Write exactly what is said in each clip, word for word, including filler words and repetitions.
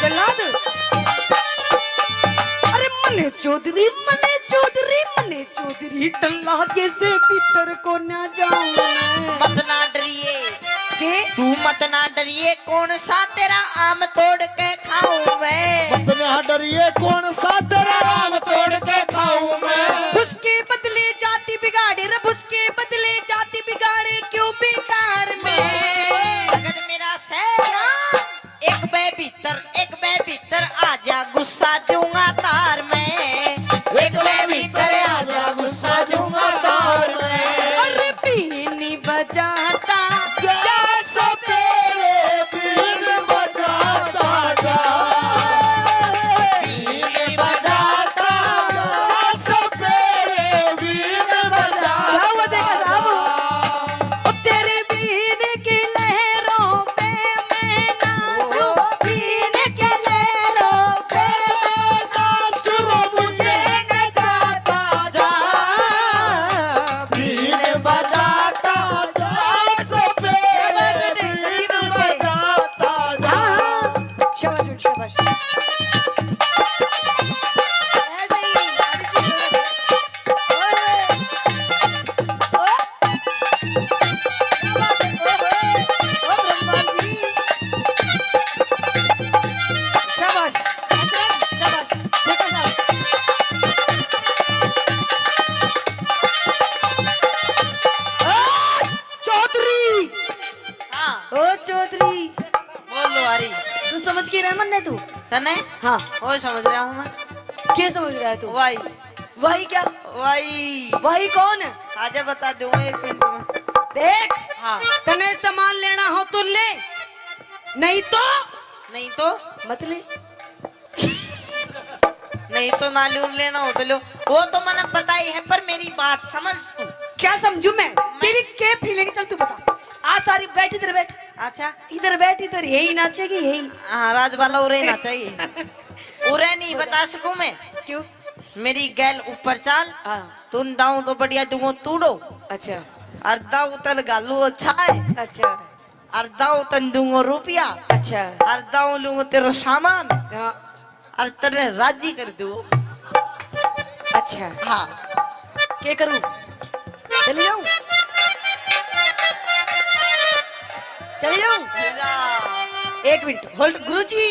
जल्लाद। अरे मने चौधरी, मने चौधरी, मने चौधरी, टल्ला के से भीतर को ना जाऊं मैं। मत ना डरिए। के? तू मत ना डरिए, कौन सा तेरा आम तोड़ के खाऊं मैं। मत ना डरिए, कौन सा तेरा आम तोड़ के खाऊं मैं। उसके बदले जाति बिगाड़े रे, उसके बदले जाति बिगाड़े क्यों बेकार में। भगत मेरा से। क्या? एक बे भीतर, एक बे भीतर आजा, गुस्सा दूंगा तार में। एक बे भीतर आजा, गुस्सा दूंगा तार में। अरे बीन बजाता जा सपेरे, बीन बजाता जा। बीन बजाता जा सपेरे, बीन बजाता क्या हुआ देखा साहब? जा। ओ तेरे बीन की लहरों पे मैं नाचूं, बीन की लहरों पे मैं नाचूं, मुझे नचाता जा, बीन बजाता जा, सपेरे शाबाश बेटे, गद्दी में घुस गए। बीन बजाता जा। हाँ, हाँ। शाबाश बेटे, शाबाश। ऐसे ही, आगे चलो। ओए। ओए। क्या बात है? ओहो, ओ ब्रह्मा जी। शाबाश, हथरस, शाबाश। देखो साहब। ओ चौधरी। हाँ। ओ चौधरी। बोल लो, हरी। तू समझ के रह मन्ने तू? तने? हाँ। ओ समझ रहा हूँ मैं। क्या समझ रहा है तू? वाई। वाई क्या? वाई। वाई कौन है? आजा बता दूंगा एक मिनट में। देख, हाँ। तने सामान लेना हो तो ले, नहीं तो नहीं तो? मत ले। नहीं तो ना लूं, लेना हो तो लो। वो तो मैंने पता ही है, पर मेरी बात समझ तू। क्या समझू मैं? मैं तेरी क्या फीलिंग? चल तू बता। आ सारी बैठ, इधर बैठ। अच्छा। इधर बैठ, इधर यही नाचेगी, यही। हाँ, राजबाला उरे नाचेगी। उरे नहीं बता सकूं मैं। क्यों? मेरी गैल ऊपर चाल। हाँ। तुम दाऊं तो बढ़िया दूंगो तूड़ो। अच्छा। और दाऊ तन गालू अच्छा है। अच्छा। और दाऊ तन दूंगो रुपया। अच्छा। और दाऊ लूंगो तेरा सामान। हाँ। और तेरे राजी कर दूं। अच्छा। हाँ। क्या करूं? चले जाऊं? चले जाऊं? जा। एक मिनट, होल्ड। गुरुजी,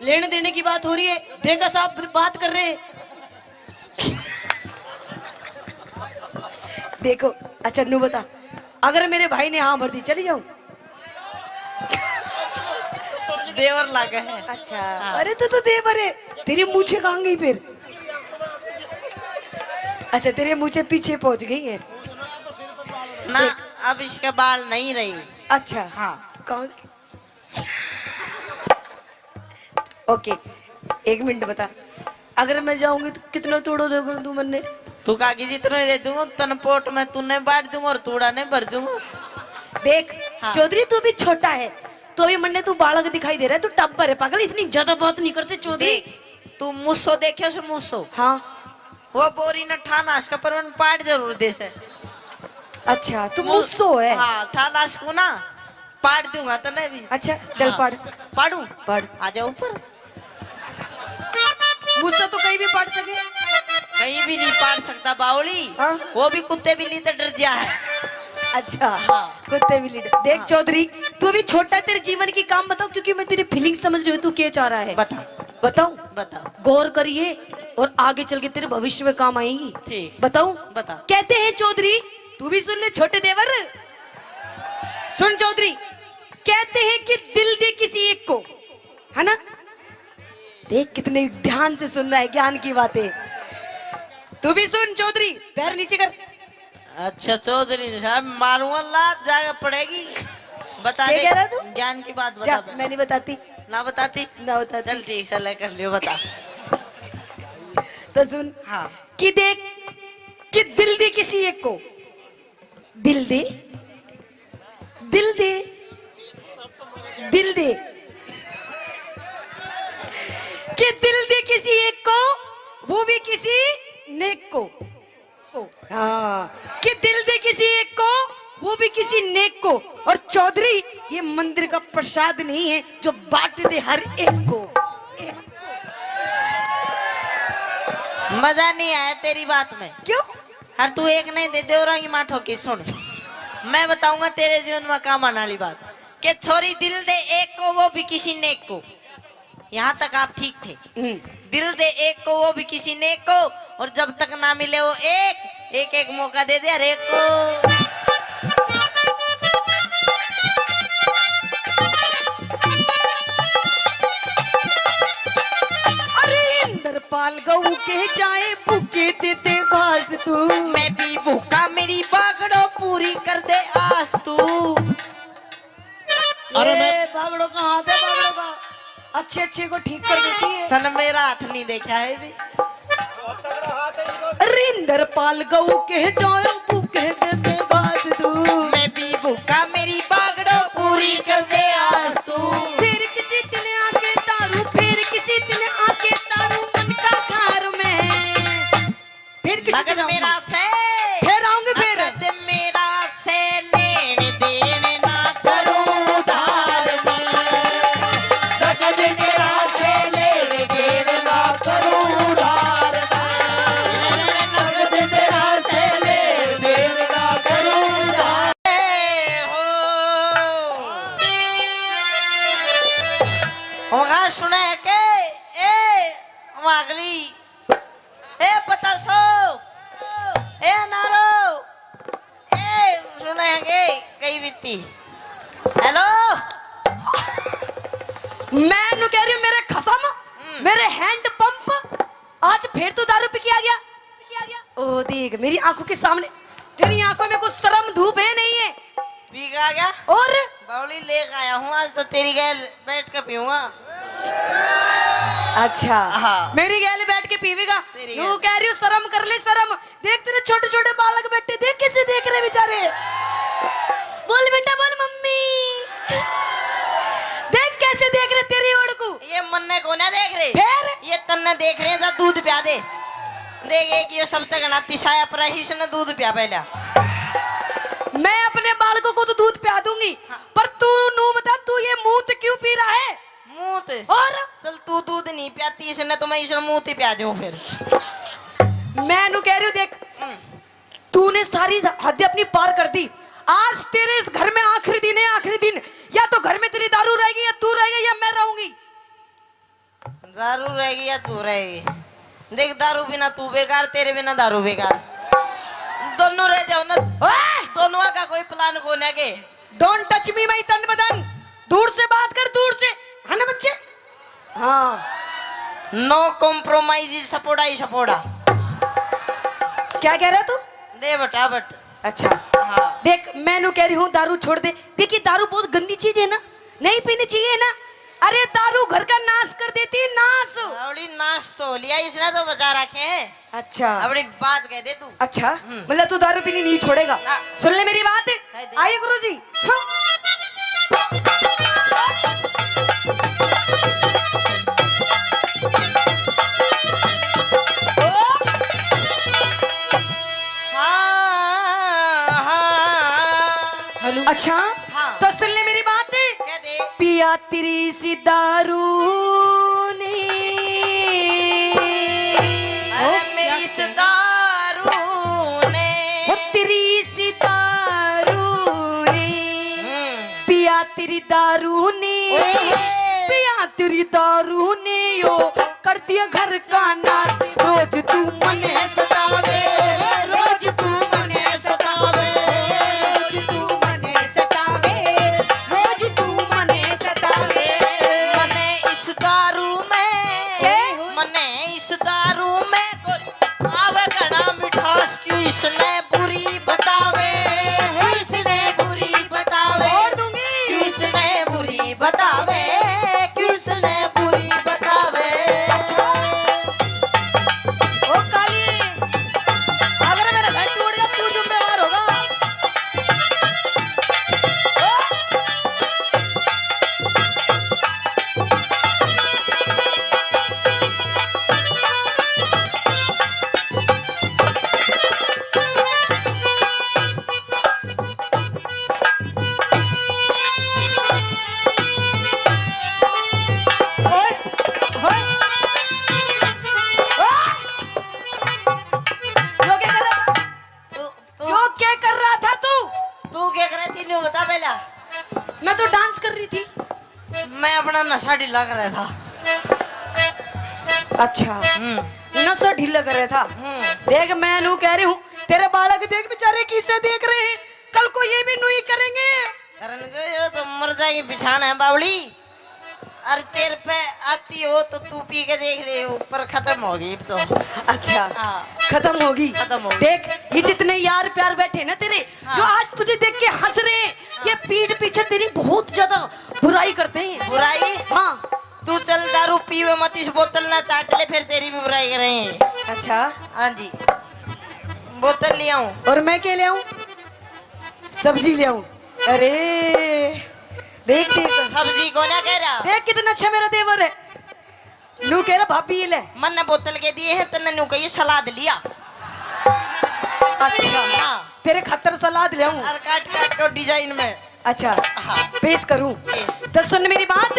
लेने देने की बात हो रही है, देखा साहब बात कर रहे हैं। देखो, अच्छा नू बता, अगर मेरे भाई ने हाँ भर दी, चली जाऊं? देवर लागे है। अच्छा। हाँ। अरे तू तो देवर है, तेरी मूछे कहाँ गई फिर? अच्छा, तेरे मूछे पीछे पहुंच गई है। ना, अब इसके बाल नहीं रही। अच्छा। हाँ। कौन? ओके, एक मिनट बता, अगर मैं जाऊंगी तो कितना तूड़ो देगा तू मन्ने? तू काकी जितना ही दे दूंगा, तन पोट में तूने बांट दूंगा और तूड़ा ने भर दूंगा। देख, हाँ। चौधरी तू भी छोटा है, तो अभी मन्ने तू बालक दिखाई दे रहा है, तू टब्बर है पागल, इतनी ज्यादा बात नहीं करते चौधरी। देख, तू मूसो देखे से मूसो? हाँ। वो बोरी न ठाना इसका, पर उन पाट जरूर दे से। अच्छा, तू मू-, मूसो है? हाँ, ठाना इसको ना, पाट दूंगा तने भी। अच्छा, चल हाँ। पाट। पाड़ू? पाट। आ जाओ ऊपर। मूसो तो कहीं भी पाट सके? कहीं भी नहीं पाट सकता बावली। हाँ। वो भी कुत्ते बिल्ली से डर गया है। अच्छा, हाँ। कुत्ते बिल्ली डर। देख हाँ। चौधरी, तू अभी छोटा है, तेरे जीवन की काम बताओ, क्योंकि मैं तेरी फीलिंग समझ रही हूँ, तू क्या चाह रहा है। बता। बताऊं? बता। गौर करिए और आगे चल के तेरे भविष्य में काम आएगी। ठीक। बताऊं? बता। कहते हैं चौधरी, तू भी सुन ले छोटे देवर, सुन चौधरी, कहते हैं कि दिल दे किसी एक को, है ना? देख कितने ध्यान से सुन रहा है ज्ञान की बातें। तू भी सुन चौधरी, पैर नीचे कर। अच्छा चौधरी साहब, मारूंगा लात, जाके पड़ेगी। बता क्या दे, कह रहा तू? ज्ञान की बात बता जा, पहले। मैं नहीं बताती। ना बताती? ना बताती। चल ठीक, चल कर लियो, बता। तो सुन, हाँ। कि देख, कि दिल दे किसी एक को, दिल दे, दिल दे, दिल दे, कि दिल दे किसी एक को, वो भी किसी नेक को। को। हाँ, कि दिल दे किसी एक को, वो भी किसी नेक को। और चौधरी, ये मंदिर का प्रसाद नहीं है जो बांट दे हर एक को। मजा नहीं आया तेरी बात में। क्यों? हर तू एक नहीं दे, देवरा की माँ ठोकी। सुन, मैं बताऊंगा तेरे जीवन में काम आने वाली बात। के छोरी दिल दे एक को, वो भी किसी नेक को। यहाँ तक आप ठीक थे। हम्म। दिल दे एक को, वो भी किसी नेक को। और जब तक ना मिले वो एक, एक एक मौका दे दे हर एक को। अरे इंद्रपाल गऊ के जाए, भूखे दे दे घास तू। मैं भी भूखा, मेरी बागड़ो पूरी कर दे आस तू। अरे मैं बागड़ों का हाथ है, बागड़ों का। अच्छे अच्छे को ठीक कर देती है। तन मेरा हाथ नहीं देखा है भी। रिंदर पाल गऊ के जाओ भूखे दे दे गाज दू। मैं भी भूखा, मेरी बागड़ो पूरी कर दे आज तू। फिर किसी दिन आके तारू, फिर किसी दिन आके तारू मन का घर में। फिर किसी दिन आऊंगी। मेरा से फिर आऊंगी फिर। नगद मेरा से लेन देन ना करूं उधार में। नगद मेरा से लेन देन ना करूं उधार में। नगद मेरा से लेन देन ना करूं उधार। हो। होगा सुने के ए वागली। ए बतासो, ए नारो, ए सुने के कई बीती। हेलो। मैं नु कह रही हूँ मेरे खसम, मेरे हैंड पंप, आज फिर तू दारू पी के आ गया। ओ देख मेरी आंखों के सामने, तेरी आंखों में कुछ शर्म धूप है नहीं है। पी के आ गया। और बावली लेके आया हूँ, आज तो तेरी गैल बैठ के पीऊंगा। अच्छा। हाँ। मेरी गैल बैठ के पीवेगा। तेरी न्यू गैल। कह रही हूँ शर्म कर ले शर्म। देख तेरे छोटे छोटे बालक बैठे, देख कैसे देख रहे बेचारे। बोल बेटा बोल मम्मी। देख कैसे देख रहे तेरी ओर को। ये मन्ने को ना देख रहे। फिर? ये तन्ने देख रहे हैं, जा दूध प्या दे। देख एक ये सबसे घना तिसाया पर है, इसने दूध प्या पहला। मैं अपने बालकों को तो दूध प्या दूंगी, पर तू नू बता, तू ये मूत क्यों पी रहा है? मूत? और? चल तू दूध नहीं प्याती इसने, तो मैं इसने मूत ही प्या दूं फिर। मैं नु कह रही हूँ देख, हम्म। तूने सारी हद अपनी पार कर दी। आज तेरे इस घर में आखिरी दिन है, आखिरी दिन। या तो घर में तेरी दारू रहेगी, या तू रहेगा, या मैं रहूंगी। दारू रहेगी या तू रहेगी? देख, दारू बिना तू बेकार, तेरे बिना दारू बेकार। दोनों रह जाओ ना। ओए! दोनों का कोई प्लान को ना के। Don't touch me my तन बदन। दूर से बात कर, दूर से। है ना बच्चे? हाँ। No compromise, सपोड़ा ही सपोड़ा। क्या कह रहा तू? दे बटा बट। अच्छा। हाँ। देख, मैं नु कह रही हूँ दारू छोड़ दे। देखिए, दारू बहुत गंदी चीज है ना, नहीं पीनी चाहिए ना। अरे, दारू घर का नाश कर देती है, नाश। अबड़ी नाश तो हो लिया, इसने तो बचा रखे हैं। अच्छा। अबड़ी बात कह दे तू। अच्छा, हम्म। मतलब तू दारू पीनी नहीं छोड़ेगा? ना। सुन ले मेरी बात। कह दे। आइए गुरुजी। हाँ। हाँ, हाँ। अच्छा, हाँ। तो सुन ले मेरी बात। कह दे। पिया तेरी सी दारू ने। अरे मेरी इस दारू ने। हो तेरी सी दारू ने। हम्म। पिया तेरी दारू ने। ओए। पिया तेरी दारू ने यो कर दिया घर का नाश। रोज तू मने सतावे, रोज तू मने सतावे, रोज तू मने सतावे, रोज तू मने सतावे। मने इस दारू में, के? मने इस दारू में कोई आवे घना मिठास, क्यों इसने बुरी बतावे, क्यों इसने बुरी बतावे, और दूंगी। क्यों इसने बुरी बतावे, क्यों इसने बुरी बतावे। ओ काली, मैं अपना नशा ढीला कर रहा था। अच्छा, हम्म। नशा ढीला कर रहा था। हम्म। देख, मैं नू कह रही हूँ, तेरे बालक देख बेचारे किसे देख रहे हैं, कल को ये भी नू ही करेंगे। करने दो, ये तो मर जाएगी बिछाना है बावली। अरे तेरे पे आती हो तो तू पी के देख ले, ऊपर खत्म होगी अब तो। अच्छा, हाँ। खत्म होगी। खत्म होगी। देख, ये जितने यार प्यार बैठे ना तेरे, हाँ। जो आज तुझे देख के हंस रहे हैं, हाँ। ये पीठ पीछे तेरी बहुत ज्यादा बुराई करते हैं। बुराई? हाँ। तू चल दारू पीवे मत, इस बोतल ना चाट ले, फिर तेरी भी बुराई करेंगे। अच्छा। हाँ जी, बोतल ले आऊं? और मैं क्या ले आऊं? सब्जी ले आऊं? अरे देख, देख। सब्जी को ना कह रहा। देख कितना अच्छा मेरा देवर है। नू कह रहा भाभी ये ले। मन ने बोतल के दिए हैं, तन्ने नू कहिए सलाद लिया। अच्छा। हाँ। तेरे खातर सलाद ले आऊं? और काट काट के डिजाइन में। अच्छा। हाँ। पेश करूं? पेश। तो सुन मेरी बात।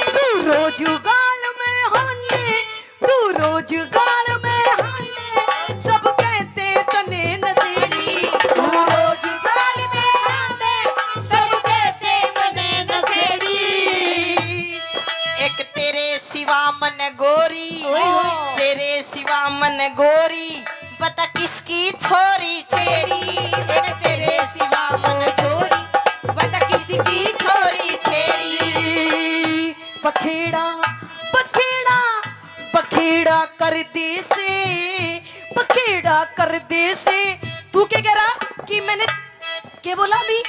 तू रोज गाल में हाने, तू रोज गाल में हाने, सब कहते तने नशेड़ी। तू रोज गाल में हाने, सब कहते मने नशेड़ी। एक तेरे सिवा मन गोरी, ओए होए। तेरे सिवा मन गोरी, बता किसकी छोरी छेड़ी। मैंने तेरे सिवा मन छोरी, बता किसकी छोरी छेड़ी। बखेड़ा, बखेड़ा, बखेड़ा कर दे से, बखेड़ा कर दे से। तू क्या कह रहा कि मैंने के बोला भी?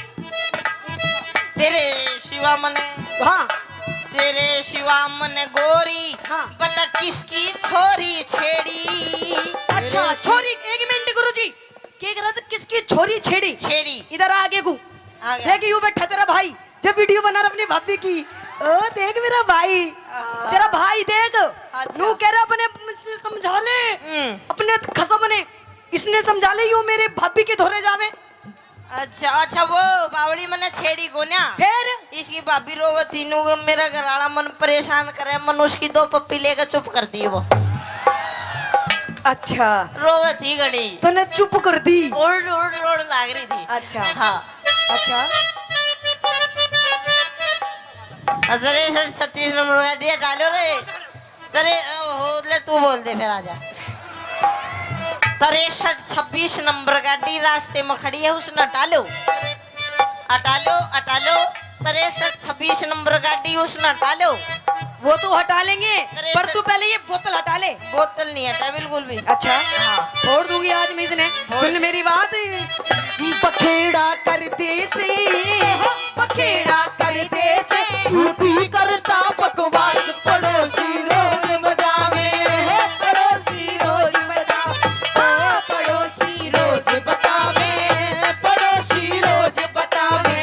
तेरे सिवा मने, हाँ। तेरे सिवा मने गोरी, हाँ। बता किसकी छोरी छेड़ी। अच्छा, तेरे छोरी, एक मिनट गुरुजी, के कह रहा था, किसकी छोरी छेड़ी? छेड़ी। इधर आगे को। आ गया। देख, यू बैठा तेरा भाई, जब वीडियो बना रहा अपनी भाभी की। ओ, देख मेरा भाई, हाँ। तेरा भाई देख, अच्छा। नू कह रहा अपने समझा ले, हम्म। अपने खसम ने, इसने समझा ले, यू मेरे भाभी के धोरे जावे। अच्छा, अच्छा, वो बावली मने छेड़ी कोन्या। फिर? इसकी भाभी रोवत थी, नू मेरा घर वाला मन परेशान करे, मन उसकी दो पप्पी लेकर चुप कर दी वो। अच्छा। रोवत थी घणी। तूने चुप कर दी? रोड़, रोड़, रोड़ लाग रही थी। अच्छा। हाँ। अच्छा। अरे सर, छत्तीस नंबर का दिया डालो रे। तरे, ओ, हो, ले, तू बोल दे, फिर आजा। तिरसठ छब्बीस नंबर गाड़ी रास्ते में खड़ी है, उसने हटा लो, हटा लो, हटा लो। तिरसठ छब्बीस नंबर गाड़ी, उसने हटा लो। वो तो हटा लेंगे, तिरसठ। पर तू पहले ये बोतल हटा ले। बोतल नहीं हटा बिल्कुल भी। अच्छा, हाँ। फोड़ दूंगी आज मैं इसने। फोड़। सुन मेरी बात, बखेड़ा कर दे से। बखेड़ा कर दे से, झूठी करता बकवास, पड़ोसी रोज बतावे, पड़ोसी रोज बतावे, ओ पड़ोसी रोज बतावे, पड़ोसी रोज बतावे।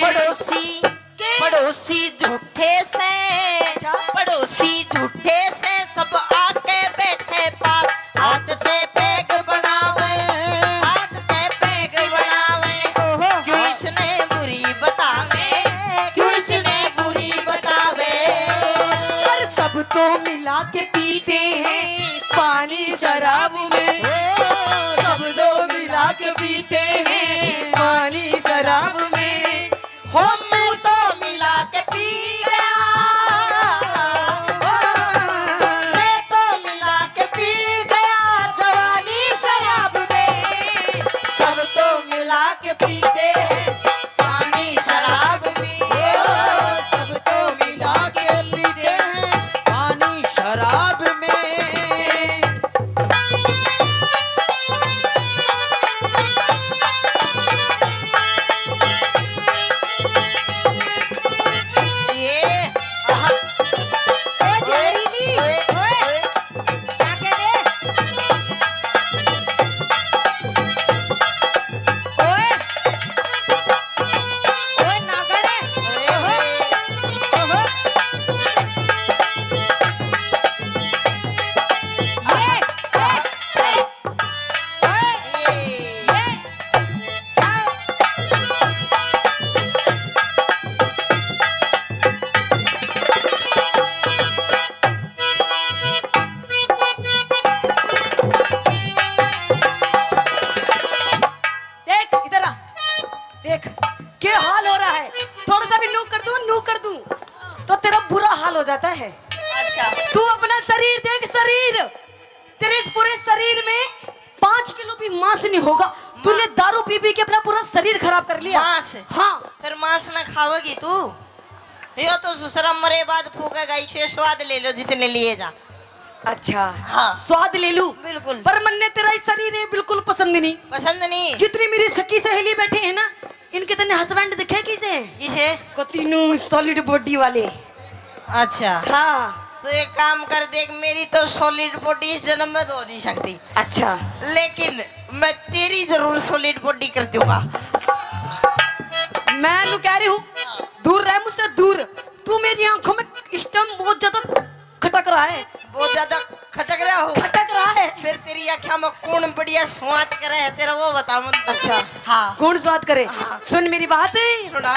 पड़ोसी के? पड़ोसी झूठे से, अच्छा। पड़ोसी झूठे से, सब आके बैठे पास। हाथ से पैग बनावे, हाथ से पैग बनावे। ओहो। क्यों इसने बुरी बतावे, क्यों इसने बुरी बतावे। पर सब तो मिला के पीते हैं पानी शराब में, सब तो मिला के पीते हैं पानी शराब में। हो मैं तो मिला के पी गया, मैं तो मिला के पी गया जवानी शराब में। सब तो मिला के पीते हैं पानी शराब में, सब तो मिला के पीते हैं पानी शराब में। तो तेरा बुरा हाल हो जाता है। अच्छा। तू अपना शरीर देख, शरीर, तेरे इस पूरे शरीर में पाँच किलो भी मांस नहीं होगा। तूने दारू पी पी के अपना पूरा शरीर खराब कर लिया। मांस? हाँ। फिर मांस ना खावेगी तू? यो तो ससुरा मरे बाद फूकेगा, इसे स्वाद ले लो जितने लिए जा। अच्छा। हाँ। स्वाद ले लूं? बिल्कुल। पर मन्ने तेरा ये शरीर है बिल्कुल पसंद नहीं। पसंद नहीं? जितनी मेरी सखी सहेली बैठी है ना, इनके तने हस्बैंड दिखे किसे? किसे? को तीनों सॉलिड बॉडी वाले। अच्छा। हाँ। तो एक काम कर, देख, मेरी तो सॉलिड बॉडी इस जन्म में तो हो नहीं सकती। अच्छा। लेकिन मैं तेरी जरूर सॉलिड बॉडी कर दूंगा। मैं नू कह रही हूँ, दूर रह मुझसे, दूर। तू मेरी आंखों में इस टाइम बहुत ज्यादा खटक रहा है। बहुत ज्यादा खटक रहा हो? खटक रहा है। फिर तेरी आँखों में कौन बढ़िया स्वाद करे है तेरा, वो बता मन। अच्छा। हाँ। कौन स्वाद करे? हाँ। सुन मेरी बात। सुना।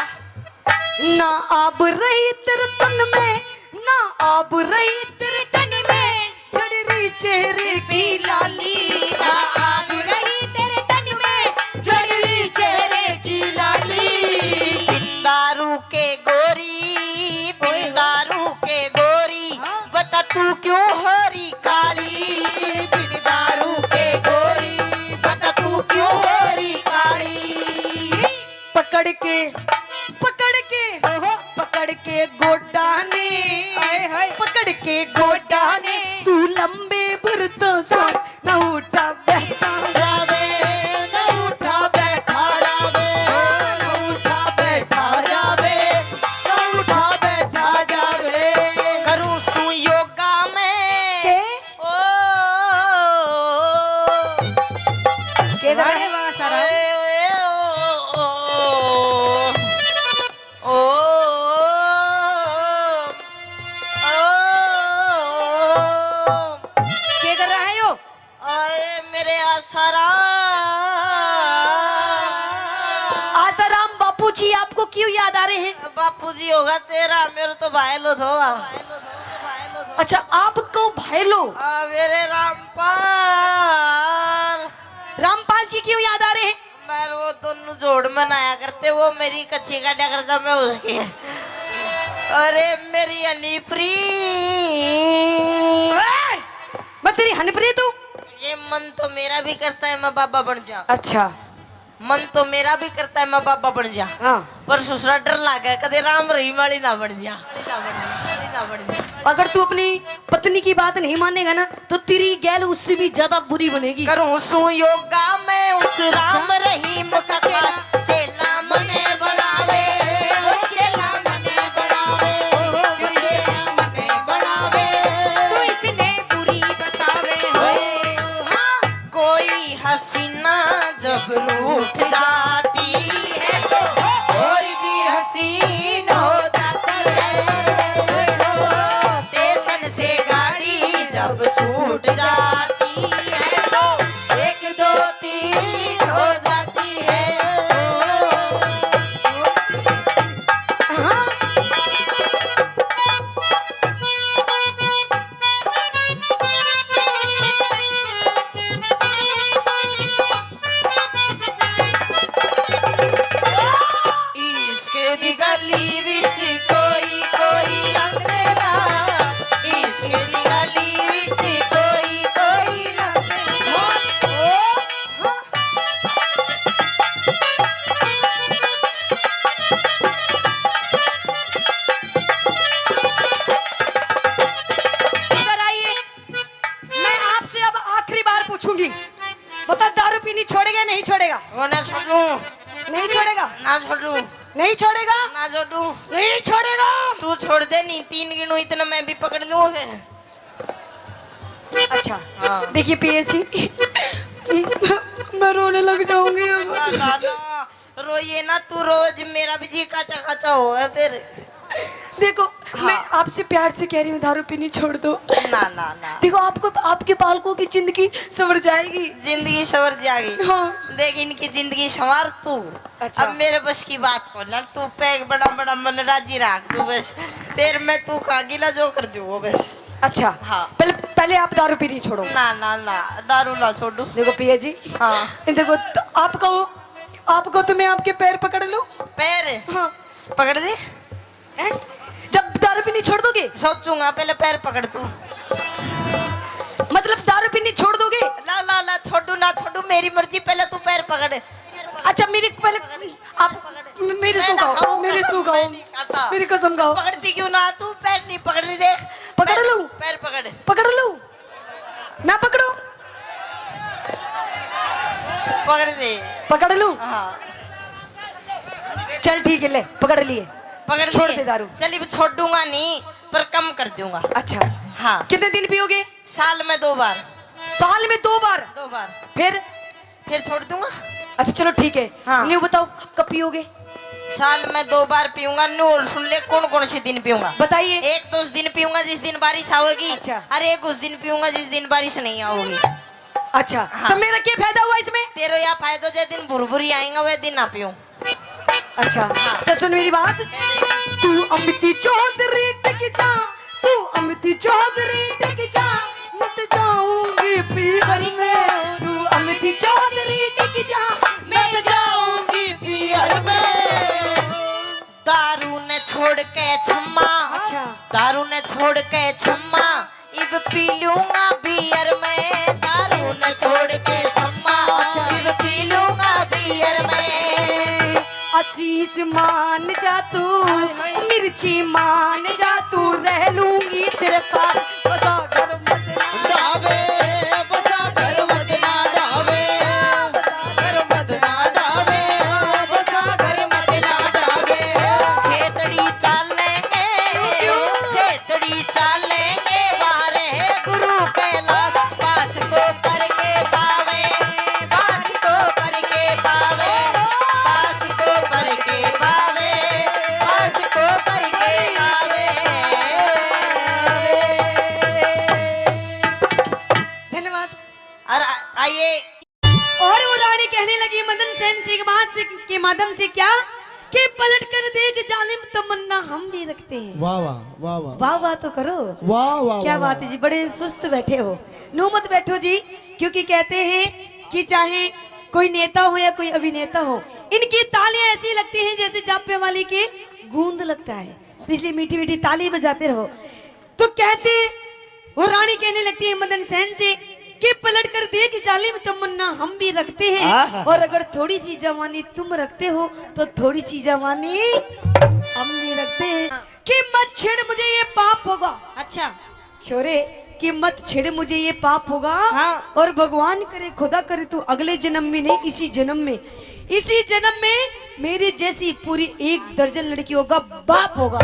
ना आब रही तेरे तन में, ना आब रही तेरे तन में, झड़ रही चेहरे की लाली। ना आब रही तेरे तन में, झड़ रही चेहरे की लाली। दारू के गोरी, बिन दारू के गोरी, हाँ। बता तू क्यों हो रही काली? बिन दारू के गोरी, बता तू क्यों हो रही काली? पकड़ के, पकड़ के, ओहो। पकड़ के गोडा ने, हाय, हाय। पकड़ के गोडा ने, तू लंबे भरता सा, ना उठा बैठा जावे, ना उठा बैठा जावे, ना उठा बैठा जावे, ना उठा बैठा जावे। करूँ सू योगा में। के? ओ, के कर रहे? वाह, वाह, सारा। ओए, ओए, ओ, ओ, ओ, ओ, ओ। के कर रहा है यो? आए मेरे आसाराम। आसाराम बापू जी आपको क्यों याद आ रहे हैं? बापू जी होगा तेरा, मेरे तो भाई लो धोवा। अच्छा, आपको भाई लो? आ, मेरे रामपाल। रामपाल जी क्यों याद आ रहे हैं? मैं वो दोनों जोड़ में नहाया करते, वो मेरी कच्ची काटा करता, मैं उसकी। अरे मेरी हनीप्री। ए, मैं तेरी हनीप्री तू? ये मन तो मेरा भी करता है मैं बाबा बन जा। अच्छा। मन तो मेरा भी करता है मैं बाबा बन जा। हाँ। पर ससुरा डर लागे, कदे राम रहीम वाली ना बन जा। अगर तू अपनी पत्नी की बात नहीं मानेगा ना, तो तेरी गैल उससे भी ज्यादा बुरी बनेगी। करूँ सू योगा मैं उस राम रहीम का चेला, चेला मने बनावे, ओ चेला मने बनावे, ओ चेला मने बनावे। तू इसने बुरी बतावे हो। हाँ। कोई हसीना जब रूठ जाती है तो और भी हसीन हो जाती है। स्टेशन से गाड़ी जब छूट जाती है तो एक दो तीन हो जाती है। हाँ। इश्क दी गली विच कोई कोई लंघदा, इश्क दी गली विच कोई कोई लंघदा। इधर आइए, मैं आपसे अब आखिरी बार पूछूंगी, बता, दारू पीनी छोड़ेगा या नहीं छोड़ेगा? वो ना छोड़ू। नहीं छोड़ेगा? ना छोड़ू। नहीं छोड़ेगा? ना छोड़ू। नहीं छोड़ेगा? तू छोड़ दे, नहीं तीन गिनू इतना मैं भी पकड़ लूँ फिर। अच्छा, हाँ। देखिए पिया जी, मैं रोने लग जाऊंगी अब। ना, ना, ना, रोइए ना, तू रोज मेरा भी जी काचा काचा हो है फिर। देखो, हाँ। मैं आपसे प्यार से कह रही हूँ, दारू पीनी छोड़ दो। ना, ना, ना। देखो, आपको, आपके बालकों की जिंदगी संवर जाएगी। जिंदगी संवर जाएगी। हाँ। देख, इनकी जिंदगी संवार तू। अच्छा। अब मेरे बस की बात को ना, तू पैक बड़ा बड़ा मन राजी रख तू बस। फिर मैं तू का गिला जो कर दूँ वो बस। अच्छा। हाँ। पहले, पहले आप दारू पीनी छोड़ो। ना, ना, ना, दारू ना छोड़ू। देखो पिया जी। हाँ। देखो, तो आपको, आपको तो मैं आपके पैर पकड़ लूँ। पैर? हाँ। पकड़ दे। हैं? जब दारू छोड़ दोगे? सोचूंगा, पहले पैर पकड़ तू। मतलब दारू पीनी छोड़ दोगे? ला ला ला, छोड़ू ना छोड़ू, मेरी मर्जी, पहले तू पैर पकड़। अच्छा, मेरी पहले आप मेरी सू खाओ, मेरी सू खाओ, मेरी कसम खाओ। पकड़ती क्यों ना तू? पैर नहीं पकड़ रही, देख। पकड़ लूं? पैर पकड़। पकड़ लूं? ना पकड़ो? पकड़ दे। पकड़ लूं? हाँ। चल ठीक है, ले पकड़ लिए। पकड़ छोड़ दे दारू। चल, अब छोड़ूंगा नहीं, पर कम कर दूंगा। अच्छा। हाँ। कितने दिन पियोगे? साल में दो बार। साल में दो बार? दो बार। फिर? फिर छोड़ दूंगा। अच्छा चलो ठीक है। हाँ। न्यू बताओ, कब पियोगे? साल में दो बार पीऊंगा। न्यू और सुन ले, कौन कौन से दिन पीऊंगा। बताइए। एक तो उस दिन पीऊंगा जिस दिन बारिश आओगी। अच्छा। और एक उस दिन पीऊंगा जिस दिन बारिश नहीं आओगी। अच्छा। हाँ। तो मेरा क्या फायदा हुआ इसमें? तेरा यह फायदा, जो दिन भुरभुरी आएगा वह दिन ना पीऊं। अच्छा। हाँ। तो सुन मेरी बात। तू अमिती चौधरी टिक जा, तू अमिती चौधरी टिक जा, मैं तो जाऊंगी पीहर में। तू अमिती चौधरी टिक जा, मैं तो जाऊंगी पीहर में। दारू ने छोड़ के छम्मा। अच्छा। दारू ने छोड़ के छम्मा, इब पी लूंगा बियर में। दारू ने छोड़ के छम्मा, अच्छा। इब पी लूंगा बियर में। आशीष मान जा तू, हाय, हाय। मिर्ची मान जा तू, रह लूंगी तेरे पास। बसा घर मत ना डावे, बसा घर मत ना डावे, बसा घर मत ना डावे, बसा घर मत ना डावे। खेतड़ी चालेंगे, क्यों? खेतड़ी चालेंगे, वारे गुरु कैलाश पास को करके पावे, पास को करके पावे, पास को करके पावे, पास को करके पावे। धन्यवाद। और आ-, आइए। और वो रानी कहने लगी मदन सेन से एक बात से, के माध्यम से क्या कि पलट कर देख जालिम, तमन्ना हम भी रखते हैं। वाह, वाह, वाह, वाह। वाह, वाह तो करो। वाह, वाह, क्या वाह, बात वाह। है जी, बड़े सुस्त बैठे हो। नू मत बैठो जी, क्योंकि कहते हैं कि चाहे कोई नेता हो या कोई अभिनेता हो, इनकी तालियां ऐसी लगती हैं जैसे जापे वाली की गूंद लगता है, तो इसलिए मीठी मीठी ताली बजाते रहो। तो कहते, वो रानी कहने लगती है मदन सेन से कि पलट कर देख जालिम, तमन्ना हम भी रखते हैं, आहा। और अगर थोड़ी सी जवानी तुम रखते हो तो थोड़ी सी जवानी हम भी रखते हैं। कि मत छेड़ मुझे, ये पाप होगा। अच्छा। छोरे, कि मत छेड़ मुझे, ये पाप होगा। हाँ। और भगवान करे, खुदा करे, तू अगले जन्म में नहीं, इसी जन्म में, इसी जन्म में मेरे जैसी पूरी एक दर्जन लड़कियों का बाप होगा।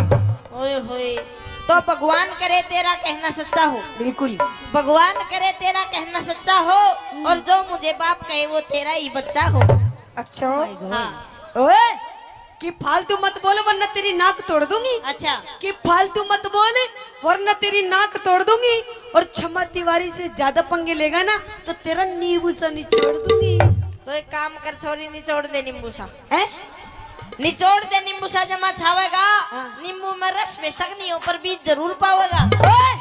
ओए होए, तो भगवान करे तेरा कहना सच्चा हो। बिल्कुल। भगवान करे तेरा कहना सच्चा हो, और जो मुझे बाप कहे वो तेरा ही बच्चा हो। अच्छा। Oh my God। हाँ। ओए, कि फालतू मत बोल वरना तेरी नाक तोड़ दूंगी। अच्छा। कि फालतू मत बोल वरना तेरी नाक तोड़ दूंगी। और छमा तिवारी से ज्यादा पंगे लेगा ना तो तेरा नींबू सा निचोड़ दूंगी। तो एक काम कर छोरी, निचोड़ दे नींबू सा। हैं? निचोड़ दे नींबू सा, जमा छावेगा। हाँ। नींबू में रस बेशक नहीं हो पर बीज जरूर पावेगा। ओए!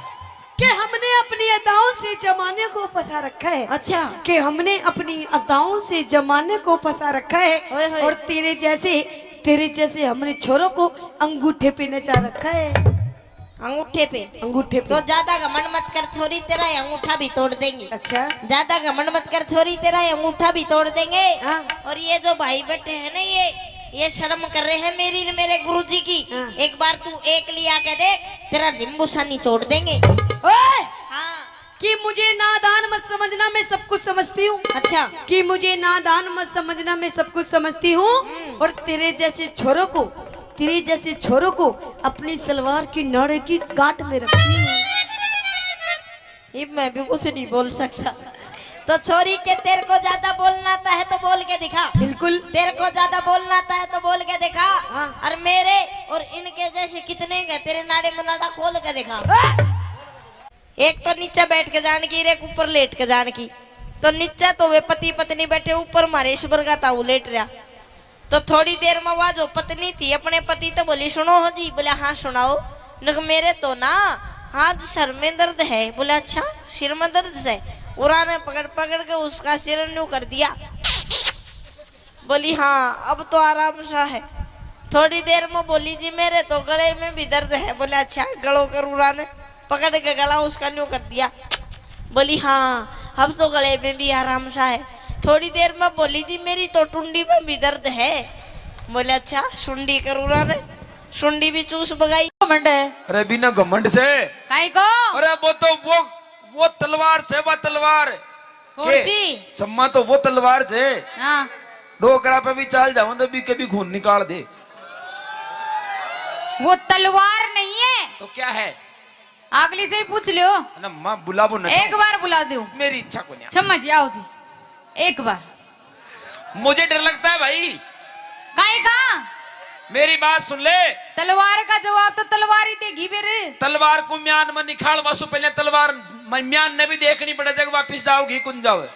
कि हमने अपनी अदाओं से जमाने को फंसा रखा है। अच्छा। कि हमने अपनी अदाओं से जमाने को फंसा रखा है। ओए होए। और तेरे जैसे, तेरे जैसे हमने छोरों को अंगूठे पे नचा रखा है। अंगूठे पे? अंगूठे पे। तो ज्यादा घमंड मत कर छोरी, तेरा ये अंगूठा भी तोड़ देंगे। अच्छा। ज्यादा घमंड मत कर छोरी, तेरा ये अंगूठा भी तोड़ देंगे। हाँ। और ये जो भाई बैठे हैं ना, ये ये शर्म कर रहे हैं मेरी, मेरे गुरुजी की। हाँ। एक बार तू एक लिया के देख, तेरा नींबू सा निचोड़ देंगे। ओए! हाँ। कि मुझे नादान मत समझना, मैं सब कुछ समझती हूँ। अच्छा। कि मुझे नादान मत समझना, मैं सब कुछ समझती हूँ। हम्म। और तेरे जैसे छोरों को, तेरे जैसे छोरों को अपनी सलवार की नाड़े की गांठ में रखती हूँ। ये मैं भी कुछ नहीं बोल सकता। तो छोरी के, तेरे को ज्यादा बोलना आता है तो बोल के दिखा। बिल्कुल। तेरे को ज्यादा बोलना आता है तो बोल के दिखा। हाँ। और मेरे और इनके जैसे कितने हैं तेरे नाड़े मुनाड़ा, खोल के दिखा। हाँ। एक तो नीचे बैठ के जान की, एक ऊपर लेट के जान की। तो नीचे तो वे पति पत्नी बैठे, ऊपर मारे ईश्वर का ताऊ लेट रहा। तो थोड़ी देर में वा जो पत्नी थी अपने पति तो बोली, "सुनो हो जी।" बोले, "हाँ, सुनाओ।" नक, "मेरे तो ना आज सर में दर्द है।" बोले, "अच्छा, सिर में दर्द है?" उरा ने पकड़ पकड़ के उसका सिर न्यू कर दिया। बोली, "हाँ, अब तो आराम सा है।" थोड़ी देर में बोली, "जी, मेरे तो गले में भी दर्द है।" बोले, "अच्छा, गलो करूरा ने?" पकड़ के गला उसका न्यू कर दिया। बोली, "हाँ, अब तो गले में भी आराम सा है।" थोड़ी देर में बोली, "जी, मेरी तो टुंडी में भी दर्द है।" बोले, "अच्छा, सुंडी करूरा ने?" सुंडी भी चूस बगाई। घमंड है। अरे, बिना घमंड से। काई को? अरे, वो तो वो, वो तलवार से, वो तलवार। कौन के? सी? सम्मा तो वो तलवार से। हाँ। डोकरा पे भी चाल जाऊं तो भी कभी खून निकाल दे। वो तलवार नहीं है। तो क्या है? अगली से ही पूछ लियो। ना, माँ बुलाबो ना। एक बार बुला दो। मेरी इच्छा को नहीं। छम्मा जी, आओ जी। एक बार। मुझे डर लगता है भाई। काहे का? मेरी बात सुन ले। तलवार का जवाब तो तलवार ही देगी फिर। तलवार को म्यान में निकाल वासु, पहले तलवार म-, म्यान ने भी देखनी पड़े, जब वापिस जाओगी कुन जाओ।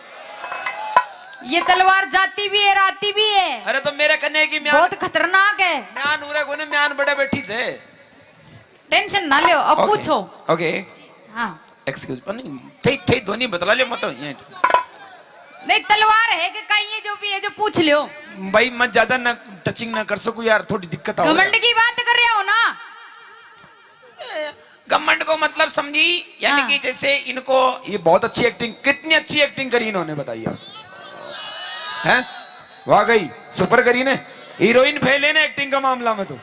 ये तलवार जाती भी है, आती भी है। अरे तो मेरे कन्ने की म्यान बहुत खतरनाक है। म्यान उरे कोने, म्यान बड़े बैठी से। टेंशन ना लो, अब OK। पूछो। OK। हाँ। Excuse, नहीं, थे, थे ध्वनि बतला लियो मत, ये। नहीं, तलवार है कि कहीं, ये जो भी है, जो पूछ लियो। भाई, मैं ज्यादा ना टचिंग ना कर सकूं यार, थोड़ी दिक्कत आ घमंड की बात कर रहे हो ना। घमंड को मतलब समझी, यानी हाँ। कि जैसे इनको, ये बहुत अच्छी एक्टिंग, कितनी अच्छी एक्टिंग करी इन्होंने, बताइए आप। हैं? वाकई सुपर करी ने, हीरोइन फेल है ना एक्टिंग का मामला में तो।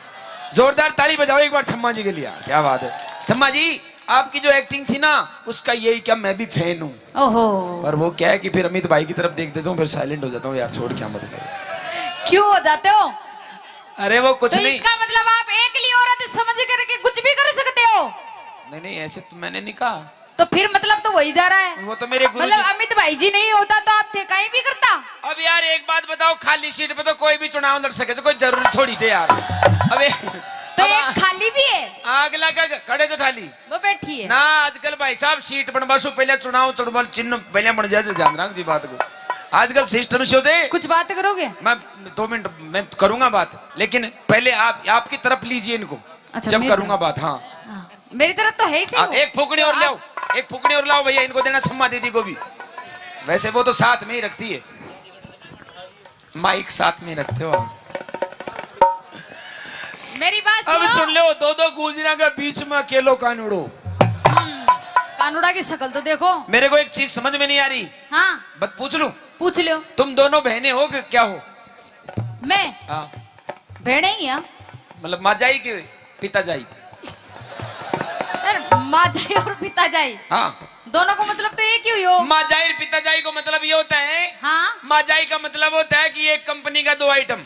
जोरदार ताली बजाओ एक बार छम्मा जी के लिए, क्या बात है छम्मा जी। आपकी जो एक्टिंग थी ना, उसका यही क्या, मैं भी फैन हूँ। ओहो। पर वो क्या है कि फिर अमित भाई की तरफ देख देता हूँ, फिर साइलेंट हो जाता हूँ यार, छोड़, क्या मतलब है? क्यों हो जाते हो? अरे वो कुछ तो नहीं। इसका मतलब आप एकली औरत समझ करके कुछ भी कर सकते हो? नहीं, नहीं, ऐसे तो मैंने नहीं कहा। तो फिर मतलब तो वही जा रहा है। वो तो मेरे गुरु मतलब जी। अमित भाई जी नहीं होता तो आप थे कहीं भी करता। अब यार एक बात बताओ, खाली सीट पे तो कोई भी चुनाव लड़ सके, तो कोई जरूरी थोड़ी थे यार। अबे तो अब एक आ-, खाली भी है। आग लगा के खड़े थे खाली। वो बैठी है। ना, आजकल भाई साहब सीट बनवा सु पहले चुनाव, चुनाव चिन्ह पहले बन जाए, ध्यान रख जी बात को। आजकल सिस्टम से हो जाए। कुछ बात करोगे? मैं दो मिनट में करूंगा बात, लेकिन पहले आप, आपकी तरफ लीजिए इनको। अच्छा, जब मेरी करूंगा तरफ। बात, हाँ। हाँ, मेरी तरफ तो है ही सही हाँ, वो। एक फूकनी और तो लाओ, आप एक फूकनी और लाओ भैया, इनको देना छम्मा दीदी को भी। वैसे वो तो साथ में ही रखती है, माइक साथ में रखते हो आप। मेरी बात अब सुनो। सुन लो, दो दो गुजरा के बीच में अकेलो कानूड़ो। हम्म, कानूड़ा की शक्ल तो देखो। मेरे को एक चीज समझ में नहीं आ रही। हाँ। बस पूछ लूं? पूछ लो। तुम दोनों बहनें हो कि क्या हो? मैं? हाँ। भेड़े ही हैं। मतलब माँ जाई के पिता जाई? यार, माँ जाई और पिता जाई। हाँ। दोनों को मतलब तो एक ही हुई हो। माँ जाई और पिता जाई को मतलब ये होता है। हाँ। माँ जाई का मतलब होता है कि एक कंपनी का दो आइटम।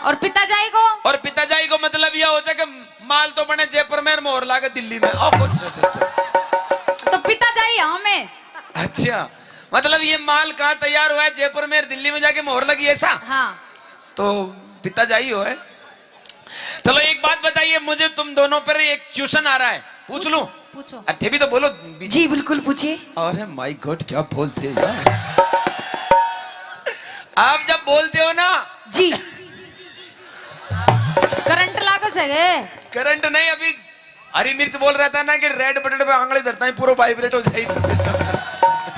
और पिता जाई को? और पिता जाई को मतलब यह हो जाए कि माल तो बने जयपुर में और मोहर लागे दिल्ली में। ओ, कौन सा सिस्टम? तो पिता जाई हाँ मैं। अच्छा, मतलब ये माल कहाँ तैयार हुआ है? जयपुर में, दिल्ली में जाके मोहर लगी, ऐसा? हाँ। तो पिता जाई हो है। चलो एक बात बताइए मुझे, तुम दोनों पर एक क्वेश्चन आ रहा है, पूछ लूं? पूछो। अरे थे भी तो बोलो। जी बिल्कुल पूछिए। अरे माय गॉड, क्या बोलते हैं यार। आप जब बोलते हो ना जी। करंट लाग सके। करंट नहीं, अभी हरी मिर्च बोल रहा था ना कि रेड बटन पे आंगली धरता ही पूरा वाइब्रेट हो जाए सिस्टम।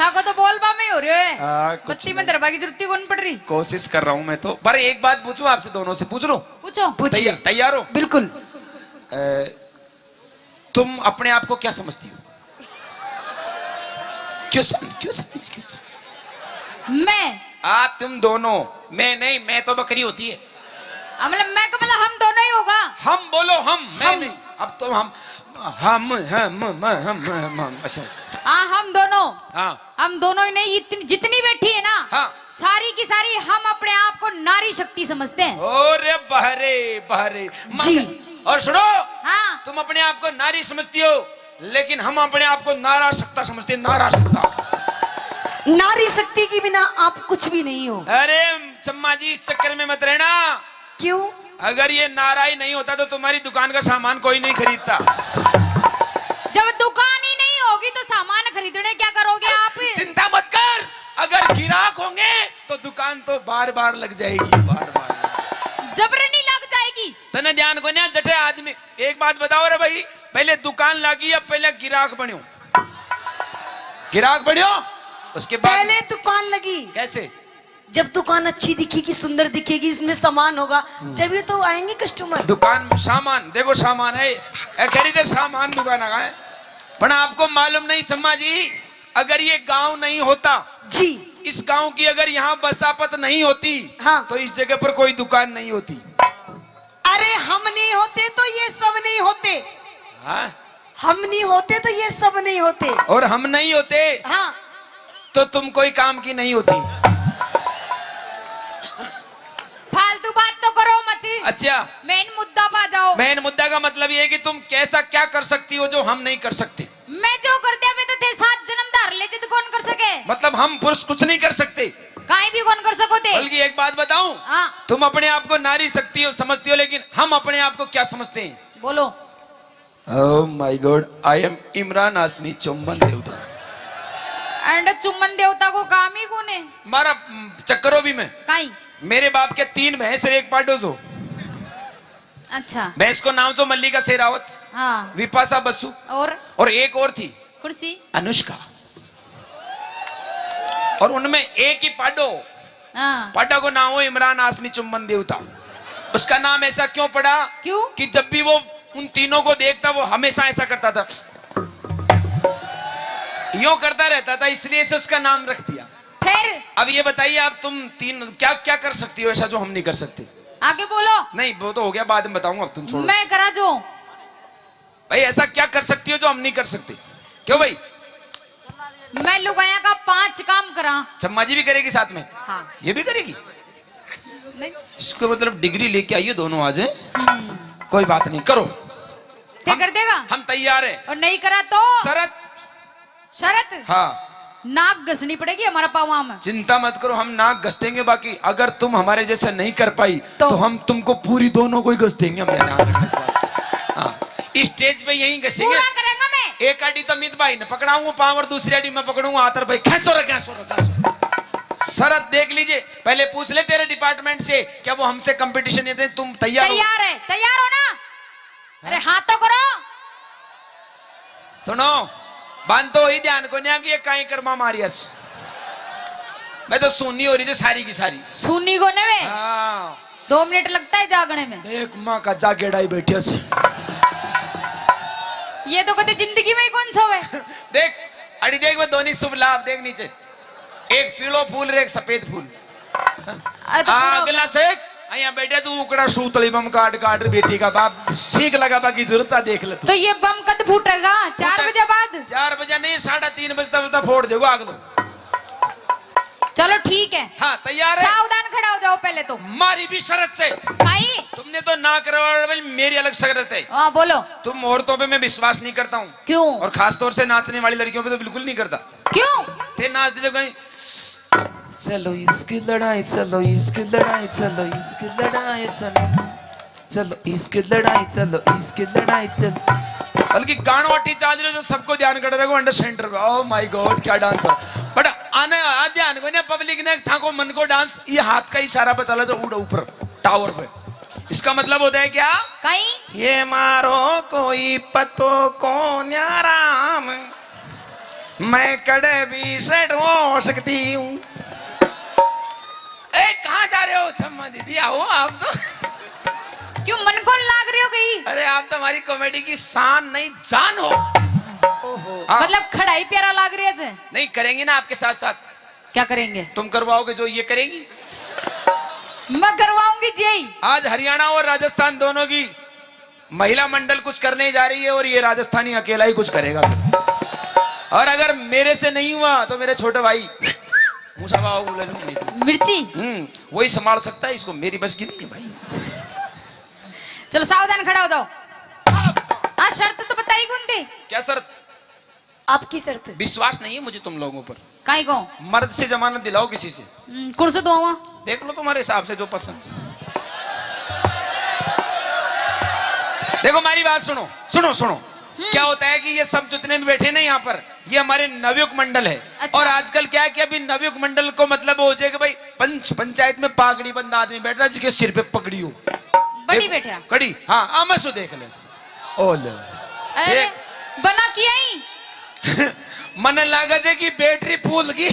थाको तो बोलबा में ही हो रहे है। हाँ, कुछ बत्ती में नहीं। धरबा की जरूरत ही कौन पड़ रही। कोशिश कर रहा हूँ मैं तो, पर एक बात पूछूं आपसे, दोनों से पूछ लूं? पूछो। पूछिए। तैयार, तैयार हो? बिल्कुल। अ, तुम अपने आप को क्या समझती हो? क्यों सम-, क्यों समझ, क्यों समझ? मैं? आ, तुम दोनों। मैं नहीं, मैं तो बकरी होती है। आ, मतलब मैं को, मतलब हम दोनों ही होगा। हम बोलो, हम, मैं हम। नहीं। अब तो हम, हम, हम, हम, हम, हम, अच्छा। हाँ, हम दोनों। हाँ। हम दोनों ही नहीं, इतनी, जितनी बैठी है ना, हाँ। सारी की सारी हम अपने आप को नारी शक्ति समझते हैं। अरे बहरे, बहरे, माँ जी। का-, और सुनो, हाँ। तुम अपने आप को नारी समझती हो, लेकिन हम अपने आप को नारा शक्ता समझते हैं, नारा शक्ता। नारी शक्ति के बिना आप कुछ भी नहीं हो। अरे चम्मा जी, इस चक्कर में मत रहना। क्यों? अगर ये नारा ही नहीं होता तो तुम्हारी दुकान का सामान कोई नहीं खरीदता। जब दुकान ही नहीं होगी तो सामान खरीदने क्या करोगे आप? चिंता मत कर, अगर गिराक होंगे तो दुकान तो बार बार लग जाएगी, बार बार। जबरनी लग जाएगी। तने ध्यान को ना जठे आदमी, एक बात बताओ रे भाई, पहले दुकान लागी या पहले गिराक बन्यो? गिराक बन्यो, उसके बाद पहले दुकान लगी। कैसे? जब दुकान अच्छी दिखेगी, सुंदर दिखेगी, इसमें सामान होगा, जब ये तो आएंगे कस्टमर। दुकान में सामान, देखो सामान है, ए, खरीदे सामान दुकान का है। पर आपको मालूम नहीं चम्मा जी, अगर ये गांव नहीं होता, जी। इस गांव की अगर यहाँ बसापत नहीं होती, हाँ। तो इस जगह पर कोई दुकान नहीं होती। अरे हम नहीं होते तो ये सब नहीं होते। हाँ? हम नहीं होते तो ये सब नहीं होते। और हम नहीं होते, हाँ। तो तुम कोई काम की नहीं होती। फालतू बात तो करो मत। अच्छा। मेन मुद्दा पा जाओ। मेन मुद्दा का मतलब ये है कि तुम कैसा क्या कर सकती हो जो हम नहीं कर सकते। मैं जो कर दिया, मैं तो थे सात जन्म धार ले, जिद कौन कर सके? मतलब हम पुरुष कुछ नहीं कर सकते। काई भी कौन कर सको थे। बल्कि एक बात बताऊं, हाँ। तुम अपने आप को नारी शक्ति हो, समझती हो, लेकिन हम अपने आप को क्या समझते हैं? बोलो। Oh my God, I am Imran हाशमी चुम्बन देवता। एंड चुम्बन देवता को काम ही कौन है? मारा, हम्म, चक्करो भी मैं। काई? मेरे बाप के तीन भैंस और एक पाडो सो। अच्छा। भैंस को नाम सो मल्लिका शेरावत, हाँ। विपाशा बसु और? और एक और थी। कौन सी? अनुष्का। और उनमें एक ही पाडो, हाँ। पाडा को नाम हो इमरान हाशमी चुम्बन देवता। उसका नाम ऐसा क्यों पड़ा? क्यों? कि जब भी वो उन तीनों को देखता, वो हमेशा ऐसा करता था, यूं करता रहता था, इसलिए से उसका नाम रख दिया। फिर? अब ये बताइए आप, तुम तीन क्या क्या कर सकती हो ऐसा जो हम नहीं कर सकते? आगे बोलो। नहीं, वो तो हो गया, बाद में बताऊंगा, अब तुम छोड़ो। मैं करा जो। भाई, ऐसा क्या कर सकती हो जो हम नहीं कर सकते? क्यों भाई? मैं लुगाया का पांच काम करा। चम्मा जी भी करेगी साथ में? हाँ। ये भी करेगी? नहीं। इसको मतलब डिग्री लेके आइए दोनों आज, हैं? हम्म। कोई बात नहीं, करो। क्या हम, कर देगा? हम तैयार हैं। और नहीं करा तो? शरत। शरत? हाँ। नाक घसनी पड़ेगी हमारा पावा में। चिंता मत करो, हम नाक घस देंगे, बाकी अगर तुम हमारे जैसे नहीं कर पाई तो? तो हम तुमको पूरी दोनों को ही घस देंगे। हम ध्यान रखना इस बात। हाँ, स्टेज पे यहीं घसेंगे। पूरा करेंगे मैं। एक आड़ी तो मित भाई ने पकड़ाऊंगा पाँव और दूसरी आड़ी मैं पकड़ूंगा हाथ, और भाई खींचो रे, खींचो रे, खींचो। शरत देख लीजिए, पहले पूछ ले तेरे डिपार्टमेंट से, क्या वो हमसे कंपटीशन ये दे? तुम तैयार हो? तैयार है, तैयार हो ना? अरे हाँ तो करो। सुनो, बांध तो ही ध्यान को नहीं कि ये काई कर्मा मारियस। मैं तो सुनी हो रही जो सारी की सारी। सुनी को ने वे? हाँ। दो मिनट लगता है जागने में। देख माँ का जागेड़ा ही बैठिया से। ये तो कदे जिंदगी में ही कौन सोवे। देख, अड़ी देख, मैं दोनों शुभ लाभ देख नीचे। एक पीलो फूल रे एक सफेद फूल। अरे तो आ, पूरा अगला चेक। यहाँ बैठे तू उकड़ा सूतली बम काट काट रे बेटी का बाप। ठीक लगा, बाकी जरूरत सा देख ले तू। तो ये बम कद फूटेगा? चार फूटे-, बजे बाद? चार बजे नहीं, साढ़े तीन बजे तक तो फोड़ देगा आग तो। चलो ठीक है। हाँ, तैयार है? सावधान खड़ा हो जाओ पहले तो। मारी भी शरत से। भाई। तुमने तो ना करवा, मेरी अलग शरत है। हाँ, बोलो। तुम औरतों पे मैं विश्वास नहीं करता हूँ। क्यों? और खास तौर से नाचने वाली लड़कियों पे तो बिल्कुल नहीं करता। क्यों? ते नाच दे जो कहीं, चलो इसकी लड़ाई, चलो इसकी लड़ाई, चलो इसकी लड़ाई, चलो, चलो इसकी लड़ाई, चलो इसकी लड़ाई, चलो। बल्कि गाणो अटी चाल रहे जो सबको ध्यान कर रहे हो, अंडर सेंटर पे। Oh my God, क्या डांस है। बट आने आ ध्यान को ना, पब्लिक ने थाको मन को डांस, ये हाथ का इशारा पे चला जो उड़ा ऊपर टावर पे। इसका मतलब होता है क्या? कहीं? ये मारो कोई पतो को न्याराम। मैं कड़े भी सेट हो सकती हूँ। ए, कहाँ जा रहे हो छम्मा दीदी? आओ आप तो। क्यों मन को लाग रही हो गई? अरे, आप तो हमारी कॉमेडी की शान नहीं, जान हो। ओहो। हाँ। मतलब खड़ा ही प्यारा लाग रहा है। नहीं, करेंगे ना आपके साथ साथ। क्या करेंगे? तुम करवाओगे जो ये करेगी? मैं करवाऊंगी जी। आज हरियाणा और राजस्थान दोनों की महिला मंडल कुछ करने जा रही है और ये राजस्थानी अकेला ही कुछ करेगा। और अगर मेरे से नहीं हुआ तो मेरे छोटे भाई मूसा बाबू ले लूंगी। मिर्ची? हम्म, वही संभाल सकता है इसको, मेरी बस की नहीं है भाई। चलो सावधान खड़ा हो जाओ। हाँ, शर्त तो बताई कौन थी? क्या शर्त? आपकी शर्त। विश्वास नहीं है मुझे तुम लोगों पर। काई को? मर्द से जमानत दिलाओ किसी से। हम्म, कुर्सी दुआवा। देख लो तुम्हारे हिसाब से जो पसंद। देखो, हमारी बात सुनो, सुनो, सुनो। हम्म। क्या होता है कि ये सब जितने भी बैठे ना यहाँ पर, ये हमारे नवयुग मंडल है। अच्छा। और आजकल क्या है कि अभी नवयुग मंडल को मतलब हो जाए कि भाई, पंच, पंचायत में पागड़ी बंदा आदमी बैठता है जिसके सिर पे पगड़ी हो। बड़ी एक बैठा। कड़ी, हाँ, आमसो देख ले। ओ ले। अरे, देख। बना किया ही। मने लागे जे कि बैटरी फूल गई।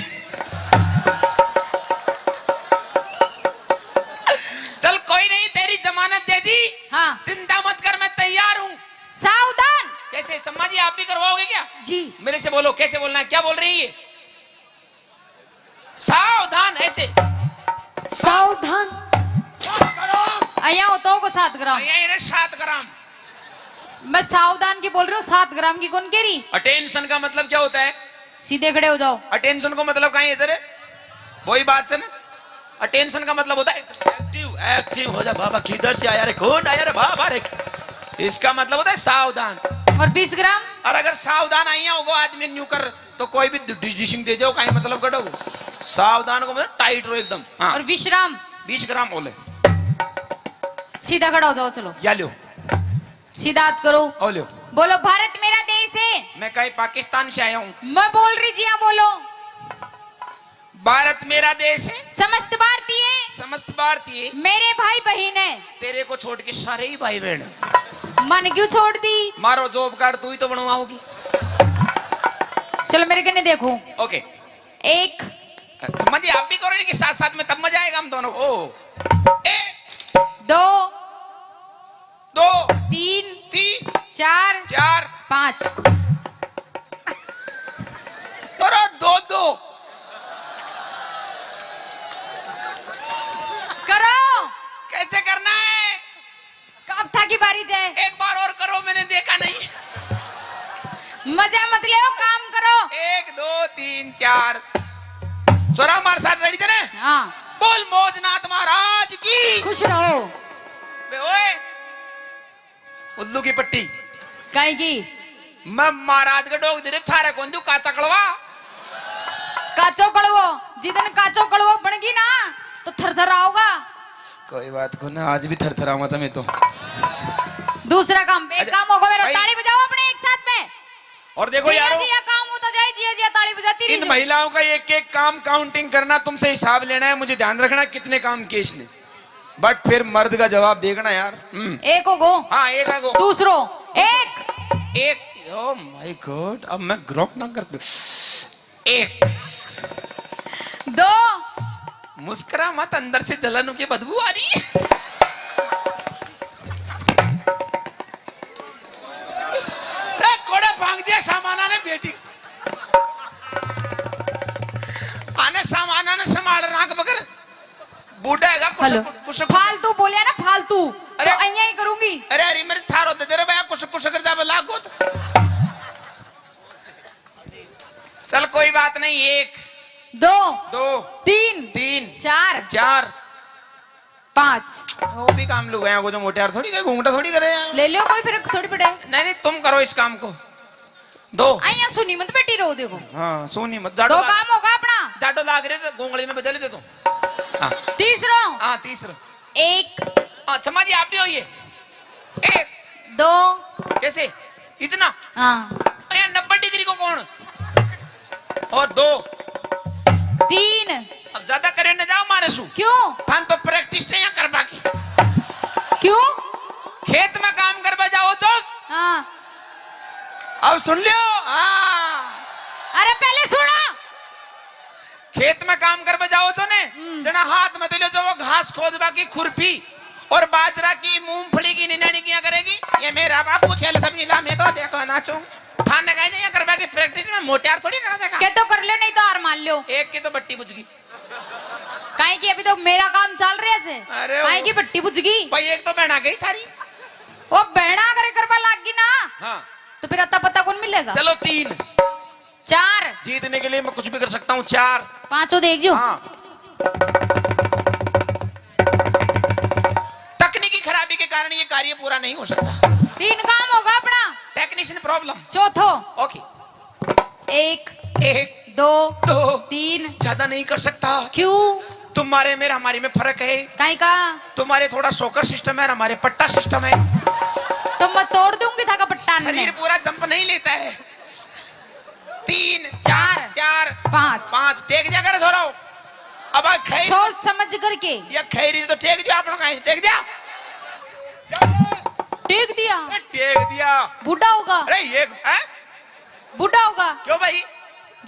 बिट्टी, हाँ। चिंता मत कर, मैं तैयार हूँ। सावधान। कैसे सम्मा जी, आप भी करवाओगे क्या? जी। मेरे से बोलो, कैसे बोलना है, क्या बोल रही है? सावधान, ऐसे। सावधान। सात ग्राम। आया होता होगा सात ग्राम। आया इन्हें सात ग्राम। मैं सावधान की बोल रही हूँ, सात ग्राम की कौन कह रही? अटेंशन का मतलब क्या होता है? सीधे खड़े हो जाओ। अटेंशन को मतलब कहीं इधर है, वही बात से ना। अटेंशन का मतलब होता है एक्टिव, एक्टिव हो जा बाबा, किधर से आया रे, कौन आया रे बाबा रे। इसका मतलब होता है सावधान। और बीस ग्राम? और अगर सावधान आइया होगा आदमी न्यू कर, तो कोई भी डिसीजन दे जाओ, कहीं मतलब कटो। सावधान को मतलब टाइट रहो एकदम। हाँ। और विश्राम? बीस ग्राम बोले। सीधा खड़ा हो जाओ, चलो। या लो। सीधा हाथ करो। ओ लो। बोलो, भारत मेरा देश है। मैं कहीं पाकिस्तान से आया हूँ। मैं बोल रही जी, हाँ बोलो। भारत मेरा देश है। समस्त भारतीय। समस्त भारतीय। मेरे भाई बहन है। तेरे को छोड़ के सारे ही भाई बहन। मन क्यों छोड़ दी? मारो जॉब कार्ड तू ही तो बनवाओगी। चलो मेरे कने देखो। ओके। एक। अच्छा, मजे आप भी करो इनके साथ साथ में, तब मजा आएगा हम दोनों को। ओ। एक। दो। दो। तीन। तीन। चार। चार। पाँच। अरे दो दो। करो। कैसे करना है? अब थाकी बारी जे। एक बार और करो, मैंने देखा नहीं। मजा मत ले, काम करो। एक, दो, तीन, चार। छोरा, हमारे साथ रेडी थे ना? हाँ। बोल मौजनाथ महाराज की। खुश रहो। बे ओए, उल्लू की पट्टी। काहे की? मैं महाराज के डोग दे रे, थारे कौन दू काचा कड़वा? काचो कड़वो, जिदन काचो कड़वो बन गई ना, तो थरथर आओगा। कोई बात को ना, आज भी थरथरावा था मैं तो। दूसरा काम, एक अच्छा, काम होगा मेरा, भाई। ताली बजाओ अपने एक साथ में। और देखो जिया यारो, जिया काम होता जाए, जिया जिया ताली बजाती इन रहिए। महिलाओं का एक एक काम काउंटिंग करना, तुमसे हिसाब लेना है, मुझे ध्यान रखना कितने काम किए इसने। बट फिर मर्द का जवाब देखना यार। हम्म। एक हो गो। हाँ, एक है गो। दूसरो। एक। एक। Oh my God, अब मैं ग्रोक ना कर दूं। एक। दो। मुस्कुरा मत, अंदर से जलन की बदबू आ रही है। ए, कोड़ा भांग दिया सामाना ने बेटी। आने सामाना ने संभाल रहा बगर। बूढ़ा हैगा, कुछ, हेलो। कुछ, कुछ। फालतू बोलिया ना, फालतू। अरे। तो अइयां ही करूंगी। अरे, अरे, मेरे थारो दे दे रे भैया, कुछ, कुछ कर जावे लाग गोत। चल, कोई बात नहीं, एक। दो। दो। तीन। तीन। चार। चार। पाँच। वो भी काम लुगाया को, जो मोटे यार थोड़ी करे, घूंघटा थोड़ी करे यार। ले लो कोई, फर्क थोड़ी पड़े। नहीं, नहीं, तुम करो इस काम को। दो। अइयां सुनी मत बेटी रो, देखो। हाँ, सुनी मत। जाडो दो लाग, काम होगा अपना। जाडो लाग रहे तो गोंगली में बजा ले दे तू। हाँ। तीसरो। हाँ, तीसरो। एक। हाँ, क्षमा जी, आप भी होइए। एक। दो। कैसे? इतना? हाँ। अरे यार, नब्बे डिग्री को कौन? और दो। तीन। अब ज्यादा करे न जाओ मारे सु। क्यों? थान तो प्रैक्टिस चाहिए करवा की। क्यों? खेत में काम करवा जाओ चौक। हाँ। अब सुन लियो। हाँ। अरे पहले सुनो। खेत में काम करवा जाओ तो ने, हम्म। जना हाथ में तो ले जाओ घास खोदवा की खुरपी और बाजरा की, मूंगफली की निनानी किया करेगी। ये मेरा बाप कुछ है, सब इला में तो देखो नाचो। थाने कहीं नहीं करवा की प्रैक्टिस में मोटे यार थोड़ी करा देगा। के तो कर लो, नहीं तो हार मान लो। एक की तो बट्टी बुझ गई। काहे की अभी तो मेरा काम चल रहा है। अरे काहे वो की बट्टी बुझ गई। भाई एक तो बहना गई थारी। वो बहना अगर करवा लाग गई ना, हाँ। तो फिर अता पता कौन मिलेगा? चलो तीन। चार। जीतने के लिए मैं कुछ भी कर सकता हूँ। चार। पांचों देख जो। हाँ। तकनीकी खराबी के कारण ये कार्य पूरा नहीं हो सकता। तीन काम होगा अपना। Technician problem. चौथो। ओके। एक। एक। दो। दो। तीन। ज्यादा नहीं कर सकता। क्यों? तुम्हारे मेरे हमारे में फर्क है। काहे का? तुम्हारे थोड़ा शॉकर सिस्टम है और हमारे पट्टा सिस्टम है। तो मैं तोड़ दूंगी थाका पट्टा ने। शरीर पूरा जंप नहीं लेता है। तीन, चार, चार, चार, पाँच। पाँच। टेक दिया करे थोड़ा। अब आ खैर सोच समझ करके। ये खैरी तो टेक दिया आपने, कहीं टेक दिया। टेक दिया। ए, टेक दिया। बूढ़ा होगा। अरे ये, हैं? बूढ़ा होगा। क्यों भाई?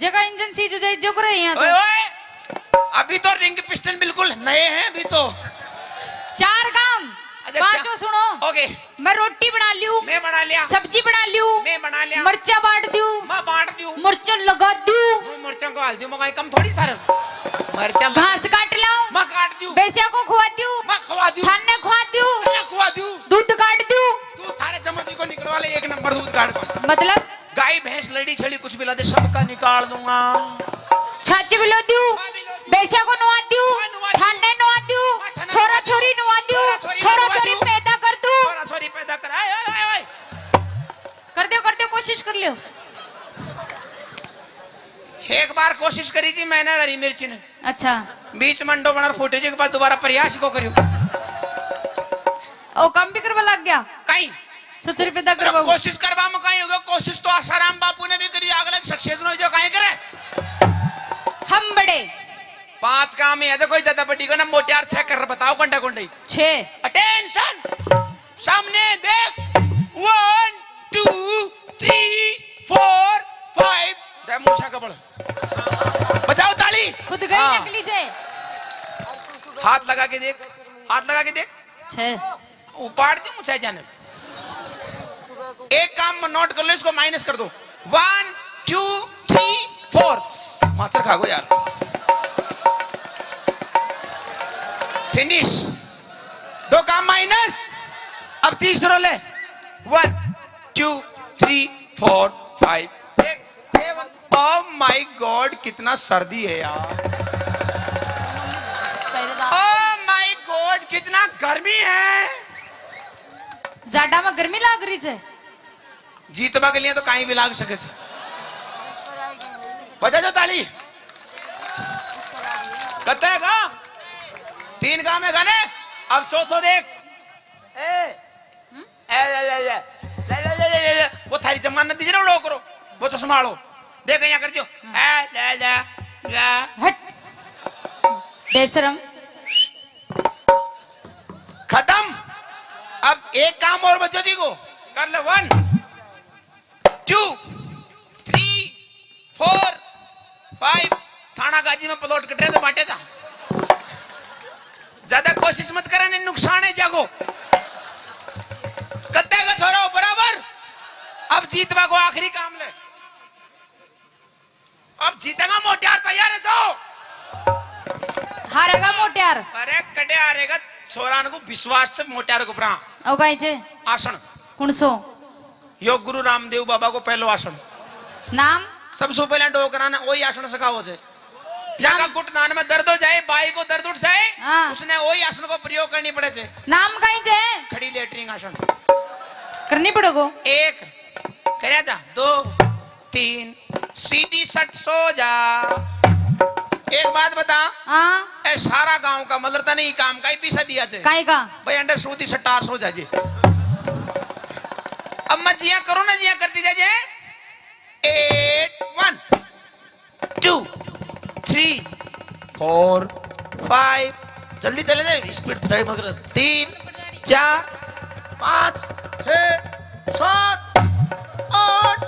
जगह इंजन सीज हो जाए, जो करे यहाँ तो। ओए, ओए। अभी तो रिंग पिस्टन बिल्कुल नए हैं अभी तो। चार काम। पांचों सुनो। ओके। मैं रोटी बना लियो। मैं बना लिया। सब्जी बना लियो। मैं बना लिया। मरचा बांट दियो। मैं बांट दियो। मरचा लगा दियो। मैं मरचा को हाल दियो, मैं कम थोड़ी थारे। मरचा मैं घास काट लाओ। मैं काट दियो। भैंसिया को खुआ दियो। मैं खुआ दियो। थाने खुआ दियो। मैं खुआ दियो। दूध काट दियो। तू थारे चम्मच को निकलवा ले, एक नंबर दूध काट पा। मतलब? गाय, भैंस, लड़ी, छड़ी, कुछ भी ला दे, सबका निकाल दूंगा। छाछ भी लो दियो। मैं भी लो दियो। भैंसिया को नुआ दियो। मैं नुआ दियो। थाने नुआ दियो। मैं थाने छोरा नुआ दियो। छोरी नुआ दियो। छोरा छोरी छोरा नुआ छोरी दियो। पैदा कर दूं। छोरा छोरी पैदा कर। आए, आए, आए, आए। कर दो, कर दो, कोशिश कर लियो। एक बार कोशिश करी जी मैंने हरी मिर्ची ने। अच्छा। बीच में अंडो बना फूटे जी के बाद दोबारा प्रयास को करियो। ओ, काम भी करवा लग गया। कहीं। छोरा छोरी पैदा अरे करवाओ। कोशिश करवा में कहीं होगा, कोशिश तो आसाराम बापू ने भी करी, आग लग सक्सेस नहीं जो कहीं करे। हम बड़े। पांच काम ही है, देखो ज्यादा बड़ी को ना, मोटियार छह कर बताओ, कंडा कंडी। छह। अटेंशन। सामने देख। One, two, three, four, five। दे मूछा कबड़। बजाओ ताली। खुद गई हाँ। नकली जे। हाथ लगा के देख, हाथ लगा के देख। छह। उपाड़ दूं मूछा जाने। एक काम नोट कर लो, इसको माइनस कर दो। One, two, three, four। माचर खा गो यार। फिनिश। दो काम माइनस। अब तीसरो ले। One, two, three, four, five, six, seven। Oh my God, कितना सर्दी है यार। Oh my God, कितना गर्मी है। जाडा में गर्मी लाग रही है। जीतबा के लिए तो काई भी लाग सके से। बजा दो ताली। कत्ते का? तीन काम है गाने। अब चौथो देख। ए। ए, ए, ए, ए। ले, ले, ले। वो थारी जमानत दीजिए ना, उड़ो करो। वो तो संभालो। देख यहाँ कर जो। ए, ले, ले, ले। हट। बेशरम। खत्म। अब एक काम और बच्चों जी को कर ले। One, two, three, four, five। थाना गाजी में प्लॉट कट रहे तो बांटे जा। ज्यादा कोशिश मत करे, नहीं नुकसान है जागो। कत्ते का छोरा हो बराबर। अब जीतवा को आखिरी काम ले। अब जीतेगा मोटियार, तैयार है जो। हारेगा मोटियार। अरे कटे हारेगा, छोरान को विश्वास से मोटियार को परा। ओ गाय जे। आसन। कौन सो? यो गुरु रामदेव बाबा को पहलो आसन। नाम? सबसे पहले डोकरा ने वही आसन सिखाओ से। जाका घुटनान में दर्द हो जाए, बाई को दर्द उठ जाए, हाँ। उसने वही आसन को प्रयोग करनी पड़े थे। नाम कहीं थे? खड़ी लेटरिन आसन। करनी पड़ेगो। एक, करे जा, दो, तीन, सीधी सट सो जा। एक बात बता। हाँ। ए सारा गांव का मतलब तने ही काम का ही पीसा दिया थे। काई का? भाई अंडर सूदी सटार सो जा जी। अब मैं जिया करो ना, जिया करती जा जे। Eight, one, two, three, four, five। जल्दी चले जाए, स्पीड पचाई मत कर। तीन, चार, पाँच, छः, सात, आठ।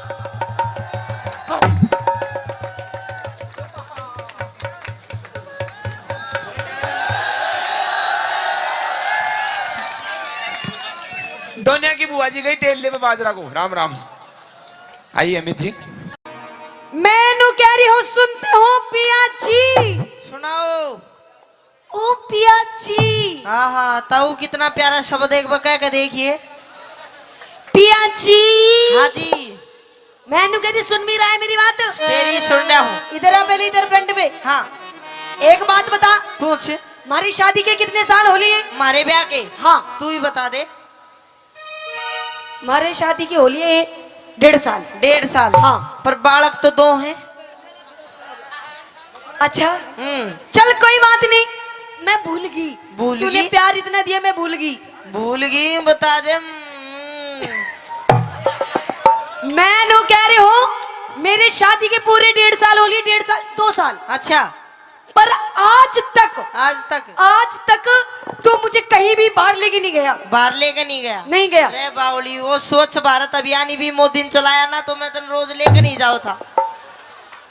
दोनिया की बुआ जी गई तेल ले बाजरा को। राम राम। आइए अमित जी। मैं नू कह रही हूँ, सुनते हो पिया जी? सुनाओ। ओ पिया जी। हाँ हाँ, ताऊ कितना प्यारा शब्द एक बार कह के देखिए। पिया जी। हाँ जी। मैं नू कह रही, सुन भी रहा है मेरी बात? तेरी सुन रहा हूँ। इधर आ पहले, इधर फ्रंट पे। हाँ। एक बात बता। पूछ। हमारी शादी के कितने साल हो लिए? हमारे ब्याह के? हाँ। तू ही बता दे। म्हारे शादी की हो लिए डेढ़ साल। डेढ़ साल? हाँ। पर बालक तो दो हैं। अच्छा। हम्म। चल कोई बात नहीं, मैं भूल गई। भूल तूने गई? प्यार इतना दिया, मैं भूल गई। भूल गई, बता दे। हम्म। मैं नू कह रही हूँ, मेरे शादी के पूरे डेढ़ साल हो लिए, डेढ़ साल, दो साल। अच्छा। पर आज तक, आज तक? आज तक तू मुझे कहीं भी बाहर लेके नहीं गया। बाहर लेके नहीं गया? नहीं गया। अरे बावली, वो स्वच्छ भारत अभियान ही भी मोदी ने चलाया ना, तो मैं तन रोज लेके नहीं जाओ था।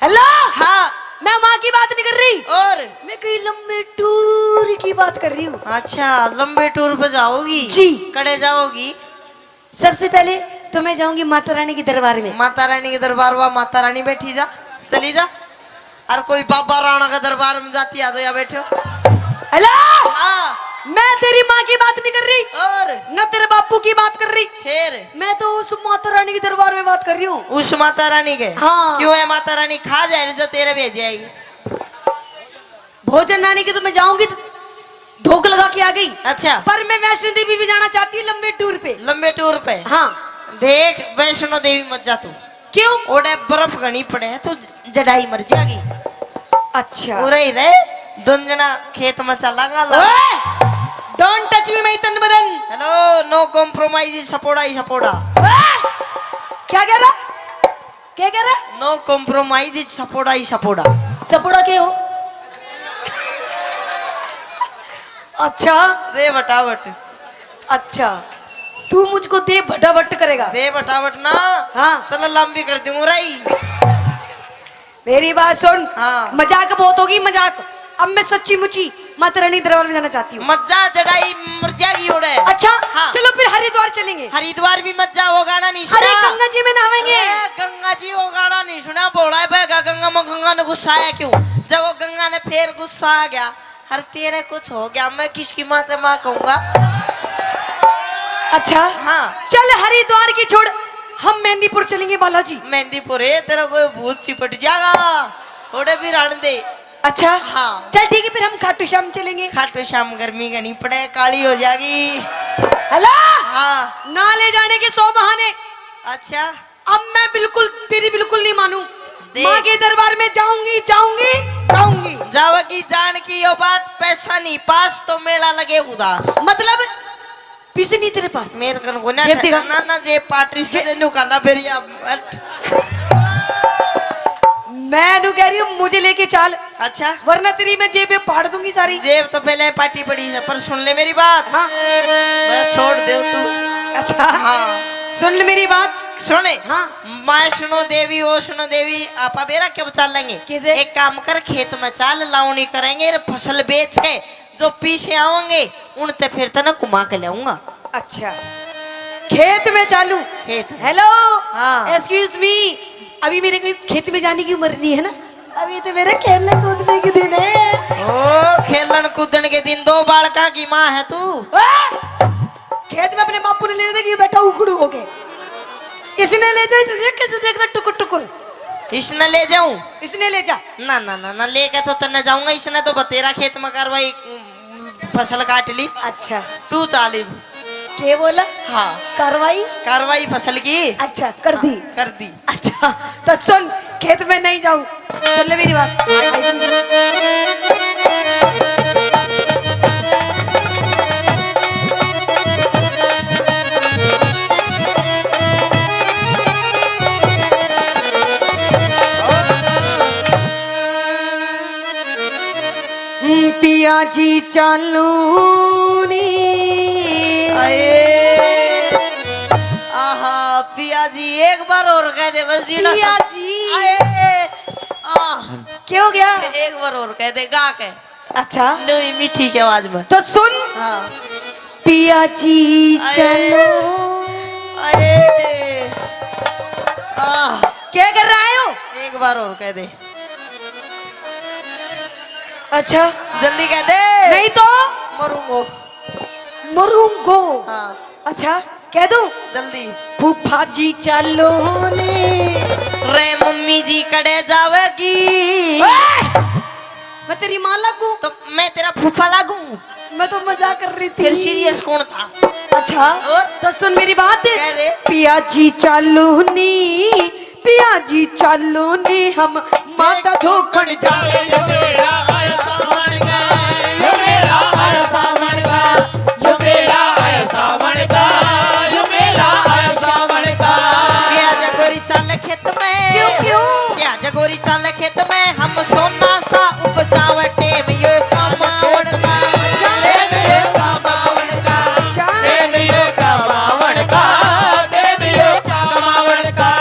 हेलो। हाँ। मैं वहाँ की बात नहीं कर रही। और? मैं कहीं लंबे टूर की बात कर रही हूँ। अच्छा, लंबे टूर पे जाओगी? जी। कड़े जाओगी? सबसे पहले तो मैं जाऊंगी माता रानी के दरबार में। माता रानी के दरबार, वहाँ माता रानी बैठी जा, चली जा। और कोई बाबा राणा के दरबार में जाती आ तो या बैठो। हेलो। हाँ। मैं तेरी माँ की बात नहीं कर रही। और? न तेरे बापू की बात कर रही। फिर? मैं तो उस माता रानी के दरबार में बात कर रही हूँ। उस माता रानी के? हाँ। क्यों है माता रानी खा जाए जो तेरे भेजे आई? भोजन रानी के तो मैं जाऊंगी, धोख लगा के आ गई। अच्छा। पर मैं वैष्णो देवी भी जाना चाहती हूँ लंबे टूर पे। लंबे टूर पे? हाँ। देख, वैष्णो देवी मत जा तू। क्यों? ओड़े बर्फ घणी पड़े है, तू जड़ाई मर जाएगी। अच्छा। उरे ही रहे, दोन जना खेत में चलांगा ला। ओए! Don't touch me, my तन बदन। Hello, no compromise, सपोड़ा ही सपोड़ा। ओए! क्या कह रहा? क्या कह रहा? No compromise, सपोड़ा ही सपोड़ा। सपोड़ा के हो? अच्छा। दे फटाफट। अच्छा, तू मुझको दे भटाभट करेगा? दे फटाफट ना। हाँ। तले लंबी कर दूं राई। मेरी बात सुन। हाँ। मजाक बहुत होगी, मजाक। अब मैं सच्ची मुची माता रानी दरबार में जाना चाहती हूँ। मत जा, जड़ाई मर जाएगी ओड़े। अच्छा, हाँ। चलो फिर हरिद्वार चलेंगे। हरिद्वार भी मत जा, वो गाना नहीं सुना। अरे गंगा जी में नहावेंगे। अरे गंगा जी, वो गाना नहीं सुना। भोला है बहगा गंगा में, गंगा ने गुस्सा आया क्यों? जब वो गंगा ने फिर गुस्सा आ गया, हर तेरे कुछ हो गया, मैं किसकी माँ से माँ कहूंगा? अच्छा। हाँ। चल हरिद्वार की छोड़, हम मेहंदीपुर चलेंगे बालाजी। मेहंदीपुर है, तेरा कोई भूत चिपट जाएगा, थोड़े भी रहने दे। अच्छा। हाँ। चल ठीक है, फिर हम खाटू श्याम चलेंगे। खाटू श्याम गर्मी घनी पड़े, काली हो जाएगी। हेलो। हाँ। ना ले जाने के सौ बहाने। अच्छा। अब मैं बिल्कुल, तेरी बिल्कुल नहीं मानूं। देख। माँ के दरबार में जाऊंगी, जाऊंगी, जाऊंगी। जावेगी जान की यो बात, पैसा नहीं पास तो मेला लगे उदास। मतलब? पैसे नहीं तेरे पास? मेरे कन कोन्या जेब दिखा। ना, ना, जेब पाटरी से जे- नु खाना फिर या, हट। मैं नु कह रही हूँ, मुझे लेके चाल। अच्छा। वरना तेरी मैं जेब में फाड़ दूंगी सारी। जेब तो पहले पाटी पड़ी है, पर सुन ले मेरी बात। हाँ। मैं छोड़ दे तू। अच्छा। हाँ। सुन ले मेरी बात। सुने। हाँ। वैष्णो देवी, वैष्णो देवी, आपा बेरा कब चलेंगे? किधर? एक काम कर, खेत में चाल, लावणी करेंगे, फसल बेच के जो पीछे आवेंगे, उनते फिर तने घुमा के लाऊंगा। अच्छा, खेत में चालू। खेत में। Hello, हाँ। Excuse me, अभी मेरे कोई खेत में जाने की उम्र नहीं है ना, अभी तो मेरे खेलने कूदने के दिन है। ओ, खेलन कूदन के दिन, दो बालका की माँ है तू। ओए! खेत में अपने बापू ने ले देगी, बैठा उखड़ू होके। इसने ले जा, इसने कैसे देख रहा टुकुर टुकुर। इसने ले जाऊं? इसने ले जा। ना, ना, ना, ना, लेके तो तन्ने जाऊंगा, इसने तो बतेरा खेत में कार्रवाई, उम, फसल काट ली। अच्छा। तू चाल इब। के बोला? हाँ। कार्रवाई? कार्रवाई फसल की। अच्छा, कर दी। कर दी। अच्छा, तो सुन, खेत में नहीं जाऊं। सुन ले मेरी बात। पिया जी चालू नी। आए। आहा, पिया जी, एक बार और कह दे बस जीना पिया सब। जी। आए। आह। क्या हो गया? एक बार और कह दे, गा के। अच्छा। नवी मीठी सी आवाज में। तो सुन। हाँ। पिया जी आए। चलो। आए। आह। क्या कर रहा है हो? एक बार और कह दे। अच्छा। जल्दी कह दे। नहीं तो? मरूंगो। मरूंगो। हाँ। अच्छा, कह दूं? जल्दी। फूफा जी चालो ने। रे मम्मी जी कड़े जावेगी? ओए! मैं तेरी माँ लागू? तो मैं तेरा फूफा लागू? मैं तो मजाक कर रही थी। फिर serious कौन था? अच्छा, और? तो सुन मेरी बात। कह दे। पिया जी चालो नी, पिया जी चालो नी, हम माता धोखण जावे। यो मेला आया सावण का, यो मेला आया सावण का, यो मेला आया सावण का, यो मेला आया सावण का। पिया जगोरी चाल खेत में। क्यों, क्यों? पिया जगोरी चाल खेत में, हम सोना सा उपजावे, टेम यो कमावण का। अच्छा। टेम यो कमावण का। अच्छा। टेम यो कमावण का, टेम यो कमावण का।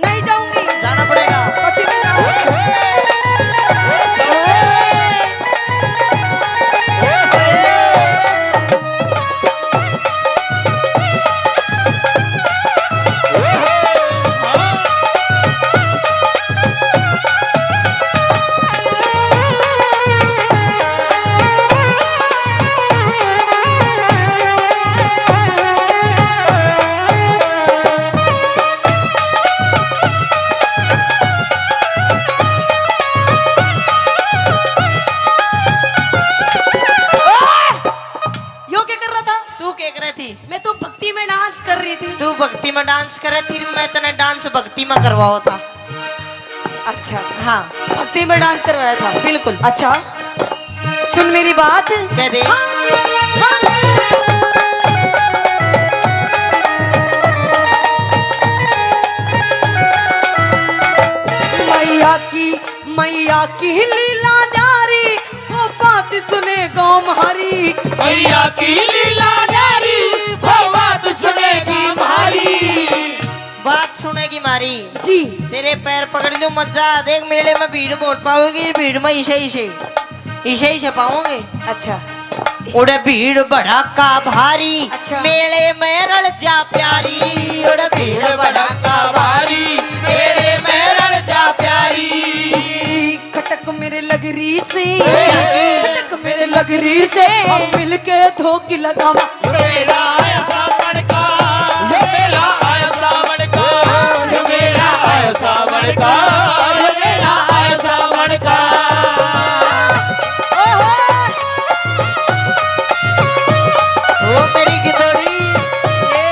नहीं जाऊंगी। जाना पड़ेगा। पति नहीं जाऊंगी। में डांस करे, फिर मैं तने डांस भक्ति में करवाओ था। अच्छा। हाँ। भक्ति में डांस करवाया था। बिल्कुल। अच्छा, सुन मेरी बात। कह दे। हाँ, हाँ। मैया की, मैया की लीला न्यारी, वो बात सुने गाँव म्हारी। मैया की लीला न्यारी, वो बात सुने गाँव म्हारी। बात सुनेगी म्हारी। जी। तेरे पैर पकड़ लूं, मजा। देख, मेले में भीड़ बहुत पाओगी, भीड़ में इसे, इसे, इसे, इसे पाओगे। अच्छा। उड़े भीड़ भड़ाका भारी, अच्छा। मेले में रल जा प्यारी। उड़े भीड़ भड़ाका भारी, मेले में रल जा प्यारी। खटक मेरे लगरी से, खटक मेरे लगरी से, हम मिलके धोक लगावा। यो मेला आया सावण का, यो मेला आया सावण का, यो मेला आया सावण का, यो मेला आया सावण का। ओ मेरी गिदोड़ी, ये।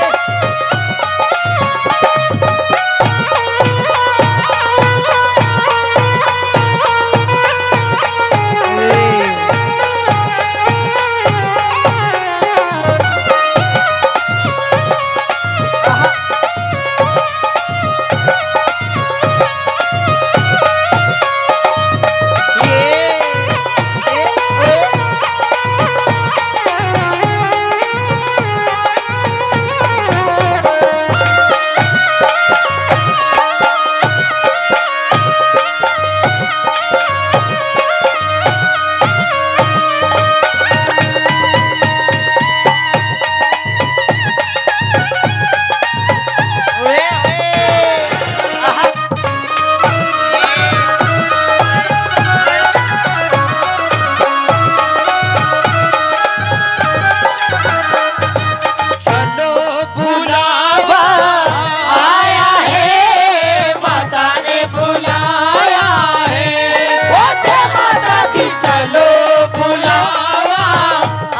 चलो बुलावा आया है, माता ने बुलाया है। ओ जय माता दी, चलो बुलावा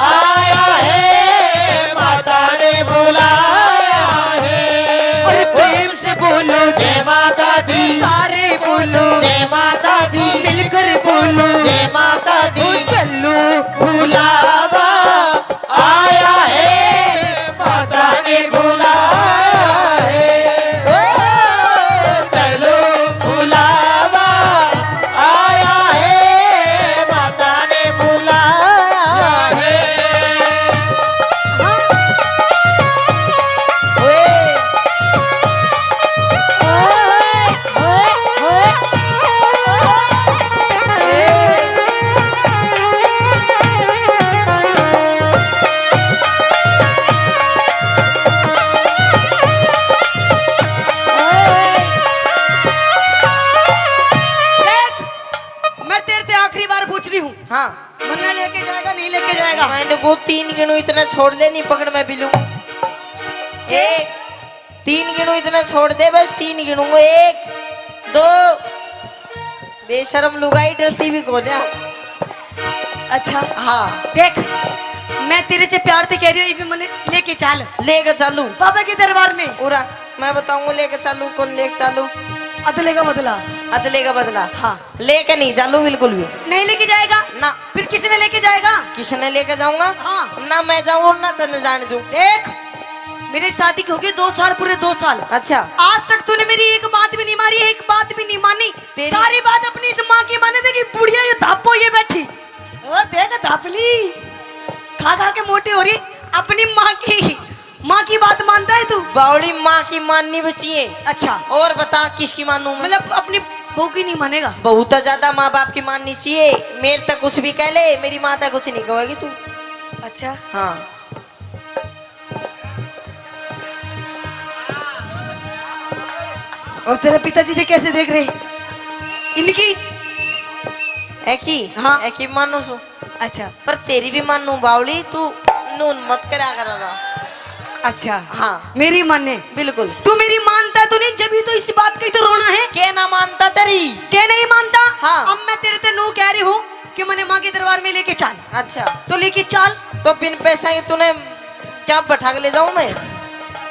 आया है, माता ने बुलाया है। और प्रेम से बोलो जय माता दी, सारे बोलो जय माता दी, मिलकर बोलो जय माता दी। ओ चलो बुलावा आया है, माता ने बुलाया है। ओ, चलो बुलावा आया है, माता ने बुलाया है। ओए। देख, मैं तेरे ते आखिरी बार पूछ रही हूँ। हाँ। मन्ने लेके जाएगा, नहीं लेके जाएगा? मैंने को तीन गिनू इतना छोड़ दे, नहीं पकड़ मैं भी लूं। एक, तीन गिनू इतना छोड़ दे, बस तीन गिनूंगा। एक, दो। बेशरम लुगाई, डरती भी कोन्या। अच्छा। हाँ। देख, मैं तेरे से प्यार से कह रही हूँ, ये भी मन्ने लेके चल। लेके चालू। बाबा के दरबार में। उरा, मैं बताऊंगा लेके चालू, कौन लेके चालू। अदले का बदला। अदले का बदला। हाँ। लेके नहीं चालू बिल्कुल भी। नहीं लेके जाएगा? ना। फिर किसने लेके जाएगा? किसने लेके जाऊंगा? हाँ। ना मैं जाऊँ और ना तन्ने जाने दूँ। देख, मेरी शादी की हो गई दो साल, पूरे दो साल। अच्छा। आज तक तूने मेरी एक बात भी नहीं मारी, एक बात भी नहीं मानी। तेरी सारी बात अपनी इस माँ की माने। देखी बुढ़िया ये धापो ये बैठी। ओ देख धापली, खा खा के मोटी हो रही। अपनी माँ की, माँ की बात मानता है तू? बावली, माँ की माननी बची है। अच्छा। और बता किसकी मानूं मैं? मतलब अपनी बहू की नहीं मानेगा? बहू तो ज्यादा माँ बाप की माननी चाहिए। मेरे तक कुछ भी कह ले, मेरी माँ तक कुछ नहीं कहेगी तू। अच्छा। हाँ। और तेरे पिताजी थे कैसे देख रहे इनकी? एकी? हाँ। एकी मानू सु। अच्छा। पर तेरी भी मानू बावली, तू नून मत करा कर। अच्छा। हाँ। मेरी माने? बिल्कुल। तू मेरी मानता तो नहीं, जब ही तो इस बात का ही तो रोना है। के ना मानता तेरी? के नहीं मानता? हाँ। अब मैं तेरे ते नू कह रही हूँ कि मने माँ के दरबार में लेके चल। अच्छा। तो लेके चल। तो बिन पैसा के तूने क्या बैठा के ले जाऊं मैं?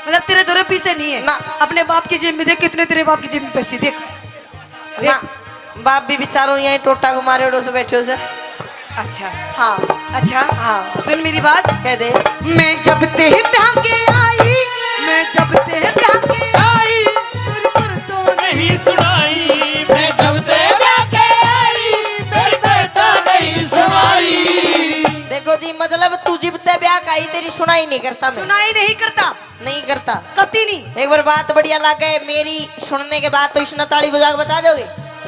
मतलब तेरे धोरे पैसे नहीं है? ना। अपने बाप की जेब में देख, कितने तेरे बाप की जेब में पैसे, देख। ना, बाप भी बेचारो यहीं टोटा को मारे उड़ो से बैठे हो से। अच्छा। हाँ। अच्छा। हाँ। सुन मेरी बात। कह दे। मैं जब ते ब्याह के आई, मैं जब ते ब्याह के आई, मेरी कर तो नहीं सुनाई। मैं जब ते ब्याह के आई, मेरी कर तो नहीं सुनाई। देखो जी, मतलब तू जिब ते ब्याह का आई, तेरी सुनाई नहीं करता मैं। सुनाई नहीं करता। नहीं करता। कती नहीं। एक बार बात बढ़िया लागे मेरी सुनने के बाद, तो इसने ताली बजा के बता दोगे?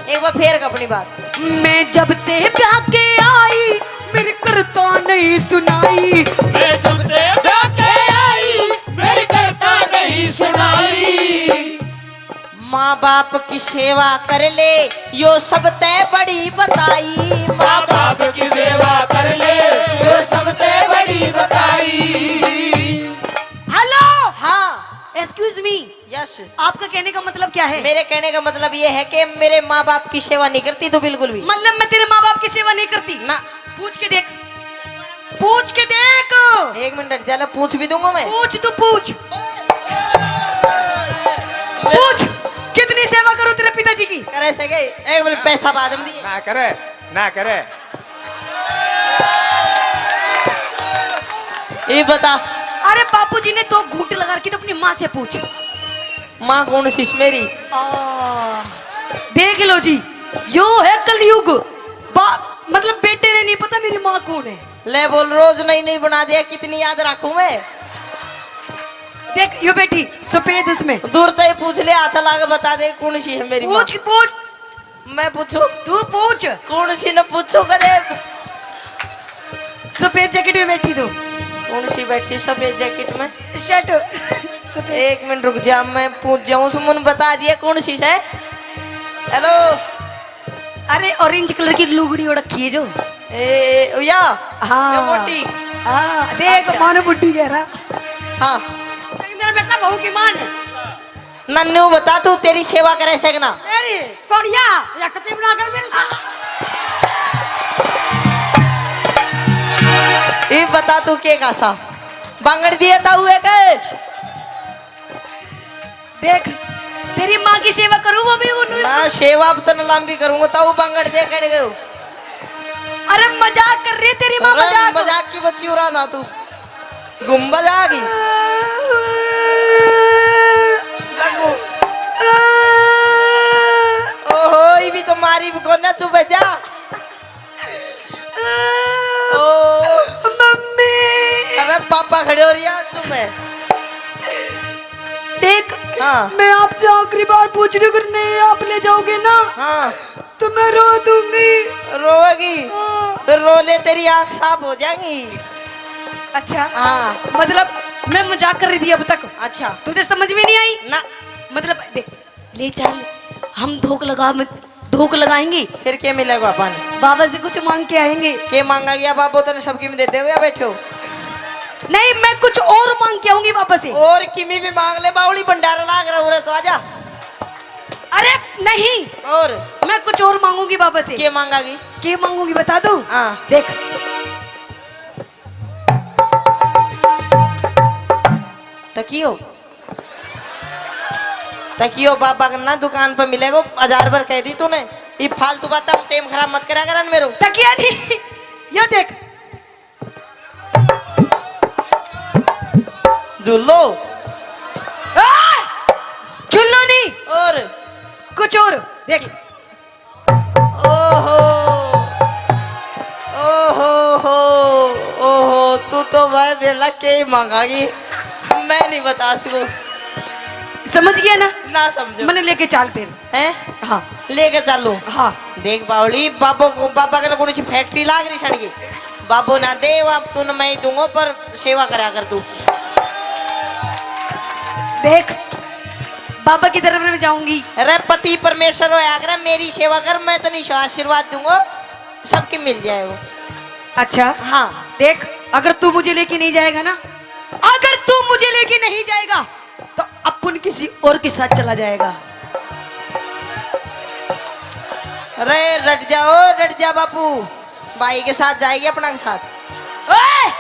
एक बार फेर अपनी बात। मैं जब ते ब्याह के आई, मेरी करता नहीं सुनाई। मैं जब ते ब्याह के आई, मेरी करता नहीं सुनाई। माँ बाप की सेवा कर ले, यो सबते बड़ी बताई। माँ बाप की सेवा कर ले, यो सबते बड़ी बताई। हेलो। हाँ। Excuse me. यस। आपका कहने का मतलब क्या है? मेरे कहने का मतलब ये है कि मेरे माँ बाप की सेवा नहीं करती तू बिल्कुल भी। मतलब मैं तेरे माँ बाप की सेवा नहीं करती? ना। पूछ के देख, पूछ के देख। एक मिनट हट जा, ले पूछ भी दूंगा मैं। पूछ, तू पूछ। पूछ, कितनी सेवा करूं तेरे पिताजी की? करे से गए, एक मिनट, पैसा बाद में दिए। ना करे, ना करे। ये बता। अरे बापू जी ने दो घूंट लगा रखी, तो अपनी माँ से पूछ। माँ कौन सी मेरी? आ, देख लो जी, यो है कलयुग। बा-, मतलब बेटे ने नहीं पता मेरी माँ कौन है। ले बोल, रोज नई नई बना दे, कितनी याद रखूं मैं। देख, यो बैठी सफेद उसमें। दूर तो ही पूछ ले, हाथ ला के बता दे कौन सी है मेरी माँ। पूछ, पूछ। मैं पूछूं? तू पूछ। कौन सी न पूछूं कदे? सफेद जैकेट में बैठी तू। कौन सी बैठी सफेद जैकेट में? शर्ट सफेद। एक मिनट रुक जा, मैं पूछ जाऊं। सुमन बता दिया कौन सी है। हेलो। अरे, ऑरेंज कलर की लुगड़ी ओढ़ रखी है जो। ए, ए, या? हाँ। ये मोटी? हाँ, देख, अच्छा। मानो बुड्ढी कह रहा। हाँ। तेरा बेटा बहू की माँ ने। नन्नू बता, तू तेरी सेवा करे से कि ना? मेरी कोड़िया, या कती बना कर मेरे साथ। ये बता, तू के कासा बांगड़ दिए ताऊ है के? देख, तेरी माँ की सेवा करूँ वो भी उन्होंने। ना, सेवा अब तन लंबी करूँगा, ताऊ बांगड़ दे कह गए। अरे मजाक कर रही, तेरी माँ अरे मजाक। मजाक की बच्ची उड़ा ना तू। गुम्बद आ गई। लगू। ओहो, ये भी तो मारी भी कोना, चुप जा। ओ। मम्मी। अरे पापा खड़े हो रही है, चुप है। देख, हाँ। मैं आपसे आखिरी बार पूछ रही हूँ, अगर नहीं आप ले जाओगे ना, हाँ। तो मैं रो दूंगी। रोएगी? हाँ। फिर रो ले, तेरी आँख साफ हो जाएगी। अच्छा। हाँ। मतलब मैं मजाक कर रही थी अब तक। अच्छा। तुझे समझ में नहीं आई? ना। मतलब देख, ले चल, हम धोक लगा, धोक लगाएंगे। फिर के मिलेगा अपन? बाबा से कुछ मांग के आएंगे। के मांगा गया बाबू, तने सबकी में दे देगा, बैठो। नहीं, मैं कुछ और मांग के आऊंगी बाबा से। और किमी भी मांग ले, बावली भंडारा लाग रहा हो रहा, तो आजा। अरे नहीं। और? मैं कुछ और मांगूंगी बाबा से। के मांगागी? के मांगूंगी बता दूं? हाँ। देख। तकियो, तकियो बाबा के ना दुकान पे मिलेगो, हजार बार कह दी तूने। ये फालतू बात, टाइम खराब मत करा करन मेरो। तकिया नहीं, ये देख। झूलो। आ! झूलो नहीं। और? कुछ और देख। ओहो, ओहो हो, ओहो, तू तो भाई बेला के ही मांगागी, मैं नहीं बता सकूं। समझ गया ना? ना समझो। मैंने लेके चाल फिर। हैं? हाँ। लेके चालू। हाँ। देख बावली, बाबो को, बाबा के कौन सी फैक्ट्री लाग रही सड़की? बाबो ना दे, अब तू न मैं ही दूंगा, पर सेवा करा कर तू। देख, बाबा की तरफ में जाऊंगी। अरे पति परमेश्वर होया कर, मेरी सेवा कर, मैं तो नहीं आशीर्वाद दूंगा, सबकी मिल जाएगा। अच्छा। हाँ। देख, अगर तू मुझे लेके नहीं जाएगा ना, अगर तू मुझे लेके नहीं जाएगा, तो अपन किसी और के साथ चला जाएगा। अरे डट जाओ, डट जा बापू, भाई के साथ जाएगी, अपना के साथ। ओए!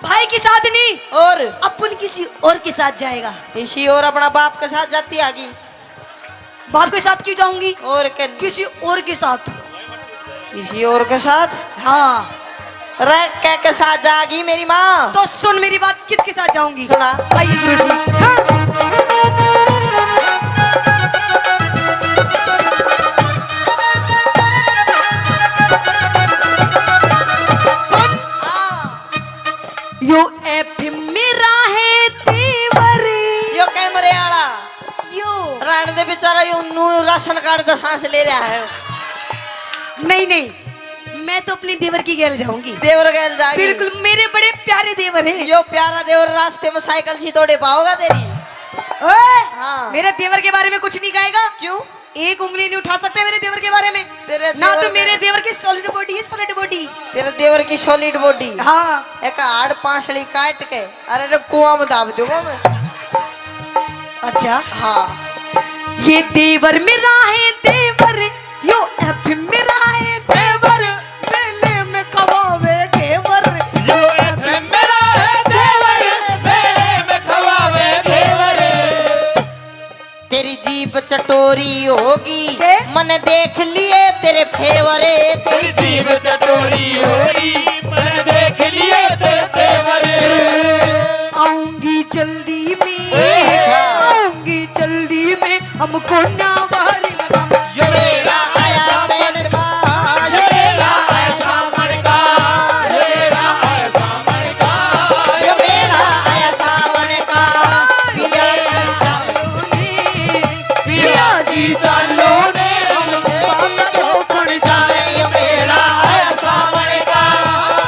भाई के साथ नहीं, और? अपन किसी और के साथ जाएगा। किसी और अपना बाप के साथ जाती आगी। बाप के साथ क्यों जाऊंगी? और के? किसी और के साथ। किसी और के साथ? हाँ। रे, के के साथ जागी मेरी माँ? तो सुन मेरी बात, किसके साथ जाऊंगी? सुना। आइए गुरुजी। हाँ। सुन। हाँ। यो एफ मेरा है देवर। यो कैमरे आला। यो। रहने दे बेचारा, यो नू राशन कार्ड का सांस ले रहा है। नहीं, नहीं, मैं तो अपने देवर की गैल जाऊंगी। देवर गैल जाएगी? बिल्कुल, मेरे बड़े प्यारे देवर हैं। यो प्यारा देवर रास्ते में साइकिल सी तोड़े पाओगा तेरी। ओए, हाँ। मेरे देवर के बारे में कुछ नहीं कहेगा। क्यों? एक उंगली नहीं उठा सकते मेरे देवर के बारे में। तेरे ना देवर तो के मेरे देवर की सॉलिड बॉडी है, सॉलिड बॉडी। तेरे देवर की सॉलिड बॉडी। हाँ। एक हाड़ पांसली काट के, अरे रे, कुआं में दाब दूंगा मैं। अच्छा। हाँ। ये देवर मेरा है देवर, यो एफ मेरा है देवर, मेले में खवावे घेवर। यो एफ मेरा है देवर, मेले में खवावे घेवर। तेरी जीभ चटोरी होगी, के? मने देख लिए तेरे फेवर। तेरी जीभ चटोरी होगी, मने देख लिए तेरे फेवर। आऊंगी जल्दी में, अच्छा। आऊंगी जल्दी में, हमको ना बाहर लगा। यो मेरा आया सावन का, यो मेरा आया सावन का, यो मेरा आया सावन का, यो मेरा आया सावन का। पिया जी चालो ने, पिया जी चालो ने, हम साथ धोखण जाए। यो मेला आया सावन का,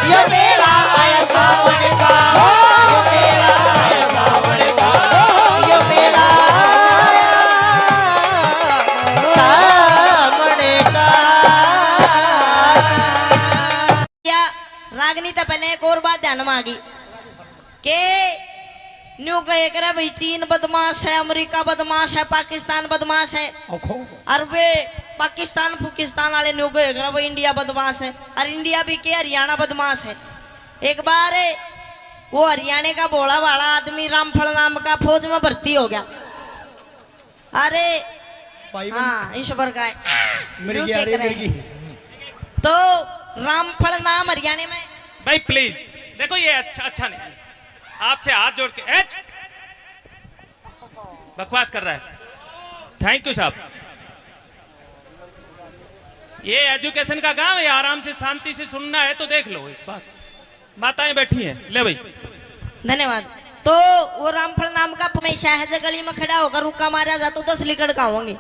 यो मेला आया सावन का, यो मेला आया सावन का, यो मेला आया सावन का। या रागनी तो पहले एक और बात ध्यान में आ गई। के न्यू कहे करे भाई, चीन बदमाश है, अमेरिका बदमाश है, पाकिस्तान बदमाश है। ओखो। और वे पाकिस्तान फुकिस्तान वाले न्यू कहे करे भाई, इंडिया बदमाश है, और इंडिया भी के, हरियाणा बदमाश है। एक बार वो हरियाणा का भोला भाला आदमी रामफल नाम का फौज में भर्ती हो गया। अरे भाई बन- हाँ, ईश्वर का है। मिर्गी न्यू आ के रही, करे। मिर्गी। तो रामफल नाम हरियाणा में। भाई प्लीज, देखो ये अच्छा, अच्छा नहीं। आपसे हाथ जोड़ के, ए, बकवास कर रहा है। थैंक यू साहब। ये एजुकेशन का गांव है, आराम से शांति से सुनना है तो देख लो एक बात। माताएं बैठी हैं, ले भाई। धन्यवाद। तो वो रामफल नाम का हमेशा है, जब गली में खड़ा होकर रुक्का मारा जा तो दस लिकड़ का होंगे।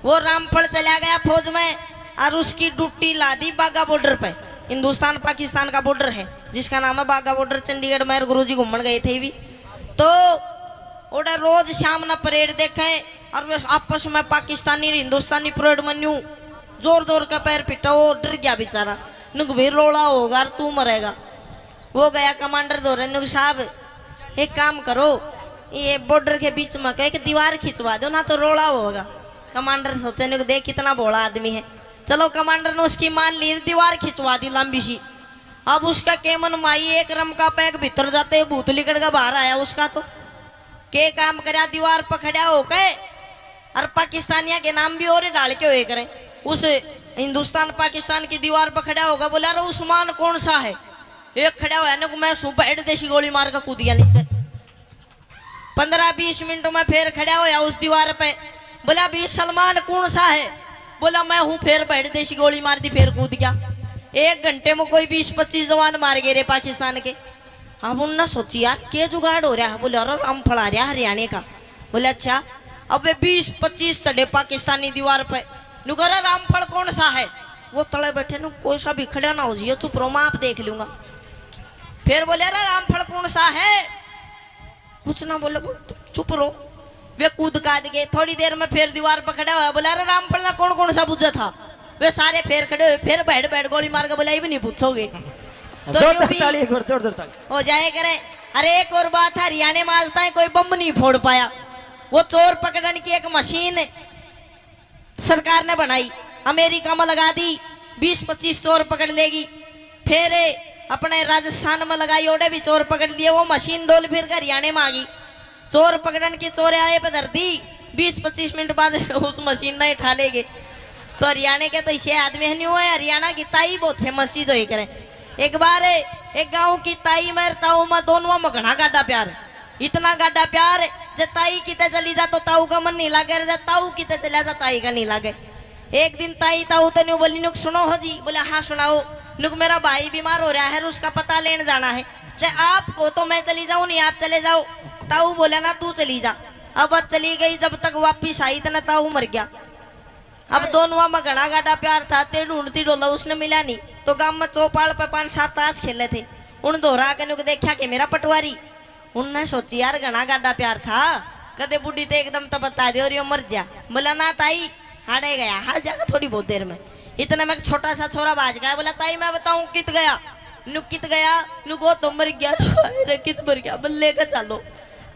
वो रामफल चला गया फौज में और उसकी ड्यूटी ला दी बाघा बॉर्डर पे। हिंदुस्तान पाकिस्तान का बॉर्डर है जिसका नाम है बाघा बॉर्डर। चंडीगढ़ में गुरुजी घूमन गए थे भी, तो ओड़ा रोज शाम ना परेड देखे और वे आपस में पाकिस्तानी और हिंदुस्तानी परेड में न्यू जोर जोर का पैर पिटा। वो डर गया बेचारा, नुक भी रोला होगा और तू मरेगा। वो गया कमांडर धोरे, नुक साहब एक काम करो, ये बॉर्डर के बीच में एक दीवार खिंचवा दो ना तो रोला होगा। कमांडर सोचे, नुक देख कितना भोला आदमी है। चलो कमांडर ने उसकी मान ली, दीवार खिंचवा दी लंबी सी। अब उसका केमन माई एक रमका पैक भीतर जाते ही भूत लिकड़ के बाहर आया उसका तो। के काम करया, दीवार पर खड़ा होके और पाकिस्तानिया के नाम भी और डाल के होए करे। उस हिंदुस्तान पाकिस्तान की दीवार पर खड़ा होगा, बोला, "अरे उस्मान कौन सा है?" एक खड़ा होया ने को मैं सू बैठ देसी गोली मार के कूद गया नीचे। पन्द्रह बीस मिनट में फिर खड़ा होया उस दीवार पे, बोला, "भी सलमान कौन सा है?" बोला, "मैं हूँ।" फिर बैठ देसी गोली मार दी, फिर कूद गया। एक घंटे में कोई बीस पच्चीस जवान मार गए रे पाकिस्तान के। अब उनने सोची, "यार, के जुगाड़ हो रहा है?" बोले, "अरे, रामफल आ रहा हरियाणा का।" बोले, "अच्छा।" अब वे बीस पच्चीस चढ़े पाकिस्तानी दीवार पे। नु कह रहा, "रामफल कौन सा है?" वो तले बैठे नु, "कोई सा भी खड़ा ना हो जियो, चुप रहो, मैं आप देख लूंगा।" फिर बोले, "अरे, रामफल कौन सा है?" कुछ ना बोले, बोल, "तुम चुप रहो।" वे कूद काद गए। थोड़ी देर में फिर दीवार पर खड़ा होया, बोला, "अरे, रामफल ना कौन कौन सा बुझा था?" वे सारे फिर खड़े हुए, फिर बैठ बैठ गोली मार के बोला, "ये भी नहीं पूछोगे।" तो जोरदार यूं भी ताली, एक बार जोरदार ताली। हो जाए करे। अरे, एक और बात है, हरियाणा में आज तक कोई बम नहीं फोड़ पाया। वो चोर पकड़न की एक मशीन सरकार ने बनाई, अमेरिका में लगा दी, बीस पच्चीस चोर पकड़ लेगी। फिर अपने राजस्थान में लगाई, ओड़े भी चोर पकड़ लिए, वो मशीन डोल फिर के हरियाणे में आ गई। चोर पकड़न की चोर आए पे धर दी, बीस पच्चीस मिनट बाद उस मशीन ने उठा ले गए। तो हरियाणा के तो इसे आदमी है नहीं हुआ है, हरियाणा की ताई बहुत फेमस चीज होई करे। एक बार एक गांव की ताई में ताऊ में दोनों में घना गाढ़ा प्यार, इतना गाढ़ा प्यार, जे ताई किते चली जा तो ताऊ का मन नहीं लागे, जे ताऊ किते चला जा ताई का नहीं लागे। एक दिन ताई ताऊ ते न्यू बोली, नुक सुनो हो जी। बोले, हाँ सुनाओ। नुक मेरा भाई बीमार हो रहा है, उसका पता लेने जाना है। जे आप को तो मैं चली जाऊं, नहीं आप चले जाओ। ताऊ बोला ना, तू चली जा। अब वह चली गई, जब तक वापिस आई इतना ताऊ मर गया। अब दोनों में घना गाढ़ा प्यार था, ते ढूंढती डोला उसने मिला नहीं, तो गांव में चौपाल पे पांच सात ताश खेले थे। उन दोहरा के नुक देखा कि मेरा पटवारी, उनने सोची, यार, घना गाढ़ा प्यार था, कदे बूढ़ी ते एकदम तो बता दे और यो मर जा। बोला, ना ताई, हाड़े गया, हार जागा थोड़ी बहुत देर में। इतने में एक छोटा सा छोरा बाज गया, बोला, ताई, मैं बताऊं कित गया? नु कित गया? नु को तो मर गया। हाय रे, कित मर गया? बल्ले का चालो।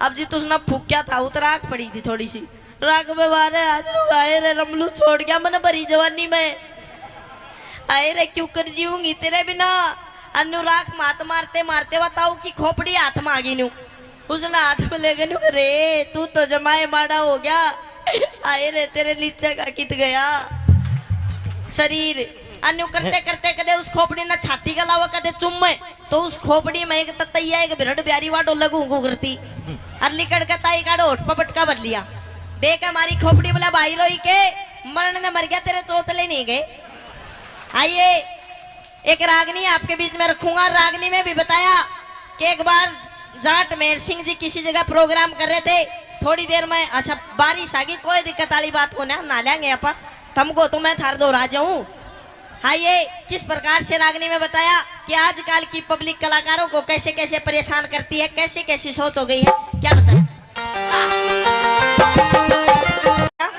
अब जी तुसने फूक्या था, उतर आग पड़ी थी थोड़ी सी। राग में मारे आज नु गाए रे, रमलू छोड़ गया मने भरी जवानी में। आए रे, क्यों कर जीऊंगी तेरे बिना? अन्नू राख मात मारते मारते वा ताऊ की खोपड़ी हाथ में आ गई न्यू। उसने हाथ में लेके न्यू, रे तू तो जमाए माड़ा हो गया। आए रे, तेरे नीचे का कित गया शरीर। अन्नू करते करते कदे उस खोपड़ी ने छाती का लावा, कदे चुम्मे। तो उस खोपड़ी में एक ततैया, एक बिरड ब्यारी वाडो लगू गू करती। अर लिकड़ के ताई काढ़ो होठ पे पटका भर लिया। देख हमारी खोपड़ी बोला, भाई रोई के मरण ने मर गया, तेरे चोचले नहीं गए। आइए, एक रागनी आपके बीच में रखूंगा। रागनी में भी बताया कि एक बार जाट मेर सिंह जी किसी जगह प्रोग्राम कर रहे थे, थोड़ी देर में, अच्छा, बारिश आ गई, कोई दिक्कत वाली बात को ना, नहा लेंगे आप, तुमको तो मैं थार दो राजा हूँ। हाँ, ये किस प्रकार से रागनी में बताया कि आजकल की पब्लिक कलाकारों को कैसे कैसे परेशान करती है, कैसी कैसी सोच हो गई है, क्या बताया।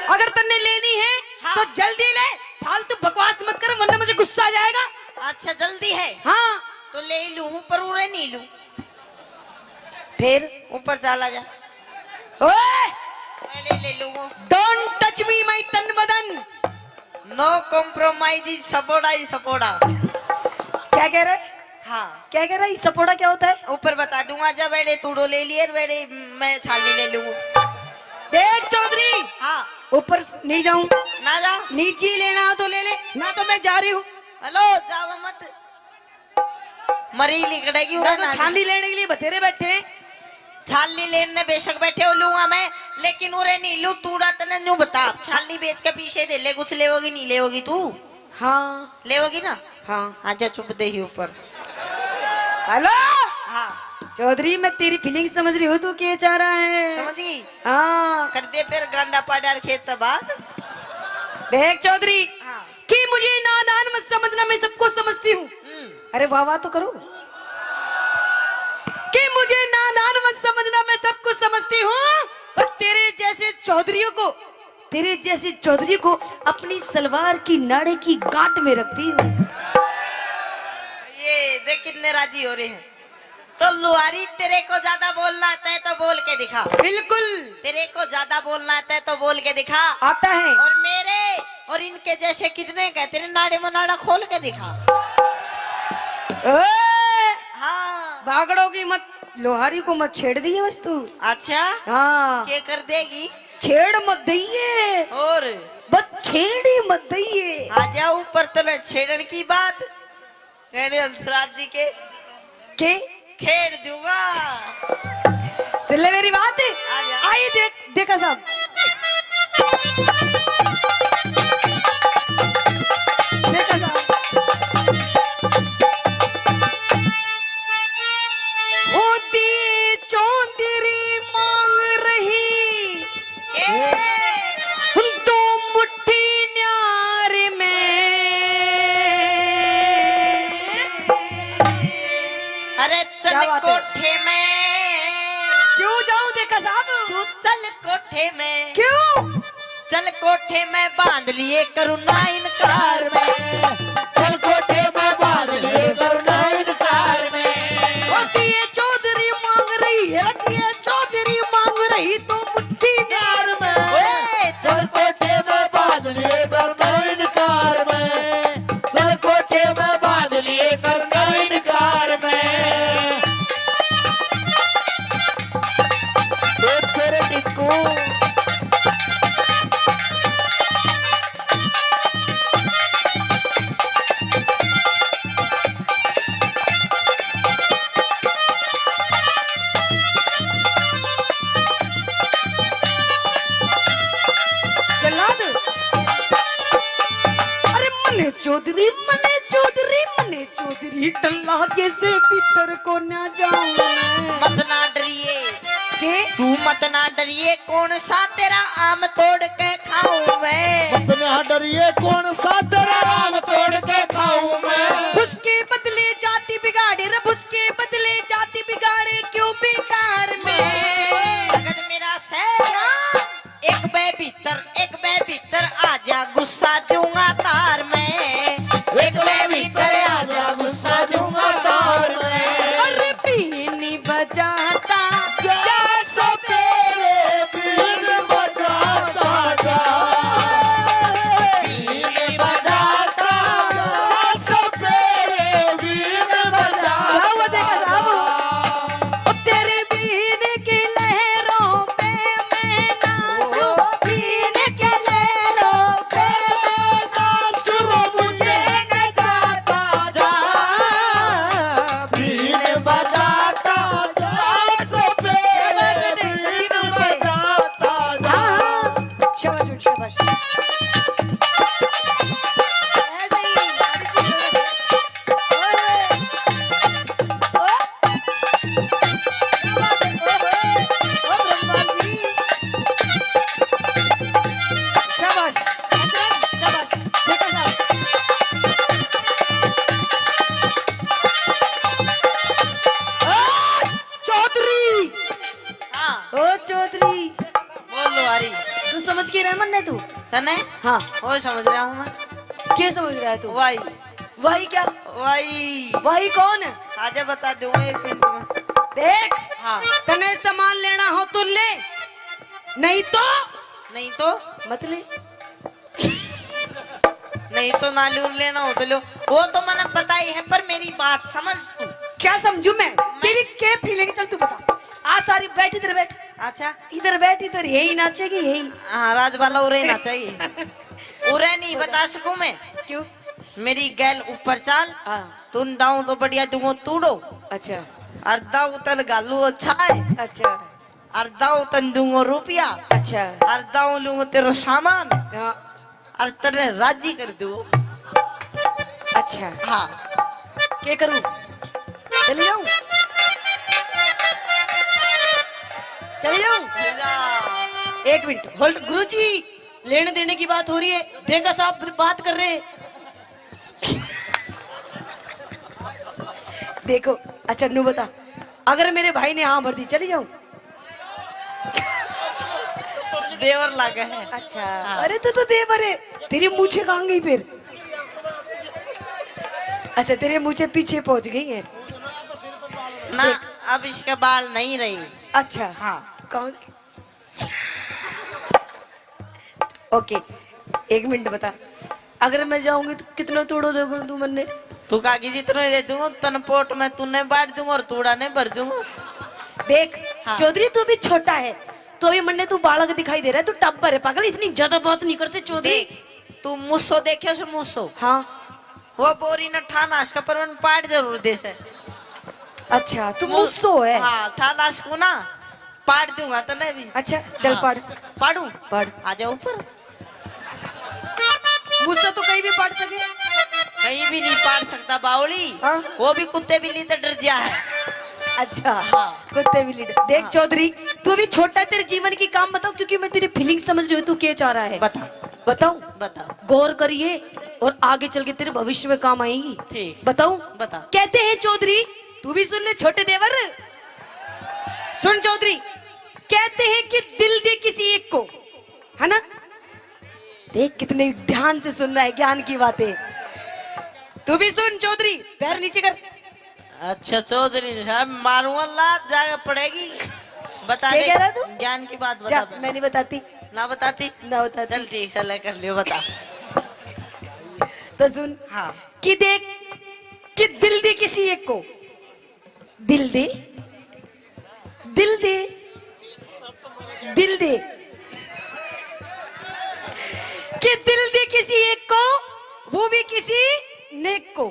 अगर तन्ने लेनी है, हाँ। तो जल्दी ले, फालतू बकवास मत कर, वरना मुझे गुस्सा आ जाएगा। अच्छा, जल्दी है? हाँ। तो ले ही लूं, पर उरे नहीं लूं। फिर? ऊपर चला जा। ओए! मैंने ले लूं। Don't touch me, my तन बदन। No compromise, सपोड़ा ही सपोड़ा। क्या कह रहे? हाँ। क्या कह रहा है? सपोड़ा क्या होता है? ऊपर बता दूंगा। जब वेड़े तूड़ो ले लिए, वेड़े मैं छाली ले लूं। देख चौधरी, हाँ। ऊपर स-, नहीं जाऊं। ना जा। नीचे लेना हो तो ले ले, ना तो मैं जा रही हूँ। हेलो, जावा मत। मरी लिकड़ेगी मैं उरे तो ना। छाली लेने के लिए बतेरे बैठे। छाली लेने बेशक बैठे हो लूंगा मैं, लेकिन उरे नहीं लूं। तूड़ा तने न्यू बता, छाली बेच के पीछे दे ले, कुछ लेवोगी नहीं लेवोगी तू? हाँ। लेवोगी ना? हाँ। आजा चुप दे ही ऊपर। हेलो। हाँ। चौधरी, मैं तेरी फीलिंग समझ रही हूँ, तू क्या चाह रहा है? समझ गई? हाँ। कर दे फिर गांडा पाड़ा खेत बाद। देख चौधरी, हाँ। कि मुझे नादान मत समझना, मैं सब कुछ समझती हूँ। हम्म। अरे वाह वाह तो करो। कि मुझे नादान मत समझना, मैं सब कुछ समझती हूँ। और तेरे जैसे चौधरियों को, तेरे जैसे चौधरी को अपनी सलवार की नाड़े की गांठ में रखती हूँ। ये देख कितने राजी हो रहे हैं। तो लुहारी, तेरे को ज्यादा बोलना आता है तो बोल के दिखा। बिल्कुल। तेरे को ज्यादा बोलना आता है तो बोल के दिखा। आता है। और मेरे और इनके जैसे कितने हैं, तेरे नाड़े में नाड़ा खोल के दिखा। ओए! हाँ। बागड़ों की मत, लुहारी को मत छेड़ दिए बस तू। अच्छा? हाँ। क्या कर देगी? छेड़ मत दइए। और? बस छेड़ ही मत दइए। आ जा ऊपर, तले छेड़न की बात। कहने हंसराज जी के के? खेड़ दूंगा। सुन ले मेरी बात। आ गया। आई देख, देखा साहब। देखा साहब। होती चौधरी मांग रही। ए। दो मुट्ठी न्यार में। अरे चल क्या बात है? कोठे में। क्यों जाऊं देखा साहब? तू चल कोठे में। क्यों? चल कोठे में बांध लिए करूँ ना इनकार में। चल कोठे में बांध लिए करूँ ना इनकार में। होती है चौधरी मांग रही है, होती है चौधरी मांग रही तो मुट्ठी न्यार में। ओए, चल कोठे में बांध लिए करूँ ना इनकार में। चल कोठे में बांध लिए करूँ ना इनकार चौधरी मने, चौधरी मने, चौधरी टल्ला के से भीतर को ना जाऊं मैं। मत ना डरिए। के? तू मत ना डरिए, कौन सा तेरा आम तोड़ के खाऊं मैं। मत ना डरिए, कौन सा तेरा आम तोड़ के खाऊं मैं। उसके बदले जाति बिगाड़े रे, उसके बदले जाति बिगाड़े क्यों बेकार में। भगत मेरा से क्या? एक बे भीतर, एक बे भीतर आजा, गुस्सा दूंगा तार में। एक बे भीतर आजा, गुस्सा दूंगा तार में। अरे बीन बजाता जा सपेरे, बीन बजाता जा। बीन बजाता जा सपेरे, बीन बजाता क्या हुआ देखा साहब? जा। ओ तेरे बीन की लहरों पे मैं नाचूं, बीन की लहरों पे मैं नाचूं, मुझे न जाता जा। बीन बजाता जा, सपेरे शाबाश बेटे, बीन गलती में घुस गए। बजाता जा। हाँ, हाँ। शाबाश बेटे, शाबाश। ऐसे ही, गाड़ी चल रही है। ओए, ओए। ओ, क्या बात है? ओए, ओए, ओ ब्रह्मा जी। शाबाश, शाबाश, देखा साहब। ओ, चौधरी। हाँ। ओ, चौधरी। बोल लो, आ रही। तू समझ के रह मन्ने तू? तने? हाँ। ओ, समझ रहा हूँ मैं। क्या समझ रहा है तू? वाई। वाई क्या? वाई। वाई कौन है? आजा बता दूंगा एक मिनट में। देख, हाँ। तने सामान लेना हो तो ले, नहीं तो नहीं तो? मत ले। नहीं तो ना लूं, लेना हो तो लो। वो तो मैंने पता ही है, पर मेरी बात समझ तू। क्या समझू मैं? मैं तेरी क्या फीलिंग? चल तू बता। आ सारी बैठ, इधर बैठ। अच्छा। इधर बैठ, इधर यही नाचेगी, यही। हाँ, राजबाला उरे नाचेगी। उरे नहीं बता सकूं मैं। क्यों? मेरी गैल ऊपर चाल। हाँ। तुम दाऊं तो बढ़िया दूंगो तूड़ो। अच्छा। और दाऊ तन घालू अच्छा है। अच्छा। और दाऊ तन दूंगो रुपया। अच्छा। और दाऊ लूंगो तेरा सामान। हाँ। और तने राजी कर दूंगो। अच्छा। हाँ। के करूं? चली जाऊं? चली जाऊं? ले जा। एक मिनट, होल्ड। गुरुजी, लेने देने की बात हो रही है, देगा साहब बात कर रहे हैं। देखो, अच्छा नू बता, अगर मेरे भाई ने हाँ भर दी, चली जाऊं? देवर लागे है। अच्छा। हाँ। अरे तू तो देवर है, तेरी मूछें कहाँ गई फिर? अच्छा, तेरे मूछें पीछे पहुंच गई है। ना, देख। अब इसके बाल नहीं रही। अच्छा। हाँ। कौन? ओके, एक मिनट बता, अगर मैं जाऊंगी तो कितना तूड़ो देगा तू मन्ने? तू काकी जितना दे दूंगा, तन पोट में तूने बांट दूंगा और तूड़ा ने भर दूंगा। देख, हाँ। चौधरी तू भी छोटा है, तो अभी मन्ने तू बालक दिखाई दे रहा है, तू टब्बर है पागल, इतनी ज्यादा बात नहीं करते चौधरी। देख, तू मूसो देखे से मूसो? हाँ। वो बोरी न ठाना इसका पर मन पाट जरूर दे से। अच्छा, तू मू-, मूसो है? हाँ, ठाना इसको ना पाट दूंगा तने भी। अच्छा, चल हाँ। पाट। पाड़ू? पाट। आ जाओ ऊपर। मूसो तो कहीं भी पाट सके। कहीं भी नहीं पाट सकता बावली। हाँ। वो भी कुत्ते बिल्ली तो डर जा है। अच्छा, हाँ। कुत्ते बिल्ली डर। देख हाँ। चौधरी, तू भी छोटा है, तेरे जीवन की काम बताओ, क्योंकि मैं तेरी फीलिंग समझ रही हूँ, तू क्या चाह रहा है। बता। बताऊं? बता। गौर करिए और आगे चल के तेरे भविष्य में काम आएंगी। ठीक। बताऊं? बता। कहते हैं चौधरी, तू भी सुन ले छोटे देवर, सुन चौधरी, कहते हैं कि दिल दे किसी एक को, है ना? देख कितने ध्यान से सुन रहा है ज्ञान की बातें। तू भी सुन चौधरी, पैर नीचे कर। अच्छा चौधरी साहब, मारूंगा लात, जाके पड़ेगी। बता क्या दे, कह रहा तू? ज्ञान की बात बता जा, पहले। मैं नहीं बताती। ना बताती? ना बताती। चल ठीक है, ले कर लियो, बता। तो सुन, हाँ। कि देख, कि दिल दे किसी एक को, दिल दे, दिल दे, दिल दे, कि दिल दे किसी एक को, वो भी किसी नेक को।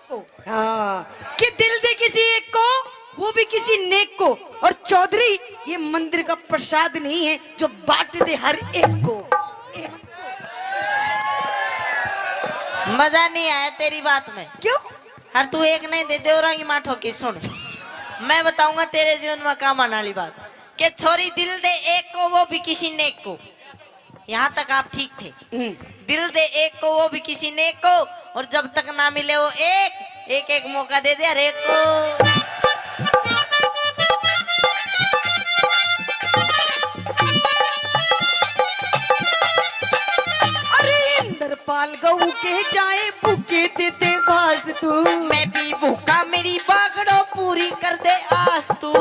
को। हाँ, कि दिल दे किसी एक को, वो भी किसी नेक को। और चौधरी, ये मंदिर का प्रसाद नहीं है जो बांट दे हर एक को। एक मजा नहीं आया तेरी बात में। क्यों? हर तू एक नहीं दे, देवरा की माँ ठोकी। सुन, मैं बताऊंगा तेरे जीवन में काम आने वाली बात। के छोरी दिल दे एक को, वो भी किसी नेक को। यहाँ तक आप ठीक थे। हम्म। दिल दे एक को, वो भी किसी नेक को, और जब तक ना मिले वो एक, एक एक मौका दे दे हर एक को। अरे इंद्रपाल गऊ के जाए, भूखे दे दे घास तू। मैं भी भूखा, मेरी बागड़ो पूरी कर दे आस तू।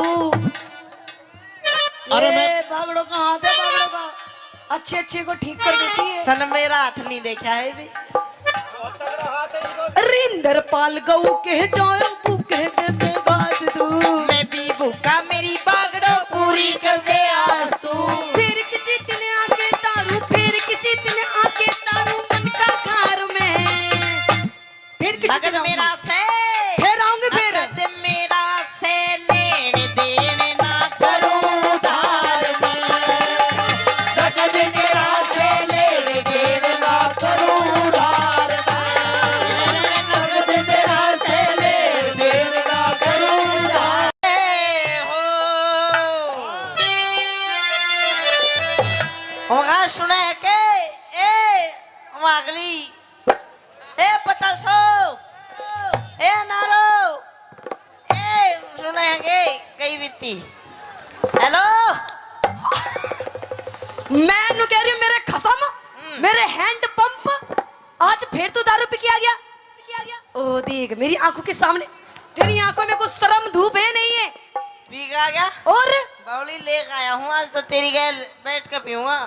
अरे ये मैं बागड़ो का हाथ है, बागड़ो का। अच्छे अच्छे को ठीक कर देती है। तन मेरा हाथ नहीं देखा है भी। रिंदर पाल गऊ के जाओ, भूखे दे दे घास तू। मैं भी भूखा, मेरी बागड़ो पूरी कर दे आस तू। फिर किसी दिन आके तारू, फिर किसी दिन आके तारू मन का घर में। फिर किसी नगद दिन आऊंगी। मेरा से, फिर आऊंगी फिर। नगद मेरा से लेन देन ना करूं उधार में। नगद मेरा से लेन देन ना करूं उधार में। नगद मेरा से लेन देन ना करूं उधार। ए हो। वहाँ सुने के, ए, वहाँ अगली ए पतासो, ए नारो, ए सुने है के कई बीती। हेलो, मैं नु कह रही हूँ मेरे खसम, हम्म। मेरे हैंड पंप, आज फिर तू दारू पी के आ गया। ओ देख मेरी आंखों के सामने, तेरी आंखों में कुछ शर्म धूप है नहीं है? पी के आ गया? और? बावली लेके आया हूँ, आज तो तेरी गैल बैठ के पीऊंगा।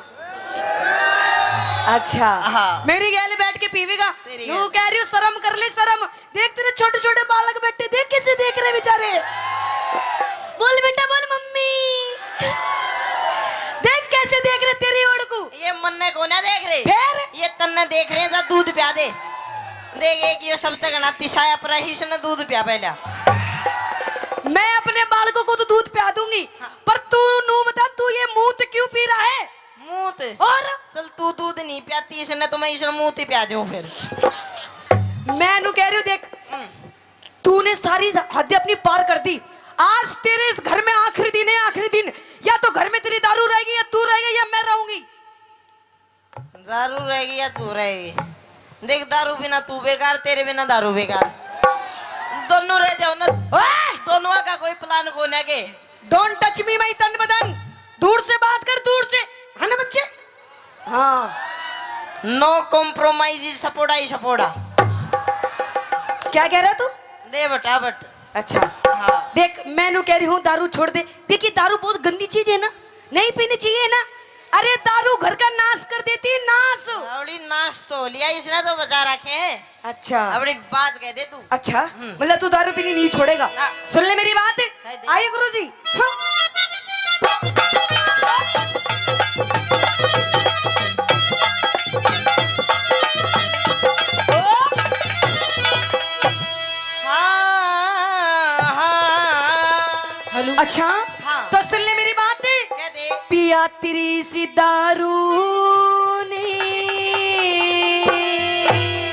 अच्छा, हाँ। मेरी गैल बैठ के पीवेगा? तेरी न्यू गैल। कह रही हूँ, शर्म कर ले, शर्म। देख तेरे छोटे छोटे बालक बैठे, देख कैसे देख रहे बेचारे। बोल बेटा, बोल मम्मी। देख कैसे देख रहे तेरी ओड़ को। ये मन्ने को ना देख रहे। फिर? ये तन्ने देख रहे हैं, जा दूध प्या दे। देख, एक यो शब्द घना तिसाया पर इसने दूध प्या पहला। मैं अपने बालकों को तो दूध प्या दूंगी, हाँ। पर तू नू बता, तू ये मूत क्यों पी रहा है? मूत? और? चल, तू दूध नहीं प्याती इसने, तो मैं इसने मूत ही प्या दूं फिर। मैं नू कह रही हूँ, देख, हम्म। तूने सारी हद अपनी पार कर दी। आज तेरे इस घर में आखिरी दिन है, आखिरी दिन। या तो घर में तेरी दारू रहेगी, या तू रहेगा, या मैं रहूंगी। दारू रहेगी या तू रहेगी? देख, दारू बिना तू बेकार, तेरे बिना दारू बेकार। दोनों रह जाओ ना। ओए! दोनों का कोई प्लान को ना के। Don't touch me, my तन बदन। दूर से बात कर, दूर से। है ना बच्चे? हाँ। No compromise, सपोड़ा ही सपोड़ा। क्या कह रहा तू? दे बटा बट। अच्छा। हाँ। देख, मैं नू कह रही हूँ, दारू छोड़ दे। देखिए, दारू बहुत गंदी चीज है ना, नहीं पीनी चाहिए ना। अरे, दारू घर का नाश कर देती है, नाश। बावली, नाश तो लिया इसने, तो बचा रखे हैं। अच्छा। अपनी बात कह दे तू। अच्छा, हम्म। मतलब तू दारू पीनी नहीं छोड़ेगा? हाँ। सुन ले मेरी बात। कह दे। आइए गुरुजी। हाँ। हाँ, हाँ। हेलो। अच्छा, हाँ। तो सुन ले मेरी बात। कह दे। पिया तेरी सी दारू ने।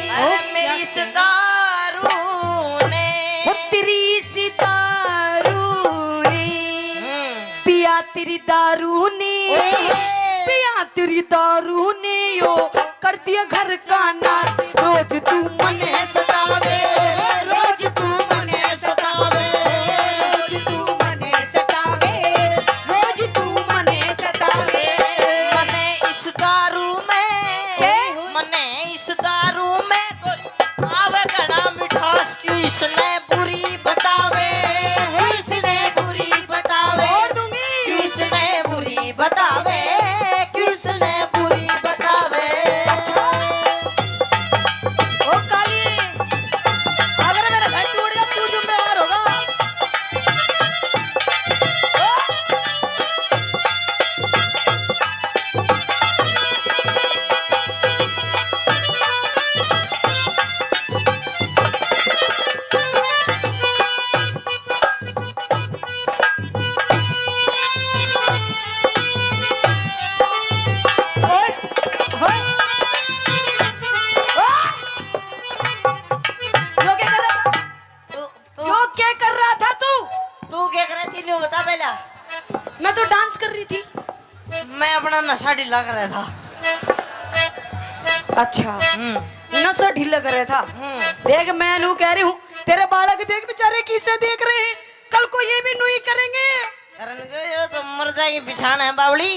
अरे ओ, मेरी क्या इस कह रहा? दारू ने। ओ तेरी सी दारू ने। हम्म। पिया तेरी दारू ने। ओए होए। पिया तेरी दारू ने यो कर दिया घर का नाश। रोज तू मने सतावे, रोज तू मने सतावे, रोज तू मने सतावे, रोज तू मने सतावे। मने इस दारू में, के? मने इस दारू में कोई आवे घना मिठास, क्यों इसने बुरी बतावे, क्यों इसने बुरी बतावे। छोड़ दूंगी। क्यों इसने बुरी बतावे, क्यों इसने बुरी बतावे। अच्छा। नशा ढीला कर रहा था। अच्छा। हम्म। नशा ढीला कर रहा था। हम्म। देख, मैं नू कह रही हूँ, तेरे बालक देख बेचारे किसे देख रहे हैं, कल को ये भी नू ही करेंगे। करन दो, यो तो मर जाएगी बिछाना है बावली।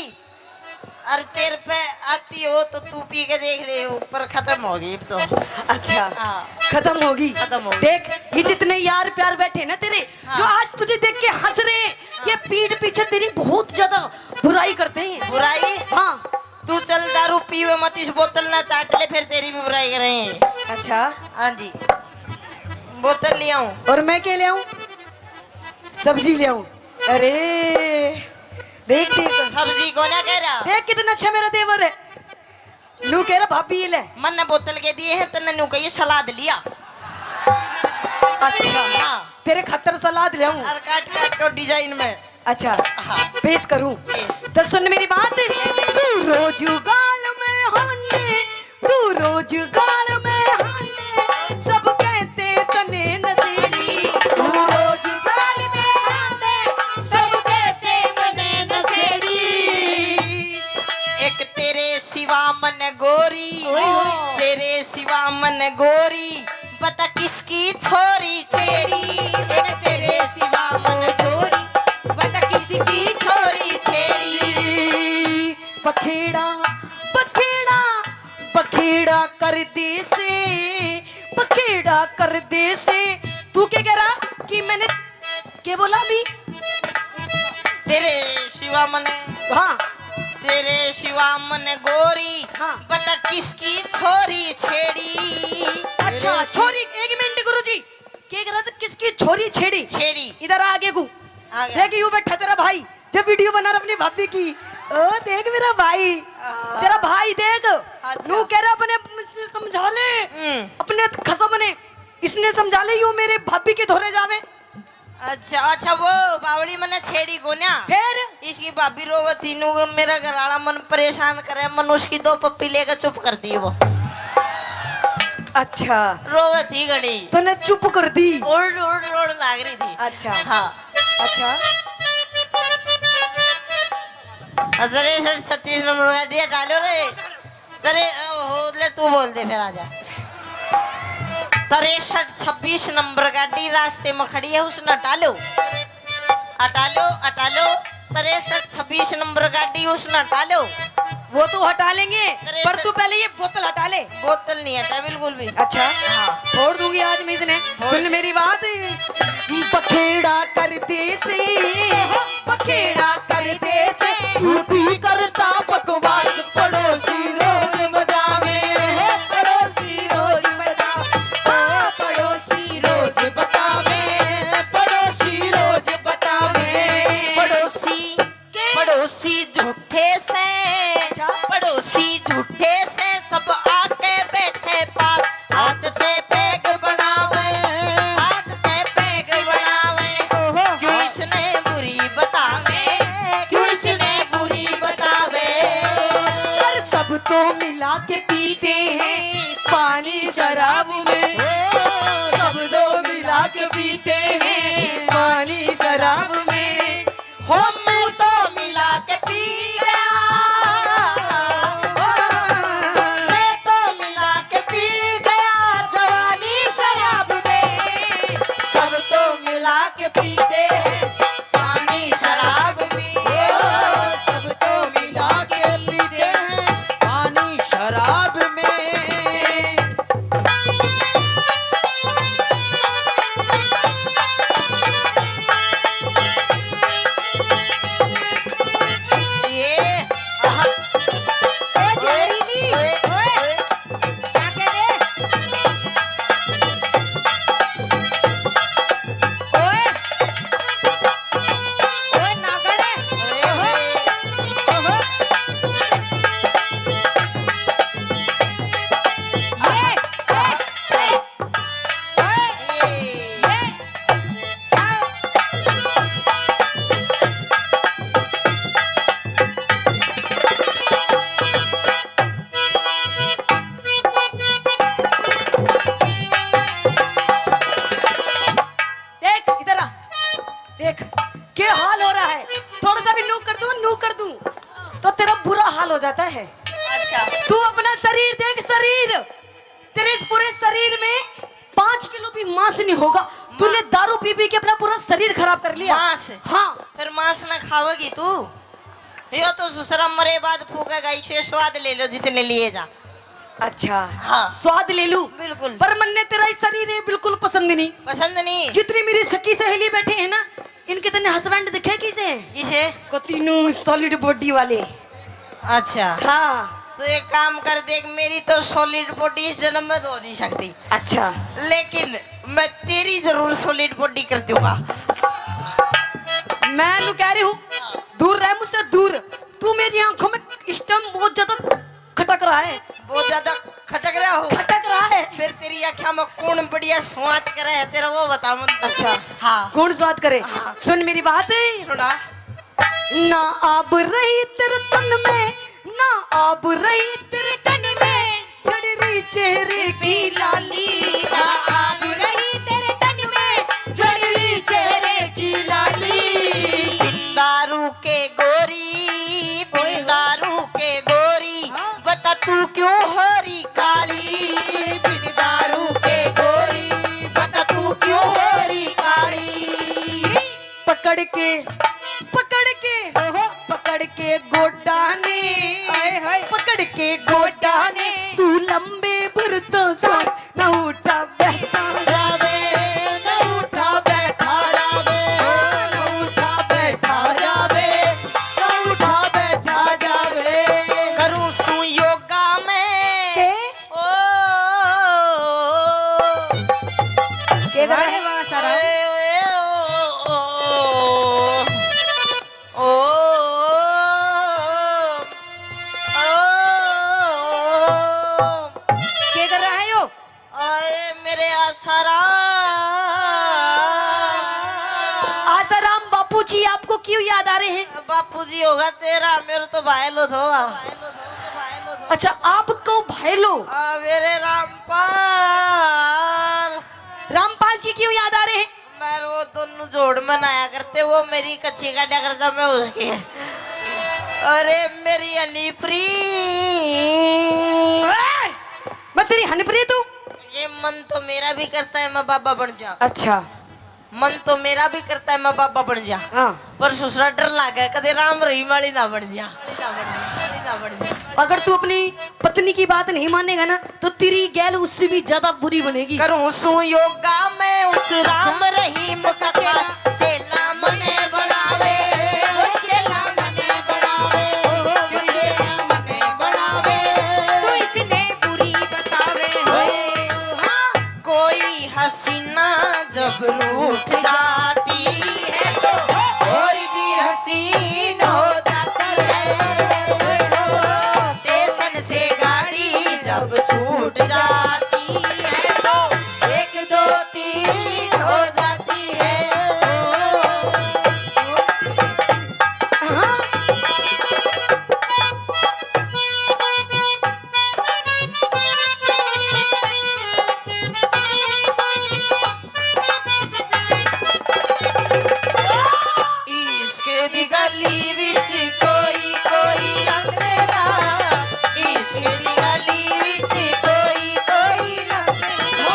अरे तेरे पे आती हो तो तू पी के देख ले, ऊपर खत्म होगी अब तो। अच्छा, हाँ। खत्म होगी। खत्म होगी। देख, ये जितने यार प्यार बैठे ना तेरे, हाँ। जो आज तुझे देख के हंस रहे हैं, ये पीठ पीछे तेरी बहुत ज्यादा बुराई करते हैं। बुराई? हाँ। तू चल दारू पीवे मत, इस बोतल ना चाट ले, फिर तेरी भी बुराई करेंगे। अच्छा। हाँ जी, बोतल ले आऊं। और मैं क्या ले आऊं? सब्जी ले आऊं। अरे देख, देख। सब्जी को ना कह रहा। देख कितना अच्छा मेरा देवर है। नू कह रहा भाभी ये ले। मन ने बोतल के दिए हैं, तन्ने नू कहिए सलाद लिया। अच्छा। हाँ। तेरे खातर सलाद ले आऊं। और काट काट के डिजाइन में। अच्छा। हाँ। पेश करूं? पेश। तो सुन मेरी बात। तू रोज गाल में हांडे, तू रोज गाल में हांडे, सब कहते तने नशेड़ी। तू रोज गाल में हांडे, सब कहते मने नशेड़ी। एक तेरे सिवा मन गोरी, ओए होए। तेरे सिवा मन गोरी, बता किसकी छोरी छेड़ी। एक तेरे सिवा मन छोरी, बता किसकी छोरी छेड़ी। बखेड़ा, बखेड़ा, बखेड़ा कर दे से, बखेड़ा कर दे से। तू क्या कह रहा कि मैंने के बोला भी? तेरे सिवा मने, हाँ। तेरे सिवा मने गोरी, हाँ। बता किसकी छोरी छेड़ी। अच्छा, तेरे छोरी, एक मिनट गुरुजी, के कह रहा था किसकी छोरी छेड़ी? छेड़ी। इधर आ आगे को। आ गया। देख यू बैठा तेरा भाई, जब वीडियो बना रहा अपनी भाभी की। ओ देख मेरा भाई, हाँ। तेरा भाई देख, अच्छा। नू कह रहा अपने समझा ले, हम्म। अपने खसम ने, इसने समझा ले, यू मेरे भाभी के धोरे जावे। अच्छा, अच्छा, वो बावली मने छेड़ी कोन्या। फिर? इसकी भाभी रोवत थी, नू मेरा घर वाला मन परेशान करे, मन उसकी दो पप्पी लेकर चुप कर दी वो। अच्छा। रोवत थी घणी। तूने चुप कर दी? रोड़, रोड़, रोड़ लाग रही थी। अच्छा। हाँ। अच्छा। अरे सर, छत्तीस नंबर गाड़ी हटा लो रे। तरे, ओ, हो, ले तू बोल दे फिर, आजा। तिरसठ छब्बीस नंबर गाड़ी रास्ते में खड़ी है, उसने हटा लो, हटा लो, हटा लो। तिरसठ छब्बीस नंबर गाड़ी उसने हटा लो। वो तो हटा लेंगे, पर तू पहले ये बोतल हटा ले। बोतल नहीं हटा बिल्कुल भी। अच्छा, हाँ। फोड़ दूंगी आज मैं इसने। फोड़। सुन मेरी बात, बखेड़ा कर दे से, बखेड़ा कर दे से, झूठी करता बकवास, पड़ोसी रोज बतावे, पड़ोसी रोज बतावे, ओ पड़ोसी रोज बतावे, पड़ोसी रोज बतावे। पड़ोसी, के? पड़ोसी झूठे से, अच्छा। पड़ोसी झूठे से, सब आके बैठे पास, हाथ से पैग बनावे, हाथ से पैग बनावे। ओहो। क्यों इसने बुरी बतावे, क्यों इसने बुरी बतावे। पर सब तो मिला के पीते हैं पानी शराब में, सब तो मिला के पीते हैं पानी शराब में। हो, मैं तो मिला के पी गया, मैं तो मिला के पी गया जवानी शराब में। सब तो मिला के पीते हैं पानी शराब में, सब तो मिला के पीते हैं पानी शराब में। जाता है। अच्छा। तू अपना शरीर देख, शरीर, तेरे इस पूरे शरीर में पाँच किलो भी मांस नहीं होगा। तूने दारू पी पी के अपना पूरा शरीर खराब कर लिया। मांस? हाँ। फिर मांस ना खावेगी तू? यो तो ससुरा मरे बाद फूकेगा, इसे स्वाद ले लो जितने लिए जा। अच्छा। हाँ। स्वाद ले लूं? बिल्कुल। पर मन्ने तेरा ही शरीर है बिल्कुल पसंद नहीं। पसंद नहीं? जितनी मेरी सखी सहेली बैठे हैं ना, इनके तने हस्बैंड दिखे किसे? किसे? कती नू सॉलिड बॉडी वाले। अच्छा। हाँ। तो एक काम कर, देख, मेरी तो सॉलिड बॉडी इस जन्म में तो हो नहीं सकती। अच्छा। लेकिन मैं तेरी जरूर सॉलिड बॉडी कर दूंगा। मैं नू कह रही हूँ, दूर रह मुझसे, दूर। तू मेरी आंखों में इस टाइम बहुत ज्यादा खटक रहा है। बहुत ज्यादा खटक रहा हो? खटक रहा है। फिर तेरी आंखों में कौन बढ़िया स्वाद करे है तेरा, वो बता मन। अच्छा। हाँ। कौन स्वाद करे? हाँ। सुन मेरी बात। सुना। ना आब रही तेरे तन में, ना आब रही तेरे तन में, झड़ रही चेहरे की लाली। ना आब रही तेरे तन में, झड़ रही चेहरे की लाली। बिन दारू के गोरी, बिन दारू के गोरी, हाँ। बता तू क्यों हो रही काली? बिन दारू के गोरी, बता तू क्यों हो रही काली? पकड़ के, पकड़ के, ओहो। पकड़ के गोडा ने, आए हाय। पकड़ के गोडा ने, तू लंबे भर तो सांस, ना उठा बैठा जावे, ना उठा बैठा जावे, ना उठा बैठा जावे, ना उठा बैठा जावे। करूं सू योगा में। के? ओ, के कर रहे? वाह रे वाह, सारा। ए, ए, ओ, ओ, ओ। ओ, ओ, के कर रहा है यो? आए मेरे आसाराम। आसाराम बापू जी आपको क्यों याद आ रहे हैं? बापू जी होगा तेरा, मेरे तो भाई लो थो। अच्छा, आपको भाई लो? आ, मेरे रामपाल। रामपाल जी क्यों याद आ रहे हैं? मैं वो दोनों जोड़ मनाया करते, वो मेरी कच्ची काटा करता, मैं उसकी। अरे मेरी हनीप्री। ए, मैं तेरी हनीप्री तू? ये मन तो मेरा भी करता है मैं बाबा बन जा। अच्छा। मन तो मेरा भी करता है मैं बाबा बन जा। हाँ। पर ससुरा डर लागे, कदे राम रहीम वाली ना बन जा। अगर तू अपनी पत्नी की बात नहीं मानेगा ना, तो तेरी गैल उससे भी ज्यादा बुरी बनेगी। करूं सू योगा मैं उस राम रहीम का चेला, चेला मने बनावे, ओ चेला मने बनावे, ओ चेला मने बनावे। तू इसने बुरी बतावे, ओ हाँ। कोई हसीना जब रूठ जाती है तो और भी हसीन हो जाती है। स्टेशन से गाड़ी जब छूट जाती है तो एक दो तीन हो जाती है। हाँ। इश्क दी गली विच कोई कोई लंघदा, इश्क दी गली विच कोई कोई लंघदा।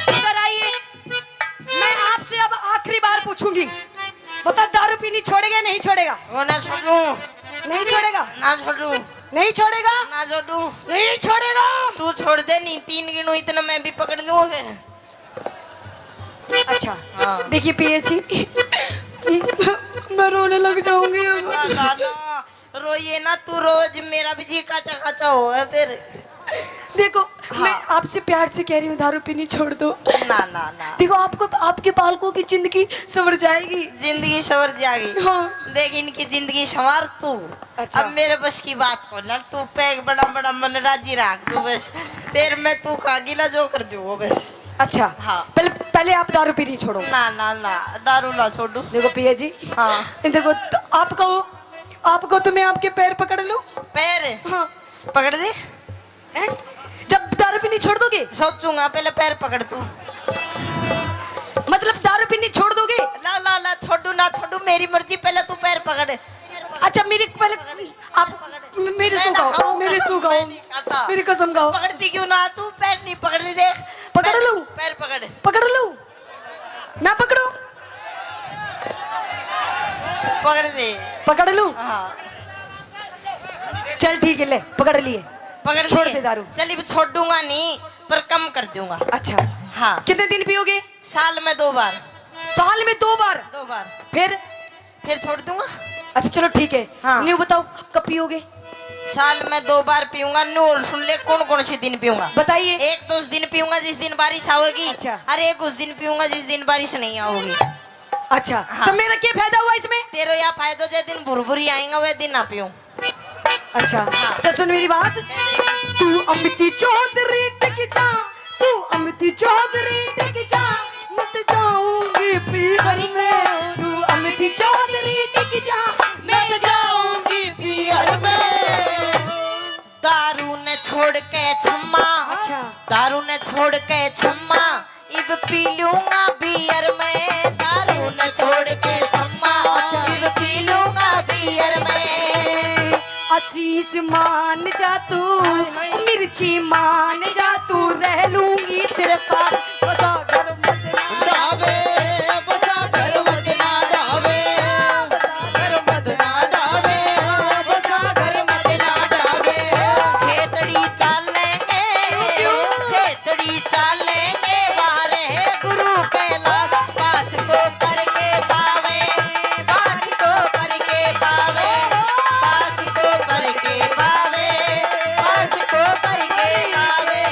इधर आइए, मैं आपसे अब आखिरी बार पूछूंगी, बता, दारू पीनी छोड़ेगा या नहीं छोड़ेगा? वो ना छोड़ू। नहीं छोड़ेगा? ना छोड़ू। नहीं छोड़ेगा? ना छोड़ू। नहीं छोड़ेगा? तू छोड़ दे, नहीं तीन गिनू इतना मैं भी पकड़ लूँ फिर। अच्छा, हाँ। देखिए पिया जी, मैं रोने लग जाऊंगी अब। ना, ना, ना, रोइए ना, तू रोज मेरा भी जी काचा काचा हो है फिर। देखो, हाँ। मैं आपसे प्यार से कह रही हूँ, दारू पीनी छोड़ दो। ना, ना, ना। देखो, आपको, आपके बालकों की जिंदगी संवर जाएगी। जिंदगी संवर जाएगी। हाँ। देख, इनकी जिंदगी संवार तू। अच्छा। अब मेरे बस की बात को ना, तू पैग बड़ा बड़ा मन राजी रख तू बस। फिर मैं तू का गिला जो कर दूँ बस। अच्छा। हाँ। पहले, पहले आप दारू पीनी छोड़ो। ना, ना, ना, दारू ना छोड़ू। देखो पिया जी। हाँ। देखो, तो आपको, आपको तो मैं आपके पैर पकड़ लूँ। पैर? हाँ। पकड़ दे। हैं? जब दारू पीनी छोड़ दोगे? सोचूंगा, पहले पैर पकड़ तू। मतलब दारू पीनी छोड़ दोगे? ला ला ला, छोड़ू ना छोड़ू, मेरी मर्जी, पहले तू पैर पकड़। अच्छा, मेरी पहले आप मेरी मैं सू ना खाओ, खाऊंगा, मेरी सू मैं खाओ, नहीं खाता। मेरी कसम खाओ। पकड़ती क्यों ना तू? पैर नहीं पकड़ रही, देख। पकड़ पैर, लूं? पैर पकड़। पकड़ लूं? ना पकड़ो? पकड़ दे। पकड़ लूं? हाँ। चल ठीक है, ले पकड़ लिए। पकड़ छोड़ लिए। दे दारू। चल, अब छोड़ूंगा नहीं, पर कम कर दूंगा। अच्छा। हाँ। कितने दिन पियोगे? साल में दो बार। साल में दो बार? दो बार। फिर? फिर छोड़ दूंगा। अच्छा चलो ठीक है। हाँ। न्यू बताओ, क-, कब पियोगे? साल में दो बार पीऊंगा। न्यू और सुन ले, कौन कौन से दिन पीऊंगा। बताइए। एक तो उस दिन पीऊंगा जिस दिन बारिश आओगी। अच्छा। और एक उस दिन पीऊंगा जिस दिन बारिश नहीं आओगी। अच्छा, हाँ। तो मेरा क्या फायदा हुआ इसमें? तेरा यह फायदा, जो दिन भुरभुरी आएगा वह दिन ना पीऊं। अच्छा, हाँ। तो सुन मेरी बात। तू अमिती चौधरी टिक जा, तू अमिती चौधरी टिक जा, मैं तो जाऊंगी पीहर में। तू अमिती चौधरी टिक जा, मैं तो जाऊंगी पीहर में। दारू ने छोड़ के छम्मा, अच्छा। दारू ने छोड़ के छम्मा, इब पी लूंगा बियर में। दारू ने छोड़ के छम्मा, अच्छा। इब पी लूंगा बियर में। आशीष मान जा तू, हाय, हाय। मिर्ची मान जा तू, रह लूंगी तेरे पास। बसा घर मत ना डावे, बसा घर मत ना डावे, बसा घर मत ना डावे, बसा घर मत ना डावे। खेतड़ी चालेंगे, क्यों? खेतड़ी चालेंगे, वारे गुरु कैलाश पास को करके पावे, पास को करके पावे, पास को करके पावे, पास को करके पावे।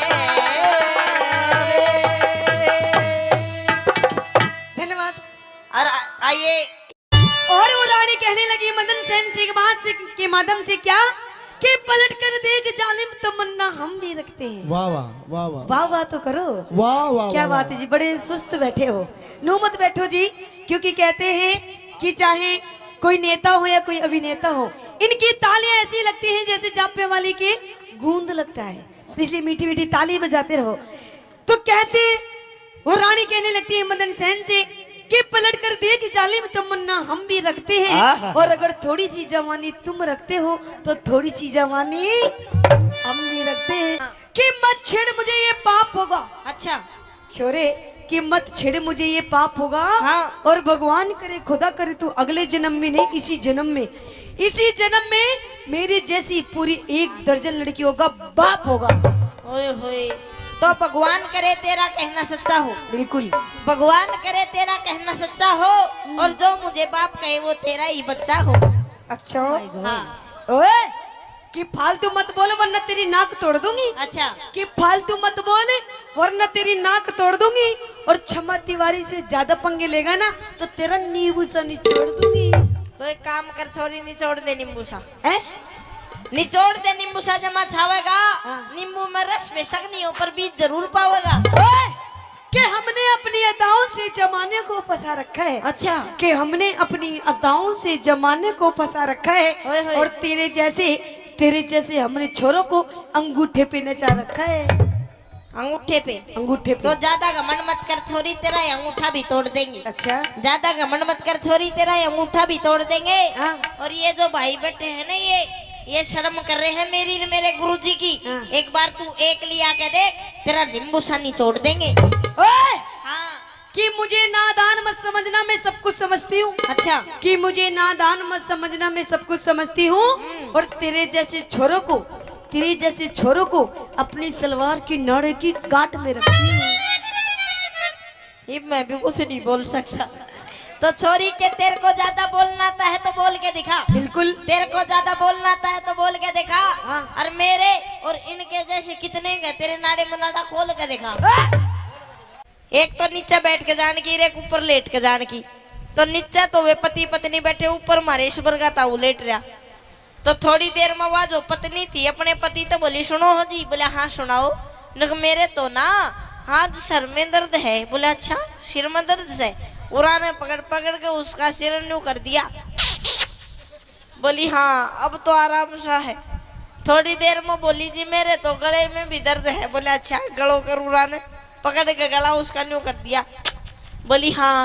धन्यवाद। और आ-, आइए। और वो रानी कहने लगी मदन सेन से एक बात से, के माध्यम से, क्या कि पलट कर देख जालिम, तमन्ना हम भी रखते हैं। वाह, वाह, वाह, वाह। वाह, वाह तो करो। वाह, वाह, क्या वाह, बात वाह। है जी, बड़े सुस्त बैठे हो। नू मत बैठो जी, क्योंकि कहते हैं कि चाहे कोई नेता हो या कोई अभिनेता हो, इनकी तालियां ऐसी लगती हैं जैसे जापे वाली की गूंद लगता है, तो इसलिए मीठी मीठी ताली बजाते रहो। तो कहते, वो रानी कहने लगती है मदन सेन से कि पलट कर देख जालिम, तमन्ना हम भी रखते हैं, आहा। और अगर थोड़ी सी जवानी तुम रखते हो तो थोड़ी सी जवानी हम भी रखते हैं। कि मत छेड़ मुझे, ये पाप होगा। अच्छा। छोरे, कि मत छेड़ मुझे, ये पाप होगा। हाँ। और भगवान करे, खुदा करे, तू अगले जन्म में नहीं, इसी जन्म में, इसी जन्म में मेरे जैसी पूरी एक दर्जन लड़कियों का बाप होगा। ओए होए, तो भगवान करे तेरा कहना सच्चा हो। बिल्कुल। भगवान करे तेरा कहना सच्चा हो, और जो मुझे बाप कहे वो तेरा ही बच्चा हो। अच्छा। Oh my God। हाँ। ओए, कि फालतू मत बोल वरना तेरी नाक तोड़ दूंगी। अच्छा। कि फालतू मत बोल वरना तेरी नाक तोड़ दूंगी। और छमा तिवारी से ज्यादा पंगे लेगा ना तो तेरा नींबू सा निचोड़ दूंगी। तो एक काम कर छोरी, निचोड़ दे नींबू सा। हैं? निचोड़ दे नींबू सा, जमा छावेगा। हाँ। नींबू में रस बेशक नहीं हो पर बीज जरूर पावेगा। ओए! कि हमने अपनी अदाओं से जमाने को फंसा रखा है। अच्छा। कि हमने अपनी अदाओं से जमाने को फंसा रखा है। ओए होए। और तेरे जैसे, तेरे जैसे हमने छोरों को अंगूठे पे नचा रखा है। अंगूठे पे? अंगूठे पे। तो ज्यादा घमंड मत कर छोरी, तेरा ये अंगूठा भी तोड़ देंगे। अच्छा। ज्यादा घमंड मत कर छोरी, तेरा ये अंगूठा भी तोड़ देंगे। हाँ। और ये जो भाई बैठे हैं ना, ये, ये शर्म कर रहे हैं मेरी, मेरे गुरुजी की। हाँ। एक बार तू एक लिया के देख, तेरा नींबू सा निचोड़ देंगे। ओए! हाँ। कि मुझे नादान मत समझना, मैं सब कुछ समझती हूँ। अच्छा। कि मुझे नादान मत समझना, मैं सब कुछ समझती हूँ। हम्म। और तेरे जैसे छोरों को, तेरे जैसे छोरों को अपनी सलवार की नाड़े की गांठ में रखती हूँ। ये मैं भी कुछ नहीं बोल सकता। तो छोरी के, तेरे को ज्यादा बोलना आता है तो बोल के दिखा। बिल्कुल। तेरे को ज्यादा बोलना आता है तो बोल के दिखा। हाँ। और मेरे और इनके जैसे कितने हैं तेरे नाड़े मनाड़ा, खोल के दिखा। हाँ। एक तो नीचे बैठ के जान की, एक ऊपर लेट के जान की। तो नीचे तो वे पति पत्नी बैठे, ऊपर म्हारे ईश्वर का ताऊ लेट रहा। तो थोड़ी देर में वह जो पत्नी थी अपने पति तो बोली, "सुनो हो जी।" बोले, "हाँ, सुनाओ।" नक मेरे तो ना, हाँ, सिर में दर्द है। बोले, "अच्छा, सिर में दर्द से?" उरा ने पकड़ पकड़ के उसका सिर न्यू कर दिया। बोली, "हाँ, अब तो आराम सा है।" थोड़ी देर में बोली, "जी, मेरे तो गले में भी दर्द है।" बोले, "अच्छा, गलो करूरा ने?" पकड़ के गला उसका न्यू कर दिया। बोली, "हाँ,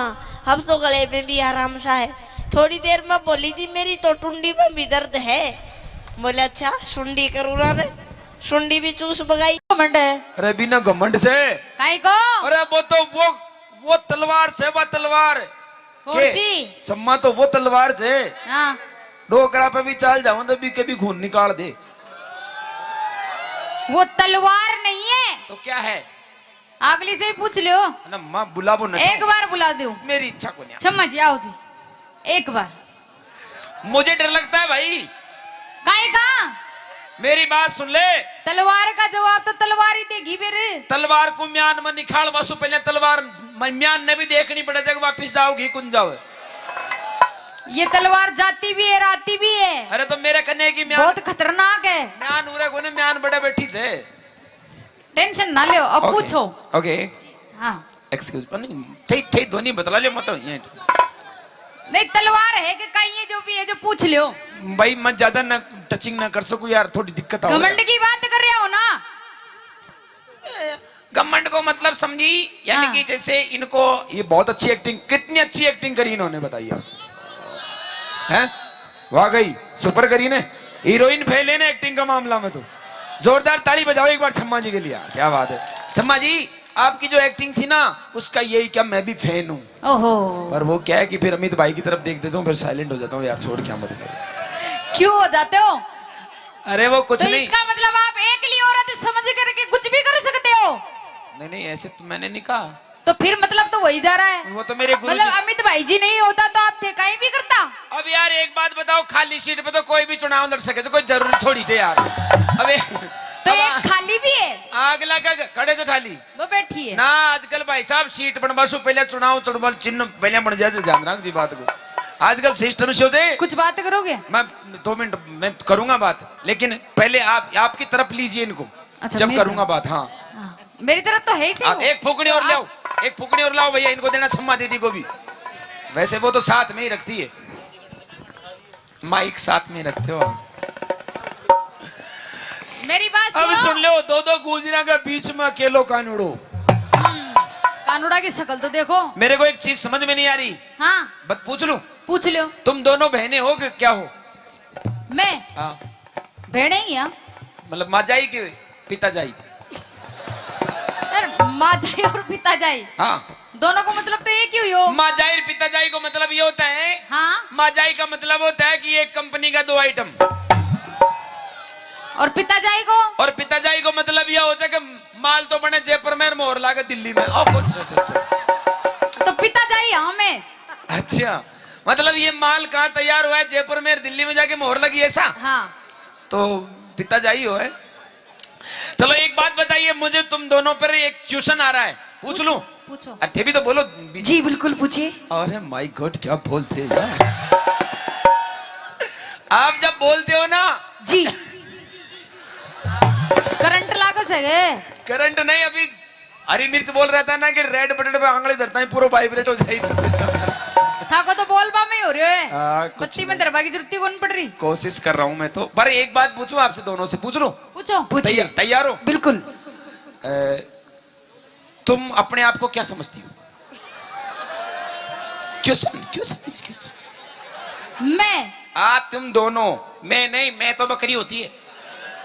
अब तो गले में भी आराम सा है।" थोड़ी देर में बोली, "जी, मेरी तो टुंडी में भी दर्द है।" बोले, "अच्छा, सुंडी करूरा ने?" सुंडी भी चूस बगाई। घमंड है। अरे, बिना घमंड से। काई को? अरे, वो तो वो, वो तलवार से, वो तलवार। कौन के? सी? सम्मा तो वो तलवार से। हाँ। डोकरा पे भी चाल जाऊं तो भी कभी खून निकाल दे। वो तलवार नहीं है। तो क्या है? अगली से ही पूछ लियो। ना माँ, बुलावो ना। एक बार बुला दो। मेरी इच्छा को नहीं। छम्मा जी, आओ जी, एक बार। मुझे डर लगता है भाई। काहे का? मेरी बात सुन ले। तलवार का जवाब तो तलवार ही देगी फिर। तलवार को म्यान में निकाल वासु, पहले तलवार म-, म्यान ने भी देखनी पड़े, जब वापिस जाओगी कुन जाओ। ये तलवार जाती भी है, आती भी है। अरे तो मेरे कन्ने की म्यान बहुत खतरनाक है। म्यान उरे कोने, म्यान बड़े बैठी से। टेंशन ना लो, अब OK। पूछो। OK। हाँ। Excuse, नहीं, थे, थे ध्वनि बतला लियो मत, ये। नहीं, तलवार है कि काई है, जो भी है, जो पूछ लियो। भाई, मैं ज्यादा ना टचिंग ना कर सकूं यार, थोड़ी दिक्कत आ घमंड की बात कर रहे हो ना। घमंड को मतलब समझी, यानी हाँ। कि जैसे इनको, ये बहुत अच्छी एक्टिंग, कितनी अच्छी एक्टिंग करी इन्होंने, बताइए आप। हैं? वाकई सुपर करी ने, हीरोइन फेल है ना एक्टिंग का मामला में तो। जोरदार ताली बजाओ एक बार छम्मा जी के लिए, क्या बात है छम्मा जी। आपकी जो एक्टिंग थी ना, उसका यही क्या, मैं भी फैन हूँ। ओहो। पर वो क्या है कि फिर अमित भाई की तरफ देख देता हूँ, फिर साइलेंट हो जाता हूँ यार, छोड़, क्या मत करो। क्यों हो जाते हो? अरे वो कुछ तो नहीं। इसका मतलब आप एकली औरत समझ करके कुछ भी कर सकते हो? नहीं, नहीं, ऐसे तो मैंने नहीं कहा। तो फिर मतलब तो वही जा रहा है। वो तो मेरे गुरु मतलब जी। अमित भाई जी नहीं होता तो आप थे कहीं भी करता। अब यार एक बात बताओ, खाली सीट पे तो कोई भी चुनाव लड़ सके, तो कोई जरूरी थोड़ी थे यार। अबे तो अब एक आ-, खाली भी है। आग लगा के खड़े थे खाली। वो बैठी है। ना, आजकल भाई साहब सीट बनवा सु पहले चुनाव, चुनाव चिन्ह पहले बन जाए, ध्यान रख जी बात को। आजकल सिस्टम से हो जाए। कुछ बात करोगे? मैं दो मिनट में करूंगा बात, लेकिन पहले आप, आपकी तरफ लीजिए इनको। अच्छा, जब मेरी करूंगा तरफ। बात, हाँ। हाँ, मेरी तरफ तो है ही सही हाँ, वो। एक फूकनी और तो लाओ, आप एक फूकनी और लाओ भैया, इनको देना छम्मा दीदी को भी। वैसे वो तो साथ में ही रखती है, माइक साथ में रखते हो आप। मेरी बात अब सुनो। सुन लो, दो दो गुजरा के बीच में अकेलो कानूड़ो। हम्म, कानूड़ा की शक्ल तो देखो। मेरे को एक चीज समझ में नहीं आ रही। हाँ। बस पूछ लूं? पूछ लो। तुम दोनों बहनें हो कि क्या हो? मैं? हाँ। भेड़े ही हैं। मतलब माँ जाई के पिता जाई? यार, माँ जाई और पिता जाई। हाँ। दोनों को मतलब तो एक ही हुई हो। माँ जाई और पिता जाई को मतलब ये होता है। हाँ। माँ जाई का मतलब होता है कि एक कंपनी का दो आइटम। और पिता जाई को? और पिता जाई को मतलब यह हो जाए कि माल तो बने जयपुर में, मोहर लागे दिल्ली में। ओ, कौन सा सिस्टम? तो पिता जाई हाँ मैं। अच्छा, मतलब ये माल कहाँ तैयार हुआ है? जयपुर में, दिल्ली में जाके मोहर लगी, ऐसा? हाँ। तो पिता जाई हो है। चलो एक बात बताइए मुझे, तुम दोनों पर एक क्वेश्चन आ रहा है, पूछ लूं? पूछो। अरे थे भी तो बोलो। जी बिल्कुल पूछिए। अरे माय गॉड, क्या बोलते हैं यार। आप जब बोलते हो ना जी। करंट लाग सके। करंट नहीं, अभी हरी मिर्च बोल रहा था ना कि रेड बटन पे आंगली धरता है, पूरा वाइब्रेट हो जाए सिस्टम। थाको तो बोलबा में ही हो रही है। हाँ, कुछ बत्ती में नहीं। धरबा की जरूरत ही कौन पड़ रही। कोशिश कर रहा हूँ मैं तो। पर एक बात पूछूं आपसे, दोनों से पूछ लूं? पूछो। पूछिए। तैयार, तैयार हो? बिल्कुल। अ, तुम अपने आप को क्या समझती हो? क्यों सम-, क्यों समझ, क्यों समझ? मैं? आ, तुम दोनों। मैं नहीं, मैं तो बकरी होती है।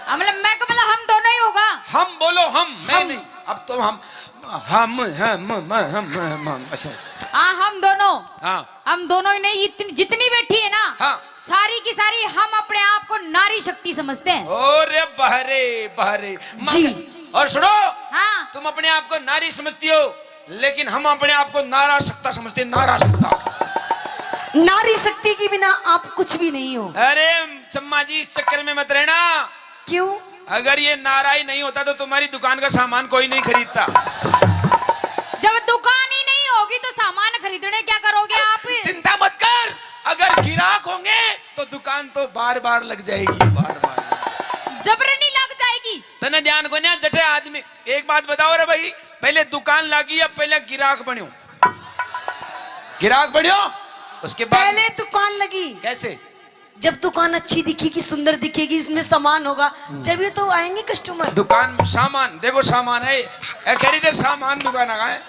हाँ, मतलब मैं को, मतलब हम दोनों ही होगा। हम बोलो, हम, मैं हम। नहीं। अब तो हम, हम, हम, हम, हम, हम, ऐसे। हाँ, हम दोनों। हाँ। हम दोनों ही नहीं, इतनी, जितनी बैठी है ना, हाँ। सारी की सारी हम अपने आप को नारी शक्ति समझते हैं। अरे बहरे, बहरे, माँ जी। का-, और सुनो, हाँ। तुम अपने आप को नारी समझती हो, लेकिन हम अपने आप को नारा शक्ता समझते हैं, नारा शक्ता। नारी शक्ति के बिना आप कुछ भी नहीं हो। अरे चम्मा जी, इस चक्कर में मत रहना। क्यों? अगर ये नारा ही नहीं होता तो तुम्हारी दुकान का सामान कोई नहीं खरीदता। जब दुकान ही नहीं होगी तो सामान खरीदने क्या करोगे आप? चिंता मत कर, अगर गिराक होंगे तो दुकान तो बार बार लग जाएगी, बार बार। जबरनी लग जाएगी। तने ध्यान को ना जठे आदमी, एक बात बताओ रे भाई, पहले दुकान लागी या पहले गिराक बन्यो? गिराक बन्यो, उसके बाद पहले दुकान लगी। कैसे? जब दुकान अच्छी दिखेगी, सुंदर दिखेगी, इसमें सामान होगा, जब ये तो आएंगे कस्टमर। दुकान में सामान, देखो सामान है, ए, खरीदे सामान दुकान का है।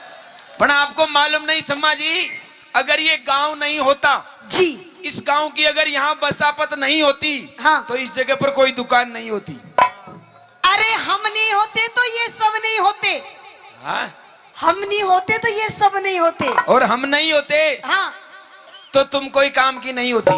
पर आपको मालूम नहीं चम्मा जी, अगर ये गांव नहीं होता, जी। इस गांव की अगर यहाँ बसापत नहीं होती, हाँ। तो इस जगह पर कोई दुकान नहीं होती। अरे हम नहीं होते तो ये सब नहीं होते। हाँ? हम नहीं होते तो ये सब नहीं होते। और हम नहीं होते, हाँ। तो तुम कोई काम की नहीं होती।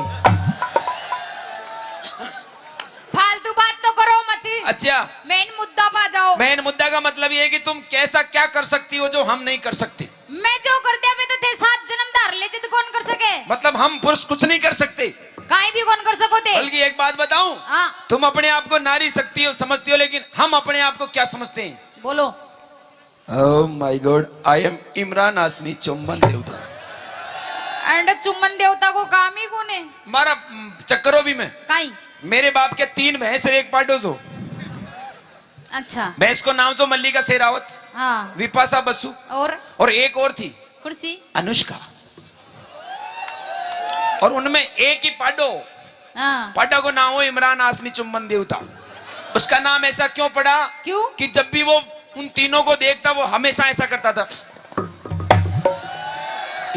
फालतू बात तो करो मत। अच्छा। मेन मुद्दा पा जाओ। मेन मुद्दा का मतलब ये है कि तुम कैसा क्या कर सकती हो जो हम नहीं कर सकते। मैं जो कर दिया, मैं तो थे सात जन्म धार ले, जिद कौन कर सके? मतलब हम पुरुष कुछ नहीं कर सकते। काई भी कौन कर सको थे। बल्कि एक बात बताऊं, हाँ। तुम अपने आप को नारी शक्ति हो, समझती हो, लेकिन हम अपने आप को क्या समझते हैं? बोलो। Oh my God, I am Imran हाशमी चुम्बन देवता। एंड चुम्बन देवता को काम ही कौन है? मारा, हम्म, चक्करो भी मैं। काई? मेरे बाप के तीन भैंस और एक पाडो सो। अच्छा। भैंस को नाम सो मल्लिका शेरावत, हाँ। विपाशा बसु और? और एक और थी। कौन सी? अनुष्का। और उनमें एक ही पाडो, हाँ। पाडा को नाम हो इमरान हाशमी चुम्बन देवता। उसका नाम ऐसा क्यों पड़ा? क्यों? कि जब भी वो उन तीनों को देखता, वो हमेशा ऐसा करता था,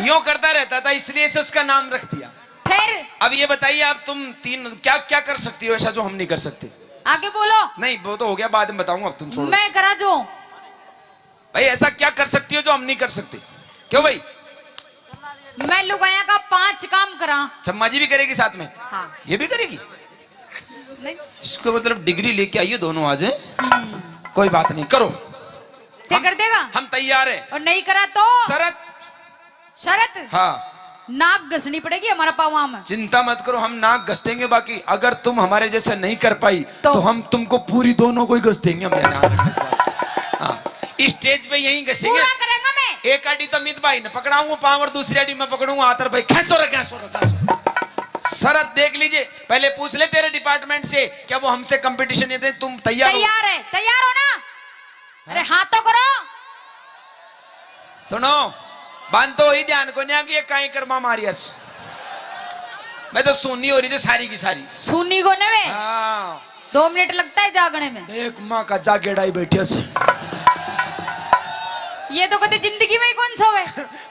यूं करता रहता था, इसलिए से उसका नाम रख दिया। फिर? अब ये बताइए, आप तुम तीन क्या क्या कर सकती हो ऐसा जो हम नहीं कर सकते? आगे बोलो। नहीं, वो तो हो गया, बाद में बताऊंगा, अब तुम छोड़ो। मैं करा जो। भाई, ऐसा क्या कर सकती हो जो हम नहीं कर सकते? क्यों भाई? मैं लुगाया का पांच काम करा। चम्मा जी भी करेगी साथ में? हाँ। ये भी करेगी? नहीं। इसका मतलब डिग्री लेके आइए दोनों आज, हैं? हम्म। कोई बात नहीं, करो। ते हम, कर देगा? हम तैयार हैं। और नहीं करा तो? शरत। शरत? हाँ। नाक घसनी पड़ेगी हमारा पावा में। चिंता मत करो, हम नाक घस देंगे, बाकी अगर तुम हमारे जैसे नहीं कर पाई तो? तो हम तुमको पूरी दोनों को ही घस देंगे। हम ध्यान रखना इस बात। हाँ, स्टेज पे यहीं घसेंगे। पूरा करेंगे मैं। एक आड़ी तो मित भाई ने पकड़ाऊंगा पाँव और दूसरी आड़ी मैं पकड़ूंगा हाथ, और भाई, खेचो रे, खेचो रे, खेचो रे। शरत देख लीजिए, पहले पूछ ले तेरे डिपार्टमेंट से, क्या वो हमसे कंपटीशन नहीं दे? तुम तैयार हो? तैयार है, तैयार हो ना? अरे हाँ तो करो। सुनो, बांध तो ही ध्यान को नहीं कि ये काई कर्मा मारियस। मैं तो सुनी हो रही जो सारी की सारी। सुनी को ने वे? हाँ। दो मिनट लगता है जागने में। देख माँ का जागेड़ा ही बैठिया से। ये तो कदे जिंदगी में ही कौन सोवे।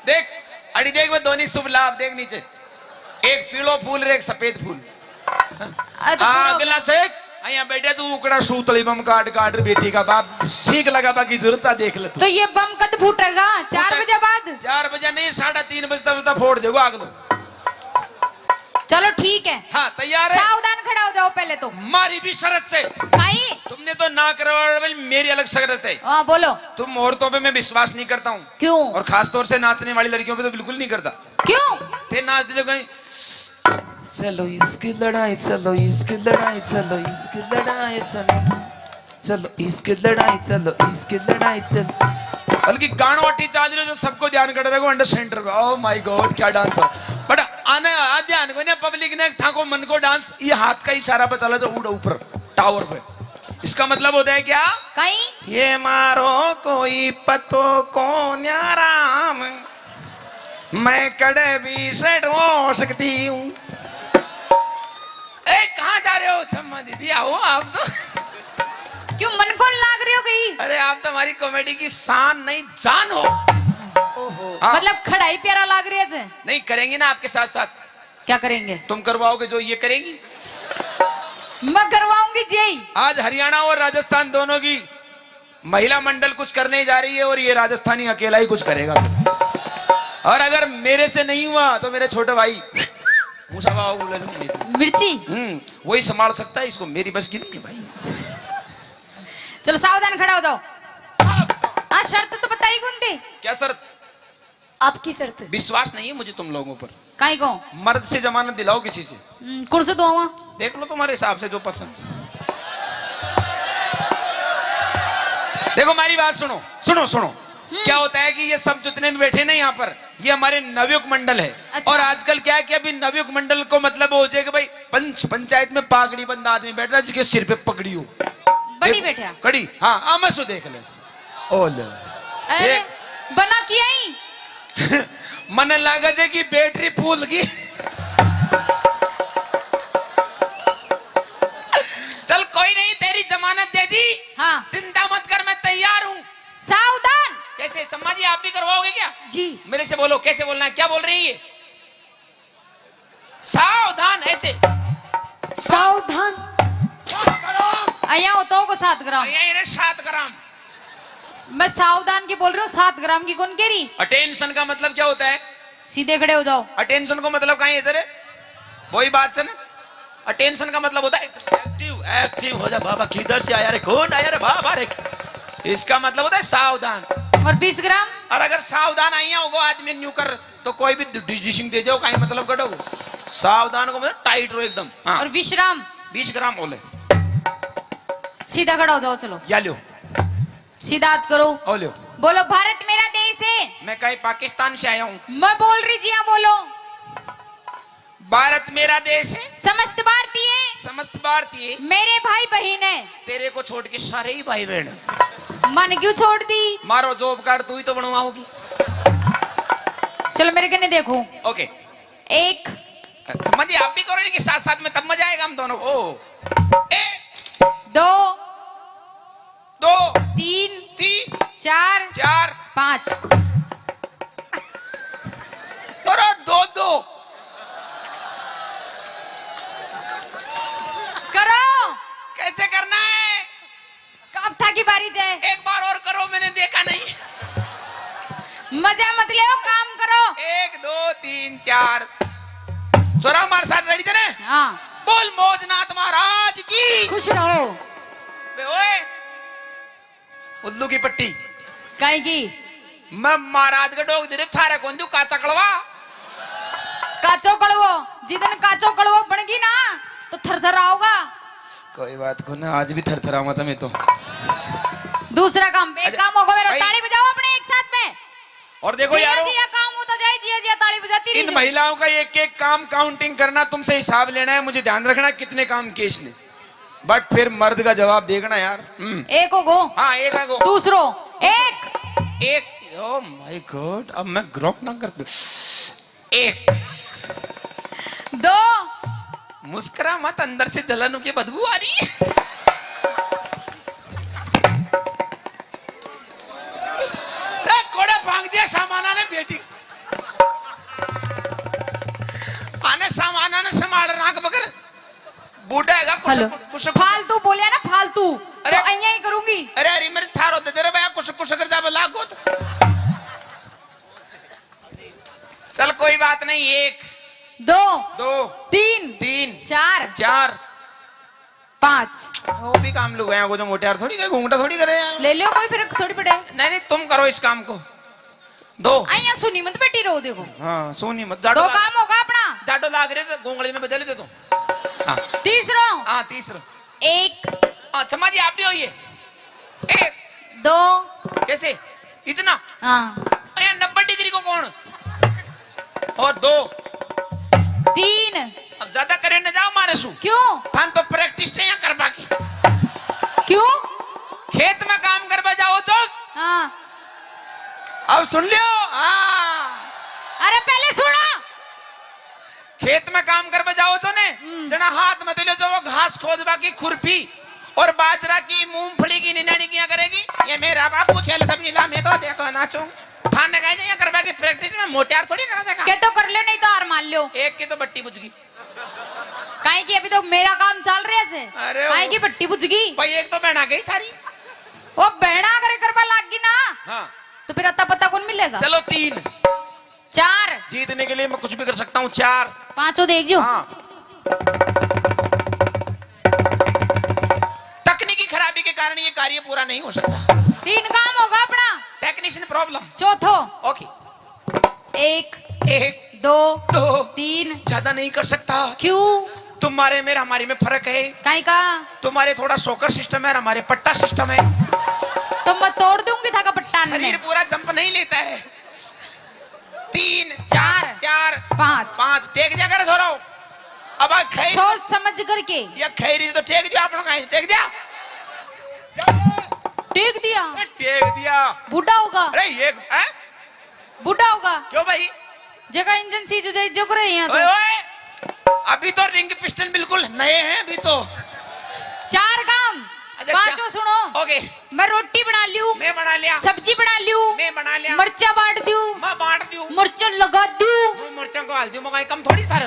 देख, अड़ी देख, मैं दोनों शुभ लाभ देख नीचे। एक पीलो फूल रे एक सफेद फूल। अरे तो हाँ, पूरा अगला से, यहाँ बैठे तू उकड़ा सूतली बम काट काट रे बेटी का बाप, सीख लगा बाकी जरूरत सा देख ले तू। तो ये बम कद फूटेगा? चार फूटे-, बजे बाद? चार बजे नहीं, साढ़े तीन बजे तक तो फोड़ देगा आग तो। चलो ठीक है। हाँ, तैयार है? सावधान खड़ा हो जाओ पहले तो। मारी भी शरत से। भाई। तुमने तो ना करवा, मेरी अलग शरत है। हाँ, बोलो। तुम औरतों पे मैं विश्वास नहीं करता हूँ। क्यों? और खास तौर से नाचने वाली लड़कियों पे तो बिल्कुल नहीं करता। क्यों? ते नाच दे जो कहीं, चलो इसकी लड़ाई, चलो इसकी लड़ाई, चलो इसकी लड़ाई, चलो, चलो इसकी लड़ाई, चलो इसकी लड़ाई, चलो। बल्कि गाणो अटी चाल रहे जो सबको ध्यान कर रहे हो, अंडर सेंटर पे। Oh my God, क्या डांस हो। बट आने आ ध्यान को ना, पब्लिक ने थाको मन को डांस, ये हाथ का इशारा पे चला जो उड़ा ऊपर टावर पे। इसका मतलब होता है क्या? कहीं? ये मारो कोई पतो को न्याराम। मैं कड़े भी सेट हो सकती हूँ। ए, कहाँ जा रहे हो छम्मा दीदी? आओ आप तो। क्यों, मन कौन लाग रही हो गई? अरे, आप तो हमारी कॉमेडी की शान नहीं, जान हो। ओहो। हाँ। मतलब, खड़ा ही प्यारा लाग रहे थे। नहीं, करेंगे ना आपके साथ साथ। क्या करेंगे? तुम करवाओगे जो ये करेगी? मैं करवाऊंगी जी। आज हरियाणा और राजस्थान दोनों की महिला मंडल कुछ करने जा रही है और ये राजस्थानी अकेला ही कुछ करेगा। और अगर मेरे से नहीं हुआ तो मेरे छोटे भाई मूसा बाबू ले लूंगे। मिर्ची? हम्म, वही संभाल सकता है इसको, मेरी बस की नहीं है भाई। चलो सावधान खड़ा हो जाओ। हाँ, शर्त तो बताई कौन थी? क्या शर्त? आपकी शर्त। विश्वास नहीं है मुझे तुम लोगों पर। काई को? मर्द से जमानत दिलाओ किसी से। हम्म, कुण से दुआवा? देख लो तुम्हारे हिसाब से जो पसंद। देखो, हमारी बात सुनो, सुनो, सुनो। हम्म। क्या होता है कि ये सब जितने भी बैठे ना यहाँ पर, ये हमारे नवयुग मंडल है। अच्छा। और आजकल क्या है कि अभी नवयुग मंडल को मतलब हो जाए कि भाई, पंच, पंचायत में पागड़ी बंदा आदमी बैठता है जिसके सिर पे पगड़ी हो। बड़ी देखो, बैठा। कड़ी, हाँ, आमसो देख ले। ओ ले। अरे, देख। बना किया ही? मने लागे जे कि बैटरी फूल गई। जमानत दे दी। हाँ। चिंता मत कर, मैं तैयार हूँ। सावधान। कैसे सम्मा जी, आप भी करवाओगे क्या? जी। मेरे से बोलो, कैसे बोलना है, क्या बोल रही है? सावधान, ऐसे। सावधान। सात ग्राम। आया होता होगा सात ग्राम। आया इन्हें सात ग्राम। मैं सावधान की बोल रही हूँ, सात ग्राम की कौन कह रही? अटेंशन का मतलब क्या होता है? सीधे खड़े हो जाओ। अटेंशन को मतलब कहाँ है इधर? वही बात से ना। अटेंशन का मतलब होता है एक्टिव, एक्टिव हो जा बाबा, किधर से आया रे, कौन आया रे बाबा रे। इसका मतलब होता है सावधान। और बीस ग्राम? और अगर सावधान आइया होगा आदमी न्यू कर, तो कोई भी डिसीजन दे जाओ, कहीं मतलब कटो। सावधान को मतलब टाइट रहो एकदम। हाँ। और विश्राम? बीस ग्राम बोले। सीधा खड़ा हो जाओ, चलो। या लो। सीधा हाथ करो। ओ लो। बोलो, भारत मेरा देश है। मैं कहीं पाकिस्तान से आया हूँ। मैं बोल रही जी, हाँ बोलो। भारत मेरा देश है। समस्त भारतीय। समस्त भारतीय। मेरे भाई बहन है। तेरे को छोड़ के सारे ही भाई बहन। मन क्यों छोड़ दी? मारो जॉब कार्ड तू ही तो बनवाओगी। चलो मेरे कने देखो। ओके। एक। समझिए, आप भी करो इनके साथ साथ में, तब मजा आएगा हम दोनों को। ओ। एक। दो। दो। तीन। तीन। चार। चार। पाँच। अरे दो दो। करो। कैसे करना है? अब थाकी बारी जे। एक बार और करो, मैंने देखा नहीं। मजा मत ले, काम करो। एक, दो, तीन, चार। छोरा हमारे साथ रेडी थे ना? हाँ। बोल मौजनाथ महाराज की। खुश रहो। बे ओए, उल्लू की पट्टी। काहे की? मैं महाराज के डोग दे थारे कौन दू काचा कड़वा। काचो कड़वो, जिदन काचो कड़वो बन गई ना, तो थरथर आओगा। कोई बात को ना, आज भी थरथरावा था मैं तो। दूसरा काम, एक अच्छा, काम होगा मेरा, भाई। ताली बजाओ अपने एक साथ में। और देखो जिया यारो, जिया काम होता जाए, जिया जिया ताली बजाती रही इन जाओ। महिलाओं का एक एक काम काउंटिंग करना, तुमसे हिसाब लेना है, मुझे ध्यान रखना कितने काम किए इसने। बट फिर मर्द का जवाब देखना यार। हम्म। एक हो गो। हाँ, एक है गो। दूसरो। एक। एक। Oh my God, अब मैं ग्राउंड ना कर दूं। एक। दो। मुस्कुरा मत, अंदर से जलन की बदबू आ रही है। ए, कोड़ा फांक दिया सामाना ने बेटी। आने सामाना ने संभाल रहा बगर। बूढ़ा हैगा, कुछ, हेलो। कुछ, कुछ। फालतू बोलिया ना, फालतू। अरे। तो अइयां ही करूंगी। अरे, अरे, मेरे थारो दे दे रे भैया, कुछ, कुछ कर जा, लागो तो। चल, कोई बात नहीं, एक। दो। दो। तीन। तीन। चार। चार। पाँच। वो भी काम लुगाया को, जो मोटे यार थोड़ी करे, घूंघटा थोड़ी करे यार। ले लो कोई, फर्क थोड़ी पड़े। नहीं, नहीं, तुम करो इस काम को। दो। अइयां सुनी मत बेटी रो, देखो। हाँ, सुनी मत। जाडो दो लाग, काम होगा अपना। जाडो लाग रहे तो गोंगली में बजा ले दे दो। हाँ। तीसरो। हाँ, तीसरो। एक। हाँ, क्षमा जी, आप भी होइए। एक। दो। कैसे? इतना? हाँ। अरे, नब्बे डिग्री को कौन? और दो। तीन। अब ज्यादा करे न जाओ मारे सु। क्यों? थान तो प्रैक्टिस चाहिए करवा की। क्यों? खेत में काम करवा जाओ चौक। हाँ। अब सुन लियो। हाँ। अरे, पहले सुनो। खेत में काम करवा जाओ तो ने, हम्म। जना हाथ में तो ले जाओ घास खोदवा की खुरपी और बाजरा की, मूंगफली की निनाणी किया करेगी। ये मेरा बाप कुछ है, सब इला में तो देखो नाचो। थाने कहे ये करवा की प्रैक्टिस में मोटे यार थोड़ी करा देगा। के तो कर लो, नहीं तो हार मान लो। एक की तो बट्टी बुझ गई। काहे की अभी तो मेरा काम चल रहा है। अरे काहे वो की बट्टी बुझ गई। भाई, एक तो बहना गई थारी। वो बहना अगर करवा लाग गई ना, हाँ। तो फिर अता पता कौन मिलेगा? चलो, तीन। चार। जीतने के लिए मैं कुछ भी कर सकता हूँ। चार। पांचों देख जो। हाँ। तकनीकी खराबी के कारण ये कार्य पूरा नहीं हो सकता। तीन काम होगा अपना। Technician problem. चौथो। ओके। एक। एक। दो। दो। तीन। ज्यादा नहीं कर सकता। क्यों? तुम्हारे में हमारे में फर्क है। काहे का? तुम्हारे थोड़ा शॉकर सिस्टम है और हमारे पट्टा सिस्टम है। तो मैं तोड़ दूंगी थाका पट्टा ने। शरीर पूरा जंप नहीं लेता है। तीन, चार, चार, चार, पाँच। पाँच। टेक दिया कर थोड़ा। अब आ खैर सोच समझ करके। ये खैरी तो टेक दिया, आपने कहीं टेक दिया? टेक दिया। ए, टेक दिया। बूढ़ा होगा। अरे ये, हैं? बूढ़ा होगा। क्यों भाई? जगह इंजन सीज हो जाए, जो करे यहाँ तो। ओए, ओए। अभी तो रिंग पिस्टन बिल्कुल नए हैं अभी तो। चार काम। पांचों सुनो। ओके। मैं रोटी बना लियू। मैं बना लिया। सब्जी बना लियू। मैं बना लिया। मर्चा बांट दियू। मैं बांट दियू। मर्चा लगा दियू। मैं मर्चा को हाल दियू, मैं कम थोड़ी थारे।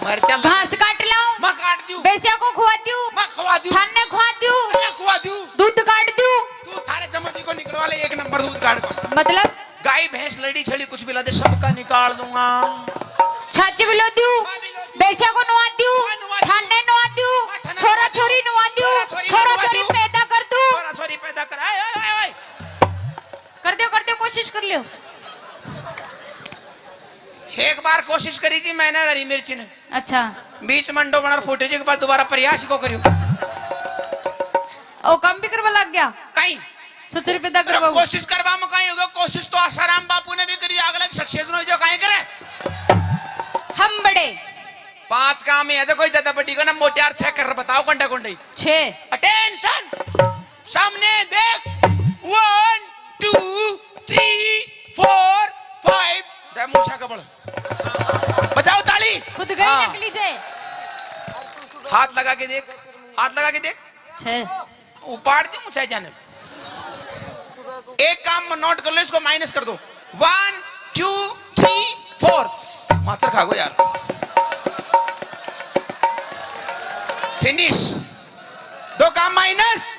मर्चा घास काट लाओ। मैं काट दियू। भैंसिया को खुआ दियू। मैं खुआ दियू। थाने खुआ दियू। मैं खुआ दियू। दूध काट दियू। तू थारे चम्मच को निकलवा ले, एक नंबर दूध काट। मतलब? गाय, भैंस, लड़ी, छड़ी, कुछ भी ला दे, सबका निकाल दूंगा। छाछ भी लो दियो, हाँ, भी लो दियो। भैंसिया को नुआ दियो, हाँ, नुआ दियो। थाने नुआ दियो, हाँ, थाने छोरा नुआ दियो। छोरी नुआ दियो, छोरा छोरी छोरा नुआ छोरी दियो। पैदा कर दूं। छोरा छोरी पैदा कर, आए, आए, आए, आए। कर दो, कर दो, कोशिश कर लियो। एक बार कोशिश करी जी मैंने हरी मिर्ची ने। अच्छा। बीच में अंडो बना फूटे जी के बाद दोबारा प्रयास को करियो। ओ, काम भी करवा लग गया। कहीं। छोरा छोरी पैदा करवाओ। कोशिश करवा में कहीं होगा, कोशिश तो आसाराम बापू ने भी करी, अगला सक्सेस नहीं जो कहीं करे। हम बड़े। पांच काम ही है, देखो, ज्यादा बड़ी को ना, मोटियार छह कर बताओ, कंडा कंडी। छह। अटेंशन, सामने देख, one, two, three, four, five. दे मूछा कबल। बजाओ ताली। खुद गई हाँ। नकली जे। हाथ लगा के देख, हाथ लगा के देख। छह। उपाड़ दूं मुझे जाने। एक काम नोट कर लो, इसको माइनस कर दो। One, two, three, four. माचर खा गो यार। फिनिश। दो काम माइनस।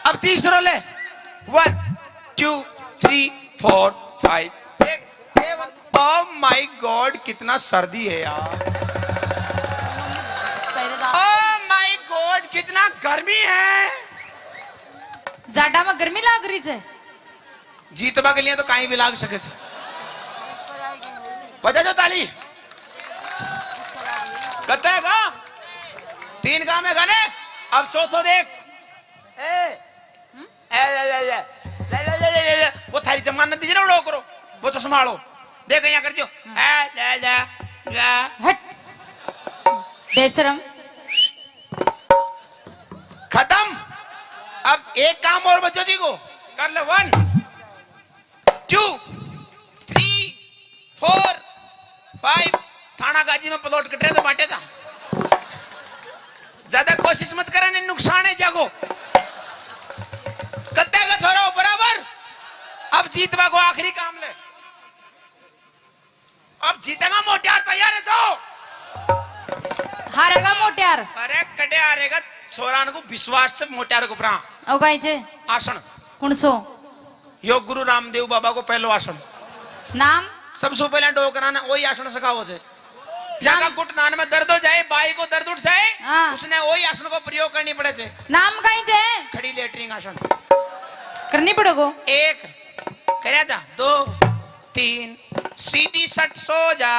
अब तीसरो ले। One, two, three, four, five, six, seven. Oh my God, कितना सर्दी है यार। ओ माय गॉड, कितना गर्मी है। जाडा में गर्मी लाग रही है। जीतबा के लिए तो काई भी लाग सके से। बजा जो ताली। कत्ता है काम? तीन काम है गाने। अब चौथो देख। ए, ए, ए, ए, ए, ए, ए, ए, वो थारी जमानत दीजिए ना, उड़ो करो, वो तो संभालो। देख यहाँ कर जो। ए, ले, ले, ले। हट। बेशरम। खत्म। अब एक काम और बच्चों जी को कर ले। One, two, three, four, five. Thanagazi में प्लॉट कट रहे तो बांटे जा। ज्यादा कोशिश मत करे, नहीं नुकसान है जागो। कत्ते का छोरा हो बराबर। अब जीतवा को आखिरी काम ले। अब जीतेगा मोटियार, तैयार है जो। हारेगा मोटियार। अरे कटे हारेगा, छोरान को विश्वास से मोटियार को परा। ओ गाई जे। आसन। कौन सो? यो गुरु रामदेव बाबा को पहलो आसन। नाम? सबसे पहले डोकरा ने वही आसन सिखाओ से। जाका नाम? घुटनान में दर्द हो जाए, बाई को दर्द उठ जाए, हाँ। उसने वही आसन को प्रयोग करनी पड़े से। नाम कहीं से? खड़ी लेटरिन आसन। करनी पड़ेगो। एक, करे जा, दो, तीन, सीधी सट सो जा।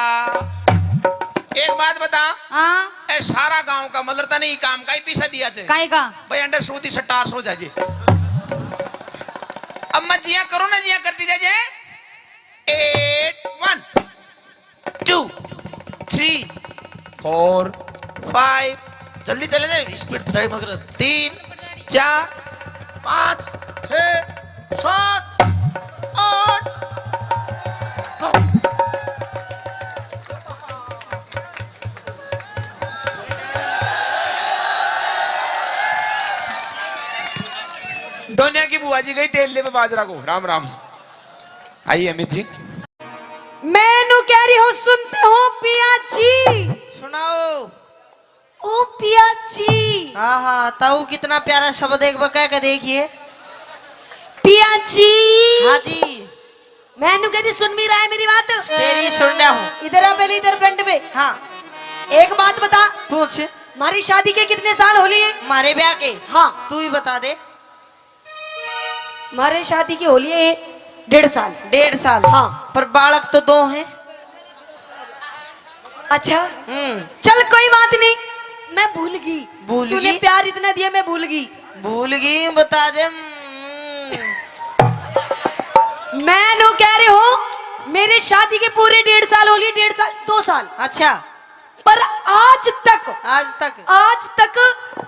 एक बात बता। हाँ। ए सारा गांव का मतलब तने ही काम का ही पीछे दिया जे। काई का? भाई अंडर सूदी सट्टार सो जाजे। अब मैं जिया करो ना, जिया करती जाजे। Eight, one, two, three, four, five. जल्दी चले जाए, स्पीड पचाई मत कर। तीन, चार, पाँच, छः, सात, आठ। दोनिया की बुआ जी गई तेल लेवे बाजरा को। राम राम। आइए अमित जी। मैं नू कह रही हूँ, सुनते हो पिया जी? सुनाओ। ओ पिया जी। हाँ हाँ, ताऊ कितना प्यारा शब्द, एक बार कह के देखिए। पिया जी। हाँ जी। मैं नू कह रही, सुन भी रहा है मेरी बात? तेरी सुन रहा हूँ। इधर आ पहले, इधर फ्रंट पे। हाँ। एक बात बता। पूछ। हमारी शादी के कितने साल हो लिए? हमारे ब्याह के? हाँ। तू ही बता दे। हमारे शादी की हो लिए डेढ़ साल। डेढ़ साल? हाँ। पर बालक तो दो हैं। अच्छा। हम्म। चल कोई बात नहीं, मैं भूल गई। भूल तूने गई? प्यार इतना दिया, मैं भूल गई। भूल गई, बता दे। हम्म। मैं नू कह रही हूँ, मेरे शादी के पूरे डेढ़ साल हो लिए, डेढ़ साल, दो साल। अच्छा। पर आज तक, आज तक? आज तक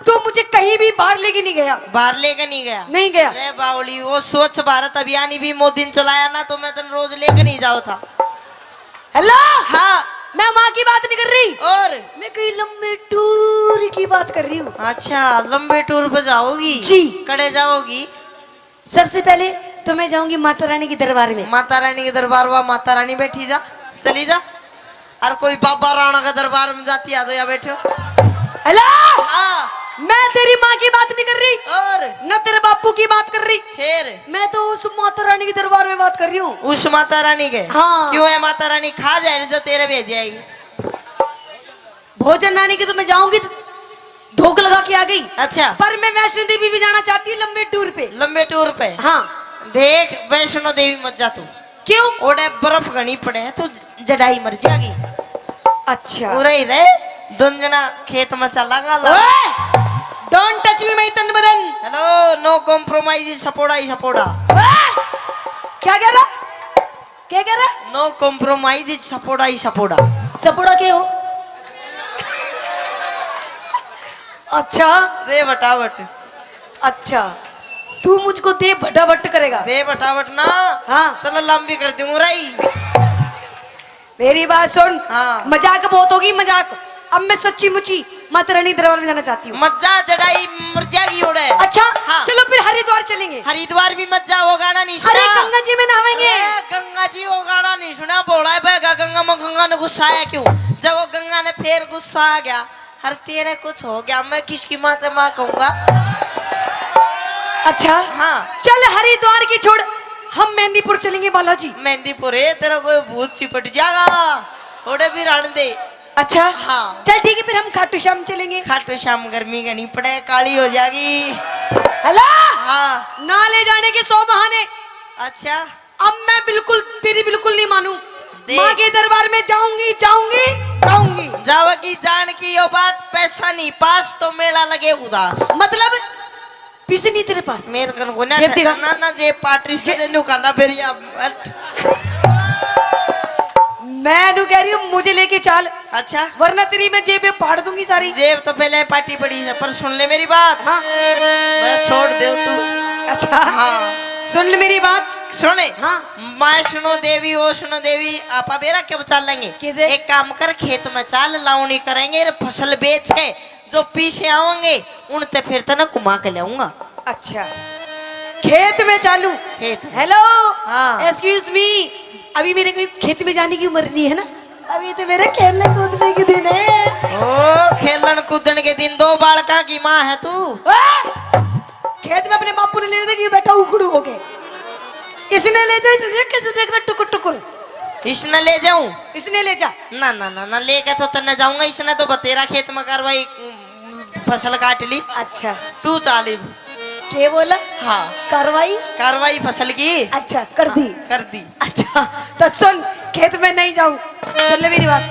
तू मुझे कहीं भी बाहर लेके नहीं गया। बाहर लेके नहीं गया? नहीं गया। अरे बावली, वो स्वच्छ भारत अभियान ही भी मोदी ने चलाया ना, तो मैं तन रोज लेके नहीं जाओ था। हेलो। हाँ। मैं वहाँ की बात नहीं कर रही। और? मैं कहीं लंबे टूर की बात कर रही हूँ। अच्छा, लंबे टूर पे जाओगी? जी। कड़े जाओगी? सबसे पहले तो मैं जाऊंगी माता रानी के दरबार में। माता रानी के दरबार, वहाँ माता रानी बैठी जा, चली जा। और कोई बाबा राणा का दरबार में जाती आ तो या बैठो। हेलो। हाँ। मैं तेरी माँ की बात नहीं कर रही। और? न तेरे बापू की बात कर रही। फिर? मैं तो उस माता रानी के दरबार में बात कर रही हूँ। उस माता रानी के? हाँ। क्यों है माता रानी? खा जाए जो तेरे भेज जाएगी। भोजन रानी के तो मैं जाऊंगी तो धोख लगा के आ गई। अच्छा। पर मैं वैष्णो देवी भी जाना चाहती हूँ लंबे टूर पे। लंबे टूर पे? हाँ। देख, वैष्णो देवी मत जा तू। क्यों? ओड़े बर्फ घणी पड़े है, तू जड़ाई मर जाएगी। अच्छा। उरे ही रहे, दोन जना खेत में चलांगा ला। ओए! Don't touch me, my तन बदन। Hello, no compromise, सपोड़ा ही सपोड़ा। ओए! क्या कह रहा? क्या कह रहा? No compromise, सपोड़ा ही सपोड़ा। सपोड़ा के हो? अच्छा। दे बटाबट। अच्छा, तू मुझको दे भटाभट करेगा? दे बटाबट ना। हाँ। तने लंबी कर दूं राई। मेरी बात सुन। हाँ। मजाक बहुत होगी, मजाक। अब मैं सच्ची मुची माता रानी दरबार में जाना चाहती हूँ। मत जा, जड़ाई मर जाएगी ओड़े। अच्छा, हाँ। चलो फिर हरिद्वार चलेंगे। हरिद्वार भी मत जा, वो गाना नहीं सुना। अरे गंगा जी में नहावेंगे। अरे गंगा जी, वो गाना नहीं सुना। भोला है बहगा गंगा में, गंगा ने गुस्सा आया क्यों? जब वो गंगा ने फिर गुस्सा आ गया, हर तेरा कुछ हो गया, मैं किसकी माँ से माँ कहूंगा? अच्छा। हाँ। चल हरिद्वार की छोड़, हम मेहंदीपुर चलेंगे बालाजी। मेहंदीपुर है, तेरा कोई भूत चिपट जाएगा, थोड़े भी रहने दे। अच्छा। हाँ। चल ठीक है, फिर हम खाटू श्याम चलेंगे। खाटू श्याम गर्मी घनी पड़े, काली हो जाएगी। हेलो। हाँ। ना ले जाने के सौ बहाने। अच्छा। अब मैं बिल्कुल, तेरी बिल्कुल नहीं मानूं। देख। माँ के दरबार में जाऊंगी, जाऊंगी, जाऊंगी। जावेगी जान की यो बात, पैसा नहीं पास तो मेला लगे उदास। मतलब? पैसे नहीं तेरे पास? मेरे कन कोन्या जेब दिखा। ना, ना, जेब पाटरी से जे- नु खाना फिर या, हट। मैं नु कह रही हूँ, मुझे लेके चाल। अच्छा। वरना तेरी मैं जेब पे फाड़ दूंगी सारी। जेब तो पहले पाटी पड़ी है, पर सुन ले मेरी बात। हाँ। मैं छोड़ दे तू। अच्छा। हाँ। सुन ले मेरी बात। सुने। हाँ। वैष्णो देवी, वैष्णो देवी, आपा बेरा के बचा लेंगे। किधर? एक काम कर, खेत में चाल, लावणी करेंगे, रे फसल बेच के जो पीछे आवेंगे, उनते फिर तने घुमा के लाऊंगा। अच्छा, खेत में चालू। खेत में। Hello, हाँ। Excuse me, अभी मेरे कोई खेत में जाने की उम्र नहीं है ना, अभी तो मेरे खेलने कूदने के दिन है। ओ, खेलन कूदन के दिन, दो बालका की माँ है तू। ओए! खेत में अपने बापू ने लेने देखी, बैठा उखड़ू होके। इसने ले जा, इसने कैसे देख रहा टुकुर टुकुर। इसने ले जाऊं? इसने ले जा। ना, ना, ना, ना, लेके तो तन्ने जाऊंगा, इसने तो बतेरा खेत में कार्रवाई, उम, फसल काट ली। अच्छा। तू चाल इब। के बोला? हाँ। कार्रवाई? कार्रवाई फसल की। अच्छा, कर दी। हाँ, कर दी। अच्छा, तो सुन, खेत में नहीं जाऊं। सुन ले मेरी बात।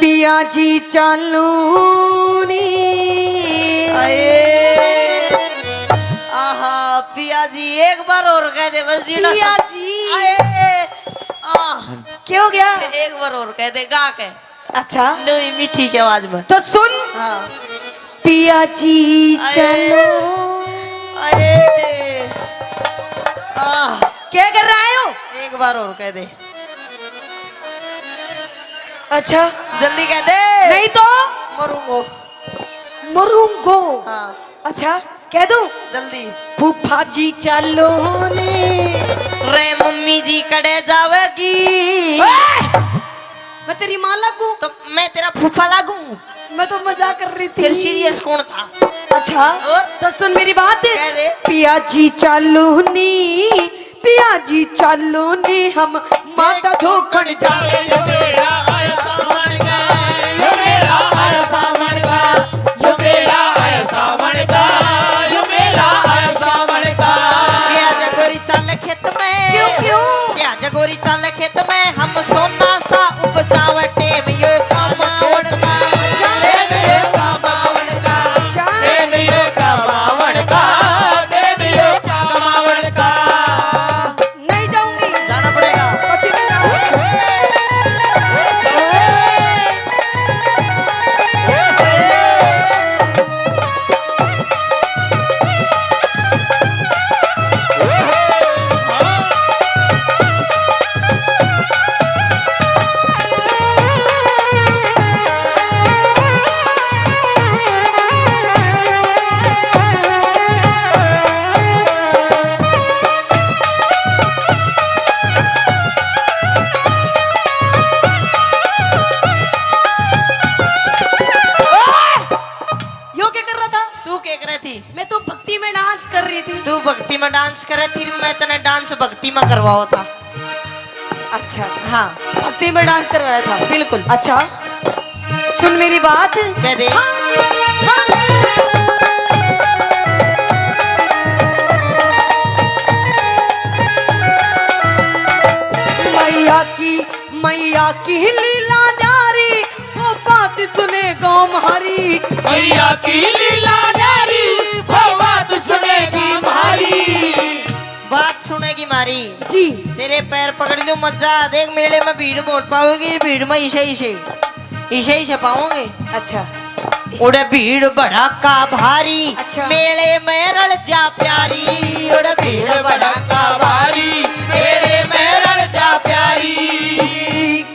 पिया जी चालू नी। आए। आहा, पिया जी, एक बार और कह दे बस जीना पिया सब। जी। आए। आह। क्या हो गया? एक बार और कह दे, गा के। अच्छा। नवी मीठी सी आवाज में। तो सुन। हाँ। पिया जी आए। चलो। आए। आह। क्या कर रहा है हो? एक बार और कह दे। अच्छा। जल्दी कह दे। नहीं तो? मरूंगो। मरूंगो। हाँ। अच्छा, कह दूं? जल्दी। फूफा जी चालो ने। रे मम्मी जी कड़े जावेगी? ओए! मैं तेरी माँ लागू? तो मैं तेरा फूफा लागू? मैं तो मजाक कर रही थी। फिर serious कौन था? अच्छा, और? तो सुन मेरी बात। कह दे। पिया जी चालो नी, पिया जी चालो नी, हम माता धोखण जावे। यो मेला आया सावण का, यो मेला आया सावण का, यो मेला आया सावण का, यो मेला आया सावण का। पिया जी गोरी चाल खेत में। क्यों, क्यों? पिया जी गोरी चाल खेत में, हम सोना सा उपजावे, टेम यो कमावण का। अच्छा। टेम यो कमावण का। अच्छा। टेम यो कमावण का। टेम यो कमावण का। नहीं जाऊंगी। जाना पड़ेगा। पति नहीं जाऊंगी। में करवाओ था। अच्छा। हाँ। भक्ति में डांस करवाया था। बिल्कुल। अच्छा, सुन मेरी बात। कह दे। हाँ, हाँ। मैया की, मैया की लीला न्यारी, वो बात सुने गाँव म्हारी। मैया की लीला न्यारी, वो बात सुनेगी म्हारी। बात सुनेगी म्हारी। जी। तेरे पैर पकड़ लूं, मत जा। देख, मेले में भीड़ बहुत पाओगी, भीड़ में इसे, इसे, इसे, इसे पाओगे। अच्छा। उड़े भीड़ भड़ाका भारी, अच्छा। मेले में रल जा प्यारी। उड़े भीड़ भड़ाका भारी, मेले में रल जा प्यारी।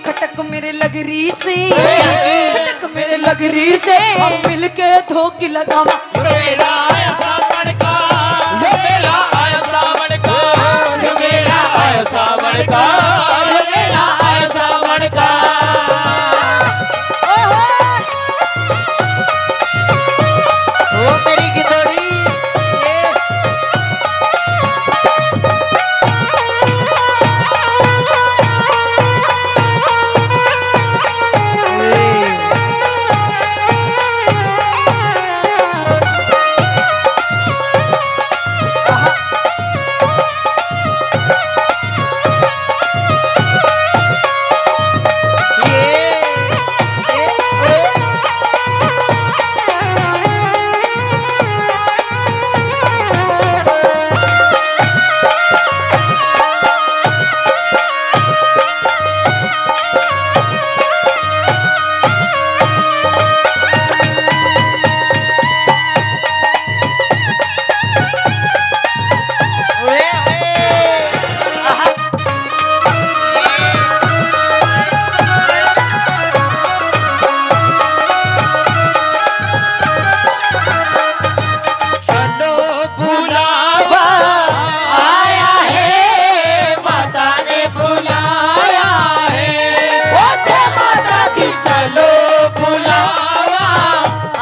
खटक मेरे लगरी से, खटक मेरे लगरी से, हम मिलके धोकी लगावा। मेला आया सावन का, मेला आया सावन का, मेला आया सावन का, मेला आया सावन का। ओ मेरी गिदोड़ी, ये चलो बुलावा आया है, माता ने बुलाया है। ओ जय माता दी, चलो बुलावा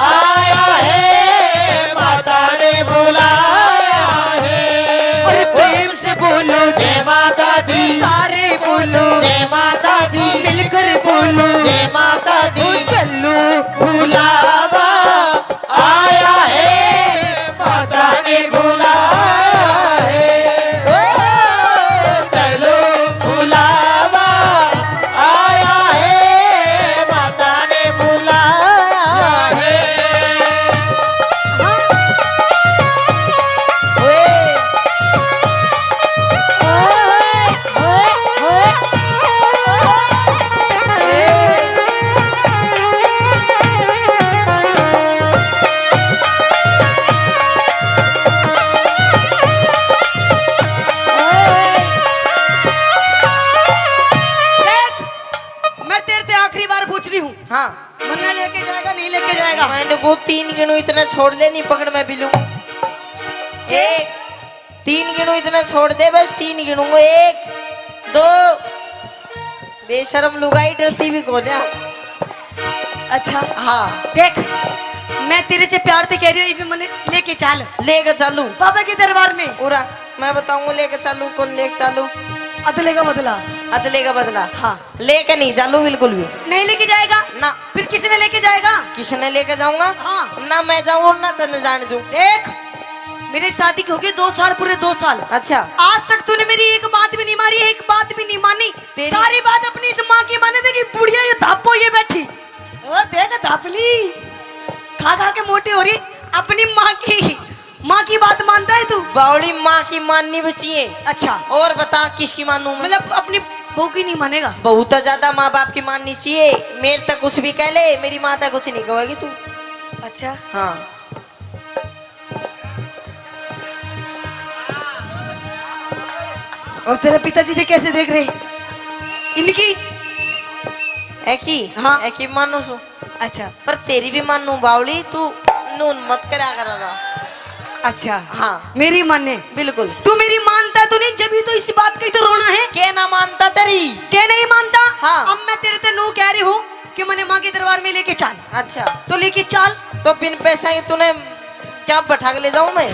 आया है, माता ने बुलाया है। अरे प्रेम से बोलो जय माता दी, सारे बोलो जय माता दी, मिलकर बोलो जय माता दी। ओ चलो बुलावा आया है, माता ने बुलाया है। ओ, चलो बुलावा आया है, माता ने बुलाया है। ओए। देख, मैं तेरे ते आखिरी बार पूछ रही हूँ। हाँ। मन्ना लेके जाएगा, नहीं लेके जाएगा? मैंने को तीन गिनू इतना छोड़ दे, नहीं पकड़ मैं बिलू। एक, तीन गिनू इतना छोड़ दे, बस तीन गिनूंगा। एक, दो। बेशरम लुगाई, डरती भी कोन्या। अच्छा। हाँ। देख, मैं तेरे से प्यार से कह रही हूँ, ये भी मन्ने लेके चल। लेके चलूं? बाबा के दरबार में। उरा, मैं बताऊंगा लेके चलूं, कौन लेके चलूं? अदले का बदला। अदले का बदला। हाँ। लेके नहीं चालू बिल्कुल भी। नहीं लेके जाएगा? ना। फिर किसने लेके जाएगा? किसने लेके जाऊंगा? हाँ। ना मैं जाऊँ और ना तन्ने जाने दूँ। देख, मेरी शादी की हो गई दो साल, पूरे दो साल। अच्छा। आज तक तूने मेरी एक बात भी नहीं मानी, एक बात भी नहीं मानी। तेरी सारी बात अपनी इस माँ की माने। देखी बुढ़िया ये धापो ये बैठी। ओ देख धापली, खा खा के मोटी हो रही, अपनी माँ की माँ की बात मानता है तू? बावली, माँ की माननी भी चाहिए। अच्छा। और बता किसकी मानूं मैं? मतलब अपनी बहू की नहीं मानेगा? बहू तो ज्यादा माँ बाप की माननी चाहिए। मेरे तक कुछ भी कह ले, मेरी माँ तक कुछ नहीं कहेगी तू। अच्छा। हाँ। और तेरे पिताजी ने कैसे देख रहे इनकी? एकी? हाँ। एकी मानू सु। अच्छा। पर तेरी भी मानू बावली, तू नून मत करा करेगा। अच्छा। हाँ। मेरी माने? बिल्कुल। तू मेरी मानता तो नहीं, जब ही तो इसी बात का ही तो रोना है। के ना मानता तेरी? के नहीं मानता? हाँ। अब मैं तेरे ते नू कह रही हूँ कि मने माँ के दरबार में लेके चाल। अच्छा। तो लेके चाल। तो बिन पैसा ही तूने क्या बैठा के ले जाऊं मैं?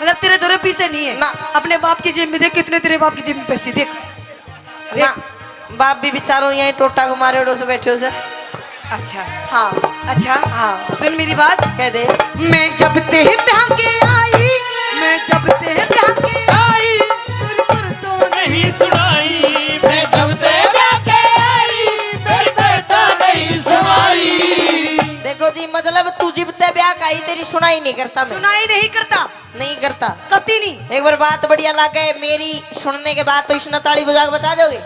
मतलब तेरे दो रुपये से नहीं है ना। अपने बाप की जेब में देख, कितने तेरे बाप की जेब में पैसे देख। ना, बाप भी बेचारो यहीं टोटा को मारे उड़ो से बैठे हो सर। अच्छा। हाँ। अच्छा। हाँ। सुन मेरी बात। कह दे। मैं जब ते ब्याह के आई, मैं जब ते ब्याह के आई, मेरी कर तो नहीं सुनाई। मैं जब ते ब्याह के आई, मेरी कर तो नहीं सुनाई। देखो जी, मतलब तू जिब ते ब्याह का आई, तेरी सुनाई नहीं करता मैं। सुनाई नहीं करता। नहीं करता। कती नहीं। एक बार बात बढ़िया लागे मेरी सुनने के बाद तो इसने ताली बजा के बता दोगे।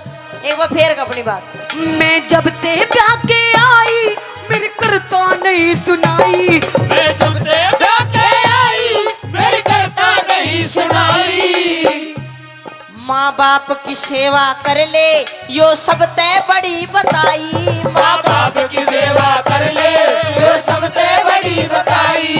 एक बार फेर अपनी बात। मैं जब ते ब्याह के आई, मेरी करता नहीं सुनाई। मैं जब ते ब्याह के आई, मेरी करता नहीं सुनाई। माँ बाप की सेवा कर ले, यो सबते बड़ी बताई। माँ बाप की सेवा कर ले, यो सबते बड़ी बताई।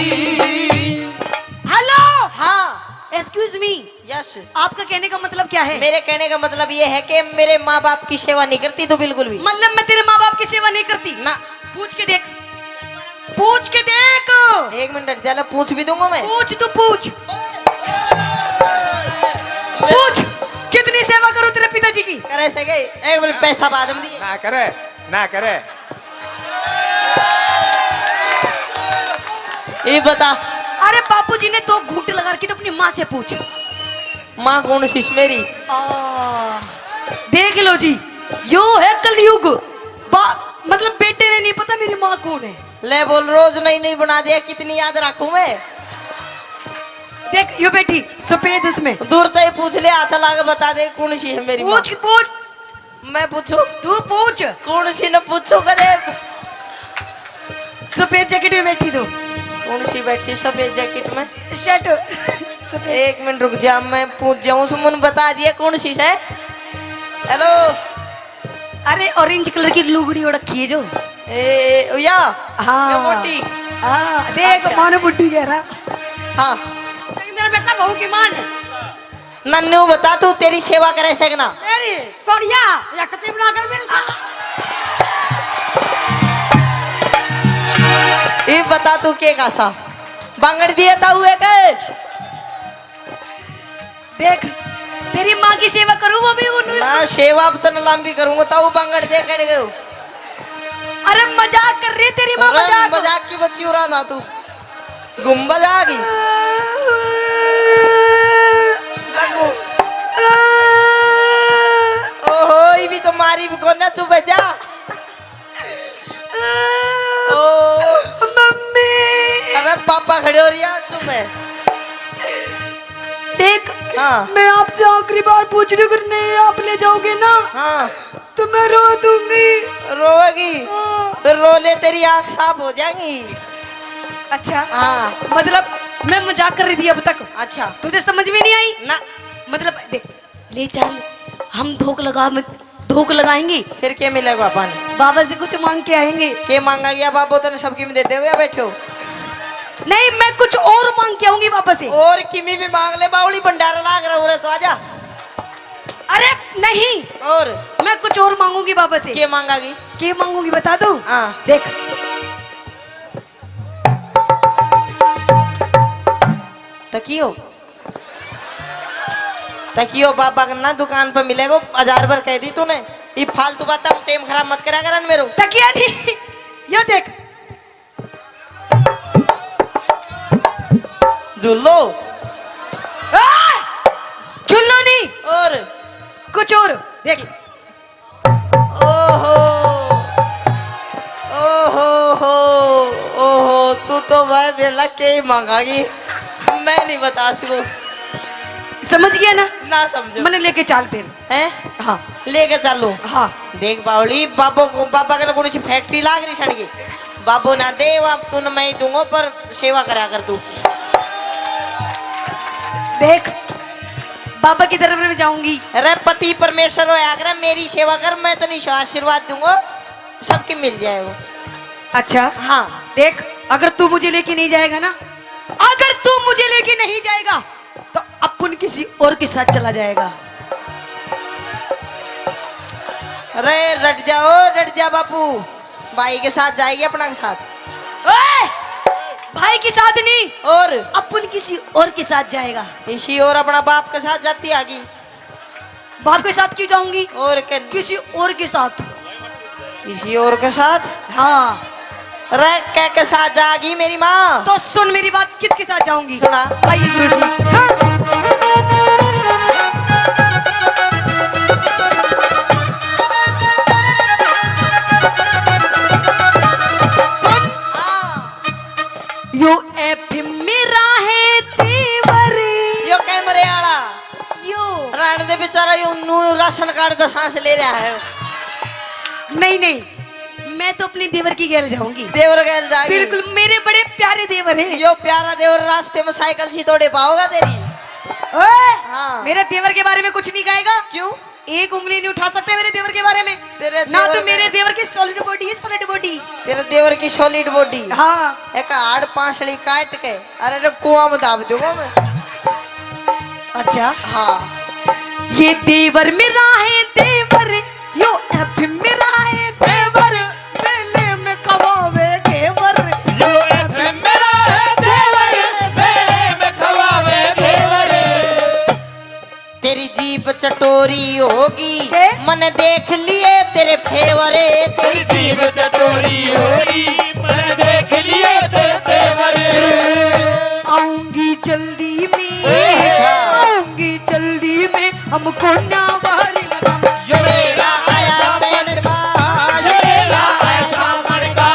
हेलो। हाँ। Excuse me. यस। आपका कहने का मतलब क्या है? मेरे कहने का मतलब ये है कि मेरे माँ बाप की सेवा नहीं करती तू बिल्कुल भी। मतलब मैं तेरे माँ बाप की सेवा नहीं करती? ना। पूछ के देख, पूछ के देख। एक मिनट, चलो पूछ भी दूंगा मैं। पूछ, तू पूछ। पूछ, कितनी सेवा करो तेरे पिताजी की? करे से गए, एक मिनट, पैसा बाद में दिए। ना करे, ना करे। ये बता। अरे बापू जी ने दो घूंट लगा रखी, तो अपनी माँ से पूछ। माँ कौन सी मेरी? आ, देख लो जी, यो है कलयुग। बा-, मतलब बेटे ने नहीं पता मेरी माँ कौन है। ले बोल, रोज नई नई बना दे, कितनी याद रखूं मैं। देख यो बैठी सफेद, उसमें। दूर तो ही पूछ ले, हाथ ला के बता दे कौन सी है मेरी माँ। पूछ, पूछ। मैं पूछूं? तू पूछ। कौन सी न पूछूं कदे? सफेद जैकेट में बैठी तू। कौन सी बैठी सफेद जैकेट में? शर्ट सफेद। एक मिनट रुक जा, मैं पूछ जाऊं। सुमन बता दिया कौन सी है। हेलो। अरे ऑरेंज कलर की लुगड़ी ओढ़ रखी है जो। ए, ए, या? हाँ। ये मोटी। हाँ, देख अच्छा। मानो बुड्ढी कह रहा। हाँ। तेरा बेटा बहू की माँ ने। नन्नू बता, तू तेरी सेवा करे से कि ना? तेरी कोड़िया या कती बना कर मेरे साथ। ये बता तू के का सा बांगड़ दिए ताऊ है के? देख, तेरी माँ की सेवा करूँ वो भी उन्होंने। ना, सेवा अब तन लंबी करूँगा, ताऊ बांगड़ दे कड़ गयो। अरे मजाक कर रही, तेरी माँ अरे मजाक। मजाक की बच्ची उड़ा ना तू। गुम्बद आ गई। लगू। ओहो, ये भी तो मारी भी कोना, चुप है जा। ओ। मम्मी। अरे पापा खड़े हो रही है, चुप है। देख, हाँ। मैं आपसे आखिरी बार पूछ रही हूँ, अगर नहीं आप ले जाओगे ना, हाँ। तो मैं रो दूंगी। रोएगी? हाँ। फिर रो ले, तेरी आंख साफ हो जाएगी। अच्छा। हाँ। मतलब मैं मजाक कर रही थी अब तक। अच्छा। तुझे समझ में नहीं आई? ना। मतलब देख, ले चल, हम धोख लगा, धोख लगाएंगे। फिर के मिलेगा बापा ने? बाबा से कुछ मांग के आएंगे। के मांगा गया बाबा, तने सब किमी दे देगा, बैठे हो। नहीं, मैं कुछ और मांग के आऊंगी बाबा से। और किमी भी मांग ले, बावली भंडारा लाग रहा हो रहा तो आजा। अरे नहीं। और? मैं कुछ और मांगूंगी बाबा से। के मांगागी? के मांगूंगी बता दूं? हाँ। देख। तकियो, तकियो बाबा के ना दुकान पे मिलेगो, हजार बार कह दी तूने। ये फालतू बात, टेम खराब मत करा करन मेरो। तकिया नहीं, ये देख। झूलो। आ! झूलो नहीं। और? कुछ और। देख। ओहो, ओहो हो, ओहो, तू तो भाई बेला के ही मांगागी, मैं नहीं बता सकूं। समझ गया ना? ना समझो। मैंने लेके चाल फिर। हैं? हाँ। लेके चालू। हाँ। देख बावली, बाबो को, बाबा के कौन सी फैक्ट्री लाग रही सड़की? बाबो ना दे, अब तू न मैं ही दूंगा, पर सेवा करा कर तू। देख, बाबा की तरफ में जाऊंगी। अरे पति परमेश्वर होया कर, मेरी सेवा कर, मैं तो नहीं आशीर्वाद दूंगा, सबके मिल जाएगा। अच्छा। हाँ। देख, अगर तू मुझे लेके नहीं जाएगा ना, अगर तू मुझे लेके नहीं जाएगा, तो अपन किसी और के साथ चला जाएगा। अरे डट जाओ, डट जा बापू, भाई के साथ जाएगी अपना के साथ। ओए! भाई के साथ नहीं, और? अपन किसी और के साथ जाएगा। किसी और अपना बाप के साथ जाती आगी। बाप के साथ क्यों जाऊंगी? और के? किसी और के साथ। किसी और के साथ? हाँ। रे, के के साथ जागी मेरी माँ? तो सुन मेरी बात, किसके साथ जाऊंगी? सुना। आइए गुरुजी। हाँ। सुन। हाँ। यो एफ मेरा है देवर। यो कैमरे आला। यो। रहने दे बेचारा, यो नू राशन कार्ड का सांस ले रहा है। नहीं, नहीं, मैं तो अपने देवर की गैल जाऊंगी। देवर गैल जाएगी। बिल्कुल, मेरे बड़े प्यारे देवर हैं। यो प्यारा देवर रास्ते में साइकिल सी तोड़े पाओगा तेरी। ओए, हाँ। मेरे देवर के बारे में कुछ नहीं कहेगा। क्यों? एक उंगली नहीं उठा सकते मेरे देवर के बारे में। तेरे ना देवर तो मेरे के देवर की सॉलिड बॉडी है, सॉलिड बॉडी। तेरे देवर की सॉलिड बॉडी। हाँ। एक हाड़ पांसली काट के, अरे रे, कुआं में दाब दूंगा मैं। अच्छा। हाँ। ये देवर मेरा है देवर, यो एफ मेरा है देवर, मेले में खवावे घेवर। यो एफ मेरा है देवर, मेले में खवावे घेवर। तेरी जीभ चटोरी होगी, के? मने देख लिए तेरे फेवर। तेरी जीभ चटोरी होगी, मने देख लिए तेरे फेवर। आऊंगी जल्दी में, अच्छा। आऊंगी जल्दी में, हमको ना बाहर लगा। यो मेरा आया सावन का, यो मेरा आया सावन का,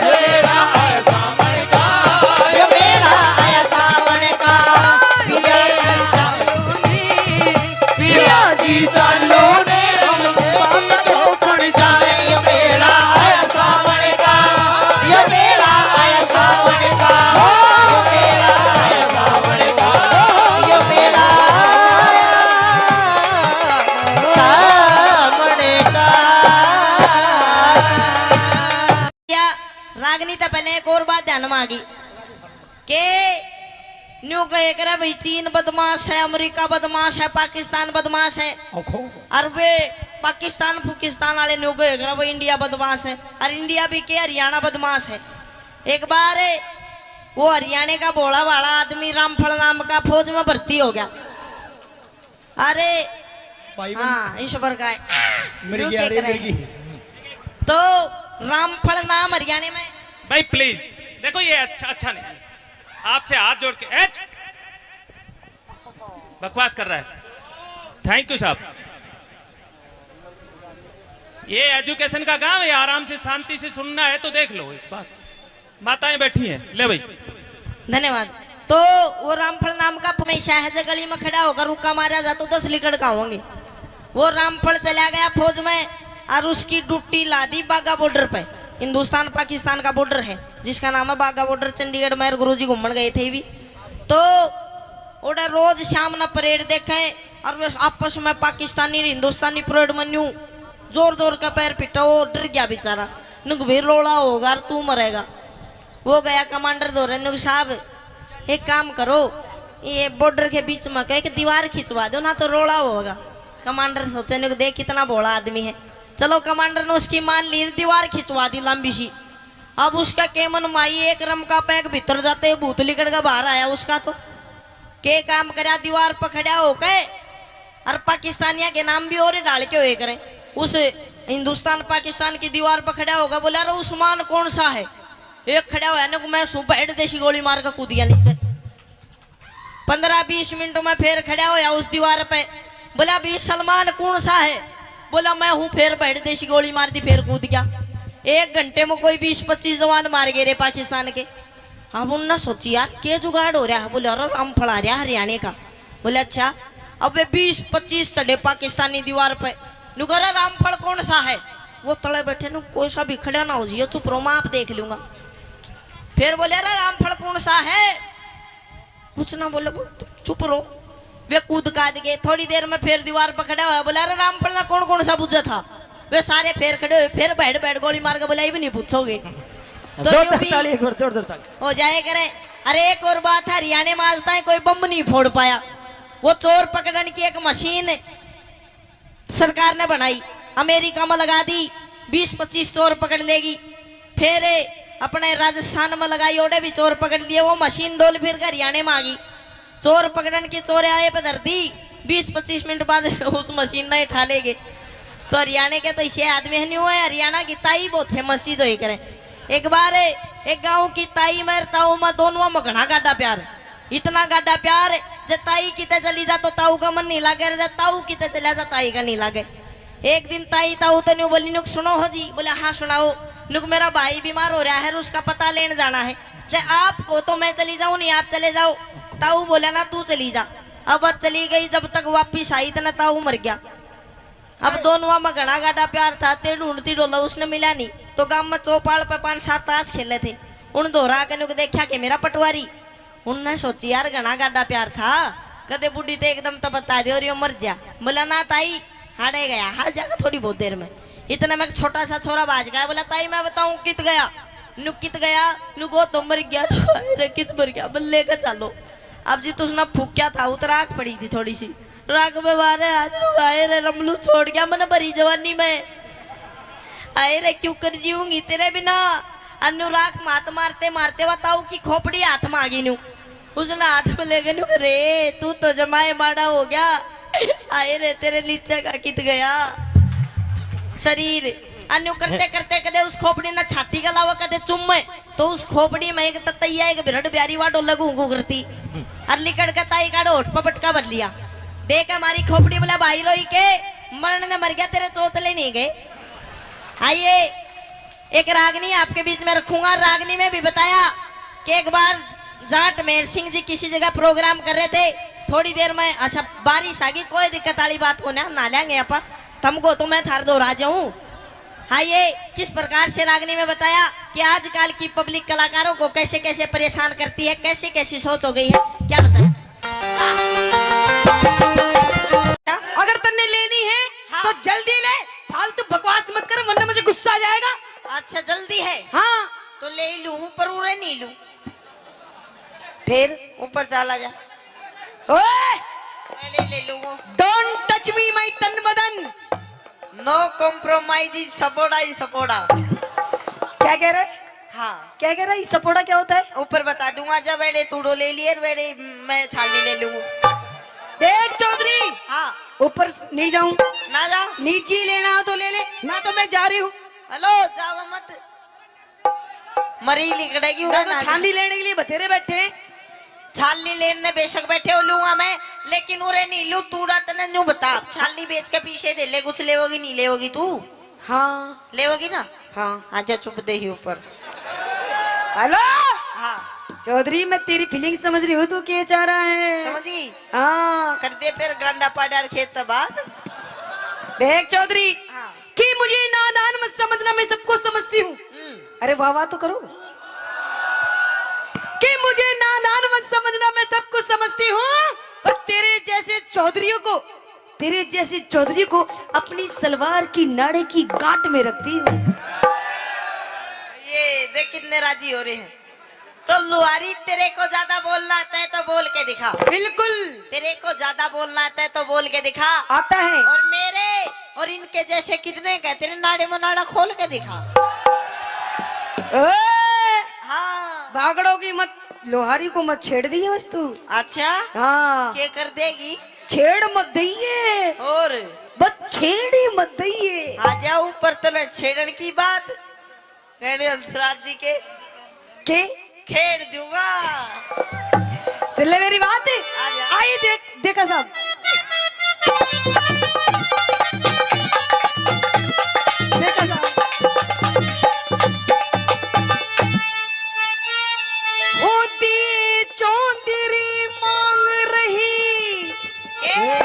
यो मेरा आया सावन का, यो मेरा आया सावन का। पिया जी चालो ने, पिया जी चालो ने, हम साथ धोखण जाए। यो मेला आया सावन का, यो मेला आया सावन का, यो मेला आया सावन का, यो मेला आया सावन का। या रागनी तो पहले एक और बात ध्यान में आ गई। के न्यू कहे करे भाई, चीन बदमाश है, अमेरिका बदमाश है, पाकिस्तान बदमाश है। ओखो। और वे पाकिस्तान फुकिस्तान वाले न्यू कहे करे भाई, इंडिया बदमाश है, और इंडिया भी के, हरियाणा बदमाश है। एक बार वो हरियाणा का भोला भाला आदमी रामफल नाम का फौज में भर्ती हो गया। अरे भाई बन- हाँ, ईश्वर का है। मिर्गी न्यू आ के रही, करे। मिर्गी। तो रामफल नाम हरियाणा में। भाई प्लीज, देखो ये अच्छा, अच्छा नहीं। आपसे हाथ जोड़ के, ए, बकवास कर रहा है। थैंक यू साहब। ये एजुकेशन का गांव है, आराम से शांति से सुनना है तो देख लो एक बात। माताएं बैठी हैं, ले भाई। धन्यवाद। तो वो रामफल नाम का हमेशा है, जो गली में खड़ा होकर रुक्का मारा जा तो दस लिकड़ का होंगे। वो रामफल चला गया फौज में और उसकी ड्यूटी ला दी बाघा बॉर्डर पे। हिंदुस्तान पाकिस्तान का बॉर्डर है, जिसका नाम है बाघा बॉर्डर। चंडीगढ़ में गुरुजी घूमन गए थे भी, तो ओड़ा रोज शाम ना परेड देखे और वे आपस में पाकिस्तानी और हिंदुस्तानी परेड में न्यू जोर जोर का पैर पिटा। वो डर गया बेचारा, नुक भी रोला होगा और तू मरेगा। वो गया कमांडर धोरे, नुक साहब एक काम करो, ये बॉर्डर के बीच में कह के दीवार खिंचवा दो ना तो रोला होगा। कमांडर सोचे, नुक देख कितना भोला आदमी है। चलो कमांडर ने उसकी मान ली, दीवार खिंचवा दी लंबी सी। अब उसका केमन माई एक रम का पैक भीतर जाते ही भूत लिकड़ के बाहर आया उसका तो। के काम करया, दीवार पर खड़ा होके और पाकिस्तानिया के नाम भी और डाल के होए करे। उस हिंदुस्तान पाकिस्तान की दीवार पर खड़ा होगा, बोला, "अरे उस्मान कौन सा है?" एक खड़ा होया ने, "मैं सूं बैठ देसी गोली मार के कूद गया नीचे।" पन्द्रह बीस मिनट में फिर खड़ा होया उस दीवार पे, बोला, "भी सलमान कौन सा है?" बोला, "मैं हूँ।" फिर बैठ देसी गोली मार दी, फिर कूद गया। एक घंटे में कोई बीस पच्चीस जवान मार गए रे पाकिस्तान के। अब उनने सोची, "यार, के जुगाड़ हो रहा है?" बोले, "अरे, रामफल आ रहा हरियाणा का।" बोले, "अच्छा।" अब वे बीस पच्चीस चढ़े पाकिस्तानी दीवार पे। नु कह रहा, "रामफल कौन सा है?" वो तले बैठे नु, "कोई सा भी खड़ा ना हो जियो, चुप रहो, मैं आप देख लूंगा।" फिर बोले, "अरे, रामफल कौन सा है?" कुछ ना बोले, बोल, "तुम चुप रहो।" वे कूद काद गए। थोड़ी देर में फिर दीवार पर खड़ा होया, बोला, "अरे रामफल ना कौन कौन सा बुझा था?" वे सारे फिर खड़े हुए, फिर बैठ बैठ गोली मार के बोला, "ये भी नहीं पूछोगे।" तो जोरदार यूं भी ताली, एक बार जोरदार ताली। हो जाए करे। अरे एक और बात है, हरियाणा में आज तक कोई बम नहीं फोड़ पाया। वो चोर पकड़न की एक मशीन सरकार ने बनाई, अमेरिका में लगा दी, बीस पच्चीस चोर पकड़ लेगी। फिर अपने राजस्थान में लगाई, ओड़े भी चोर पकड़ लिए, वो मशीन डोल फिर के हरियाणे में आ गई। चोर पकड़न की चोर आए पे धर दी, बीस पच्चीस मिनट बाद उस मशीन ने उठा ले गए। तो हरियाणा के तो इसे आदमी है नहीं हुआ है, हरियाणा की ताई बहुत फेमस चीज होई करे। एक बार एक गांव की ताई में ताऊ में दोनों में घना गाढ़ा प्यार, इतना गाढ़ा प्यार, जे ताई किते चली जा तो ताऊ का मन नहीं लागे, जे ताऊ किते चला जा ताई का नहीं लागे। एक दिन ताई ताऊ तो न्यू बोली, नुक सुनो हो जी। बोले, हाँ सुनाओ। नुक मेरा भाई बीमार हो रहा है, उसका पता लेने जाना है। जे आप को तो मैं चली जाऊं, नहीं आप चले जाओ। ताऊ बोला ना, तू चली जा। अब चली गई, जब तक वापिस आई इतना ताऊ मर गया। अब दोनों में घना गाढ़ा प्यार था, ते ढूंढती डोला उसने मिला नहीं। तो गांव में चौपाल पे पांच सात ताश खेले थे। उन दोहरा के नुक देखा के मेरा पटवारी। उनने सोची, यार घना गाढ़ा प्यार था, कदे बूढ़ी ते एकदम तो बता दे और यो मर जा। बोला, ना ताई, हाड़े गया, हार जाएगा थोड़ी बहुत देर में। इतने में एक छोटा सा छोरा बाज गया, बोला, ताई मैं बताऊं कित गया? नु कित गया? नु को तो मर गया। हाय रे, कित मर गया? बल्ले का चालो। अब जी तुसने फूक्या था, उतर आग पड़ी थी थोड़ी सी। राग में मारे आज नु आए रे रमलू छोड़ गया मन भरी जवानी में। आए रे क्यों कर जीऊंगी तेरे बिना। अन्नू राख मात मारते मारते वा ताऊ की खोपड़ी हाथ में आ गई न्यू। उसने हाथ में लेके न्यू, रे तू तो जमाए माड़ा हो गया। आए रे तेरे नीचे का कित गया शरीर। अन्नू करते करते कदे उस खोपड़ी ने छाती का लावा कदे चुम्मे। तो उस खोपड़ी में एक ततैया, एक बिरड़ प्यारी वा डोले घूं घूं करती। अर लिकड़ के ताई का होठ पे पटका भर लिया। देख हमारी खोपड़ी बोला, भाई रोई के मरण ने मर गया, तेरे चोचले नहीं गए। आइए, एक रागनी आपके बीच में रखूंगा। रागनी में भी बताया कि एक बार जाट मेहर सिंह जी किसी जगह प्रोग्राम कर रहे थे, थोड़ी देर में, अच्छा, बारिश आ गई, कोई दिक्कत वाली बात को ना, नहा लेंगे आप, तुमको तो मैं थार दो राजा हूँ। हाँ, ये किस प्रकार से रागनी में बताया कि आजकल की पब्लिक कलाकारों को कैसे कैसे परेशान करती है, कैसी कैसी सोच हो गई है, क्या बताया। अगर तन्ने लेनी है, हाँ। तो जल्दी ले, फालतू बकवास मत कर, वरना मुझे गुस्सा आ जाएगा। अच्छा, जल्दी है? हाँ। तो ले ही लूं, पर उरे नहीं लूं। फिर? ऊपर चला जा। ओए! मैं नहीं ले लूं वो। Don't touch me, my तन बदन। No compromise is सपोड़ा ही सपोड़ा। क्या कह रहे? हाँ। क्या कह रहा है? सपोड़ा क्या होता है? ऊपर बता दूंगा, जब वेड़े तूड़ो ले लिए, वेड़े मैं छालनी ले लूंगा। देख चौधरी, हाँ। ऊपर स-, नहीं जाऊं। ना जा। नीचे लेना हो तो ले ले, ना तो मैं जा रही हूँ। हेलो, जाओ मत। मरी लिकड़ेगी ना उरे तो ना। छालनी लेने के लिए बतेरे बैठे हैं। छालनी लेने बेशक बैठे हो लूंगा मैं, लेकिन उरे नहीं लूं। तूड़ा तने न्यू बता, छालनी बेच के पीछे दे ले, कुछ लेवोगी नहीं लेवोगी तू? हाँ। लेवोगी ना? हाँ। आजा चुप दे ही ऊपर। हेलो। हाँ। चौधरी, मैं तेरी फीलिंग समझ रही हूँ, तू क्या चाह रहा है? समझ गई? हाँ। कर दे फिर गांडा पाड़ा खेत बात। देख चौधरी, हाँ। कि मुझे नादान मत समझना, मैं सब कुछ समझती हूँ। हम्म। अरे वाह वाह तो करो। कि मुझे नादान मत समझना, मैं सब कुछ समझती हूँ। और तेरे जैसे चौधरियों को, तेरे जैसे चौधरी को अपनी सलवार की नाड़े की गांठ में रखती हूँ। ये देख कितने राजी हो रहे हैं। तो लुहारी, तेरे को ज्यादा बोलना आता है तो बोल के दिखा। बिल्कुल। तेरे को ज्यादा बोलना आता है तो बोल के दिखा। आता है। और मेरे और इनके जैसे कितने का है, तेरे नाड़े में नाड़ा खोल के दिखा। ओए! हाँ। भागड़ो की मत, लुहारी को मत छेड़ दिए बस तू। अच्छा। हाँ। क्या कर देगी? छेड़ मत दइए। और? बस छेड़ ही मत दइए। आ जा ऊपर, तने छेड़न की बात। कहने हंसराज जी के के? खेड़ दूंगा। सुन ले मेरी बात। आ जा। आई देख, देखा साहब। देखा साहब। होती चौधरी मांग रही। ए?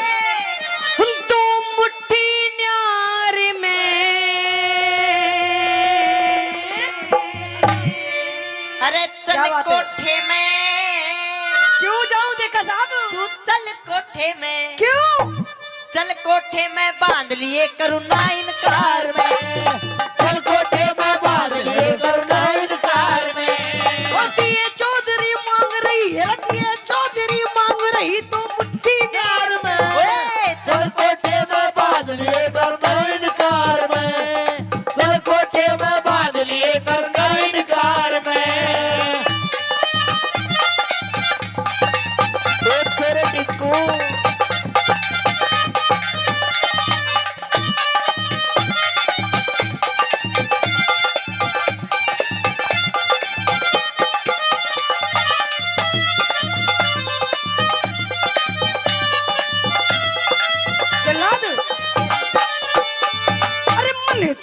दो मुट्ठी न्यार में। अरे चल क्या बात है? कोठे में। क्यों जाऊं देखा साहब? तू चल कोठे में। क्यों? चल कोठे में बांध लिए करूँ ना इनकार में। चल कोठे में बांध लिए करूँ ना इनकार में। होती है चौधरी मांग रही है, होती है चौधरी मांग रही तो मुट्ठी प्यार में। ओए, चल कोठे में बांध लिए करूँ ना इनकार में। चल कोठे में बांध लिए करूँ ना इनकार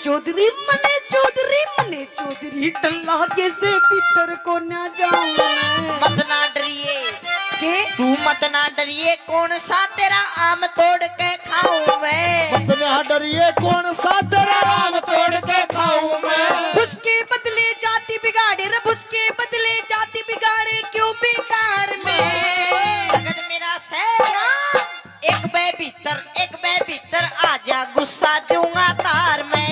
चौधरी मने, चौधरी मने, चौधरी टल्ला के से भीतर को ना जाऊं मैं। मत ना डरिए। के? तू मत ना डरिए, कौन सा तेरा आम तोड़ के खाऊं मैं। मत ना डरिए, कौन सा तेरा आम तोड़ के खाऊं मैं। उसके बदले जाति बिगाड़े रे, उसके बदले जाति बिगाड़े क्यों बेकार में। भगत मेरा से। क्या? एक बे भीतर, एक बे भीतर आजा, गुस्सा दूंगा तार में।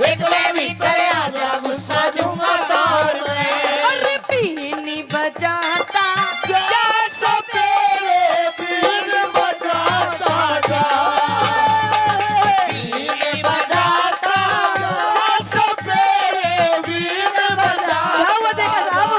एक बे भीतर आजा, गुस्सा दूंगा तार में। अरे बीन बजाता जा सपेरे, बीन बजाता जा। बीन बजाता जा सपेरे, बीन बजाता जा। क्या हुआ देखा साहब?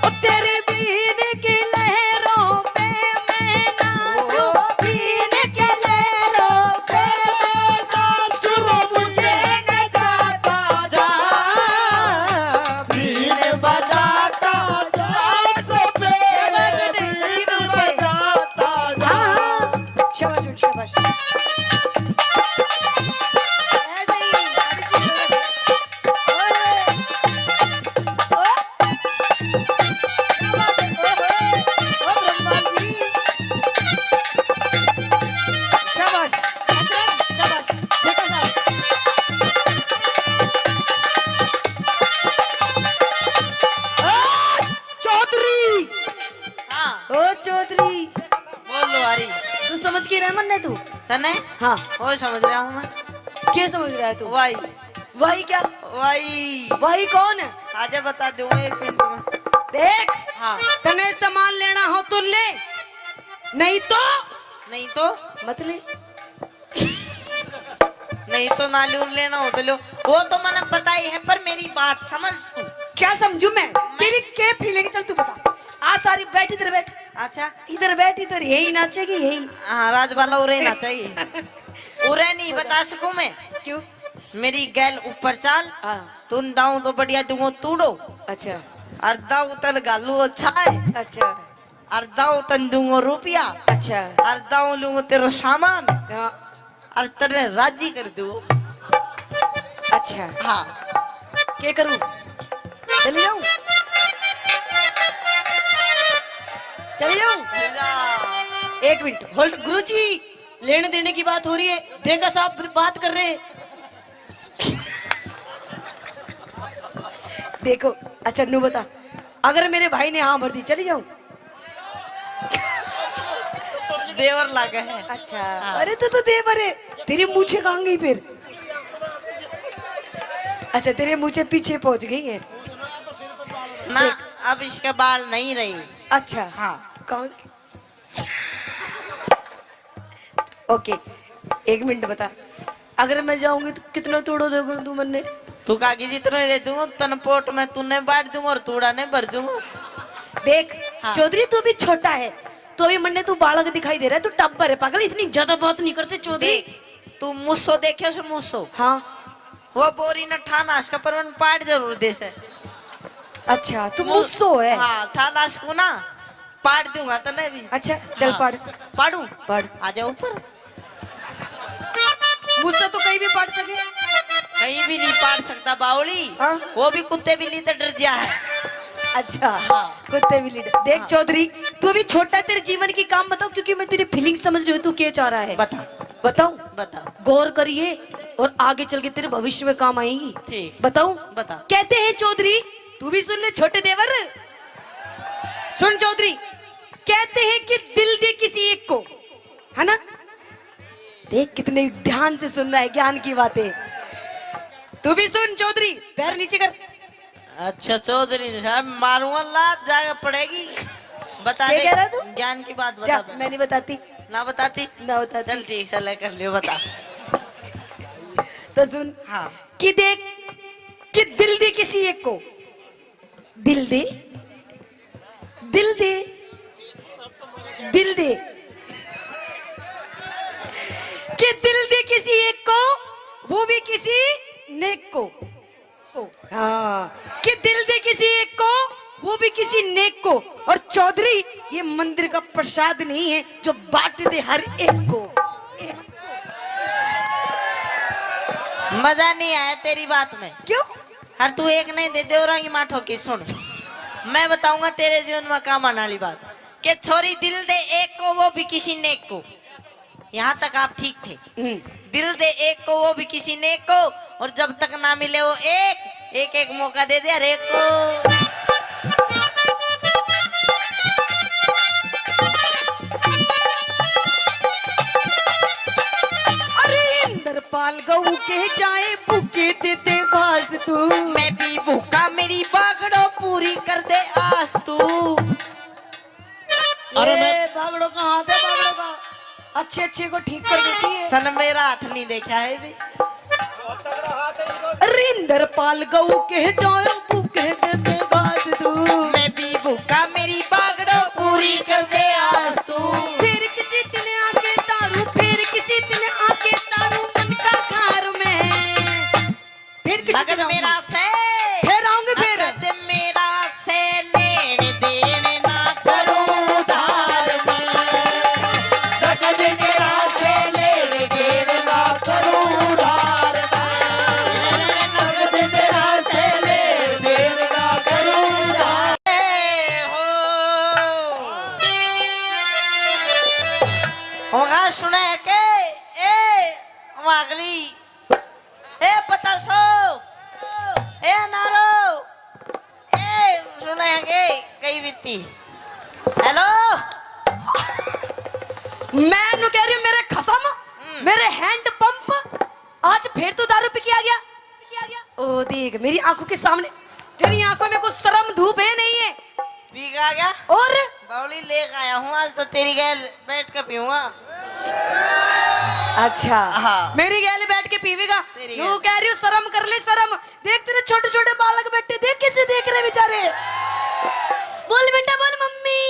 ओ तेरे बीन की लहरों पे मैं नाचूं, बीन की लहरों पे मैं नाचूं, रो मुझे न जाता जा, बीन बजाता जा, सपेरे शाबाश बेटे, बीन गद्दी में घुस गए। बजाता जा। हाँ, हाँ। शाबाश बेटे, शाबाश। ऐसे ही, अभी चीज़ हो रही है। ओए। ओ। क्या बात है? ओहो! ओ ब्रह्मा जी। शाबाश, हथरस, शाबाश। देखो साहब। ओ चौधरी। हाँ। ओ चौधरी। बोल लो, आ रही। तू समझ के रह मन्ने तू? तने? हाँ। ओ समझ रहा हूँ मैं। क्या समझ रहा है तू? वाई। वाई क्या? वाई। वाई कौन है? आजा बता दूंगा एक मिनट में। देख, हाँ। तने सामान लेना हो तो ले, नहीं तो नहीं तो? मत ले। नहीं तो ना लूं, लेना हो तो लो। वो तो मैंने पता ही है, पर मेरी बात समझ तू। क्या समझू मैं? मैं तेरी क्या फीलिंग? चल तू बता। आ सारी बैठ, इधर बैठ। अच्छा। इधर बैठ, इधर यही नाचेगी, यही। हाँ, राजबाला उरे नाचेगी। उरे नहीं बता सकूं मैं। क्यों? मेरी गैल ऊपर चाल। हाँ। तुम दाऊं तो बढ़िया दूंगो तूड़ो। अच्छा। और दाऊ तन घालू अच्छा है। अच्छा। और दाऊ तन दूंगो रुपया। अच्छा। और दाऊ लूंगो तेरा सामान। हाँ। और तने राजी कर दूं। अच्छा। हाँ। के करूं? चली जाऊं? चली जाऊं? ले जा। एक मिनट, होल्ड। गुरुजी, लेने देने की बात हो रही है, देखा साहब बात कर रहे हैं। देखो, अच्छा नू बता, अगर मेरे भाई ने हाँ भर दी, चली जाऊं? देवर लागे है। अच्छा। हाँ। अरे तू तो देवर है, तेरी मूछें कहाँ गई फिर? अच्छा, तेरी मूछें पीछे पहुंच गई है। ना, देख। अब इसके बाल नहीं रही। अच्छा। हाँ। कौन? ओके, एक मिनट बता, अगर मैं जाऊंगी तो कितना तूड़ो दोगे तू मन्ने? तू काकी जितना ही दे दूंगा, तन पोट में तूने बांट दूंगा और तूड़ा ने भर दूंगा। देख, हाँ। चौधरी तू भी छोटा है, तो अभी मन्ने तू बालक दिखाई दे रहा है, तू टब्बर है पागल, इतनी ज्यादा बात नहीं करते चौधरी। देख, तू मूसो देखे से मूसो? हाँ। वो बोरी ना ठाना इसका पर मन पाट जरूर दे से। अच्छा, तू मू-, मूसो है? हाँ, ठाना इसको ना। पाड़ दूंगा तने भी। अच्छा, चल हाँ। पाड़। पाड़ू? पाड़। आ जा ऊपर। मूसा तो कहीं भी पाड़ सके। कहीं भी नहीं पाड़ सकता बावली। हाँ। वो भी कुत्ते बिल्ली से डर गया है। अच्छा, हाँ। कुत्ते बिल्ली डर। देख हाँ। चौधरी, तू अभी छोटा है, तेरे जीवन की काम बताओ, क्योंकि मैं तेरी फीलिंग समझ रही हूँ, तू क्या चाह रहा है। बता। बताऊं? बता। गौर करिए और आगे चल के तेरे भविष्य में काम आएंगी। ठीक। बताऊं? बता। कहते हैं चौधरी, तू भी सुन ले छोटे देवर, सुन चौधरी, कहते हैं कि दिल दे किसी एक को, है ना? देख कितने ध्यान से सुन रहा है ज्ञान की बातें। तू भी सुन चौधरी, पैर नीचे कर। अच्छा चौधरी साहब, मारूंगा लात, जाके पड़ेगी। बता क्या दे, कह रहा तू? ज्ञान की बात बता जा, पहले। मैं नहीं बताती। ना बताती? ना बताती। चल ठीक, चल कर लियो, बता। तो सुन, हाँ। कि देख, कि दिल दे किसी एक को, दिल दे, दिल दे, दिल दे, कि दिल दे किसी एक को, वो भी किसी नेक को। को। हाँ, कि दिल दे किसी एक को, वो भी किसी नेक को। और चौधरी, ये मंदिर का प्रसाद नहीं है जो बांट दे हर एक को। मजा नहीं आया तेरी बात में। क्यों? हर तू एक नहीं दे, देवरा की माँ ठोकी। सुन, मैं बताऊंगा तेरे जीवन में काम आने वाली बात। के छोरी दिल दे एक को, वो भी किसी नेक को। यहाँ तक आप ठीक थे। हम्म। दिल दे एक को, वो भी किसी नेक को, और जब तक ना मिले वो एक, एक एक मौका दे दे हर एक को। अरे इंद्रपाल गऊ के जाए, भूखे दे दे घास तू। मैं भी भूखा, मेरी बागड़ो पूरी कर दे आस तू। अरे ये मैं बागड़ो कहाँ थे? बागड़ो का अच्छे अच्छे को ठीक कर देती है। तन मेरा हाथ नहीं देखा है भी। रिंदर पाल गऊ के जायो, भूखे दे दे बाज तू। मैं भी भूखा, मेरी बागड़ो पूरी कर दे आज तू। फिर किसी दिन आके तारू, फिर किसी दिन आके तारू मन का खार में। फिर किसी नगद दिन आऊंगी। मेरा से, फिर आऊंगी फिर। नगद मेरा से लेन देन ना करूं उधार में। नगद मेरा से लेन देन ना करूं उधार में। नगद मेरा से लेन देन ना करूं उधार। ए हो। वहाँ सुने के, ए, वहाँ अगली ए बतासो, ए नारो, ए सुने के कई बीती। हेलो, मैं नु कह रही हूँ, मेरे खसम, हम्म। मेरे हैंड पंप, आज फिर तू दारू पी के आ गया। ओ देख, मेरी आंखों के सामने, तेरी आंखों में कुछ शर्म धूप है नहीं है? पी के आ गया? और? बावली लेके आया हूँ, आज तो तेरी गैल बैठ के पीऊंगा। अच्छा, हाँ। मेरी गैल बैठ के पीवेगा? तेरी यूं गैल। कह रही हूँ, शर्म कर ले, शर्म। देख, तेरे छोटे छोटे बालक बैठे, देख कैसे देख रहे बेचारे। बोल बेटा, बोल मम्मी।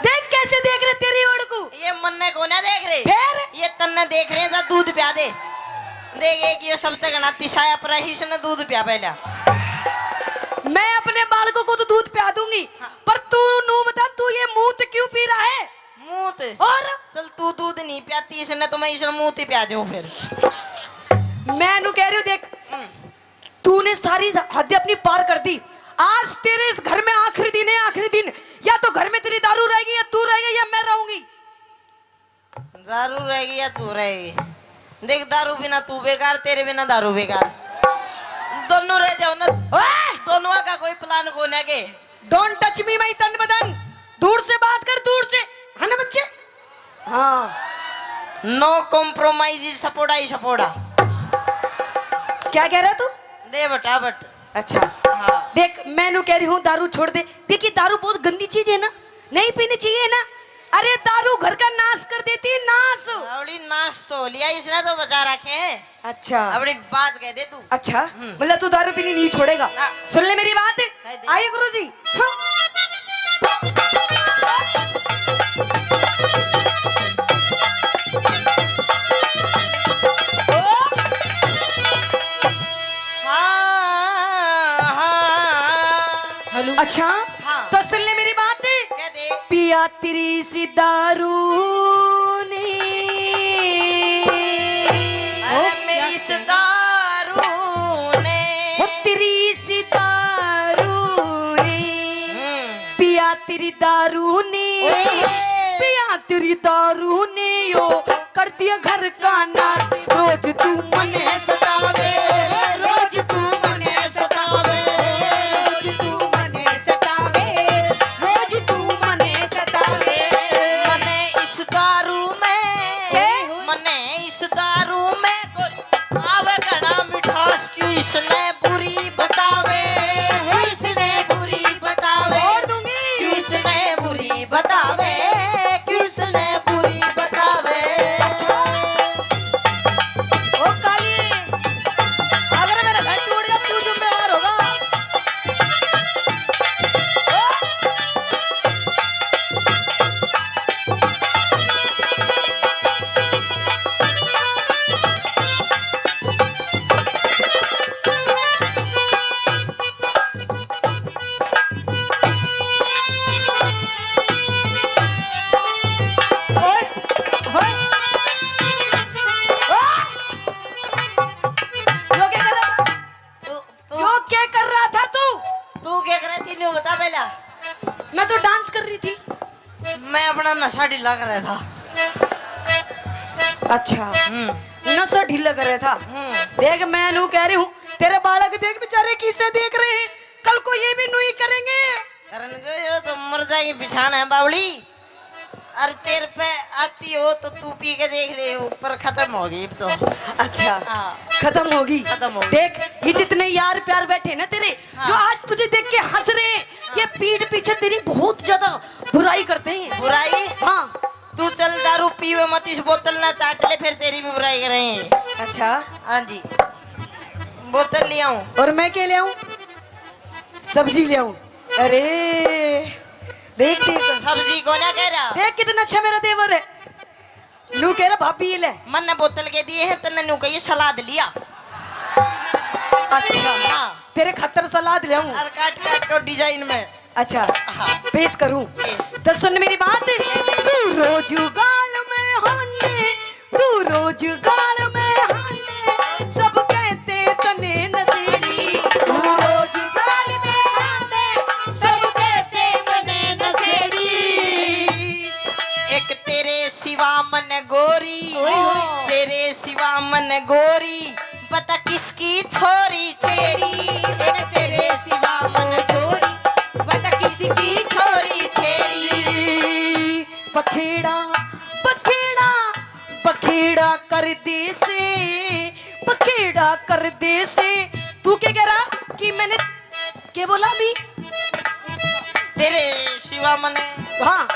देख कैसे देख रहे तेरी ओर को। ये मन्ने को ना देख रहे। फिर? ये तन्ने देख रहे हैं, जा दूध प्या दे। देख, एक ये सबसे घना तिसाया पर है, इसने दूध प्या पहला। मैं अपने बालकों को तो दूध प्या दूंगी, हाँ। पर तू नू बता, तू ये मूत क्यों पी रहा है? मूत? और? चल, तू दूध नहीं प्याती इसने, तो मैं इसने मूत ही प्या दूं फिर। मैं नू कह रही हूँ, देख, हम्म। तूने सारी हद अपनी पार कर दी। आज तेरे इस घर में आखिरी दिन है, आखिरी दिन। या तो घर में तेरी दारू रहेगी, या तू रहेगा, या मैं रहूंगी। दारू रहेगी या तू रहेगी? देख, दारू बिना तू बेकार, तेरे बिना दारू बेकार। दोनों रह जाओ ना। ओए! दोनों का कोई प्लान को ना के। Don't touch me, my तन बदन। दूर से बात कर, दूर से। है ना बच्चे? हाँ। No compromise, सपोड़ा ही सपोड़ा। क्या कह रहा तू? दे बटा बट। अच्छा। हाँ। देख, मैं नू कह रही हूँ, दारू छोड़ दे। देखिए, दारू बहुत गंदी चीज है ना, नहीं पीनी चाहिए ना। अरे, दारू घर का नाश कर देती है, नाश। अबड़ी नाश तो हो लिया, इसने तो बचा रखे हैं। अच्छा। अबड़ी बात कह दे तू। अच्छा, हम्म। मतलब तू दारू पीनी नहीं छोड़ेगा? हाँ। सुन ले मेरी बात। कह दे। आइए गुरुजी। हाँ। हाँ, हाँ। हेलो। अच्छा, हाँ। तो सुन ले मेरी बात। कह दे। पिया तेरी सी दारू ने। अरे ओ, मेरी क्या इस कह रहे? दारू ने। ओ तेरी सी दारू ने। हम्म। पिया तेरी दारू ने। ओए। पिया तेरी दारू ने यो कर दिया घर का नाश। रोज तू मने सतावे, रोज तू मने सतावे, रोज तू मने सतावे, रोज तू मने सतावे। मने इस दारू में, के? मने इस दारू में कोई आवे घना मिठास, क्यों इसने बुरी बतावे, क्यों इसने बुरी बतावे, छोड़ दूंगी। क्यों इसने बुरी बतावे, क्यों इसने बुरी बतावे। अच्छा। नशा ढीला कर रहा था। अच्छा, हम्म नशा ढीला कर रहा था। हम्म देख, मैं नू कह रही हूँ, तेरे बालक देख बेचारे किसे देख रहे हैं, कल को ये भी नू ही करेंगे। करने दो, यो तो मर जाएगी बिछाना है बावली। अरे तेरे पे आती हो तो तू पी के देख ले, ऊपर खत्म होगी अब तो। अच्छा, हाँ। खत्म होगी। खत्म होगी। देख, ये जितने यार प्यार बैठे ना तेरे, हाँ। जो आज तुझे देख के हंस रहे हैं, ये पीठ पीछे तेरी बहुत ज्यादा बुराई करते हैं। बुराई? हाँ। तू चल दारू पीवे मत, इस बोतल ना चाट ले, फिर तेरी भी बुराई करेंगे। अच्छा, हाँ जी, बोतल ले आऊं? और मैं क्या ले आऊं? सब्जी ले आऊं। अरे देख, देख, सब्जी को ना कह रहा। देख कितना अच्छा मेरा देवर है। नू कह रहा, भाभी ये ले। मन ने बोतल के दिए हैं, तन्ने न्यू कही सलाद लिया। अच्छा, हाँ। तेरे खातर सलाद ले आऊं। और काट काट के डिजाइन में। अच्छा, हाँ। पेश करूं। पेश। तो सुन मेरी बात, तू रोज गाल में हाने, तू रोज गाल में हाने, सब कहते तने नशेड़ी। तू रोज गाल में हाने, सब कहते मने नशेड़ी। एक तेरे सिवा मन गोरी, ओए होए। तेरे सिवा मन गोरी, बता किसकी छोरी छेड़ी। एक तेरे सिवा मन छोरी, बता किसकी छोरी छेड़ी। पखेड़ा, पखेड़ा, पखेड़ा कर दे से, पखेड़ा कर दे से। तू क्या कह रहा कि मैंने क्या बोला अभी? तेरे सिवा मन, हाँ,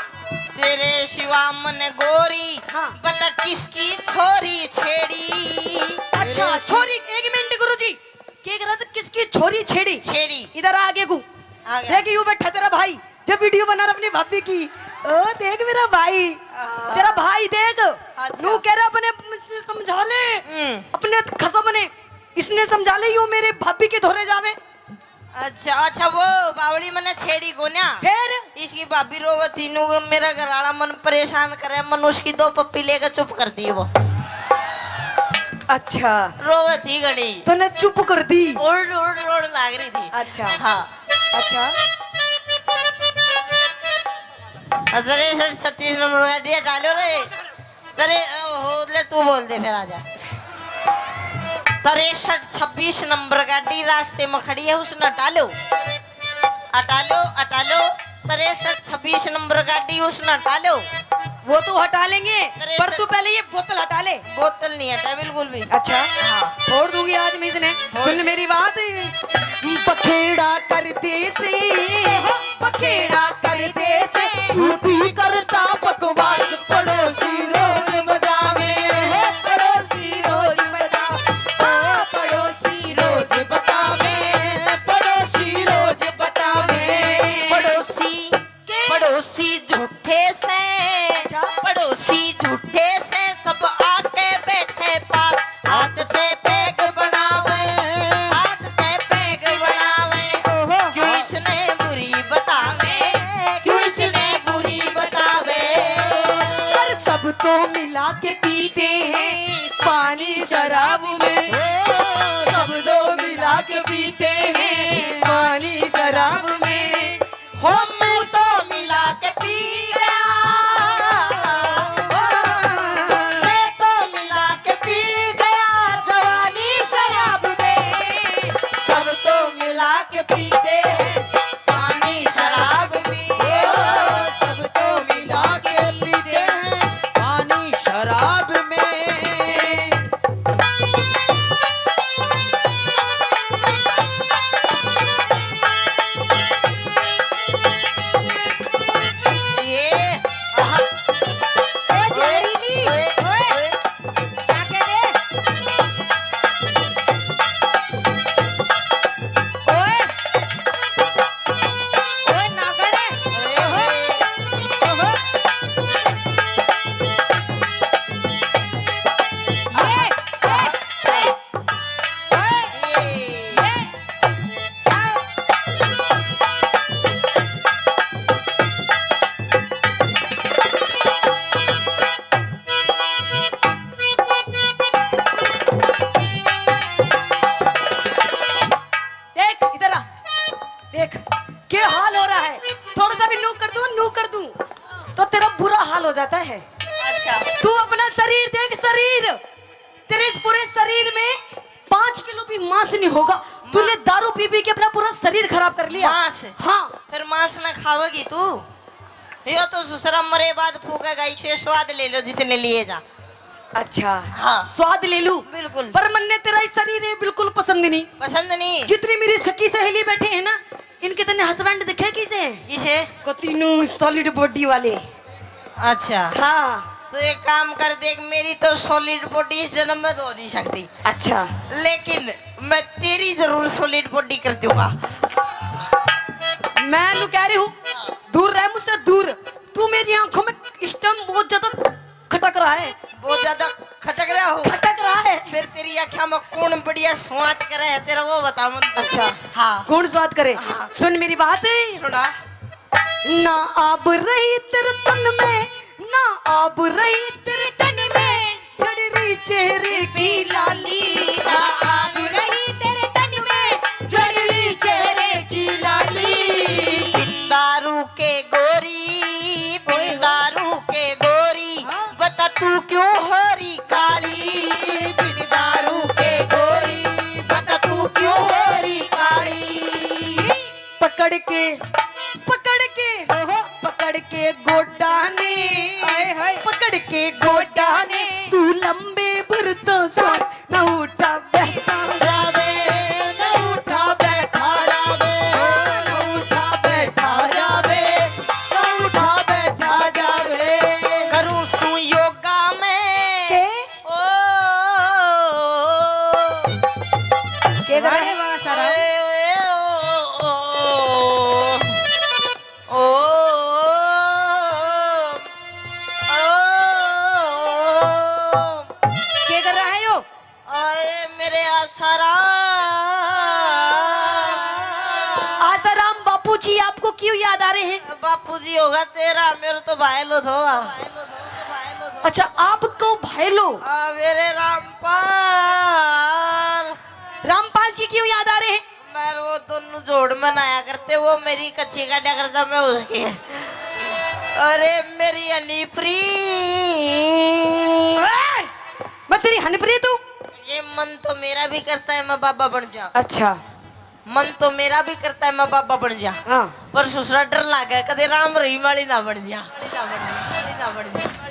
तेरे सिवा मन गोरी, हाँ। बता किसकी छोरी छेड़ी। अच्छा, छोरी, एक मिनट गुरुजी, क्या कह रहा था, किसकी छोरी छेड़ी? छेड़ी। इधर आ आगे को। आ गया। देख, यू बैठा तेरा भाई, जब वीडियो बना रहा अपनी भाभी की। ओ देख मेरा भाई, हाँ। तेरा भाई देख, अच्छा। नू कह रहा अपने समझा ले, हम्म। अपने खसम ने, इसने समझा ले, यू मेरे भाभी के धोरे जावे। अच्छा, अच्छा, वो बावली मने छेड़ी कोन्या। फिर? इसकी भाभी रोवे थी, नू मेरा घर वाला मन परेशान करे, मन उसकी दो पप्पी लेके चुप कर दी वो। अच्छा, रोवे थी घणी। तूने चुप कर दी। रोड़ रोड़ रोड़ लाग रही थी। अच्छा। हाँ। अच्छा, अरे सर, छत्तीस नंबर गाड़ी हटा लो रे। अरे, ओ, हो, ले, तू बोल दे, फिर आ जा। तिरसठ छब्बीस नंबर गाड़ी रास्ते में खड़ी है, उसने हटा लो। हटा लो, हटा लो। तिरसठ छब्बीस नंबर गाड़ी, उसने हटा लो। वो तो हटा लेंगे, अरे पर सर। तू पहले ये बोतल हटा ले। बोतल नहीं हटा बिल्कुल भी। अच्छा, हाँ। फोड़ दूंगी आज मैं इसने। सुन मेरी बात, पखेड़ा कर दे से, पखेड़ा कर दे से, झूठी करता बकवास, पड़ोसी रोज बतावे, पड़ोसी रोज बतावे, ओ पड़ोसी रोज बतावे, पड़ोसी रोज बतावे। पड़ोसी, के? पड़ोसी झूठे से, अच्छा। पड़ोसी झूठे से, सब आके बैठे पास, हाथ से पैग बनावे, हाथ से पैग बनावे। ओहो। क्यों इसने बुरी बतावे, क्यों इसने बुरी बतावे। पर सब तो मिल जाता है। अच्छा। तू अपना शरीर देख, शरीर। तेरे इस पूरे शरीर में पाँच किलो भी मांस नहीं होगा। तूने दारू पी पी के अपना पूरा शरीर खराब कर लिया। मांस? हाँ। फिर मांस ना खावेगी तू? यो तो ससुरा मरे बाद फूकेगा, इसे स्वाद ले लो जितने लिए जा। अच्छा। हाँ। स्वाद ले लूं? बिल्कुल। पर मन्ने तेरा ये शरीर है बिल्कुल पसंद नहीं। पसंद नहीं? जितनी मेरी सखी सहेली बैठी है ना, इनके तने हस्बैंड दिखे किसे? किसे? कतीनू सॉलिड बॉडी वाले। अच्छा। हाँ। तो एक काम कर, देख, मेरी तो सॉलिड बॉडी इस जन्म में तो हो नहीं सकती। अच्छा। लेकिन मैं तेरी जरूर सॉलिड बॉडी कर दूंगा। मैं नू कह रही हूँ, दूर रह मुझसे, दूर। तू मेरी आंखों में इस टाइम बहुत ज्यादा खटक रहा है। बहुत ज्यादा खटक रहा हो? खटक रहा है। फिर तेरी आँखों में कौन बढ़िया स्वाद करे है तेरा, वो बता मन। अच्छा। हाँ। कौन स्वाद करे? हाँ। सुन मेरी बात। सुना। ना आब रही तेरे तन में, ना आब रही तेरे तन में, झड़ रही चेहरे की लाली। ना आब रही तेरे तन में, झड़ रही चेहरे की लाली। बिन दारू के गोरी, बिन दारू के गोरी, हाँ। बता तू क्यों हो रही काली? बिन दारू के गोरी, बता तू क्यों हो रही काली? पकड़ के, पकड़ के, ओहो। पकड़ के गोडा ने, हाय, हाय। पकड़ के गोडा ने, तू लंबे भर तो सांस ना उठा बैठा जावे, ना उठा बैठा जावे, ना उठा बैठा जावे, ना उठा बैठा जावे। करूँ सू योगा में। के? ओ, के कर रहे? वाह, वाह, सारा। ए, ए, ओ, ओ, ओ। ओ, ओ, के कर रहा है यो? आए मेरे आसाराम। आसाराम बापू जी आपको क्यों याद आ रहे हैं? बापू जी होगा तेरा, मेरे तो भाई लो धोआ। अच्छा, आपको भाई लो? आ, मेरे रामपाल। रामपाल जी क्यों याद आ रहे हैं? मैं वो दोनों जोड़ मनाया करते, वो मेरी कच्ची काटा करता, मैं उसकी। अरे मेरी हनीप्री। ए, मैं तेरी हनीप्री तू? ये मन तो मेरा भी करता है मैं बाबा बन जा। अच्छा। मन तो मेरा भी करता है मैं बाबा बन जा। हाँ। पर ससुरा डर लागे, कदे राम रहीम वाली ना बन जा।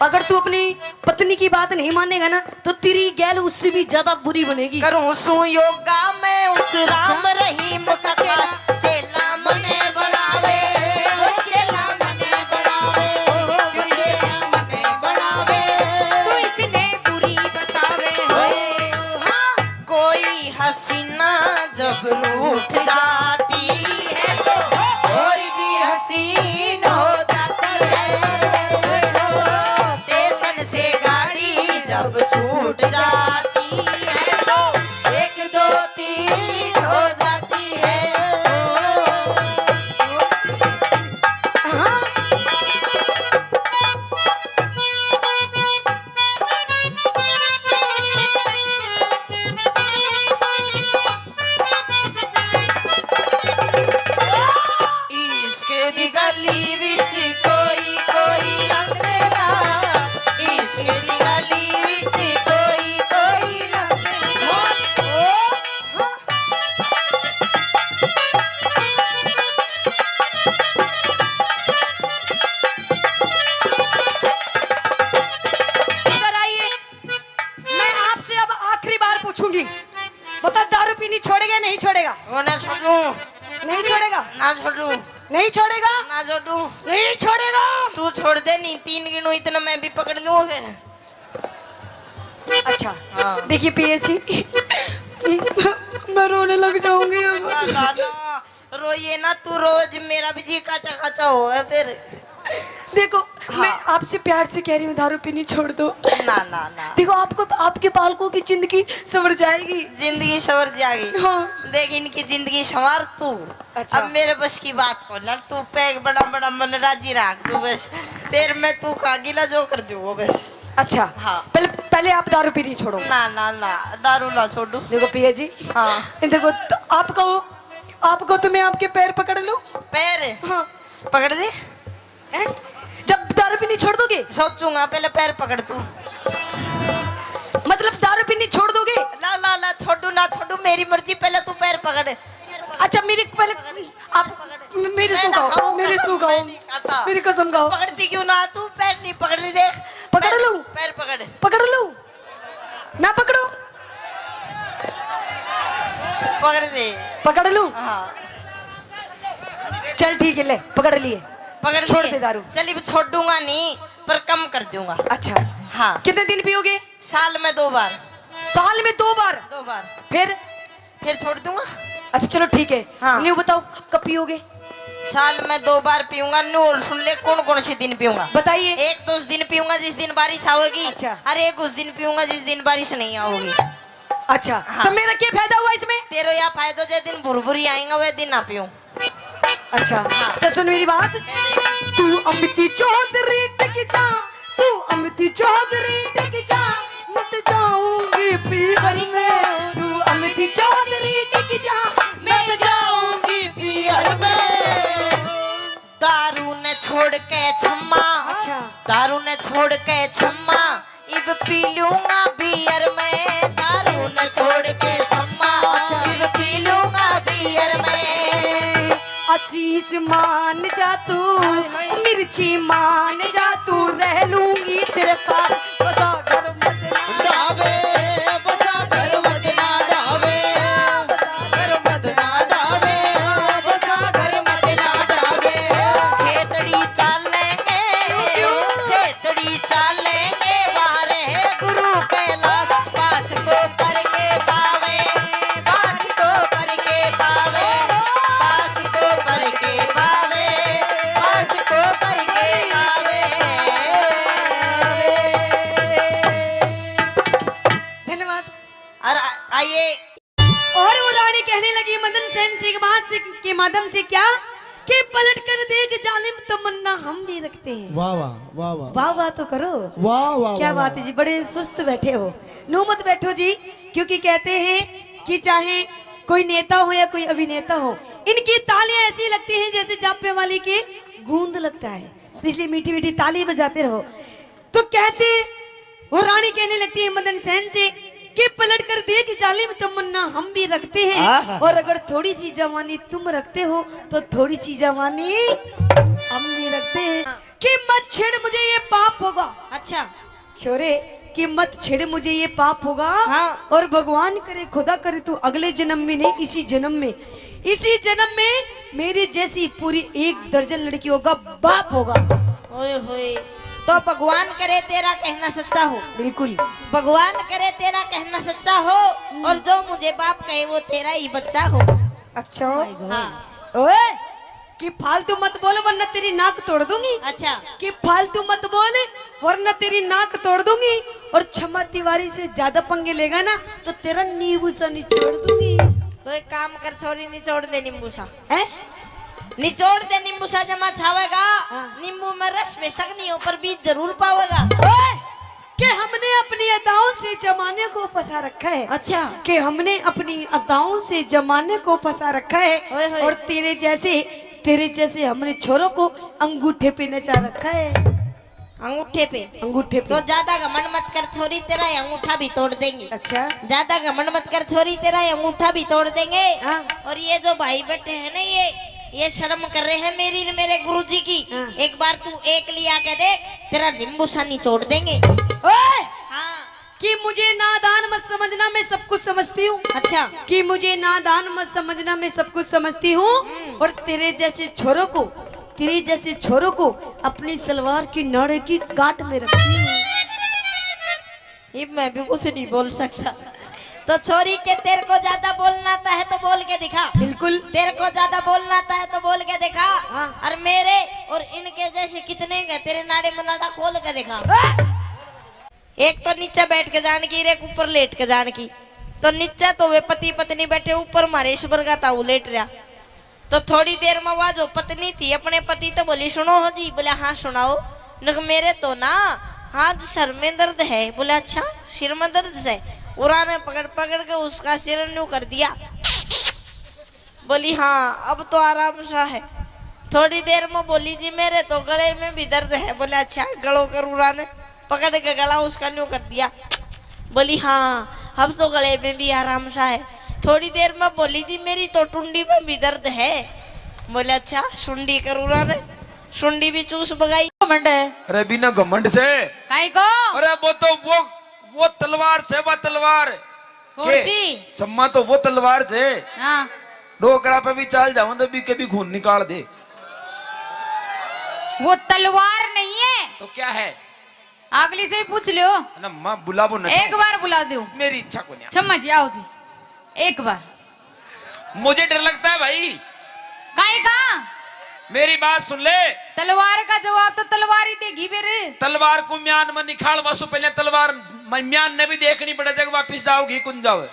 अगर तू अपनी पत्नी की बात नहीं मानेगा ना, तो तेरी गैल उससे भी ज्यादा बुरी बनेगी। करूँ सू योगा मैं उस राम रहीम का चेला, चेला मने बनावे, ओ चेला मने बनावे, ओ चेला मने बनावे। तू इसने बुरी बतावे हो। हाँ। कोई हसीना जब रूठ जाती है तो और भी हसीन हो जाती है। स्टेशन से गाड़ी जब छूट जाती है तो एक दो तीन हो जाती है। हाँ। इश्क दी गली विच कोई कोई लंघदा, इश्क दी गली विच कोई कोई लंघदा। इधर आइए, मैं आपसे अब आखिरी बार पूछूंगी, बता, दारू पीनी छोड़ेगा या नहीं छोड़ेगा? वो ना छोड़ू। नहीं छोड़ेगा? ना छोड़ू। नहीं छोड़ेगा? ना छोड़ू। नहीं छोड़ेगा? तू छोड़ दे, नहीं तीन गिनू इतना मैं भी पकड़ लूँ फिर। अच्छा, हाँ। देखिए पिया जी, मैं रोने लग जाऊंगी अब। ना, ना, ना, रोइए ना, तू रोज मेरा भी जी काचा काचा हो है फिर। देखो, हाँ। मैं आपसे प्यार से कह रही हूँ, दारू पीनी छोड़ दो। ना, ना, ना। देखो, आपको, आपके बालकों की जिंदगी संवर जाएगी। जिंदगी संवर जाएगी। हाँ। देख, इनकी जिंदगी संवार तू। अच्छा। अब मेरे बस की बात को ना, तू पैग बड़ा बड़ा मन राजी रख तू बस। फिर मैं तू का गिला जो कर दूँ वो बस। अच्छा। हाँ। पहले, पहले आप दारू पीनी छोड़ो। ना, ना, ना, दारू ना छोड़ू। देखो पिया जी। हाँ। देखो, तो आपको, आपको तो मैं आपके पैर पकड़ लूँ। पैर? हाँ। पकड़ दे। हैं? जब दारू पीनी छोड़ दोगे? सोचूंगा, पहले पैर पकड़ तू। मतलब दारू पीनी छोड़ दोगे? ला ला ला, छोड़ू ना छोड़ू, मेरी मर्जी, पहले तू पैर पकड़। अच्छा, मेरी पहले आप मेरी सू खाओ, मेरी सू खाओ, मेरी कसम खाओ। पकड़ती क्यों ना तू? पैर नहीं पकड़ रही, देख। पकड़ लूं? पैर पकड़। पकड़ लूं? ना पकड़ो? पकड़ दे। पकड़ लूं? हाँ। चल ठीक है, ले पकड़ लिए। पकड़ छोड़ दे दारू। चल, अब छोड़ूंगा नहीं, पर कम कर दूंगा। अच्छा। हाँ। कितने दिन पियोगे? साल में दो बार। साल में दो बार? दो बार। फिर? फिर छोड़ दूंगा। अच्छा चलो ठीक है। हाँ। न्यू बताओ, क-, कब पियोगे? साल में दो बार पीऊंगा। न्यू और सुन ले, कौन कौन से दिन पीऊंगा। बताइए। एक तो उस दिन पीऊंगा जिस दिन बारिश आओगी। अच्छा। और एक उस दिन पीऊंगा जिस दिन बारिश नहीं आओगी। अच्छा। हाँ। तो मेरा क्या फायदा हुआ इसमें? तेरा या फायदा, जे दिन भुरभुरी आएगा वह दिन ना पीऊं। अच्छा। हाँ। तो सुन मेरी बात। तू अमिती चौधरी टिक जा, तू अमिती चौधरी टिक जा, मत जाऊंगी पीवर में। तू अमिती चौधरी टिक जा, मैं जाऊंगी पीवर में। दारू ने छोड़ के छम्मा। अच्छा। दारू ने छोड़ के छम्मा, इब पी लूंगा बियर में। दारू ने छोड़ के छम्मा, अच्छा। इब पी लूंगा बियर में। आशीष मान जा तू, हाय, हाय। मिर्ची मान जा तू, रह लूंगी तेरे पास। बसा घर मत ना डावे, बसा घर मत ना डावे, बसा घर मत ना डावे, बसा घर मत ना डावे। खेतड़ी चालेंगे, क्यों, क्यों? खेतड़ी चालेंगे, वारे गुरु कैलाश पास को करके पावे, पास को करके पावे, पास को करके पावे, पास को करके पावे। धन्यवाद। और आ-, आइए। और वो रानी कहने लगी मदन सेन से, एक बात से, के माध्यम से क्या, कि पलट कर देख जालिम, तमन्ना हम भी रखते हैं। वाह, वाह, वाह, वाह। वाह, वाह तो करो। वाह, वाह, क्या वाह, बात वाह। है जी, बड़े सुस्त बैठे हो। नू मत बैठो जी, क्योंकि कहते हैं कि चाहे कोई नेता हो या कोई अभिनेता हो, इनकी तालियां ऐसी लगती हैं जैसे जापे वाली की गूंद लगता है, तो इसलिए मीठी मीठी ताली बजाते रहो। तो कहते, वो रानी कहने लगती है मदन सेन से कि पलट कर देख जालिम, तमन्ना हम भी रखते हैं, आहा। और अगर थोड़ी सी जवानी तुम रखते हो तो थोड़ी सी जवानी हम भी रखते हैं। कि मत छेड़ मुझे, ये पाप होगा। अच्छा। छोरे, कि मत छेड़ मुझे, ये पाप होगा। हाँ। और भगवान करे, खुदा करे, तू अगले जन्म में नहीं, इसी जन्म में, इसी जन्म में मेरे जैसी पूरी एक दर्जन लड़कियों का बाप होगा। ओए होए, तो भगवान करे तेरा कहना सच्चा हो। बिल्कुल। भगवान करे तेरा कहना सच्चा हो, हम्म। और जो मुझे बाप कहे वो तेरा ही बच्चा हो। अच्छा। हाँ। ओए, कि फालतू मत बोल वरना तेरी नाक तोड़ दूंगी। अच्छा। कि फालतू मत बोल वरना तेरी नाक तोड़ दूंगी। और छमा तिवारी से ज्यादा पंगे लेगा ना तो तेरा नींबू सा निचोड़ दूंगी। तो एक काम कर छोरी, निचोड़ दे नींबू सा। हैं? निचोड़ दे नींबू सा, जमा छावेगा। हाँ। नींबू में रस बेशक नहीं हो पर बीज जरूर पावेगा। ओए! कि हमने अपनी अदाओं से जमाने को फंसा रखा है। अच्छा। कि हमने अपनी अदाओं से जमाने को फंसा रखा है। ओए होए। और तेरे जैसे, तेरे जैसे हमने छोरों को अंगूठे पे नचा रखा है। अंगूठे पे? अंगूठे पे। तो ज्यादा घमंड मत कर छोरी, तेरा ये अंगूठा भी तोड़ देंगे। अच्छा। ज्यादा घमंड मत कर छोरी, तेरा ये अंगूठा भी तोड़ देंगे। हाँ। और ये जो भाई बैठे हैं ना, ये, ये शर्म कर रहे हैं मेरी, मेरे गुरुजी की। हाँ। एक बार तू एक लिया के देख, तेरा नींबू सा निचोड़ देंगे। ओए! हाँ। कि मुझे नादान मत समझना, मैं सब कुछ समझती हूँ। अच्छा। कि मुझे नादान मत समझना, मैं सब कुछ समझती हूँ। हम्म। और तेरे जैसे छोरों को, तेरे जैसे छोरों को अपनी सलवार की नाड़े की गांठ में रखती हूँ। ये मैं भी कुछ नहीं बोल सकता। तो छोरी के, तेरे को ज्यादा बोलना आता है तो बोल के दिखा। बिल्कुल। तेरे को ज्यादा बोलना आता है तो बोल के दिखा। हाँ। और मेरे और इनके जैसे कितने हैं तेरे नाड़े में नाड़ा, खोल के दिखा। हाँ। एक तो नीचे बैठ के जान की, एक ऊपर लेट के जान की। तो नीचे तो वे पति पत्नी बैठे, ऊपर मारे ईश्वर का ताऊ लेट रहा। तो थोड़ी देर में वह जो पत्नी थी अपने पति तो बोली, "सुनो हो जी।" बोले, "हाँ, सुनाओ।" नक, "मेरे तो ना आज सर में दर्द है।" बोले, "अच्छा, सिर में दर्द से?" उरा ने पकड़ पकड़ के उसका सिर न्यू कर दिया। बोली, "हाँ, अब तो आराम सा है।" थोड़ी देर में बोली जी, मेरे तो गले में भी दर्द है। बोले, अच्छा, गलो करूरा ने पकड़ के गला उसका न्यू कर दिया। बोली, हाँ, अब तो गले में भी आराम सा है। थोड़ी देर में बोली जी, मेरी तो टुंडी में भी दर्द है। बोले, अच्छा, सुंडी करूरा ने सुंडी भी चूस बगाई। घमंड है। अरे बिना घमंड से। काई को? अरे वो तो वो वो तलवार से, वो तलवार। कौन के? सी? सम्मा तो वो तलवार से। हाँ। डोकरा पे भी चाल जाऊं तो भी कभी खून निकाल दे। वो तलवार नहीं है। तो क्या है? अगली से ही पूछ लियो। ना माँ, बुलावो ना। एक बार बुला दो। मेरी इच्छा को नहीं। सम्मा जी, आओ जी, एक बार। मुझे डर लगता है भाई। काहे का? मेरी बात सुन ले। तलवार का जवाब तो तलवार ही देगी फिर। तलवार को म्यान में निकाल वासु, पहले तलवार म-, म्यान ने भी देखनी पड़े, जब वापिस जाओगी कुन जाओ।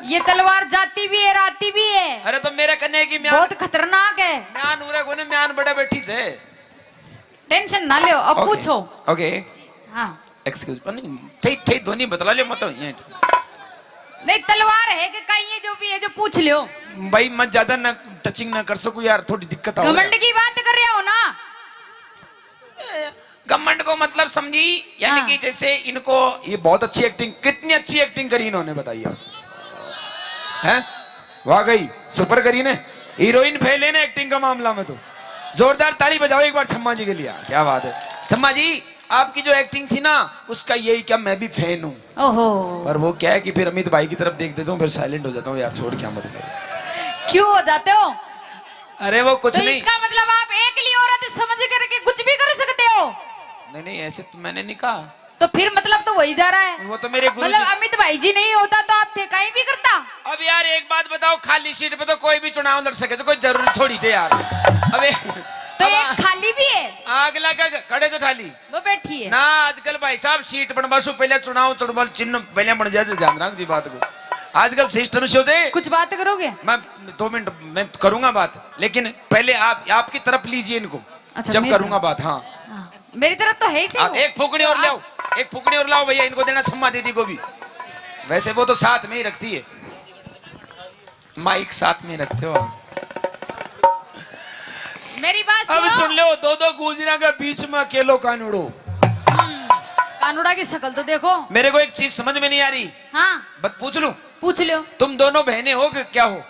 ये तलवार जाती भी है, आती भी है। अरे तो मेरे कन्ने की म्यान बहुत खतरनाक है। म्यान उरे कोने, म्यान बड़े बैठी से। टेंशन ना लो, अब OK, पूछो। OK। हाँ। Excuse, नहीं, थे, थे ध्वनि बतला ले, मत ये। नहीं, तलवार है कि कहीं है, जो भी है, जो पूछ लो। भाई, मैं ज्यादा ना टचिंग ना कर सकूं यार, थोड़ी दिक्कत आ घमंड की बात कर रहे हो ना। घमंड को मतलब समझी, यानी हाँ। कि जैसे इनको, ये बहुत अच्छी एक्टिंग, कितनी अच्छी एक्टिंग करी इन्होंने, बताइए। हैं? वाकई सुपर करी ने, हीरोइन फेल है ना एक्टिंग का मामला में तो। जोरदार ताली बजाओ एक बार छम्मा जी के लिए, क्या बात है छम्मा जी। आपकी जो एक्टिंग थी ना, उसका यही क्या, मैं भी फैन हूँ। ओहो। पर वो क्या है कि फिर अमित भाई की तरफ देख देता हूँ, फिर साइलेंट हो जाता हूँ यार, छोड़, क्या मतलब। क्यों हो जाते हो? अरे वो कुछ तो नहीं। इसका मतलब आप एकली औरत समझ करके कुछ भी कर सकते हो? नहीं नहीं, ऐसे तो मैंने नहीं कहा। तो फिर मतलब तो वही जा रहा है। वो तो मेरे गुरु मतलब जी। अमित भाई जी नहीं होता तो आप थे कहीं भी करता। अब यार एक बात बताओ, खाली सीट पे तो कोई भी चुनाव लड़ सके, तो कोई जरूरी थोड़ी थे यार। अबे तो अब एक आ-, खाली भी है। आग लगा के खड़े तो ठाली। वो बैठी है। ना, आजकल भाई साहब सीट बनवा सु पहले चुनाव, चुनाव चिन्ह पहले बन जाए, ध्यान रख जी बात को। आजकल सिस्टम से हो जाए। कुछ बात करोगे? मैं दो मिनट में करूंगा बात, लेकिन पहले आप, आपकी तरफ लीजिए इनको। अच्छा, जब मेरी करूंगा तरफ। बात, हाँ। हाँ, मेरी तरफ तो है ही सही हाँ, वो। एक फूकनी और तो ले आओ, आप एक फूकनी और लाओ भैया, इनको देना छम्मा दीदी को भी। वैसे वो तो साथ में ही रखती है, माइक साथ में रखते हो आप। मेरी बात अब सुनो। सुन लो, दो दो गुजरा के बीच में अकेलो कानूड़ो। हम्म, कानूड़ा की शक्ल तो देखो। मेरे को एक चीज समझ में नहीं आ रही। हाँ। बस पूछ लूं? पूछ लो। तुम दोनों बहनें हो कि क्या हो?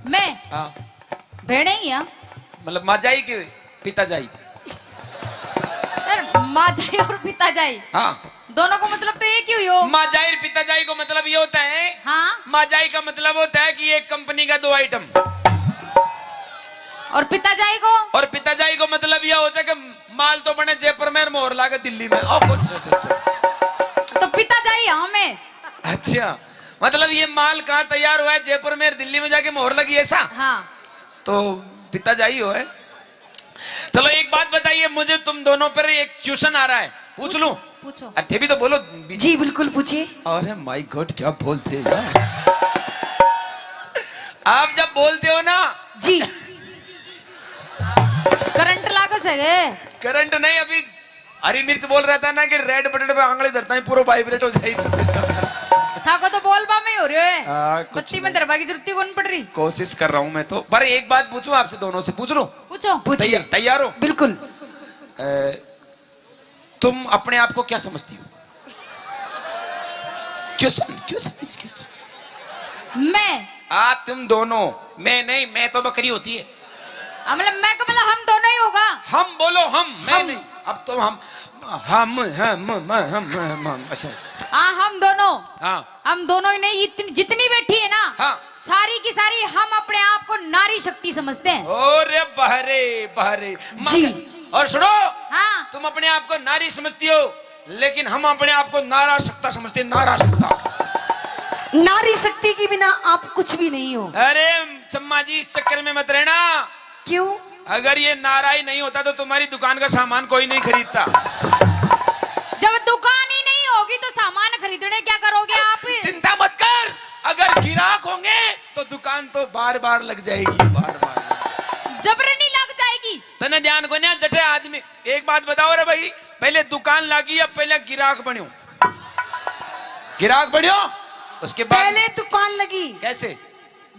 मैं? हाँ। बहने ही हैं। मतलब माँ जाई के पिता जाई? यार, माँ जाई और पिता जाई। हाँ। दोनों को मतलब तो एक ही हुई हो। माँ जाई और पिता जाई को मतलब ये होता है। हाँ। माँ जाई का मतलब होता है कि एक कंपनी का दो आइटम। और पिता जाई को? और पिता जाई को मतलब यह हो जाए कि माल तो बने जयपुर में और मोहर लागे दिल्ली में। और कौन सा सिस्टम? तो पिता जाई हाँ मैं। अच्छा, मतलब ये माल कहाँ तैयार हुआ है? जयपुर में, दिल्ली में जाके मोहर लगी, ऐसा? हाँ। तो पिता जाई हो है। चलो एक बात बताइए मुझे, तुम दोनों पर एक क्वेश्चन आ रहा है, पूछ लूं? पूछो। अरे थे भी तो बोलो। जी बिल्कुल पूछिए। अरे माय गॉड, क्या बोलते हैं यार। आप जब बोलते हो ना जी। करंट लाग सके। करंट नहीं, अभी हरी मिर्च बोल रहा था ना कि रेड बटन पे आंगली धरता है, पूरा वाइब्रेट हो जाए सिस्टम। थाको तो बोलबा में ही हो रहे है। हाँ, कुछ बत्ती में नहीं। धरबा की जरूरत ही कौन पड़ रही। कोशिश कर रहा हूँ मैं तो, पर एक बात पूछूं आपसे, दोनों से पूछ लूं? पूछो। पूछिए। तैयार, तैयार हो? बिल्कुल। अ, तुम अपने आप को क्या समझती हो? क्यों सम-, क्यों समझ, क्यों समझ? मैं। आ, तुम दोनों। मैं नहीं, मैं तो बकरी होती है। हाँ, मतलब मैं का मतलब हम दोनों ही होगा। हम बोलो, हम, मैं हम। नहीं। अब तो हम, हम, हम, हम, हम, हम, हम, अच्छा। हाँ, हम दोनों। हाँ। हम दोनों ही नहीं, इतनी, जितनी बैठी है ना, हाँ। सारी की सारी हम अपने आप को नारी शक्ति समझते हैं। अरे बहरे, बहरे, जी। मगर, और सुनो, हाँ। तुम अपने आप को नारी समझती हो, लेकिन हम अपने आप को नारा शक्ता समझते हैं, नारा शक्ता। नारी शक्ति के बिना आप कुछ भी नहीं हो। अरे चम्मा जी, इस चक्कर में मत रहना। क्यों? अगर ये नारा ही नहीं होता तो तुम्हारी दुकान का सामान कोई नहीं खरीदता। जब दुकान ही नहीं होगी तो सामान खरीदने क्या करोगे आप? चिंता मत कर, अगर गिराक होंगे तो दुकान तो बार बार लग जाएगी, बार बार। जबरनी लग जाएगी। तने ध्यान को नहीं, जटे आदमी। एक बात बताओ रे भाई, पहले दुकान लागी या पहले गिराक बन्यो? गिराक बन्यो, उसके बाद पहले दुकान लगी। कैसे?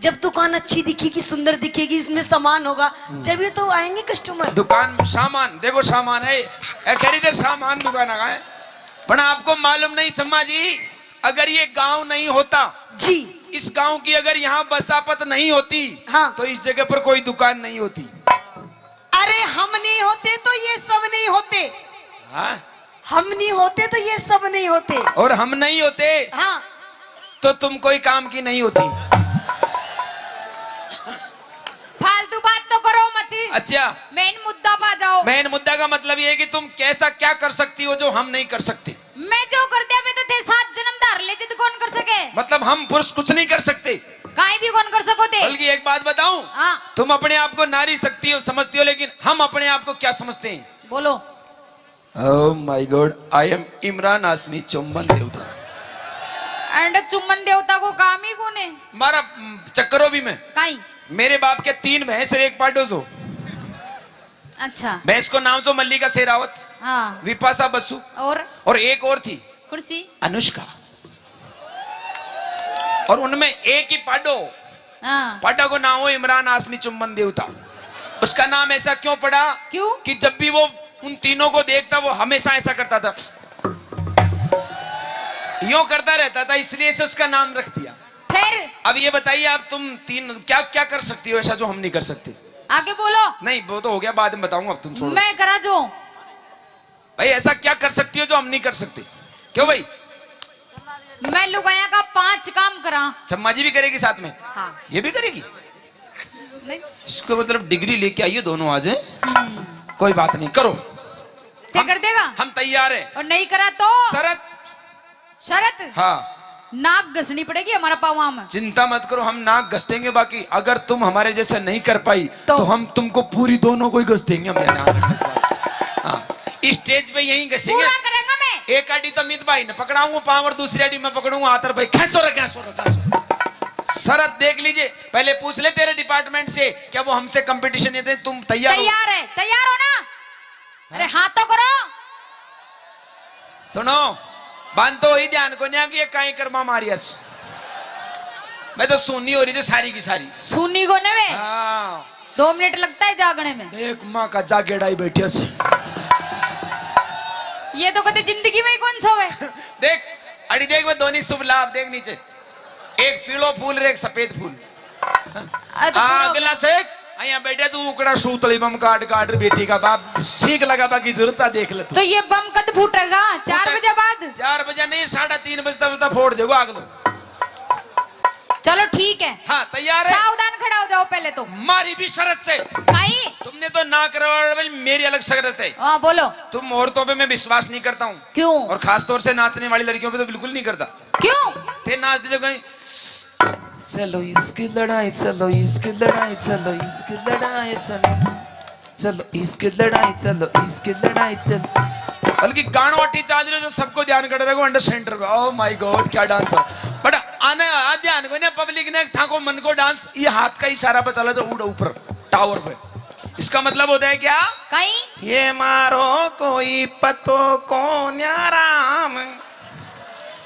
जब दुकान अच्छी दिखेगी, सुंदर दिखेगी, इसमें सामान होगा, जब ये तो आएंगे कस्टमर। दुकान में सामान, देखो सामान है, ए, खरीदे सामान दुकान का है। पण आपको मालूम नहीं चम्मा जी, अगर ये गांव नहीं होता, जी। इस गांव की अगर यहाँ बसापत नहीं होती, हाँ। तो इस जगह पर कोई दुकान नहीं होती। अरे हम नहीं होते तो ये सब नहीं होते। हाँ? हम नहीं होते तो ये सब नहीं होते। और हम नहीं होते, हाँ। तो तुम कोई काम की नहीं होती। फालतू बात तो करो मती। अच्छा। मेन मुद्दा पा जाओ। मेन मुद्दा का मतलब ये है कि तुम कैसा क्या कर सकती हो जो हम नहीं कर सकते। मैं जो कर दे, मैं तो थे सात जन्म धार ले, जिद कौन कर सके? मतलब हम पुरुष कुछ नहीं कर सकते। काई भी कौन कर सको थे। बल्कि एक बात बताऊं, हाँ। तुम अपने आप को नारी शक्ति समझती हो, लेकिन हम अपने आप को क्या समझते हैं? बोलो। Oh my God, I am Imran हाशमी चुम्बन देवता। एंड चुम्बन देवता को काम ही कौन है? मारा, हम्म, चक्करो भी मैं। काई? मेरे बाप के तीन भैंस और एक पाडो सो। अच्छा। भैंस को नाम सो मल्लिका शेरावत, हाँ। विपाशा बसु और? और एक और थी। कौन सी? अनुष्का। और उनमें एक ही पाडो, हाँ। पाडा को नाम हो इमरान हाशमी चुम्बन देवता। उसका नाम ऐसा क्यों पड़ा? क्यों? कि जब भी वो उन तीनों को देखता, वो हमेशा ऐसा करता था, यूं करता रहता था, इसलिए से उसका नाम रख दिया। फिर? अब ये बताइए, आप तुम तीन क्या क्या कर सकती हो ऐसा जो हम नहीं कर सकते? आगे बोलो। नहीं, वो तो हो गया, बाद में बताऊंगा, अब तुम छोड़ो। मैं करा जो। भाई, ऐसा क्या कर सकती हो जो हम नहीं कर सकते? क्यों भाई? मैं लुगाया का पांच काम करा। चम्मा जी भी करेगी साथ में? हाँ। ये भी करेगी? नहीं। इसको मतलब डिग्री लेके आइए दोनों आज, हैं? हम्म। कोई बात नहीं, करो। क्या हम, कर देगा? हम तैयार हैं। और नहीं करा तो? शरत। शरत? हाँ। नाक घसनी पड़ेगी हमारा पावां में। चिंता मत करो, हम नाक घस देंगे, बाकी अगर तुम हमारे जैसे नहीं कर पाई, तो? तो हम तुमको पूरी दोनों को ही घस देंगे, हम ध्यान रखना इस बात। हाँ, इस स्टेज पे यहीं घसेंगे। पूरा करेंगे मैं। एक आड़ी तो मित भाई ने पकड़ाऊंगा पाँव और दूसरी आड़ी मैं पकड़ूंगा हाथ, और भाई खेचो रे, खेचो रे, खेचो रे। शरत देख लीजिए, पहले पूछ ले तेरे डिपार्टमेंट से, क्या वो हमसे कंपटीशन लेते हैं? तुम तैयार हो? तैयार है, तैयार हो ना? अरे हाँ तो करो। सुनो, बांध तो ही ध्यान को नहीं कि ये काई कर्मा मारियस। मैं तो सुनी हो रही जो सारी की सारी। सुनी को ने वे? हाँ। दो मिनट लगता है जागने में। देख माँ का जागेड़ा ही बैठिया से। ये तो कदे जिंदगी में ही कौन सोवे। देख, अड़ी देख, मैं दोनों शुभ लाभ देख नीचे। एक पीलो फूल रे एक सफेद फूल। अरे तो आ, पूरा अगला हो गया। से, अइयां बैठे तू उकड़ा सूतली बम काट काट बेटी का बाप सीख लगा बाकी जरूरत सा देख ले तू। तो ये बम कद फूटेगा? चार फूटे-, बजे बाद? चार बजे नहीं, साढ़े तीन बजे तक फोड़ देगा अगलो। चलो ठीक है। हाँ, तैयार है? सावधान खड़ा हो जाओ पहले तो। मारी भी शरत से। भाई। तुमने तो ना करवा, मेरी अलग शरत है। हाँ, बोलो। तुम औरतों पे मैं विश्वास नहीं करता हूँ। क्यों? और खास तौर से नाचने वाली लड़कियों पे तो बिल्कुल नहीं करता। क्यों? थे नाच दे जो कहीं, चलो इसकी लड़ाई, चलो इसकी लड़ाई, चलो इसकी लड़ाई, चलो, चलो इसकी लड़ाई, चलो इसकी लड़ाई, चलो। बल्कि गाणो अट्टी चाल रहे जो सबको ध्यान कर रहे हो अंडर सेंटर पे। Oh my God, क्या डांस हो। बट आने आ ध्यान को ने पब्लिक ने थाको मन को डांस, ये हाथ का इशारा पे चला जो उड़ा ऊपर टावर पे। इसका मतलब होता है क्या? कहीं? ये मारो कोई पतो को न्याराम।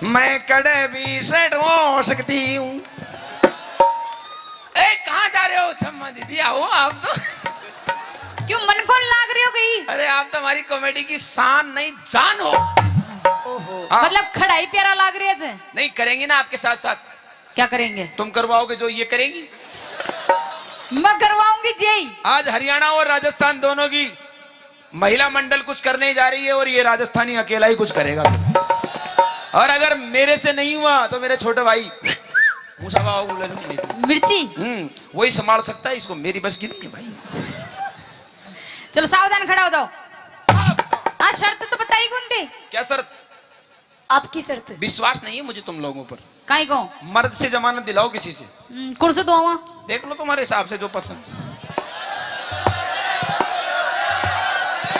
मैं कड़े भी सेट हो सकती हूँ। ए, कहाँ जा रहे हो छम्मा दीदी? आओ आप तो। क्यों मन को लाग रही हो गई? अरे, आप तो हमारी कॉमेडी की शान नहीं, जान हो। ओहो। हाँ। मतलब खड़ा ही प्यारा लाग रहे थे। नहीं, करेंगे ना आपके साथ साथ। क्या करेंगे? तुम करवाओगे जो ये करेगी? मैं करवाऊंगी जी। आज हरियाणा और राजस्थान दोनों की महिला मंडल कुछ करने जा रही है और ये राजस्थानी अकेला ही कुछ करेगा। और अगर मेरे से नहीं हुआ तो मेरे छोटे भाई मूसा बाबा को ले लूंगा। मिर्ची। हम्म, वही संभाल सकता है इसको, मेरी बस की नहीं है भाई। चलो सावधान खड़ा हो जाओ। हाँ, शर्त तो बताई कौन थी? क्या शर्त? आपकी शर्त। विश्वास नहीं है मुझे तुम लोगों पर। काई को? मर्द से जमानत दिलाओ किसी से। हम्म, कुण से दुआवा? देख लो तुम्हारे हिसाब से जो पसंद।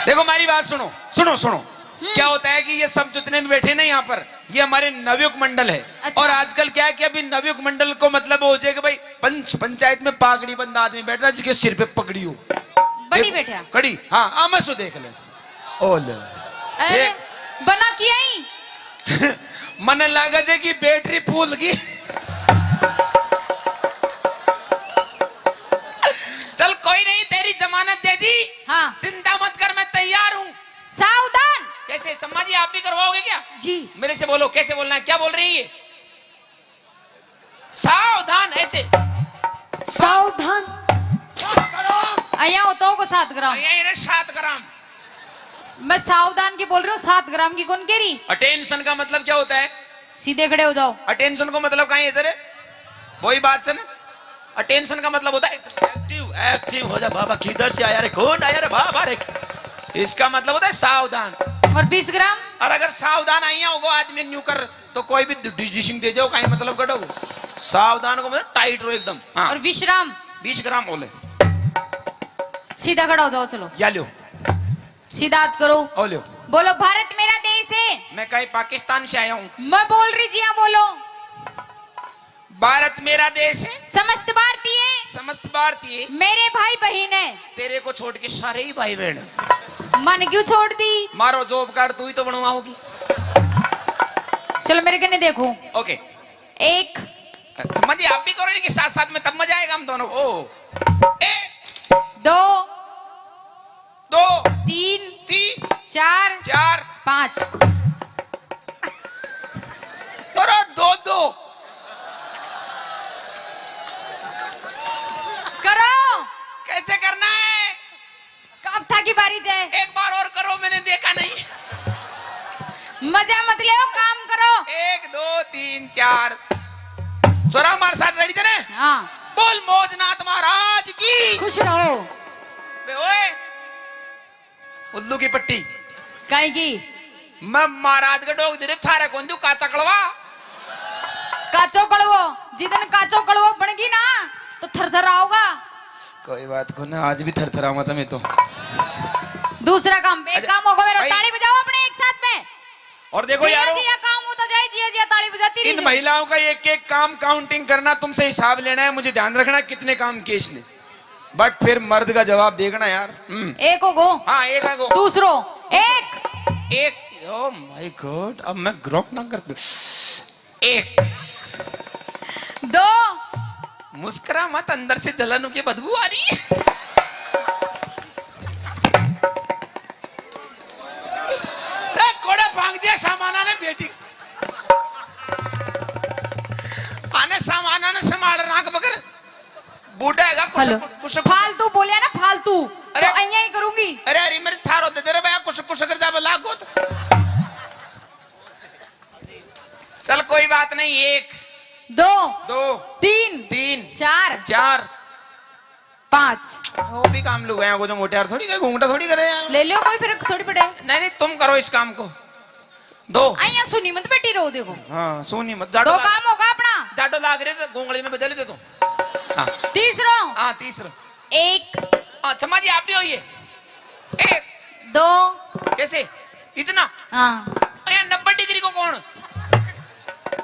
देखो हमारी बात सुनो, सुनो, सुनो। हम्म। क्या होता है कि ये सब जितने भी बैठे ना यहाँ पर, ये हमारे नवयुग मंडल है। अच्छा। और आजकल क्या है कि अभी नवयुग मंडल को मतलब हो जाए कि भाई पंच, पंचायत में पागड़ी बंदा आदमी बैठता जिसके सिर पे पगड़ी हो। बड़ी देखो, बैठा। कड़ी, हाँ, आमसो देख ले। ओ ले। अरे, देख। बना किया ही? मने लागे जे कि बैटरी फूल की। शम्मा जी, आप भी करवाओगे क्या? जी। मेरे से बोलो, कैसे बोलना है, क्या बोल रही है? सावधान, ऐसे। सावधान। सात ग्राम। आया होता होगा सात ग्राम। आया ये रे सात ग्राम। मैं सावधान की बोल रही हूँ, सात ग्राम की कौन कह रही? अटेंशन का मतलब क्या होता है? सीधे खड़े हो जाओ। अटेंशन को मतलब कहाँ है इधर? वही बात से ना। अटेंशन का मतलब होता है एक्टिव, एक्टिव हो जा बाबा, किधर से आया रे, कौन आया रे बाबा रे। इसका मतलब होता है सावधान। और बीस ग्राम? और अगर सावधान आइया होगो आदमी न्यू कर, तो कोई भी डिसीजन दे जाओ, कहीं मतलब कटो। सावधान को मतलब टाइट रहो एकदम। हाँ। और विश्राम? बीस ग्राम बोले। सीधा खड़ा हो जाओ, चलो। या लो। सीधा हाथ करो। ओ लो। बोलो, भारत मेरा देश है। मैं कहीं पाकिस्तान से आया हूँ। मैं बोल रही जी, हाँ बोलो। भारत मेरा देश है। समस्त भारतीय। समस्त भारतीय। मेरे भाई बहन है। तेरे को छोड़ के सारे ही भाई बहन। मन क्यों छोड़ दी? मारो जॉब कार्ड, तू ही तो बनवाओगी। चलो मेरे कने देखो। ओके। एक। समझिए, आप भी करो इनके साथ साथ में, तब मजा आएगा हम दोनों को। ओ। एक। दो। दो। तीन। तीन। चार। चार। पाँच। अरे दो दो। करो। कैसे करना है? अब थाकी बारी जय। एक बार और करो, मैंने देखा नहीं। मजा मत ले, काम करो। एक, दो, तीन, चार। छोरा हमारे साथ रेडी थे ना? हाँ। बोल मौजनाथ महाराज की। खुश रहो। बे ओए, उल्लू की पट्टी। काहे की? मैं महाराज का डोग दे रे, थारे कौन दू काचा कड़वा? काचो कड़वो, जिदन काचो कड़वो बन गई ना, तो थरथर आओगा। कोई बात को ना, आज भी थरथर आवा मैं तो। दूसरा काम, एक अच्छा, काम होगा मेरा, भाई। ताली बजाओ अपने एक साथ में। और देखो जिया यारो, जिया काम होता जाए, जिया जिया ताली बजाती इन रही। महिलाओं का एक एक काम काउंटिंग करना, तुमसे हिसाब लेना है, मुझे ध्यान रखना कितने काम किए इसने। बट फिर मर्द का जवाब देखना यार। हम्म। एक हो गो। हाँ, एक है गो। दूसरो। एक। एक। ओ माय गॉड, अब मैं ग्राउंड ना कर। एक। दो। मुस्कुरा मत, अंदर से जलन की बदबू आ रही है। ए, कोड़ा भांग दिया सामाना ने बेटी। आने सामाना ने संभाल राख बगर। बूढ़ा हैगा, कुछ, हेलो। कुछ, कुछ, कुछ। फालतू बोलिया ना, फालतू। अरे। तो अइयां ही करूंगी। अरे, अरे, मेरे थारो दे दे रे भैया, कुछ, कुछ कर जा, लाग गोत। चल, कोई बात नहीं, एक। दो। दो। तीन। तीन। चार। चार। पाँच। वो भी काम लुगाया को जो मोटे यार थोड़ी करे, घूंघटा थोड़ी करे यार। ले लो कोई, फर्क थोड़ी पड़े। नहीं, नहीं, तुम करो इस काम को। दो। अइयां सुनी मत बेटी रो, देखो। हाँ, सुनी मत। जाडो दो लाग-, काम होगा अपना। जाडो लाग रहे तो गोंगली में बजा ले दे तू। हाँ। तीसरो। हाँ, तीसरो। एक। हाँ, क्षमा जी, आप भी होइए। एक। दो। कैसे? इतना? हाँ। अरे, नब्बे डिग्री को कौन?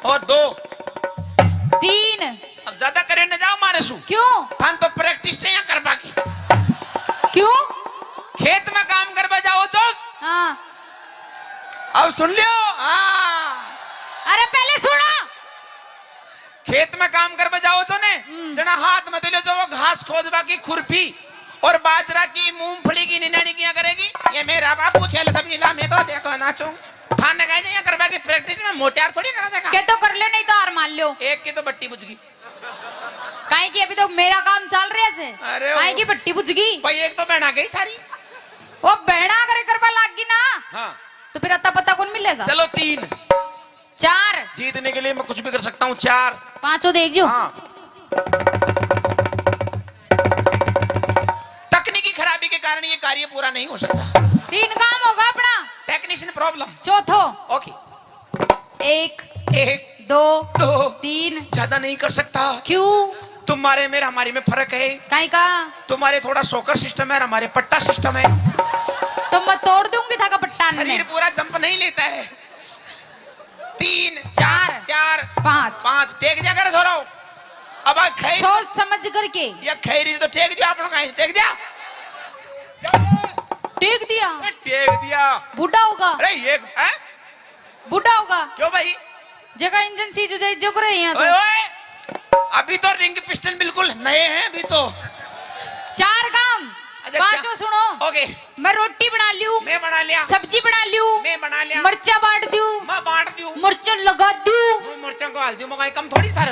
और दो। तीन। अब ज्यादा करे न जाओ मारे सु। क्यों? थान तो प्रैक्टिस चाहिए करवा की। क्यों? खेत में काम करवा जाओ चो। हाँ। अब सुन लियो। हाँ। अरे पहले सुनो। खेत में काम करवा जाओ चो ने, हम्म। जना हाथ में तो ले जाओ घास खोदवा की खुरपी और बाजरा की, मूंगफली की निनानी किया करेगी। ये मेरा बापू छेल सब इला में तो देखो नाचो। थाने कहे यहाँ करवा की प्रैक्टिस में मोटियार थोड़ी करा देगा। के तो कर लो, नहीं तो हार मान लो। एक की तो बट्टी बुझ गई। काहे की अभी तो मेरा काम चल रहा है। अरे काहे वो की बट्टी बुझ गई? भाई एक तो बहना गई थारी। वो बहना अगर करवा लाग गई ना, हाँ। तो फिर अता पता कौन मिलेगा? चलो तीन। चार। जीतने के लिए मैं कुछ भी कर सकता हूँ। चार। पांचों देख जो। हाँ। तकनीकी खराबी के कारण ये कार्य पूरा नहीं हो सकता। तीन काम होगा अपना। Technician problem. चौथो। ओके। एक। एक। दो। दो। तीन। ज्यादा नहीं कर सकता। क्यों? तुम्हारे मेरे हमारे में फर्क है। काहे का? तुम्हारे थोड़ा शॉकर सिस्टम है और हमारे पट्टा सिस्टम है। तो मैं तोड़ दूंगी थाका पट्टा ने। शरीर पूरा जंप नहीं लेता है। तीन, चार। चार, पाँच। पाँच। टेक दिया कर थोड़ा। अब आ खैर सोच समझ करके। ये खैरी तो टेक दिया, आपने कहीं टेक दिया? टेक दिया। ए, टेक दिया। बूढ़ा होगा। अरे ये, हैं? बूढ़ा होगा। क्यों भाई? जगह इंजन सीज हो जाए, जो करे यहाँ तो। ओए, ओए, अभी तो रिंग पिस्टन बिल्कुल नए हैं अभी तो। चार काम। पांचों सुनो। ओके। मैं रोटी बना लियो। मैं बना लिया। सब्जी बना लियो। मैं बना लिया। मरचा बांट दियो। मैं बांट दियो। मरचा लगा दियो। मैं मरचा को हाल दियो, मैं कम थोड़ी थारे।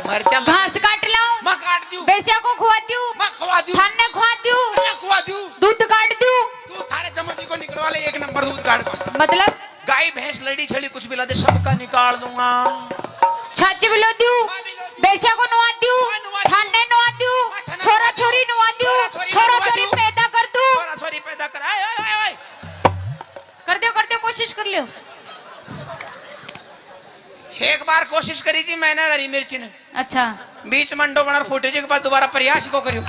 मरचा लगा घास काट लाओ। मैं काट दियो। बेस्या को खुआ दियो। मैं खुआ दियो। थाने खुआ दियो। मैं खुआ दियो। दूध काट दियो। तू थारे चम्मच को निकलवा ले, एक नंबर दूध काट। मतलब? गाय, भैंस, लड़ी, छड़ी, कुछ भी ला दे, सबका निकाल दूंगा। छाछ भी लो दियो। मैं भी लो दियो। बेस्या को नुआ दियो। मैं नुआ दियो। थाने नुआ दियो। मैं थाने छोरा नुआ दियो। छोरी नुआ दियो। छोरा छोरी छोरा नुआ छोरी दियो। पैदा कर दूं। छोरा छोरी पैदा कर। आए, आए, आए, आए। कर दो, कर दो, कोशिश कर लो। एक बार कोशिश करी थी मैंने हरी मिर्ची ने। अच्छा। बीच में अंडो बना फूटे जी के बाद दोबारा प्रयास को करियो।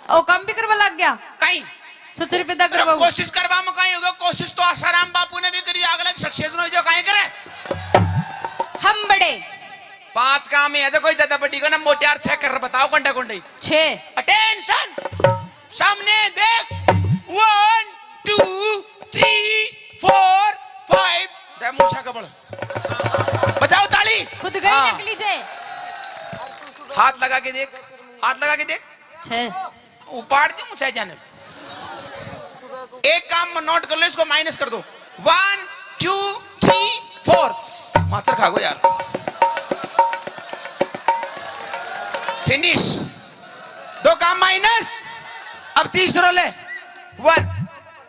ओ, काम भी करवा लग गया। कहीं। छोरा छोरी पैदा करवाओ। कोशिश करवा में कहीं होगा, कोशिश तो आसाराम बापू ने भी करी, अगले सक्सेस हो जो कहीं करे। हम बड़े। पांच काम ही है, देखो, ज्यादा बड़ी को ना, मोटियार छह कर बताओ, घंटा घंटे। छह। अटेंशन। सामने देख। One, two, three, four, five। दे मूछा कबल। बजाओ ताली। खुद गई हाँ। नकली जे। हाथ लगा के देख, हाथ लगा के देख। छह। उपाड़ दी मूछा जाने। एक काम में नोट कर लो, इसको माइनस कर दो। One, two, three, four। माचर खा गो यार। फिनिश। दो काम माइनस। अब तीसरो ले। One,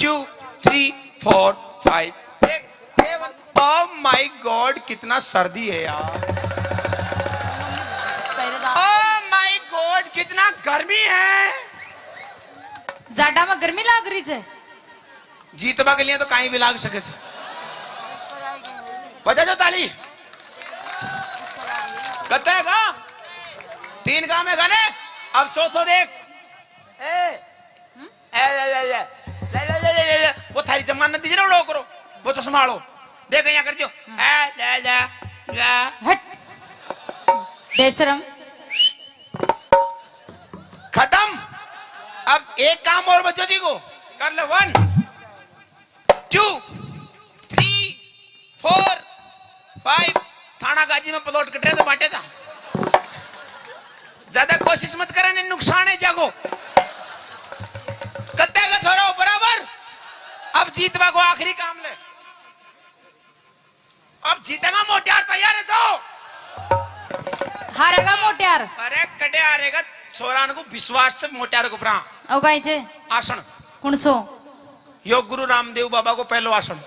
two, three, four, five, six, seven। Oh my God, कितना सर्दी है यार। Oh my God, कितना गर्मी है। जाडा में गर्मी लाग रही है। जीतवा के लिए तो कहीं भी लाग सके से। बजा जो ताली। कत्ते का? तीन काम है गाने। अब चौथो देख। ए, ए, ए, ए, ए। ले, ले, ले, ले, ले, ले। वो थारी जमानत दीजिए ना, उड़ो करो। वो तो संभालो। देख, यहाँ कर दियो। ए, ले, ले, ले। हट। बेशरम। खत्म। अब एक काम और बचो जी को। कर ले, one. Two, three, four, five. Thanagazi में प्लॉट कट रहे तो बांटे जा। ज्यादा कोशिश मत करे, नहीं नुकसान है जागो। कत्ते का छोरा हो बराबर। अब जीतवा को आखिरी काम ले। अब जीतेगा मोटियार, तैयार है जो। हारेगा मोटियार। अरे कटे हारेगा, छोरा को विश्वास से मोटियार को परा। ओ गाई जे। आसन। कौन सो? यो गुरु रामदेव बाबा को पहलो आसन।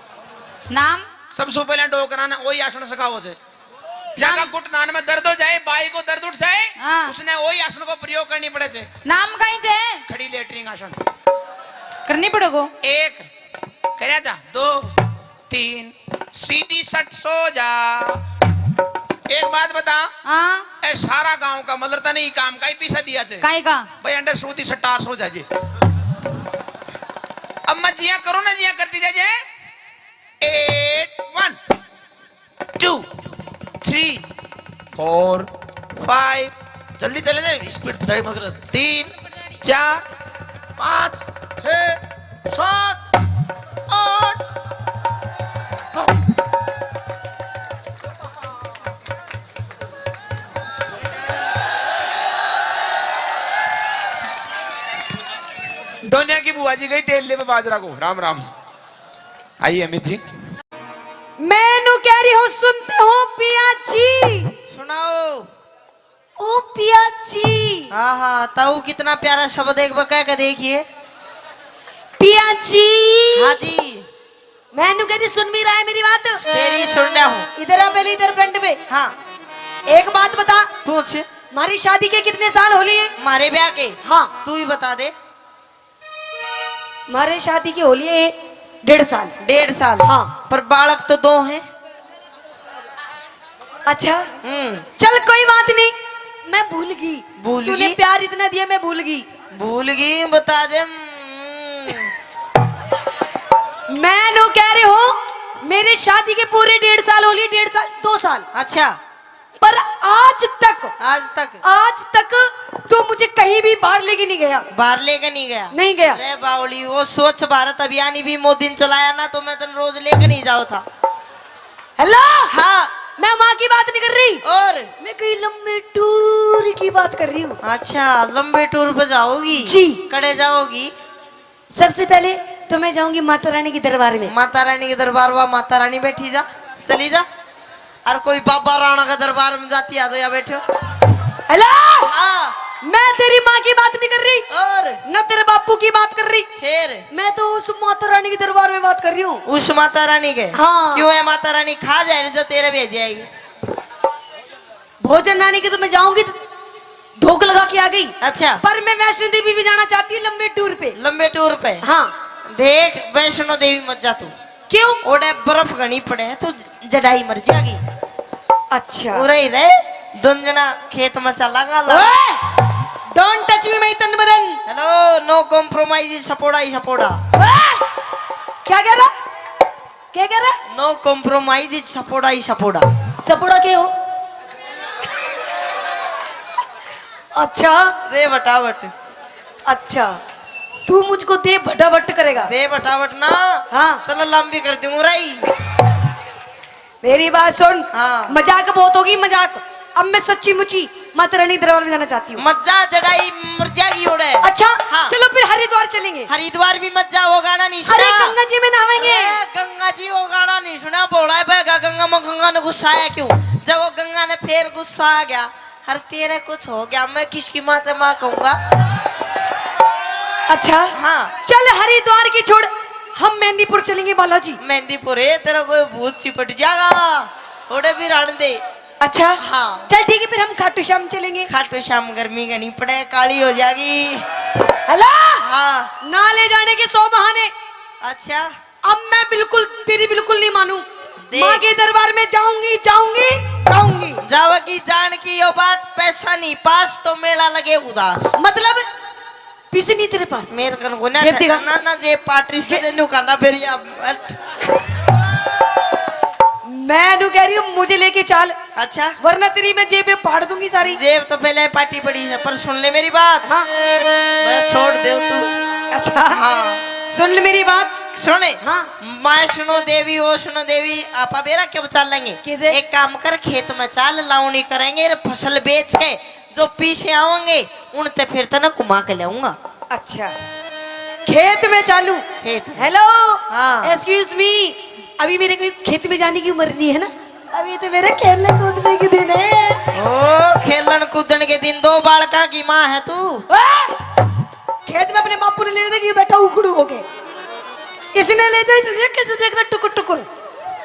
नाम? सबसे पहले डोकरा ने वही आसन सिखाओ से। जाका घुटनान में दर्द हो जाए, बाई को दर्द उठ जाए, हाँ। उसने वही आसन को प्रयोग करनी पड़े से। नाम कहीं से? खड़ी लेटरिन आसन। करनी पड़ेगो। एक, करया जा, दो, तीन, सीधी सट सो जा। एक बात बता। हाँ। ए सारा गांव का मतलब तने ही काम का ही पीछे दिया जे। काई का? भाई अंडर सूती सटार सो जाजे। अब मैं जिया करो ना, जिया करती जाजे। Eight, one, two, three, four, five। जल्दी चले जाए, स्पीड पे मत कर। तीन, चार, पाँच, छः, सात, आठ, नौ। दुनिया की बुआ जी गई तेल ले बाजरा को। राम राम। आइए अमित जी। मैं नू कह रही हूँ, सुनते हो पिया जी? सुनाओ। ओ पिया जी। हाँ हाँ, ताऊ कितना प्यारा शब्द, एक बार कह के देखिए। पिया जी। हाँ जी। मैं नू कह रही, सुन भी रहा है मेरी बात? तेरी सुन रहा हूँ। इधर आ पहले, इधर फ्रंट पे। हाँ। एक बात बता। पूछ। हमारी शादी के कितने साल हो लिए? हमारे ब्याह के? हाँ। तू ही बता दे। म्हारे शादी की हो लिए डेढ़ साल। डेढ़ साल? हाँ। पर बालक तो दो हैं। अच्छा। हम्म। चल कोई बात नहीं, मैं भूल गई। भूल तूने गई? प्यार इतना दिया, मैं भूल गई। भूल गई, बता दे। हम्म। मैं नू कह रही हूँ, मेरे शादी के पूरे डेढ़ साल हो लिए, डेढ़ साल, दो साल। अच्छा। पर आज तक, आज तक? आज तक तू मुझे कहीं भी बाहर लेके नहीं गया। बाहर लेके नहीं गया? नहीं गया। अरे बावली, वो स्वच्छ भारत अभियान ही भी मोदी ने चलाया ना, तो मैं तन रोज लेके नहीं जाओ था। हेलो। हाँ। मैं वहां की बात नहीं कर रही। और? मैं कहीं लंबे टूर की बात कर रही हूँ। अच्छा, लंबे टूर पे जाओगी? जी। कड़े जाओगी? सबसे पहले तो मैं जाऊंगी माता रानी के दरबार में। माता रानी के दरबार, वहाँ माता रानी बैठी जा, चली जा। और कोई बाबा राणा का दरबार में जाती आ तो या बैठो। हेलो। हाँ। मैं तेरी माँ की बात नहीं कर रही। और? न तेरे बापू की बात कर रही। फिर? मैं तो उस माता रानी के दरबार में बात कर रही हूँ। उस माता रानी के? हाँ। क्यों है माता रानी खा जाए जो तेरे भेज आएगी? भोजन रानी के तो मैं जाऊंगी तो धोख लगा के आ गई। अच्छा। पर मैं वैष्णो देवी भी जाना चाहती हूँ लंबे टूर पे। लंबे टूर पे? हाँ। देख, वैष्णो देवी मत जा तू। क्यों? ओड़े बर्फ घणी पड़े है, तू जड़ाई मर जाएगी। अच्छा। उरे ही रहे, दोन जना खेत में चलांगा ला। ओए! Don't touch me, my तन बदन। Hello, no compromise, सपोड़ा ही सपोड़ा। ओए! क्या कह रहा? क्या कह रहा? No compromise, सपोड़ा ही सपोड़ा। सपोड़ा के हो? अच्छा। दे बटाबट। अच्छा, तू मुझको दे भटाभट करेगा? दे बटाबट ना। हाँ। तने लंबी कर दूं राई। मेरी बात सुन। हाँ। मजाक बहुत होगी, मजाक। अब मैं सच्ची मुची माता रानी दरबार में जाना चाहती हूँ। मत जा, जड़ाई मर जाएगी ओड़े। अच्छा, हाँ। चलो फिर हरिद्वार चलेंगे। हरिद्वार भी मत जा, वो गाना नहीं सुना। अरे गंगा जी में नहावेंगे। अरे गंगा जी, वो गाना नहीं सुना। भोला है बहगा गंगा में, गंगा ने गुस्सा आया क्यों? जब वो गंगा ने फिर गुस्सा आ गया, अरे तेरा कुछ हो गया, मैं किसकी माँ से माँ कहूंगा? अच्छा। हाँ। चल हरिद्वार की छोड़, हम मेहंदीपुर चलेंगे बालाजी। मेहंदीपुर है, तेरा कोई भूत चिपट जाएगा, थोड़े भी रहने दे। अच्छा। हाँ। चल ठीक है, फिर हम खाटू श्याम चलेंगे। खाटू श्याम गर्मी घणी पड़े, काली हो जाएगी। हेलो। हाँ। ना ले जाने के सौ बहाने। अच्छा। अब मैं बिल्कुल, तेरी बिल्कुल नहीं मानूं। देख। माँ के दरबार में जाऊंगी, जाऊंगी, जाऊंगी। जावेगी जान की यो बात, पैसा नहीं पास तो मेला लगे उदास। मतलब? पैसे नहीं तेरे पास? मेरे कन कोन्या जेब दिखा। ना, ना, जेब पाटरी से जे न्यू करना फिर या, अट। मैं न्यू कह रही हूँ, मुझे लेके चाल। अच्छा। वरना तेरी मैं जेब पे फाड़ दूंगी सारी। जेब तो पहले पाटी पड़ी है, पर सुन ले मेरी बात। हाँ। मैं छोड़ दे तू। अच्छा। हाँ। सुन ले मेरी बात। सुने। हाँ। वैष्णो देवी, वैष्णो देवी, आपा बेरा के बचा लेंगे। किधर? एक काम कर, खेत में चाल, लावणी करेंगे, रे फसल बेच के जो पीछे आवेंगे, उनते फिर तने घुमा के लाऊंगा। अच्छा, खेत में चालू। खेत में। Hello। हाँ। Excuse me, अभी मेरे को खेत में जाने की उम्र नहीं है ना, अभी तो मेरे खेलने कूदने के दिन है। ओ, खेलन कूदन के दिन, दो बालका की माँ है तू। ओए! खेत में अपने बापू ने लेने देखी बैठा उखड़ू होके। इसने ले जा, इसने कैसे देख रहा टुकुर टुकुर।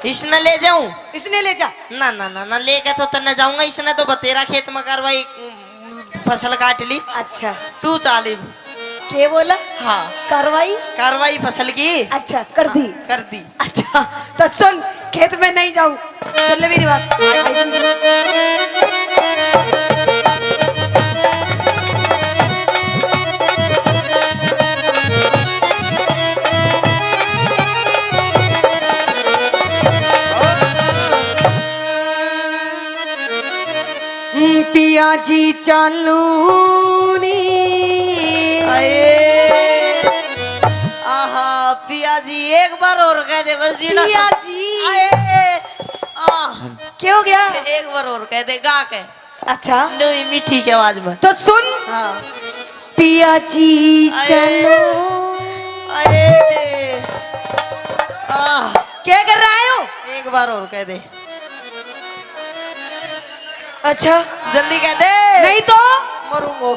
इसने ले जाऊं? इसने ले जा। ना, ना, ना, ना, लेके तो तन्ने जाऊंगा, इसने तो बतेरा खेत में कार्रवाई, उम, फसल काट ली। अच्छा। तू चाल इब। के बोला? हाँ। कार्रवाई? कार्रवाई फसल की। अच्छा, कर दी। कर दी। अच्छा, तो सुन, खेत में नहीं जाऊं। सुन ले मेरी बात। पिया जी चालू नी। आए। आहा, पिया जी एक बार और कह दे बस जीना पिया सा-, जी। आए। आह। क्या हो गया? एक बार और कह दे, गा के। अच्छा। नवी मीठी सी आवाज में। तो सुन। हाँ। पिया जी आए। चलो। आए। आह। क्या कर रहा है हो? एक बार और कह दे। अच्छा। जल्दी कह दे। नहीं तो? मरूंगो।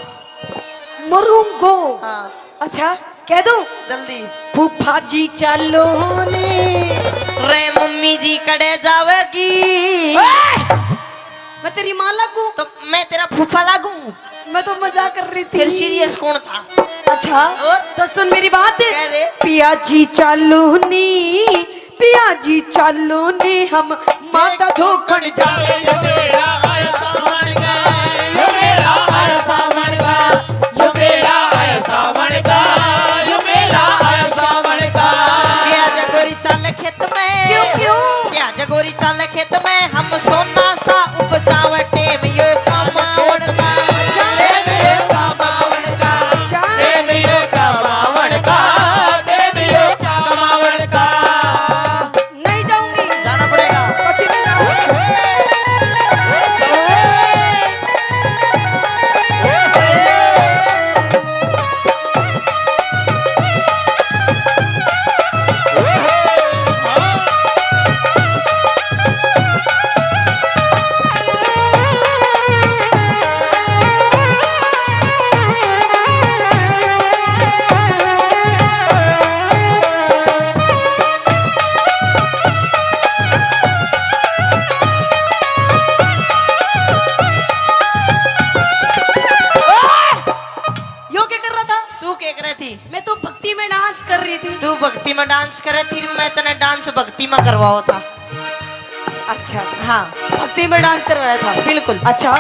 मरूंगो। हाँ। अच्छा, कह दूं? जल्दी। फूफा जी चालो ने। रे मम्मी जी कड़े जावेगी? ओए! मैं तेरी माँ लागू? तो मैं तेरा फूफा लागू? मैं तो मजाक कर रही थी। फिर serious कौन था? अच्छा, और? तो सुन मेरी बात। कह दे। पिया जी चालो नी, पिया जी चालो ने हम माता धोखण जावे। यो मेरा आया सावण का, यो मेरा आया सावण का, यो मेरा आया सावण का, यो मेरा आया सावण का। पिया जी गोरी चाल खेत में। क्यों, क्यों? पिया जी गोरी चाल खेत में हम सोना सा उपजावे। टेम यो कमावण का, अच्छा। टेम यो कमावण का, अच्छा। टेम यो कमावण का, टेम यो कमावण का। नहीं जाऊंगी। जाना पड़ेगा। पति नहीं जाऊंगी। में डांस करे, तीर मैं तने डांस भक्ति में करवाओ था। अच्छा। हाँ। भक्ति में डांस करवाया था। बिल्कुल। अच्छा,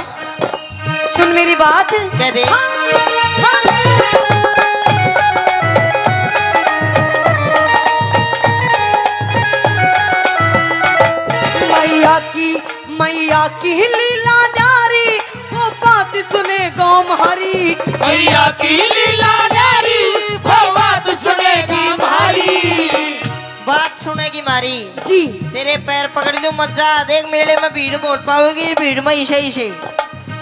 सुन मेरी बात। कह दे। हाँ, हाँ। मैया की, मैया की लीला न्यारी, वो बात सुने गाँव म्हारी। मैया की लीला न्यारी, वो बात सुने गाँव म्हारी। बात सुनेगी म्हारी। जी। तेरे पैर पकड़ लूं, मत जा। देख, मेले में भीड़ बहुत पाओगी, भीड़ में इसे, इसे,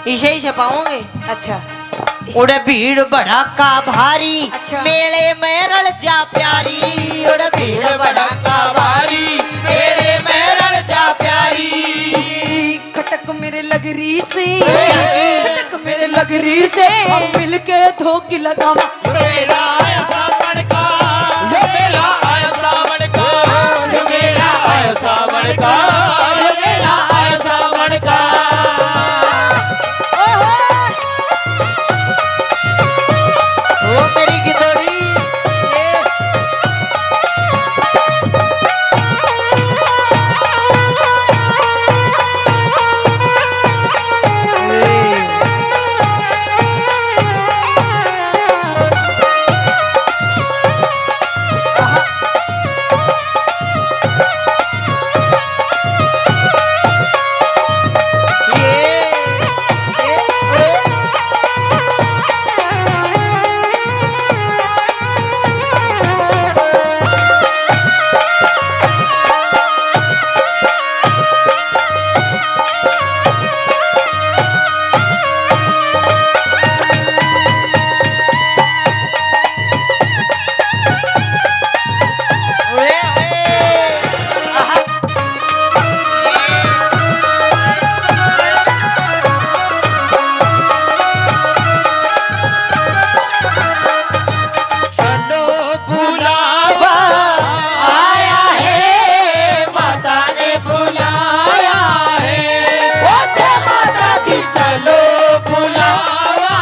इसे, इसे पाओगे। अच्छा। उड़े भीड़ भड़ाका भारी, अच्छा। मेले में रल जा प्यारी। उड़े भीड़ भड़ाका भारी, मेले में रल जा प्यारी। खटक मेरे लगरी से, खटक मेरे लगरी से, हम मिलके धोखी लगावा। मेला आया सावन का, ये मेला आया सावन का, ये मेला आया सावन का, ये मेला आया सावन का। ओ मेरी गिदोड़ी, ये। चलो बुलावा आया है, माता ने बुलाया है। ओ जय माता दी, चलो बुलावा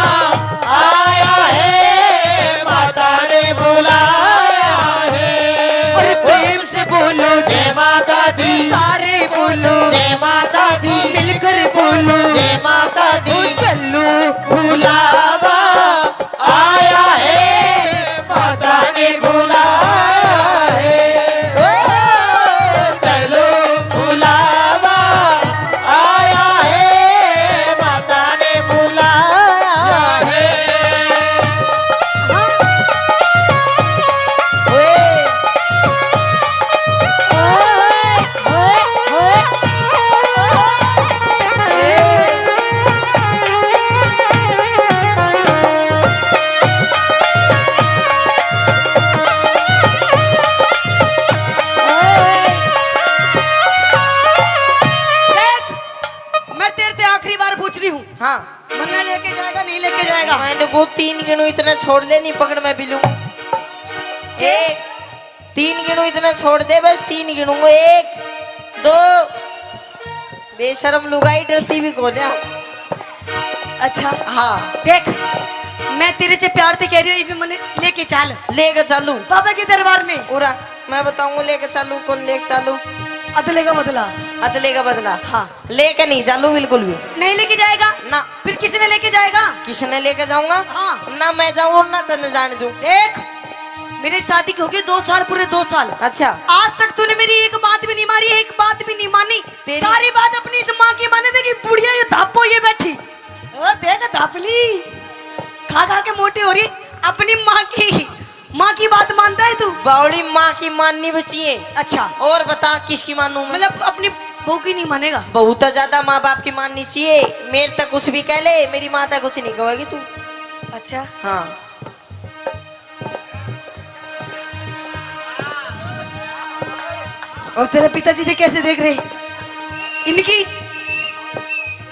आया है, माता ने बुलाया है। और प्रेम से बोलो जय माता दी, सारे बोलो जय माता दी, मिलकर बोलो जय माता दी। ओ चलो बुलावा आया है, माता ने बुलाया है। ओ, चलो बुलावा आया है, माता ने बुलाया है। ओए। देख, मैं तेरे ते आखिरी बार पूछ रही हूँ। हाँ। मन्ने लेके जाएगा, नहीं लेके जाएगा? मैंने को तीन गिनू, इतना छोड़ दे, नहीं पकड़ मैं भी लूं। एक, तीन गिनू, इतना छोड़ दे, बस तीन गिनूंगा। एक, दो। बेशरम लुगाई, डरती भी कोन्या। अच्छा। हाँ। देख, मैं तेरे से प्यार से कह रही हूँ, ये भी मन्ने लेके चल। लेके चालू। बाबा के दरबार में। उरा, मैं बताऊंगा लेके चालू, कौन लेके चालू। अदले का बदला। अदले का बदला। हाँ। लेके नहीं चालू बिल्कुल भी। नहीं लेके जाएगा? ना। फिर किसने लेके जाएगा? किसने लेके जाऊंगा? हाँ। ना मैं जाऊं और ना तन्ने जाने दूं। देख, मेरी शादी की हो गई दो साल, पूरे दो साल। अच्छा। आज तक तूने मेरी एक बात भी नहीं मारी, एक बात भी नहीं मानी। तेरी सारी बात अपनी इस माँ की माने। देखी बुढ़िया ये धापो ये बैठी। ओ देख धापली, खा खा के मोटी हो रही। अपनी माँ की, माँ की बात मानता है तू? बावली, माँ की माननी बची है। अच्छा। और बता किसकी मानूं मैं? मतलब अपनी बहू की नहीं मानेगा? बहू तो ज्यादा माँ बाप की माननी चाहिए। मेरे तक कुछ भी कह ले, मेरी माँ तक कुछ नहीं कहेगी तू। अच्छा। हाँ। और तेरे पिताजी ने कैसे देख रहे इनकी?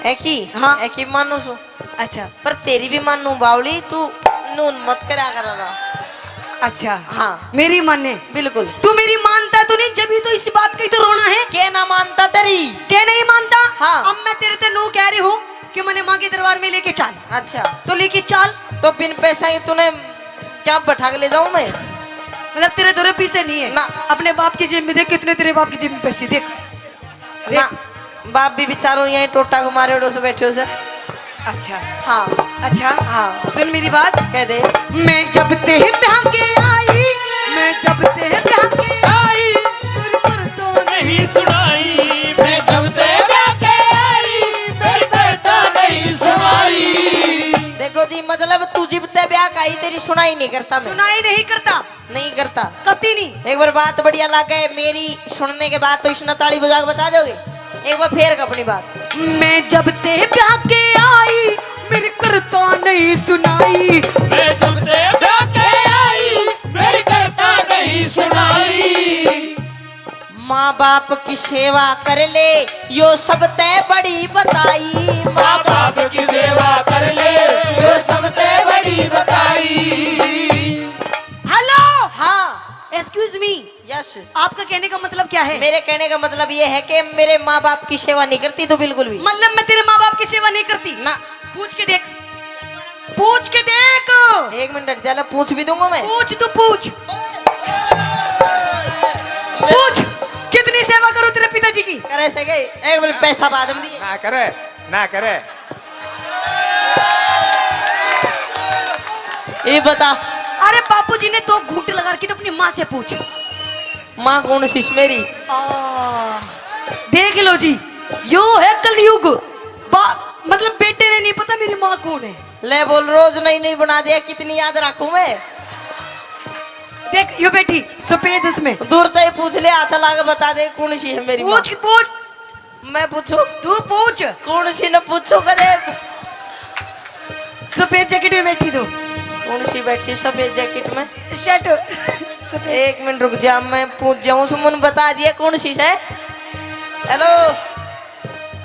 एकी? हाँ। एकी मानू सु। अच्छा। पर तेरी भी मानू बावली, तू नून मत करा कर। अच्छा। हाँ। मेरी माने? बिल्कुल। तू मेरी मानता तो नहीं, जब ही तो इस बात का ही तो रोना है। के ना मानता तेरी? के नहीं मानता? हाँ। अब मैं तेरे ते नू कह रही हूँ कि मन्ने माँ के दरबार में लेके चल। अच्छा। तो लेके चल। तो बिन पैसा ही तूने क्या बैठा के ले जाऊं मैं? मतलब तेरे दो रुपये से नहीं है ना। अपने बाप की जेब में देख, कितने तेरे बाप की जेब में पैसे देख। ना, बाप भी बेचारो यहीं टोटा को मारे उड़ो से बैठे हो सर। अच्छा। हाँ। अच्छा। हाँ। सुन मेरी बात। कह दे। मैं जब ते ब्याह के आई, मैं जब ते ब्याह के आई, मेरी पर तो नहीं सुनाई। मैं जब ते ब्याह के आई, मेरी पर तो नहीं सुनाई। देखो जी, मतलब तू जिब ते ब्याह का आई, तेरी सुनाई नहीं करता मैं। सुनाई नहीं करता। नहीं करता। कती नहीं। एक बार बात बढ़िया लागे मेरी सुनने के बाद, तो इसने ताली बजा के बता दोगे? एक बार फेर अपनी बात। मैं जब ते ब्याह के आई, मेरी करता नहीं सुनाई। मैं जब ते ब्याह के आई, मेरी करता नहीं सुनाई। माँ बाप की सेवा कर ले, यो सबते बड़ी बताई। माँ बाप की सेवा कर ले, यो सबते बड़ी बताई। हेलो। हाँ। Excuse me. यस। आपका कहने का मतलब क्या है? मेरे कहने का मतलब ये है कि मेरे माँ बाप की सेवा नहीं करती तू बिल्कुल भी। मतलब मैं तेरे माँ बाप की सेवा नहीं करती? ना। पूछ के देख, पूछ के देख। एक मिनट, चलो पूछ भी दूंगा मैं। पूछ, तू पूछ। पूछ, कितनी सेवा करो तेरे पिताजी की? करे से गए, एक मिनट, पैसा बाद में दिए। ना करे, ना करे। ये बता। अरे बापू जी ने दो घूंट लगा रखी, तो अपनी माँ से पूछ। माँ कौन सी मेरी? आ, देख लो जी, यो है कलयुग। बा-, मतलब बेटे ने नहीं पता मेरी माँ कौन है। ले बोल, रोज नई नई बना दे, कितनी याद रखूं मैं। देख यो बैठी सफेद, उसमें। दूर तक पूछ ले, हाथ ला के बता दे कौन सी है मेरी माँ। पूछ, पूछ। मैं पूछूं? तू पूछ। कौन सी न पूछूं कदे? सफेद जैकेट में बैठी तू। कौन सी बैठी सफेद जैकेट में? शर्ट सफेद। एक मिनट रुक जा, मैं पूछ जाऊं। सुमन बता दिया कौन सी है? हेलो।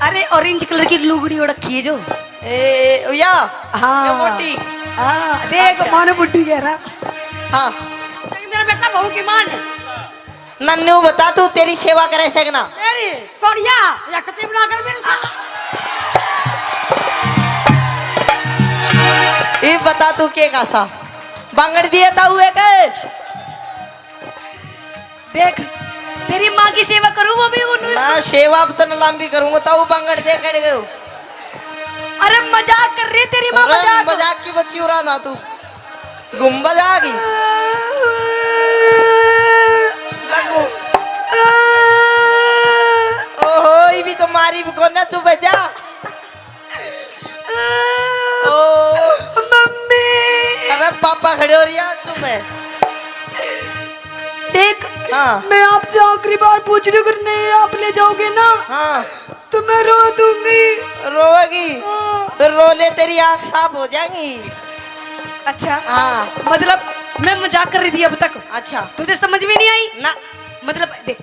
अरे ऑरेंज कलर की लुगड़ी ओढ़ रखी है जो। ए, ए, या? हाँ। ये मोटी? हाँ, देख अच्छा। मानो बुड्ढी कह रहा। हाँ। मेरा बेटा बहू की माँ ने। नन्नू बता, तू तेरी सेवा करे से कि ना? तेरी कोड़िया या कती बना कर मेरे से। ये बता तू के कासा बांगड़ दिए ताऊ एक? देख, तेरी माँ की सेवा करूँ वो भी उन्होंने। ना, सेवा अब तन लंबी करूँगा, ताऊ बांगड़ दे कड़ गयो। अरे मजाक कर रही, तेरी माँ अरे मजाक। मजाक की बच्ची उड़ा ना तू। गुम्बद आ गई। लगू। ओहो, ये भी तो मारी भी कोना, चुप है जा। ओ। मम्मी। अरे पापा खड़े हो रही है, चुप है। देख, हाँ। मैं आपसे आखिरी बार पूछ रही हूँ, अगर नहीं आप ले जाओगे ना, हाँ। तो मैं रो दूंगी। रोएगी? हाँ। फिर रो ले, तेरी आँख साफ हो जाएगी। अच्छा। हाँ। मतलब मैं मजाक कर रही थी अब तक। अच्छा। तुझे समझ में नहीं आई? ना। मतलब देख,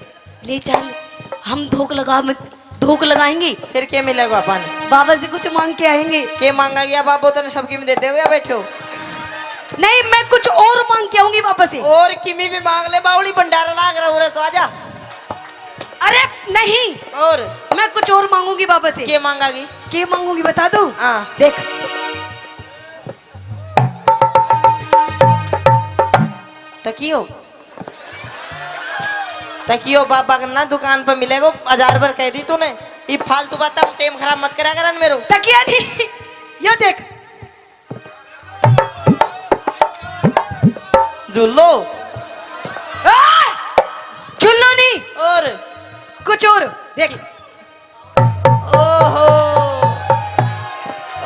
ले चल, हम धोख लगा, धोख लगाएंगे। फिर के मिलेगा अपन? बाबा से कुछ मांग के आएंगे। के मांगा गया बाबू, तने सब किमी दे देगा, बैठे हो। नहीं, मैं कुछ और मांग के आऊंगी बाबा से। और किमी भी मांग ले, बावली भंडारा लाग रहा हो रहा, तो आजा। अरे नहीं, और? मैं कुछ और मांगूंगी बाबा से। के मांगागी? के मांगूंगी बता दूं? हाँ। देख। तकियो, तकियो बाबा के ना दुकान पर मिलेगो, हजार बार कह दी तूने। ये फालतू बात, टेम खराब मत करा करन मेरो। तकिया नहीं, यो देख। झूलो। आ! झूलो नहीं। और? कुछ और। देख। ओहो,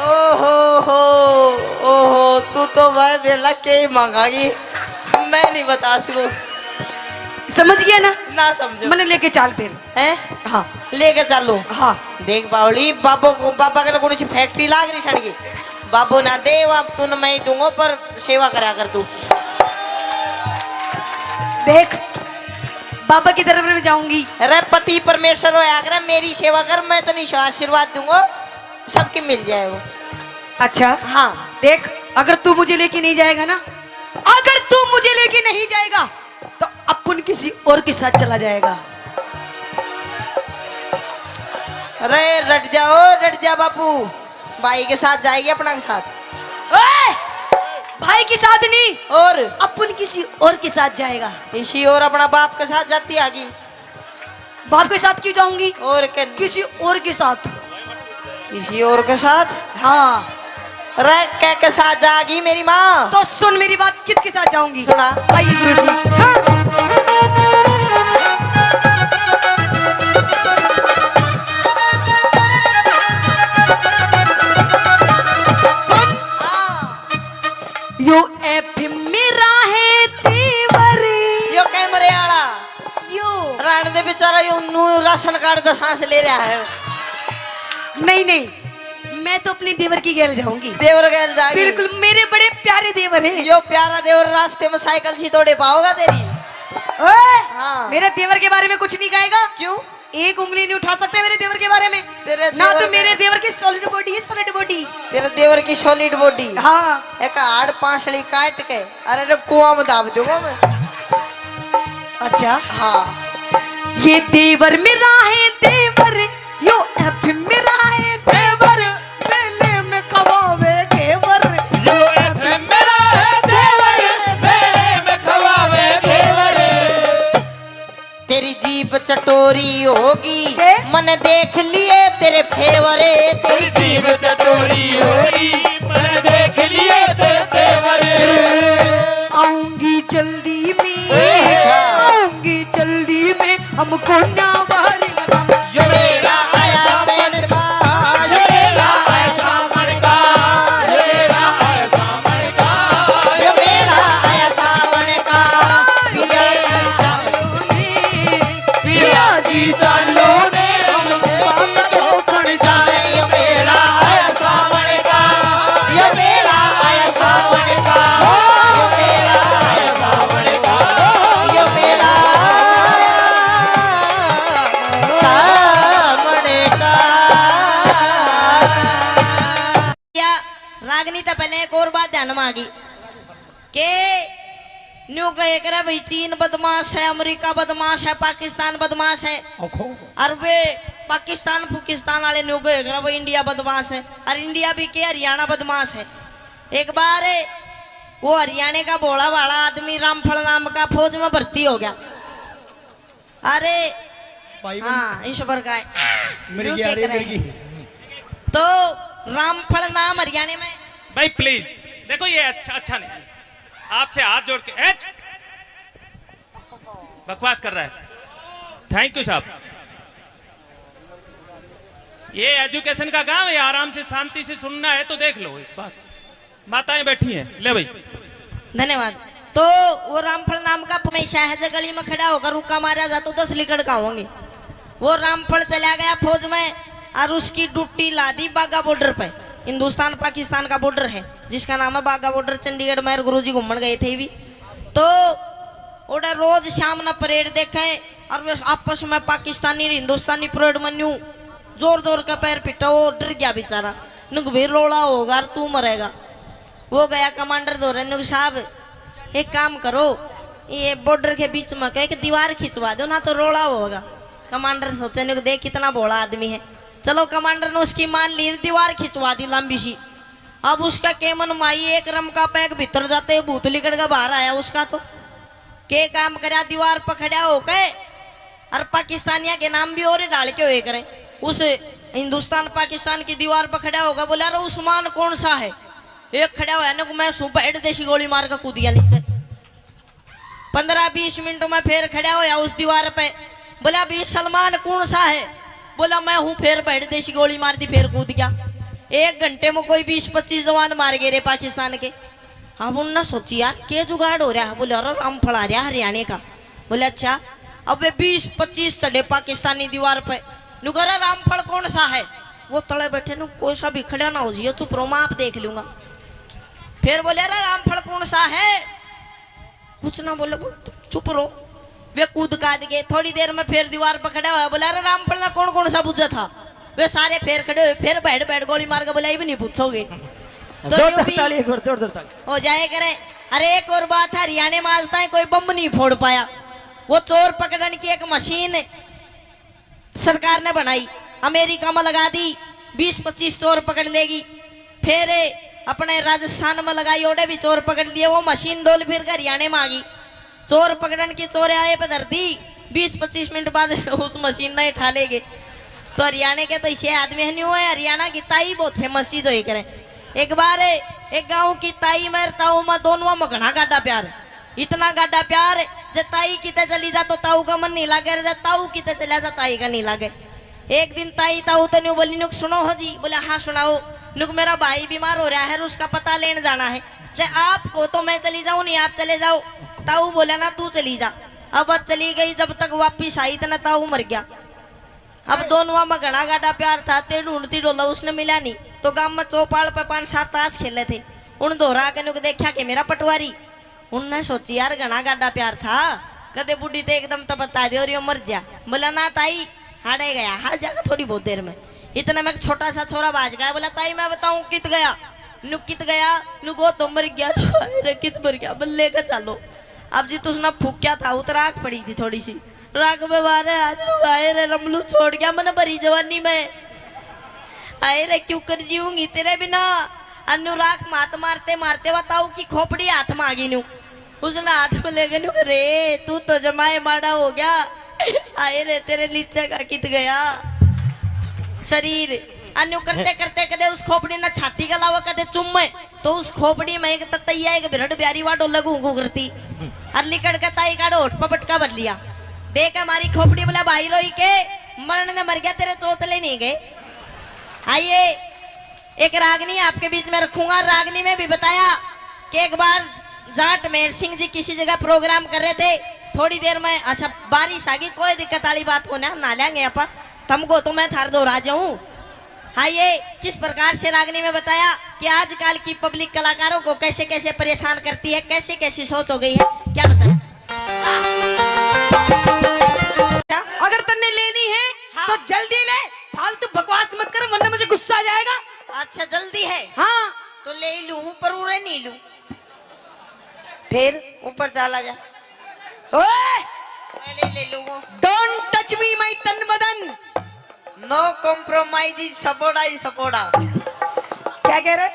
ओहो हो, ओहो, तू तो भाई बेला के ही मांगागी, मैं नहीं बता सकूं। समझ गया ना? ना समझो। मैंने लेके चाल फिर। हैं? हाँ। लेके चालू। हाँ। देख बावली, बाबो को, बाबा के कौन सी फैक्ट्री लाग रही सड़की? बाबो ना दे, अब तू न मैं ही दूंगा, पर सेवा करा कर तू। देख, बाबा की तरफ में जाऊंगी। अरे पति परमेश्वर होया कर, मेरी सेवा कर, मैं तो नहीं आशीर्वाद दूंगा, सबके मिल जाएगा। अच्छा। हाँ। देख, अगर तू मुझे लेके नहीं जाएगा ना, अगर तू मुझे लेके नहीं जाएगा, तो अपन किसी और के साथ चला जाएगा। अरे डट जाओ, डट जा बापू, भाई के साथ जाएगी अपना के साथ। ओए! भाई के साथ नहीं, और अपन किसी और के साथ जाएगा। किसी और अपना बाप के साथ जाती आगी। बाप के साथ क्यों जाऊंगी? और के किसी और के साथ। किसी और के साथ? हाँ। रे, के के साथ जागी मेरी माँ? तो सुन मेरी बात, किसके साथ जाऊंगी? सुना। आइए गुरुजी। हाँ। सुन। हाँ। यो एफ मेरा है देवर। यो कैमरे आला। यो। रहने दे बेचारा, यो नू राशन कार्ड का सांस ले रहा है। नहीं, नहीं, मैं तो अपने देवर की गैल जाऊंगी। देवर गैल जाएगी। बिल्कुल, मेरे बड़े प्यारे देवर हैं। यो प्यारा देवर रास्ते में साइकिल सी तोड़े पाओगा तेरी। ओए, हाँ। मेरे देवर के बारे में कुछ नहीं कहेगा। क्यों? एक उंगली नहीं उठा सकते मेरे देवर के बारे में। तेरे ना तो देवर मेरे के देवर की सॉलिड बॉडी है, सॉलिड बॉडी। तेरे देवर की सॉलिड बॉडी। हाँ। एक हाड़ पांसली काट के, अरे रे, कुआं में दाब दूंगा मैं। अच्छा। हाँ। ये देवर मेरा है देवर, यो एफ मेरा है देवर, मेले में खवावे घेवर। यो एफ मेरा है देवर, मेले में खवावे घेवर। तेरी जीभ चटोरी होगी, के? मन देख लिए तेरे फेवर। तेरी जीभ चटोरी होगी, मन देख लिए तेरे फेवर। आऊंगी जल्दी में, अच्छा। आऊंगी जल्दी में, हमको ना बाहर लगा। यो मेरा आया सावन का, यो मेरा आया सावन का, यो मेरा आया सावन का, यो मेरा आया सावन का। पिया जी चालो ने, पिया जी चालो ने, हम साथ धोखण जाए। यो मेला आया सावन का, यो मेला आया सावन का, यो मेला आया सावन का, यो मेला सावन का। या रागनी तो पहले एक और बात ध्यान में आ गई। के न्यू कहे करे भाई, चीन बदमाश है, अमेरिका बदमाश है, पाकिस्तान बदमाश है। ओखो। और वे पाकिस्तान फुकिस्तान वाले न्यू कहे करे भाई, इंडिया बदमाश है, और इंडिया भी के, हरियाणा बदमाश है। एक बार वो हरियाणा का भोला भाला आदमी रामफल नाम का फौज में भर्ती हो गया। अरे भाई, हाँ, ईश्वर का है। मेरी न्यू क्या, के अरे करे? मेरी की। तो रामफल नाम हरियाणा में। भाई प्लीज, देखो ये अच्छा, अच्छा नहीं। आपसे हाथ जोड़ के, ए, बकवास कर रहा है। थैंक यू साहब। ये एजुकेशन का गांव है, आराम से शांति से सुनना है तो देख लो एक बात। माताएं बैठी हैं, ले भाई। धन्यवाद। तो वो रामफल नाम का हमेशा है, जो गली में खड़ा होकर रुक्का मारा जा तो दस लिकड़ का होंगे। वो रामफल चला गया फौज में और उसकी ड्यूटी ला दी बाघा बॉर्डर पे। हिंदुस्तान पाकिस्तान का बॉर्डर है, जिसका नाम है बाघा बॉर्डर। चंडीगढ़ में गुरुजी घूमन गए थे भी, तो ओड़ा रोज शाम ना परेड देखे और वे आपस में पाकिस्तानी और हिंदुस्तानी परेड में न्यू जोर जोर का पैर पिटा। वो डर गया बेचारा, नुक भी रोला होगा और तू मरेगा। वो गया कमांडर धोरे, नुक साहब एक काम करो, ये बॉर्डर के बीच में कह एक दीवार खिंचवा दो ना तो रोला होगा। कमांडर सोचे, नुक देख कितना भोला आदमी है। चलो कमांडर ने उसकी मान ली, दीवार खिंचवा दी लंबी सी। अब उसका केमन माई एक रमका पैक भीतर जाते ही भूत लिकड़ के बाहर आया उसका तो। के काम करया, दीवार पर खड़ा होके और पाकिस्तानिया के नाम भी और डाल के होए करे। उस हिंदुस्तान पाकिस्तान की दीवार पर खड़ा होगा, बोला, "अरे उस्मान कौन सा है?" एक खड़ा होया ना, "मैं सूं," बैठ देसी गोली मार के कूद गया नीचे। पन्द्रह बीस मिनट में फिर खड़ा होया उस दीवार पे, बोला, "भी सलमान कौन सा है?" बोला, "मैं हूँ।" फिर बैठ देसी गोली मार दी, फिर कूद गया। एक घंटे में कोई बीस पच्चीस जवान मार गए रे पाकिस्तान के। अब उनने सोची, "यार, के जुगाड़ हो रहा है?" बोले, "अरे, रामफल आ रहा हरियाणा का।" बोले, "अच्छा।" अब वे बीस पच्चीस चढ़े पाकिस्तानी दीवार पे। नु कह रहा, "रामफल कौन सा है?" वो तले बैठे नु, "कोई सा भी खड़ा ना हो जियो, चुप रहो, मैं आप देख लूंगा।" फिर बोले, "अरे, रामफल कौन सा है?" कुछ ना बोले, बोल, "तुम चुप रहो।" वे कूद काद गए। थोड़ी देर में फिर दीवार पर खड़ा होया, बोला, "अरे, रामफल ना कौन कौन सा बुझा था?" वे सारे फिर खड़े हुए, फिर बैठ बैठ गोली मार के बोला, "ये भी नहीं पूछोगे।" तो जोरदार यूं भी ताली, एक बार जोरदार ताली। हो जाए करे। अरे, एक और बात है, हरियाणा में आज तक कोई बम नहीं फोड़ पाया। वो चोर पकड़न की एक मशीन सरकार ने बनाई, अमेरिका में लगा दी, बीस पच्चीस चोर पकड़ लेगी। फिर अपने राजस्थान में लगाई, ओड़े भी चोर पकड़ लिए। वो मशीन डोल फिर के हरियाणे में आ गई। चोर पकड़न की चोर आए पे धर दी, बीस पच्चीस मिनट बाद उस मशीन ने उठा ले गए। तो हरियाणा के तो इसे आदमी है नहीं हुआ है, हरियाणा की ताई बहुत फेमस चीज होई करे। एक बार एक गांव की ताई में ताऊ में दोनों में घना गाढ़ा प्यार, इतना गाढ़ा प्यार, जे ताई किते चली जा तो ताऊ का मन नहीं लागे, जे ताऊ किते चला जा ताई का नहीं लागे। एक दिन ताई ताऊ तो न्यू बोली, नुक सुनो हो जी। बोले, हाँ सुनाओ। नुक मेरा भाई बीमार हो रहा है, उसका पता लेने जाना है। जे आप को तो मैं चली जाऊं, नहीं आप चले जाओ। ताऊ बोला ना, तू चली जा। अब चली गई, जब तक वापिस आई इतना ताऊ मर गया। अब दोनों में घना गाढ़ा प्यार था, ते ढूंढती डोला उसने मिला नहीं। तो गांव में चौपाल पे पांच सात ताश खेले थे। उन दोहरा के नुक देखा के मेरा पटवारी। उनने सोची, यार घना गाढ़ा प्यार था, कदे बूढ़ी ते एकदम तो बता दे और यो मर जा। बोला, ना ताई, हाड़े गया, हार जाएगा थोड़ी बहुत देर में। इतने में एक छोटा सा छोरा बाज गया। बोला, ताई मैं बताऊं कित गया? नु कित गया? नु गो तो मर गया। हाय रे, कित मर गया? बल्ले का चालो। अब जी तुसने फूक्या था, उतर आग पड़ी थी थोड़ी सी। राग में मारे आज नु आए रे, रमलू छोड़ गया मैंने भरी जवानी में। आए रे, क्यों कर जीऊंगी तेरे बिना? अन्नू राख मात मारते मारते वा ताऊ की खोपड़ी हाथ में आ गई न्यू। उसने हाथ में लेके न्यू, रे तू तो जमाए माड़ा हो गया। आए रे, तेरे नीचे का कित गया शरीर। अन्नू करते करते कदे उस खोपड़ी ने छाती का लावा, कदे चुम्मे। तो उस खोपड़ी में एक ततैया, एक बिरड़ प्यारी वा डोले घूं घूं करती। अर लिकड़ के ताई का होठ पे पटका भर लिया। देख हमारी खोपड़ी बोला, भाई रोई के मरण ने मर गया, तेरे चोचले नहीं गए। आइए, एक रागनी आपके बीच में रखूंगा। रागनी में भी बताया कि एक बार जाट मेहर सिंह जी किसी जगह प्रोग्राम कर रहे थे, थोड़ी देर में, अच्छा, बारिश आ गई, कोई दिक्कत वाली बात को ना, नहा लेंगे आप, तुमको तो मैं थार दो राजा हूँ। हाँ, ये किस प्रकार से रागनी में बताया कि आजकल की पब्लिक कलाकारों को कैसे कैसे परेशान करती है, कैसी कैसी सोच हो गई है, क्या बताया। अगर तन्ने लेनी है, हाँ। तो जल्दी ले, फालतू बकवास मत कर, वरना मुझे गुस्सा आ जाएगा। अच्छा, जल्दी है? हाँ। तो ले ही लूं, पर उरे नहीं लूं। फिर? ऊपर चला जा। ओए! मैं ले, ले लूं वो। Don't touch me, my तन बदन। No compromise, सपोड़ा ही सपोड़ा। क्या कह रहे?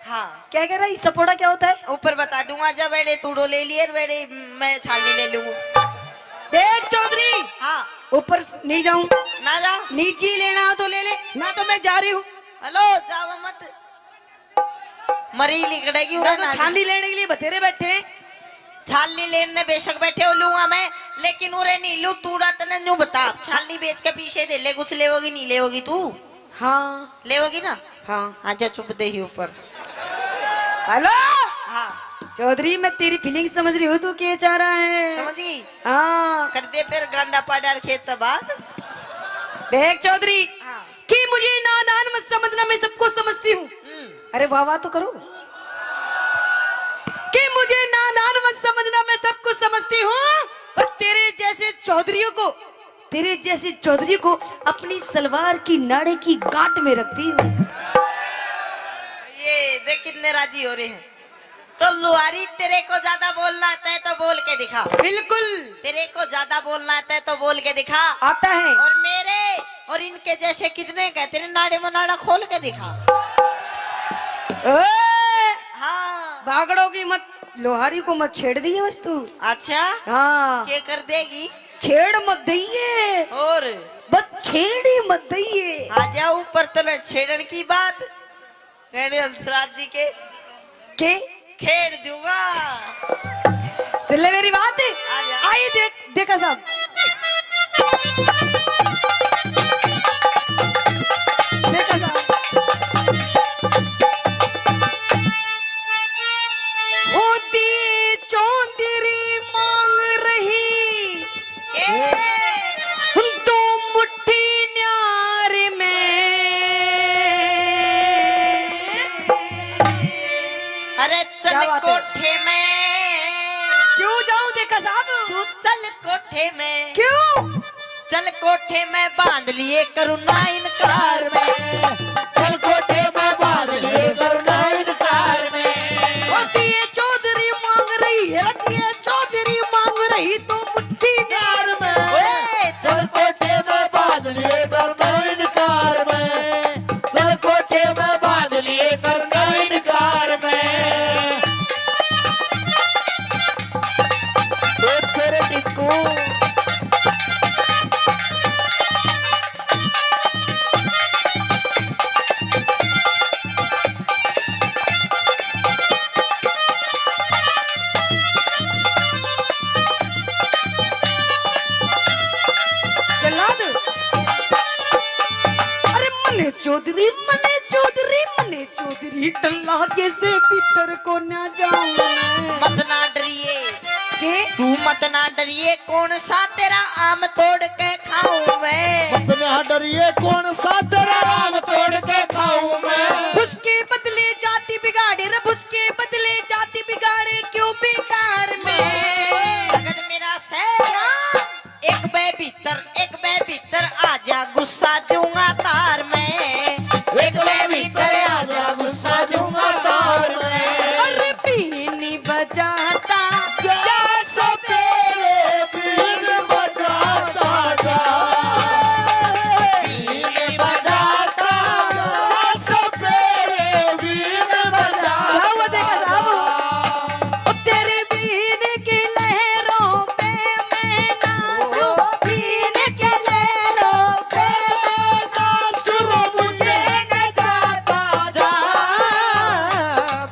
हाँ। क्या कह रहा है? सपोड़ा क्या होता है? ऊपर बता दूंगा, जब एड़े तूड़ो ले लिए, एड़े मैं छालनी ले लूंगा। देख चौधरी, हाँ। ऊपर स-, नहीं जाऊं। ना जा। निजी लेना हो तो ले ले, ना तो मैं जा रही हूँ। हेलो, जावा मत। मरी लिकड़ेगी मैं उरे तो ना। छालनी लेने के लिए बतेरे बैठे हैं। छालनी लेने बेशक बैठे हो लूंगा मैं, लेकिन उरे नहीं लूं। तूड़ा तने न्यू बता, छालनी बेच के पीछे दे ले, कुछ लेवोगी नहीं लेवोगी तू? हाँ। लेवोगी ना? हाँ। आजा चुप दे ही ऊपर। हेलो। हाँ। चौधरी, मैं तेरी फीलिंग समझ रही हूँ, तू क्या चाह रहा है? समझ गई? हाँ। कर दे फिर गांडा पाड़ा खेत बात। देख चौधरी, हाँ। कि मुझे नादान मत समझना, मैं सब कुछ समझती हूँ। हम्म। अरे वाह वाह तो करो। कि मुझे नादान मत समझना, मैं सब कुछ समझती हूँ, पर तेरे जैसे चौधरियों को, तेरे जैसे चौधरी को अपनी सलवार की नाड़े की गांठ में रखती हूँ। ये देख कितने राजी हो रहे हैं। तो लुहारी, तेरे को ज्यादा बोलना आता है तो बोल के दिखा। बिल्कुल। तेरे को ज्यादा बोलना आता है तो बोल के दिखा। आता है। और मेरे और इनके जैसे कितने का है, तेरे नाड़े में नाड़ा खोल के दिखा। ओए! हाँ। बागड़ों की मत, लुहारी को मत छेड़ दिए बस तू। अच्छा? हाँ। क्या कर देगी? छेड़ मत दइए। और? बस छेड़ ही मत दइए। आ जा ऊपर, तने छेड़न की बात। कहने हंसराज जी के के? खेड़ दूंगा। सुन ले मेरी बात। आ जा। आई देख, देखा साहब। देखा साहब। होती चौधरी मांग रही ए। दो मुट्ठी न्यार में। अरे चल क्या बात है? कोठे में। क्यों जाऊं देखा साहब? तू चल कोठे में। क्यों? चल कोठे में बांध लिए करूँ ना इनकार में। चल कोठे में बांध लिए करूँ ना इनकार में। होती है चौधरी मांग रही है, रखिए चौधरी मांग रही तो मुट्ठी न्यार में। ओए, चल कोठे में बांध लिए करूँ ना इनकार में। चल कोठे में बांध लिए करूँ ना इनकार चौधरी टल्ला के से भीतर को ना जाऊं मैं। मत ना डरिए। के? तू मत ना डरिए, कौन सा तेरा आम तोड़ के खाऊं मैं। मत ना डरिए, कौन सा तेरा आम तोड़ के खाऊं मैं। उसके बदले जाति बिगाड़े रे, उसके बदले जाति बिगाड़े क्यों बेकार में। भगत मेरा से। क्या? एक बे भीतर, एक बे भीतर आजा, गुस्सा दूंगा तार में। एक बे भीतर आजा, गुस्सा दूंगा तार में। अरे बीन बजाता जा सपेरे, बीन बजाता जा। बीन बजाता जा सपेरे, बीन बजाता जा। क्या हुआ देखा साहब? ओ तेरे बीन की लहरों पे मैं नाचूं, बीन की लहरों पे मैं नाचूं, मुझे न जाता जा,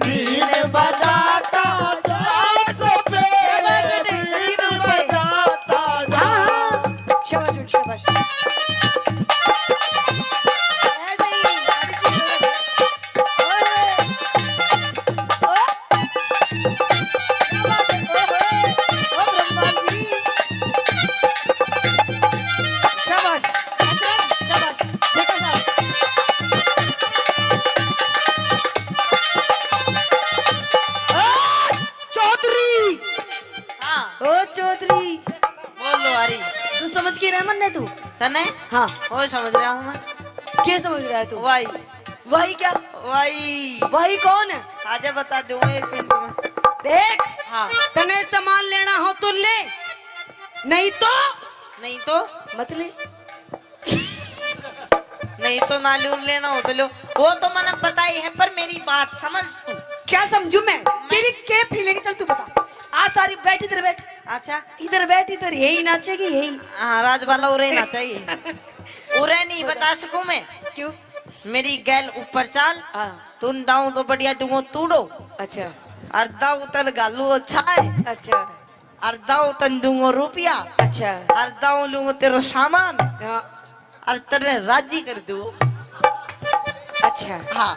बीन बजाता जा, सो शाबाश बेटे, बीन धीमे उसके। बजाता जा। हाँ, हाँ। शाबाश बेटे, शाबाश। ऐसे ही, गाड़ी चलाओ। ओए। ओ। क्या बात है? ओहो, ओ ब्रह्मा जी। शाबाश, शाबाश, देखो साहब। ओ चौधरी। हाँ। ओ चौधरी। बोल लो हरी। तू समझ के रह मन्ने तू। तने? हाँ। ओए समझ रहा हूँ मैं। क्या समझ रहा है तू? वाई। वाई क्या? वाई। वाई कौन है? आजा बता दूंगा एक मिनट में। देख, हाँ। तने सामान लेना हो तो ले, नहीं तो नहीं तो? मत ले। नहीं तो ना लूं, लेना हो तो लो। वो तो मैंने पता ही है, पर मेरी बात समझ तू। क्या समझू मैं? तेरी के फीलिंग? चल तू बता। आ सारी बैठ, इधर बैठ। अच्छा। इधर बैठ, इधर यही नाचेगी, यही। हाँ, राजबाला उरे नाचेगी। उरे नहीं बता सकूं मैं। क्यों? मेरी गैल ऊपर चाल। हाँ। तुम दाऊं तो बढ़िया दूंगो तूड़ो। अच्छा। और दाऊ तन घालू अच्छा है। अच्छा। और दाऊ तन दूंगो रुपया। अच्छा। और दाऊ लूंगो तेरो सामान। हाँ। और तेरे राजी कर दूं। अच्छा। हाँ।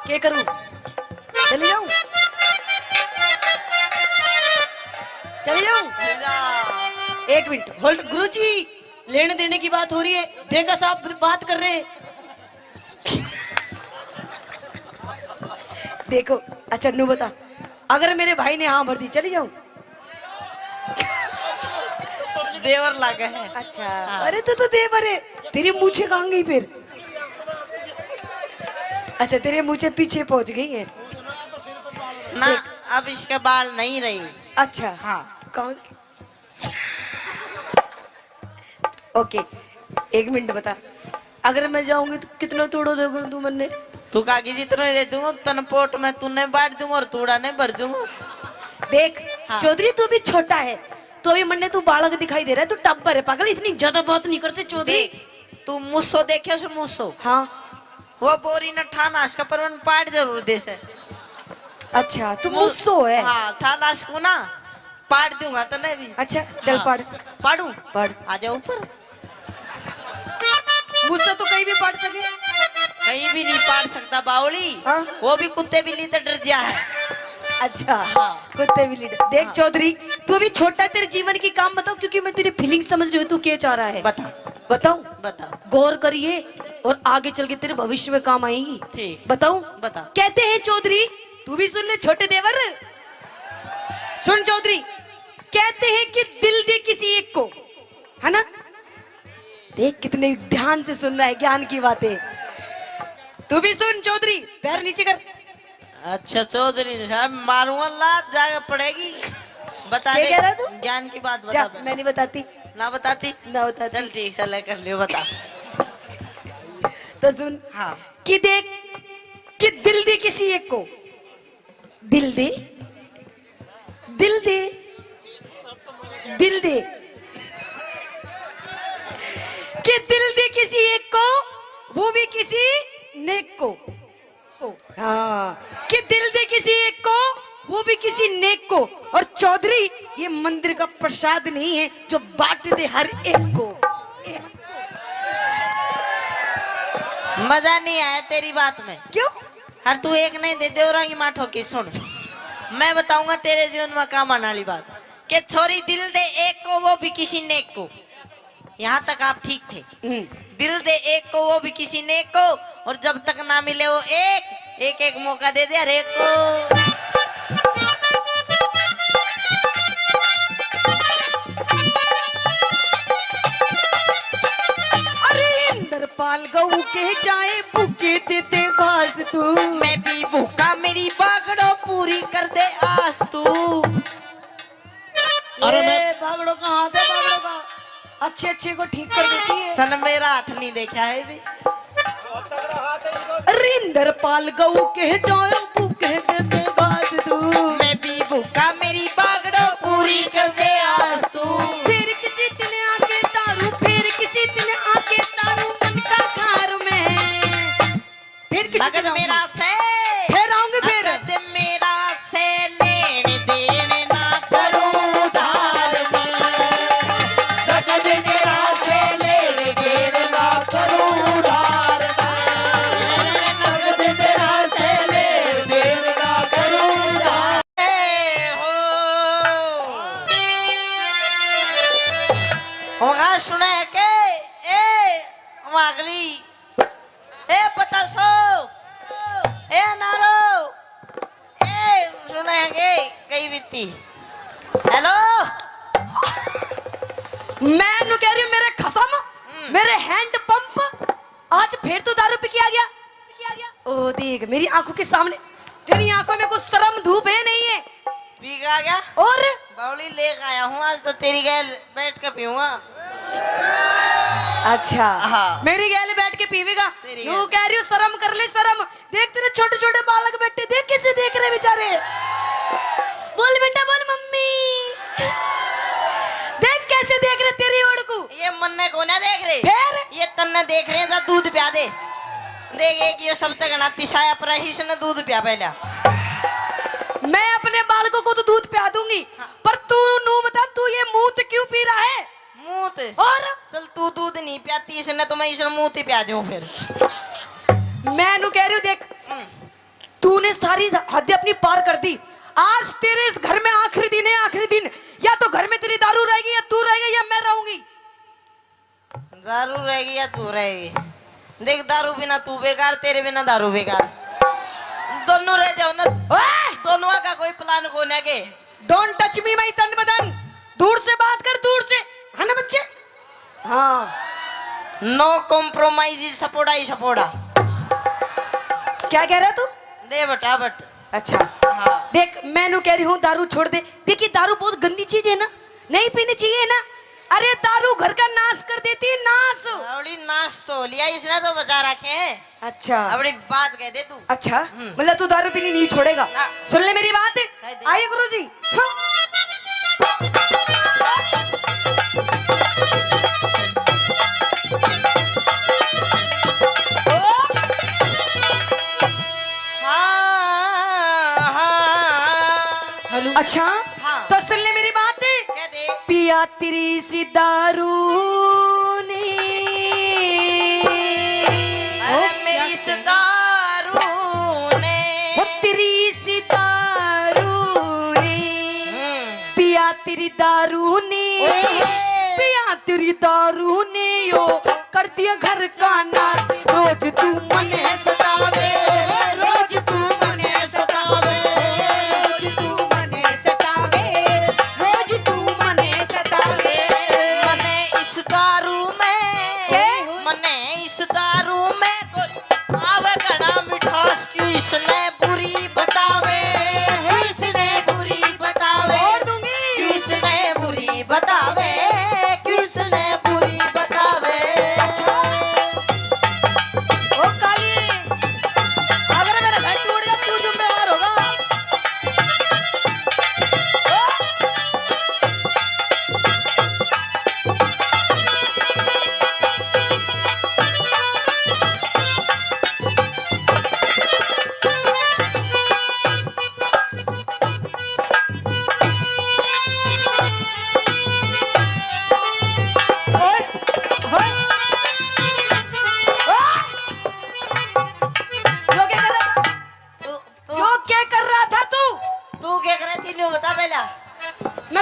के करूं? चली जाऊं? चली जाऊं? ले जा। एक मिनट, होल्ड। गुरुजी, लेने देने की बात हो रही है, देगा साहब बात कर रहे हैं। देखो, अच्छा नू बता, अगर मेरे भाई ने हाँ भर दी, चली जाऊं? देवर लागे है। अच्छा। हाँ। अरे तू तो देवर है, तेरी मूछें कहाँ गई फिर? अच्छा, तेरी मूछें पीछे पहुंच गई है। ना, देख। अब इसके बाल नहीं रही। अच्छा। हाँ। कौन? ओके, एक मिनट बता, अगर मैं जाऊंगी तो कितना तूड़ो दोगे तू मन्ने? तू कहा कि जितना दे दूंगा, तन पोट में तूने बांट दूंगा और तूड़ा नहीं भर दूंगा। देख, हाँ। चौधरी तू भी छोटा है, तो अभी मन्ने तू बालक दिखाई दे रहा है, तू टब्बर है पागल, इतनी ज्यादा बात नहीं करते चौधरी। देख, तू मूसो देखे से मूसो? हाँ। वो बोरी न ठा नाश का, पर उन पाट जरूर दे से। अच्छा, तू मू-, मूसो है? हाँ, ठा नाश को ना, पाट दूंगा तने भी। अच्छा, चल हाँ। पाट। पाड़ू? पाट। आ जा ऊपर। मूसो तो कहीं भी पाट सके? कहीं भी नहीं पाट सकता बावली। हाँ। वो भी कुत्ते बिल्ली तो डर जा है। अच्छा, हाँ। कुत्ते बिल्ली डर। देख हाँ। चौधरी, तू अभी छोटा है, तेरे जीवन की काम बताओ, क्योंकि मैं तेरी फीलिंग समझ रही हूँ, तू क्या चाह रहा है। बता। बताऊं? बता। गौर करिए और आगे चल के तेरे भविष्य में काम आएंगी। ठीक। बताऊं? बता। कहते हैं चौधरी, तू भी सुन ले छोटे देवर, सुन चौधरी, कहते हैं कि दिल दे किसी एक को, है ना? देख कितने ध्यान से सुन रहा है ज्ञान की बातें। तू भी सुन चौधरी, पैर नीचे कर। अच्छा चौधरी साहब, मारूंगा लात, जाके पड़ेगी। बता क्या दे। कह रहा तू? ज्ञान की बात बता जा, पहले। मैं नहीं बताती। ना बताती? ना बताती। चल ठीक, चल कर लियो, बता। तो सुन। हाँ। कि देख, कि दिल दे किसी एक को, दिल दे, दिल दे, दिल दे, कि दिल दे किसी एक को, वो भी किसी नेक को। हाँ, कि दिल दे किसी एक को, वो भी किसी नेक को। और चौधरी, ये मंदिर का प्रसाद नहीं है जो बांट दे हर एक को। मजा नहीं आया तेरी बात में। क्यों? और तू एक नहीं दे, देवरा की माँ ठोकी। सुन, मैं बताऊंगा तेरे जीवन में काम आने वाली बात। कि छोरी दिल दे एक को, वो भी किसी नेक को। यहाँ तक आप ठीक थे। हम्म। दिल दे एक को, वो भी किसी नेक को। और जब तक ना मिले वो एक, एक एक मौका दे दे हर एक को। अरे इंद्रपाल गऊ के जाए, भूखे दे दे घास तू। मैं भी भूखा, मेरी बागड़ो पूरी कर दे आस तू। अरे ये मैं बागड़ो का हाथ है, बागड़ो का। अच्छे अच्छे को ठीक कर देती है। तन मेरा हाथ नहीं देखा है भी। रिंदर पाल गऊ कह जाओ, भूखे दे दे घास तू। मैं भी भूखा, मेरी बागड़ो पूरी कर दे आस तू। फिर किसी दिन आके तारू, फिर किसी दिन आके तारू मन का खार में। फिर किसी नगद दिन आऊंगी। मेरा से, फिर आऊंगी फिर। नगद मेरा से लेन देन ना करूं उधार में। नगद मेरा से लेन देन ना करूं उधार में। नगद मेरा से लेन देन ना करूं उधार। ए हो। होगा सुने के, ए, वागली। ए पतासो, ए नारो, ए सुने के कई बीती। हेलो। मैं नु कह रही हूँ, मेरे खसम, हम्म। मेरे हैंड पंप, आज फिर तू दारू पी के आ गया। ओ देख, मेरी आंखों के सामने, तेरी आंखों में कुछ शर्म धूप है नहीं है? पी के आ गया। और? बावली लेके आया हूँ, आज तो तेरी गैल बैठ के पीऊंगा। अच्छा। हाँ। मेरी गैल बैठ के पीवेगा? तेरी यूं गैल। कह रही हूँ, शर्म कर ले, शर्म। देख, तेरे छोटे छोटे बालक बैठे, देख कैसे देख रहे बेचारे। बोल बेटा, बोल मम्मी। देख कैसे देख रहे तेरी ओर को। ये मन्ने कोन्या देख रहे। फिर? ये तन्ने देख रहे हैं, जा दूध प्या दे। देख, एक ये सबसे घना तिसाया पर है, इसने दूध प्या पहला। मैं अपने बालकों को तो दूध प्या दूंगी, हाँ। पर तू नू बता, तू ये मूत क्यों पी रहा है? मूत? और? चल, तू दूध नहीं प्याती इसने, तो मैं इसने मूत ही प्या दूं फिर। मैं नू कह रही हूँ, देख, हम्म। तूने सारी हद अपनी पार कर दी। आज तेरे इस घर में आखिरी दिन है, आखिरी दिन। या तो घर में तेरी दारू रहेगी, या तू रहेगा, या मैं रहूंगी। दारू रहेगी या तू रहेगी? देख, दारू बिना तू बेकार, तेरे बिना दारू बेकार। दोनों रह जाओ ना। ओए! दोनों का कोई प्लान को ना के। Don't touch me, my तन बदन। दूर से बात कर, दूर से। है ना बच्चे? हाँ। No compromise, सपोड़ा ही सपोड़ा। क्या कह रहा तू? दे बटा बट। अच्छा। हाँ। देख, मैं नू कह रही हूँ, दारू छोड़ दे। देखिए, दारू बहुत गंदी चीज है ना, नहीं पीनी चाहिए ना। अरे, दारू घर का नाश कर देती है, नाश। अबड़ी नाश तो हो लिया, इसने तो बचा रखे हैं। अच्छा। अबड़ी बात कह दे तू। अच्छा, हम्म। मतलब तू दारू पीनी नहीं छोड़ेगा? हाँ। सुन ले मेरी बात। कह दे। आइए गुरुजी। हाँ। हाँ, हाँ। हेलो। अच्छा, हाँ। तो सुन ले मेरी बात। कह दे। पिया तेरी सी दारू ने। अरे ओ, मेरी क्या इस कह रहे? दारू ने। ओ तेरी सी दारू ने। हम्म। पिया तेरी दारू ने। ओए। पिया तेरी दारू ने यो कर दिया घर का नाश। रोज तू मने सतावे, रोज तू मने सतावे, रोज तू मने सतावे, रोज तू मने सतावे। मने इस दारू में, के? मने इस दारू में कोई आवे घना मिठास, क्यों इसने बुरी बतावे, क्यों इसने बुरी बतावे, छोड़ दूंगी। क्यों इसने बुरी बतावे, क्यों इसने बुरी बतावे। अच्छा। ओ काली,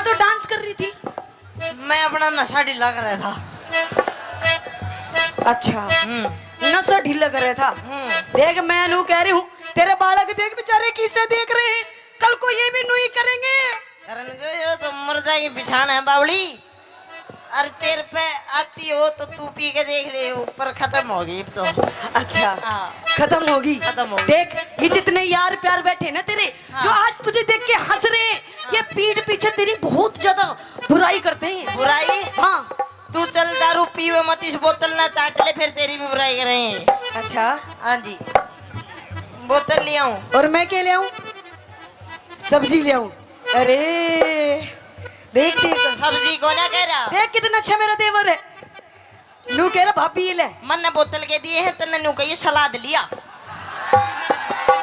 तो डांस कर रही थी? मैं अपना नशा ढीला कर रहा था। अच्छा, हम्म। नशा ढीला कर रहा था। हम्म। देख, मैं नू कह रही हूँ, तेरे बालक देख बेचारे किसे देख रहे हैं, कल को ये भी नू ही करेंगे। करने दो, ये तो मुर्दा की पिछाण है बावली। अरे तेरे पे आती हो तो तू पी के देख ले, ऊपर खत्म होगी अब तो। अच्छा, हाँ। खत्म होगी। खत्म होगी। देख, ये जितने यार प्यार बैठे ना तेरे, हाँ। जो आज तुझे देख के हंस रहे हैं, ये हाँ। पीठ पीछे तेरी बहुत ज्यादा बुराई करते हैं। बुराई? हाँ। तू चल दारू पीवे मत, इस बोतल ना चाट ले, फिर तेरी भी बुराई करेंगे। अच्छा। हाँ जी, बोतल ले आऊं। और मैं क्या ले आऊं? सब्जी ले आऊं। अरे देख, देख। सब्जी को ना कह रहा। देख कितना अच्छा मेरा देवर है। नू कह रहा भाभी ले। मन ने बोतल के दिए हैं, तन्ने नू कहिए सलाद लिया।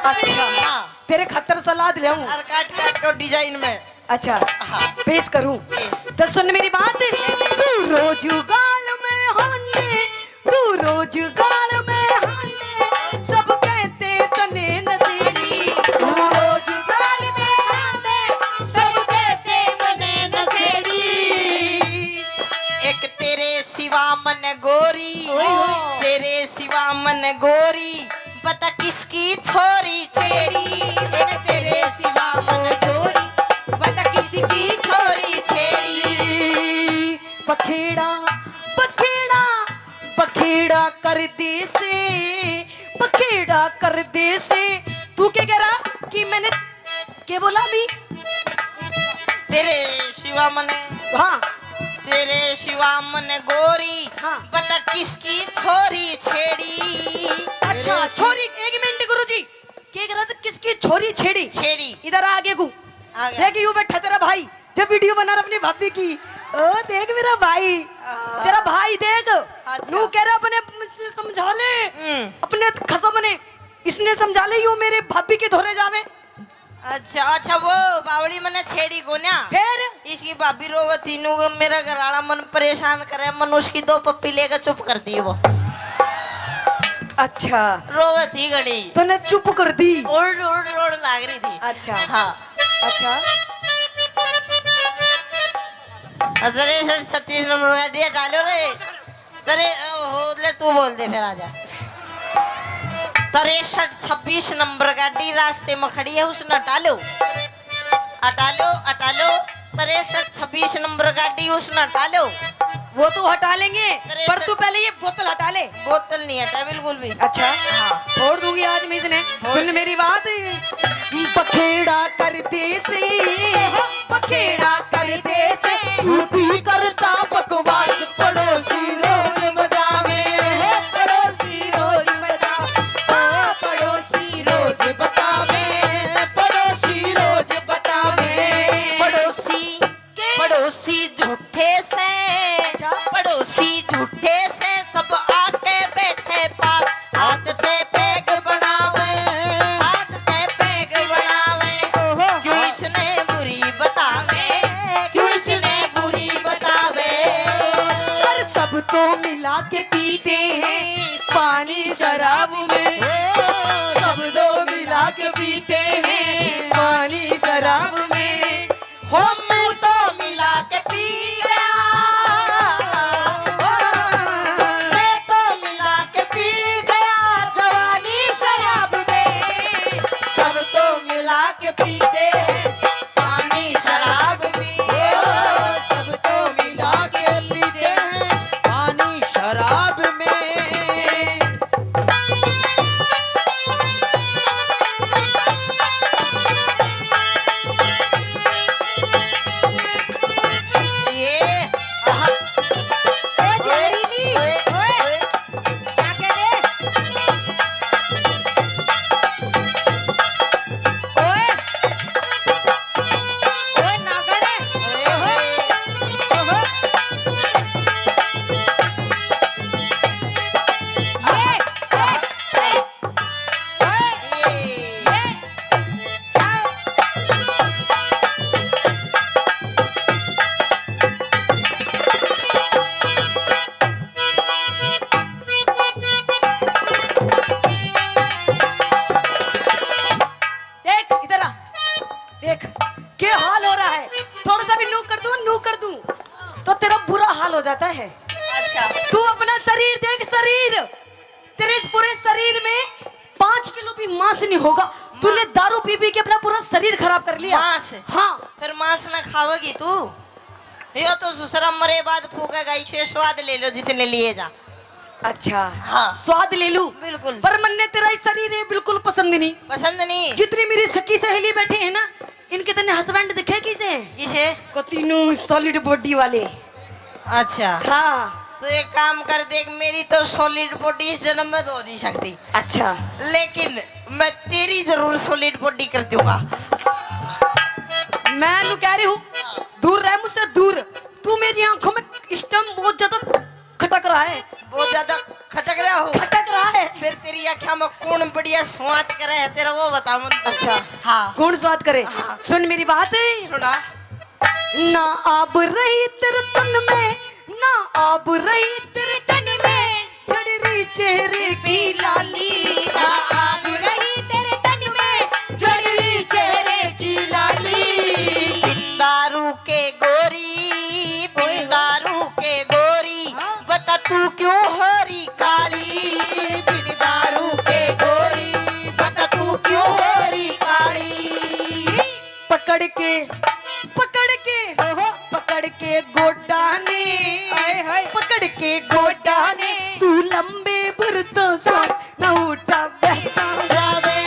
अच्छा। हाँ। तेरे खातर सलाद ले आऊं। और काट काट के डिजाइन में। अच्छा। हाँ। पेश करूं? पेश। तो सुन मेरी बात। तू रोज गाल में हाने, तू रोज गाल में हाने, सब कहते तने नशेड़ी। तू रोज गाल में हाने, सब कहते मने नशेड़ी। एक तेरे सिवा मन गोरी, ओए होए। तेरे सिवा मन गोरी, बता किसकी छोरी छेड़ी। एक तेरे सिवा मन छोरी, बता किसकी छोरी छेड़ी। पखेड़ा, पखेड़ा, पखेड़ा कर दे से, पखेड़ा कर दे से। तू क्या कह रहा कि मैंने क्या बोला अभी? तेरे सिवा मने, हाँ। तेरे सिवा मने गोरी, हाँ। बता किसकी छोरी छेड़ी। अच्छा, तेरे छोरी, एक मिनट गुरुजी, क्या कह रहा था, किसकी छोरी छेड़ी? छेड़ी। इधर आ आगे को। आ गया। देख, यू बैठा तेरा भाई, जब वीडियो बना रहा अपनी भाभी की। ओ देख मेरा भाई, हाँ। तेरा भाई देख, अच्छा। नू कह रहा अपने समझा ले, हम्म। अपने खसम ने, इसने समझा ले, यू मेरे भाभी के धोरे जावे। अच्छा, अच्छा, वो बावली मने छेड़ी कोन्या। फिर? इसकी भाभी रोवे थी, नू मेरा घर वाला मन परेशान करे, मन उसकी दो पप्पी लेकर चुप कर दी वो। अच्छा। रोवे थी घणी। तूने चुप कर दी? रोड़, रोड़, रोड़ लाग रही थी। अच्छा। हाँ। अच्छा। अरे सर, छत्तीस नंबर का दिया डालो रे। तेरे, ओ, हो, ले तू बोल दे फिर, आजा। तिरसठ छब्बीस नंबर गाड़ी रास्ते में खड़ी है, उसने हटा लो, हटा लो, हटा लो। तिरसठ छब्बीस नंबर गाड़ी, उसने हटा लो। वो तो हटा लेंगे, तिरसठ। पर तू पहले ये बोतल हटा ले। बोतल नहीं हटा बिल्कुल भी। अच्छा, हाँ। फोड़ दूंगी आज मैं इसने। फोड़। सुन मेरी बात, पखेड़ा कर दे से, पखेड़ा कर दे से, झूठी करता बकवास। पड़ोसी रोज बतावे, पड़ोसी रोज बतावे, ओ पड़ोसी रोज बतावे, पड़ोसी रोज बतावे। पड़ोसी, के? पड़ोसी झूठे से, अच्छा। पड़ोसी झूठे से, सब आके बैठे पास। हाथ से पैग बनावे, हाथ से पैग बनावे। ओहो। क्यों इसने बुरी बतावे, क्यों इसने बुरी बतावे। पर सब तो मिला के पीते हैं पानी शराब में। सब तो मिला के पीते हैं पानी शराब में। हो, मैं तो मिला के पी गया, मैं तो मिला के पी गया जवानी शराब में। सब तो मिला के पीते हैं पानी शराब में, सब तो मिला के पीते हैं पानी शराब में। ये, आहा। ए, झाड़ी नी। ओए, ओए, ओए। क्या कह रहे? ओए। तू अपना शरीर देख, शरीर। तेरे इस पूरे शरीर में पाँच किलो भी मांस नहीं होगा। तूने दारू पी पी के अपना पूरा शरीर खराब कर लिया। मांस? हाँ। फिर मांस ना खावेगी तू? यो तो ससुरा मरे बाद फूकेगा, इसे स्वाद ले लो जितने लिए जा। अच्छा। हाँ। स्वाद ले लूं? बिल्कुल। पर मन्ने तेरा ही शरीर है बिल्कुल पसंद नहीं। पसंद नहीं? जितनी मेरी सखी सहेली बैठी है ना, इनके तने हस्बैंड दिखे किसे? किसे? कतीनू सॉलिड बॉडी वाले। अच्छा। हाँ। तो एक काम कर, देख, मेरी तो सॉलिड बॉडी इस जन्म में तो हो नहीं सकती। अच्छा। लेकिन मैं तेरी जरूर सॉलिड बॉडी कर दूंगा। मैं नु कह रही हूँ, दूर रह मुझसे, दूर। तू मेरी आंखों में इस टाइम बहुत ज्यादा खटक रहा है। बहुत ज्यादा खटक रहा हो? खटक रहा है। फिर तेरी आंखों में कौन बढ़िया स्वाद करे है तेरा, वो बता मन। अच्छा। हाँ। कौन स्वाद करे? हाँ। सुन मेरी बात। सुना। ना आब रही तेरे तन में, ना आब रही तेरे तन में, झड़ रही चेहरे की लाली। ना आब रही तेरे तन में, झड़ रही चेहरे की लाली। दारू के गोरी, बिन दारू के गोरी, हाँ। बता तू क्यों हो रही काली? बिन दारू के गोरी, बता तू क्यों हो रही काली? पकड़ के, पकड़ के, ओहो। पकड़ के गोडा ने, हाय, हाय। पकड़ के गोडा ने, तू लंबे भर तो सांस, ना उठा बैठा जावे,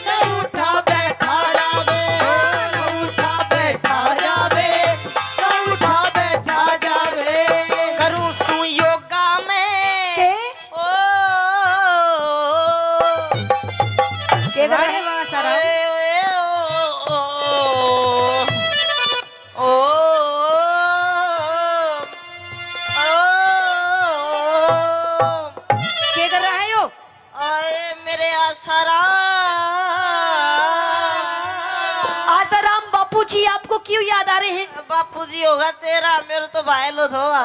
ना उठा बैठा जावे, ना उठा बैठा जावे, ना उठा बैठा जावे। करूं सू योगा में। के? ओ, के कर रहे? वाह, वाह, सारा। ओए, ओए, ओ, ओ, ओ, ओ, ओ। के कर रहा है यो? आए मेरे आसाराम। आसाराम बापू जी आपको क्यों याद आ रहे हैं? बापू जी होगा तेरा, मेरे तो भाई लो धोआ।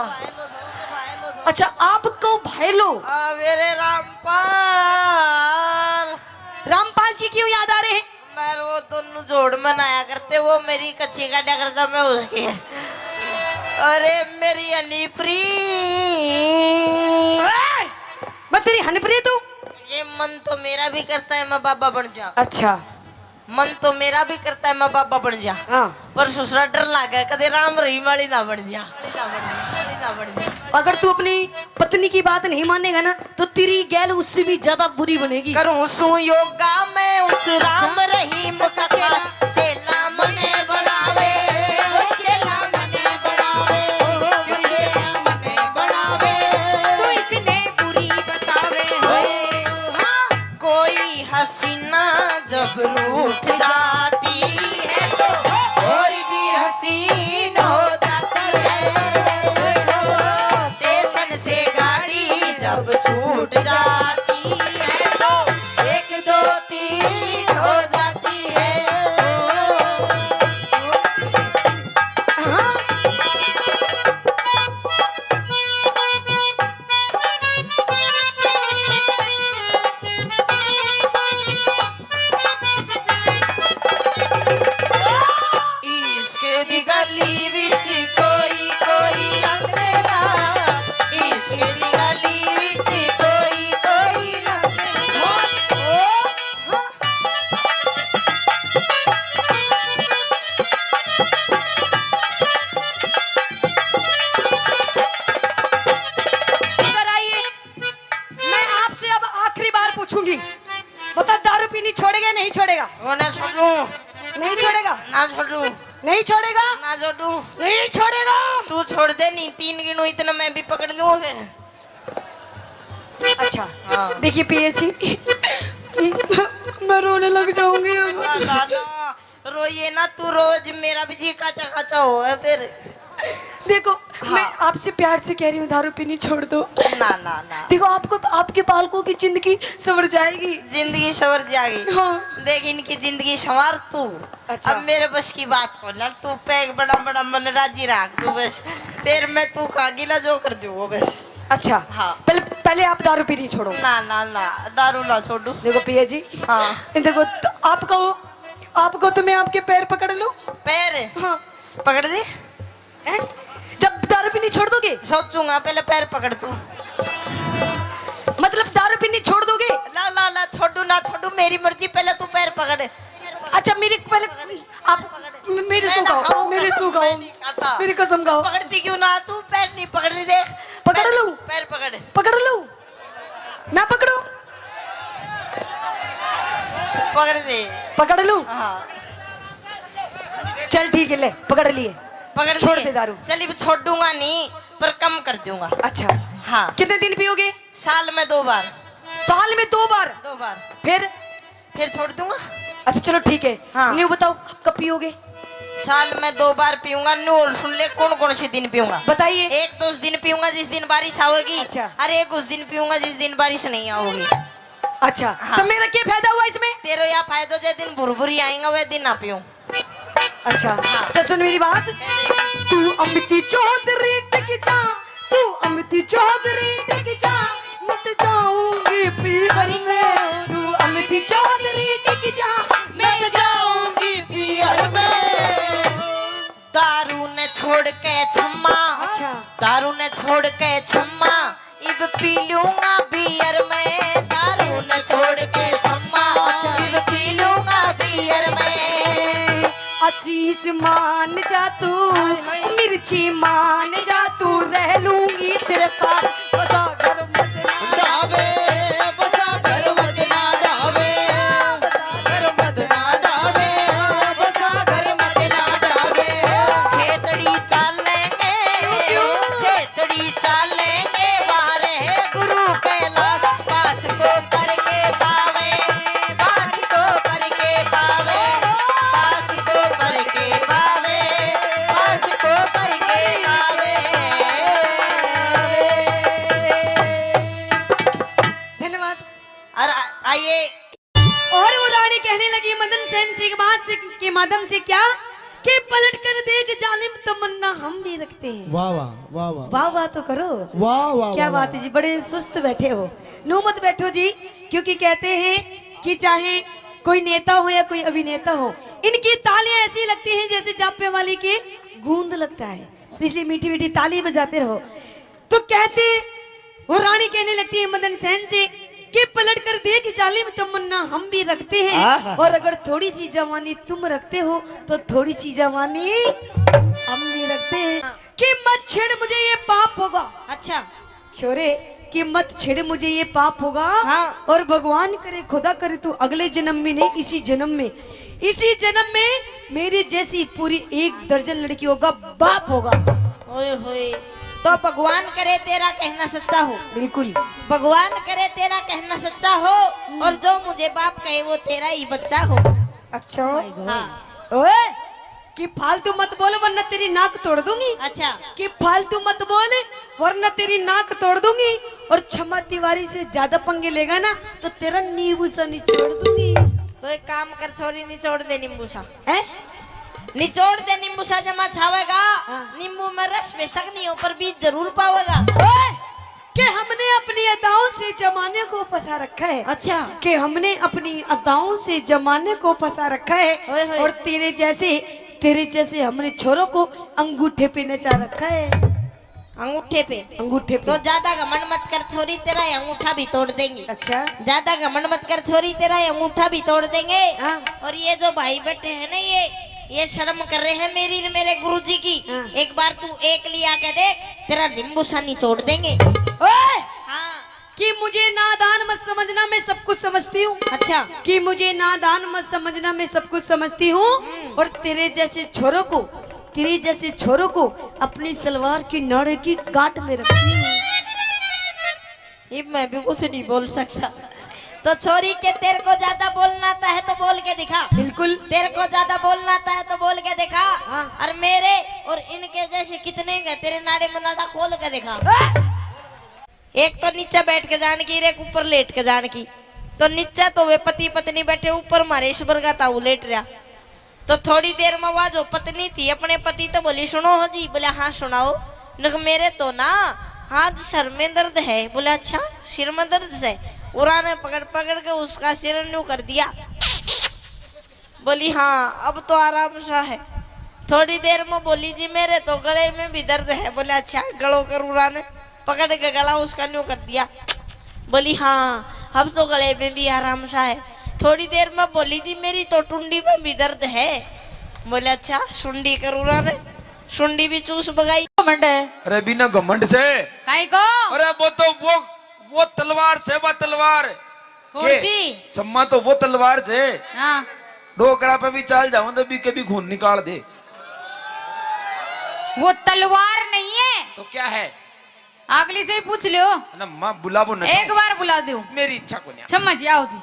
अच्छा, आपको भाई लो? आ, मेरे रामपाल। रामपाल जी क्यों याद आ रहे हैं? मैं वो दोनों जोड़ मनाया करते, वो मेरी कच्ची काटा करता, मैं उसकी। अरे मेरी हनीप्री। ए, मैं तेरी हनीप्री तू? ये मन तो मेरा भी करता है मैं बाबा बन जा। अच्छा। मन तो मेरा भी करता है मैं बाबा बन जा। हाँ। पर ससुरा डर लागे, कदे राम रहीम वाली ना बन जा। अगर तू अपनी पत्नी की बात नहीं मानेगा ना, तो तेरी गैल उससे भी ज्यादा बुरी बनेगी। करूं सू योगा मैं उस राम रहीम का चेला, चेला मने बनावे, ओ चेला मने बनावे, ओ चेला मने बनावे। तू इसने बुरी बतावे हो। हाँ। कोई हसीना जब रूठ जाती है तो और भी हसीन हो जाती है। स्टेशन से गाड़ी जब छूट जाती है तो एक दो तीन हो जाती है। हाँ। इश्क दी गली विच कोई कोई लंघदा, इश्क दी गली विच कोई कोई लंघदा। इधर आइए, मैं आपसे अब आखिरी बार पूछूंगी, बता, दारू पीनी छोड़ेगा या नहीं छोड़ेगा? वो ना छोड़ू। नहीं छोड़ेगा? ना छोड़ू। नहीं छोड़ेगा? ना छोड़ू। नहीं छोड़ेगा? तू छोड़ दे, नहीं तीन गिनू इतना मैं भी पकड़ लूँ फिर। अच्छा। हाँ। देखिए पिया जी, मैं रोने लग जाऊंगी अब। ना, ना, ना, रोइए ना, तू रोज मेरा भी जी काचा काचा हो है फिर। देखो, हाँ। मैं आपसे प्यार से कह रही हूँ, दारू पीनी छोड़ दो। ना, ना, ना। देखो, आपको, आपके बालकों की जिंदगी संवर जाएगी। जिंदगी संवर जाएगी। हाँ। देख, इनकी जिंदगी संवार तू। अच्छा। अब मेरे बस की बात हो ना, तू पैक बड़ा बड़ा मन राजी रख तू बस। फिर मैं तू का गिला जो कर दूँ वो बस। अच्छा। हाँ। पहले, पहले आप दारू पीनी छोड़ो। ना, ना, ना, दारू ना छोड़ू। देखो पिया जी। हाँ। देखो, तो आपको, आपको तो मैं आपके पैर पकड़ लूँ। पैर? हाँ। पकड़ दे। हैं? जब दारू पीनी छोड़ दोगे? सोचूंगा, पहले पैर पकड़ तू। मतलब दारू पीनी छोड़ दोगे? ला, ला, ला, छोड़ू ना छोड़ू, मेरी मर्जी, पहले तू पैर पकड़। अच्छा, मेरी पहले आप म-, मेरी मैं सू ना खाओ, खाऊं मेरी कसम, सू खाओ, मैं नहीं खाता। मेरी कसम खाओ। पकड़ती क्यों ना तू? पैर नहीं पकड़ रही, देख। पकड़ पैर, लूं? पैर पकड़। पकड़ लूं? ना पकड़ो? पकड़ दे। पकड़ लूं? हाँ। चल ठीक है, ले पकड़ लिए। पकड़ छोड़ लिए। दे दारू। चल, अब छोड़ूंगा नहीं, पर कम कर दूंगा। अच्छा। हाँ। कितने दिन पियोगे? साल में दो बार। साल में दो बार? दो बार। फिर? फिर छोड़ दूंगा। अच्छा चलो ठीक है। हाँ। न्यू बताओ, क-, कब पियोगे? साल में दो बार पीऊंगा। न्यू और सुन ले, कौन कौन से दिन पीऊंगा। बताइए। एक तो उस दिन पीऊंगा जिस दिन बारिश आओगी। अच्छा। और एक उस दिन पीऊंगा जिस दिन बारिश नहीं आओगी। अच्छा, हाँ। तो मेरा क्या फायदा हुआ इसमें? तेरा या फायदा, जे दिन भुरभुरी आएगा, वह दिन ना पीऊं। अच्छा, हाँ। तो सुन मेरी बात। तू अमिती चौधरी टिक जा, तू अमिती चौधरी टिक जा, मिट जाऊंगी पीवर में। तू अमिती चौधरी टिक जा, मिट जाऊंगी पीवर में। दारू ने छोड़ के छम्मा, अच्छा। दारू ने छोड़ के छम्मा, इब पी लूंगा बियर में। दारू ने छोड़ के छम्मा, अच्छा। इब पी लूंगा बियर में। आशीष मान जा तू, हाय, हाय। मिर्ची मान जा तू, रह लूंगी तेरे पास। बसा घर मत ना डावे, बसा घर मत ना डावे, बसा घर मत ना डावे, बसा घर मत ना डावे। खेतड़ी चालेंगे, क्यों, क्यों? खेतड़ी चालेंगे, वारे गुरु कैलाश, पास को करके पावे, पास को करके पावे, पास को करके पावे, पास को करके पावे। धन्यवाद। और आ-, आइए। और वो रानी कहने लगी मदन सेन से एक बात से, के माध्यम से क्या, कि पलट कर देख जालिम तमन्ना हम भी रखते हैं। वाह, वाह, वाह, वाह। वाह, वाह तो करो। वाह, वाह, क्या वाह, बात वाह। है जी, बड़े सुस्त बैठे हो। नू मत बैठो जी, क्योंकि कहते हैं कि चाहे कोई नेता हो या कोई अभिनेता हो, इनकी तालियां ऐसी लगती हैं जैसे जापे वाली के गूंद लगता है। तो इसलिए मीठी मीठी ताली बजाते रहो। तो कहते, वो रानी कहने लगती है मदन सेन से कि पलट कर देख जालिम तमन्ना हम भी रखते हैं, आहा। और अगर थोड़ी सी जवानी तुम रखते हो तो थोड़ी सी जवानी हम भी रखते हैं। कि मत छेड़ मुझे ये पाप होगा। अच्छा। छोरे, कि मत छेड़ मुझे ये पाप होगा। हाँ। और भगवान करे, खुदा करे, तू अगले जन्म में नहीं, इसी जन्म में, इसी जन्म में मेरे जैसी पूरी एक दर्जन लड़कियों का बाप होगा। ओए होए, तो भगवान करे तेरा कहना सच्चा हो। बिल्कुल। भगवान करे तेरा कहना सच्चा हो, हम्म। और जो मुझे बाप कहे वो तेरा ही बच्चा हो। अच्छा। हाँ। ओए, कि फालतू मत बोल वरना तेरी नाक तोड़ दूंगी। अच्छा। कि फालतू मत बोल वरना तेरी नाक तोड़ दूंगी। और छमा तिवारी से ज्यादा पंगे लेगा ना तो तेरा नींबू सा निचोड़ दूंगी। तो एक काम कर छोरी, निचोड़ दे नींबू सा। हैं? निचोड़ दे नींबू सा, जमा छावेगा। हाँ। नींबू में रस बेशक नहीं हो पर बीज जरूर पावेगा। ओए! कि हमने अपनी अदाओं से जमाने को फंसा रखा है। अच्छा। कि हमने अपनी अदाओं से जमाने को फंसा रखा है। ओए होए। और तेरे जैसे, तेरे जैसे हमने छोरों को अंगूठे पे नचा रखा है। अंगूठे पे? अंगूठे पे। तो ज्यादा घमंड मत कर छोरी, तेरा ये अंगूठा भी तोड़ देंगे। अच्छा। ज्यादा घमंड मत कर छोरी, तेरा ये अंगूठा भी तोड़ देंगे। हाँ। और ये जो भाई बैठे हैं ना, ये, ये शर्म कर रहे हैं मेरी, मेरे गुरुजी की। हाँ। एक बार तू एक लिया के देख, तेरा नींबू सा निचोड़ देंगे। ओए! हाँ। कि मुझे नादान मत समझना, मैं सब कुछ समझती हूँ। अच्छा। कि मुझे नादान मत समझना, मैं सब कुछ समझती हूँ। हम्म। और तेरे जैसे छोरों को, तेरे जैसे छोरों को अपनी सलवार की नाड़े की गांठ में रखती हूँ। ये मैं भी कुछ नहीं बोल सकता। तो छोरी के, तेरे को ज्यादा बोलना आता है तो बोल के दिखा। बिल्कुल। तेरे को ज्यादा बोलना आता है तो बोल के दिखा। हाँ। और मेरे और इनके जैसे कितने हैं, तेरे नाड़े मनाड़ा खोल के दिखा। हाँ। एक तो नीचे बैठ के जान की, एक ऊपर लेट के जान की। तो नीचे तो वे पति पत्नी बैठे, ऊपर म्हारे ईश्वर का ताऊ लेट रहा। तो थोड़ी देर में वह जो पत्नी थी अपने पति तो बोली, "सुनो हो जी।" बोले, "हाँ, सुनाओ।" नक मेरे तो ना आज सर में दर्द है। बोले, "अच्छा, सिर में दर्द है?" उरा ने पकड़ पकड़ के उसका सिर न्यू कर दिया। बोली, "हाँ, अब तो आराम सा है।" थोड़ी देर में बोली, "जी, मेरे तो गले में भी दर्द है।" बोले, "अच्छा, गलो करूरा ने?" पकड़ के गला उसका न्यू कर दिया। बोली, "हाँ, अब तो गले में भी आराम सा है।" थोड़ी देर में बोली, "जी, मेरी तो टुंडी में भी दर्द है।" बोले, "अच्छा, सुंडी करूरा ने?" सुंडी भी चूस बगाई। घमंड है। अरे, बिना घमंड से। काई को? अरे, वो तो वो, वो तलवार से, वो तलवार। कौन के? सी? सम्मा तो वो तलवार से। हाँ। डोकरा पे भी चाल जाऊं तो भी कभी खून निकाल दे। वो तलवार नहीं है। तो क्या है? अगली से ही पूछ लियो। ना, माँ बुलावो ना। एक बार बुला दो। मेरी इच्छा को नहीं। छम्मा जी, आओ जी।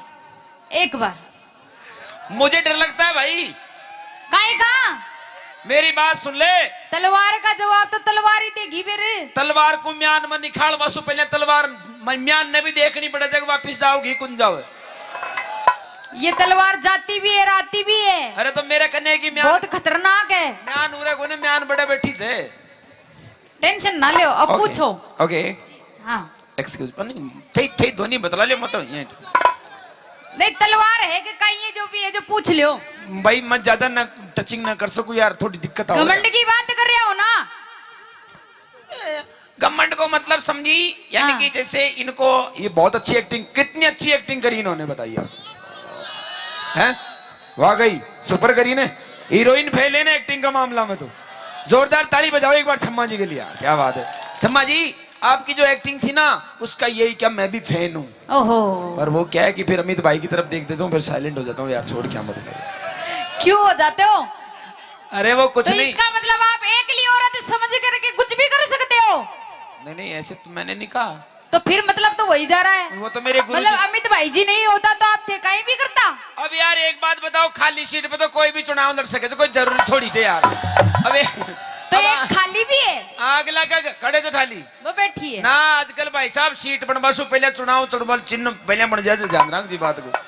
एक बार। मुझे डर लगता है भाई। काहे का? मेरी बात सुन ले। तलवार का जवाब तो तलवार ही देगी फिर। तलवार को म्यान में निकाल वासु, पहले तलवार म-, म्यान ने भी देखनी पड़े, जब वापिस जाओगी कुन जाओ। ये तलवार जाती भी है, आती भी है। अरे तो मेरे कन्ने की म्यान बहुत खतरनाक है। म्यान उरे कोने, म्यान बड़े बैठी से। टेंशन ना लो, अब OK, पूछो। OK। हाँ। Excuse, नहीं, थे, थे ध्वनि बदला ले, मतलब, ये। देख, तलवार है कि कहीं, ये जो भी है, जो पूछ लियो। भाई, मैं ज्यादा ना touching ना कर सकूं यार, थोड़ी दिक्कत आ घमंड की बात कर रहे हो ना। ए, घमंड को मतलब समझी, यानी हाँ। कि जैसे इनको, ये बहुत अच्छी acting, कितनी अच्छी acting करी इन्होंने, बताइए आप। हैं? वाकई super करी ने, हीरोइन फेल है ना acting का मामला में तो। जोरदार ताली बजाओ एक बार छम्मा जी के लिए, क्या बात है छम्मा जी। आपकी जो acting थी ना, उसका यही क्या, मैं भी fan हूँ। ओहो। पर वो क्या है कि फिर अमित भाई की तरफ देख देता हूँ, फिर silent हो जाता हूँ, यार, छोड़, क्या मतलब। क्यों हो जाते हो? अरे, वो कुछ तो नहीं। इसका मतलब आप एकली औरत समझ करके कुछ भी कर सकते हो? नहीं, नहीं, ऐसे तो मैंने नहीं कहा। तो फिर मतलब तो वही जा रहा है। वो तो मेरे गुरु मतलब जी। अमित भाई जी नहीं होता तो आप थे कहीं भी करता। अब यार, एक बात बताओ, खाली सीट पे तो कोई भी चुनाव लड़ सके, तो कोई जरूरी थोड़ी थे यार। अबे, तो अब एक आ-, खाली भी है। आग लगा के खड़े से ठाली। वो बैठी है। ना, आजकल भाई साहब, सीट बनवा सु पहले चुनाव, चुनाव चिन्ह पहले बन जाए, ध्यान रख जी बात को।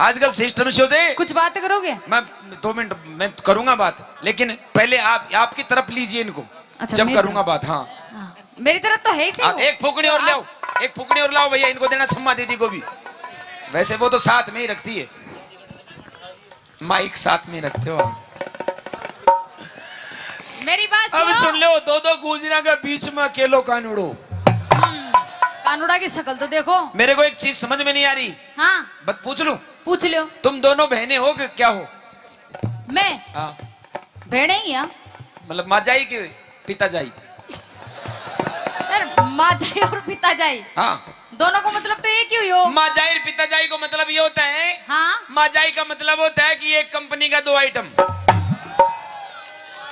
आजकल system से हो जाए। कुछ बात करोगे? मैं दो मिनट में करूंगा बात, लेकिन पहले आप, आपकी तरफ लीजिए इनको। अच्छा, जब मेरी करूंगा तरफ। बात, हाँ। हाँ, मेरी तरफ तो है ही सही हाँ, वो। एक फूकनी और आप लाओ, एक फूकनी और लाओ भैया, इनको देना छम्मा दीदी को भी। वैसे वो तो साथ में ही रखती है। माइक साथ में रखते हो आप। मेरी बात अब सुनो। सुन लो, दो दो गुजरा के बीच में अकेलो कानूड़ो। हम्म, कानूड़ा की शक्ल तो देखो। मेरे को एक चीज समझ में नहीं आ रही। हाँ। बस पूछ लूं? पूछ लो। तुम दोनों बहनें हो कि क्या हो? मैं? हाँ। बहनें ही हैं। मतलब माँ जाई के पिता जाई? यार, माँ जाई और पिता जाई। हाँ। दोनों को मतलब तो एक ही हुई हो। माँ जाई और पिता जाई को मतलब ये होता है। हाँ। माँ जाई का मतलब होता है कि एक कंपनी का दो आइटम।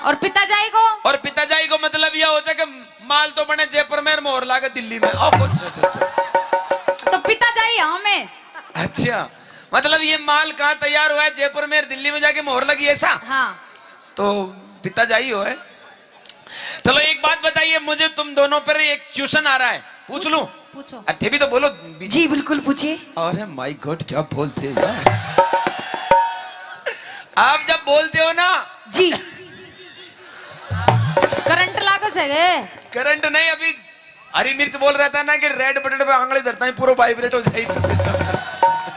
और पिता जाई को? और पिता जाई को मतलब यह होता है कि माल तो बने जयपुर में, मोहर लागे दिल्ली में। ओ, कौन सा system? तो पिता जाई हाँ मैं। अच्छा, मतलब ये माल कहाँ तैयार हुआ है? जयपुर में, दिल्ली में जाके मोहर लगी, ऐसा? हाँ। तो पिता जाई हो है। चलो, एक बात बताइए मुझे, तुम दोनों पर एक question आ रहा है, पूछ लूं? पूछो। अरे, थे भी तो बोलो। जी, बिल्कुल, पूछिए। अरे my God, क्या बोलते हैं यार। आप जब बोलते हो ना जी। करंट लागे से गे। करंट नहीं, अभी हरी मिर्च बोल रहा था ना कि red button पे आंगली धरता है, पूरा vibrate हो जाए system।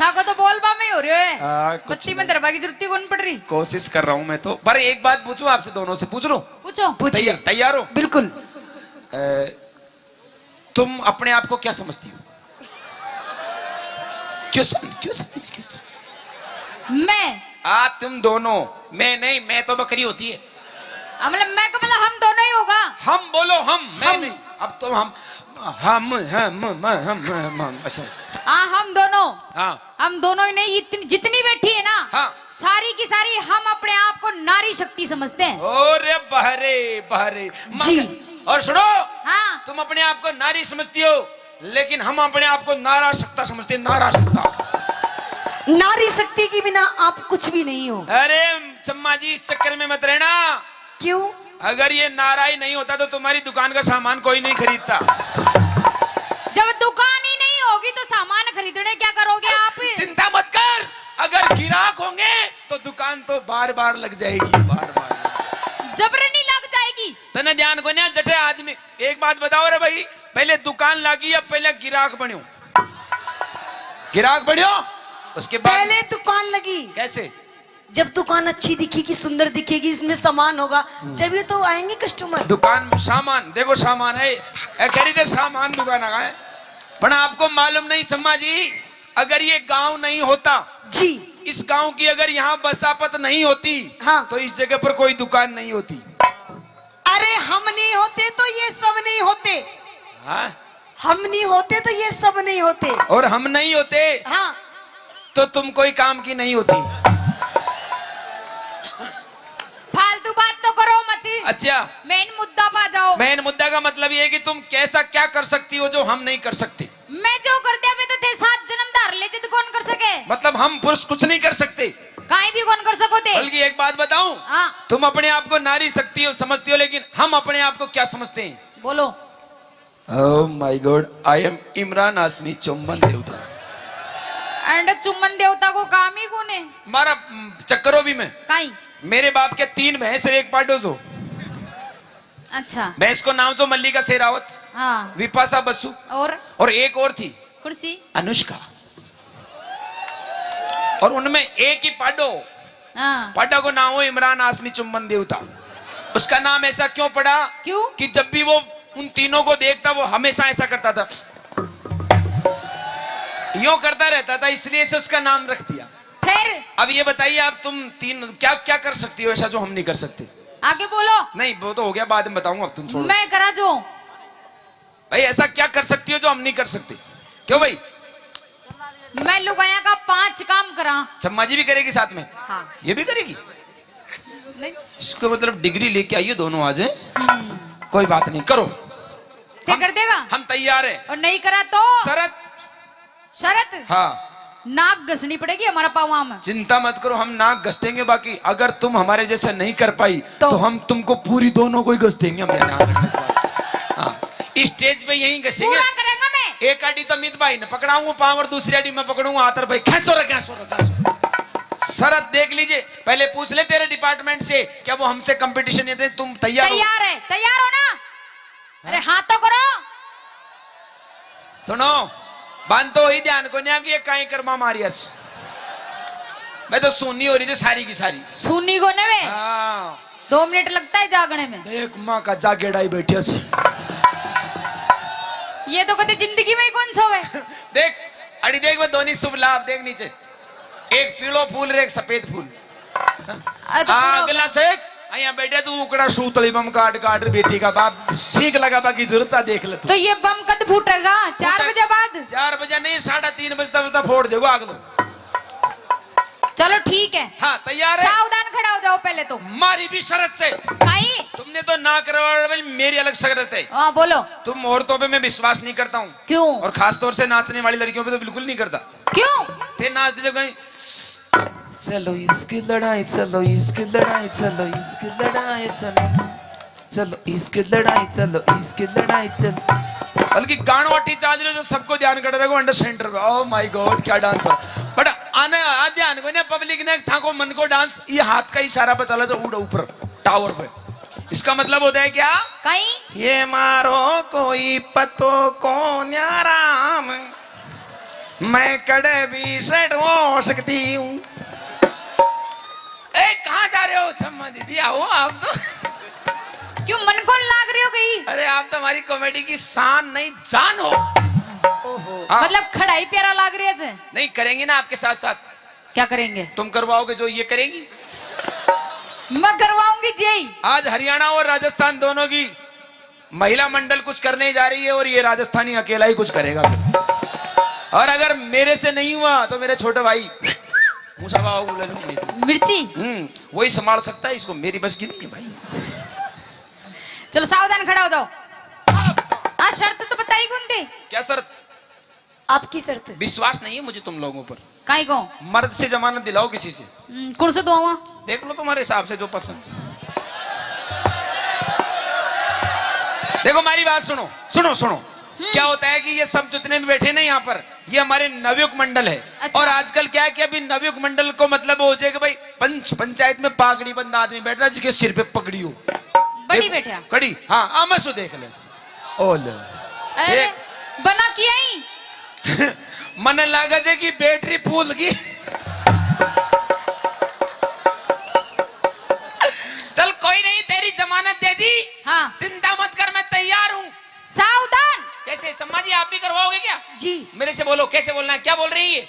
थाको तो बोलबा में ही हो रहे है। हाँ, कुछ बत्ती में नहीं। धरबा की जरूरत ही कौन पड़ रही। कोशिश कर रहा हूँ मैं तो, पर एक बात पूछूं आपसे दोनों से, पूछ लूं? पूछो। पूछिए। तैयार, तैयार हो? बिल्कुल। अ, तुम अपने आप को क्या समझती हो? क्यों सम-, क्यों समझ, क्यों समझ? मैं? आ, तुम दोनों। मैं नहीं, मैं तो बकरी होती है। हाँ, मतलब मैं का मतलब हम दोनों ही होगा। हम बोलो, हम, मैं हम। नहीं। अब तो हम, हम, हम, हम, हम, हम, हम, ऐसे। हाँ, हम दोनों। हाँ। हम दोनों ही नहीं, इतनी, जितनी बैठी है ना, हाँ। सारी की सारी हम अपने आप को नारी शक्ति समझते हैं। अरे बहरे, बहरे, माँ जी। का-, और सुनो, हाँ। तुम अपने आप को नारी समझती हो, लेकिन हम अपने आप को नारा शक्ता समझते हैं, नारा शक्ता। नारी शक्ति के बिना आप कुछ भी नहीं हो। अरे चम्मा जी, इस चक्कर में मत रहना। क्यों? अगर ये नारा ही नहीं होता तो तुम्हारी दुकान का सामान कोई नहीं खरीदता। जब दुकान ही नहीं होगी तो सामान खरीदने क्या करोगे आप? चिंता मत कर, अगर गिराक होंगे तो दुकान तो बार बार लग जाएगी, बार बार। जबरनी लग जाएगी। तने ध्यान को ना जठे आदमी, एक बात बताओ रे भाई, पहले दुकान लागी या पहले गिराक बन्यो? गिराक बन्यो, उसके बाद पहले दुकान लगी। कैसे? जब दुकान अच्छी दिखेगी, सुंदर दिखेगी, इसमें सामान होगा, जब ये तो आएंगे कस्टमर। दुकान में सामान, देखो सामान है, ए, खरीदे सामान दुकान आ है। पर आपको मालूम नहीं चम्मा जी, अगर ये गांव नहीं होता, जी। इस गांव की अगर यहाँ बसापत नहीं होती, हाँ। तो इस जगह पर कोई दुकान नहीं होती। अरे हम नहीं होते तो ये सब नहीं होते। हाँ? हम नहीं होते तो ये सब नहीं होते। और हम नहीं होते, हाँ। तो तुम कोई काम की नहीं होती। फालतू बात तो करो मत। अच्छा। मेन मुद्दा पा जाओ। मेन मुद्दा का मतलब ये है कि तुम कैसा क्या कर सकती हो जो हम नहीं कर सकते। मैं जो कर दिया, मैं तो थे सात जन्म धार ले जिद कौन कर सके। मतलब हम पुरुष कुछ नहीं कर सकते। काई भी कौन कर सको थे। बल्कि एक बात बताऊं, हाँ। तुम अपने आप को नारी शक्ति हो, समझती हो, लेकिन हम अपने आप को क्या समझते हैं? बोलो। Oh my God, I am Imran हाशमी चुम्बन देवता। एंड चुम्बन देवता को काम ही कौन है? मारा, हम्म, चक्करो भी मैं। काई? मेरे बाप के तीन भैंस और एक पाडो जो। अच्छा। भैंस को नाम जो मल्लिका शेरावत, हाँ। विपाशा बसु और? और एक और थी। कौन सी? अनुष्का। और उनमें एक ही पाडो, हाँ। पाडा को नाम हो इमरान हाशमी चुम्बन देवता। उसका नाम ऐसा क्यों पड़ा? क्यों? कि जब भी वो उन तीनों को देखता, वो हमेशा ऐसा करता था, यूं करता रहता था, इसलिए से उसका नाम रख दिया। फिर? अब ये बताइए, आप तुम तीन क्या क्या कर सकती हो ऐसा जो हम नहीं कर सकते? आगे बोलो। नहीं, वो तो हो गया, बाद में बताऊंगा, अब तुम छोड़ो। मैं करा जो। भाई, ऐसा क्या कर सकती हो जो हम नहीं कर सकते? क्यों भाई? मैं लुगाया का पांच काम करा। चम्मा जी भी करेगी साथ में? हाँ। ये भी करेगी? नहीं। इसका मतलब डिग्री लेके आइए दोनों आज, हैं? हम्म। कोई बात नहीं, करो। ते हम, कर देगा? हम तैयार हैं। और नहीं करा तो? शरत। शरत? हाँ। नाक घसनी पड़ेगी हमारा पावां में। चिंता मत करो, हम नाक घस देंगे, बाकी अगर तुम हमारे जैसे नहीं कर पाई, तो? तो हम तुमको पूरी दोनों को ही घस देंगे, हम ध्यान रखना इस बात। हाँ, स्टेज पे यहीं घसेंगे। पूरा करेंगे मैं। एक आड़ी तो मित भाई ने पकड़ाऊंगा पाँव और दूसरी आड़ी मैं पकड़ूंगा हाथ, और भाई, खेचो रे, खेचो रे, खेचो रे। शरत देख लीजिए, पहले पूछ ले तेरे डिपार्टमेंट से, क्या वो हमसे कंपटीशन ये दे, तुम तैयार हो? तैयार है, तैयार हो ना? अरे हाँ तो करो। सुनो, बांध तो ही ध्यान को नहीं आ कि ये काई कर्मा मारियस। मैं तो सुननी हो रही जो सारी की सारी। सुनी को ने वे? हाँ। दो मिनट लगता है जागने में। देख माँ का जागेड़ा ही बैठे से। ये तो कदे जिंदगी में ही कौन सोवे। देख, अड़ी देख, मैं दोनों शुभ लाभ देख नीचे, एक पीलो फूल रे एक सफेद फूल। अरे तो हाँ, पूरा अगला से, यहाँ बैठे तू उकड़ा सूतली बम काट काट रे बेटी का बाप, सीख लगा बाकी जरूरत सा देख ले तू। तो ये बम कद फूटेगा? चार फूटे-, बजे बाद? चार बजे नहीं, साढ़े तीन बजे तक तो फोड़ देगा आग तो। चलो ठीक है। हाँ, तैयार है? सावधान खड़ा हो जाओ पहले तो। मारी भी शरत से। भाई। तुमने तो ना करवा, मेरी अलग शरत है। हाँ, बोलो। तुम औरतों पे मैं विश्वास नहीं करता हूँ। क्यों? और खास तौर से नाचने वाली लड़कियों पे तो बिल्कुल नहीं करता। क्यों? थे नाच दे कहीं, चलो इसकी लड़ाई, चलो इसकी लड़ाई, चलो इसकी लड़ाई, चलो, चलो इसकी लड़ाई, चलो इसकी लड़ाई, चलो। बल्कि गाणो अठी चाल रहे जो सबको ध्यान कर रहे हो अंडर सेंटर पे। Oh my God, क्या डांस हो। बट आने आ ध्यान को ना, पब्लिक ने थाको मन को डांस, ये हाथ का इशारा पे चला तो उड़ा ऊपर टावर पे। इसका मतलब होता है क्या? कहीं? ये मारो कोई पतो को न्याराम। मैं कड़े भी सेट हो सकती हूँ। ए, कहाँ जा रहे हो छम्मा दीदी? आओ आप तो। क्यों मन कौन लाग रही हो गई? अरे, आप तो हमारी कॉमेडी की शान नहीं, जान हो। ओहो। हाँ। मतलब खड़ा ही प्यारा लाग रहे थे। नहीं, करेंगे ना आपके साथ साथ। क्या करेंगे? तुम करवाओगे जो ये करेगी? मैं करवाऊंगी जी। आज हरियाणा और राजस्थान दोनों की महिला मंडल कुछ करने जा रही है और ये राजस्थानी अकेला ही कुछ करेगा। और अगर मेरे से नहीं हुआ तो मेरे छोटे भाई मूसा बाबा को ले लूंगा। मिर्ची? हम्म, वही संभाल सकता है इसको, मेरी बस की नहीं है भाई। चलो सावधान खड़ा हो जाओ। हाँ, शर्त तो बताई कौन थी? क्या शर्त? आपकी शर्त। विश्वास नहीं है मुझे तुम लोगों पर। काई को? मर्द से जमानत दिलाओ किसी से। हम्म, कौन से दुआवा? देख लो तुम्हारे हिसाब से जो पसंद। देखो, हमारी बात सुनो, सुनो, सुनो। हम्म। क्या होता है कि ये सब जितने भी बैठे ना यहाँ पर, ये हमारे नवयुग मंडल है। अच्छा। और आजकल क्या है कि अभी नवयुग मंडल को मतलब हो जाए कि भाई, पंच, पंचायत में पागड़ी बंदा आदमी बैठता है जिसके सिर पे पगड़ी हो। बड़ी एक बैठा। कड़ी, हाँ, आमसो देख ले। ओ ले। अरे, देख। बना किया ही। मने लागे जे कि बैटरी फूल गई। मेरे से बोलो, कैसे बोलना है, क्या बोल रही है?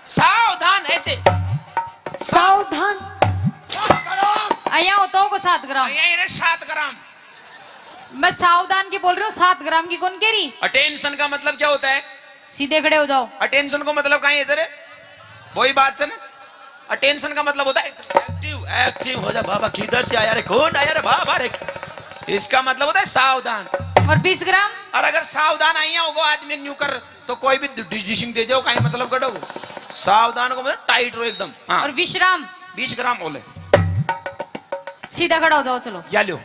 सावधान, ऐसे। सावधान। सात ग्राम। आया होता होगा सात ग्राम। आया इन्हें सात ग्राम। मैं सावधान की बोल रही हूँ, सात ग्राम की कौन कह रही? अटेंशन का मतलब क्या होता है? सीधे खड़े हो जाओ। अटेंशन को मतलब कहाँ है सर? वही बात से ना। अटेंशन का मतलब होता है एक्टिव, एक्टिव हो जा बाबा, किधर से आया रे, कौन आया रे बाबा रे। इसका मतलब होता है सावधान। और बीस ग्राम? और अगर सावधान आई होगा आदमी न्यू कर, तो कोई भी डीजी सिंह दे जाओ, कहीं मतलब कटो। सावधान को मतलब टाइट रहो एकदम। हाँ। और बीस ग्राम? बीस ग्राम बोले। सीधा खड़ा हो जाओ, चलो। या लो।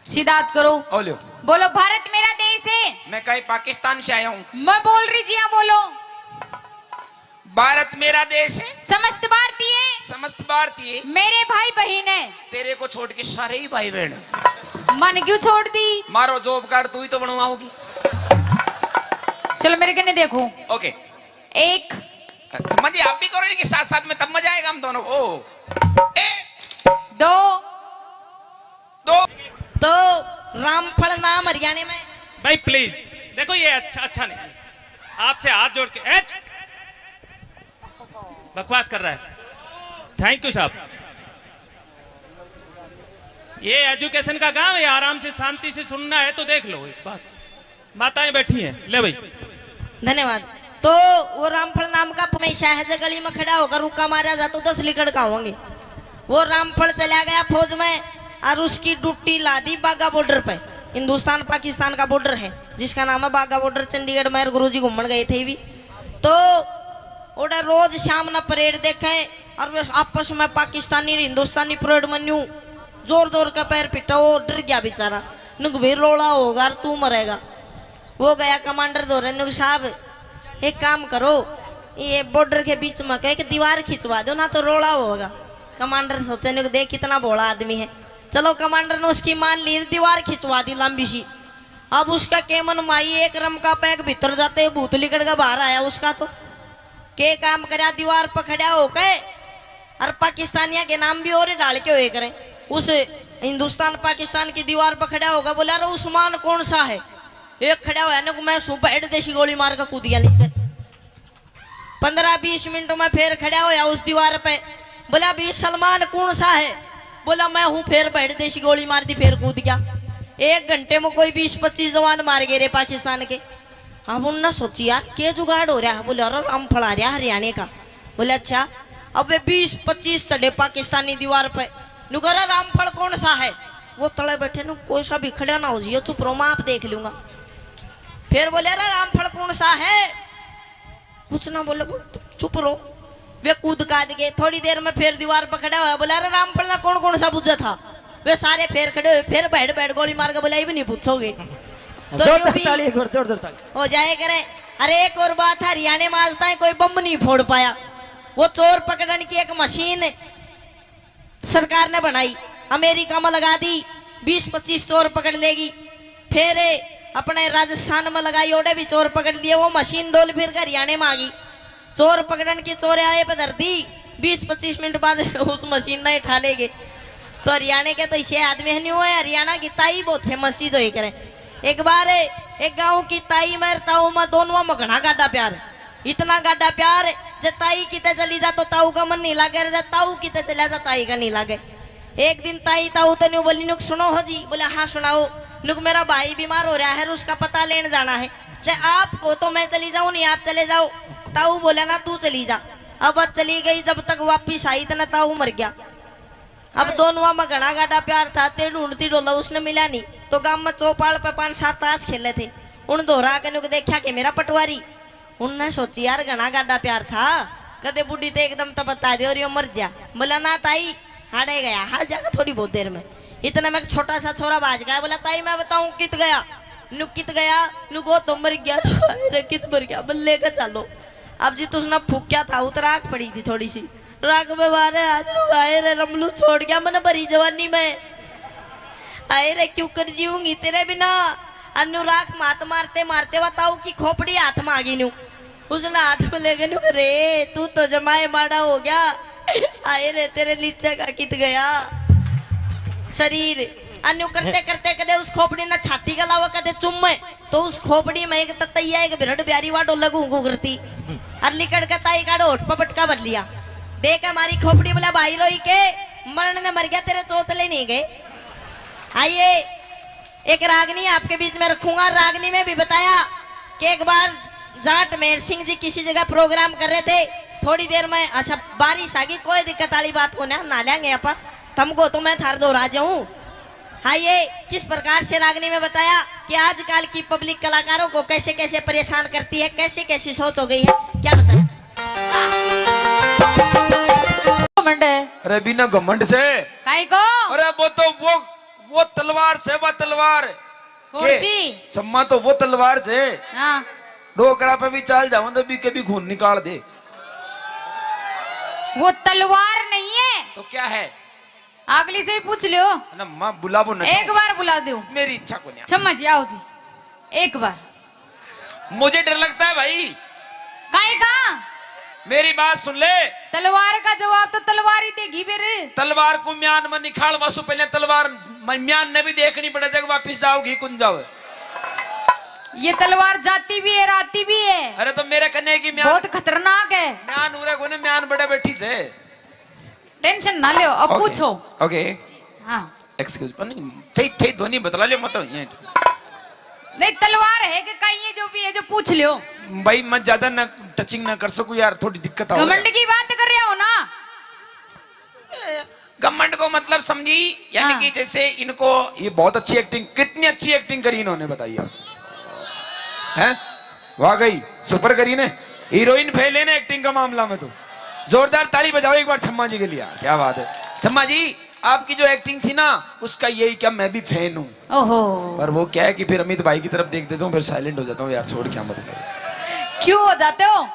सीधा हाथ करो। ओ लो। बोलो, भारत मेरा देश है। मैं कहीं पाकिस्तान से आया हूँ। मैं बोल रही जी, हाँ बोलो। भारत मेरा देश है। समस्त भारतीय। समस्त भारतीय। मेरे भाई बहन है। तेरे को छोड़ के सारे ही भाई बहन। मन क्यों छोड़ दी? मारो जॉब कार्ड, तू ही तो बनवाओगी। चलो मेरे कने देखो। ओके। एक। अच्छा, मजे आप भी करो इनके साथ साथ में, तब मजा आएगा हम दोनों को। एक। दो। दो। तो रामफल नाम हरियाणा में। भाई प्लीज, देखो ये अच्छा, अच्छा नहीं। आपसे हाथ जोड़ के, ए, बकवास कर रहा है। थैंक यू साहब। ये एजुकेशन का गांव है, आराम से शांति से सुनना है तो देख लो एक बात। माताएं बैठी हैं, ले भाई। धन्यवाद। तो वो रामफल नाम का हमेशा है, जो गली में खड़ा होकर रुक्का मारा जा तो दस लिकड़ का होंगे। वो रामफल चला गया फौज में और उसकी ड्यूटी ला दी बाघा बॉर्डर पे। हिंदुस्तान पाकिस्तान का बॉर्डर है जिसका नाम है बाघा बॉर्डर। चंडीगढ़ में गुरु जी घूमन गए थे भी, तो ओड़ा रोज शाम ना परेड देखे और वे आपस में पाकिस्तानी और हिंदुस्तानी परेड में न्यू जोर जोर का पैर पिटा। वो डर गया बेचारा, नुक भी रोला होगा और तू मरेगा। वो गया कमांडर धोरे, नुक साहब एक काम करो, ये बॉर्डर के बीच में कह एक दीवार खिंचवा दो ना तो रोला होगा। कमांडर सोचे, नुक देख कितना भोला आदमी है। चलो कमांडर ने उसकी मान ली, दीवार खिंचवा दी लंबी सी। अब उसका केमन माई एक रम का पैक भीतर जाते ही भूत लिकड़ के बाहर आया उसका तो। के काम करया, दीवार पर खड़ा होके और पाकिस्तानिया के नाम भी और डाल के होए करे। उस हिंदुस्तान पाकिस्तान की दीवार पर खड़ा होगा, बोला, "अरे उस्मान कौन सा है?" एक खड़ा होया ने, "मैं सूं," बैठ देसी गोली मार के कूद गया नीचे। पन्द्रह बीस मिनट में फिर खड़ा होया उस दीवार पे, बोला, "भी सलमान कौन सा है?" बोला, "मैं हूं।" फिर बैठ देसी गोली मार दी, फिर कूद गया। एक घंटे में कोई बीस पच्चीस जवान मार गए रे पाकिस्तान के। अब उनने सोची, "यार, के जुगाड़ हो रहा है?" बोले, "अरे, रामफल आ रहा हरियाणा का।" बोले, "अच्छा।" अब वे बीस पच्चीस चढ़े पाकिस्तानी दीवार पे। नु कह रहा, "रामफल कौन सा है?" वो तले बैठे नु, "कोई सा भी खड़ा ना हो जियो, चुप रहो, मैं आप देख लूंगा।" फिर बोले, "अरे, रामफल कौन सा है?" कुछ ना बोले, बोल, "तुम चुप रहो।" वे कूद काद गए। थोड़ी देर में फिर दीवार पर खड़ा होया, बोला, "अरे, रामफल ना कौन कौन सा बुझा था?" वे सारे फिर खड़े हुए, फिर बैठ बैठ गोली मार के बोला, "ये भी नहीं पूछोगे।" तो जोरदार यूं भी ताली, एक बार जोरदार ताली। हो जाए करे। अरे, एक और बात है, हरियाणा में आज तक कोई बम नहीं फोड़ पाया। वो चोर पकड़न की एक मशीन सरकार ने बनाई, अमेरिका में लगा दी, बीस पच्चीस चोर पकड़ लेगी। फिर अपने राजस्थान में लगाई, ओड़े भी चोर पकड़ लिए। वो मशीन डोल फिर के हरियाणा में आ गई। चोर पकड़न की चोर आए पे धर दी, बीस पच्चीस मिनट बाद उस मशीन ने उठा ले गए। तो हरियाणा के तो इसे आदमी है नहीं हुआ, हरियाणा की ताई बहुत फेमस चीज होई करे। एक बार एक गांव की ताई में ताऊ में दोनों में घना गाढ़ा प्यार, इतना गाढ़ा प्यार, जे ताई किते चली जा तो ताऊ का मन नहीं लागे, जे ताऊ किते चला जा ताई का नहीं लागे। एक दिन ताई ताऊ ते न्यू बोली, "नुक सुनो हो जी।" बोले, "हाँ, सुनाओ।" "नुक मेरा भाई बीमार हो रहा है और उसका पता लेने जाना है, जे आप को तो मैं चली जाऊँ, नहीं आप चले जाओ।" ताऊ बोला, "ना, तू चली जा।" अब चली गई, जब तक वापिस आई इतना ताऊ मर गया। अब दोनों में घना गाढ़ा प्यार था, ते ढूंढती ढोला उसने मिला नहीं, तो गांव में चौपाल पे पांच सात ताश खेले थे। उन धोरा के नुक देखा के मेरा पटवारी, उनने सोची, "यार, घना गाढ़ा प्यार था, कदे बूढ़ी ते एकदम तो बता दे और यो मर जा।" बोला, "ना ताई, हाड़े गया, हाल जाकर थोड़ी बहुत देर में।" इतने में एक छोटा सा छोरा बाज गया, बोला, "ताई, मैं बताऊं कित गया?" "नु कित गया?" "नु को तो मर गया।" "तो हाय रे, कित मर गया?" "बल्ले का चालो।" अब जी तुसने फूक्या था, उत राख पड़ी थी थोड़ी सी, राख में मारे आज नु, "हाय रे, रमलू छोड़ गया मैंने भरी जवानी में।" "हाय रे, क्यों कर जीऊंगी तेरे बिना?" अनु राख मात मारते मारते वा ताऊ की खोपड़ी हाथ में आ गई न्यू। उसने हाथ में लेके न्यू, "रे, तू तो जमाए माड़ा हो गया। हाय रे, तेरे लीचे का कित गया शरीर।" अन्यू करते करते कदे उस खोपड़ी ने छाती का लावा, कदे चुम्मे, तो उस खोपड़ी में एक ततैया, एक बिरड़ ब्यारी वा डोले घूं घूं करती। और लिकड़ के ताई का होठ पे पटका भर लिया। देख हमारी खोपड़ी बोला, भाई रोई के मरण ने मर गया, तेरे चोचले नहीं गए। आइए, एक रागनी आपके बीच में रखूंगा। रागनी में भी बताया कि एक बार जाट मेहर सिंह जी किसी जगह प्रोग्राम कर रहे थे, थोड़ी देर में, अच्छा, बारिश आ गई, कोई दिक्कत वाली बात को ना, नहा लेंगे आप, तुमको तो मैं थार दो राजा हूँ। हाँ, ये किस प्रकार से रागनी में बताया कि आजकल की पब्लिक कलाकारों को कैसे कैसे परेशान करती है, कैसी कैसी सोच हो गई है, क्या बताया? घमंड है। अरे बिना घमंड से। काय को? अरे वो तो वो, वो तलवार से, वो तलवार। कौन के? सी? सम्मा तो वो तलवार से। हाँ। डोकरा पे भी चाल जाऊं तो भी कभी खून निकाल दे। वो तलवार नहीं है। तो क्या है? अगली से ही पूछ लियो। ना माँ, बुलावो ना। एक बार बुला दो। मेरी इच्छा को नहीं। सम्मा जी, आओ जी, एक बार। मुझे डर लगता है भाई। काहे का? मेरी बात सुन ले। तलवार का जवाब तो तलवार ही देगी फिर। तलवार को म्यान में निकाल वासु, पहले तलवार म-, म्यान ने भी देखनी पड़े, जब वापिस जाओगी कुन जाओ। ये तलवार जाती भी है, आती भी है। अरे तो मेरे कने की म्यान बहुत खतरनाक है। म्यान उरे कोने, म्यान बड़े बैठी से। टेंशन ना लो, अब OK, पूछो। OK। हाँ। एक्सक्यूज, नहीं, थे, थे ध्वनि बदला लियो, मत ये। नहीं, तलवार है कि कहीं, ये जो भी है, जो पूछ लियो। भाई, मैं ज्यादा ना टचिंग ना कर सकूं यार, थोड़ी दिक्कत आ घमंड की बात कर रहे हो ना। ए, घमंड को मतलब समझी, यानी हाँ। कि जैसे इनको, ये बहुत अच्छी एक्टिंग, कितनी अच्छी एक्टिंग करी इन्होंने, बताइए आप। हैं? वाकई सुपर करी ने, हीरोइन फेल है ना एक्टिंग का मामला में तो। जोरदार ताली बजाओ एक बार छम्मा जी के लिए, क्या बात है छम्मा जी। आपकी जो एक्टिंग थी ना, उसका यही क्या, मैं भी फैन हूँ। ओहो। पर वो क्या है कि फिर अमित भाई की तरफ देख देता हूँ, फिर साइलेंट हो जाता हूँ यार, छोड़, क्या मतलब। क्यों हो जाते हो?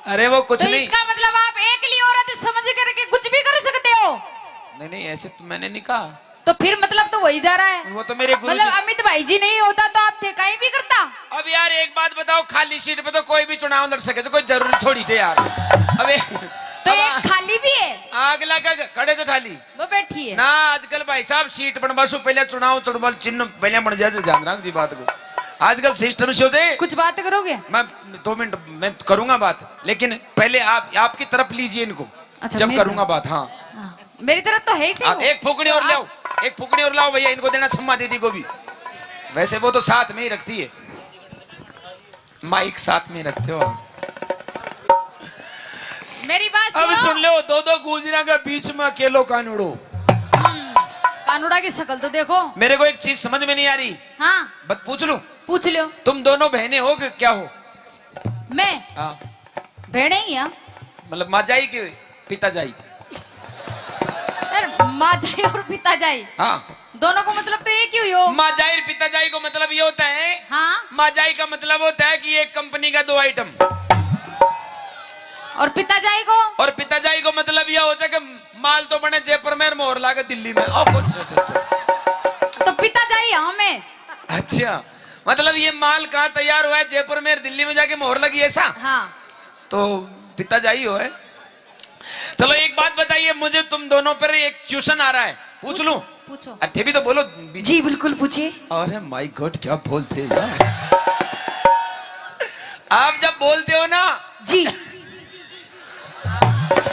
अरे वो कुछ तो नहीं। इसका मतलब आप एकली औरत समझ करके कुछ भी कर सकते हो? नहीं, नहीं, ऐसे तो मैंने नहीं कहा। तो फिर मतलब तो वही जा रहा है। वो तो मेरे गुरु मतलब जी। अमित भाई जी नहीं होता तो आप थे कहीं भी करता। अब यार एक बात बताओ, खाली सीट पे तो कोई भी चुनाव लड़ सके, तो कोई जरूरी थोड़ी थे यार। अबे तो अब एक आ-, खाली भी है। अगला का खड़े तो ठाली। वो बैठी है ना। आजकल भाई साहब सीट बनवा सु पहले चुनाव चुड़बल चिन्ह पहले बन जाए, ध्यान रख जी बात को। आजकल सिस्टम से हो जाए। कुछ बात करोगे? मैं दो मिनट में करूंगा बात, लेकिन पहले आप, आपकी तरफ लीजिए इनको। अच्छा, जब मेरी करूंगा तरफ। बात, हाँ। हाँ, मेरी तरफ तो है ही सही आप वो। एक फूकनी और तो लाओ, आप एक फूकनी और लाओ भैया, इनको देना छम्मा दीदी को भी। वैसे वो तो साथ में ही रखती है, माइक साथ में रखते हो आप। मेरी बात अब सुनो। सुन लो, दो दो गुजरा के बीच में अकेलो कानूड़ो। हम्म, कानूड़ा की शक्ल तो देखो। मेरे को एक चीज समझ में नहीं आ रही। हाँ। बस पूछ लूं? पूछ लो। तुम दोनों बहनें हो कि क्या हो? मैं? हाँ। बहनें ही हैं। मतलब माँ जाई के पिता जाई? यार, माँ जाई और पिता जाई। हाँ। दोनों को मतलब तो एक ही हुई हो। माँ जाई और पिता जाई को मतलब ये होता है। हाँ। माँ जाई का मतलब होता है कि एक कंपनी का दो आइटम। और पिता जाई को? और पिता जाई को मतलब यह हो जाए कि माल तो बने जयपुर में, मोहर लागे दिल्ली में। ओ, कौन से, से, से। तो पिता जाई हाँ मैं। अच्छा, मतलब ये माल कहाँ तैयार हुआ है? जयपुर में, दिल्ली में जाके मोहर लगी, ऐसा? हाँ। तो पिता जाई हो है। चलो, एक बात बताइए मुझे, तुम दोनों पर एक क्वेश्चन आ रहा है, पूछ लूं? पूछो। अरे, थे भी तो बोलो। जी, बिल्कुल, पूछिए। अरे माय गॉड, क्या बोलते हैं यार। आप जब बोलते हो ना। जी।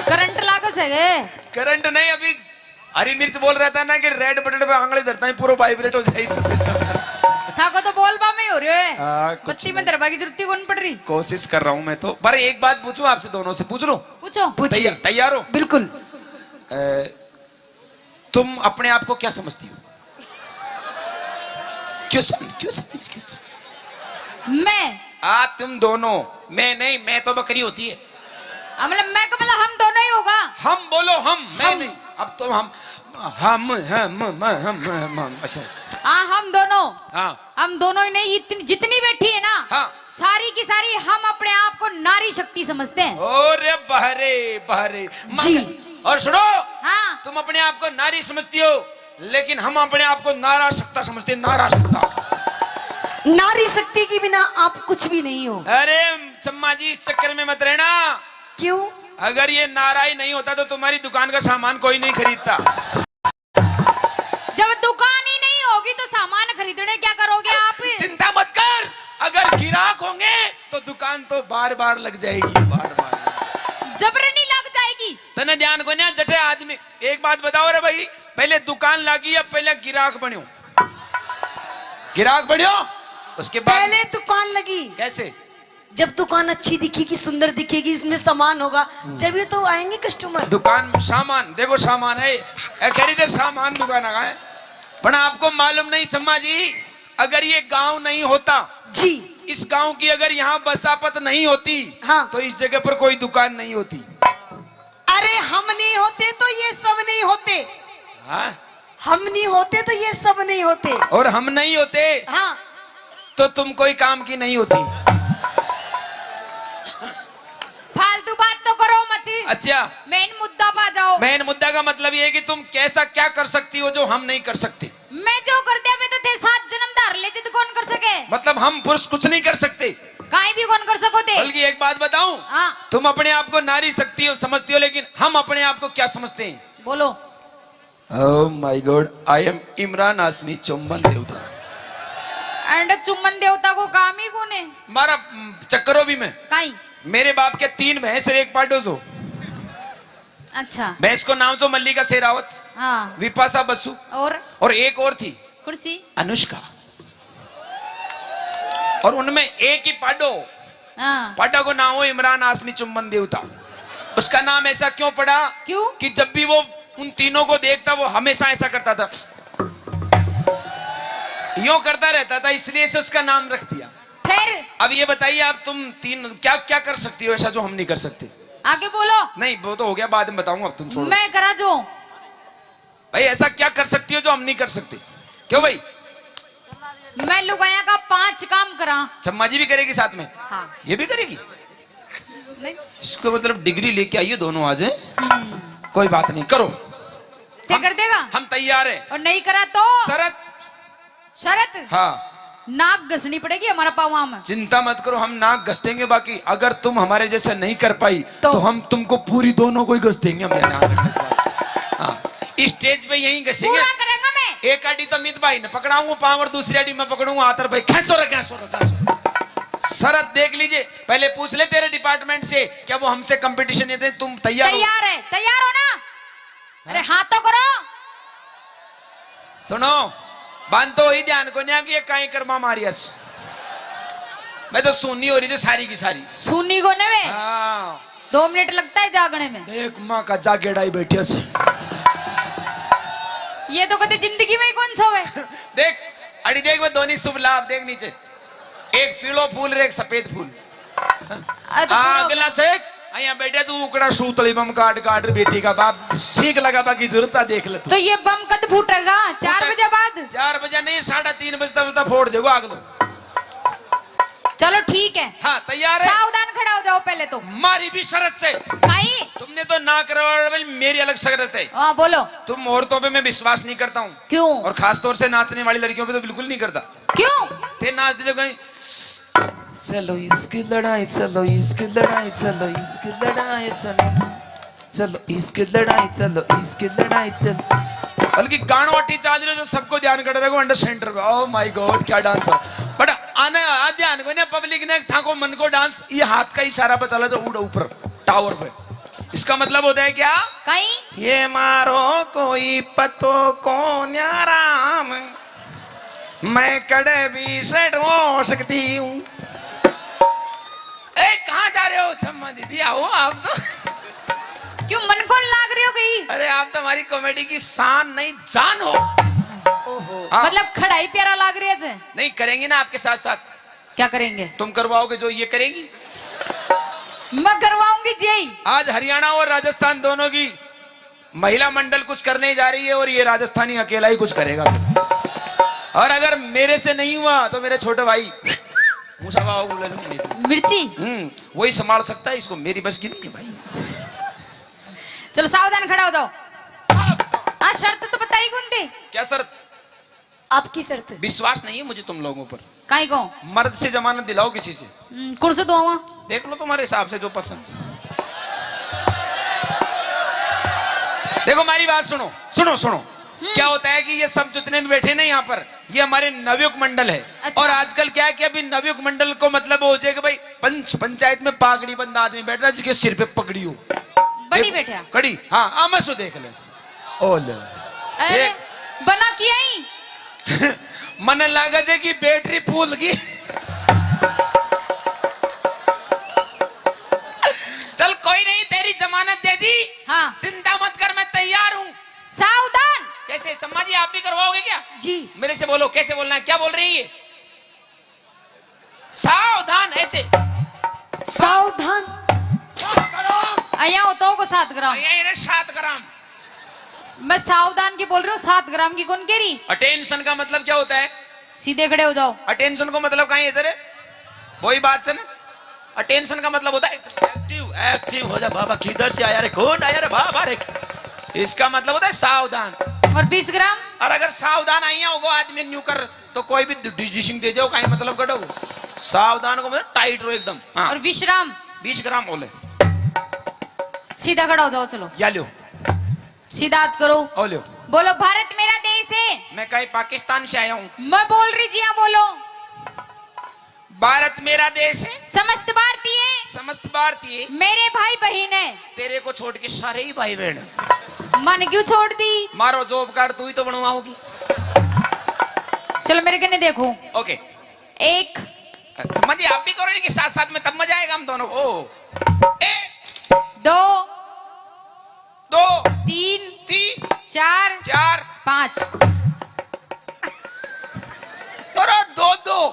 करंट लागो सके। करंट नहीं, अभी हरी मिर्च बोल रहा था ना कि रेड बटन पे आंगली धरता ही पूरा वाइब्रेट हो जाए सिस्टम। थाको तो बोलबा में ही हो रहे है। हाँ, कुछ बत्ती में नहीं। धरबा की जरूरत ही कौन पड़ रही। कोशिश कर रहा हूँ मैं तो, पर एक बात पूछूं आपसे, दोनों से पूछ लूं? पूछो। पूछिए। तैयार, तैयार हो? बिल्कुल। अ, तुम अपने आप को क्या समझती हो? क्यों सम-, क्यों समझ, क्यों समझ? मैं? आ, तुम दोनों। मैं नहीं, मैं तो बकरी होती है। हाँ, मतलब मैं का मतलब हम दोनों ही होगा। हम बोलो, हम, मैं हम। नहीं। अब तो हम, हम, हम, हम, हम, हम, हम, ऐसे। हाँ, हम दोनों। हाँ। हम दोनों ही नहीं, इतनी, जितनी बैठी है ना, हाँ। सारी की सारी हम अपने आप को नारी शक्ति समझते हैं। अरे बहरे, बहरे। जी। और सुनो, हाँ। तुम अपने आप को नारी समझती हो, लेकिन हम अपने आप को नारा शक्ता समझते हैं, नारा शक्ता। नारी शक्ति के बिना आप कुछ भी नहीं हो। अरे चम्मा जी, इस चक्कर में मत रहना। क्यों? अगर ये नारा ही नहीं होता तो तुम्हारी दुकान का सामान कोई नहीं खरीदता। जब दुकान ही दुकान तो बार बार लग जाएगी, बार बार। जबर नहीं लग जाएगी। तने ध्यान को ना जटे आदमी। एक बात बताओ रे भाई, पहले दुकान लागी या पहले गिराक बन्यो? गिराक बन्यो, उसके बाद पहले दुकान लगी। कैसे? जब दुकान अच्छी दिखेगी, सुंदर दिखेगी, इसमें सामान होगा, जब ये तो आएंगे कस्टमर। दुकान सामान, देखो सामान है, ए, खरीदे सामान दुकान का है। पर आपको मालूम नहीं चम्मा जी, अगर ये गांव नहीं होता जी, इस गांव की अगर यहाँ बसापत नहीं होती, हाँ। तो इस जगह पर कोई दुकान नहीं होती। अरे हम नहीं होते तो ये सब नहीं होते। हाँ? हम नहीं होते तो ये सब नहीं होते। और हम नहीं होते, हाँ। तो तुम कोई काम की नहीं होती। फालतू बात तो करो मत। अच्छा। मेन मुद्दा पा जाओ। मेन मुद्दा का मतलब ये है कि तुम कैसा क्या कर सकती हो जो हम नहीं कर सकते। मैं जो कर दिया, मैं तो थे सात जन्म धार ले जित कौन कर सके। मतलब हम पुरुष कुछ नहीं कर सकते। काई भी कौन कर सको थे। बल्कि एक बात बताऊं, हाँ। तुम अपने आप को नारी शक्ति हो, समझती हो, लेकिन हम अपने आप को क्या समझते हैं? बोलो। Oh my God, I am Imran हाशमी चुम्बन देवता। एंड चुम्बन देवता को काम ही कौन है? मारा, हम्म, चक्करो भी मैं। काई? मेरे बाप के तीन भैंस और एक पाडो सो। अच्छा। भैंस को नाम सो मल्लिका शेरावत, हाँ। विपाशा बसु और? और एक और थी। कौन सी? अनुष्का। और उनमें एक ही पाडो, हाँ। पाडा को नाम हो इमरान हाशमी चुम्बन देवता। उसका नाम ऐसा क्यों पड़ा? क्यों? कि जब भी वो उन तीनों को देखता, वो हमेशा ऐसा करता था, यूं करता रहता था, इसलिए से उसका नाम रख दिया। फिर? अब ये बताइए, आप तुम तीन क्या क्या कर सकती हो ऐसा जो हम नहीं कर सकते? आगे बोलो। नहीं, वो तो हो गया, बाद में बताऊंगा, अब तुम छोड़ो। मैं करा जो भाई, ऐसा क्या कर सकती हो जो हम नहीं कर सकते? क्यों भाई? मैं लुगाया का पांच काम करा। चम्मा जी भी करेगी साथ में? हाँ। ये भी करेगी? नहीं। इसको मतलब डिग्री लेके आइए दोनों आज, हैं? हम्म। कोई बात नहीं, करो। ते हम, कर देगा? हम तैयार हैं। और नहीं करा तो? शरत। शरत? हाँ। नाक घसनी पड़ेगी हमारा पावा में। चिंता मत करो, हम नाक घस देंगे, बाकी अगर तुम हमारे जैसे नहीं कर पाई, तो? तो हम तुमको पूरी दोनों को ही घस देंगे, हम यहाँ नाक घस देंगे। हाँ, इस स्टेज पे यहीं घसेंगे। पूरा करेंगे मैं। एक आड़ी तो मित भाई ने पकड़ाऊंगा पाँव और दूसरी आड़ी मैं पकड़ूंगा हाथ और भाई, खेचो रे, खेचो रे, खेचो। शरत देख लीजिए, पहले पूछ ले तेरे डिपार्टमेंट से, क्या वो हमसे कंपटीशन ये दे, तुम तैयार हो? तैयार है, तैयार हो ना? अरे हाँ तो करो। सुनो, बांध तो ही ध्यान को नहीं कि ये काई कर्मा मारियस। मैं तो सुनी हो रही जो सारी की सारी। सुनी को ने वे? हाँ। दो मिनट लगता है जागने में। देख माँ का जागेड़ा ही बैठे से। ये तो कदे जिंदगी में ही कौन सोवे। देख, अड़ी देख, मैं दोनों शुभ लाभ देख नीचे। एक पीलो फूल रे, एक सफेद फूल। अरे तो हाँ, बोलो। अगला से, यहाँ बैठे तू उकड़ा सूतली बम काट काट बेटी का बाप सीख लगा, बाकी जरूरत सा देख ले तू। तो ये बम कद फूटेगा? चार बजे बाद? चार बजे नहीं, साढ़े तीन बजता बजता फोड़ देगा आग तो। चलो ठीक है। हाँ, तैयार है? सावधान खड़ा हो जाओ पहले तो। मारी भी शरत से। भाई। तुमने तो ना करवा, मेरी अलग शरत है। हाँ, बोलो। तुम औरतों पे मैं विश्वास नहीं करता हूँ। क्यों? और खास तौर से नाचने वाली लड़कियों पे तो बिल्कुल नहीं करता। क्यों? थे नाच दे कहीं, चलो इसकी लड़ाई, चलो इसकी लड़ाई, चलो इसकी लड़ाई सुनो, चलो इसकी लड़ाई, चलो इसकी लड़ाई, चलो। बल्कि गाणो अट्टी चाल रहे जो सबको ध्यान कर रहे हो अंडर सेंटर पे। Oh my God, क्या डांस है। बट आने आ ध्यान को ना पब्लिक ने था को मन को डांस ये हाथ का इशारा पे चला जो उड़ ऊपर टावर पे। इसका मतलब होता है क्या? कहीं? ये मारो कोई पतो को न्याराम। मैं कड़े भी सेट हो सकती हूँ। ए, कहाँ जा रहे हो छम्मा दीदी? आओ आप तो। क्यों मन कौन लाग रहे हो गई? अरे आप तो हमारी कॉमेडी की शान नहीं जान हो। ओहो। हाँ। मतलब खड़ा ही प्यारा लाग रहे है। नहीं, करेंगे ना आपके साथ साथ। क्या करेंगे? तुम करवाओगे जो ये करेंगी? मैं करवाऊंगी जी। आज हरियाणा और राजस्थान दोनों की महिला मंडल कुछ करने जा रही है और ये राजस्थानी अकेला ही कुछ करेगा। और अगर मेरे से नहीं हुआ तो मेरे छोटे भाई मूसा बाबा को ले लूंगा। मिर्ची? हम्म, वही संभाल सकता है इसको, मेरी बस की नहीं है भाई। चलो सावधान खड़ा हो जाओ। हाँ, शर्त तो बताई कौन थी? क्या शर्त? आपकी शर्त। विश्वास नहीं है मुझे तुम लोगों पर। काई को? मर्द से जमानत दिलाओ किसी से। हम्म, कौन से दुआवा? देख लो तुम्हारे हिसाब से जो पसंद। देखो हमारी बात सुनो, सुनो, सुनो। क्या होता है कि ये सब जितने भी बैठे ना यहाँ पर, ये हमारे नवयुग मंडल है। अच्छा। और आजकल क्या है कि अभी नवयुग मंडल को मतलब हो जाए कि भाई पंच, पंचायत में पागड़ी बंदा आदमी बैठता है जिसके सिर पे पगड़ी हो। बड़ी देख, बैठा। कड़ी, हाँ, आ मैं सो देख ले। ओ ले। अरे, देख। बना किया ही। मने लागे जे कि बैटरी फूल गई। चल कोई नहीं, तेरी जमानत दे दी। हाँ। चिंता मत कर, मैं तैयार हूँ। सावधान। कैसे सम्मा जी, आप भी करवाओगे क्या? जी। मेरे से बोलो, कैसे बोलना है, क्या बोल रही है? सावधान, ऐसे। सावधान। सात ग्राम। आया होता होगा सात ग्राम। आया ये रे सात ग्राम। मैं सावधान की बोल रही हूँ, सात ग्राम की कौन कह रही? अटेंशन का मतलब क्या होता है? सीधे खड़े हो जाओ। अटेंशन को मतलब कहाँ है इधर? वही बात से ना। अटेंशन का मतलब होता है एक्टिव, एक्टिव हो जा बाबा, किधर से आया रे, कौन आया रे बाबा रे। इसका मतलब होता है सावधान। और बीस ग्राम? और अगर सावधान आइया होगो आदमी न्यू कर, तो कोई भी डिसीजन दे जाओ, काई मतलब कटो। सावधान को मतलब टाइट रहो एकदम। हाँ। और विश्राम? बीस ग्राम बोले। सीधा खड़ा हो जाओ, चलो। या लो। सीधा हाथ करो। ओ लो। बोलो, भारत मेरा देश है। मैं कहीं पाकिस्तान से आया हूँ। मैं बोल रही जी, हाँ बोलो। भारत मेरा देश है। समस्त भारतीय। समस्त भारतीय। मेरे भाई बहन है। तेरे को छोड़ के सारे ही भाई बहन। मन क्यों छोड़ दी? मारो जॉब कार्ड, तू ही तो बनवाओगी। चलो मेरे कने देखो। ओके। एक। समझिए, आप भी करो इनके साथ साथ में, तब मजा आएगा हम दोनों को। ओ। एक। दो। दो। तीन। तीन। चार। चार। पाँच। अरे दो दो।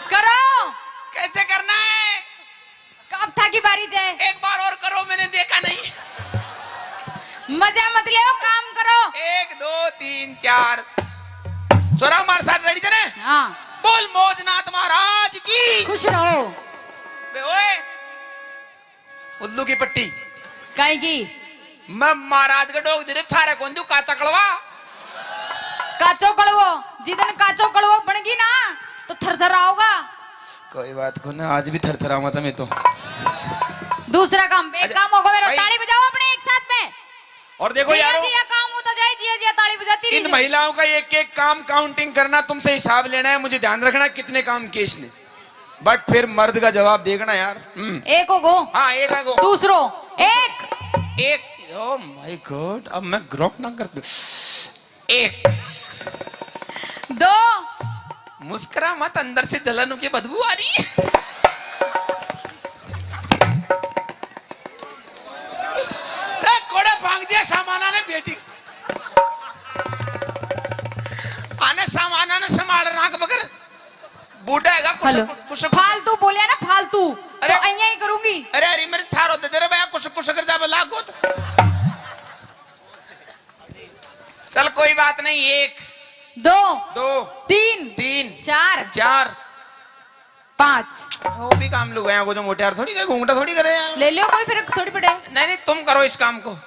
करो। कैसे करना है? अब थाकी बारी जे। एक बार और करो, मैंने देखा नहीं। मजा मत ले, काम करो। एक, दो, तीन, चार। छोरा हमारे साथ रेडी थे ना? हाँ। बोल मौजनाथ महाराज की। खुश रहो। बे ओए, उल्लू की पट्टी। काई की? मैं महाराज के डोग दे रहे, थारे कौन दू काचा कड़वा? काचो कड़वो, जिदन काचो कड़वो बन गई ना, तो थरथर आओगा। कोई बात को ना, आज भी थरथरावा था मैं तो। दूसरा काम, एक अच्छा, काम होगा मेरा, भाई। ताली बजाओ अपने एक साथ में। और देखो जिया यारो, जिया काम होता जाए, जिया जिया ताली बजाती इन रही। महिलाओं का एक एक काम काउंटिंग करना, तुमसे हिसाब लेना है, मुझे ध्यान रखना कितने काम किए इसने। बट फिर मर्द का जवाब देखना यार। हम्म। एक हो गो। हाँ, एक आ गो। दूसरो। एक। एक। ओ माय गॉड, अब मैं ग्राउंड ना कर दूं। एक। दो। मुस्कुरा मत, अंदर से जलन की बदबू आ रही है। ए, कोड़ा भांग दिया सामाना ने बेटी। आने सामाना ने संभाल राख बगर। बूढ़ा हैगा, कुछ, हेलो। कुछ, कुछ, कुछ। फालतू बोलिया ना, फालतू। अरे। तो अइयां ही करूंगी। अरे, अरे, मेरे थारो दे दे रे भैया, कुछ, कुछ कर जावे लागो तो। चल, कोई बात नहीं, एक। दो। दो। तीन। तीन। चार। चार। पाँच। वो भी काम लुगाया को जो मोटे यार थोड़ी करे, घूंघटा थोड़ी करे यार। ले लियो कोई, फर्क थोड़ी पड़े। नहीं, नहीं, तुम करो इस काम को।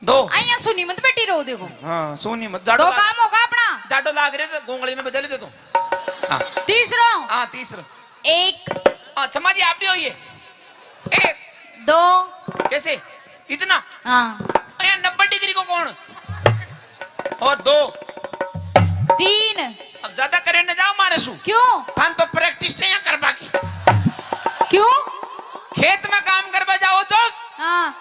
दो। अइयां सुनी मत बैठी रहो, देखो। हाँ, सुनी मत। जाडो दो लाग-, काम होगा अपना। जाडो लाग रहे तो गोंगली में बजा ले दे तू। हाँ। तीसरो। हाँ, तीसरो। एक। हाँ, क्षमा जी, आप भी होइए। एक। दो। कैसे? इतना? हाँ। अरे, नब्बे डिग्री को कौन? और दो। तीन। अब ज्यादा करे न जाओ मारे सु। क्यों? थान तो प्रैक्टिस चाहिए करवा की। क्यों? खेत में काम करवा जाओ जो। हाँ।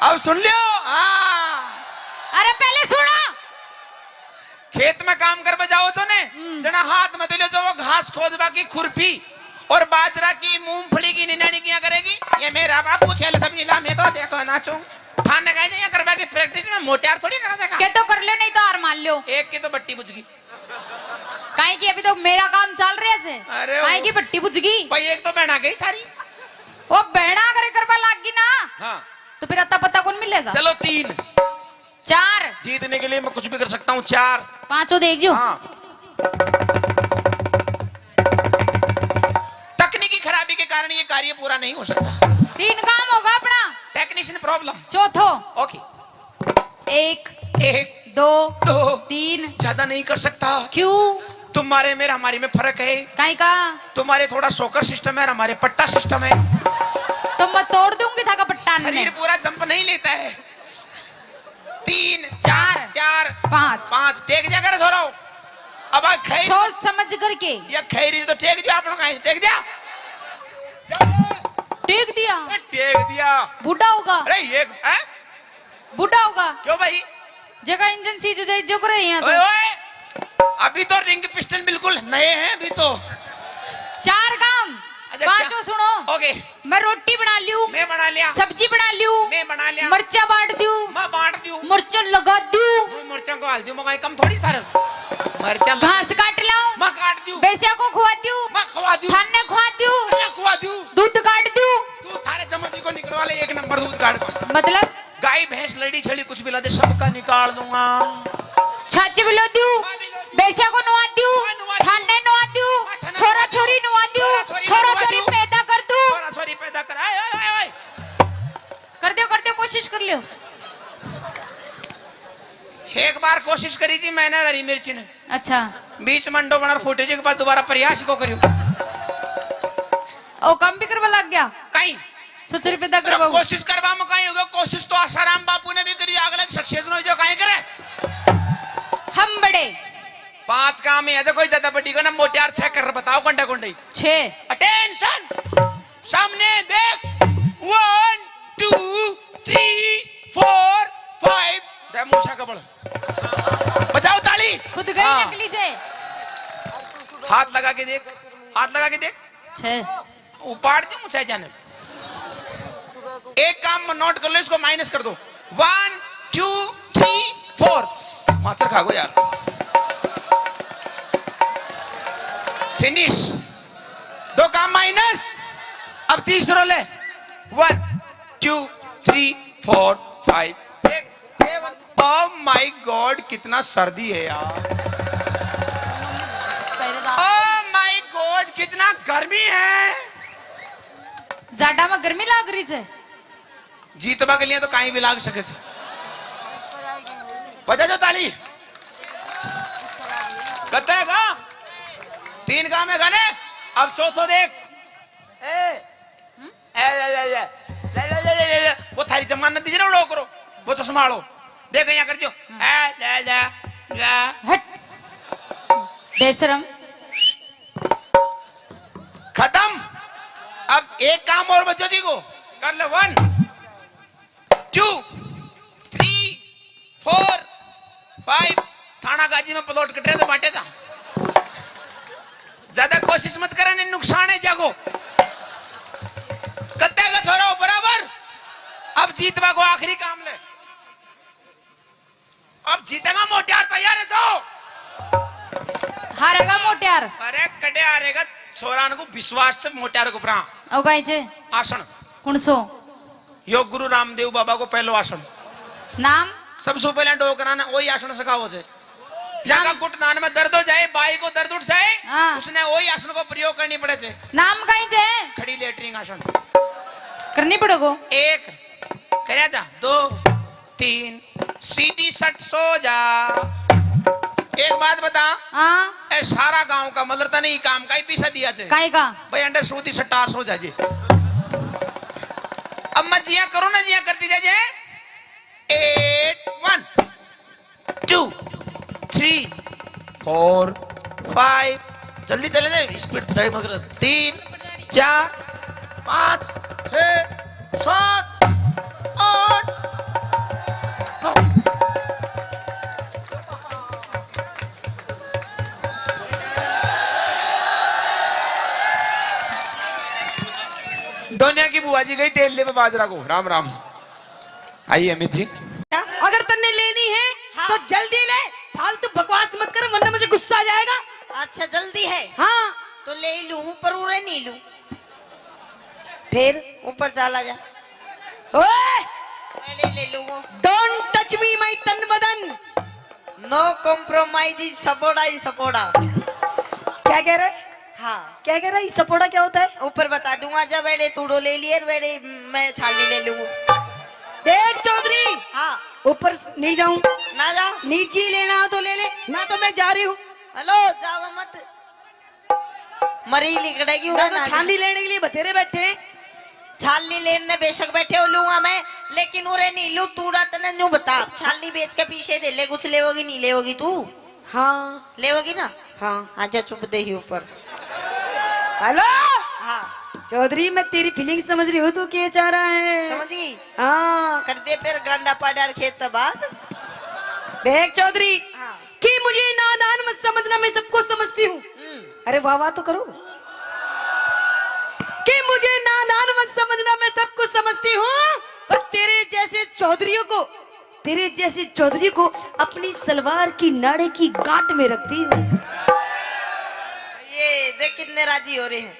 अब सुन लियो। हाँ। अरे पहले सुनो। खेत में काम करवा जाओ जो ने, हम्म। जना हाथ में तो लियो जो वो घास खोदवा की खुरपी और बाजरा की, मूंगफली की निनाणी किया करेगी। ये मेरा बापू छेल सब इला में तो देखो नाचूं। थाने कहे यहाँ करवा की प्रैक्टिस में मोटे यार थोड़ी करा देगा। के तो कर लो, नहीं तो हार मान लो। एक की तो बट्टी बुझ गई। काहे की अभी तो मेरा काम चल रहा है। अरे काहे ओ। की बट्टी बुझ गई। भाई एक तो बहना गई थारी। वो बहना करे करवा लाग गई ना। हाँ। तो फिर अत्ता पत्ता कौन मिलेगा? चलो तीन। चार। जीतने के लिए मैं कुछ भी कर सकता हूँ। चार। पांचों देख जो। हाँ। तकनीकी खराबी के कारण ये कार्य पूरा नहीं हो सकता। तीन काम होगा अपना। Technician problem. चौथो। ओके। एक। एक। दो। दो। तीन। ज्यादा नहीं कर सकता। क्यों? तुम्हारे मेरे हमारे में फर्क है। काई का? तुम्हारे थोड़ा शॉकर सिस्टम है और हमारे पट्टा सिस्टम है। तो मैं तोड़ दूंगी थाका पट्टा ने। शरीर पूरा जम नहीं लेता है। तीन, चार, चार, पाँच। पाँच। टेक दिया करे थोड़ा। अब आ खैर सोच समझ करके। ये खैरी तो टेक दिया, आपने कहीं टेक दिया? टेक दिया। ए, टेक दिया। बूढ़ा होगा। अरे ये, हैं? बूढ़ा होगा। क्यों भाई? जगह इंजन सीज हो जाए, जो करे यहाँ तो। ओए, ओए। अभी तो रिंग पिस्टन बिल्कुल नए हैं अभी तो। चार काम। अच्छा, पांचों अच्छा। सुनो। ओके। मैं रोटी बना लियो। मैं बना लिया। सब्जी बना लियो। मैं बना लिया। मरचा बांट दियो। मैं बांट दियो। मरचा लगा दियो। मैं मरचा को हाल दियो, मैं कम थोड़ी थारे से। मरचा लगा घास काट लाओ। मैं काट दियो। बेस्या को खुआ दियो। मैं खुआ दियो। थाने खुआ दियो। मैं खुआ दियो। दूध काट दियो। तू थारे चम्मच को निकलवा ले, एक नंबर दूध काट। मतलब? गाय भैंस लड़ी छड़ी कुछ भी ला दे, सबका निकाल दूंगा। छाछ भी लो दियो। हाँ, भी लो दियो। बेस्या को नुआ दियो। हाँ, नुआ दियो। थाने नुआ दियो। हाँ, थाने छोरा नुआ दियो। छोरी नुआ दियो। छोरा छोरी नुआ छोरा दियो। छोरी पैदा कर दो। छोरा छोरी पैदा कर। आए, आए, आए, आए। कर दो, कर दो, कोशिश कर लियो। एक बार कोशिश करी जी मैंने हरी मिर्ची ने। अच्छा। बीच में अंडो बना फूटे जी के बाद दोबारा प्रयास को करियो। ओ, काम भी करवा लग गया। कहीं। छोरा छोरी पैदा अरे करवाओ। कोशिश करवा में कहीं होगा, कोशिश तो आसाराम बापू ने भी करी, अगले सक्सेस हो जो कहीं करे। हम बड़े। पांच काम है, देखो ज्यादा बड़ी को ना, मोटियार छह कर बताओ, कंडा कंडे। छह। अटेंशन, सामने देख। One, two, three, four, five। दे मूछा कबड़। बजाओ ताली। खुद गई हाँ। नकली जे। हाथ लगा के देख, हाथ लगा के देख। छह। उपाड़ दी मुझे जाने। एक काम नोट कर लो, इसको माइनस कर दो। One, two, three, four। माचर खा गो यार। फिनिश। दो काम माइनस। अब तीसरो ले। One, two, three, four, five, six, seven। Oh my God, कितना सर्दी है यार। Oh my God, कितना गर्मी है। जाडा में गर्मी लाग रही है। जीतवा के लिए तो कहीं भी लाग सके से। बजा जो ताली। कत्ते का? तीन काम है गाने। अब चौथो देख। ए, ए, ए, ए, ए, ए, ए, ए, ए, ए, वो थारी जमानत दीजिए ना, उड़ो करो, वो तो संभालो। देख यहाँ कर जो। ए, ले, ले, ले। हट। बेशरम। खत्म। अब एक काम और बचो जी को, कर ले। One, two, three, four, five। थाना गाजी में प्लॉट कट रहे तो बांटे जा। ज्यादा कोशिश मत करे, नहीं नुकसान है जागो। कत्ते का छोरा हो बराबर। अब जीतवा को आखिरी काम ले। अब जीतेगा मोटियार, तैयार है जो? हारेगा मोटियार। अरे कटे हारेगा, छोरान को विश्वास से मोटियार को परा। ओ गाय जे। आसन। कौन सो? यो गुरु रामदेव बाबा को पहलो आसन। नाम? सबसे पहले डोकरा ने वही आसन सिखाओ जे। जहाँ घुटनान में दर्द हो जाए, बाई को दर्द उठ जाए, हाँ। उसने वही आसन को प्रयोग करनी पड़े जे। नाम कहीं जे? खड़ी लेटरिन आसन। करनी पड़ेगो। एक, करया जा, दो, तीन, सीधी सट सो जा। एक बात बता। हाँ। ए सारा गांव का मतलब तने ही काम का ही पीसा दिया थे। काहे का? भाई अंडर सूती सट्टार सो जा जी। अब मैं जिया करो ना, जिया करती जा जे। Eight, one, two, three, four, five। जल्दी चले जाए, स्पीड पे मगर। तीन, चार, पाँच, छः, सात, आठ, नौ। दुनिया की बुआ जी गई तेल ले बाजरा को। राम राम। आइए अमित जी। अगर तन्ने लेनी है, हाँ। तो जल्दी ले, फालतू बकवास मत कर, वरना मुझे गुस्सा आ जाएगा। अच्छा, जल्दी है? हाँ। तो ले ही लूं, पर उरे नहीं लूं। फिर? ऊपर चला जा। ओए! मैं नहीं ले लूंगा। Don't touch me, my तन बदन। No compromise, सपोड़ा ही सपोड़ा। क्या कह रहे? हाँ। क्या कह रहा है? सपोड़ा क्या होता है? ऊपर बता दूंगा, जब वेड़े तूड़ो ले लिए, वेड़े मैं छाली ले लूंगा। देख चौधरी, हाँ। ऊपर स-, नहीं जाऊं। ना जा। नीचे लेना हो तो ले ले, ना तो मैं जा रही हूँ। हेलो, जाओ मत। मरी लिकड़ेगी ना उरे तो ना। छाली लेने के लिए बतेरे बैठे। छाली लेने बेशक बैठे हो लूंगा मैं, लेकिन उरे नहीं लू, तूड़ा तने न्यू बता, छालनी बेच के पीछे दे ले, कुछ लेवोगी नहीं लेवोगी तू? हाँ। लेवोगी ना? हाँ। हाँ, जा चुप दे ही ऊपर। हेलो। हाँ। चौधरी, मैं तेरी फीलिंग समझ रही हूँ, तू क्या चाह रहा है? समझ गई? हाँ। कर दे फिर गांडा पाडार खेत तबाद। देख चौधरी, हाँ। कि मुझे नादान मत समझना, मैं सब कुछ समझती हूँ। हम्म। अरे वाह वाह तो करो। कि मुझे नादान मत समझना, मैं सब कुछ समझती हूँ, पर तेरे जैसे चौधरियों को, तेरे जैसे चौधरी को अपनी सलवार की नाड़े की गांठ में रखती हूँ। ये देख कितने राजी हो रहे हैं।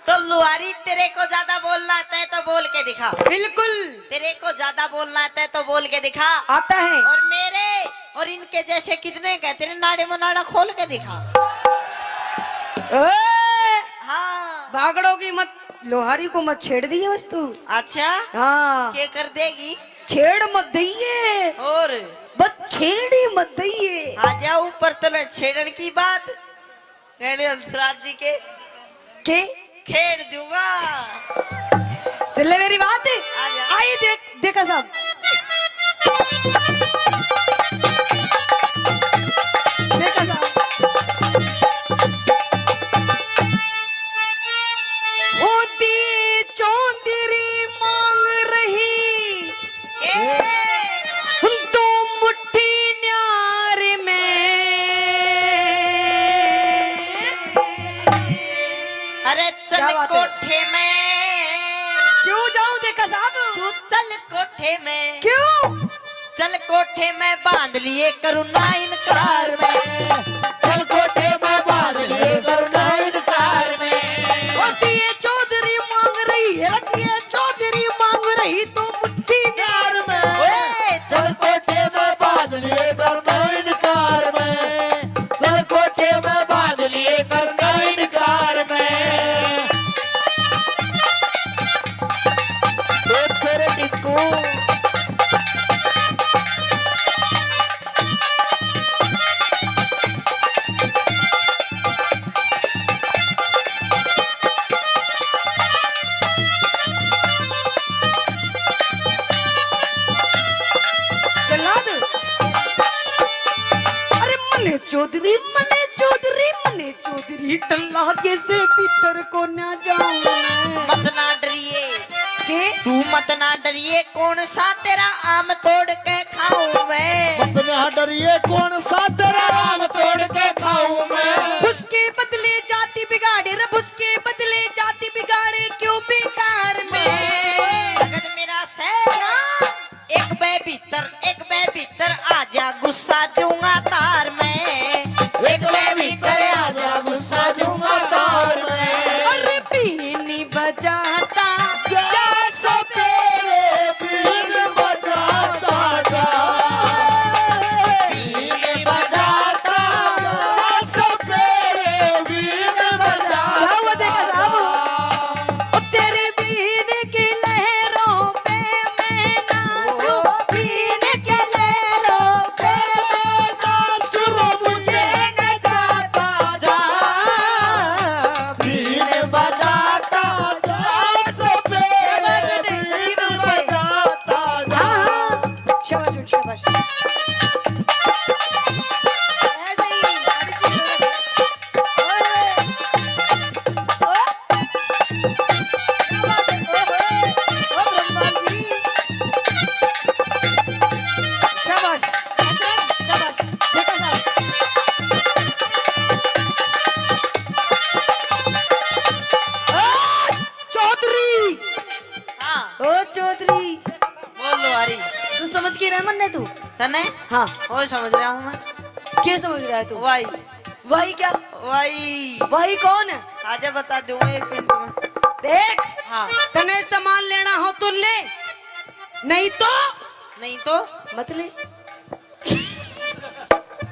तो लुहारी, तेरे को ज्यादा बोलना आता है तो बोल के दिखा। बिल्कुल। तेरे को ज्यादा बोलना आता है तो बोल के दिखा। आता है। और मेरे और इनके जैसे कितने के, तेरे नाड़े में नाड़ा खोल के दिखा। ओए! हाँ। बागड़ों की मत, लोहारी को मत छेड़ दिए बस तू। अच्छा। हाँ। के कर देगी? छेड़ मत दइए। और? बस छेड़ ही मत दइए। आ जा ऊपर, तने छेड़न की बात। कहने हंसराज जी के के? खेड़ दूंगा। सुन ले मेरी बात। आ जा। आई देख, देखा साहब। देखा साहब। होती चौधरी मांग रही। ए? दो मुट्ठी न्यार में। अरे चल क्या बात है? कोठे में। क्यों जाऊं देखा साहब? तू चल कोठे में। क्यों? चल कोठे में बांध लिए करूँ ना इनकार में। चल कोठे में बांध लिए करूँ ना इनकार में। होती है चौधरी मांग रही है, रखी है चौधरी मांग रही तो मुट्ठी न्यार में। ओए, चल कोठे में बांध लिए करूँ ना इनकार में। चल कोठे में बांध लिए करूँ ना इनकार में। ए तेरे टिक्कू। जल्लाद। अरे मने चौधरी, मने चौधरी, मने चौधरी टल्ला के से भीतर को ना जाऊं मैं। मत ना डरिए। के? तू मत ना डरिए, कौन सा तेरा आम तोड़ के खाऊं मैं। मत ना डरिए, कौन सा तेरा आम तोड़ के खाऊं मैं। उसके बदले जाति बिगाड़े रे, उसके बदले जाति बिगाड़े क्यों बेकार में। भगत मेरा सै। क्या? एक बे भीतर, एक बे भीतर आजा, गुस्सा दूंगा तार में। एक बे भीतर आजा, गुस्सा दूंगा तार में। अरे बीन बजाता जा, जा सो सपेरे बीन बजाता जा। बीन बजाता जा, सपेरे बीन बजाता जा। क्या हुआ देखा साहब? ओ तेरे बीन की लहरों पे मैं नाचूं, बीन की लहरों पे मैं नाचूं, मुझे न जाता जा। बीन बजाता जा, सपेरे शाबाश बेटे, बीन गद्दी पे घुस गए। बजाता जा। हाँ, हाँ। शाबाश बेटे, शाबाश। ऐसे ही, आगे चलो। ओए, ओए। ओ। क्या बात है? ओहो, ओ ब्रह्मा जी। शाबाश, शाबाश, देखा साहब। ओ चौधरी। हाँ। ओ चौधरी। बोल लुहारी। तू समझ के रह मन्ने तू? तने? हाँ। ओ समझ रहा हूँ मैं। क्या समझ रहा है तू? वाई। वाई क्या? वाई। वाई कौन है? आजा बता दूंगा एक मिनट में। देख, हाँ। तने सामान लेना हो तो ले, नहीं तो नहीं तो? मत ले।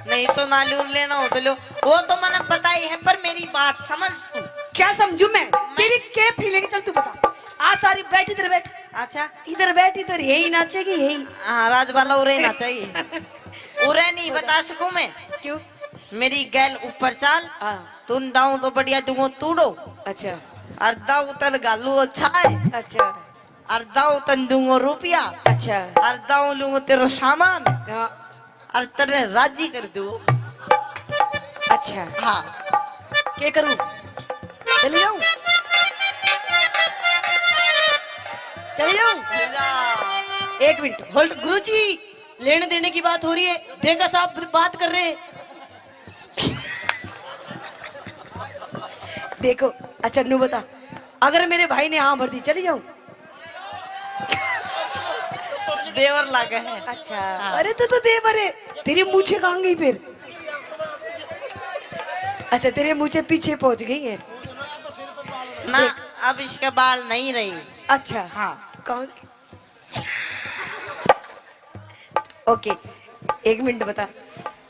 नहीं तो ना लूं, लेना हो तो लो। वो तो मैंने पता ही है, पर मेरी बात समझ तू। क्या समझू मैं? मैं तेरी क्या फीलिंग? चल तू बता। आ सारी बैठ, इधर बैठ। अच्छा। इधर बैठ, इधर यही नाचेगी, यही। हाँ, राजबाला उरे नाचेगी। उरे नहीं बता सकूं मैं। क्यों? मेरी गैल ऊपर चाल। हाँ। तुम दाऊं तो बढ़िया दुओ तूड़ो। अच्छा। और दाऊ तल घालू अच्छा है। अच्छा। और दाऊ तन दूंगा रुपया। अच्छा। और दाऊ लूंगा तेरा सामान। हाँ। और तेरे राजी कर दूँ। अच्छा। हाँ। के करूँ? चली जाऊँ? चली जाऊँ? ले जा। एक मिनट, होल्ड। गुरुजी, लेने देने की बात हो रही है, देखा साहब बात कर रहे हैं। देखो, अच्छा, नू बता, अगर मेरे भाई ने हाँ भर दी, चली जाऊँ? देवर लागे है। अच्छा। हाँ। अरे, तू तो देवर है, तेरे मूछे कहाँ गई फिर? अच्छा, तेरे मूछे पीछे पहुंच गई है। ना, देख। अब इसके बाल नहीं रही। अच्छा। हाँ। कौन? ओके, एक मिनट बता,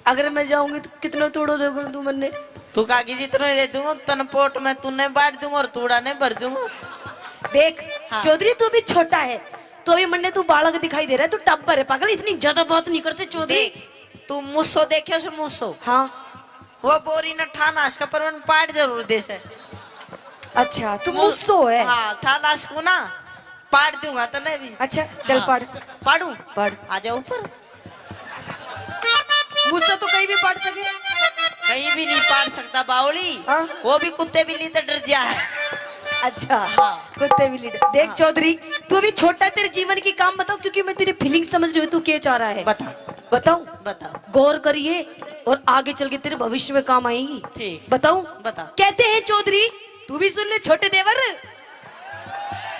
अगर मैं जाऊंगी तो कितना तूड़ो दोगे तू मन्ने? तू कहा कि जितना दे दूंगा, तन पोट में तू नहीं बांट दूंगा और तूड़ा नहीं भर दूंगा। देख, हाँ। चौधरी, तू भी छोटा है, तो अभी मन्ने तू बालक दिखाई दे रहा है, तू टब्बर है पागल, इतनी ज्यादा बात नहीं करते चौधरी। देख, तू मूसो देखे से मूसो। हाँ। वो बोरी न ठाना इसका, पर उन पाट जरूर दे से। अच्छा, तू मू-, मूसो है। हाँ, ठाना इसको ना, पाट दूंगा तने भी। अच्छा, चल हाँ। पाट। पाड़ू? पाट। आ जा ऊपर। मूसो तो कहीं भी पाट सके। कहीं भी नहीं पाट सकता बावली। हाँ। वो भी कुत्ते बिल्ली तो डर जा है। अच्छा, हाँ। कुत्ते बिल्ली डर। देख हाँ। चौधरी, तू अभी छोटा है, तेरे जीवन की काम बताओ, क्योंकि मैं तेरी फीलिंग समझ रही हूँ, तू क्या चाह रहा है। बता। बताऊं? बता। गौर करिए और आगे चल के तेरे भविष्य में काम आएंगी। ठीक। बताऊं? बता। कहते हैं चौधरी, तू भी सुन ले छोटे देवर,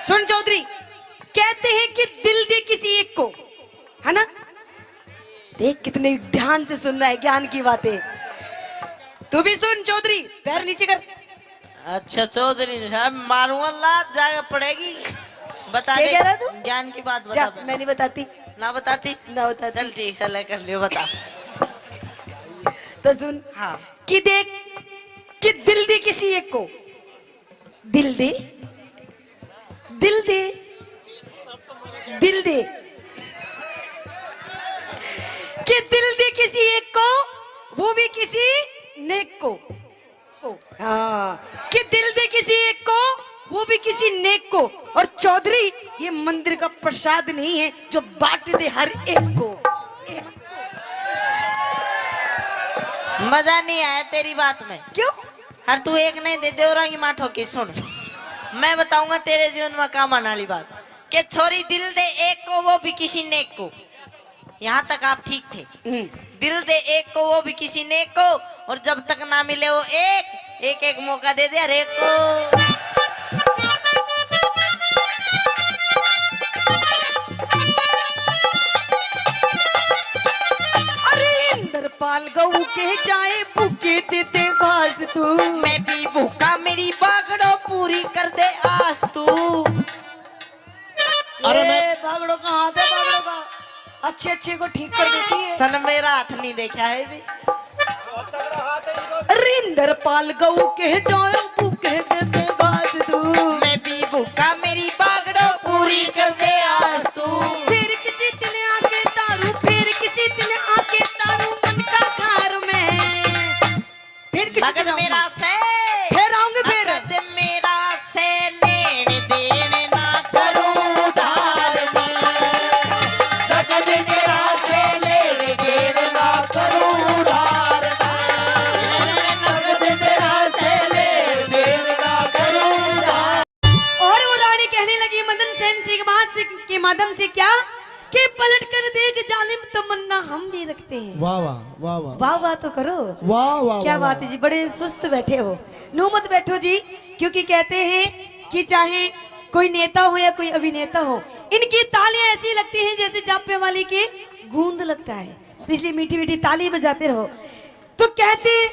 सुन चौधरी, कहते हैं कि दिल दे किसी एक को, है ना? देख कितने ध्यान से सुन रहा है ज्ञान की बातें। तू भी सुन चौधरी, पैर नीचे कर। अच्छा चौधरी साहब, मारूंगा लात, जाके पड़ेगी। बता क्या दे, कह रहा तू? ज्ञान की बात बता जा, पहले। मैं नहीं बताती। ना बताती? ना बताती। चल ठीक, चल कर लियो, बता। तो सुन। हाँ। कि देख, कि दिल दे किसी एक को, दिल दे, दिल दे, दिल दे, कि दिल दे किसी एक को, वो भी किसी नेक को। को। हाँ, कि दिल दे किसी एक को, वो भी किसी नेक को। और चौधरी, ये मंदिर का प्रसाद नहीं है जो बांट दे हर एक को। मजा नहीं आया तेरी बात में। क्यों? हर तू एक नहीं दे, देवरा की माँ ठोकी। सुन, मैं बताऊंगा तेरे जीवन में काम आने वाली बात। कि छोरी दिल दे एक को, वो भी किसी नेक को। यहाँ तक आप ठीक थे। हम्म। दिल दे एक को, वो भी किसी नेक को, और जब तक ना मिले वो एक, एक एक मौका दे दे हर एक को। अरे इंद्रपाल गऊ के जाए, भूखे दे दे घास तू। मैं भी भूखा, मेरी बागड़ो पूरी कर दे आस तू। अरे ए, मैं बागड़ो का हाथ है, बागड़ो का। अच्छे अच्छे को ठीक कर देती है। तन मेरा हाथ नहीं देखा है भी। रिंदर पाल गऊ कह जाओ, भूखे दे दे बाज दू। मैं भी भूखा, मेरी बागड़ो पूरी कर दे आज तू। फिर किसी दिन आके तारू, फिर किसी दिन आके तारू मन का खार में। फिर किसी नगद दिन आऊंगी। मेरा से फिर आऊंगी फिर। नगद मेरा से लेन देन ना करूं उधार में। नगद मेरा से लेन देन ना करूं उधार में। नगद मेरा से लेन देन ना करूं उधार। और वो रानी कहने लगी मदन सेन से, के बाद से, के माध्यम से क्या कि पलट कर देख जालिम, तमन्ना हम भी रखते हैं। वाह, वाह, वाह, वाह। वाह, वाह तो करो। वाह, वाह, क्या वाह, बात वाह। है जी, बड़े सुस्त बैठे हो, नू मत बैठो जी, क्योंकि कहते हैं कि चाहे कोई नेता हो या कोई अभिनेता हो, इनकी तालियां ऐसी लगती हैं जैसे जापे वाली की गूंद लगता है, तो इसलिए मीठी मीठी ताली बजाते रहो। तो कहते,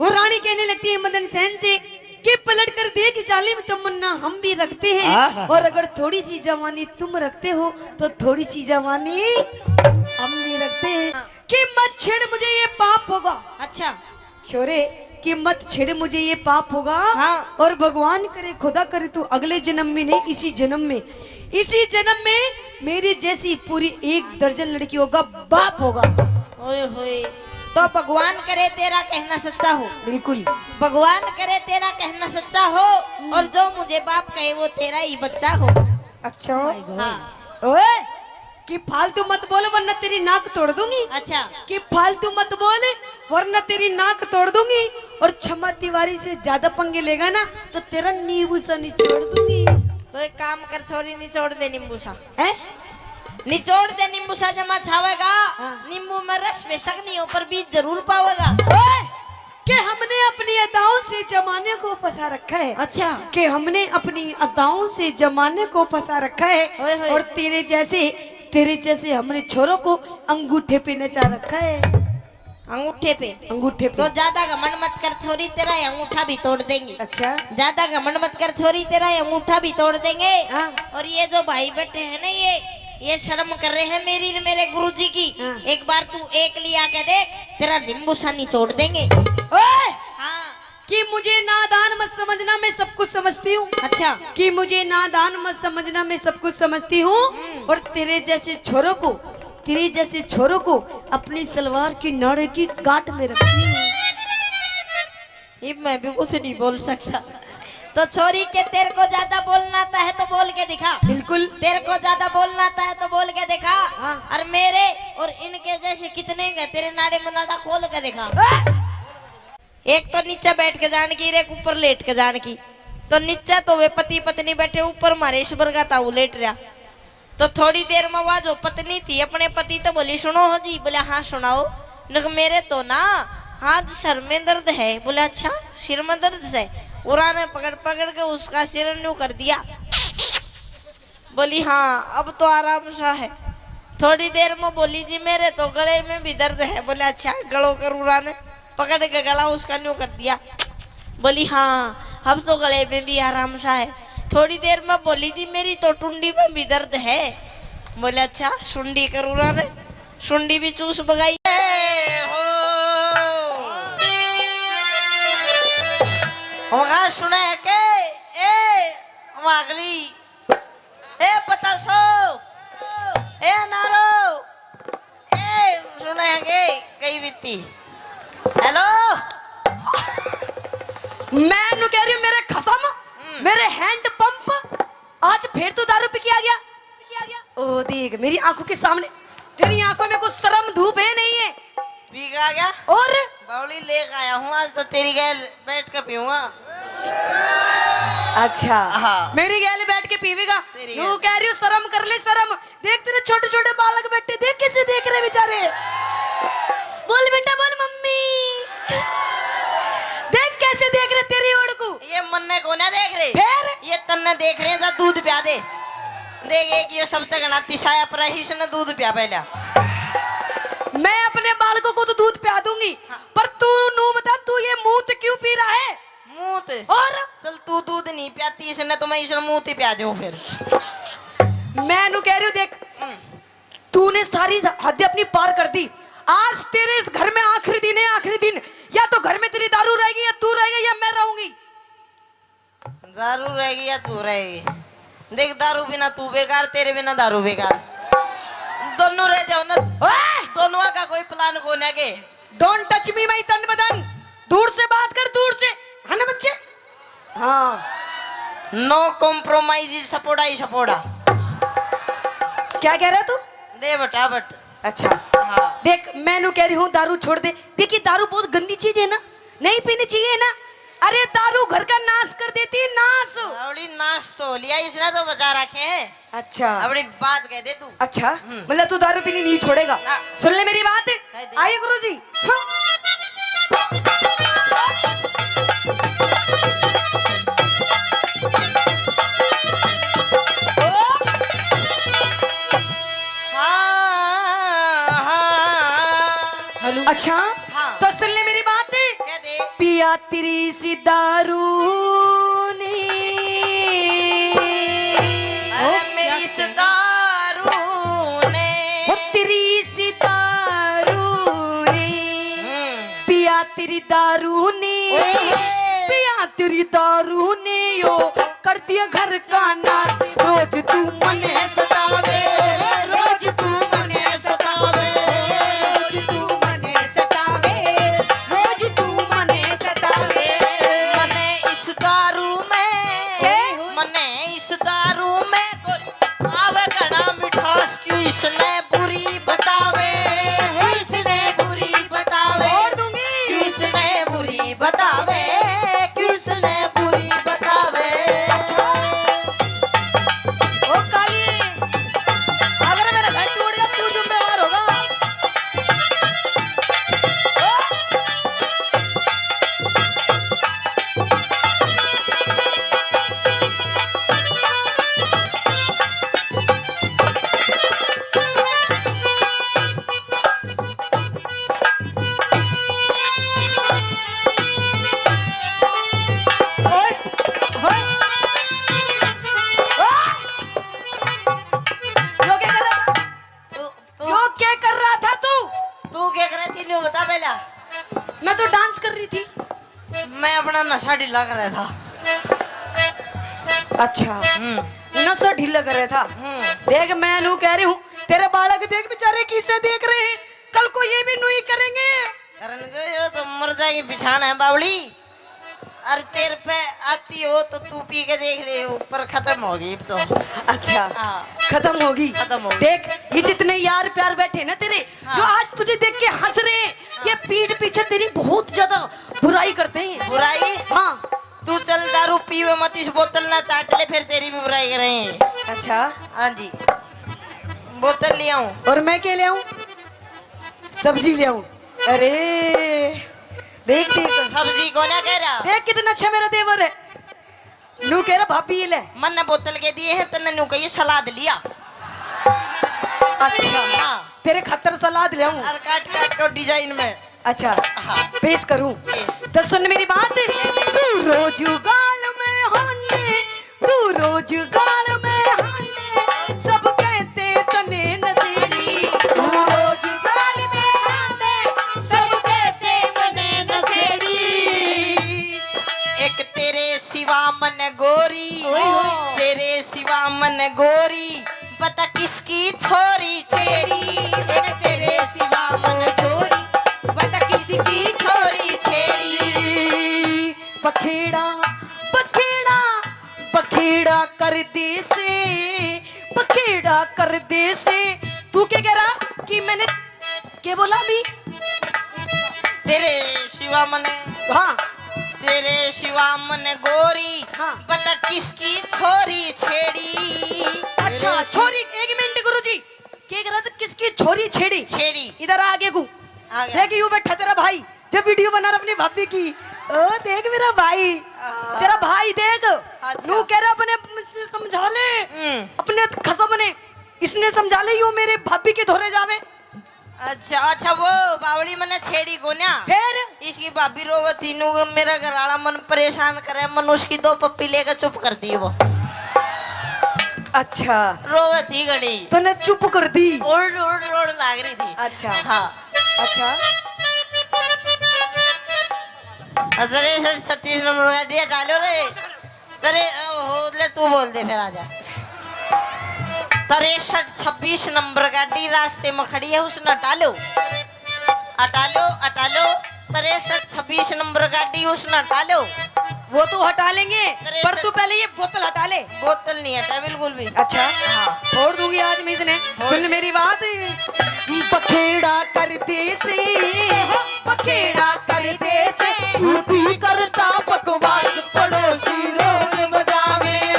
वो रानी कहने लगती है मदन सेन से कि पलट कर देख जालिम, तमन्ना हम भी रखते हैं, आहा। और अगर थोड़ी सी जवानी तुम रखते हो तो थोड़ी सी जवानी हम भी रखते हैं। कि मत छेड़ मुझे, ये पाप होगा। अच्छा। छोरे, कि मत छेड़ मुझे, ये पाप होगा। हाँ। और भगवान करे, खुदा करे, तू अगले जन्म में नहीं, इसी जन्म में, इसी जन्म में मेरे जैसी पूरी एक दर्जन लड़कियों का बाप होगा। ओए होए। तो भगवान करे तेरा कहना सच्चा हो। बिल्कुल। भगवान करे तेरा कहना सच्चा हो, और जो मुझे बाप कहे वो तेरा ही बच्चा हो। अच्छा। हाँ। ओए, कि फालतू मत बोल वरना तेरी नाक तोड़ दूंगी। अच्छा। कि फालतू मत बोल वरना तेरी नाक तोड़ दूंगी। और छमा तिवारी से ज्यादा पंगे लेगा ना तो तेरा नींबू सा निचोड़ दूंगी। तो एक काम कर छोरी, निचोड़ दे नींबू सा। हैं? निचोड़ दे नींबू सा, जमा छावेगा। हाँ। नींबू में रस बेशक नहीं हो पर बीज जरूर पावेगा। ओए! कि हमने अपनी अदाओं से जमाने को फंसा रखा है। अच्छा। कि हमने अपनी अदाओं से जमाने को फंसा रखा है। ओए होए। और तेरे जैसे, तेरे जैसे हमने छोरों को अंगूठे पे नचा रखा है। अंगूठे पे? अंगूठे पे। तो ज्यादा घमंड मत कर छोरी, तेरा ये अंगूठा भी तोड़ देंगे। अच्छा। ज्यादा घमंड मत कर छोरी, तेरा ये अंगूठा भी तोड़ देंगे। हाँ। और ये जो भाई बैठे हैं ना, ये ये शर्म कर रहे हैं मेरी, मेरे गुरुजी की। हाँ। एक बार तू एक लिया के देख, तेरा नींबू सा निचोड़ देंगे। ओए! हाँ। कि मुझे नादान मत समझना, मैं सब कुछ समझती हूँ। अच्छा। कि मुझे नादान मत समझना, मैं सब कुछ समझती हूँ। हम्म। और तेरे जैसे छोरों को, तेरे जैसे छोरों को अपनी सलवार की नाड़े की गांठ में रखती हूँ। ये मैं भी कुछ नहीं बोल सकता। तो छोरी के, तेरे को ज्यादा बोलना आता है तो बोल के दिखा। बिल्कुल। तेरे को ज्यादा बोलना आता है तो बोल के दिखा। हाँ। और मेरे और इनके जैसे कितने हैं, तेरे नाड़े मनाड़ा खोल के दिखा। हाँ। एक तो नीचे बैठ के जान की, एक ऊपर लेट के जान की। तो नीचे तो वे पति पत्नी बैठे, ऊपर मारे इस बरगा ताऊ लेट रहा। तो थोड़ी देर में वह जो पत्नी थी अपने पति तो बोली, "सुनो हो जी।" बोले, "हाँ, सुनाओ।" नक, "मेरे तो ना आज सर में दर्द है।" बोले, "अच्छा, सिर में दर्द है?" उरा ने पकड़ पकड़ के उसका सिर न्यू कर दिया। बोली, "हाँ, अब तो आराम सा है।" थोड़ी देर में बोली, "जी, मेरे तो गले में भी दर्द है।" बोले, "अच्छा, गलो कर।" उरा ने पकड़ के गला उसका न्यू कर दिया। बोली, "हाँ, अब तो गले में भी आराम सा है।" थोड़ी देर में बोली, "जी, मेरी तो टुंडी में भी दर्द है।" बोले, "अच्छा, सुंडी करूरा ने सुंडी भी चूस बगाई।" ए हो। वहाँ सुने के, ए, वहाँ अगली, ए पतासो, ए नारो, ए, सुने के, कई बीती। हेलो। मैं नु कह रही हूँ, मेरे खसम, हम्म। मेरे हैंड पंप, आज फिर तू दारू पी के आ गया? ओ देख, मेरी आंखों के सामने, तेरी आंखों में कुछ शर्म धूप है नहीं है? पी के आ गया? और? बावली लेके आया हूँ, आज तो तेरी गैल बैठ के पीऊंगा। अच्छा। हाँ। मेरी गैल बैठ के पीवेगा? तेरी नु गैल। कह रही हूँ, शर्म कर ले, शर्म। देख, तेरे छोटे छोटे बालक बैठे, देख कैसे देख रहे बेचारे। बोल बेटा, बोल मम्मी। देख कैसे देख रहे तेरी ओर को। ये मन्ने को ना देख रहे। फिर? ये तन्ने देख रहे हैं, जा दूध प्या दे। देख, एक ये सब तक ना तिसाया पर इसने दूध प्या पहला। मैं अपने बालकों को तो दूध प्या दूंगी, हाँ। पर तू नू बता, तू ये मूत क्यों पी रहा है? मूत? और? चल, तू दूध नहीं प्याती इसने, तो मैं इसने मूत ही प्या दूं फिर। मैं नू कह रही हूँ, देख, हम्म। तूने सारी हद अपनी पार कर दी। आज तेरे इस घर में आखिरी दिन है, आखिरी दिन। या तो घर में तेरी दारू रहेगी, या तू रहेगा, या मैं रहूंगी। दारू रहेगी या तू रहेगी? देख, दारू बिना तू बेकार, तेरे बिना दारू बेकार। दोनों रह जाओ ना। ओए! दोनों का कोई प्लान को ना के। Don't touch me, my तन बदन। दूर से बात कर, दूर से। है ना बच्चे? हाँ। No compromise, सपोड़ा ही सपोड़ा। क्या कह रहा तू? दे बटा बट। अच्छा। हाँ। देख, मैं नू कह रही हूँ, दारू छोड़ दे। देखिए, दारू बहुत गंदी चीज है ना, नहीं पीनी चाहिए ना। अरे, दारू घर का नाश कर देती है, नाश। बावली, नाश तो हो लिया, इसने तो बचा रखे हैं। अच्छा। अपनी बात कह दे तू। अच्छा, हम्म। मतलब तू दारू पीनी नहीं छोड़ेगा? हाँ। सुन ले मेरी बात। कह दे। आइए गुरुजी। हाँ। हाँ, हाँ। हेलो। अच्छा, हाँ। तो सुन ले मेरी बात। कह दे। पिया तेरी सी दारू ने। अरे ओ, मेरी क्या इस कह रही? दारू ने। हो तेरी सी दारू ने। हम्म। पिया तेरी दारू ने। ओए। पिया तेरी दारू ने यो कर दिया घर का नाश। रोज तू मने सतावे, रोज तू मने सतावे, रोज तू मने सतावे, नशा ढीला कर रहा था। अच्छा। हम्म। नशा ढीला कर रहा था। हम्म। देख, मैं नू कह रही हूँ, तेरे बालक देख बेचारे किसे देख रहे हैं, कल को ये भी नू ही करेंगे। करने दो, यो तो मुर्दा की बिछाना है बावली। अरे तेरे पे आती हो तो तू पी के देख ले, ऊपर खत्म होगी अब तो। अच्छा, हाँ। खत्म होगी। खत्म होगी। देख, ये जितने यार प्यार बैठे ना तेरे, हाँ। जो आज तुझे देख के हंस रहे हैं, ये पीठ पीछे तेरी बहुत ज्यादा बुराई करते हैं। बुराई? हाँ। तू चल दारू पीवे मत, इस बोतल ना चाट ले, फिर तेरी भी बुराई करेंगे। अच्छा। हाँ जी, बोतल ले आऊं। और मैं क्या ले आऊं? सब्जी ले आऊं। अरे देख, देख। सब्जी को ना कह रहा। देख कितना अच्छा मेरा देवर है। नू कह रहा, "भाभी ये ले।" मन ने बोतल के दिए हैं, तन्ने नू कहिए सलाद लिया। अच्छा। हाँ। तेरे खातर सलाद ले आऊं। और काट काट के डिजाइन में। अच्छा। हाँ। पेश करूं? पेश। तो सुन मेरी बात, तू रोज गाल में हाने, तू रोज गाल में हाने, सब कहते तने नशेड़ी। तू रोज गाल में हाने, सब कहते मने नशेड़ी। एक तेरे सिवा मन गोरी, ओए होए। तेरे सिवा मन गोरी, बता किसकी छोरी छेड़ी। एक तेरे सिवा मन छोरी, बता किसकी छोरी छेड़ी। बखेड़ा, बखेड़ा, बखेड़ा कर दे से, बखेड़ा कर दे से। तू क्या कह रहा कि मैंने के बोला भी? तेरे सिवा मने, हाँ। तेरे सिवा मने गोरी, हाँ। बता किसकी छोरी छेड़ी। अच्छा, तेरे छोरी, एक मिनट गुरुजी, के कह रहा था, किसकी छोरी छेड़ी? छेड़ी। इधर आ आगे को। आ गया। देख, यू बैठा तेरा भाई, जब वीडियो बना रहा अपनी भाभी की। ओ देख मेरा भाई, हाँ। तेरा भाई देख, अच्छा। नू कह रहा अपने समझा ले, हम्म। अपने खसम ने, इसने समझा ले, यू मेरे भाभी के धोरे जावे। अच्छा, अच्छा, वो बावली मने छेड़ी कोन्या। फिर? इसकी भाभी रोवती नू, मेरा घर वाला मन परेशान करे, मन उसकी दो पप्पी लेकर चुप कर दी वो। अच्छा। रोवती घणी। तूने चुप कर दी? रोड़, रोड़, रोड़ लाग रही थी। अच्छा। हाँ। अच्छा। अरे सर, छत्तीस नंबर का दिया डालो रे। तरे, ओ, हो, ले, तू बोल दे, फिर आजा। तिरसठ छब्बीस नंबर गाड़ी रास्ते में खड़ी है, उसने हटा लो, हटा लो, हटा लो। तिरसठ छब्बीस नंबर गाड़ी उसने हटा लो। वो तो हटा लेंगे, तिरसठ। पर तू पहले ये बोतल हटा ले। बोतल नहीं हटा बिल्कुल भी। अच्छा, हाँ। फोड़ दूंगी आज मैं इसने। फोड़। सुन मेरी बात, बखेड़ा कर दे से, बखेड़ा कर दे से, झूठी करता बकवास। पड़ोसी रोज बतावे,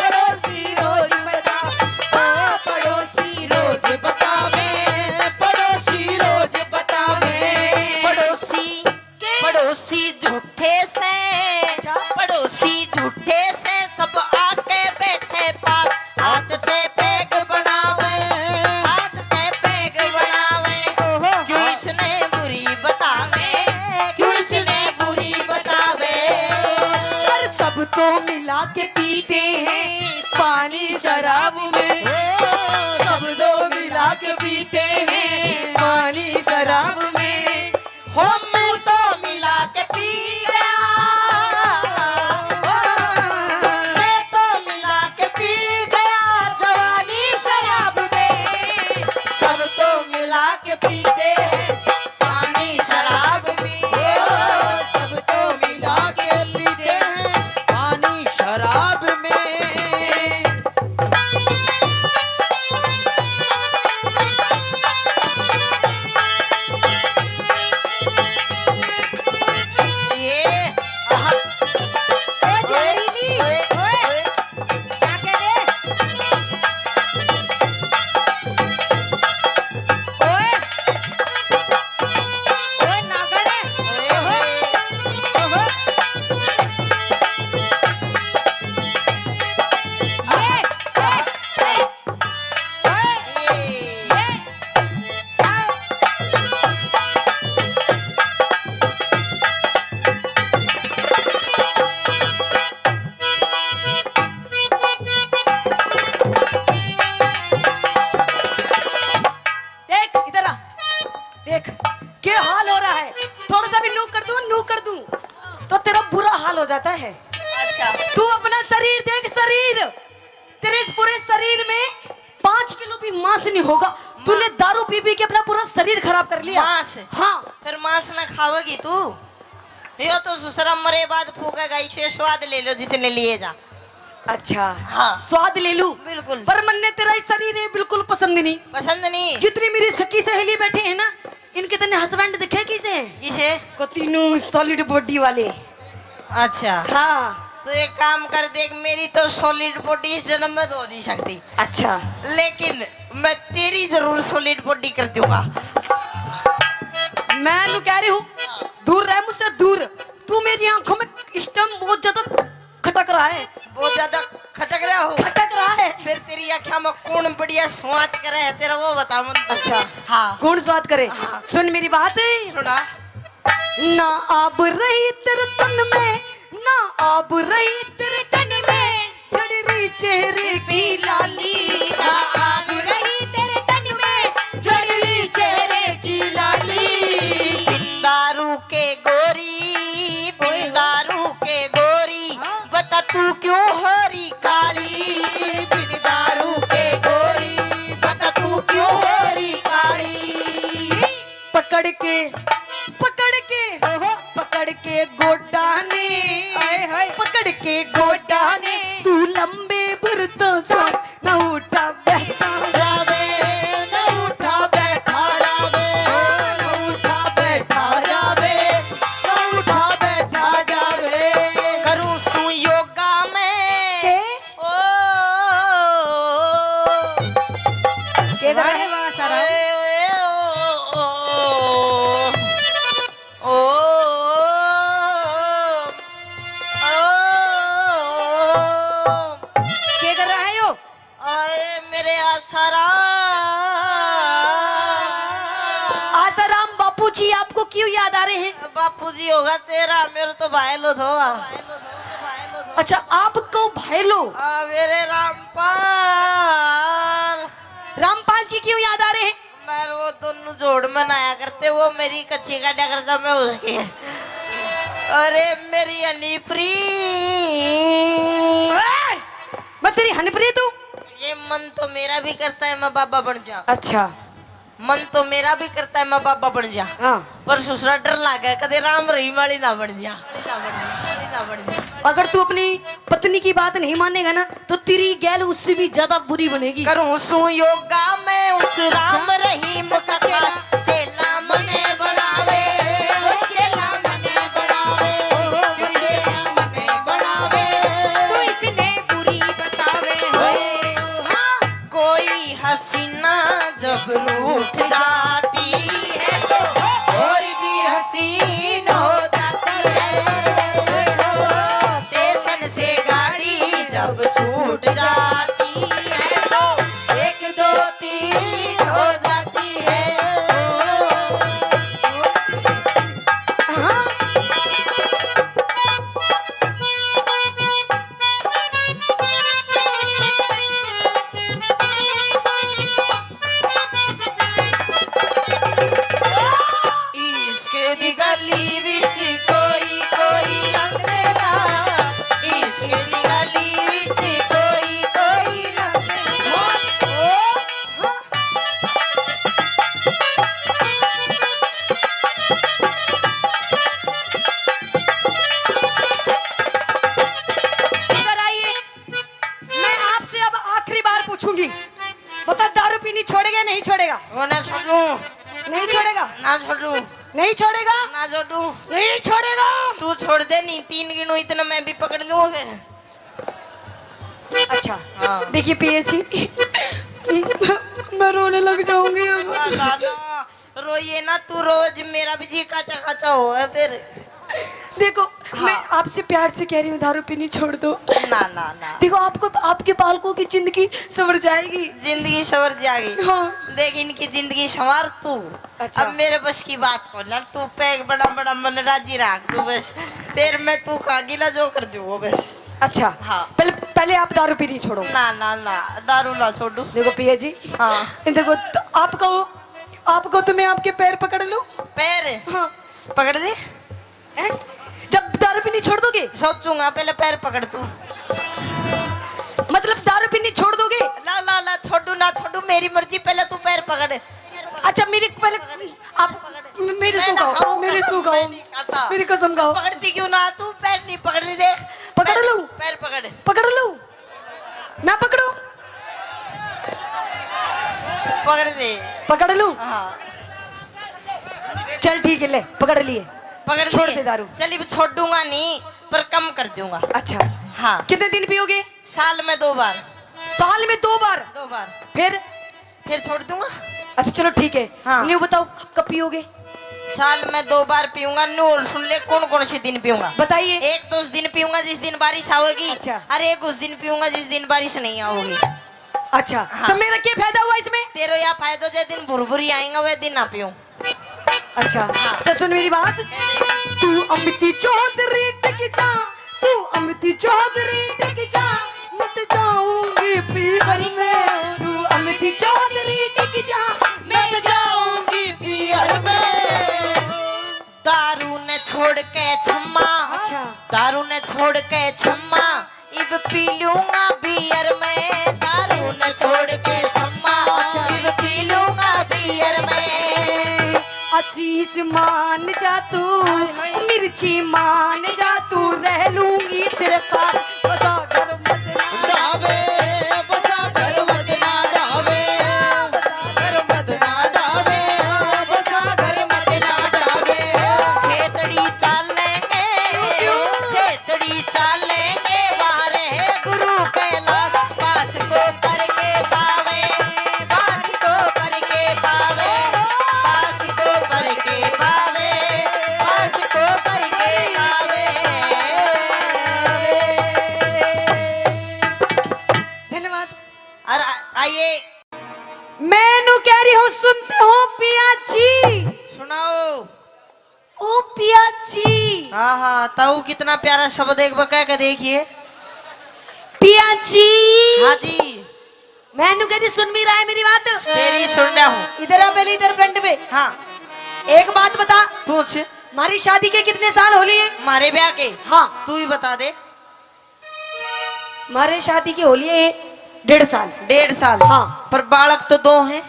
पड़ोसी रोज बतावे, ओ पड़ोसी रोज बतावे, पड़ोसी रोज बतावे। पड़ोसी, के? पड़ोसी झूठे से, अच्छा। पड़ोसी झूठे से, सब आके बैठे पास। हाथ से पैग बनावे, हाथ से पैग बनावे। ओहो। क्यों इसने बुरी बतावे, क्यों इसने बुरी बतावे। पर सब तो मिला के पीते हैं पानी शराब में, ओ, सब तो मिला के पीते हैं पानी शराब में। हो, मैं तो मिला के पी गया, मैं तो मिला के पी गया जवानी शराब में। सब तो मिला के पीते हैं पानी शराब में, ओ, सब तो मिला के पीते हैं पानी शराब में। हो जाता है। अच्छा। तू अपना शरीर देख, शरीर, तेरे इस पूरे शरीर में पाँच किलो भी मांस नहीं होगा। तूने दारू पी पी के अपना पूरा शरीर खराब कर लिया। मांस? हाँ। फिर मांस ना खावेगी तू? यो तो ससुरा मरे बाद फूकेगा, इसे स्वाद ले लो जितने लिए जा। अच्छा। हाँ। स्वाद ले लूं? बिल्कुल। पर मन्ने तेरा ये शरीर है बिल्कुल पसंद नहीं। पसंद नहीं? जितनी मेरी सखी सहेली बैठे हैं ना, इनके तने हस्बैंड दिखे किसे? किसे? कती नू सॉलिड बॉडी वाले। अच्छा। हाँ। तो एक काम कर, देख, मेरी तो सॉलिड बॉडी इस जन्म में तो हो नहीं सकती। अच्छा। लेकिन मैं तेरी जरूर सॉलिड बॉडी कर दूंगा। मैं नू कह रही हूँ, दूर रह मुझसे, दूर। तू मेरी आंखों में इस टाइम बहुत ज्यादा खटक रहा है। बहुत ज्यादा खटक रहा हो? खटक रहा है। फिर तेरी आँखों में कौन बढ़िया स्वाद करे है तेरा, वो बता मन। अच्छा। हाँ। कौन स्वाद करे? हाँ। सुन मेरी बात। सुना। ना आब रही तेरे तन में, ना आब रही तेरे तन में, झड़ रही चेहरे की लाली। ना आब रही तेरे तन में, झड़ रही चेहरे की लाली। बिन दारू के गोरी, बिन दारू के गोरी, हाँ। बता तू क्यों हो रही काली? बिन दारू के गोरी, बता तू क्यों हो रही काली? पकड़ के, पकड़ के, ओहो। पकड़ के गोडा ने, आए हाय। पकड़ के गोडा ने, तू लंबे भर तो सांस, ना उठा बैठा जावे, ना उठा बैठा जावे, ना उठा बैठा जावे, ना उठा बैठा जावे। करूं सू योगा में। के? ओ, के कर रहा है? वाह, वाह, सारा। ए, ओ, ओ, ओ, ओ, ओ। के कर रहा है यो? आए मेरे आसाराम। आसाराम बापू जी आपको क्यों याद आ रहे हैं? बापू जी होगा तेरा, मेरे तो भाई लो थो। अच्छा, आपको भाई लो? आ, मेरे रामपाल। रामपाल जी क्यों याद आ रहे हैं? मैं वो दोनों जोड़ मनाया करते, वो मेरी कच्ची काटा करता, मैं उसकी। अरे मेरी हनीप्री। ए, मैं तेरी हनीप्री तू? ये मन तो मेरा भी करता है मैं बाबा बन जा। अच्छा। मन तो मेरा भी करता है मैं बाबा बन जा। हाँ। पर ससुरा डर लागे, कदे राम रहीम वाली ना बन जा। अगर तू अपनी पत्नी की बात नहीं मानेगा ना, तो तेरी गैल उससे भी ज्यादा बुरी बनेगी। करूं सू योगा मैं उस राम रहीम का चेला, चेला मने बनावे, ओ चेला मने बनावे, ओ चेला मने बनावे। तू इसने बुरी बतावे, ओ हाँ। कोई हसीना जब रूठ जाती है तो और भी हसीन हो जाती है। स्टेशन से गाड़ी जब छूट जाती है तो एक दो तीन हो जाती है। हाँ। इश्क दी गली विच कोई कोई लंघदा, इश्क दी गली विच कोई कोई लंघदा। इधर आइए, मैं आपसे अब आखिरी बार पूछूंगी, बता, दारू पीनी छोड़ेगा या नहीं छोड़ेगा? वो ना छोड़ू। नहीं छोड़ेगा? ना छोड़ू। नहीं छोड़ेगा? ना छोड़ू। नहीं छोड़ेगा? तू छोड़ दे, नहीं तीन गिनू इतना मैं भी पकड़ लूँ फिर। अच्छा। हाँ। देखिए पिया जी, मैं रोने लग जाऊंगी अब। ना, ना, ना, रोइए ना तू, रोज मेरा भी जी काचा काचा हो है फिर। देखो, हाँ। मैं आपसे प्यार से कह रही हूँ, दारू पीनी छोड़ दो। ना, ना, ना। देखो, आपको, आपके बालकों की जिंदगी संवर जाएगी। जिंदगी संवर जाएगी। हाँ। देख, इनकी जिंदगी संवार तू। अच्छा। अब मेरे बस की बात को ना, तू पैग बड़ा बड़ा मन राजी रख तू बस। फिर मैं तू का गिला जो कर दूँ वो बस। अच्छा। हाँ। पहले, पहले आप दारू पीनी छोड़ो। ना, ना, ना, दारू ना छोड़ू। देखो पिया जी। हाँ। देखो, तो आपको, आपको तो मैं आपके पैर पकड़ लूँ। पैर? हाँ। पकड़ दे। हैं? जब दा, दारू पीनी छोड़ दोगे? सोचूंगा, पहले पैर पकड़ तू। मतलब दारू पीनी छोड़ दोगे? ला ला ला, छोड़ू ना छोड़ू, मेरी मर्जी, पहले तू पैर पकड़। अच्छा, मेरी पहले आप मेरी मैं सुन ना खाऊं, मेरी सुन खाऊं, मेरी कसम खाओ। पकड़ती क्यों ना तू? पैर नहीं पकड़ रही, देख। पकड़ लूं? पैर पकड़। पकड़ लूं? ना पकड़ो? पकड़ दे। पकड़ लूं? हाँ। चल ठीक है, ले पकड़ लिए। पकड़ छोड़ दे दारू। चल, अब छोड़ूंगा नहीं, पर कम कर दूंगा। अच्छा। हाँ। कितने दिन पियोगे? साल में दो बार। साल में दो बार? दो बार। फिर? फिर छोड़ दूंगा। अच्छा चलो ठीक है। हाँ। न्यू बताओ, कब पियोगे? साल में दो बार पीऊंगा। न्यू और सुन ले, कौन कौन से दिन पीऊंगा। बताइए। एक तो उस दिन पीऊंगा जिस दिन बारिश आओगी। अच्छा। और एक उस दिन पीऊंगा जिस दिन बारिश नहीं आओगी। अच्छा। हाँ। तो मेरा क्या फायदा हुआ इसमें? तेरा यह फायदा, जो दिन भुरभुरी आएगा वह दिन ना पीऊं। अच्छा। हाँ। तो सुन मेरी बात। तू अमिती चौधरी टिक जा, तू अमिती चौधरी टिक जा, मत जाऊंगी पीहर में। तू अमिती चौधरी टिक जा, मत जाऊंगी पीहर में। दारू ने छोड़ के छम्मा। अच्छा। दारू ने छोड़ के छम्मा, इब पी लूंगा बियर में। दारू ने छोड़ के छम्मा, अच्छा। इब पी लूंगा बियर में। आशीष मान जा तू, हाय, हाय। मिर्ची मान जा तू, रह लूंगी तेरे पास। बसा घर मत ना डावे, बसा घर मत ना डावे। बसा घर मत ना डावे, बसा घर मत ना डावे। खेतड़ी चालेंगे, क्यों? खेतड़ी चालेंगे, वारे गुरु कैलाश पास को करके पावे, पास को करके पावे, पास को करके पावे, पास को करके पावे। धन्यवाद। और आ-, आइए। मैं नू कह रही हूँ, सुनते हो पिया जी? सुनाओ। ओ पिया जी। हाँ, हाँ, ताऊ कितना प्यारा शब्द, एक बार कह के देखिए। पिया जी। हाँ जी। मैं नू कह रही, सुन भी रहा है मेरी बात? तेरी सुन रहा हूँ। इधर आ पहले, इधर फ्रंट पे। हाँ। एक बात बता। पूछ। हमारी शादी के कितने साल हो लिए? हमारे ब्याह के? हाँ। तू ही बता दे। हमारे शादी के हो लिए डेढ़ साल। डेढ़ साल? हाँ। पर बालक तो दो हैं।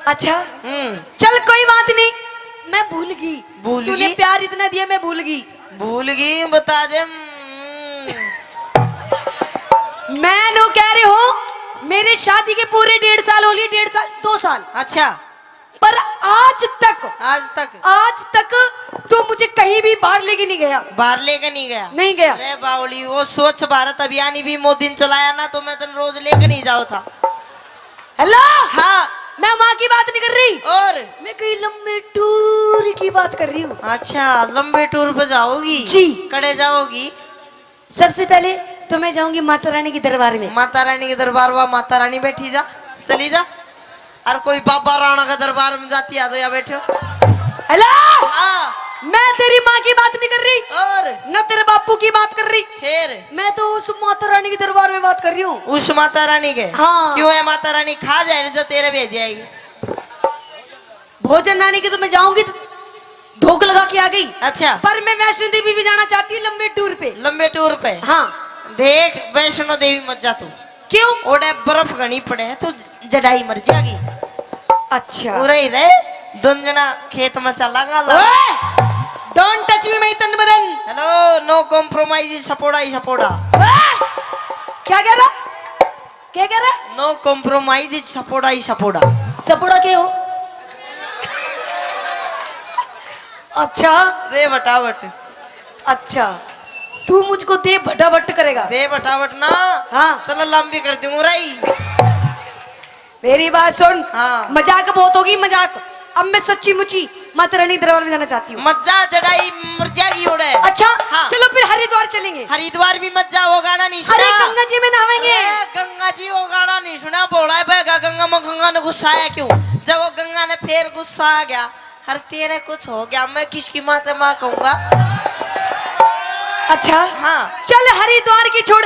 अच्छा। हम्म। चल कोई बात नहीं, मैं भूल गई। भूल तूने गई? प्यार इतना दिया, मैं भूल गई। भूल गई, बता दे। हम्म। मैं नू कह रही हूँ, मेरे शादी के पूरे डेढ़ साल हो लिए, डेढ़ साल, दो साल। अच्छा। पर आज तक, आज तक? आज तक तू मुझे कहीं भी बाहर लेके नहीं गया। बाहर लेके नहीं गया? नहीं गया। अरे बावली, वो स्वच्छ भारत अभियान ही भी मोदी ने चलाया ना, तो मैं तन रोज लेके नहीं जाओ था। हेलो। हाँ। मैं वहाँ की बात नहीं कर रही। और? मैं कहीं लंबे टूर की बात कर रही हूँ। अच्छा, लंबे टूर पे जाओगी? जी। कड़े जाओगी? सबसे पहले तो मैं जाऊंगी माता रानी के दरबार में। माता रानी के दरबार, वाह, माता रानी बैठी जा, चली जा। और कोई बाबा राणा का दरबार में जाती आ तो या बैठो। हेलो। हाँ। मैं तेरी माँ की बात नहीं कर रही। और? न तेरे बापू की बात कर रही। फिर? मैं तो उस माता रानी के दरबार में बात कर रही हूँ। उस माता रानी के? हाँ। क्यों है माता रानी खा जाए जो तेरे भेज आएगी? भोजन रानी के तो मैं जाऊंगी, धोख लगा के आ गई। अच्छा। पर मैं वैष्णो देवी भी जाना चाहती हूँ लंबे टूर पे। लंबे टूर पे? हाँ। देख, वैष्णो देवी मत जा तू। क्यों? ओड़े बर्फ घणी पड़े है, तू जड़ाई मर जाएगी। अच्छा। उरे ही रहे, दोन जना खेत में चलांगा ला। ओए! Don't touch me, my तन बदन। Hello, no compromise, सपोड़ा ही सपोड़ा। ओए! क्या कह रहा? क्या कह रहा? No compromise, सपोड़ा ही सपोड़ा। सपोड़ा के हो? अच्छा। दे बटावट। अच्छा, तू मुझको दे भटाभट करेगा? दे बटावट ना। हाँ। तला लंबी कर दूंगा राई। मेरी बात सुन। हाँ। मजाक बहुत होगी, मजाक। अब मैं सच्ची मुची माता रानी दरबार में जाना चाहती हूँ। मत जा, जड़ाई मर जाएगी ओड़े। अच्छा, हाँ। चलो फिर हरिद्वार चलेंगे। हरिद्वार भी मत जा, वो गाना नहीं सुना। अरे गंगा जी में नहावेंगे। अरे गंगा जी, वो गाना नहीं सुना। भोला है बहगा गंगा में, गंगा ने गुस्सा आया क्यों? जब वो गंगा ने फिर गुस्सा आ गया, हर तेरे कुछ हो गया, मैं किसकी माँ ते माँ कहूंगा? अच्छा। हाँ। चल हरिद्वार की छोड़,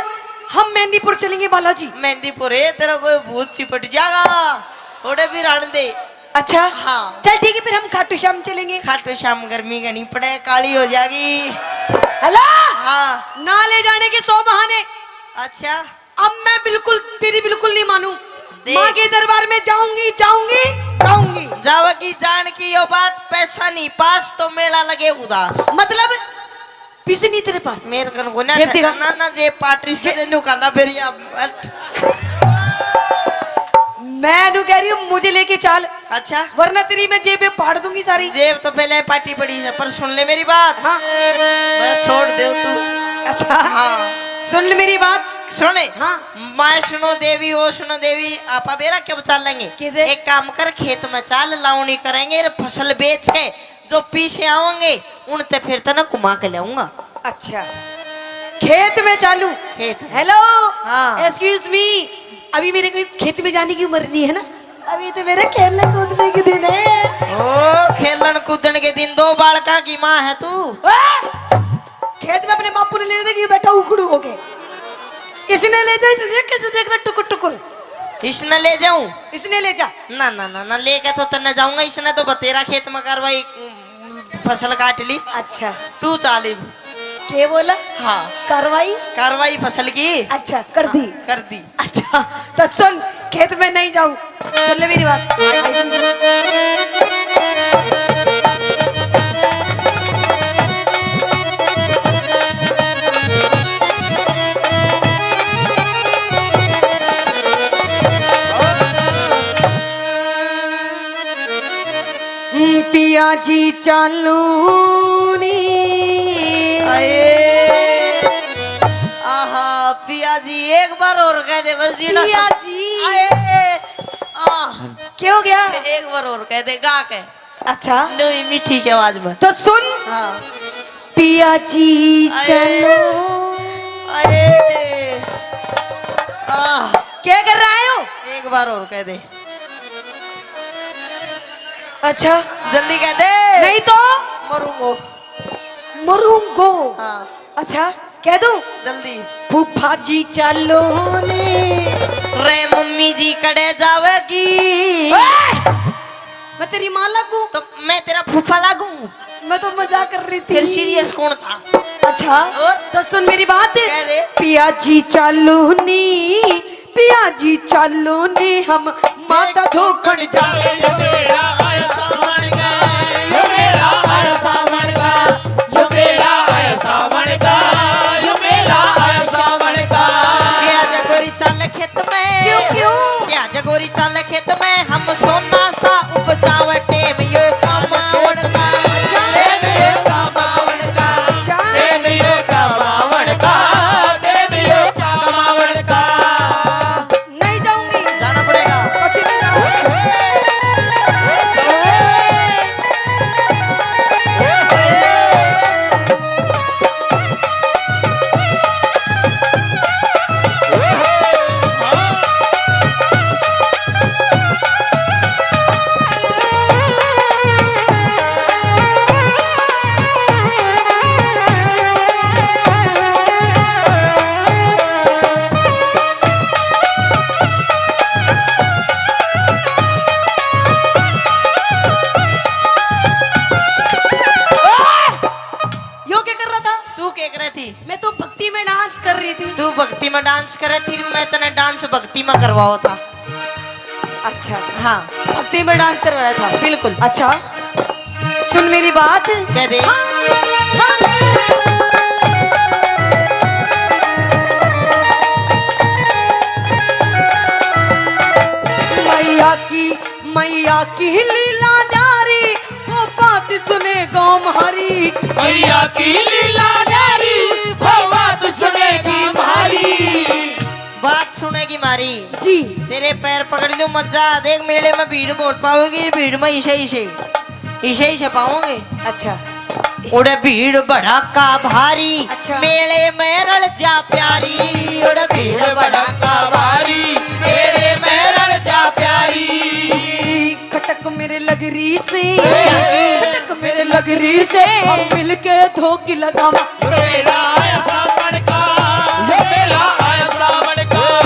हम मेहंदीपुर चलेंगे बालाजी। मेहंदीपुर है, तेरा कोई भूत चिपट जाएगा। ओड़े भी रहने दे। अच्छा। हाँ। चल ठीक है, फिर हम खाटू श्याम चलेंगे। खाटू श्याम गर्मी घणी पड़े, काली हो जाएगी। हेलो। हाँ। ना ले जाने के सौ बहाने। अच्छा। अब मैं बिल्कुल, तेरी बिल्कुल नहीं मानूं। देख। माँ के दरबार में जाऊंगी, जाऊंगी, जाऊंगी। जावेगी जान की यो बात, पैसा नहीं पास तो मेला लगे उदास। मतलब? पैसे नहीं तेरे पास? मेरे कन को ना जेब दिखा। ना, ना, जेब पाटरी से जे- न्यू करना फिर या, मैं न्यू कह रही हूँ, मुझे लेके चाल। अच्छा। वरना तेरी मैं जेबें फाड़ दूंगी सारी। जेब तो पहले पाटी पड़ी है, पर सुन ले मेरी बात। हाँ। मैं छोड़ दे तू। अच्छा। हाँ। सुन ले मेरी बात। सुने। हाँ। मैं सुनो देवी, ओ सुनो देवी, आपा बेरा कब चालेंगे? किधर? एक काम कर, खेत में चाल, लावणी करेंगे, रे फसल बेच के जो पीछे आवेंगे, उनते फिर तने घुमा के लाऊंगा। अच्छा, खेत में चालू। खेत में। हेलो। हाँ। एक्सक्यूज मी, अभी मेरे कोई खेत में जाने की उम्र नहीं है ना, अभी तो मेरे खेलने कूदने के दिन है। ओ, खेलन कूदन के दिन। दो बालका की माँ है तू। ओए! खेत में अपने बापू ने लेने देगी, बेटा उखड़ू हो गए। इसने ले जा, इसने कैसे देख रहा टुकुर टुकुर। इसने ले जाऊं? इसने ले जा। ना, ना, ना, ना, लेके तो तन्ने जाऊंगा, इसने तो बतेरा खेत में कार्रवाई, उम, फसल काट ली। अच्छा। तू चाल इब। के बोला? हाँ। कार्रवाई? कार्रवाई फसल की। अच्छा, कर दी। कर दी। अच्छा, तो सुन, खेत में नहीं जाऊं। सुन ले मेरी बात। पिया जी चालू नी। आए। आहा, पिया जी एक बार और कह दे बस जीना पिया सब। जी। आए। आह। क्या हो गया? एक बार और कह दे, गा के। अच्छा। नई मीठी सी आवाज में। तो सुन। हाँ। पिया जी आए। चलो। आए। आह। क्या कर रहा है हो? एक बार और कह दे। अच्छा। जल्दी कह दे। नहीं तो? मरूंगो। मरूंगो। हाँ। अच्छा, कह दूं? जल्दी। फूफा जी चालो ने। रे मम्मी जी कड़े जावेगी। ओए! मैं तेरी माँ लागू? तो मैं तेरा फूफा लागू? मैं तो मजाक कर रही थी। फिर सीरियस कौन था? अच्छा, और? तो सुन मेरी बात। कह दे। पिया जी चालो नी, पिया जी चालो ने हम माता धोखण जावे। यो मेला आया सावण का, यो मेला आया सावण का, यो मेला आया सावण का, यो मेला आया सावण का। क्या जगोरी चाल खेत में? क्यों, क्यों? क्या जगोरी चाल खेत में हम सोना सा उपजावे टेम यो कमावण का। अच्छा। टेम यो कमावण का। अच्छा। टेम यो कमावण का। टेम यो कमावण का। नहीं जाऊंगी। जाना पड़ेगा। पति नहीं जाऊंगी। यो क्या कर रहा था? तू क्या कर रही थी? मैं तो भक्ति में डांस कर रही थी। तू भक्ति में डांस कर रही थी, मैं तने डांस भक्ति में करवाओ था। अच्छा। हाँ। भक्ति में डांस करवाया था? बिल्कुल। अच्छा, सुन मेरी बात। कह दे। हाँ, हाँ। मैया की, मैया की लीला न्यारी, वो बात सुने गाँव म्हारी। मैया की लीला न्यारी, वो बात सुनेगी म्हारी। बात सुनेगी म्हारी। जी। तेरे पैर पकड़ लूं, मजा। देख, मेले में भीड़ बहुत पाओगी, भीड़ में इसे, इसे, इसे, इसे पाओगे। अच्छा। उड़े भीड़ भड़ाका भारी, अच्छा। मेले में रल जा प्यारी। उड़े भीड़ भड़ाका भारी, मेले में रल जा प्यारी। खटक मेरे लगरी से, खटक मेरे लगरी से, हम मिलके धोकी लगावा। यो मेला आया सावण का, यो मेला आया सावण का,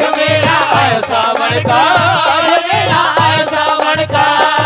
यो मेला आया सावण का, यो मेला आया सावण का।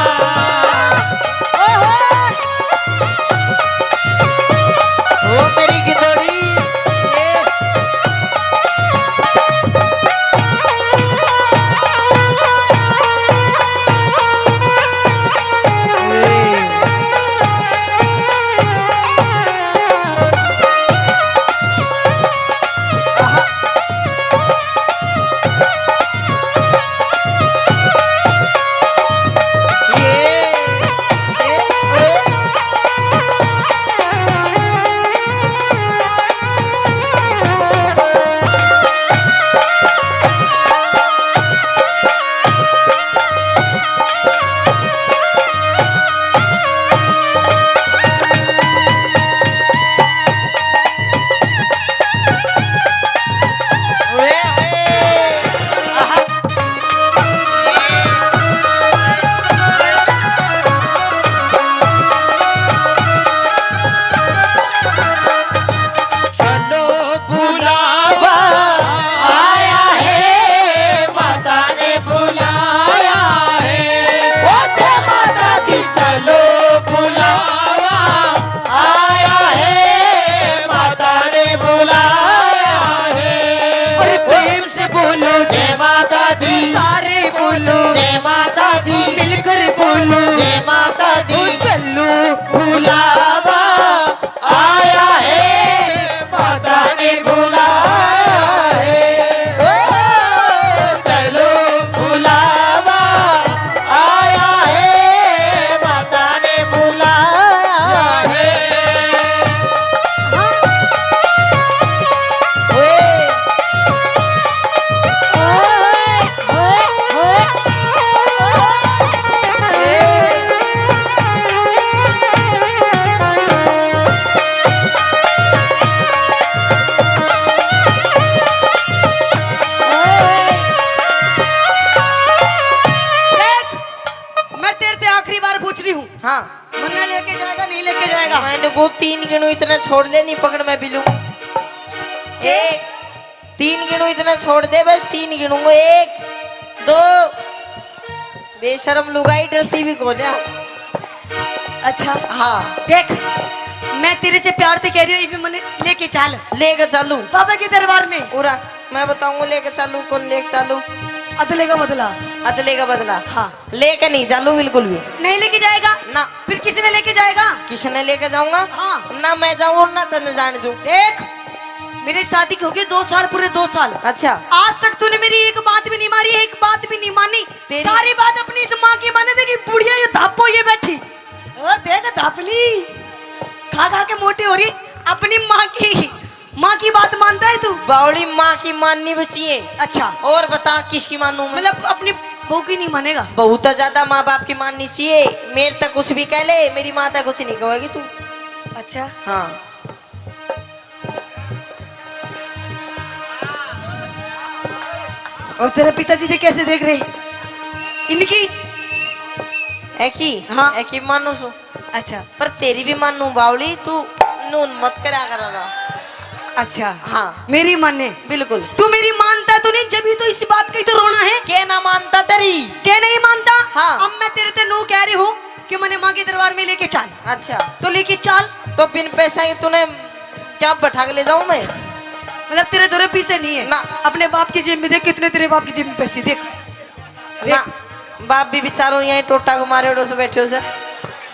हाँ। मन्ना लेके जाएगा, नहीं लेके जाएगा? मैंने को तीन गिनू इतना छोड़ दे, नहीं पकड़ मैं भी लूं। एक, तीन गिनू इतना छोड़ दे, बस तीन गिनूंगा। एक, दो। बेशरम लुगाई, डरती भी कोन्या। अच्छा। हाँ। देख, मैं तेरे से प्यार से कह रही हूँ, ये भी मन्ने लेके चाल। लेके चालू। बाबा के दरबार में। पूरा मैं बताऊंगा लेके चालू, कौन लेके चालू। अदले का बदला। अदले का बदला। हाँ। लेके नहीं चालू बिल्कुल भी। नहीं लेके जाएगा? ना। फिर किसने लेके जाएगा? किसने लेके जाऊंगा? हाँ। ना मैं जाऊं और ना तन्ने जाने दूं। देख, मेरी शादी की हो गई दो साल, पूरे दो साल। अच्छा। आज तक तूने मेरी एक बात भी नहीं मानी, एक बात भी नहीं मानी। तेरी सारी बात अपनी इस माँ की माने। देखी बुढ़िया ये धापो ये बैठी। ओ देख धापली, खा खा के मोटी हो रही अपनी माँ की। माँ की बात मानता है तू? बावली, माँ की माननी भी चाहिए। अच्छा। और बता किसकी मानूं मैं? मतलब अपनी बहू की नहीं मानेगा? बहू तो ज्यादा माँ बाप की माननी चाहिए। मेरे तक कुछ भी कह ले, मेरी माँ तक कुछ नहीं कहेगी तू। अच्छा। हाँ। और तेरे पिताजी ने कैसे देख रहे इनकी? एकी? हाँ। एकी मानू सु। अच्छा। पर तेरी भी मानू बावली, तू नून मत करा करा। अच्छा। हाँ। मेरी माने? बिल्कुल। तू मेरी मानता तो नहीं, जब ही तो इस बात का ही तो रोना है। के ना मानता तेरी? के नहीं मानता? हाँ। अब मैं तेरे ते नू कह रही हूँ कि मन्ने माँ के दरबार में लेके चाल। अच्छा। तो लेके चाल। तो बिन पैसा ही तूने क्या बैठा के ले जाऊं मैं? मतलब तेरे दो रुपये से नहीं है? ना। अपने बाप की जेब में देख, कितने तेरे बाप की जेब में पैसे देख। ना। देख। बाप भी बेचारो यहीं टोटा को मारे उड़ो से बैठे हो सर।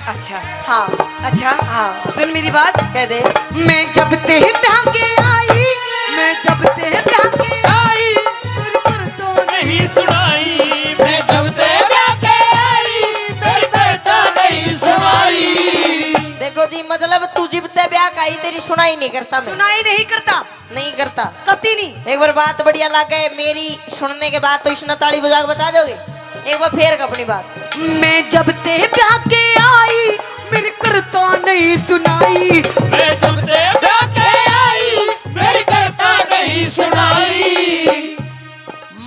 अच्छा। हाँ। अच्छा। हाँ। सुन मेरी बात। कह दे। मैं जब ते ब्याह के आई, मैं जब ते ब्याह के आई, मेरी कर तो नहीं सुनाई। मैं जब ते ब्याह के आई, मेरी कर तो नहीं सुनाई। देखो जी, मतलब तू जिब ते ब्याह का आई, तेरी सुनाई नहीं करता मैं। सुनाई नहीं करता। नहीं करता। कती नहीं। एक बार बात बढ़िया लागे, मेरी सुनने के बाद तो इसने ताली बजा के बता दोगे। एक बार फेर अपनी बात। मैं जब ते ब्याह के आई, मेरी करता नहीं सुनाई। मैं जब ते ब्याह के आई, मेरी करता नहीं सुनाई।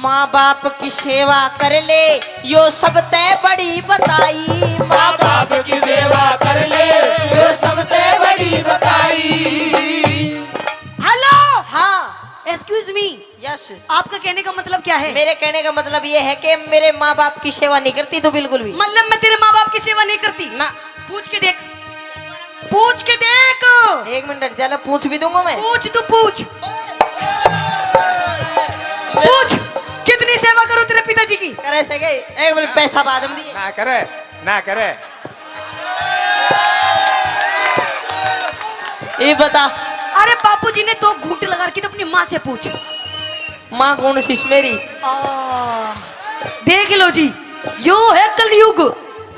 माँ बाप की सेवा कर ले, यो सब ते बड़ी बताई। माँ बाप की सेवा कर ले, यो सब ते बड़ी बताई। हेलो। हाँ। Excuse me. यस। आपका कहने का मतलब क्या है? मेरे कहने का मतलब ये है कि मेरे माँ बाप की सेवा नहीं करती तू बिल्कुल भी। मतलब मैं तेरे माँ बाप की सेवा नहीं करती? ना। पूछ के देख, पूछ के देख। एक मिनट, जरा पूछ भी दूंगा मैं। पूछ, तू पूछ। पूछ, कितनी सेवा करो तेरे पिताजी की? करे से गए, एक मिनट, पैसा बाद में दिए। ना करे, ना करे। ये बता। अरे बापू जी ने दो घूंट लगा रखी, तो अपनी माँ से पूछ। माँ कौन सी मेरी? आ, देख लो जी, यो है कलयुग।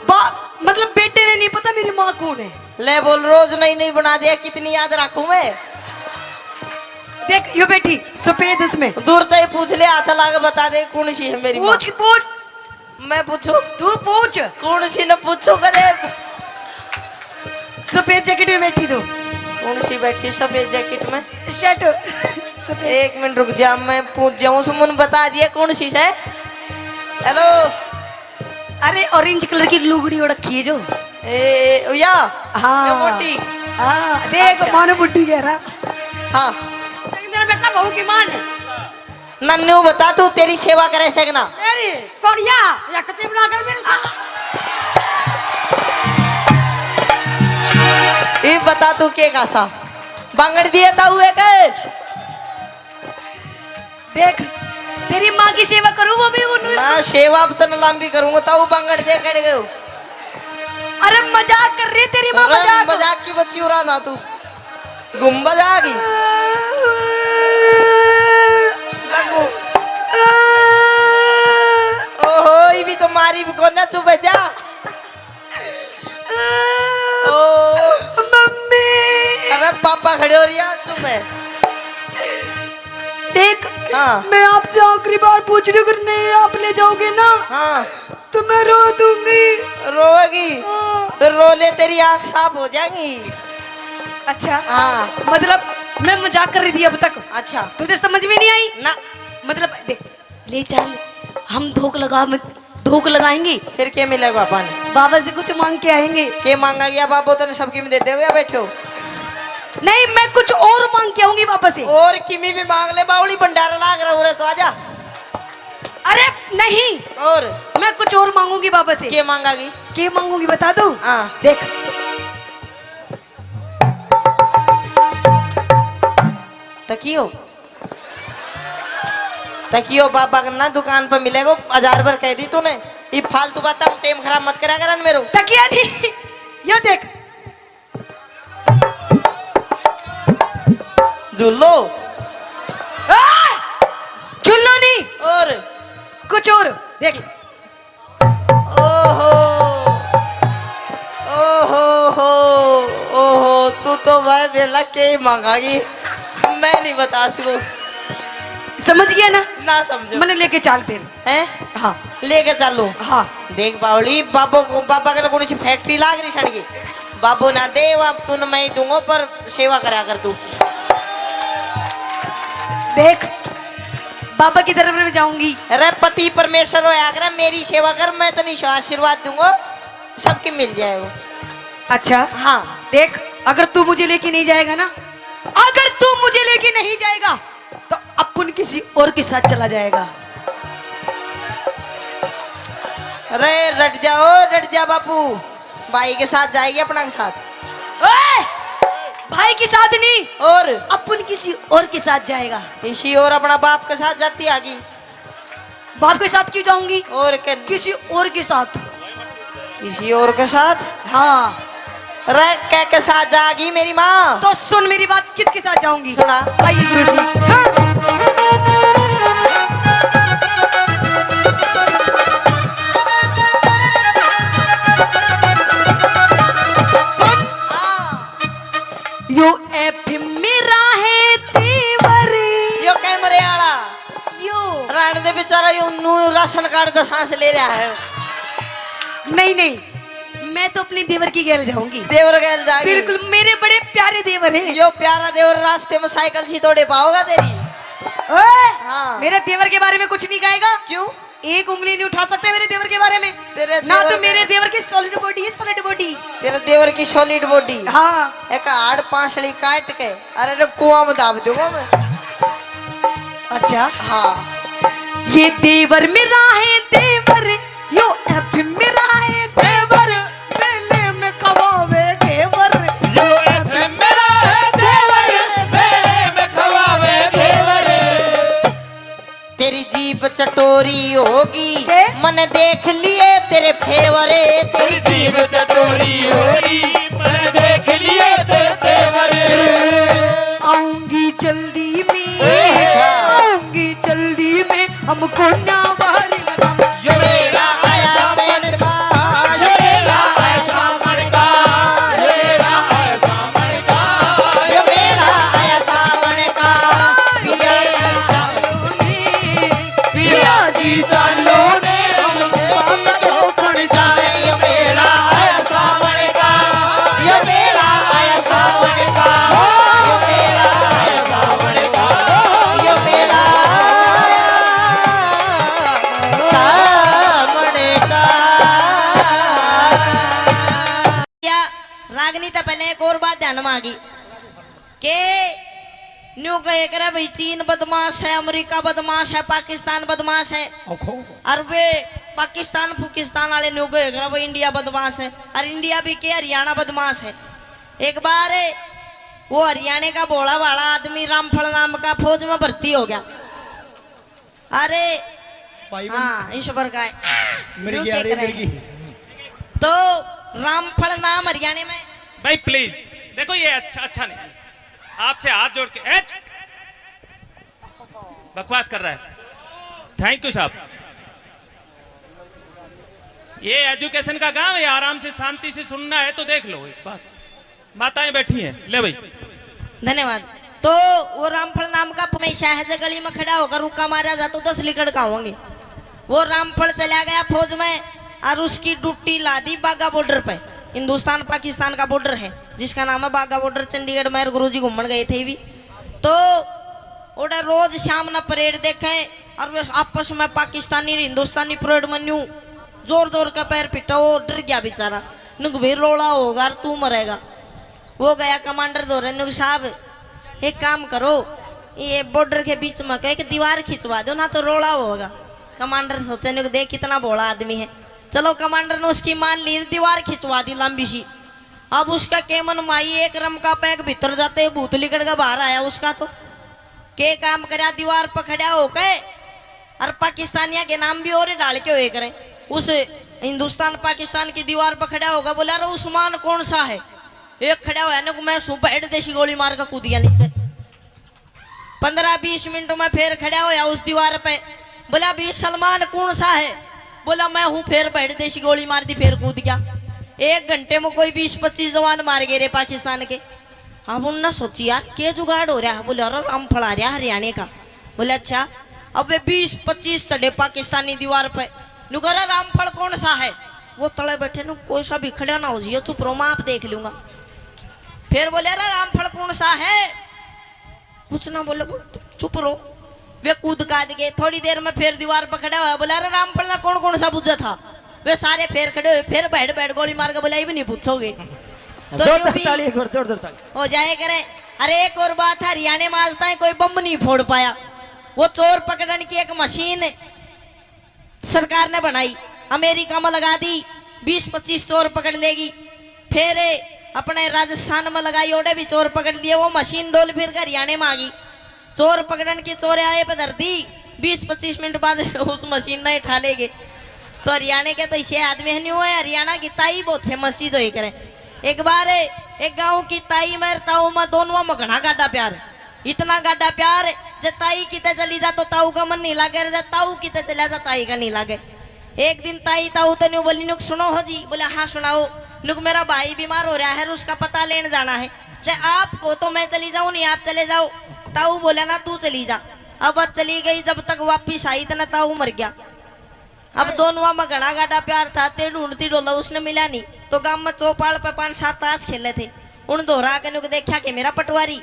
बा-, मतलब बेटे ने नहीं पता मेरी माँ कौन है। ले बोल, रोज नई नई बना दिया, कितनी याद रखूं मैं? देख यो बैठी सफेद उसमें। दूर तो ही पूछ ले, हाथ ला के बता दे कौन सी है मेरी माँ। पूछ, पूछ। मैं पूछूं? तू पूछ। कौन सी न पूछूं कदे? सफेद जैकेट में बैठी तू। कौन सी बैठी सफेद जैकेट में? शर्ट सफेद। एक मिनट रुक जा, मैं पूछ जाऊं। सुमन बता दिया कौन सी है। हेलो। अरे ऑरेंज कलर की लुगड़ी ओढ़ रखी है जो। ए, ए, या? हाँ। ये मोटी? हाँ, देख अच्छा। मानो बुड्ढी कह रहा। हाँ। लेकिन मेरा बेटा बहू की माँ ने। नन्नू बता तू तेरी सेवा करे से कि ना? तेरी कोड़िया या कति बना कर मेरे साथ। ये बता तू के का सा? बांगड़ दिए ताऊ एक। देख, तेरी माँ की सेवा करूँ वो भी उन्होंने। मैं सेवा अब तन लंबी करूँगा ताऊ बांगड़ दे कड़ गयो। अरे मजाक कर रही तेरी माँ, अरे मजाक। मजाक की बच्ची उड़ा ना तू। गुम्बद आ गई। लगू। ओहो, ये भी तो मारी भी कोना, चुप है जा। ओ। मम्मी। अरे पापा खड़े हो रही है, चुप है। देख, हाँ। मैं आपसे आखिरी बार पूछ रही हूँ, अगर नहीं आप ले जाओगे ना, हाँ। तो मैं रो दूंगी। रोएगी? हाँ। फिर रो ले, तेरी आँख साफ हो जाएगी। अच्छा। हाँ। मतलब मैं मजाक कर रही थी अब तक। अच्छा। तुझे समझ में नहीं आई? ना। मतलब देख, ले चल, हम धोख लगा, मैं फूक लगाएंगी। फिर के मिलेगा बाबा ने? बाबा से कुछ मांग के आएंगे। के मांगा गया बाबो, तने सब किमी दे देगा, बैठे हो। नहीं, मैं कुछ और मांग के आऊंगी बाबा से। और किमी भी मांग ले, बावली भंडारा लाग रहा हो रे, तो आजा। अरे नहीं, और? मैं कुछ और मांगूंगी बाबा से। के मांगागी? के मांगूंगी बता दूं? हाँ। देख। तकियो, तकियो बाबा का ना दुकान पर मिलेगो, हजार बार कह दी तूने। ये फालतू बात, टाइम खराब मत करा कर मेरो। तकिया नहीं, ये देख। झूलो। आ! झूलो नहीं। और? कुछ और। देख। ओहो, ओहो हो, ओहो, तू तो भाई बेला के ही मांगागी, मैं नहीं बता सकूं। समझ गया ना? ना समझो। मैंने लेके चाल फिर। हैं? हाँ। लेके चालू। हाँ। देख बावली, बाबो को, बाबा के कौन सी फैक्ट्री लाग रही सड़की? बाबो ना दे, अब तू न मैं ही दूंगा, पर सेवा करा कर तू। देख, बाबा की तरफ में जाऊंगी। अरे पति परमेश्वर होया कर, मेरी सेवा कर, मैं तो नहीं आशीर्वाद दूंगा, सबके मिल जाएगा। अच्छा। हाँ। देख, अगर तू मुझे लेके नहीं जाएगा ना, अगर तू मुझे लेके नहीं जाएगा, तो अपन किसी और के साथ चला जाएगा। अरे डट जाओ, डट जा बापू, भाई के साथ जाएगी, अपना के साथ। ओए! भाई के साथ नहीं, और? अपन किसी और के साथ जाएगा। किसी और, अपना बाप के साथ जाती आगी। बाप के साथ क्यों जाऊंगी? और के? किसी और के साथ। किसी और के साथ? हाँ। रे, के के साथ जागी मेरी माँ? तो सुन मेरी बात, किसके साथ जाऊंगी? सुना। आइए गुरुजी। हाँ। सुन। हाँ। यो एफ मेरा है देवर। यो कैमरे आला। यो। राण दे बेचारा, यो नू राशन कार्ड का सांस ले रहा है। नहीं, नहीं, मैं तो अपने देवर की गैल जाऊंगी। देवर गैल जाएगी। बिल्कुल, मेरे बड़े प्यारे देवर हैं। यो प्यारा देवर रास्ते में साइकिल सी तोड़े पाओगा तेरी। ओए, हाँ। मेरे देवर के बारे में कुछ नहीं कहेगा। क्यों? एक उंगली नहीं उठा सकते मेरे देवर के बारे में। तेरे ना देवर तो मेरे के देवर की सॉलिड बॉडी है, सॉलिड बॉडी। तेरे देवर की सॉलिड बॉडी। हाँ। एक हाड़ पांसली काट के, अरे रे, कुआं में दाब दूंगा मैं। अच्छा। हाँ। ये देवर मेरा है देवर, यो एफ मेरा है देवर, मेले में खवावे घेवर। यो एफ मेरा है देवर, मेले में खवावे घेवर। तेरी जीभ चटोरी होगी, के? मने देख लिए तेरे फेवर। तेरी जीभ चटोरी होगी, मने देख लिए तेरे फेवर। आऊंगी जल्दी में, ओए, अच्छा। आऊंगी जल्दी में, हमको ना बाहर लगा। यो मेला आया सावन का, यो मेला आया सावन का, यो मेला आया सावन का, यो मेला आया सावन का। पिया जी चालो ने, पिया जी चालो ने, हम साथ धोखण जावे। यो मेला आया सावन का, यो मेला आया सावन का, यो मेला आया सावन का, यो मेला आया सावन का। या रागनी तो पहले एक और बात ध्यान में आ गई। के न्यू कहे करे भाई, चीन बदमाश है, अमेरिका बदमाश है, पाकिस्तान बदमाश है। ओखो। और वे पाकिस्तान फुकिस्तान वाले न्यू कहे करे भाई, इंडिया बदमाश है, और इंडिया भी के, हरियाणा बदमाश है। एक बार वो हरियाणा का भोला भाला आदमी रामफल नाम का फौज में भर्ती हो गया। अरे भाई बन- हाँ, ईश्वर का है। मिर्गी यूं आ रही, देख रहे मिर्गी। हैं। तो रामफल नाम हरियाणा में। भाई प्लीज, देखो ये अच्छा, अच्छा नहीं। आपसे हाथ जोड़ के, ए, बकवास कर रहा है। थैंक यू साहब। ये एजुकेशन का गांव है, आराम से शांति से सुनना है तो देख लो एक बात। माताएं बैठी हैं, ले भाई। धन्यवाद। तो वो रामफल नाम का हमेशा है, जो गली में खड़ा होकर रुक्का मारा जा तो दस लिकड़ का होंगे। वो रामफल चला गया फौज में और उसकी ड्यूटी ला दी बागा बॉर्डर पे। हिंदुस्तान पाकिस्तान का बॉर्डर है, जिसका नाम है बागा बॉर्डर। चंडीगढ़ में गुरु जी घूमन गए थे भी, तो ओड़ा रोज शाम ना परेड देखे और वे आपस में पाकिस्तानी और हिंदुस्तानी परेड में न्यू जोर जोर का पैर पिटा, वो डर गया बेचारा। नुक भी रोला होगा और तू मरेगा। वो गया कमांडर धोरे, नुक साहब, एक काम करो, ये बॉर्डर के बीच में कह एक दीवार खिंचवा दो ना, तो रोला होगा। कमांडर सोचे, नुक देख कितना भोला आदमी है। चलो, कमांडर ने उसकी मान ली, दीवार खिंचवा दी लंबी सी। अब उसका के मन माई, एक रम का पैक भीतर जाते ही भूत लिकड़ के बाहर आया उसका। तो के काम करया, दीवार पर खड़ा होके और पाकिस्तानिया के नाम भी और डाल के होए करे। उस हिंदुस्तान पाकिस्तान की दीवार पर खड़ा होगा, बोला, "अरे उस्मान कौन सा है?" एक खड़ा होया ना, मैं सूं बैठ देसी गोली मार के कूद गया नीचे। पन्द्रह बीस मिनट में फिर खड़ा होया उस दीवार पे, बोला, "भी सलमान कौन सा है?" बोला, "मैं हूँ।" फिर बैठ देसी गोली मार दी, फिर कूद गया। एक घंटे में कोई बीस पच्चीस जवान मार गए रे पाकिस्तान के। अब उनने सोची, "यार, के जुगाड़ हो रहा है?" बोले, "अरे, रामफल आ रहा हरियाणा का।" बोले, "अच्छा।" अब वे बीस पच्चीस चढ़े पाकिस्तानी दीवार पे। नु कह रहा, "रामफल कौन सा है?" वो तले बैठे नु, "कोई सा भी खड़ा ना हो जियो, चुप रहो, मैं आप देख लूंगा।" फिर बोले, "अरे, रामफल कौन सा है?" कुछ ना बोले, बोल, "तुम चुप रहो।" वे कूद काद गए। थोड़ी देर में फिर दीवार पर खड़ा हुआ, बोला, "अरे, रामफल ना कौन कौन सा बुझा था?" वे सारे फिर खड़े हुए, फिर बैठ बैठ गोली मार के बोला, "ये भी नहीं पूछोगे।" तो जोरदार यूं भी ताली, एक बार जोरदार ताली। हो जाए करे। अरे, एक और बात है, हरियाणा में आज तक कोई बम नहीं फोड़ पाया। वो चोर पकड़न की एक मशीन सरकार ने बनाई, अमेरिका में लगा दी, बीस पच्चीस चोर पकड़ लेगी। फिर अपने राजस्थान में लगाई, ओड़े भी चोर पकड़ लिए। वो मशीन डोल फिर के हरियाणा में आ गई। चोर पकड़न की चोर आए पे धर दी, बीस पच्चीस मिनट बाद उस मशीन ने उठा लेगे। तो हरियाणा के तो इसे आदमी है नहीं हुआ है। हरियाणा की ताई बहुत फेमस चीज होई करे। एक बार एक गांव की ताई में ताऊ में दोनों में घना गाढ़ा प्यार, इतना गाढ़ा प्यार, जे ताई किते चली जा तो ताऊ का मन नहीं लागे, जे ताऊ किते चला जा ताई का नहीं लागे। एक दिन ताई ताऊ तो न्यू बोली, "नुक सुनो हो जी।" बोले, "हाँ, सुनाओ।" "नुक मेरा भाई बीमार हो रहा है, उसका पता लेने जाना है। जे आप को तो मैं चली जाऊं, नहीं आप चले जाओ।" ताऊ बोला, "ना, तू चली जा।" अब वह चली गई, जब तक वापिस आई तो ना ताऊ मर गया। अब दोनों में घना गाढ़ा प्यार था, ते ढूंढती डोला उसने मिला नहीं। तो गांव में चौपाल पे पांच सात ताश खेले थे, उन दोहरा के नुक देखा कि मेरा पटवारी।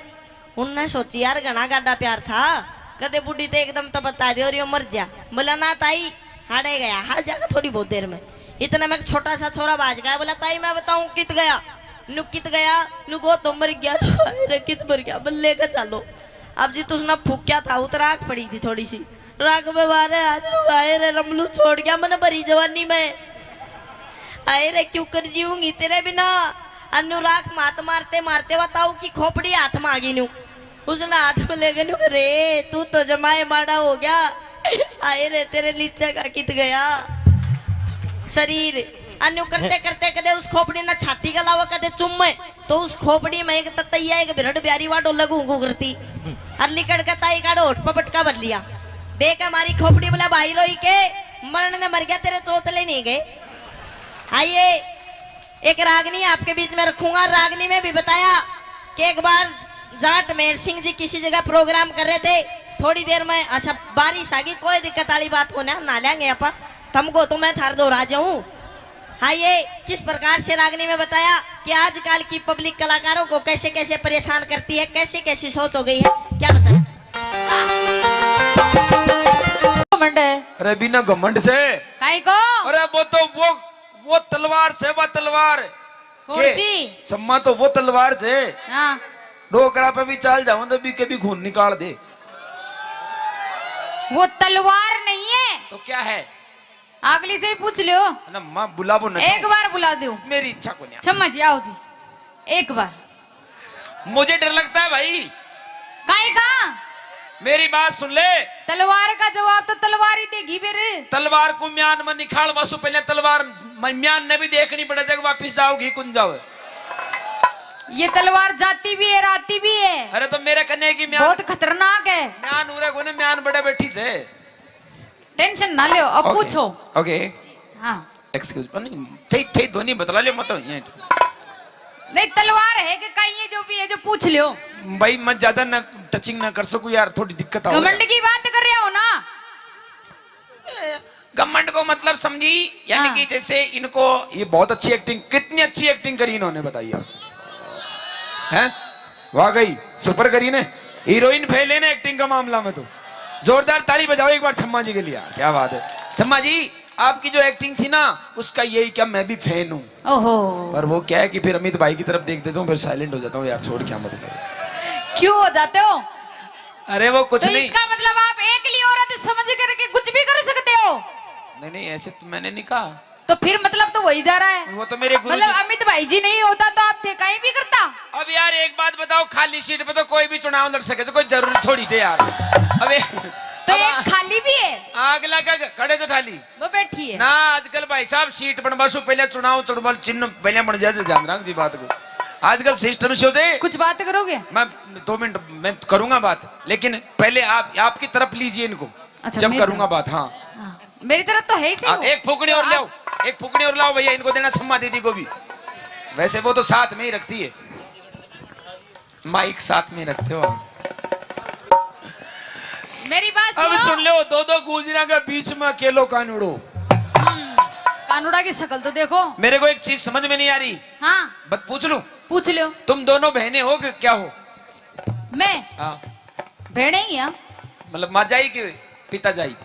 उनने सोची, "यार, घना गाढ़ा प्यार था, कदे बूढ़ी ते एकदम तो बता दे और यो मर जा।" बोला, "ना ताई, हाड़े गया, हार जागा थोड़ी बहुत देर में।" इतने में एक छोटा सा छोरा बाज गया, बोला, "ताई, मैं बताऊं कित गया?" नु कित गया? नु को तो मर गया। "अरे, कित मर गया?" "बल्ले का चालो।" अब जी तुसने फूक्या था, उतर आग पड़ी थी थोड़ी सी। राख में मारे आज नु, "आए रे, रमलू छोड़ गया मने भरी जवानी में। आए रे, क्यों कर जीऊंगी तेरे बिना।" अन्नू राख मात मारते मारते वा ताऊ की खोपड़ी हाथ में आ गई न्यू। उसने हाथ में लेके न्यू, "रे, तू तो जमाए माड़ा हो गया। आए रे, तेरे लीचा का कित गया शरीर।" अन्नू करते करते कदे उस खोपड़ी ने छाती का लावा, कदे चुम्मे। तो उस खोपड़ी में एक ततैया, एक बिरड़ ब्यारी वा डोले घूं घूं करती। अर लिकड़ के ताई काढ़ होठ पे पटका भर लिया। देख हमारी खोपड़ी बोला, "भाई रोई के, मरण ने मर गया, तेरे चोचले नहीं गए।" आइए, एक रागनी आपके बीच में रखूंगा। रागनी में भी बताया कि एक बार जाट मेर सिंह जी किसी जगह प्रोग्राम कर रहे थे, थोड़ी देर में, अच्छा, बारिश आ गई, कोई दिक्कत वाली बात को ना, नहा लेंगे आप, तुमको तो मैं थार दो राजा हूँ। हाँ, ये किस प्रकार से रागनी में बताया कि आजकल की पब्लिक कलाकारों को कैसे कैसे परेशान करती है, कैसी कैसी सोच हो गई है, क्या बताया? घमंड है। अरे बिना घमंड से। काई को? अरे वो तो वो, वो तलवार से, वो तलवार। कौन के? सी? सम्मा तो वो तलवार से। हाँ। डोकरा पे भी चाल जाऊं तो भी कभी खून निकाल दे। वो तलवार नहीं है। तो क्या है? अगली से ही पूछ लो। ना माँ, बुला वो ना। एक बार बुला दो। मेरी इच्छा को नहीं। छम्मा जी, आओ जी, एक बार। मुझे डर लगता है भाई। काहे का? मेरी बात सुन ले। तलवार का जवाब तो तलवार ही देगी फिर। तलवार को म्यान में निकाल वासु, पहले तलवार म-, म्यान ने भी देखनी पड़े, जब वापिस जाओगी कुन जाओ। ये तलवार जाती भी है, आती भी है। अरे तो मेरे कन्ने की म्यान बहुत खतरनाक है। म्यान उरे कोने, म्यान बड़े बैठी से। टेंशन ना लो, अब OK, पूछो। OK। हाँ। Excuse, नहीं, थे, थे ध्वनि बतला ले मत ये। नहीं, तलवार है कि कहीं ये जो भी है, जो पूछ लो। भाई, मैं ज्यादा ना टचिंग ना कर सकूं यार, थोड़ी दिक्कत आ रही है। घमंड की बात कर रहे हो ना? ए, घमंड को मतलब समझी, यानी हाँ। कि जैसे इनको, ये बहुत अच्छी एक्टिंग, कितनी अच्छी एक्टिंग करी इन्होंने, बताइए। हैं? वाह गई, सुपर करी ने। हीरोइन फेल है ना एक्टिंग का मामला में तो। जोरदार ताली बजाओ एक बार छम्मा जी के लिए। क्या बात है छम्मा जी। आपकी जो एक्टिंग थी ना, उसका यही क्या, मैं भी फैन हूँ। ओहो। पर वो क्या है कि फिर अमित भाई की तरफ देख देता हूँ, फिर साइलेंट हो जाता हूँ, यार छोड़, क्या मतलब है? क्यों हो जाते हो? अरे वो कुछ तो नहीं। इसका मतलब आप एकली औरत समझ करके कुछ भी कर सकते हो? नहीं नहीं, ऐसे तो मैंने नहीं कहा। तो फिर मतलब तो वही जा रहा है। वो तो मेरे गुरु मतलब जी। अमित भाई जी नहीं होता तो आप थे कहीं भी करता। अब यार एक बात बताओ, खाली सीट पे तो कोई भी चुनाव लड़ सके, तो कोई जरूरी थोड़ी थे यार। अबे तो अब एक आ- खाली भी है। आग लगा के खड़े तो ठाली। वो बैठी है। ना, आजकल भाई साहब सीट बनवा सु पहले चुनाव चुनाव चिन्ह पहले बन जाए, ध्यान रख जी बात को। आजकल सिस्टम से हो जाए। कुछ बात करोगे? मैं दो मिनट में करूंगा बात, लेकिन पहले आप, आपकी तरफ लीजिए इनको। अच्छा, जब मेरी करूंगा तरफ। बात। हाँ। हाँ, मेरी तरफ तो है ही सही आ, वो। एक फुकड़ी और तो लाओ, आप एक फुकड़ी और लाओ भैया, इनको देना छम्मा दीदी को भी। वैसे वो तो साथ में ही रखती है, माइक साथ में रखते हो आप। मेरी बात अब सुनो। सुन लो, दो दो गुजरा के बीच में अकेलो कानूड़ो। हम्म, कानूड़ा की शक्ल तो देखो। मेरे को एक चीज समझ में नहीं आ रही। हाँ। बस पूछ लूं? पूछ लो। तुम दोनों बहनें हो कि क्या हो? मैं? हाँ। भेड़े ही हैं। मतलब माँ जाई के पिता जाई?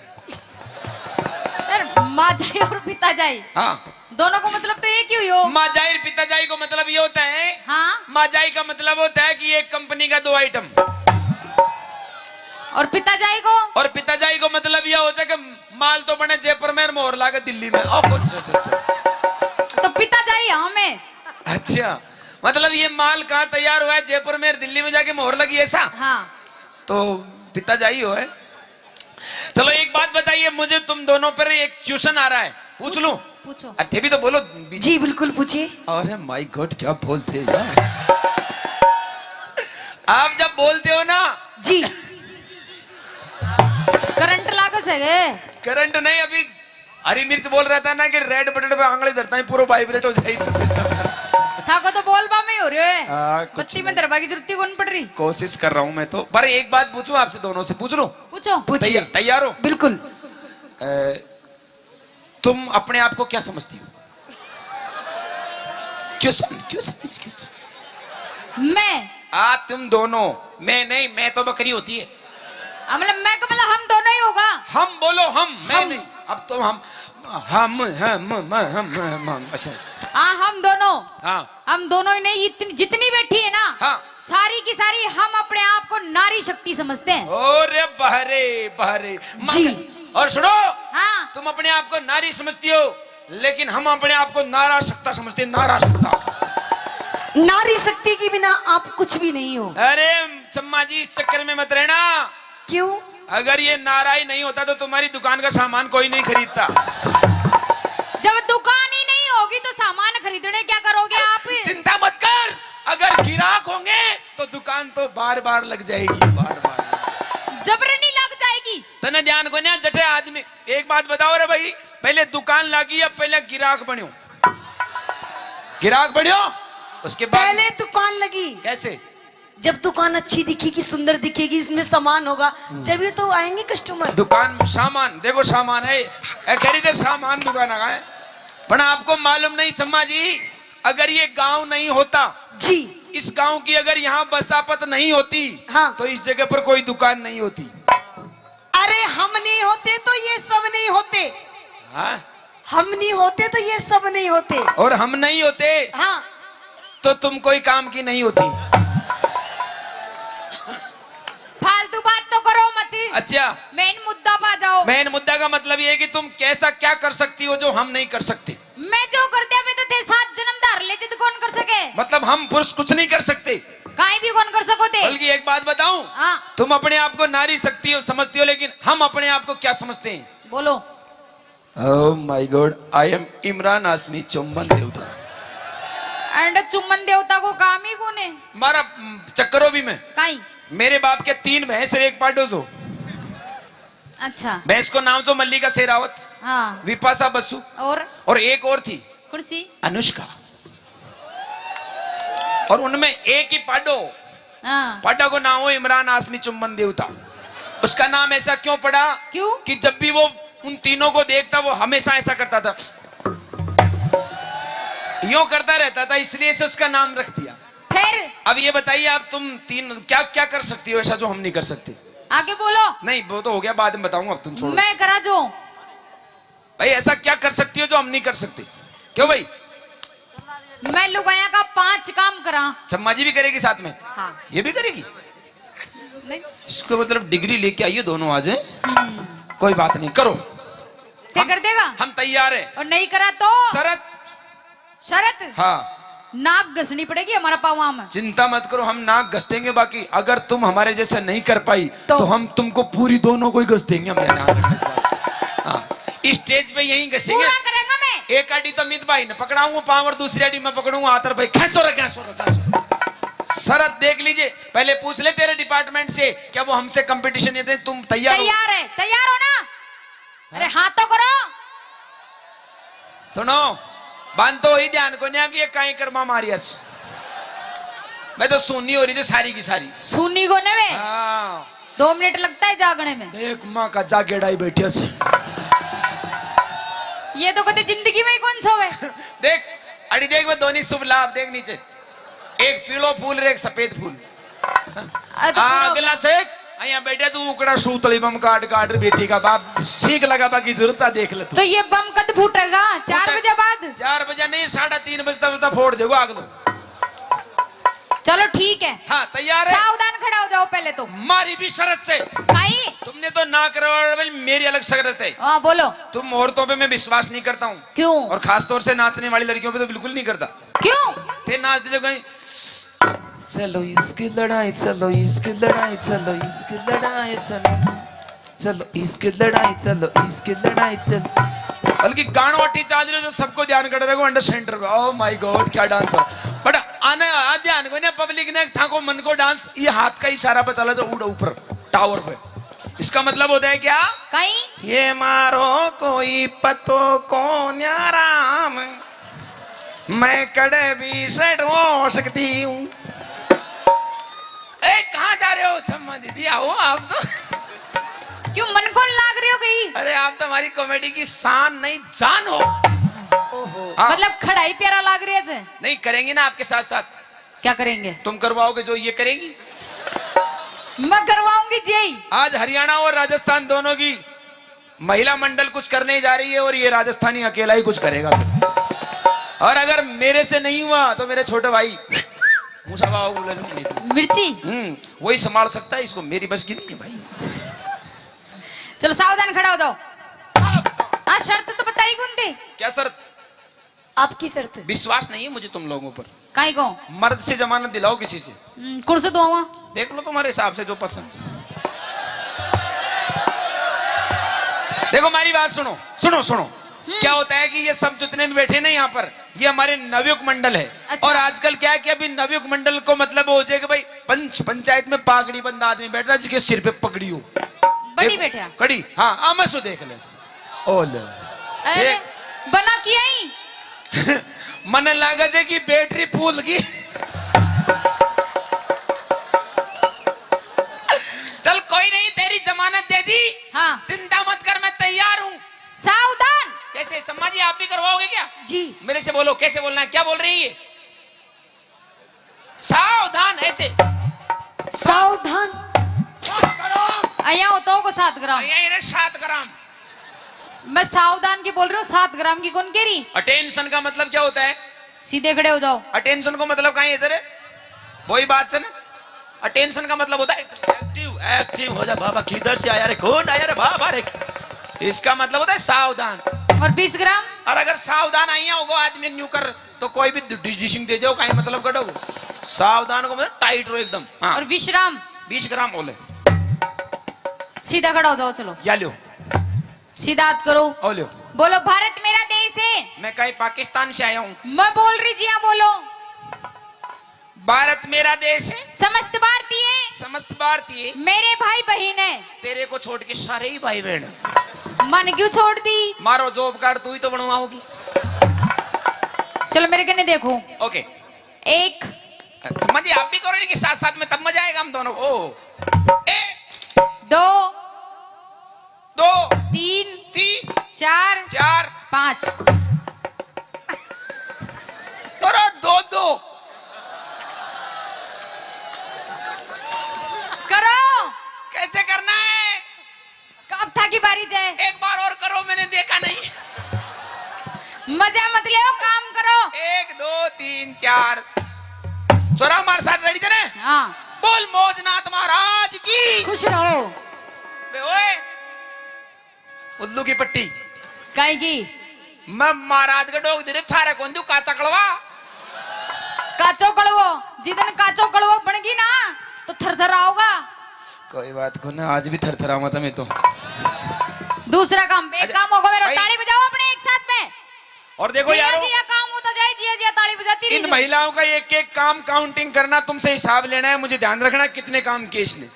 यार, माँ जाई और पिता जाई। हाँ। दोनों को मतलब तो एक ही हुई हो। माँ जाई और पिता जाई को मतलब ये होता है। हाँ। माँ जाई का मतलब होता है कि एक कंपनी का दो आइटम। और पिता जाई को? और पिता जाई को मतलब यह होता है कि माल तो बने जयपुर में और मोहर लागे दिल्ली में। ओ, कौन सा सिस्टम? तो पिता जाई हाँ मैं। अच्छा, मतलब ये माल कहाँ तैयार हुआ है? जयपुर में, दिल्ली में जाके मोहर लगी, ऐसा? हाँ। तो पिता जाई हो है। चलो एक बात बताइए मुझे, तुम दोनों पर एक क्वेश्चन आ रहा है, पूछ लूं? पूछो। अरे थे भी तो बोलो। जी बिल्कुल पूछिए। अरे माय गॉड, क्या बोलते हैं यार। आप जब बोलते हो ना। जी। करंट लागे से? करंट नहीं, अभी हरी मिर्च बोल रहा था ना कि रेड बटन पे आंगली धरता है, पूरा वाइब्रेट हो जाए सिस्टम। थाको तो बोलबा में ही हो रहे है। हाँ, कुछ बत्ती में नहीं। धरबा की जरूरत ही कौन पड़ रही। कोशिश कर रहा हूँ मैं तो, पर एक बात पूछूं आपसे, दोनों से पूछ लूं? पूछो। पूछिए। तैयार, तैयार हो? बिल्कुल। अ, तुम अपने आप को क्या समझती हो? क्यों सम-, क्यों समझ, क्यों समझ? मैं। आ, तुम दोनों। मैं नहीं, मैं तो बकरी होती है। हाँ, मतलब मैं का मतलब हम दोनों ही होगा। हम बोलो, हम, मैं हम। नहीं। अब तो हम, हम, हम, हम, हम, हम, हम, अच्छा। हाँ, हम दोनों। हाँ। हम दोनों ही नहीं, इतनी, जितनी बैठी है ना, हाँ। सारी की सारी हम अपने आप को नारी शक्ति समझते हैं। अरे बहरे, बहरे, जी। मगर, और सुनो, हाँ। तुम अपने आप को नारी समझती हो, लेकिन हम अपने आप को नारा सकता समझते हैं, नारा सकता। नारी शक्ति के बिना आप कुछ भी नहीं हो। अरे चम्मा जी, इस चक्कर में मत रहना। क्यों? अगर ये नारा ही नहीं होता तो तुम्हारी दुकान का सामान कोई नहीं खरीदता। जब दुकान ही नहीं होगी तो सामान खरीदने क्या करोगे आप? चिंता मत कर, अगर गिराक होंगे तो दुकान तो बार बार लग जाएगी, बार बार। जबरनी लग जाएगी। तने ध्यान को ना जटे आदमी। एक बात बताओ रे भाई, पहले दुकान लागी या पहले गिराक बन्यो? गिराक बन्यो, उसके बाद पहले दुकान लगी। कैसे? जब दुकान अच्छी दिखेगी, सुंदर दिखेगी, इसमें सामान होगा, हम्म। जब ये तो आएंगे कस्टमर। दुकान सामान, देखो सामान है, ए, कह रही थे सामान दुकान आ है, पर आपको मालूम नहीं चम्मा जी, अगर ये गांव नहीं होता, जी। इस गांव की अगर यहाँ बसापत नहीं होती, हाँ। तो इस जगह पर कोई दुकान नहीं होती। अरे हम नहीं होते तो ये सब नहीं होते। हाँ? हम नहीं होते तो ये सब नहीं होते। और हम नहीं होते हाँ। तो तुम कोई काम की नहीं होती। फालतू बात तो करो मत। अच्छा। मेन मुद्दा पा जाओ। मेन मुद्दा का मतलब ये है कि तुम कैसा क्या कर सकती हो जो हम नहीं कर सकते। मैं जो कर दिया, मैं तो थे सात जन्म धार ले जिद कौन कर सके। मतलब हम पुरुष कुछ नहीं कर सकते। काई भी कौन कर सको थे। बल्कि एक बात बताऊं, हाँ। तुम अपने आप को नारी शक्ति समझती हो, लेकिन हम अपने आप को क्या समझते हैं? बोलो। Oh my God, I am Imran हाशमी चुम्बन देवता। एंड चुम्बन देवता को काम ही कौन है? मारा, हम्म, चक्करो भी मैं। काई? मेरे बाप के तीन भैंस और एक पाडो जो। अच्छा। भैंस को नाम जो मल्लिका शेरावत, हाँ। विपाशा बसु और? और एक और थी। कौन सी? अनुष्का। और उनमें एक ही पाडो, हाँ। पाडा को नाम हो इमरान हाशमी चुम्बन देवता। उसका नाम ऐसा क्यों पड़ा? क्यों? कि जब भी वो उन तीनों को देखता, वो हमेशा ऐसा करता था, यूं करता रहता था, इसलिए से उसका नाम रख दिया। फिर? अब ये बताइए, आप तुम तीन क्या क्या कर सकती हो ऐसा जो हम नहीं कर सकते? आगे बोलो। नहीं, वो तो हो गया, बाद में बताऊंगा, अब तुम छोड़ो। मैं करा जो अरे, ऐसा क्या कर सकती हो जो हम नहीं कर सकते? क्यों भाई? मैं लुगाया का पांच काम करा। चम्मा जी भी करेगी साथ में? हाँ। ये भी करेगी? नहीं। इसको मतलब डिग्री लेके आइए दोनों आज, हैं? हम्म। कोई बात नहीं, करो। ते हम, कर देगा? हम तैयार हैं। और नहीं करा तो? शरत। शरत? हाँ। नाक घसनी पड़ेगी हमारा पावा में। चिंता मत करो, हम नाक घस देंगे, बाकी अगर तुम हमारे जैसे नहीं कर पाई, तो? तो हम तुमको पूरी दोनों को ही घस देंगे, हम ध्यान रखना इस बात। हाँ। इस स्टेज पे यहीं घसेंगे। पूरा करेंगे मैं। एक आड़ी तो मित भाई ने पकड़ाऊंगा पाँव और दूसरी आड़ी मैं पकड़ूंगा हाथ और भाई, "खेचो रे, खेचो रे, खेचो रे।" शरत देख लीजिए, पहले पूछ ले तेरे डिपार्टमेंट से, क्या वो हमसे कंपटीशन ये दे, तुम तैयार हो? तैयार है, तैयार हो ना? अरे हाँ तो करो। सुनो, बांध तो ही ध्यान को नहीं कि ये काई कर्मा मारियस। मैं तो सुन्नी हो रही जो सारी की सारी। सुन्नी को ने वे? हाँ। दो मिनट लगता है जागने में। देख माँ का जागेड़ा ही बैठे से। ये तो कदे जिंदगी में ही कौन सोवे। देख, अड़ी देख, मैं दोनों शुभ लाभ देख नीचे, एक पीलो फूल रे एक सफेद फूल। अरे तो आ, पूरा अगला हो गया। चेक, यहाँ बैठे तू उकड़ा सूतली बम काट काट बेटी का बाप सीख लगा, बाकी जरूरत सा देख ले तू। तो ये बम कद फूटेगा? चार फूटे-, बजे बाद? चार बजे नहीं, साढ़े तीन बजता बजता फोड़ देगा आग तो। चलो ठीक है। हाँ, तैयार है? सावधान खड़ा हो जाओ पहले तो। मारी भी शरत से। भाई। तुमने तो ना करवा, मेरी अलग शरत है। हाँ, बोलो। तुम औरतों पे मैं विश्वास नहीं करता हूँ। क्यों? और खास तौर से नाचने वाली लड़कियों पे तो बिल्कुल नहीं करता। क्यों? थे नाच दे कहीं, "चलो इसकी लड़ाई, चलो इसकी लड़ाई, चलो इसकी लड़ाई, चलो, चलो इसकी लड़ाई, चलो इसकी लड़ाई, चलो।" बल्कि गानवाटी चाल रही हो जो सबको ध्यान कर रहे हो अंडर सेंटर में। Oh my God, क्या डांस हो। बट आने आ ध्यान को ना, पब्लिक ने थाको मन को डांस, ये हाथ का इशारा पे चला जो उड़ा ऊपर टावर पे। इसका मतलब होता है क्या? कहीं? ये मारो कोई पतो को न्याराम, मैं कड़े भी सेट हो सकती हूँ। ए, कहाँ जा रहे हो छम्मा दीदी? आओ आप तो। क्यों, मन कौन लाग रहे हो गई? अरे, आप तो हमारी कॉमेडी की शान नहीं, जान हो। ओहो। हाँ। मतलब खड़ा ही प्यारा लाग रहे थे। नहीं, करेंगे ना आपके साथ साथ। क्या करेंगे? तुम करवाओगे जो ये करेंगी? मैं करवाऊंगी जी। आज हरियाणा और राजस्थान दोनों की महिला मंडल कुछ करने जा रही है और ये राजस्थानी अकेला ही कुछ करेगा। और अगर मेरे से नहीं हुआ तो मेरे छोटे भाई मूसा बाबा को ले लूंगा। मिर्ची। हम्म, वही संभाल सकता है इसको, मेरी बस की नहीं है भाई। चलो सावधान खड़ा हो जाओ। हाँ, शर्त तो बताई कौन थी? क्या शर्त? आपकी शर्त। विश्वास नहीं है मुझे तुम लोगों पर। काई को? मर्द से जमानत दिलाओ किसी से। हम्म, कुर्सी दुआवा। देख लो तुम्हारे हिसाब से जो पसंद। देखो, हमारी बात सुनो, सुनो, सुनो। हम्म। क्या होता है कि ये सब जितने भी बैठे ना यहाँ पर, ये हमारे नवयुग मंडल है। अच्छा। और आजकल क्या है कि अभी नवयुग मंडल को मतलब हो जाए कि भाई, पंच, पंचायत में पागड़ी बंद आदमी बैठता है जिसके सिर पे पगड़ी हो। बड़ी देख, बैठा। कड़ी, हाँ, आ, मैं सो देख ले। ओ ले। अरे, देख। बना किया ही। मने लागे जे कि बैटरी फूल गई। चल कोई नहीं, तेरी जमानत दे दी। हाँ। चिंता मत कर, मैं तैयार हूँ। सावधान। कैसे, सम्मा जी, आप भी करवाओगे क्या? जी। मेरे से बोलो, कैसे बोलना है, क्या बोल रही है? सावधान, ऐसे। सावधान। सात ग्राम। आया हो तो को सात ग्राम। आया है ना, सात ग्राम। मैं सावधान की बोल रही हूँ, सात ग्राम की कौन कह रही? अटेंशन का मतलब क्या होता है? सीधे खड़े हो जाओ। अटेंशन को मतलब कहाँ है इधर? वही बात से ना, अटेंशन का मतलब होता है एक्टिव, एक्टिव हो जा बाबा, किधर से आया रे, कौन आया रे बाबा रे। इसका मतलब होता है सावधान। और बीस ग्राम? और अगर सावधान आइया होगो आदमी न्यू कर, तो कोई भी डिसीजन दे जाओ, काई मतलब कटो। सावधान को मतलब टाइट रहो एकदम। हाँ। और विश्राम? बीस ग्राम बोले। सीधा खड़ा हो जाओ, चलो। या लो। सीधा हाथ करो। ओ लो। बोलो, भारत मेरा देश है। मैं कहीं पाकिस्तान से आया हूँ। मैं बोल रही जी, हाँ बोलो। भारत मेरा देश है। समस्त भारतीय। समस्त भारतीय। मेरे भाई बहन है। तेरे को छोड़ के सारे ही भाई बहन। मन क्यों छोड़ दी? मारो जॉब कार्ड तू ही तो बनवाओगी। चलो मेरे कने देखो। ओके। एक। समझिए, आप भी करो इनके साथ साथ में, तब मजा आएगा हम दोनों को। ओ। एक। दो। दो। तीन। तीन। चार। चार। पाँच। अरे दो दो। करो। कैसे करना है? अब थाकी बारी जय। एक बार और करो, मैंने देखा नहीं। पजा मत ले, काम करो। एक, दो, तीन, चार। छोरा, हमारे साथ रेडी तेरे? हाँ। बोल मौजनाथ महाराज की। खुश रहो। बे ओए, उल्लू की पट्टी। काई की? मैं महाराज के डोग दे थारे कौन दू काचा कड़वा? काचो कड़वो, जिदन काचो कड़वो बन गई ना, तो थरथर आओगा। कोई बात को ना, आज भी थरथर आवा मैं तो। दूसरा काम, एक अच्छा, काम होगा मेरा, भाई। ताली बजाओ अपने एक साथ में। और देखो जिया यारो, जिया काम होता जाए, जिया जिया ताली बजाती इन रही। महिलाओं का एक एक काम काउंटिंग करना, तुमसे हिसाब लेना है, मुझे ध्यान रखना कितने काम किए इसने।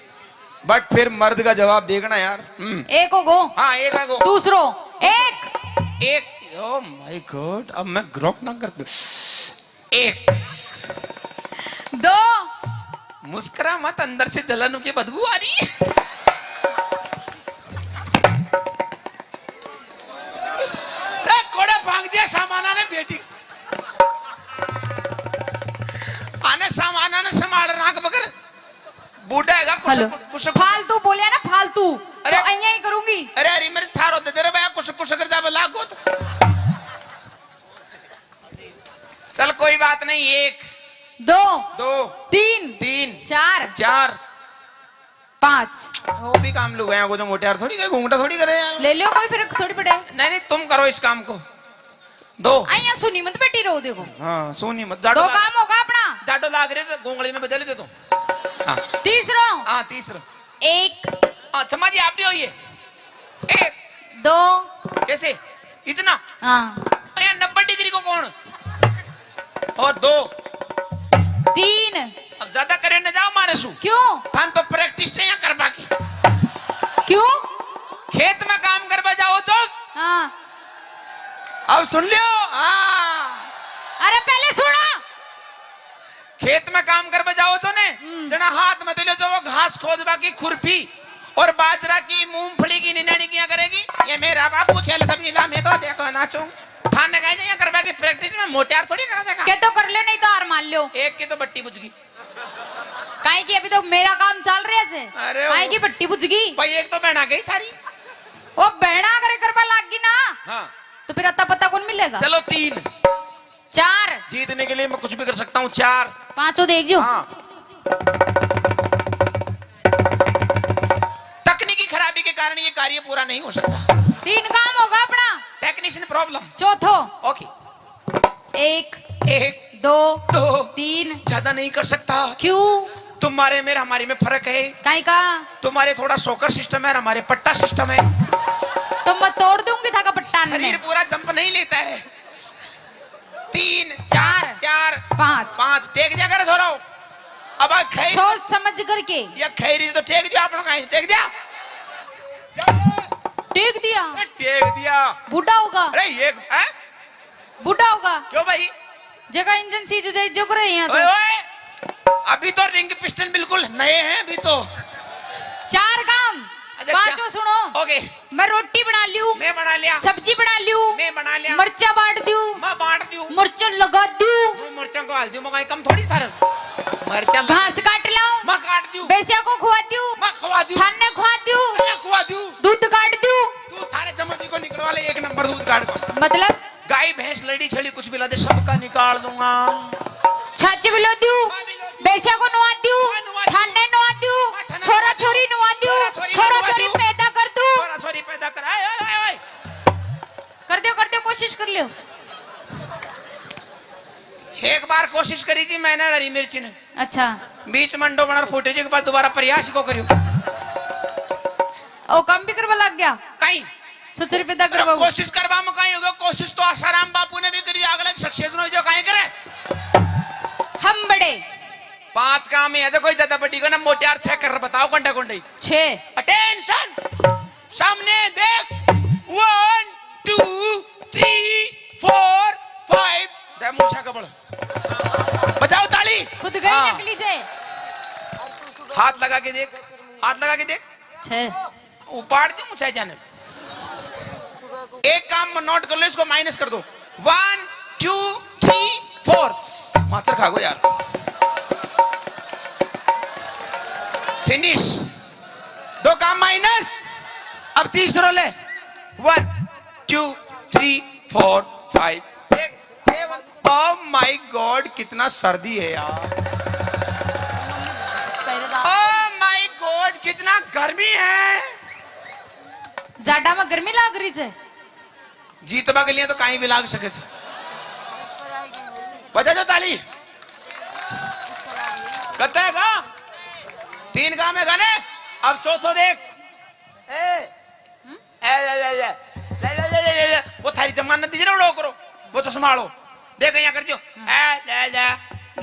बट फिर मर्द का जवाब देखना यार। हम्म। एक हो गो। हाँ, एक आ गो। दूसरो। एक। एक। Oh my God, अब मैं ग्रुप ना कर। एक। दो। मुस्कुरा मत, अंदर से जलन की बदबू आ रही है। ए, कोड़े भांग दिया सामाना ने बेटी। आने सामाना ने संभाल राख बगर। बूढ़ा हैगा, कुछ, हेलो। कुछ, कुछ, कुछ। फालतू बोलिया ना, फालतू। अरे। तो अइयां ही करूंगी। अरे, अरे, मेरे थारो दे दे रे भैया, कुछ, कुछ कर जावे लागो तो। चल, कोई बात नहीं, एक। दो। दो। तीन। तीन। चार। चार। पाँच। वो भी काम लुगाया को तो मोटे यार थोड़ी करे, घूंघटा थोड़ी करे यार। ले लो कोई, फर्क थोड़ी पड़े। नहीं, नहीं, तुम करो इस काम को। दो। अइयां सुनी मत बैठी रहो, देखो। हाँ, सुनी मत। जाडो दो लाग-, काम होगा अपना। जाडो लाग रहे तो गोंगली में बजा ले दे तो। हाँ। तीसरो। हाँ, तीसरो। एक। हाँ, छम्मा जी, आप भी होइए। एक। दो। कैसे? इतना? हाँ। अरे, नब्बे डिग्री को कौन? और दो। तीन। अब ज्यादा करे न जाओ मारे सु। क्यों? थान तो प्रैक्टिस चाहिए करवा की। क्यों? खेत में काम करवा जाओ जो। हाँ। अब सुन लियो। हाँ। अरे, पहले सुनो। खेत में काम करवा जाओ जो ने, हम्म। जना हाथ में ले लो जो वो घास खोदवा की खुरपी और बाजरा की, मूंगफली की निनाणी किया करेगी। ये मेरा बापू छेल सब इला में तो देखो नाचूं। थाने कहे यहाँ करवा की प्रैक्टिस में मोटे यार थोड़ी करा देगा। के तो कर लो, नहीं तो हार मान लो। एक की तो बट्टी बुझ गई। काहे की अभी तो मेरा काम चल रहा है। अरे काहे वो की बट्टी बुझ गई। भाई, एक तो बहना गई थारी। वो बहना अगर करवा लाग गई ना, हाँ। तो फिर अता पता कौन मिलेगा? चलो, तीन। चार। जीतने के लिए मैं कुछ भी कर सकता हूँ। चार। पांचों देख जो। हाँ। तकनीकी खराबी के कारण ये कार्य पूरा नहीं हो सकता। तीन काम होगा अपना। Technician problem. चौथो। ओके। एक। एक। दो। दो। तीन। ज्यादा नहीं कर सकता। क्यों? तुम्हारे मेरे हमारे में फर्क है। काई का? तुम्हारे थोड़ा शॉकर सिस्टम है और हमारे पट्टा सिस्टम है। तो मैं तोड़ दूंगी थाका पट्टा ने। शरीर पूरा जंप नहीं लेता है। तीन, चार। चार, पाँच। पाँच। टेक दिया करे थोड़ा। अब आ खैर सोच समझ करके। ये खैरी तो टेक दिया, आपने कहीं टेक दिया? टेक दिया। ए, टेक दिया। बूढ़ा होगा। अरे ये, हैं? बूढ़ा होगा। क्यों भाई? जगह इंजन सीज हो जाए, जो करे यहाँ तो। ओए, ओए, अभी तो रिंग पिस्टन बिल्कुल नए हैं अभी तो। चार काम। अच्छा, पांचों अच्छा। सुनो। ओके। मैं रोटी बना लियो। मैं बना लिया। सब्जी बना लियो। मैं बना लिया। मरचा बांट दियो। मैं बांट दियो। मरचा लगा दियो। मैं मरचा को हाल दियो, मैं कम थोड़ी थारे। मरचा लगा घास काट लाओ। मैं काट दियो। बेसिया को खुआ दियो। मैं खुआ दियो। थाने खुआ दियो। मैं खुआ दियो। दूध काट दियो। तू थारे चम्मच को निकलवा ले, एक नंबर दूध काट। मतलब? गाय, भैंस, लड़ी, छड़ी, कुछ भी ला दे, सबका निकाल दूंगा। छाछ भी लो दियो। मैं भी लो दियो। बेसिया को नुआ दियो। मैं नुआ दियो। थाने नुआ दियो। मैं थाने छोरा नुआ दियो। छोरी नुआ दियो। छोरा छोरी छोरा नुआ छोरी दियो। पैदा कर दू। छोरा छोरी पैदा कर। आए, आए, आए, आए। कर दियो, कर दियो, कोशिश कर लियो। एक बार कोशिश करी जी मैंने हरी मिर्ची ने। अच्छा। बीच में अंडो बना फूटे जी के बाद दोबारा प्रयास को करियो। ओ, काम भी करवा लग गया। कहीं। छोरा छोरी पैदा अरे करवाओ। कोशिश करवा में कहीं होगा, कोशिश तो आसाराम बापू ने भी करी, अगले सक्सेस हो जो कहीं करे। हम बड़े। पांच काम ही है, देखो ज्यादा बड़ी को ना, मोटे यार छह कर बताओ, घंटा घंटे। छह। अटेंशन। सामने देख, one, two, three, four, five. दे मूछा कबड़। बजाओ ताली। खुद गई हाँ। नकली जे। हाथ लगा के देख, हाथ लगा के देख। छह। उपाड़ दी मूछा जाने। एक काम नोट कर लो, इसको माइनस कर दो। One, two, three, four. माचर खा गो यार। फिनिश। दो काम माइनस। अब तीसरो ले। One, two, three, four, five. Oh my God, कितना सर्दी है यार। Oh my God, कितना गर्मी है। जाडा में गर्मी लाग रही है। जीतवा के लिए तो कहीं भी लाग सके से। बजा दो ताली। कत्ता है गा? तीन काम है गाने। अब चौथो देख। ए, ए, ए, ए, ए, ए, ए, ए, वो थारी जमानत दीजिए ना, उड़ो करो, वो तो संभालो। देख यहाँ कर दियो। ए, ले, ले,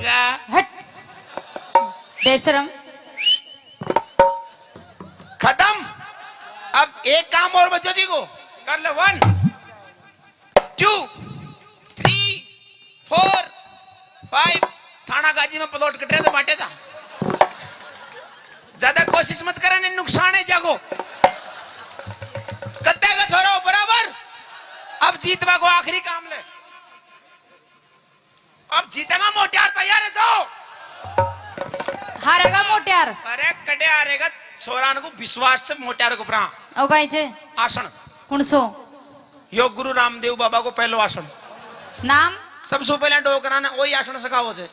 ले। हट। बेशरम। खत्म। अब एक काम और बच्चों जी को कर ले। One, two, three, four, five। थाना गाजी में प्लॉट कट रहे तो बांटे जा। ज्यादा कोशिश मत करे, नहीं नुकसान है जागो। कत्ते का छोरा हो बराबर। अब जीतवा को आखिरी काम ले। अब जीतेगा मोटियार, तैयार है जाओ। हारेगा मोटियार। अरे कटे हारेगा, छोरान को विश्वास से मोटियार को परा। ओ गाई जे। आसन। कौन सो? यो गुरु रामदेव बाबा को पहलो आसन। नाम? सबसे पहले डोकरा ने वही आसन सिखाओ से।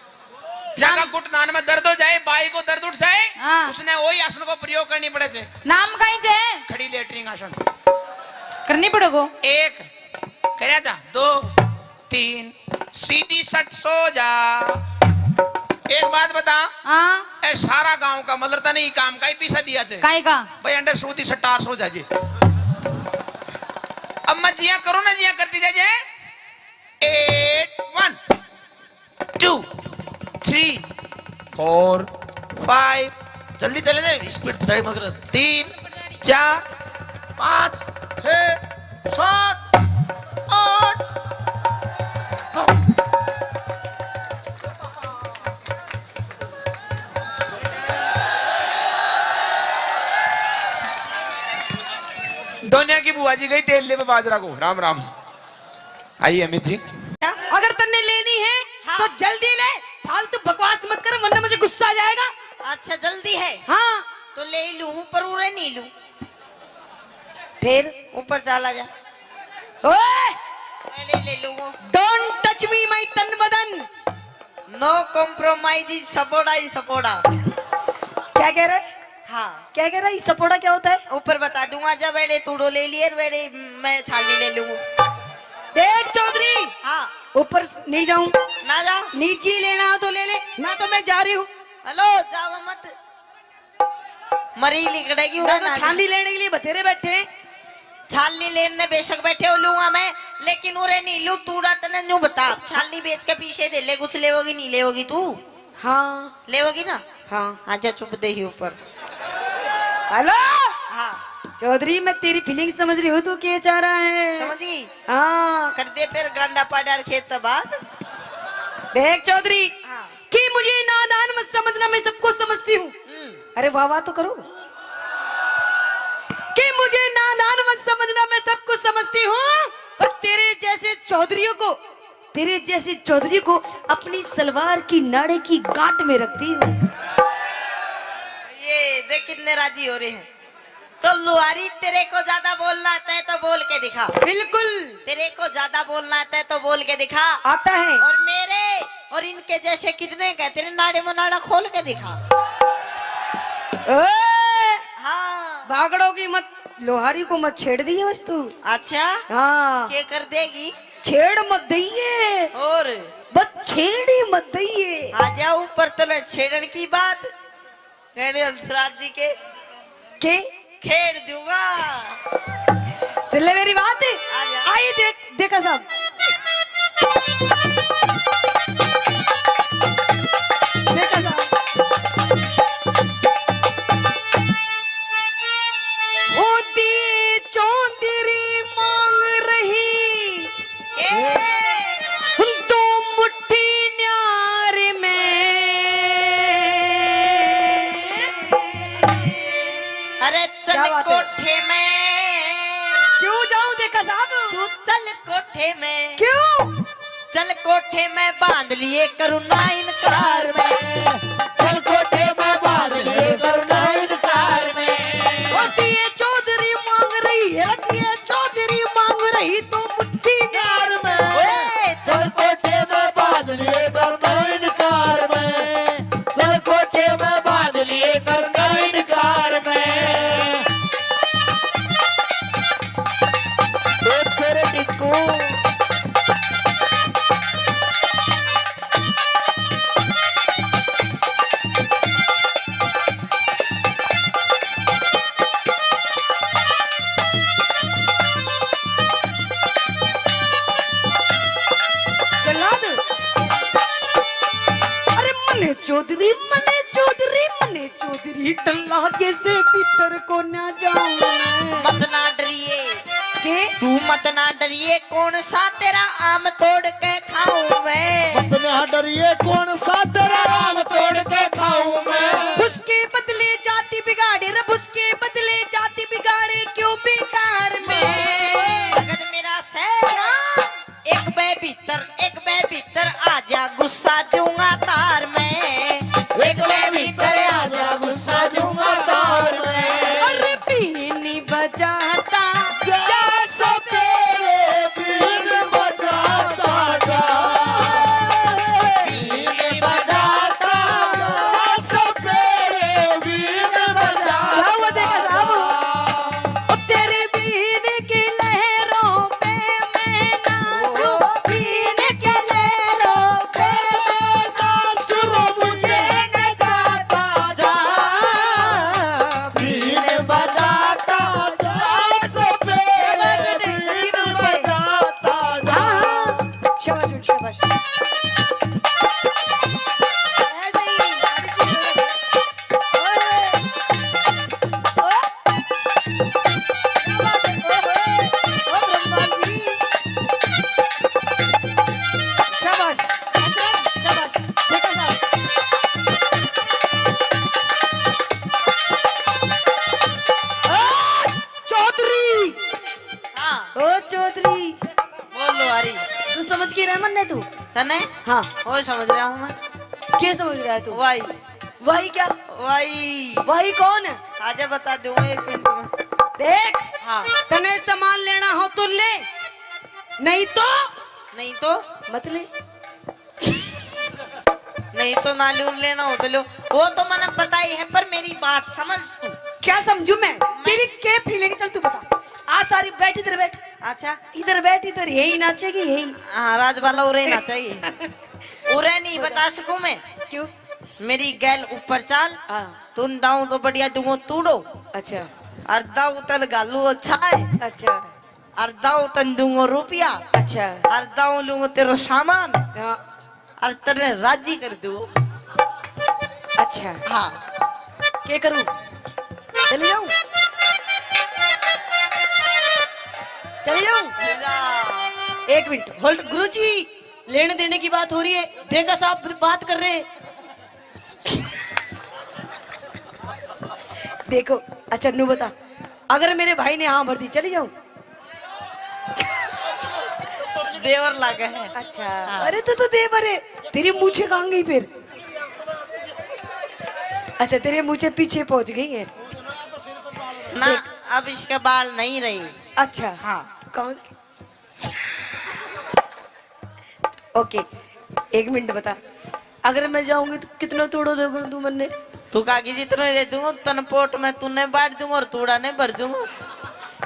जाका घुटनान में दर्द हो जाए, बाई को दर्द उठ जाए, हाँ। उसने वही आसन को प्रयोग करनी पड़े से। नाम कहीं जे? खड़ी लेटरिन आसन। करनी पड़ेगो। एक, करया जा, दो, तीन, सीधी सट सो जा। एक बात बता। हाँ। ए सारा गांव का मतलब तने ही काम का ही पीसा दिया जे। काई का? भाई अंडर सूदी सटार सो जा जे। अब मैं जिया करो ना, जिया करती जा जे। Eight, one, two, three, four, five। जल्दी चले जाए, स्पीड पचाड़ी मगर। तीन, चार, पाँच, छः, सात, आठ। दोनिया की बुआ जी गई तेल ले बाजरा को। राम राम। आइए अमित जी। अगर तन्ने लेनी है, हाँ। तो जल्दी ले, फालतू बकवास मत कर, वरना मुझे गुस्सा आ जाएगा। अच्छा, जल्दी है? हाँ। तो ले ही लूं, पर उरे नहीं लूं। फिर? ऊपर चला जा। ओए! मैंने ले लूं। Don't touch me, my तन बदन। No compromise, सपोड़ा ही सपोड़ा। क्या कह रहे? हाँ। क्या कह रहा है? सपोड़ा क्या होता है? ऊपर बता दूंगा। जब मैंने तूड़ो ले लिए, मैंने, मैं छालनी ले लूं। देख चौधरी, हाँ। ऊपर स-, नहीं जाऊं। ना जा। नीचे लेना हो तो ले ले, ना तो मैं जा रही हूँ। हेलो, जावा मत। मरी लिकड़ेगी मैं उरे तो ना। छालनी लेने के लिए बतेरे बैठे। छालनी लेने बेशक बैठे हो लूंगा मैं, लेकिन उरे नहीं लूं। तूड़ा तने न्यू बता, छालनी बेच के पीछे दे ले, कुछ लेवोगी नहीं लेवोगी तू? हाँ। लेवोगी ना? हाँ। हाँ, जा चुप दे ही ऊपर। हेलो। हाँ। चौधरी, मैं तेरी फीलिंग समझ रही हूँ, तू क्या चाह रहा है। समझ गई? हाँ। कर दे फिर गांडा पाड़ा खेत बाद। देख चौधरी, हाँ। कि मुझे नादान मत समझना, मैं सब कुछ समझती हूँ। हम्म। अरे वाह वाह तो करो। कि मुझे नादान मत समझना, मैं सब कुछ समझती हूँ। और तेरे जैसे चौधरियों को, तेरे जैसे चौधरी को अपनी सलवार की नाड़े की गांठ में रखती हूँ। ये देख कितने राजी हो रहे हैं। तो लुहारी, तेरे को ज्यादा बोलना आता है तो बोल के दिखा। बिल्कुल। तेरे को ज्यादा बोलना आता है तो बोल के दिखा। आता है। और मेरे और इनके जैसे कितने का है, तेरे नाड़े में नाड़ा खोल के दिखा। ओए! हाँ। बागड़ों की मत, लुहारी को मत छेड़ दिए बस तू। अच्छा। हाँ। के कर देगी? छेड़ मत दइए। और? बस छेड़ ही मत दइए। आ जा ऊपर, तने छेड़न की बात। कहने हंसराज जी के के? खेड़ दूंगा। सुन ले मेरी बात। आ जा। आई देख, देखा साहब। देखा साहब। होती चौधरी मांग रही ए! दो मुट्ठी न्यार में। अरे चल क्या बात है? कोठे में। क्यों जाऊं देखा साहब? तू चल कोठे में। क्यों? चल कोठे में बांध लिए करूँ ना इनकार में। चल कोठे में बांध लिए करूँ ना इनकार में। होती है चौधरी मांग रही है, होती है चौधरी मांग रही तो मुट्ठी न्यार में। ओए, चल कोठे में बांध चौधरी मने, चौधरी मने, चौधरी टल्ला के से भीतर को ना जाऊं मैं। मत ना डरिए। के? तू मत ना डरिए, कौन सा तेरा आम तोड़ के खाऊं मैं। मत ना डरिए, कौन सा तेरा आम तोड़ के खाऊं मैं। उसके बदले जाति बिगाड़े रे, उसके बदले जाति बिगाड़े क्यों बेकार में। भगत मेरा से क्या? एक बे भीतर, एक बे भीतर आजा, गुस्सा दूंगा तार में। एक बे भीतर आजा, गुस्सा दूंगा तार में। अरे बीन बजाता जा सपेरे, बीन बजाता जा। बीन बजाता जा सपेरे, बीन बजाता क्या हुआ देखा साहब? जा। ओ तेरे बीन की लहरों पे मैं नाचूं, बीन की लहरों पे मैं नाचूं, रो मुझे नचाता जा, बीन बजाता जा, सपेरे शाबाश बेटे, बीन गद्दी में घुस गए। बजाता जा। हाँ, हाँ। शाबाश बेटे, शाबाश। ऐसे ही, आगे चलो। ओए, ओए। ओ। क्या बात है? ओए, ओए। ओ ब्रह्मा जी। शाबाश, शाबाश, देखो साहब। ओ, चौधरी। हाँ। ओ, चौधरी। बोल लो, हरी। तू समझ के रह मन्ने तू? तने? हाँ। ओ, समझ रहा हूँ मैं। क्या समझ रहा है तू? वाई। वाई क्या? वाई। वाई कौन है? आजा बता दूंगा एक मिनट में। देख, हाँ। तने सामान लेना हो तो ले, नहीं तो नहीं तो? मत ले। नहीं तो ना लूं, लेना हो तो लो। वो तो मैंने पता ही है, पर मेरी बात समझ तू। क्या समझू मैं? मैं तेरी क्या फीलिंग? चल तू बता। आ सारी बैठ, इधर बैठ। अच्छा। इधर बैठ, इधर यही नाचेगी, यही। हाँ, राजबाला उरे नाचेगी। उरे नहीं बता सकूं मैं। क्यों? मेरी गैल ऊपर चाल। हाँ। तुम दाऊं तो बढ़िया दूंगो तूड़ो। अच्छा। और दाऊ तन घालू अच्छा है। अच्छा। और दाऊ तन दूंगो रुपया। अच्छा। और दाऊ लूंगो तेरा सामान। हाँ। और तेरे राजी कर दूंगो। अच्छा। हाँ। के करूं? चली जाऊं? चली जाऊं? ले जा। एक मिनट, होल्ड। गुरुजी, लेने देने की बात हो रही है, देखा साहब बात कर रहे हैं। देखो, अच्छा नू बता, अगर मेरे भाई ने हाँ भर दी, चली जाऊं? देवर लागे है। अच्छा। हाँ। अरे तू तो देवर है, तेरी मूछें कहाँ गई फिर? अच्छा, तेरी मूछें पीछे पहुंच गई है। ना, देख। अब इसके बाल नहीं रही। अच्छा। हाँ। कौन? ओके, एक मिनट बता, अगर मैं जाऊंगी तो कितना तूड़ो देगा तू मन्ने? तू काकी जितना दे दूंगा, तन पोट में तूने बांट दूंगा और तूड़ा ने भर दूंगा।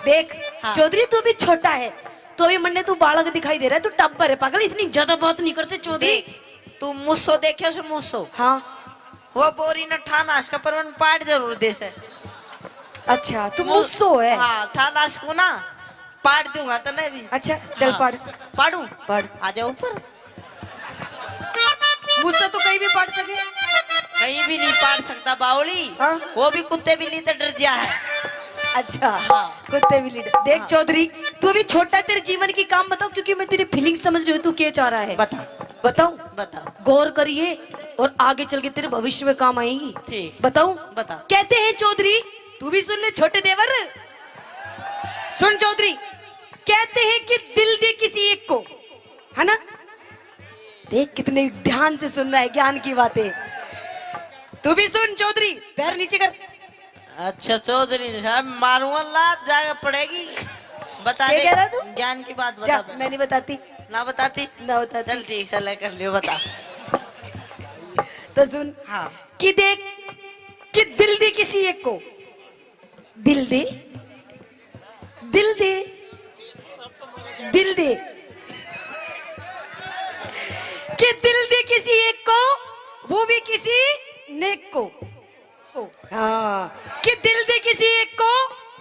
देख, हाँ। चौधरी तू भी छोटा है, तो अभी मन्ने तू बालक दिखाई दे रहा है, तू टब्बर है पागल, इतनी ज्यादा बात नहीं करते चौधरी। देख, तू मूसो देखे से मूसो? हाँ। वो बोरी न ठाना इसका पर मन पाट जरूर दे से। अच्छा, तू मू-, मूसो है? हाँ, ठाना इसको ना पाट दूंगा तने भी। अच्छा, चल हाँ। पाड़। पाड़ू? पाड़। आ जाओ ऊपर। मूसो तो कहीं भी पाड़ सके। कहीं भी नहीं पाड़ सकता बावली। हाँ। वो भी कुत्ते बिल्ली तो डर जा है। अच्छा, हाँ। कुत्ते बिल्ली डर। देख हाँ। चौधरी, तू अभी छोटा है, तेरे जीवन की काम बताओ, क्योंकि मैं तेरी फीलिंग समझ रही हूँ, तू क्या चाह रहा है। बता। बताऊं? बता। गौर करिए और आगे चल के तेरे भविष्य में काम आएंगी। ठीक। बताऊं? बता। कहते हैं चौधरी, तू भी सुन ले छोटे देवर, सुन चौधरी, कहते हैं कि दिल दे किसी एक को, है ना? देख कितने ध्यान से सुन रहा है ज्ञान की बातें। तू भी सुन चौधरी, पैर नीचे कर। अच्छा चौधरी साहब, मारूंगा लात, जाके पड़ेगी। बता क्या दे, कह रहा तू? ज्ञान की बात बता जा, पहले। मैं नहीं बताती। ना बताती? ना बताती। चल ठीक, चल कर लियो, बता। तो सुन, हाँ। कि देख, कि दिल दे किसी एक को, दिल दे, दिल दे, दिल दे, कि दिल दे किसी एक को, वो भी किसी नेक को। हाँ, कि दिल दे किसी एक को,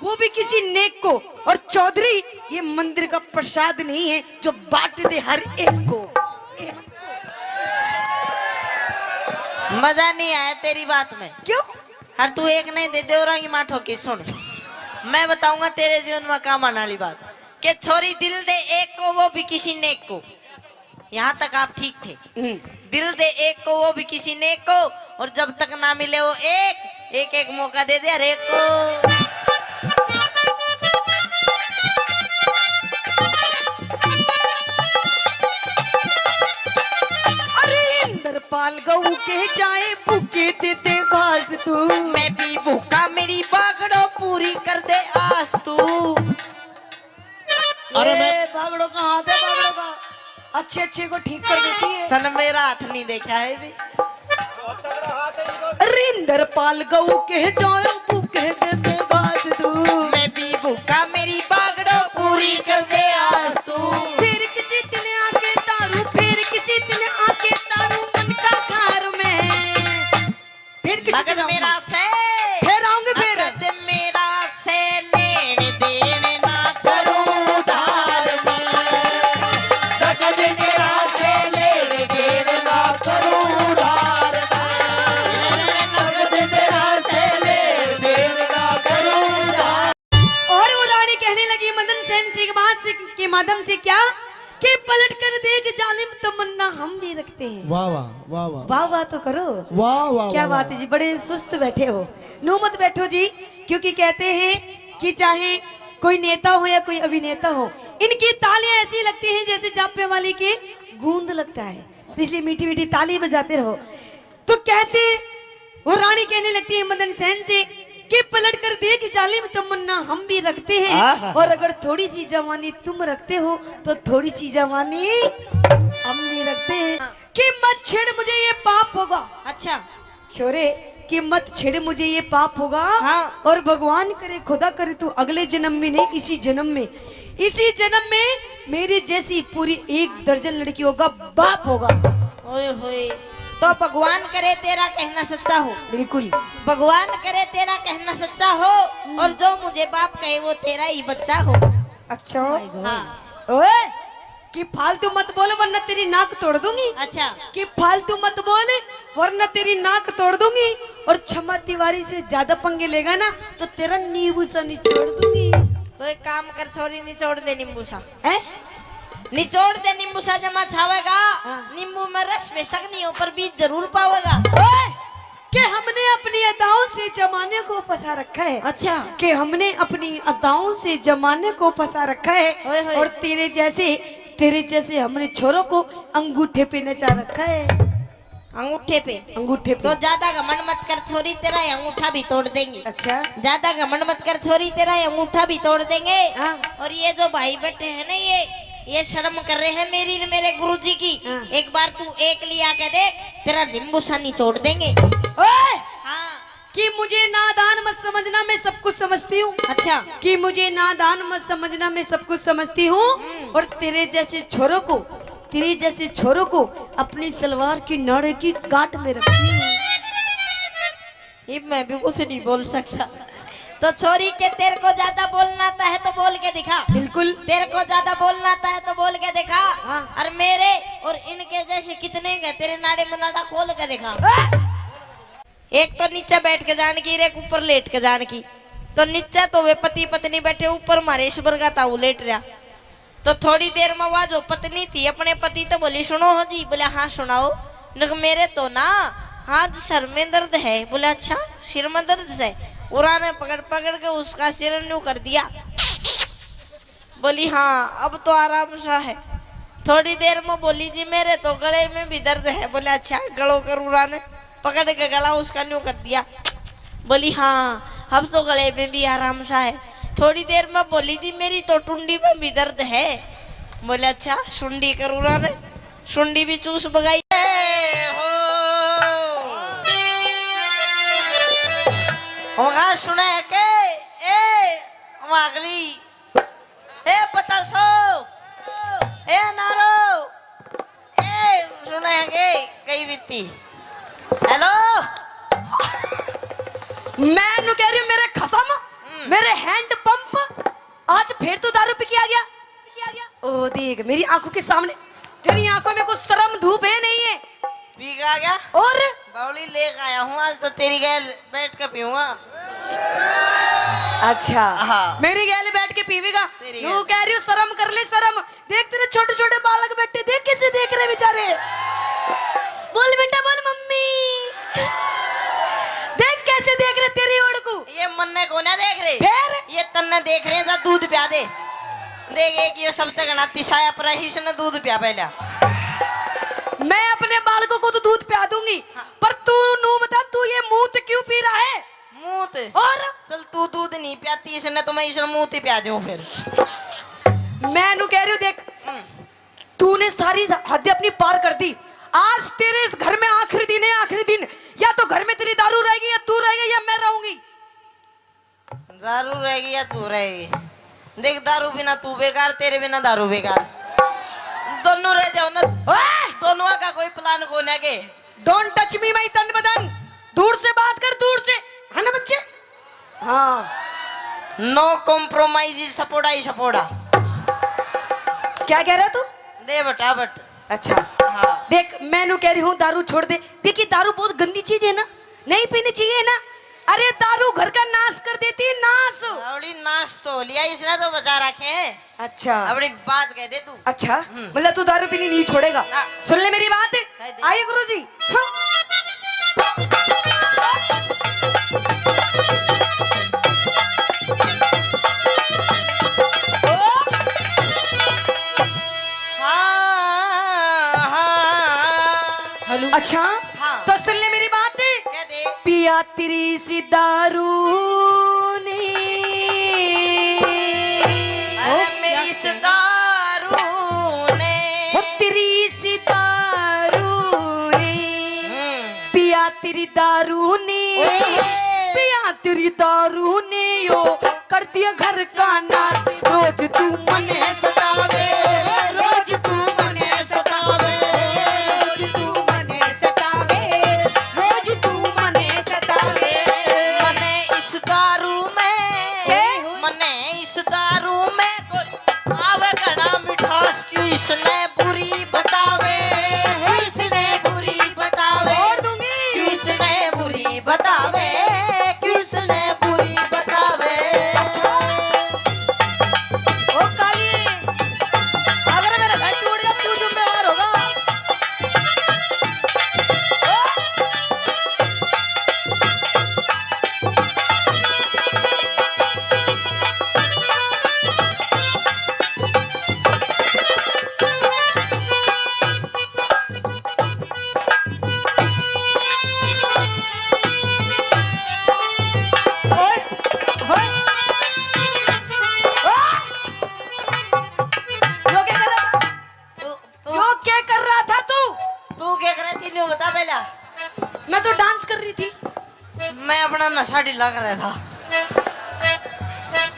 वो भी किसी नेक को। और चौधरी, ये मंदिर का प्रसाद नहीं है जो बांट दे हर एक को। मजा नहीं आया तेरी बात में। क्यों? हर तू एक नहीं दे, देवरा की माँ ठोकी। सुन, मैं बताऊंगा तेरे जीवन में काम आने वाली बात। के छोरी दिल दे एक को, वो भी किसी नेक को। यहाँ तक आप ठीक थे। हम्म। दिल दे एक को, वो भी किसी नेक को, और जब तक ना मिले वो एक, एक एक मौका दे दे हर एक को। अरे इंद्रपाल गऊ के जाए, भूखे दे दे घास तू। मैं भी भूखा, मेरी बागड़ो पूरी कर दे आस तू। अरे ये मैं बागड़ो का हाथ है, बागड़ो का। अच्छे अच्छे को ठीक कर देती है। तन मेरा हाथ नहीं देखा है भी। रिंदर पाल गऊ के जाऊं, भूखे दे दे घास तू। मैं भी भूखा, मेरी बागड़ो पूरी कर दे आस तू। फिर किसी दिन आके तारू, फिर किसी दिन आके तारू मन का खार में। फिर किसी नगद दिन आऊंगी। मेरा से, फिर आऊंगी फिर। नगद मेरा से लेन देन ना करूं उधार में। नगद मेरा से लेन देन ना करूं उधार में। नगद मेरा से लेन देन ना करूं उधार। और वो रानी कहने लगी मदन सेन से एक बात से, के माध्यम से क्या कि पलट कर देख जालिम तमन्ना हम भी रखते हैं। वाह, वाह, वाह, वाह। वाह, वाह तो करो। वाह, वाह, क्या वाह, बात वाह। है जी, बड़े सुस्त बैठे हो। नू मत बैठो जी, क्योंकि कहते हैं कि चाहे कोई नेता हो या कोई अभिनेता हो, इनकी तालियां ऐसी लगती हैं जैसे जापे वाले के गूंद लगता है, तो इसलिए मीठी मीठी ताली बजाते रहो। तो कहते, वो रानी कहने लगती है मदन सेन से कि पलट कर देख जालिम तमन्ना हम भी रखते हैं, आहा। और अगर थोड़ी सी जवानी तुम रखते हो तो थोड़ी सी जवानी हम भी रखते हैं। कि मत छेड़ मुझे ये पाप होगा। अच्छा। छोरे, कि मत छेड़ मुझे ये पाप होगा। हाँ। और भगवान करे, खुदा करे, तू अगले जन्म में नहीं, इसी जन्म में, इसी जन्म में मेरे जैसी पूरी एक दर्जन लड़कियों का बाप होगा। ओए होए, तो भगवान करे तेरा कहना सच्चा हो। बिल्कुल। भगवान करे तेरा कहना सच्चा हो, हम्म। और जो मुझे बाप कहे वो तेरा ही बच्चा हो। अच्छा। Oh my God। हाँ। ओए, कि फालतू मत बोल वरना तेरी नाक तोड़ दूंगी। अच्छा। कि फालतू मत बोल वरना तेरी नाक तोड़ दूंगी, और क्षमा तिवारी से ज्यादा पंगे लेगा ना तो तेरा नींबू सा निचोड़ दूंगी। तो एक काम कर छोरी, निचोड़ दे नींबू सा। हैं? निचोड़ दे नींबू सा, जमा छावेगा। हाँ। नींबू में रस बेशक नहीं हो पर बीज जरूर पावेगा। ओए, कि हमने अपनी अदाओं से जमाने को फंसा रखा है। अच्छा। कि हमने अपनी अदाओं से जमाने को फंसा रखा है। ओए होए। और तेरे जैसे, तेरे जैसे हमने छोरों को अंगूठे पे नचा रखा है। अंगूठे पे? अंगूठे पे। तो ज्यादा घमंड मत कर छोरी, तेरा ये अंगूठा भी तोड़ देंगे। अच्छा। ज्यादा घमंड मत कर छोरी, तेरा ये अंगूठा भी तोड़ देंगे। हाँ। और ये जो भाई बैठे हैं ना, ये, ये शर्म कर रहे हैं मेरी, मेरे गुरुजी की। हाँ। एक बार तू एक लिया के देख, तेरा नींबू सा निचोड़ देंगे। ओए! हाँ। कि मुझे नादान मत समझना, मैं सब कुछ समझती हूँ। अच्छा। कि मुझे नादान मत समझना, मैं सब कुछ समझती हूँ। हम्म। और तेरे जैसे छोरों को, तेरे जैसे छोरों को अपनी सलवार की नाड़े की गांठ में रखती हूँ। ये मैं भी कुछ नहीं बोल सकता। तो छोरी के, तेरे को ज्यादा बोलना आता है तो बोल के दिखा। बिल्कुल। तेरे को ज्यादा बोलना आता है तो बोल के दिखा। हाँ। और मेरे और इनके जैसे कितने हैं, तेरे नाड़े में नाड़ा खोल के दिखा। हाँ। एक तो नीचे बैठ के जान की, एक ऊपर लेट के जान की। तो नीचे तो वे पति पत्नी बैठे, ऊपर मारे ईश्वर का ताऊ लेट रहा। तो थोड़ी देर में वह जो पत्नी थी अपने पति तो बोली, "सुनो हो जी।" बोले, "हाँ, सुनाओ।" नक मेरे तो ना हाथ सर में दर्द है। बोले, "अच्छा, सिर में दर्द है?" उरा ने पकड़ पकड़ के उसका सिर न्यू कर दिया। बोली, "हाँ, अब तो आराम सा है।" थोड़ी देर में बोली, "जी, मेरे तो गले में भी दर्द है।" बोले, "अच्छा, गलो करूरा ने पकड़ के गला उसका न्यू कर दिया।" बोली, "हाँ, अब तो गले में भी आराम सा है।" थोड़ी देर में बोली, "जी, मेरी तो टुंडी में भी दर्द है।" बोले, "अच्छा, सुंडी करूरा ने सुंडी भी चूस बगाई।" होगा सुने के, ए, वागली। ए पतासो, ए नारो, ए सुने के कई बीती। हेलो। मैं नु कह रही हूँ, मेरे खसम, हम्म। मेरे हैंड पंप, आज फिर तू दारू पी के आ गया? ओ देख, मेरी आंखों के सामने, तेरी आंखों में कुछ शर्म धूप है नहीं है? पी के आ गया? और बावली लेके आया हूँ, आज तो तेरी गैल बैठ के पीऊंगा। अच्छा। हाँ। मेरी गैल बैठ के पीवेगा? तेरी यूं गैल। कह रही हूँ, शर्म कर ले, शर्म। देख, तेरे छोटे छोटे बालक बैठे, देख कैसे देख रहे बेचारे। बोल बेटा, बोल मम्मी। देख कैसे देख रहे तेरी ओर को। ये मन्ने को ना देख रहे। फिर? ये तन्ने देख रहे हैं, जा दूध प्या दे। देख, एक ये सबसे घना तिसाया पर है, इसने दूध प्या पहला। मैं अपने बालकों को तो दूध प्या दूंगी, हाँ। पर तू नू बता, तू ये मूत क्यों पी रहा है? मूत? और? चल, तू दूध नहीं प्याती, इसने तो मैं इसने मूत ही प्या दूं फिर। मैं नू कह रही हूँ, देख, हम्म। तूने सारी हद अपनी पार कर दी। आज तेरे इस घर में आखिरी दिन है, आखिरी दिन। या तो घर में तेरी दारू रहेगी, या तू रहेगा, या मैं रहूंगी। दारू रहेगी या तू रहेगी? देख, दारू बिना तू बेकार, तेरे बिना दारू बेकार। दोनों रह जाओ ना। ओए! दोनों का कोई प्लान को ना के। Don't touch me, my तन बदन। दूर से बात कर, दूर से। है ना बच्चे? हाँ। No compromise, सपोड़ा ही सपोड़ा। क्या कह रहा तू? दे बटा बट। अच्छा। हाँ। देख, मैं नू कह रही हूँ, दारू छोड़ दे। देखिए, दारू बहुत गंदी चीज है ना, नहीं पीनी चाहिए ना। अरे, दारू घर का नाश कर देती है, नाश। अबड़ी नाश तो लिया, इसने तो बचा रखे हैं। अच्छा। अबड़ी बात कह दे तू। अच्छा, हम्म। मतलब तू दारू पीनी नहीं छोड़ेगा? हाँ। सुन ले मेरी बात। कह दे। आइए गुरुजी। हाँ। हाँ, हाँ। हेलो। अच्छा, हाँ। तो सुन ले मेरी बात। कह दे। पिया तेरी सी दारू ने। अरे ओ, मेरी क्या सी कह रही? दारू ने। ओ तेरी सी दारू ने। हम्म। पिया तेरी दारू ने। ओए। पिया तेरी दारू ने यो कर दिया घर का नाश। रोज तू मने सतावे, रोज तू मने सतावे, रोज तू मने सतावे, रोज तू मने सतावे। मने इस दारू में, के? मने इस दारू में कोई आवे घना मिठास, क्यों इसने बुरी बतावे, क्यों इसने बुरी बतावे, और दूंगी। क्यों इसने बुरी बतावे, क्यों इसने बुरी बतावे। अच्छा। ओ काली, अगर मेरा घर टूट गया, तू जिम्मेवार होगा। ओ। और, और, यो क्या कर रहा था? तू, तू यो क्या कर रहा था तू? तू क्या कर रही थी, न्यू बता पहला। मैं तो डांस कर रही थी। मैं अपना नशा ढीला कर रहा था।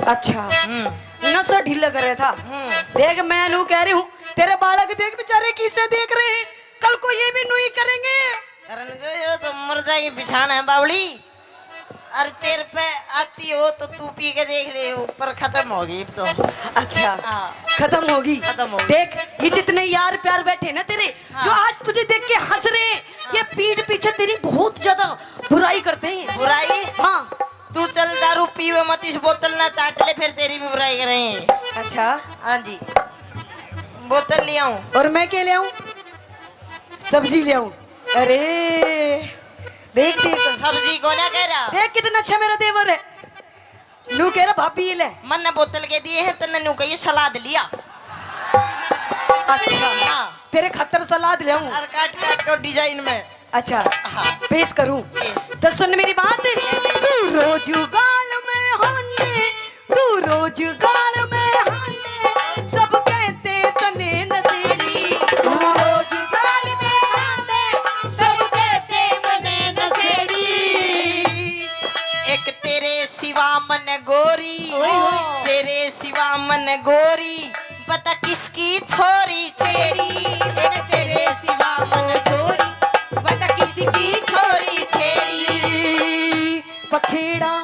अच्छा, हम्म। नशा ढीला कर रहा था। हम्म। देख, मैं नू कह रही हूँ, तेरे बालक देख बेचारे किसे देख रहे हैं, कल को ये भी नू ही करेंगे। करने दो, यो तो मर जाएगी बिछाना है बावली। अरे तेरे पे आती हो तो तू पी के देख ले, ऊपर खत्म होगी अब तो। अच्छा, हाँ। खत्म होगी। खत्म होगी। देख, ये जितने यार प्यार बैठे ना तेरे, हाँ। जो आज तुझे देख के हंस रहे हैं, हाँ। ये पीठ पीछे तेरी बहुत ज्यादा बुराई करते हैं। बुराई? हाँ। तू चल दारू पीवे मत, इस बोतल ना चाट ले, फिर तेरी भी बुराई करेंगे। अच्छा। हाँ जी, बोतल ले आऊं। और मैं क्या ले आऊं? सब्जी ले आऊं। अरे देख, देख। सब्जी को ना कह रहा। देख कितना अच्छा मेरा देवर है। नू कह रहा, भाभी ये ले। मन ने बोतल के दिए हैं, तन्ने नू कहिए सलाद लिया। अच्छा। हाँ। तेरे खातर सलाद ले आऊं। और काट काट के डिजाइन में। अच्छा। हाँ। पेश करूं? पेश। तो सुन मेरी बात। तू रोज गाल में हाने, तू रोज गाल में हाने, सब कहते तने नशेड़ी। तू रोज गाल में हाने, सब कहते मने नशेड़ी। एक तेरे सिवा मन गोरी, ओए होए। तेरे सिवा मन गोरी, बता किसकी छोरी छेड़ी। एक तेरे सिवा मन छोरी, बता किसकी छोरी छेड़ी। बखेड़ा,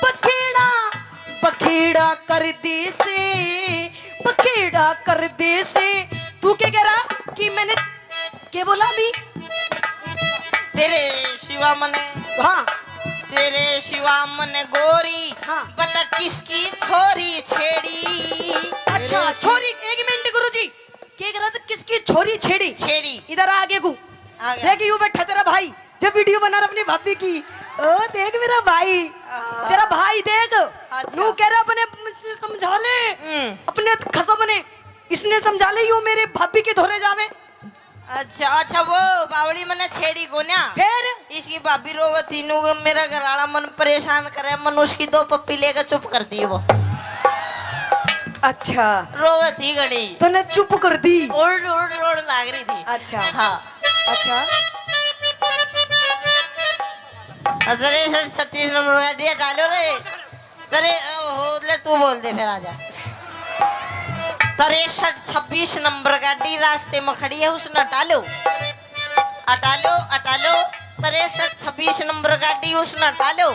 बखेड़ा, बखेड़ा कर दे से, बखेड़ा कर दे से। तू क्या कह रहा कि मैंने के बोला अभी? तेरे सिवा मने, हाँ। तेरे सिवा मने गोरी, हाँ। बता किसकी छोरी छेड़ी। अच्छा, छोरी, एक मिनट गुरुजी, के कह रहा था, किसकी छोरी छेड़ी? छेड़ी। इधर आ आगे को। आ गया। देख, यू बैठा तेरा भाई, जब वीडियो बना रहा अपनी भाभी की। ओ देख मेरा भाई, हाँ। तेरा भाई देख, अच्छा। नू कह रहा अपने समझा ले, हम्म। अपने खसम ने, इसने समझा ले, यू मेरे भाभी के धोरे जावे। अच्छा, अच्छा, वो बावली मने छेड़ी कोन्या। फिर? इसकी भाभी रोवत थी, नू मेरा घर वाला मन परेशान करे, मन उसकी दो पप्पी लेकर चुप कर दी वो। अच्छा। रोवत थी घणी। तूने चुप कर दी? रोड़, रोड़, रोड़ लाग रही थी। अच्छा। हाँ। अच्छा। अरे सर, छत्तीस नंबर का दिया डालो रे। अरे, ओ, हो, ले, तू बोल दे, फिर आजा। तिरसठ छब्बीस नंबर गाड़ी रास्ते में खड़ी है, उसने हटा लो, हटा लो, हटा लो। तिरसठ छब्बीस नंबर गाड़ी, उसने हटा लो।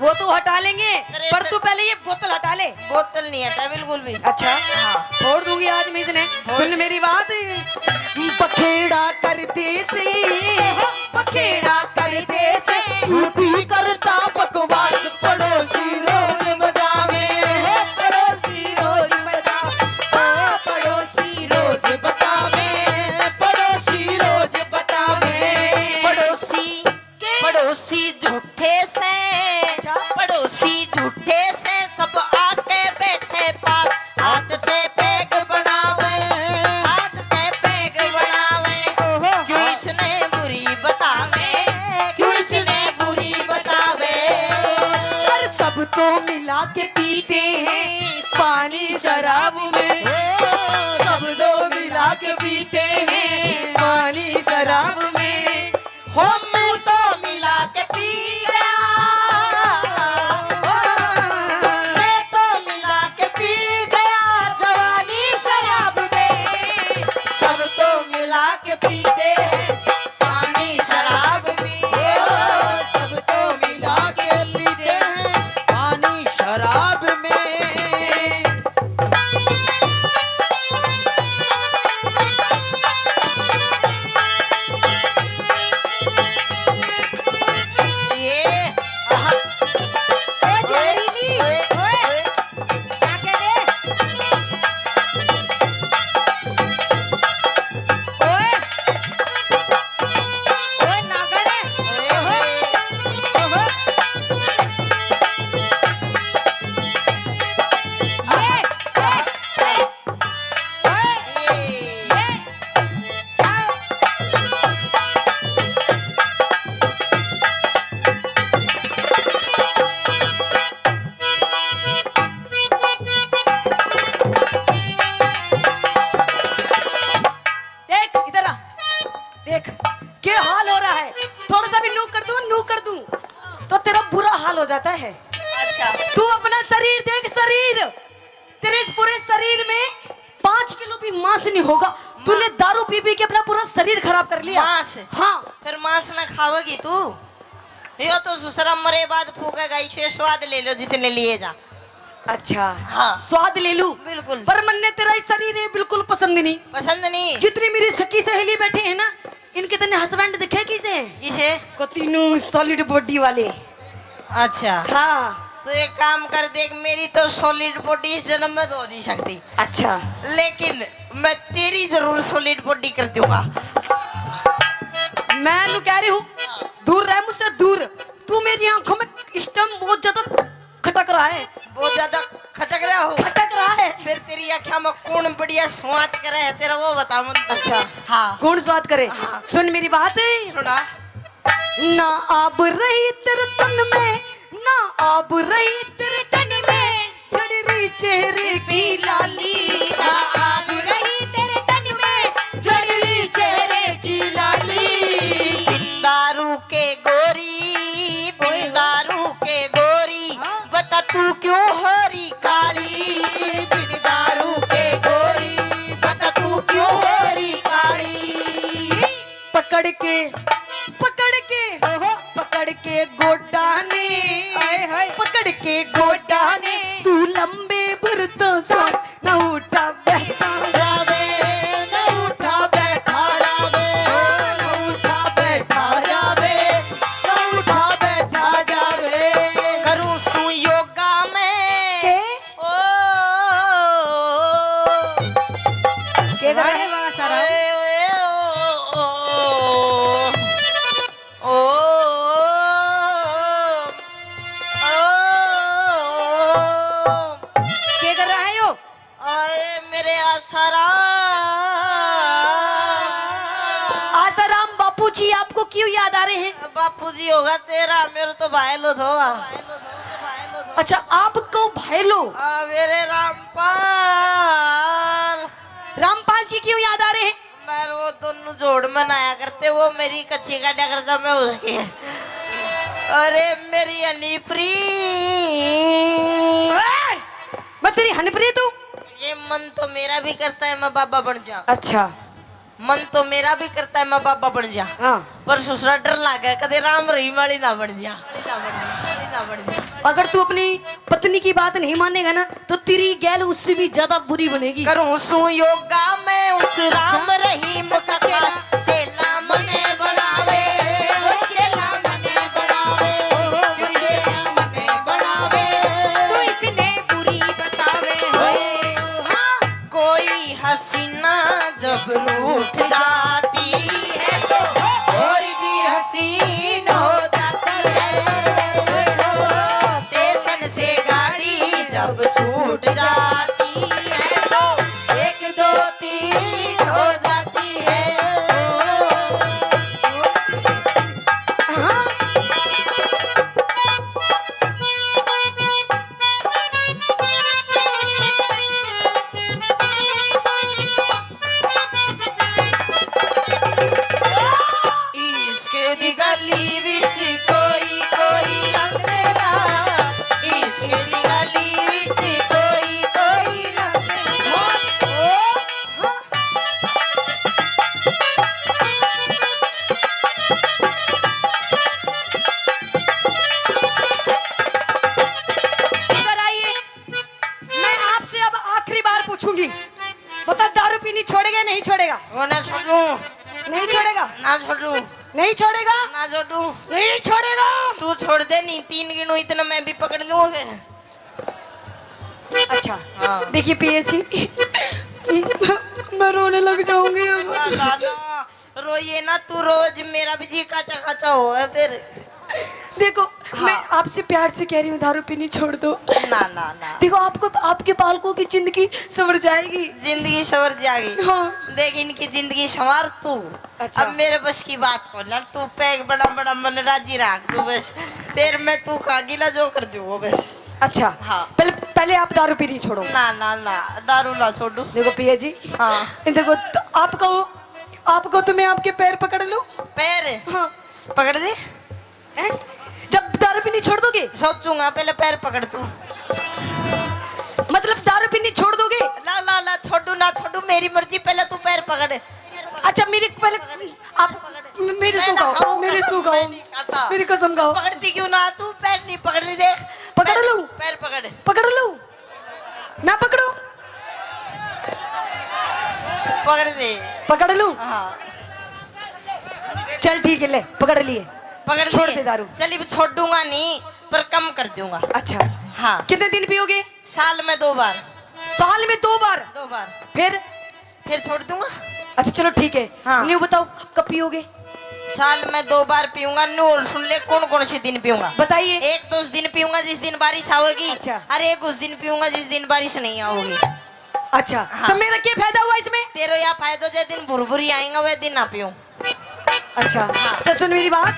वो तो हटा लेंगे, तिरसठ। पर तू पहले ये बोतल हटा ले। बोतल नहीं हटा बिल्कुल भी। अच्छा, हाँ। फोड़ दूंगी आज मैं इसने। फोड़। सुन मेरी बात, बखेड़ा कर दे से। पखेड़ा कर दे से, झूठी करता बकवास, पड़ोसी रोज बतावे, पड़ोसी रोज बतावे, ओ पड़ोसी रोज बतावे, पड़ोसी रोज बतावे। पड़ोसी, के? पड़ोसी झूठे से, अच्छा। पड़ोसी झूठे से, सब आके बैठे पास, हाथ से पैग बनावे, हाथ से पैग बनावे। ओहो। क्यों इसने बुरी बतावे, क्यों इसने बुरी बतावे। पर सब तो मिला के पीते हैं पानी शराब में, सब तो मिला के पीते हैं पानी शराब में। हो, मैं तो मिला के पी गया, मैं तो मिला के पी गया जवानी शराब में। सब तो मिला के पीते हैं पानी शराब में। ओ, सब तो मिला के पीते हैं पानी शराब में। ये, आहा। ओ जहरीली, ओए, ओए, ओए। क्या कह रहे? ओए। ओए नागड़े। ओए, ओए। ओहो। ये, ये, ये। देख, इधर आ। देख, क्या हाल हो रहा है। थोड़ा सा भी नू कर दूं, नू कर दूं, तो तेरा बुरा हाल हो जाता है। अच्छा। तू अपना शरीर देख, शरीर। तेरे इस पूरे शरीर में पाँच किलो भी मांस नहीं होगा। तूने दारू पी पी के अपना पूरा शरीर खराब कर लिया। मांस? हाँ। फिर मांस ना खावेगी तू? यो तो ससुरा मरे बाद फूकेगा, इसे स्वाद ले लो जितने लिए जा। अच्छा। हाँ। स्वाद ले लूं? बिल्कुल। पर मन्ने तेरा ये शरीर है बिल्कुल पसंद नहीं। पसंद नहीं? जितनी मेरी सखी सहेली बैठी है ना, इनके तने husband दिखे किसे? किसे? को तीनों solid body वाले। अच्छा। हाँ। तो एक काम कर, देख, मेरी तो solid body इस जन्म में तो हो नहीं सकती। अच्छा। लेकिन मैं तेरी जरूर solid body कर दूंगा। मैं नू कह रही हूँ, दूर रह मुझसे, दूर। तू मेरी आंखों में इस टाइम बहुत ज्यादा खटक रहा है। बहुत ज्यादा खटक रहा हो? खटक रहा है। फिर तेरी आंखों में कौन बढ़िया स्वाद करे है तेरा, वो बता मुझे। अच्छा। हाँ। कौन स्वाद करे? हाँ। सुन मेरी बात। सुना। ना आब रही तेरे तन में, ना आब रही तेरे तन में, झड़ रही चेहरे की लाली। ना आब रही तेरे तन में, झड़ रही चेहरे की लाली। दारू के गोरी, बिन दारू के गोरी, हाँ। बता तू क्यों हो रही काली। बिन दारू के गोरी, बता तू क्यों हो रही काली। पकड़ के, पकड़ के, ओहो। पकड़ के गोडा ने, हाय, हाय। पकड़ के गोडा ने, तू लंबे भर तो सांस, ना उठा बैठा जावे, ना उठा बैठा जावे, ना उठा बैठा जावे, ओए, ओए, ओ, ओ, ओ, ओ, ओ, के कर रहा है यो? आए मेरे आसाराम। आसाराम बापू जी आपको क्यों याद आ रहे हैं? बापू जी होगा तेरा, मेरे तो भाई लो थो। अच्छा, आपको भाई लो? आ, मेरे रामपाल। रामपाल जी क्यों याद आ रहे हैं? मैं वो दोनों जोड़ में नहाया करते, वो मेरी कच्ची काटा करता, मैं उसकी। अरे मेरी हनीप्री। ए, मैं तेरी हनीप्री तू? ये मन तो मेरा भी करता है मैं बाबा बन जा। अच्छा। मन तो मेरा भी करता है मैं बाबा बन जा। हाँ। पर ससुरा डर लागे, कदे राम रहीम वाली ना बन जा। अगर तू अपनी पत्नी की बात नहीं मानेगा ना, तो तेरी गैल उससे भी ज्यादा बुरी बनेगी। करूं सू योगा मैं उस राम रहीम का चेला, चेला मने बनावे, ओ चेला मने बनावे, ओ चेला मने बनावे। तू इसने बुरी बतावे हो। हाँ। कोई हसीना जब रूठ जाती है तो और भी हसीन हो जाती है। स्टेशन से गाड़ी जब छूट जाती है तो एक दो तीन हो जाती है। हाँ। इश्क दी गली विच कोई कोई लंघदा, इश्क दी गली विच कोई कोई लंघदा। इधर आइए, मैं आपसे अब आखिरी बार पूछूंगी, बता, दारू पीनी छोड़ेगा या नहीं छोड़ेगा? वो ना छोड़ू। नहीं छोड़ेगा? ना छोड़ू। नहीं छोड़ेगा? ना छोड़ू। नहीं छोड़ेगा? तू छोड़ दे, नहीं तीन गिनू इतना मैं भी पकड़ लूँ फिर। अच्छा। हाँ। देखिए पिया जी, मैं रोने लग जाऊंगी अब। ना, ना, ना, रोइए ना तू, रोज मेरा भी जी काचा काचा हो है फिर। देखो, हाँ। मैं आपसे प्यार से कह रही हूँ, दारू पीनी छोड़ दो। ना, ना, ना। देखो, आपको, आपके बालकों की जिंदगी संवर जाएगी। जिंदगी संवर जाएगी। हाँ। देख, इनकी जिंदगी संवार तू। अच्छा। अब मेरे बस की बात को ना, तू पैग बड़ा बड़ा मन राजी रख तू बस। फिर मैं तू का गिला जो कर दूँ वो बस। अच्छा। हाँ। पहले, पहले आप दारू पीनी छोड़ो। ना, ना, ना, दारू ना छोड़ू। देखो पिया जी। हाँ। देखो, तो आपको, आपको तो मैं आपके पैर पकड़ लूँ। पैर? हाँ। पकड़ दे। हैं? जब दारू पीनी छोड़ दोगे? सोचूंगा, पहले पैर पकड़ तू। मतलब दारू पीनी छोड़ दोगे? ला, ला, ला, छोड़ू ना छोड़ू, मेरी मर्जी, पहले तू पैर पकड़। अच्छा, मेरे पहले आप मेरे सो गाओ, मेरे सो गाओ, मेरी कसम खाओ। पकड़ती क्यों ना तू? पैर नहीं पकड़ रही, देख। पकड़ लूं? पैर पकड़। पकड़ लूं? ना पकड़ो? पकड़ दे। पकड़ लूं? हाँ। चल ठीक है, ले, पकड़ लिए। पकड़ छोड़ लिए। दे दारू। चल, अब छोड़ूंगा नहीं, पर कम कर दूंगा। अच्छा। हाँ। कितने दिन पियोगे? साल में दो बार। साल में दो बार? दो बार। फिर? फिर छोड़ दूंगा। अच्छा, चलो ठीक है। हाँ। न्यू बताओ, क-, कब पियोगे? साल में दो बार पीऊंगा। न्यू और सुन ले, कौन कौन से दिन पीऊंगा। बताइए। एक तो उस दिन पीऊंगा जिस दिन बारिश आओगी। अच्छा। और एक उस दिन पीऊंगा जिस दिन बारिश नहीं आओगी। अच्छा, हाँ। तो मेरा क्या फायदा हुआ इसमें? तेरा या फायदा, जो दिन भुरभुरी आएगा, वह दिन ना पीऊं। अच्छा, हाँ। तो सुन मेरी बात।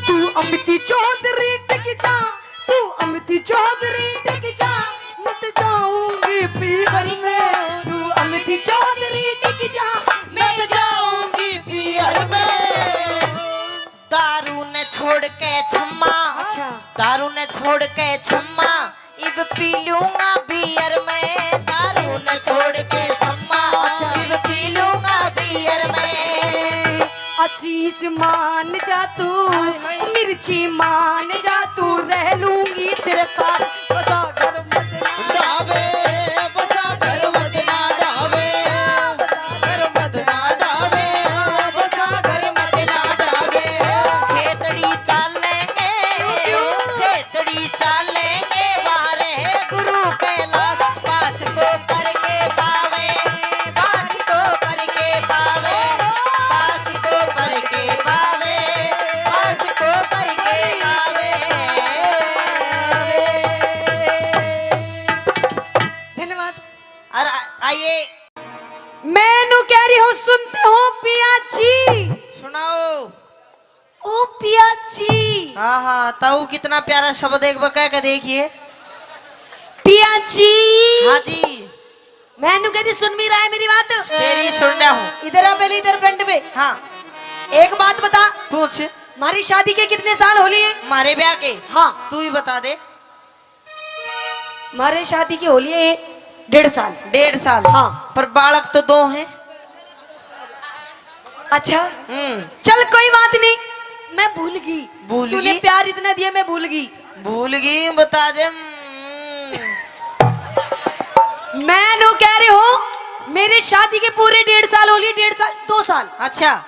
तू अमिती चौधरी टिक जा, तू अमिती चौधरी टिक जा, मैं तो जाऊंगी पीहर में। तू अमिती चौधरी टिक जा, मैं तो जाऊंगी पीहर में। दारू ने छोड़ के छम्मा, अच्छा। दारू ने छोड़ के छम्मा, इब पी लूंगा बियर मैं। दारू ने छोड़ के छम्मा, अच्छा। इब पी लूंगा बियर मैं। आशीष मान जा तू, हाय, हाय। मिर्ची मान जा तू, रह लूंगी तेरे पास। बसा घर मत ना डावे, बसा घर मत ना डावे, बसा घर मत ना डावे, बसा घर मत ना डावे। खेतड़ी चालेंगे, क्यों, क्यों? खेतड़ी चालेंगे, वारे गुरु कैलाश पास को करके पावे, पास को करके आहा, ताऊ कितना प्यारा शब्द, एक बार कह के देखिए। पिया जी। हाँ जी। मैं नू कहती, सुन भी रहा है मेरी बात? तेरी सुन रहा हूँ। इधर आ पहले, इधर फ्रंट पे। हाँ। एक बात बता। पूछ। हमारी शादी के कितने साल हो लिए? हमारे ब्याह के? हाँ। तू ही बता दे। हमारे शादी के हो लिए डेढ़ साल। डेढ़ साल? हाँ। पर बालक तो दो हैं। अच्छा। हम्म। चल कोई बात नहीं, मैं भूल गई। भूल तूने गई? प्यार इतना दिया, मैं भूल गई। भूल गई, बता दे। हम्म। मैं नू कह रही हूँ, मेरी शादी के पूरे डेढ़ साल हो लिए, डेढ़ साल, दो साल। अच्छा।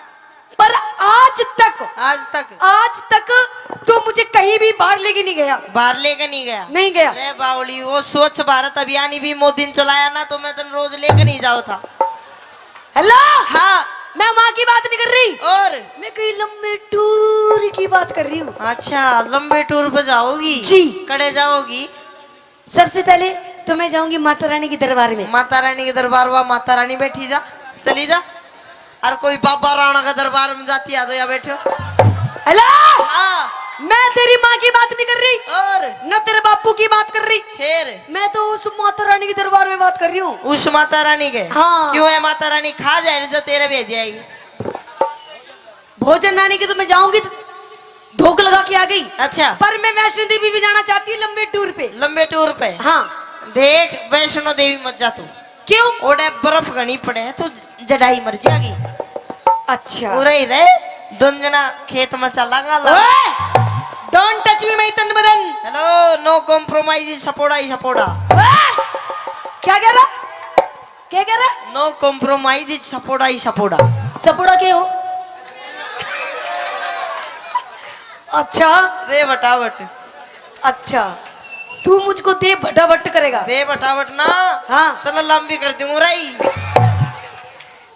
पर आज तक, आज तक? आज तक तू मुझे कहीं भी बाहर लेके नहीं गया। बाहर लेके नहीं गया? नहीं गया। अरे बावली, वो स्वच्छ भारत अभियान ही भी मोदी ने चलाया ना, तो मैं तन रोज लेके नहीं जाओ था। हेलो। हाँ। मैं वहाँ की बात नहीं कर रही। और? मैं कहीं लंबे टूर की बात कर रही हूँ। अच्छा, लंबे टूर पे जाओगी? जी। कड़े जाओगी? सबसे पहले तो मैं जाऊंगी माता रानी के दरबार में। माता रानी के दरबार, वहाँ माता रानी बैठी जा, चली जा। और कोई बाबा राणा का दरबार में जाती आ तो या बैठो। हेलो। हाँ। मैं तेरी माँ की बात नहीं कर रही। और? न तेरे बापू की बात कर रही। फिर? मैं तो उस माता रानी के दरबार में बात कर रही हूँ। उस माता रानी के? हाँ। क्यों है माता रानी? खा जाए जो तेरे भेज आएगी। भोजन रानी के तो मैं जाऊंगी, धोख लगा के आ गई। अच्छा। पर मैं वैष्णो देवी भी जाना चाहती हूँ लंबे टूर पे। लंबे टूर पे? हाँ। देख, वैष्णो देवी मत जा तू। क्यों? ओड़े बर्फ घणी पड़े है, तू जड़ाई मर जाएगी। अच्छा। उरे ही रहे, दोन जना खेत में चलांगा ला। ओए! Don't touch me, my तन बदन। Hello, no compromise, सपोड़ा ही सपोड़ा। ओए! क्या कह रहा? क्या कह रहा? No compromise, सपोड़ा ही सपोड़ा। सपोड़ा के हो? अच्छा। दे फटाफट। अच्छा, तू मुझको दे भटाभट करेगा? दे फटाफट ना। हाँ। तने लंबी कर दूंगा राई।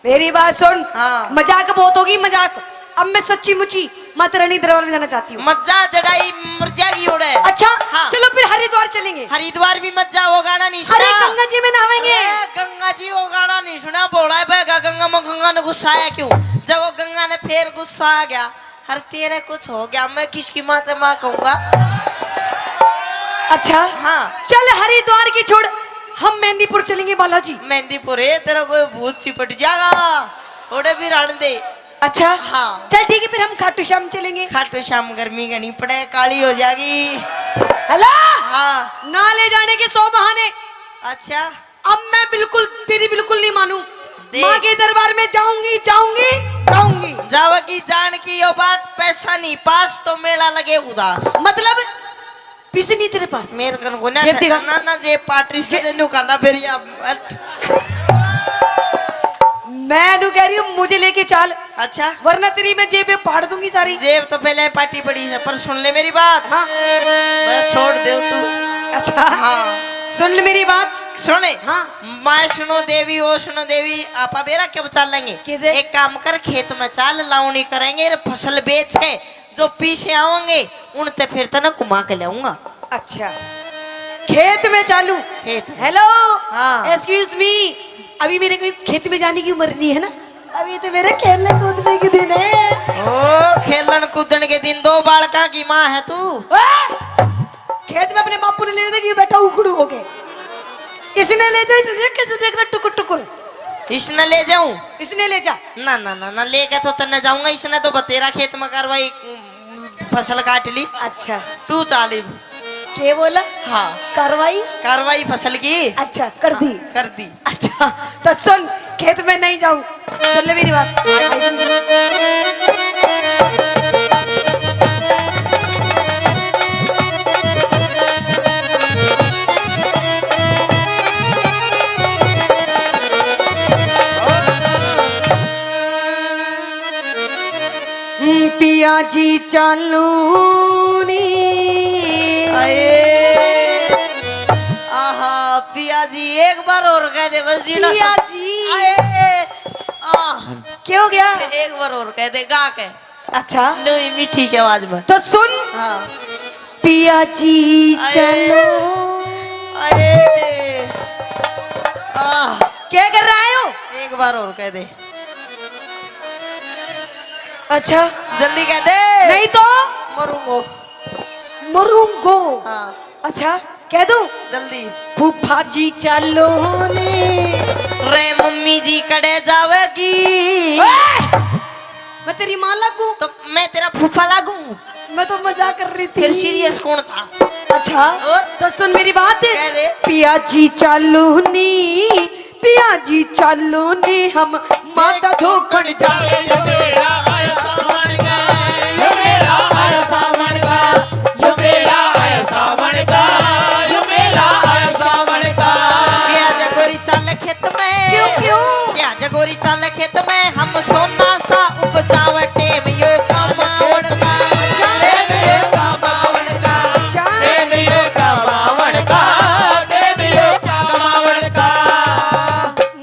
मेरी बात सुन। हाँ। मजाक बहुत होगी, मजाक। अब मैं सच्ची मुची माता रानी दरबार में जाना चाहती हूँ। मत जा, जड़ाई मर जाएगी ओड़े। अच्छा, हाँ। चलो फिर हरिद्वार चलेंगे। हरिद्वार भी मत जा, वो गाना नहीं सुना। अरे गंगा जी में नहावेंगे। अरे गंगा जी वो गाना नहीं सुना, भोला है बहगा गंगा में, गंगा ने गुस्सा आया क्यों? जब वो गंगा ने फिर गुस्सा आ गया, अरे तेरे कुछ हो गया, मैं किसकी माँ से माँ कहूंगा? अच्छा। हाँ। चल हरिद्वार की छोड़, हम मेहंदीपुर चलेंगे बालाजी। मेहंदीपुर है, तेरा कोई भूत चिपट जाएगा, ओड़े भी रहने दे। अच्छा। हाँ। चल ठीक है, फिर हम खाटू श्याम चलेंगे। खाटू श्याम गर्मी घणी पड़े, काली हो जाएगी। हेलो। हाँ। ना ले जाने के सौ बहाने। अच्छा। अब मैं बिल्कुल, तेरी बिल्कुल नहीं मानू। देख। माँ के दरबार में जाऊंगी, जाऊंगी, जाऊंगी। जावेगी जान की यो बात, पैसा नहीं पास तो मेला लगे उदास। मतलब? पैसे नहीं तेरे पास? मेरे कन को ना जेब दिखा। ना, ना, जेब पाटरी से जे- दे न्यू खाना फिर या, हट। मैं न्यू कह रही हूँ, मुझे लेके चाल। अच्छा। वरना तेरी मैं जेब में फाड़ दूंगी सारी। जेब तो पहले पाटी पड़ी है, पर सुन ले मेरी बात। हाँ। बस छोड़ दे तू। अच्छा। हाँ। सुन ले मेरी बात। सुने। हाँ। वैष्णो देवी, वैष्णो देवी, आपा बेरा कब चालेंगे? किधर? एक काम कर, खेत में चाल, लावणी करेंगे, फसल बेच के जो पीछे आवेंगे, उनते फिर तने घुमा के लाऊंगा। अच्छा, खेत में चालू। खेत में। हेलो। हाँ। Excuse me, अभी मेरे को खेत में जाने की उम्र नहीं है ना, अभी तो मेरे खेलने कूदने के दिन है। ओ, खेलन कूदन के दिन, दो बालका की माँ है तू। ओए! खेत में अपने बापू ने लेने देगी, बैठा उखड़ू होके। इसने ले जा, इसने कैसे देख रहा टुकुर टुकुर। इसने ले जाऊं? इसने ले जा। ना, ना, ना, ना, लेके तो तन्ने जाऊंगा, इसने तो बतेरा खेत में कार्रवाई, उम, फसल काट ली। अच्छा। तू चाल इब। के बोला? हाँ। कार्रवाई? कार्रवाई फसल की। अच्छा, कर दी। हाँ, कर दी। अच्छा, तो सुन, खेत में नहीं जाऊं। सुन ले मेरी बात। पिया जी चालू नी। आए। आहा, पिया जी, एक बार और कह दे बस, जीना पिया सा- जी। आए। आह। क्या हो गया? एक बार और कह दे, गा के। अच्छा। नहीं, मीठी सी आवाज में। तो सुन। हाँ। पिया जी आए। चलो। आए। आह। क्या कर रहा है हो? एक बार और कह दे। अच्छा। जल्दी कह दे। नहीं तो? मरूंगो। मरूंगो। हाँ। अच्छा, कह दूं? जल्दी। फूफा जी चालो ने। रे मम्मी जी कड़े जावेगी? ओए! मैं तेरी माँ लागू? तो मैं तेरा फूफा लागू? मैं तो मजाक कर रही थी। फिर सीरियस कौन था? अच्छा, और? तो सुन मेरी बात। कह दे। पिया जी चालो नी, पिया जी चालो ने हम माता धोखण जावे। यो मेला आया सावण का, यो मेला आया सावण का, यो मेला आया सावण का, यो मेला आया सावण का। प्याज गोरी चाल खेत में। क्यों, क्यों? प्याज गोरी चाल खेत में हम सोना सा उपजावे टेम यो कमावण का। अच्छा। टेम यो कमावण का। अच्छा। टेम यो कमावण का। टेम यो कमावण का।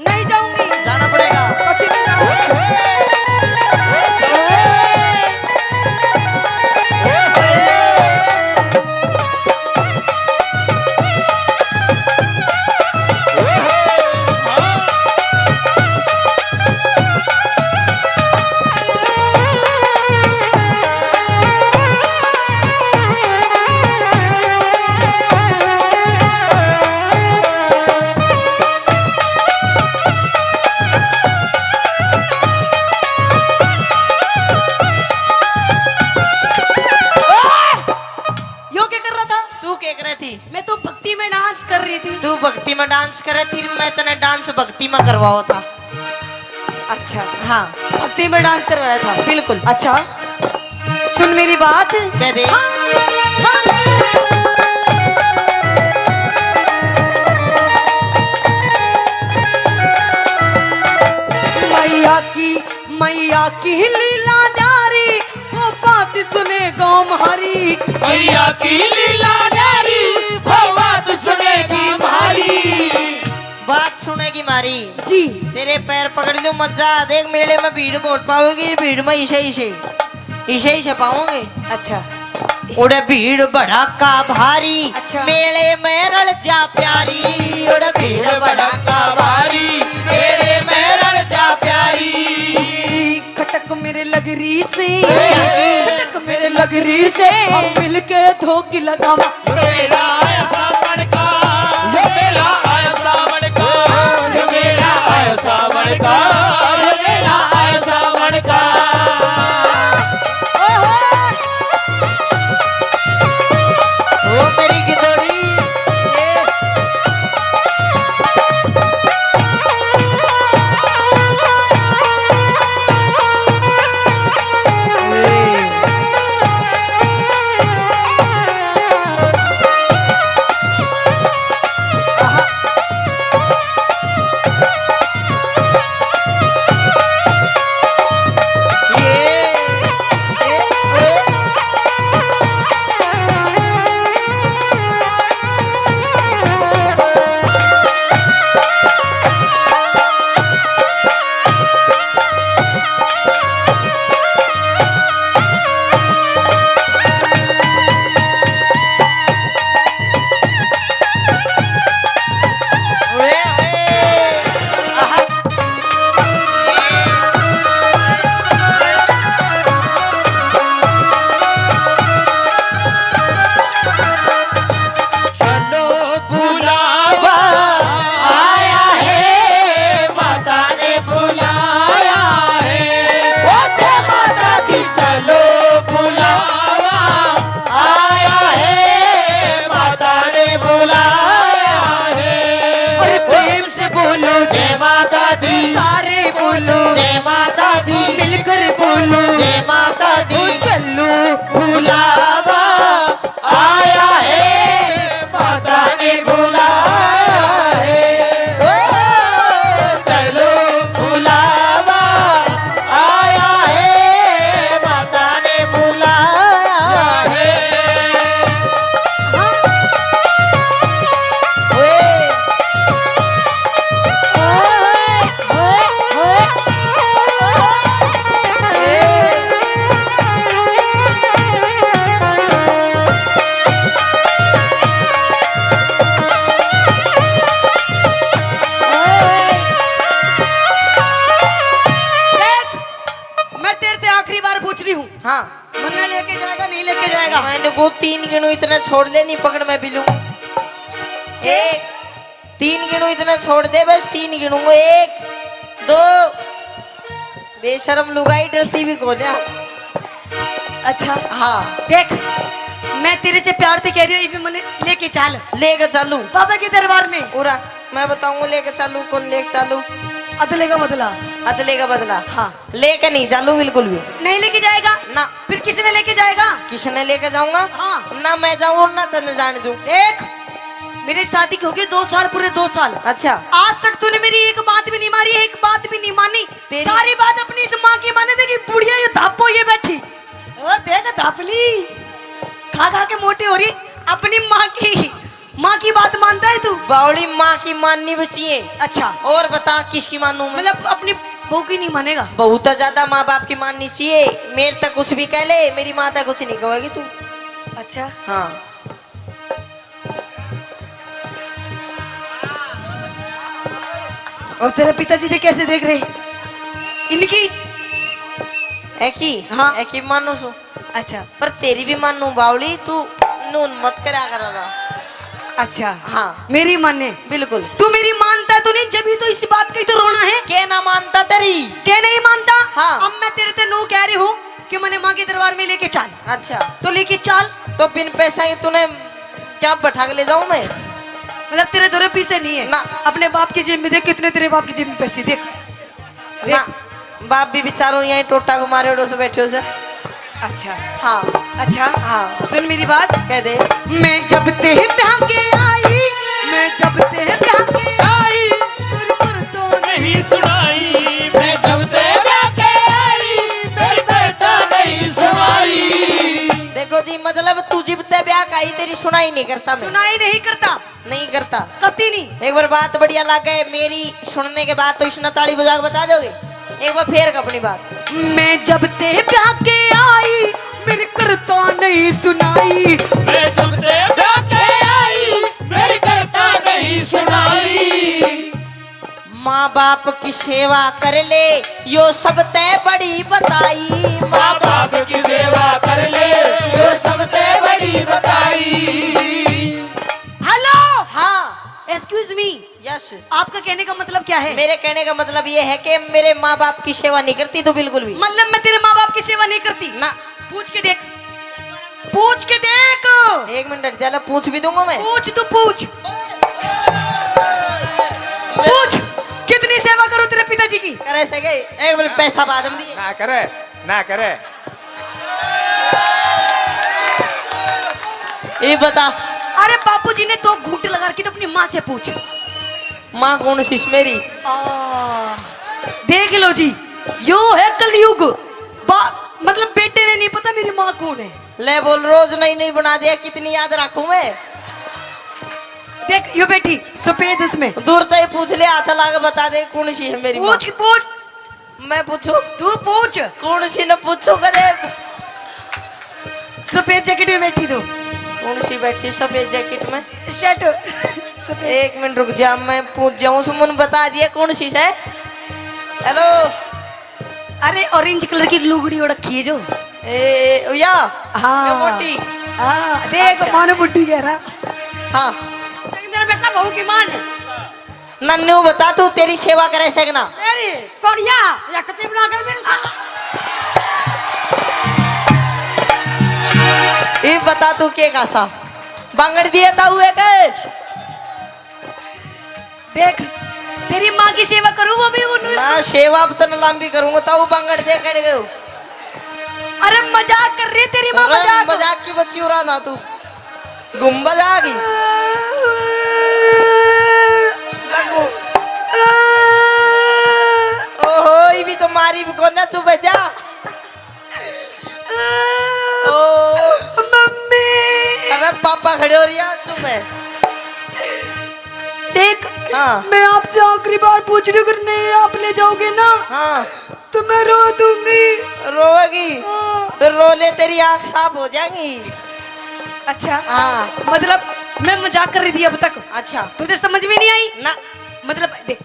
नहीं जाऊंगी। जाना पड़ेगा। पति नहीं जाऊंगी। यो क्या कर रहा था? तू क्या कर रही थी? मैं तो भक्ति में डांस कर रही थी। तू भक्ति में डांस कर रही थी, मैं तने डांस भक्ति में करवाओ था। अच्छा। हाँ। भक्ति में डांस करवाया था। बिल्कुल। अच्छा, सुन मेरी बात। कह दे। हाँ, हाँ। मैया की, मैया की लीला न्यारी, वो बात सुने गाँव म्हारी। मैया की लीला न्यारी, वो बात सुनेगी म्हारी। बात सुनेगी म्हारी। जी। तेरे पैर पकड़ लूं, मत जा। देख, मेले में भीड़ बहुत पाओगी, भीड़ में इसे, इसे, इसे, इसे पाओगे। अच्छा। उड़े भीड़ भड़ाका भारी, अच्छा। मेले में रल जा प्यारी। उड़े भीड़ भड़ाका भारी, मेले में रल जा प्यारी। खटक मेरे लगरी से, खटक मेरे लगरी से, हम मिलके धोकी लगावा। यो मेला आया सावण का, यो मेला आया सावण का, यो मेला आया सावण का, यो मेला आया सावण का। ओहो। ओ मेरी गिदोड़ी, ये। चलो बुलावा आया है, माता ने बुलाया है। ओ जय माता दी, चलो बुलावा आया है, माता ने बुलाया है। अरे प्रेम से बोलो जय माता दी, सारे बोलो जय माता दी, मिलकर बोलो जय माता दी। ओ चलो बुलावा आया है, माता ने बुलाया है। ओ, चलो बुलावा आया है, माता ने बुलाया है। ओए। देख, मैं तेरे ते आखिरी बार पूछ रही हूँ। हाँ। मन्ने लेके जाएगा, नहीं लेके जाएगा? मैंने को तीन गिनू इतना छोड़ दे, नहीं पकड़ मैं भी लूं। एक, तीन गिनू इतना छोड़ दे, बस तीन गिनूंगा। एक, दो। बेशरम लुगाई, डरती भी कोन्या। अच्छा। हाँ। देख, मैं तेरे से प्यार से कह रही हूँ, ये भी मन्ने लेके चाल। लेके चालू। बाबा के दरबार में। पूरा मैं बताऊंगा लेके चालू, कौन लेके चालू। अदले का बदला। अदले का बदला। हाँ। लेके नहीं चालू बिल्कुल भी। नहीं लेके जाएगा? ना। फिर किसने लेके जाएगा? किसने लेके जाऊंगा? हाँ। ना मैं जाऊँ और ना तन्ने जाने दूं। देख, मेरी शादी की हो गई दो साल, पूरे दो साल। अच्छा। आज तक तूने मेरी एक बात भी नहीं मारी, एक बात भी नहीं मानी। तेरी सारी बात अपनी इस माँ की माने। देखी बुढ़िया ये धापो ये बैठी। ओ देख धापली, खा खा के मोटी हो रही। अपनी माँ की, माँ की बात मानता है तू? बावली, माँ की माननी भी चाहिए। अच्छा। और बता किसकी मानूं मैं? मतलब अपनी बहू की नहीं मानेगा? बहुत ज्यादा माँ बाप की माननी चाहिए। मेरे तक कुछ भी कह ले, मेरी माँ तक कुछ नहीं कहेगी तू। अच्छा। हाँ। और तेरे पिताजी दे कैसे देख रहे इनकी? एकी? हाँ। एकी मानू सु। अच्छा। पर तेरी भी मानू बावली, तू नून मत करा कर। अच्छा। हाँ। मेरी माने? बिल्कुल। तू मेरी मानता तो नहीं, जब ही तो इस बात का ही तो रोना है। के ना मानता तेरी? के नहीं मानता? हाँ। अब मैं तेरे ते नू कह रही हूँ कि मैंने माँ के दरबार में लेके चाल। अच्छा। तो लेके चाल। तो बिन पैसा के तूने क्या बैठा के ले जाऊं मैं? मतलब तेरे धोरे पैसे नहीं है? ना। अपने बाप की जेब में देख, कितने तेरे बाप की जेब में पैसे देख। ना। बाप भी बेचारो यहीं टोटा को मारे उड़ो से बैठे हो सर। अच्छा। हाँ। अच्छा। हाँ। सुन मेरी बात। कह दे। मैं जब ते ब्याह के आई, मैं जब ते ब्याह के आई, फिर फिर तो नहीं सुनाई। मैं जब ते ब्याह के आई, फिर फिर तो नहीं सुनाई। देखो जी, मतलब तू जिब ते ब्याह का आई, तेरी सुनाई नहीं करता मैं। सुनाई नहीं करता। नहीं करता। कती नहीं। एक बार बात बढ़िया लागे मेरी सुनने के बाद तो इसने ताली बजा के बता दोगे। एक बार फेर अपनी बात। मैं जब ते ब्याह के आई, मेरे करता नहीं सुनाई। मैं जब ते ब्याह के आई, मेरे करता नहीं सुनाई। माँ बाप की सेवा कर ले, यो सब ते बड़ी बताई। माँ बाप की सेवा कर ले, यो सब ते बड़ी बताई। हेलो। हाँ। Excuse me. यस। आपका कहने का मतलब क्या है? मेरे कहने का मतलब ये है कि मेरे माँ बाप की सेवा नहीं करती तू बिल्कुल भी। मतलब मैं तेरे माँ बाप की सेवा नहीं करती? ना। पूछ के देख, पूछ के देख। एक मिनट हट जा, ले पूछ भी दूंगा मैं। पूछ, तू पूछ। पूछ, कितनी सेवा करूं तेरे पिताजी की? करे से गए, एक मिनट पैसा बाद में दिए। ना करे, ना करे। ये बता। अरे बापूजी ने दो घूंट लगा रखी, तो अपनी माँ से पूछ। माँ कौन सी मेरी? आ, देख लो जी, यो है कलयुग। बा-, मतलब बेटे ने नहीं पता मेरी माँ कौन है। ले बोल, रोज नई नई बना दे, कितनी याद रखूं मैं। देख यो बैठी सफेद उसमें। दूर से ही पूछ ले, हाथ ला के बता दे कौन सी है मेरी माँ। पूछ, पूछ। मैं पूछूं? तू पूछ। कौन सी न पूछूं कदे? सफेद जैकेट में बैठी तू। कौन सी बैठी सफेद जैकेट में? शर्ट। सफेद। एक मिनट रुक जा, मैं पूछ जाऊं। सुमन बता दिया कौन सी है। हेलो। अरे ऑरेंज कलर की लुगड़ी ओढ़ रखी है जो। ए, ए, या? हाँ। ये मोटी? हाँ, देख अच्छा। मानो बुड्ढी कह रहा। हाँ। लेकिन तेरा बेटा बहू की मान। नन्नू बता तू तेरी सेवा करे से कि ना? मेरी? कौन या? या कती बना कर मेरे से? ये बता तू के कासा? बांगड़ दिए ताऊ एक? देख, तेरी माँ की सेवा करूँ वो भी उन्होंने। ना, सेवा अब तन लंबी करूँगा, ताऊ बांगड़ दे कड़ गयो। अरे मजाक कर रही तेरी माँ, अरे मजाक। मजाक की बच्ची उड़ा ना तू। गुम्बद आ गई। लगू। ओहो, ये भी तो मारी भी कोना, चुप है जा। ओ। मम्मी। अरे पापा खड़े हो रही है, चुप है। देख, हाँ। मैं आपसे आखिरी बार पूछ रही हूँ, अगर नहीं आप ले जाओगे ना, हाँ। तो मैं रो दूंगी। रोएगी? हाँ। फिर रो ले, तेरी आँख साफ हो जाएगी। अच्छा। हाँ। मतलब मैं मजाक कर रही थी अब तक। अच्छा। तुझे समझ में नहीं आई? ना। मतलब देख,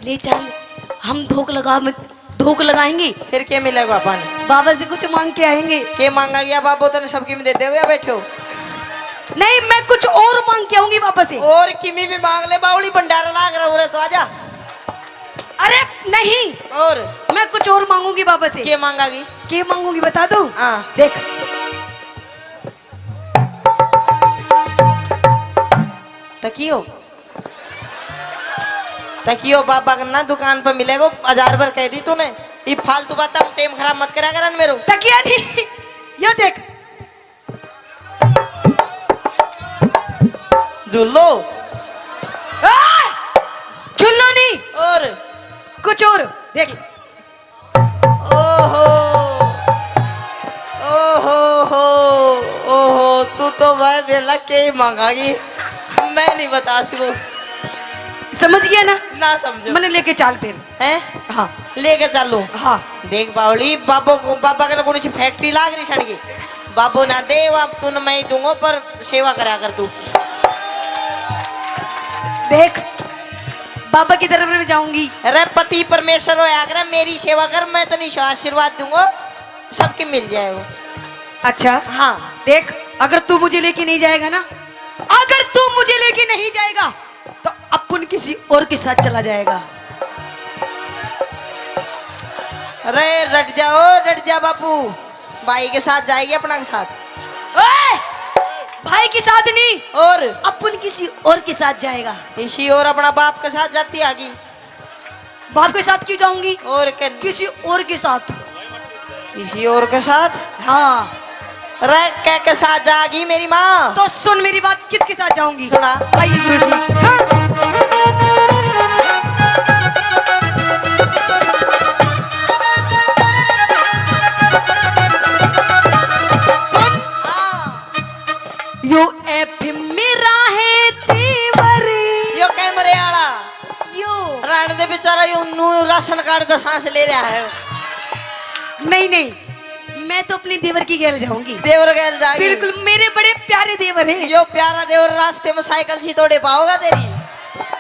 ले चल, हम धोख लगा, धोख लगाएंगे। फिर क्या मिलेगा पानी? बाबा से कुछ मांग के आएंगे। के मांगा गया बाबो, तने सब किमी दे देगा, बैठो। नहीं, मैं कुछ और मांग के आऊंगी बाबा से। और किमी भी मांग ले, बावली भंडारा लाग रहा, उरे तो आजा। अरे नहीं, और? मैं कुछ और मांगूंगी बाबा से। के मांगा गई? के मांगूंगी, बता दूं? हाँ। देख। तकियो, तकियो बाबा के ना दुकान पर मिलेगो, हजार बार कह दी तूने। ये फालतू बात, टाइम खराब मत करा कर मेरे। तकिया नहीं, यो देख। झूलो। आ! झूलो नहीं। और? कुछ और देख। ओहो, ओहो हो, ओहो, तू तो भाई बेला के ही मांगागी, मैं नहीं बता सकूं। समझ गया ना? ना समझो। मैंने लेके चाल फिर। हैं? हाँ। लेके चालू। हाँ। देख बावली, बाबो को, बाबा के कौन सी फैक्ट्री लाग रही सड़की? बाबो ना दे, अब तू न मैं ही दूंगा, पर सेवा करा कर तू। देख, बाबा की तरफ में जाऊंगी। अरे पति परमेश्वर होया कर, मेरी सेवा कर, मैं तो नहीं आशीर्वाद दूंगा, सबके मिल जाएगा। अच्छा। हाँ। देख, अगर तू मुझे लेके नहीं जाएगा ना, अगर तू मुझे लेके नहीं जाएगा, तो अपन किसी और के साथ चला जाएगा। अरे डट जाओ, डट जा बापू, भाई के साथ जाएगी, अपना के साथ। ओए! भाई के साथ नहीं, और? अपन किसी और के साथ जाएगा। इसी और अपना बाप के साथ जाती आगी। बाप के साथ क्यों जाऊंगी? और के? किसी और के साथ। किसी और के साथ? हाँ। अरे के के साथ जागी मेरी माँ? तो सुन मेरी बात, किसके साथ जाऊंगी? सुना। आइए गुरु जी। हाँ। सुन। हाँ। यो एफ मेरा है तेवर। यो कैमरे आला। यो। राण दे बेचारा, यो नू राशन कार्ड का सांस ले रहा है। नहीं, नहीं, मैं तो अपने देवर की गैल जाऊंगी। देवर गैल जाएगी। बिल्कुल, मेरे बड़े प्यारे देवर हैं। यो प्यारा देवर रास्ते में साइकिल सी तोड़े पाओगा तेरी।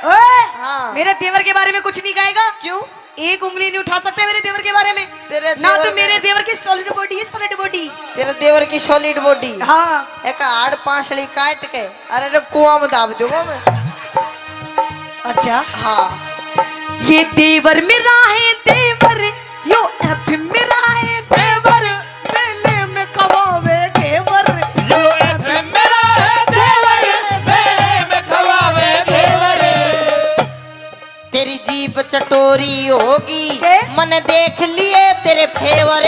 ओए, हाँ। मेरे देवर के बारे में कुछ नहीं कहेगा। क्यों? एक उंगली नहीं उठा सकते मेरे देवर के बारे में। तेरे ना देवर तो मेरे देवर की सॉलिड बॉडी है, सॉलिड बॉडी। तेरे देवर की सॉलिड बॉडी। हाँ। एक हाड़ पांसली काट के, अरे रे, कुआं में दाब दूंगा मैं। अच्छा। हाँ। ये देवर मेरा है देवर, यो एफ मेरा है देवर, मेले में खवावे घेवर। यो एफ मेरा है देवर, मेले में खवावे घेवर। तेरी जीभ चटोरी होगी, के? मने देख लिए तेरे फेवर।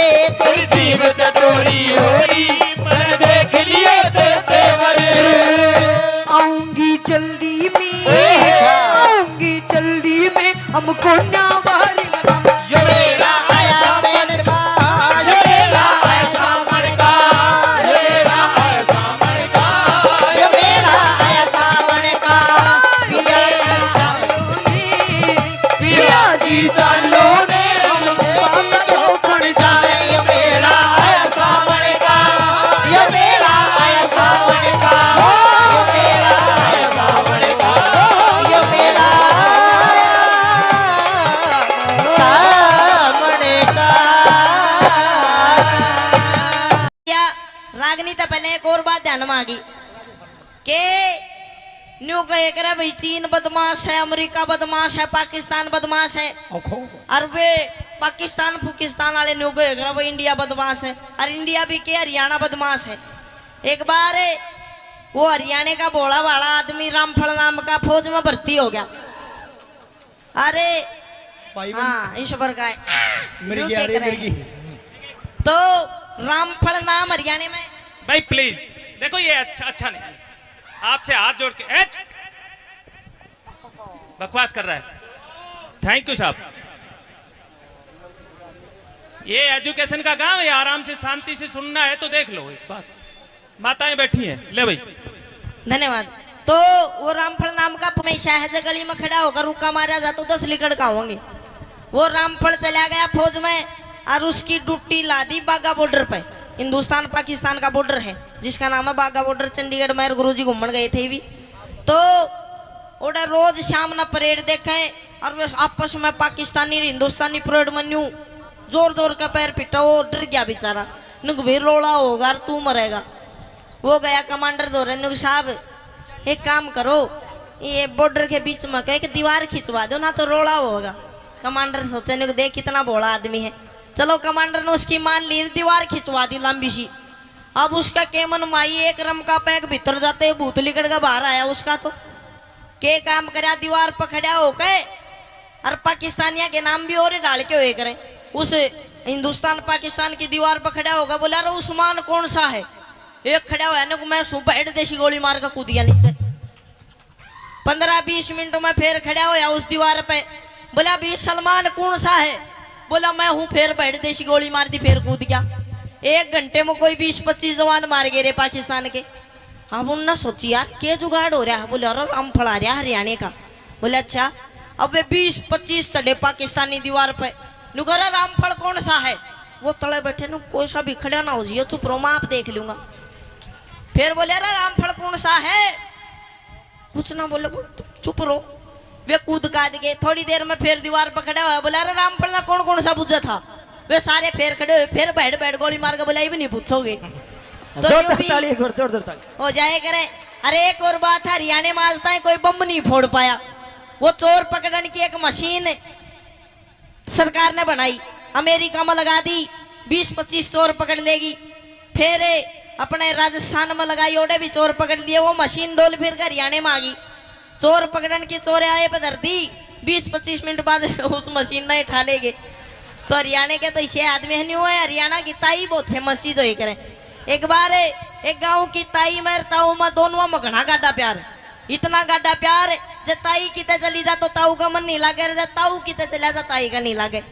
तेरी जीभ चटोरी होगी, मने देख लिए तेरे फेवर। आऊंगी जल्दी में, अच्छा। आऊंगी जल्दी में, हमको ना बाहर लगा। ये मेरा आया सावन का, ये मेरा आया सावन का, ये मेरा आया सावन का, ये मेरा आया सावन का। पिया जी चालो ने, पिया जी चालो ने, हम साथ धोखण जाए। ये मेरा आया सावन का, ये मेरा आया सावन का, ये मेरा आया सावन का, ये मेरा आया सावन का। या रागनी तो पहले एक और बात ध्यान में आ गई के न्यू कहे करे भाई चीन बदमाश है, अमेरिका बदमाश है, पाकिस्तान बदमाश है। ओखो। और वे पाकिस्तान फुकिस्तान वाले न्यू कहे करे भाई इंडिया बदमाश है, और इंडिया भी के हरियाणा बदमाश है। एक बार वो हरियाणा का भोला भाला आदमी रामफल नाम का फौज में भर्ती हो गया। अरे भाई बन- हाँ, ईश्वर का है। मेरी यूं क्या क्या रे, करे? मेरी की। तो रामफल नाम हरियाणा में। भाई प्लीज, देखो ये अच्छा, अच्छा नहीं। आपसे हाथ जोड़ के, ए, बकवास कर रहा है। थैंक यू साहब। ये एजुकेशन का गांव है, आराम से शांति से सुनना है तो देख लो एक बात। माताएं बैठी हैं, ले भाई। धन्यवाद। तो वो रामफल नाम का हमेशा है, जो गली में खड़ा होकर रुक्का मारा जा तो दस लिकड़ का होंगे। वो रामफल चला गया फौज में और उसकी ड्यूटी ला दी बागा बॉर्डर पे। हिंदुस्तान पाकिस्तान का बॉर्डर है, जिसका नाम है बागा बॉर्डर। चंडीगढ़ में गुरु जी घूमन गए थे भी। तो ओड़ा रोज शाम ना परेड देखे और वे आपस में पाकिस्तानी हिंदुस्तानी परेड में न्यू जोर जोर का पैर पिटा, वो डर गया बेचारा। नुक भी रोला होगा और तू मरेगा। वो गया कमांडर धोरे, नुक साहब, एक काम करो, ये बॉर्डर के बीच में एक दीवार खिंचवा दो ना, तो रोला होगा। कमांडर सोचे, नुक देख कितना भोला आदमी है। चलो, कमांडर ने उसकी मान ली, दीवार खिंचवा दी लंबी सी। अब उसका केमन माई एक रम का पैक भीतर जाते ही भूत लिकड़ के बाहर आया उसका। तो के काम करया, दीवार पर खड़ा होके और पाकिस्तानिया के नाम भी और डाल के हुए करे। उस हिंदुस्तान पाकिस्तान की दीवार पर खड़ा होगा, बोला, "अरे उस्मान कौन सा है?" एक खड़ा होया ना, मैं सू बैठ देसी गोली मार के कूद गया नीचे। पन्द्रह बीस मिनट में फिर खड़ा होया उस दीवार पे, बोला, "भी सलमान कौन सा है?" बोला, "मैं हूँ।" फिर बैठ देसी गोली मार दी, फिर कूद गया। एक घंटे में कोई बीस पच्चीस जवान मार गए रे पाकिस्तान के। अब उनने सोची, "यार, के जुगाड़ हो रहा है?" बोले, "अरे, रामफल आ रहा हरियाणा का।" बोले, "अच्छा।" अब वे बीस पच्चीस चढ़े पाकिस्तानी दीवार पे। नु कह रहा, "रामफल कौन सा है?" वो तले बैठे नु, "कोई सा भी खड़ा ना हो जियो, चुप रहो, मैं आप देख लूंगा।" फिर बोले, "अरे, रामफल कौन सा है?" कुछ ना बोले, बोल, "तुम चुप रहो।" वे कूद काद गए। थोड़ी देर में फिर दीवार पर खड़ा हुआ, बोला, "अरे, रामफल ना कौन कौन सा बुझा था?" वे सारे फिर खड़े हुए, फिर बैठ बैठ गोली मार के बोला, "ये भी नहीं पूछोगे।" तो जोरदार यूं भी ताली, एक बार जोरदार ताली। हो जाए करे। अरे, एक और बात है, हरियाणा में आज तक कोई बम नहीं फोड़ पाया। वो चोर पकड़न की एक मशीन सरकार ने बनाई, अमेरिका में लगा दी, बीस पच्चीस चोर पकड़ लेगी। फिर अपने राजस्थान में लगाई, ओड़े भी चोर पकड़ लिए। वो मशीन डोल फिर के हरियाणा में आ गई। चोर पकड़न की चोर आए पे धर दी, बीस पच्चीस मिनट बाद उस मशीन ने उठा ले गए। तो हरियाणा के तो इसे आदमी है नहीं हुआ है। हरियाणा की ताई बहुत फेमस चीज होई करे। एक बार एक गांव की ताई में ताऊ में दोनों में घना गाढ़ा प्यार, इतना गाढ़ा प्यार, जे ताई किते चली जा तो ताऊ का मन नहीं लागे, जे ताऊ किते चला जा ताई का नहीं लागे।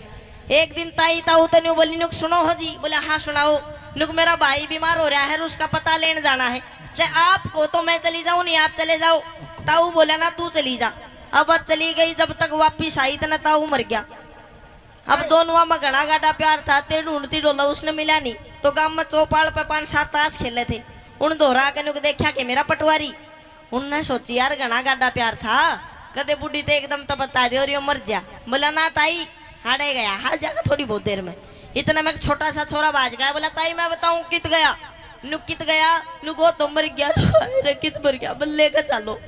एक दिन ताई ताऊ ते न्यू बोली, "नुक सुनो हो जी।" बोले, "हाँ, सुनाओ।" "नुक मेरा भाई बीमार हो रहा है, उसका पता लेने जाना है। जे आप को तो मैं चली जाऊं, नहीं आप चले जाओ।" ताऊ बोला, "ना, तू चली जा।" अब चली गई, जब तक वापिस आई तो ना ताऊ मर गया। अब दोनों में घना गाढ़ा प्यार था, ते ढूंढती डोला उसने मिला नहीं। तो गांव में चौपाल पे पांच सात ताश खेले थे, उन दोहरा के नुक देखा के मेरा पटवारी। उनने सोची, "यार, घना गाढ़ा प्यार था, कदे बूढ़ी ते एकदम तो बता दे और यो मर जा।" बोला, "ना ताई, हाड़े गया, हार जागा थोड़ी बहुत देर में।" इतने में एक छोटा सा छोरा बाज गया, बोला, "ताई, मैं बताऊं कित गया?" नु कित गया? नु को तो मर गया। "अरे, कित मर गया?" "बल्ले का चालो।"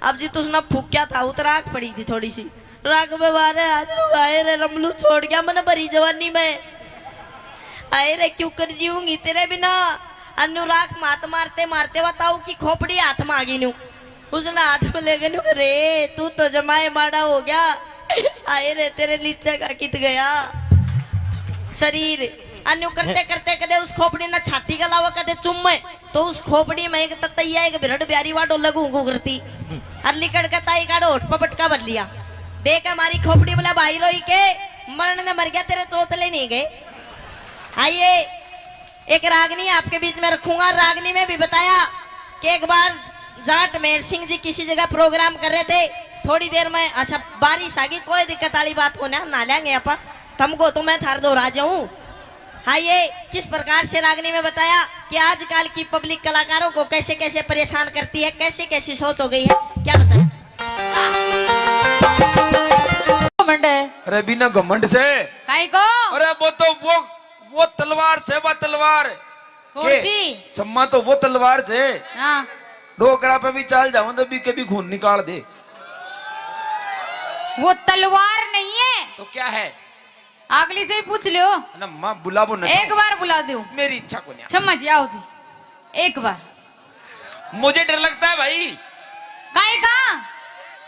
अब जी तुसने फूक्या था, उतर आग पड़ी थी थोड़ी सी। राख में मारे आज नु, "आए रे रमलू, छोड़ गया मने भरी जवानी में। आए रे, क्यों कर जीऊंगी तेरे बिना।" अनु राख मात मारते मारते वा ताऊ की खोपड़ी हाथ में आ गई नु। उसने हाथ में लेके नु, "रे, तू तो जमाए माड़ा हो गया। आए रे, तेरे नीचे का कित गया शरीर।" अनु करते करते कदे उस खोपड़ी ने छाती गलावा, कदे चुम्मे। तो उस खोपड़ी में एक ततैया, एक बिरड़ प्यारी वा डोले घूं घूं करती। अर लिकड़ के ताई का होठ पे पटका भर लिया। देख हमारी खोपड़ी, बोला, "भाई रोई के, मरण ने मर गया, तेरे चोचले नहीं गए।" आइए, एक रागनी आपके बीच में रखूंगा। रागनी में भी बताया कि एक बार जाट मेर सिंह जी किसी जगह प्रोग्राम कर रहे थे, थोड़ी देर में, अच्छा, बारिश आ गई, कोई दिक्कत वाली बात को ना, नहा लेंगे आप, तुमको तो मैं थार दो राजा हूँ। हाँ, ये किस प्रकार से रागनी में बताया कि आजकल की पब्लिक कलाकारों को कैसे कैसे परेशान करती है, कैसी कैसी सोच हो गई है, क्या बताया? घमंड है। अरे बिना घमंड से। काई को? अरे वो तो वो, वो तलवार से, वो तलवार। कौन के? सी? सम्मा तो वो तलवार से। हाँ। डोकरा पे भी चाल जाऊं तो भी कभी खून निकाल दे। वो तलवार नहीं है। तो क्या है? अगली से ही पूछ लो। ना माँ, बुलावो ना। एक बार बुला दो। मेरी इच्छा को नहीं। छम्मा जी, आओ जी, एक बार। मुझे डर लगता है भाई। काहे का?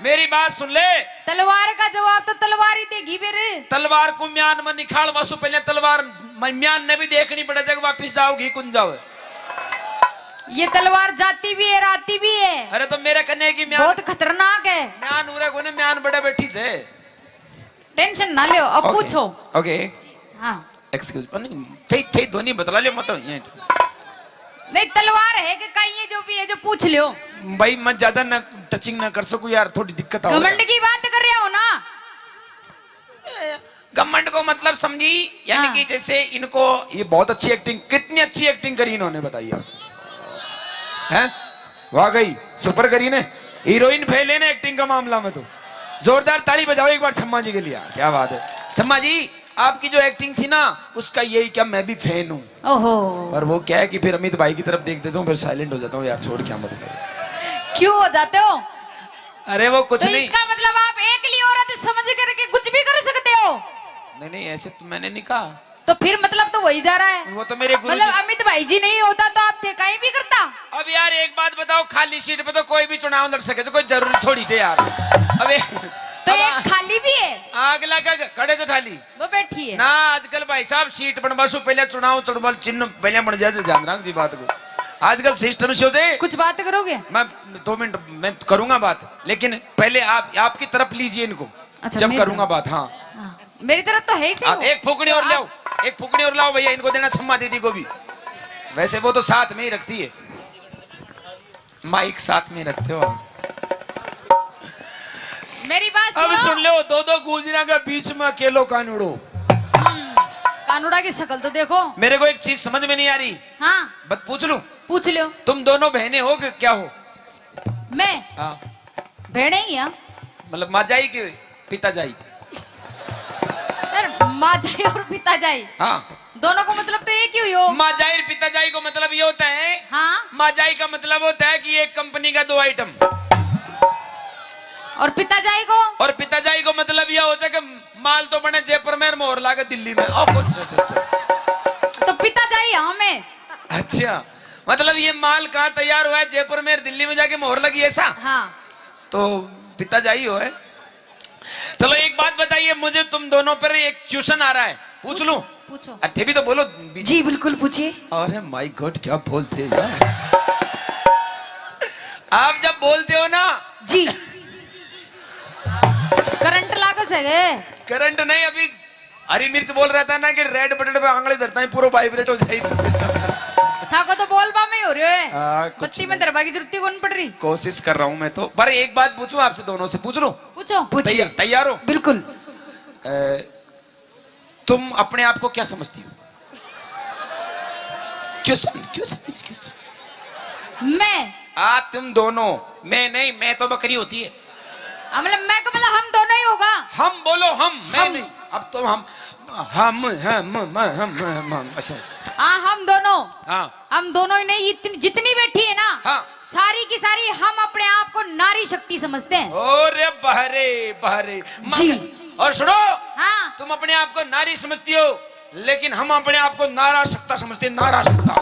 मेरी बात सुन ले। तलवार का जवाब तो तलवार ही देगी फिर। तलवार को म्यान में निकाल वासु, पहले तलवार म-, म्यान ने भी देखनी पड़े, जब वापिस जाओगी कुन जाओ। ये तलवार जाती भी है, आती भी है। अरे तो मेरे कन्ने की म्यान बहुत खतरनाक है। म्यान उरे कोने, म्यान बड़े बैठी से। टेंशन ना लो, अब OK। पूछो। OK। हाँ। Excuse, नहीं, थे, थे ध्वनि बदला लियो मत, ये। नहीं, तलवार है कि काई है, जो भी है, जो पूछ लियो। भाई, मैं ज्यादा ना टचिंग ना कर सकूं यार, थोड़ी दिक्कत आ रही है। घमंड की बात कर रहे हो ना? ए, घमंड को मतलब समझी, यानी हाँ। कि जैसे इनको, ये बहुत अच्छी एक्टिंग, कितनी अच्छी एक्टिंग करी इन्होंने, बताइए आप। हैं? वाकई सुपर करी ने, हीरोइन फेल है ना एक्टिंग का मामला में तो। जोरदार ताली बजाओ एक बार छम्मा जी के लिए, क्या बात है छम्मा जी। आपकी जो एक्टिंग थी ना, उसका यही क्या, मैं भी फैन हूँ। ओहो। पर वो क्या है कि फिर अमित भाई की तरफ देख देता हूँ, फिर साइलेंट हो जाता हूँ, यार छोड़, क्या मतलब। क्यों हो जाते हो? अरे वो कुछ तो नहीं। इसका मतलब आप एकली औरत समझ करके कुछ भी कर सकते हो? नहीं नहीं, ऐसे तो मैंने नहीं कहा। तो फिर मतलब तो वही जा रहा है। वो तो मेरे गुरु मतलब जी। अमित भाई जी नहीं होता तो आप थे कहीं भी करता। अब यार एक बात बताओ, खाली सीट पे तो कोई भी चुनाव लड़ सके, तो कोई जरूरी थोड़ी थे यार। अबे तो अब एक आ-, खाली भी है। अगला का खड़े से ठाली। वो बैठी है। ना, आजकल भाई साहब सीट बनवा सु पहले चुनाव, चुनाव चिन्ह पहले बन जाए, ध्यान रख जी बात को। आजकल सिस्टम से हो जाए। कुछ बात करोगे? मैं दो मिनट में करूंगा बात, लेकिन पहले आप, आपकी तरफ लीजिए इनको। अच्छा, जब मेरी करूंगा तरफ। बात, हाँ। हाँ, मेरी तरफ तो है ही सही हाँ, वो। एक फूकनी और आप लाओ, एक फूकनी और लाओ भैया, इनको देना छम्मा दीदी को भी। वैसे वो तो साथ में ही रखती है, माइक साथ में रखते हो आप। मेरी बात अब सुनो। सुन लो, दो दो गुजरा के बीच में अकेलो कानूड़ो। हम्म, कानूड़ा की शक्ल तो देखो। मेरे को एक चीज समझ में नहीं आ रही। हाँ। बस पूछ लूं? पूछ लो। तुम दोनों बहनें हो कि क्या हो? मैं? हाँ। भेड़े ही हैं। मतलब माँ जाई के पिता जाई? यार, माँ जाई और पिता जाई। हाँ। दोनों को मतलब तो एक ही हुई हो। माँ जाई और पिता जाई को मतलब ये होता है। हाँ। माँ जाई का मतलब होता है कि एक कंपनी का दो आइटम। और पिता जाई को? और पिता जाई को मतलब यह होता है कि माल तो बने जयपुर में, मोहर लागे दिल्ली में। ओ, कौन सा system? तो पिता जाई हाँ मैं। अच्छा, मतलब ये माल कहाँ तैयार हुआ है? जयपुर में, दिल्ली में जाके मोहर लगी, ऐसा? हाँ। तो पिता जाई हो है। चलो एक बात बताइए मुझे, तुम दोनों पर एक क्वेश्चन आ रहा है, पूछ लूं? पूछो। अरे थे भी तो बोलो। जी बिल्कुल पूछिए। अरे माय गॉड, क्या बोलते हैं यार। आप जब बोलते हो ना जी। करंट लागे से। करंट नहीं, अभी हरी मिर्च बोल रहा था ना कि रेड बटन पे आंगली धरता है, पूरा वाइब्रेट हो जाए system। थाको तो बोल बा में ही हो रहे है। हाँ, कुछ बत्ती में नहीं। धरबा की जरूरत ही कौन पड़ रही। कोशिश कर रहा हूँ मैं तो, पर एक बात पूछूं आपसे, दोनों से पूछ लूं? पूछो। पूछिए। तैयार, तैयार हो? बिल्कुल। अ, तुम अपने आप को क्या समझती हो? क्यों सम-, क्यों समझ, क्यों समझ? मैं? आ, तुम दोनों। मैं नहीं, मैं तो बकरी होती है। हाँ, मतलब मैं का मतलब हम दोनों ही होगा। हम बोलो, हम, मैं हम। नहीं। अब तो हम, हम, हम, हम, हम, हम, हम, ऐसे। हाँ, हम दोनों। हाँ। हम दोनों ही नहीं, इतनी, जितनी बैठी है ना, हाँ। सारी की सारी हम अपने आप को नारी शक्ति समझते हैं। अरे बहरे, बहरे। जी। और सुनो, हाँ। तुम अपने आप को नारी समझती हो, लेकिन हम अपने आप को नारा शक्ता समझते हैं, नारा शक्ता।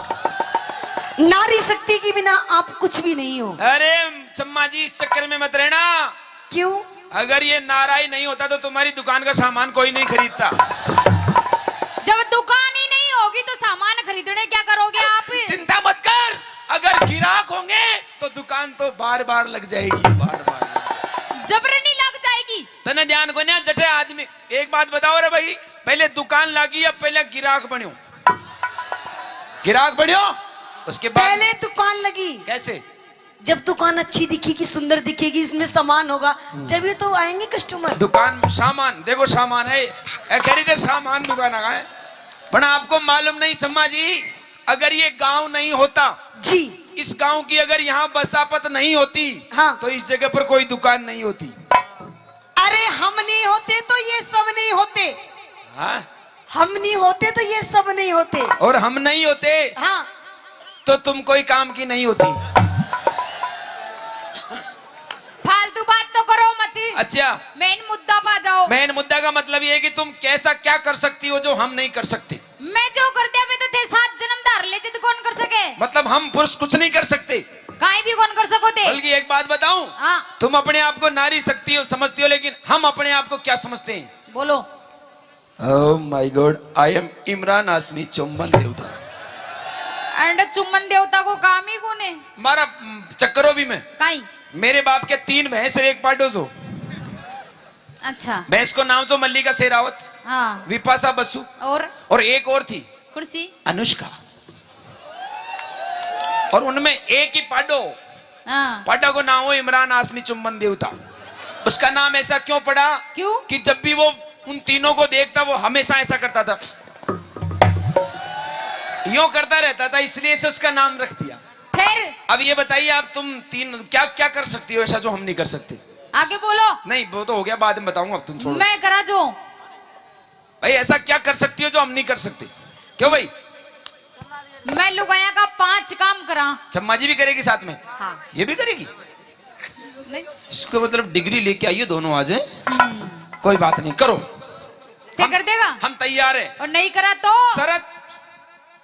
नारी शक्ति के बिना आप कुछ भी नहीं हो। अरे चम्मा जी, इस चक्कर में मत रहना। क्यों? अगर ये नारा ही नहीं होता तो तुम्हारी दुकान का सामान कोई नहीं खरीदता। जब दुकान ही नहीं होगी तो सामान खरीदने क्या करोगे आप? चिंता मत कर, अगर गिराक होंगे तो दुकान तो बार बार लग जाएगी, बार बार। जबरनी लग जाएगी। तने ध्यान को ना जटे आदमी। एक बात बताओ रे भाई, पहले दुकान लागी या पहले गिराक बन्यो? गिराक बन्यो, उसके बाद पहले दुकान लगी। कैसे? जब दुकान अच्छी दिखेगी, सुंदर दिखेगी, इसमें सामान होगा, हम्म। जब ये तो आएंगे कस्टमर। दुकान में सामान, देखो सामान है, ए, कह रही थे सामान दुकान आ है, पर आपको मालूम नहीं चम्मा जी, अगर ये गांव नहीं होता जी, इस गांव की अगर यहाँ बसापत नहीं होती, हाँ। तो इस जगह पर कोई दुकान नहीं होती। अरे हम नहीं होते तो ये सब नहीं होते। हाँ? हम नहीं होते तो ये सब नहीं होते। और हम नहीं होते हाँ। तो तुम कोई काम की नहीं होती। फालतू बात तो करो मत। अच्छा। मेन मुद्दा पा जाओ। मेन मुद्दा का मतलब ये है कि तुम कैसा क्या कर सकती हो जो हम नहीं कर सकते। मैं जो कर दिया, मैं तो थे सात जन्म धार ले, जिद कौन कर सके? मतलब हम पुरुष कुछ नहीं कर सकते। काई भी कौन कर सको थे। बल्कि एक बात बताऊं, हाँ। तुम अपने आप को नारी शक्ति हो, समझती हो, लेकिन हम अपने आप को क्या समझते हैं? बोलो। Oh my God, I am Imran हाशमी चुम्बन देवता। And चुम्बन देवता को काम ही कौन है? मारा, हम्म, चक्करो भी मैं। काई? मेरे बाप के तीन भैंस और एक पाडो सो। अच्छा। भैंस को नाम सो मल्लिका शेरावत, हाँ। विपाशा बसु और? और एक और थी। कौन सी? अनुष्का। और उनमें एक ही पाडो, हाँ। पाडा को नाम हो इमरान हाशमी चुम्बन देवता। उसका नाम ऐसा क्यों पड़ा? क्यों? कि जब भी वो उन तीनों को देखता, वो हमेशा ऐसा करता था, यूं करता रहता था, इसलिए से उसका नाम रख दिया। फिर? अब ये बताइए आप, तुम तीन क्या क्या कर सकती हो ऐसा जो हम नहीं कर सकते? आगे बोलो। नहीं, वो तो हो गया, बाद में बताऊंगा, अब तुम छोड़ो। मैं करा जो भाई, ऐसा क्या कर सकती हो जो हम नहीं कर सकते? क्यों भाई? मैं लुगाया का पांच काम करा। चम्मा जी भी करेगी साथ में? हाँ। ये भी करेगी? नहीं। इसको मतलब डिग्री लेके आइए दोनों आज, हैं? हम्म। कोई बात नहीं, करो। ते हम, कर देगा? हम तैयार हैं। और नहीं करा तो? शरत।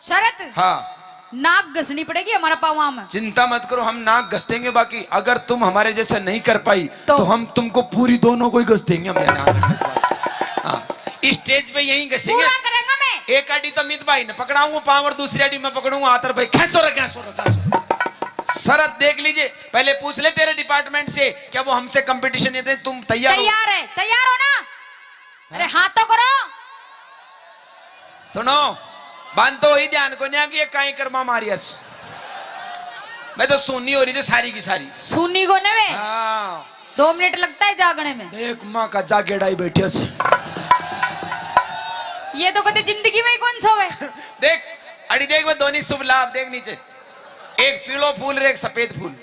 शरत? हाँ। नाक घसनी पड़ेगी हमारा पावा में। चिंता मत करो, हम नाक घस देंगे, बाकी अगर तुम हमारे जैसे नहीं कर पाई, तो? तो हम तुमको पूरी दोनों को ही घस देंगे, हम ध्यान रखना इस बात। हाँ। इस स्टेज पे यहीं घसेंगे। पूरा करेंगे मैं। एक आड़ी तो मित भाई ने पकड़ाऊंगा पाँव और दूसरी आड़ी मैं पकड़ूंगा हाथ और भाई, "खेचो रे, खेचो रे, खेचो रे।" शरत देख लीजिए, पहले पूछ ले तेरे डिपार्टमेंट से, क्या वो हमसे कंपटीशन ये दे, तुम तैयार हो? तैयार है, तैयार हो ना? अरे हाँ तो करो। सुनो, बांध तो ही ध्यान को नहीं कि ये काई कर्मा मारियस। मैं तो सुन्नी हो रही थी सारी की सारी। सुन्नी को नवे? हाँ। दो मिनट लगता है जागने में। देख माँ का जागेड़ा ही बैठे से। ये तो कदे जिंदगी में ही कौन सोवे। देख, अड़ी देख, मैं दोनों शुभ लाभ देख नीचे, एक पीलो फूल और एक सफेद फूल।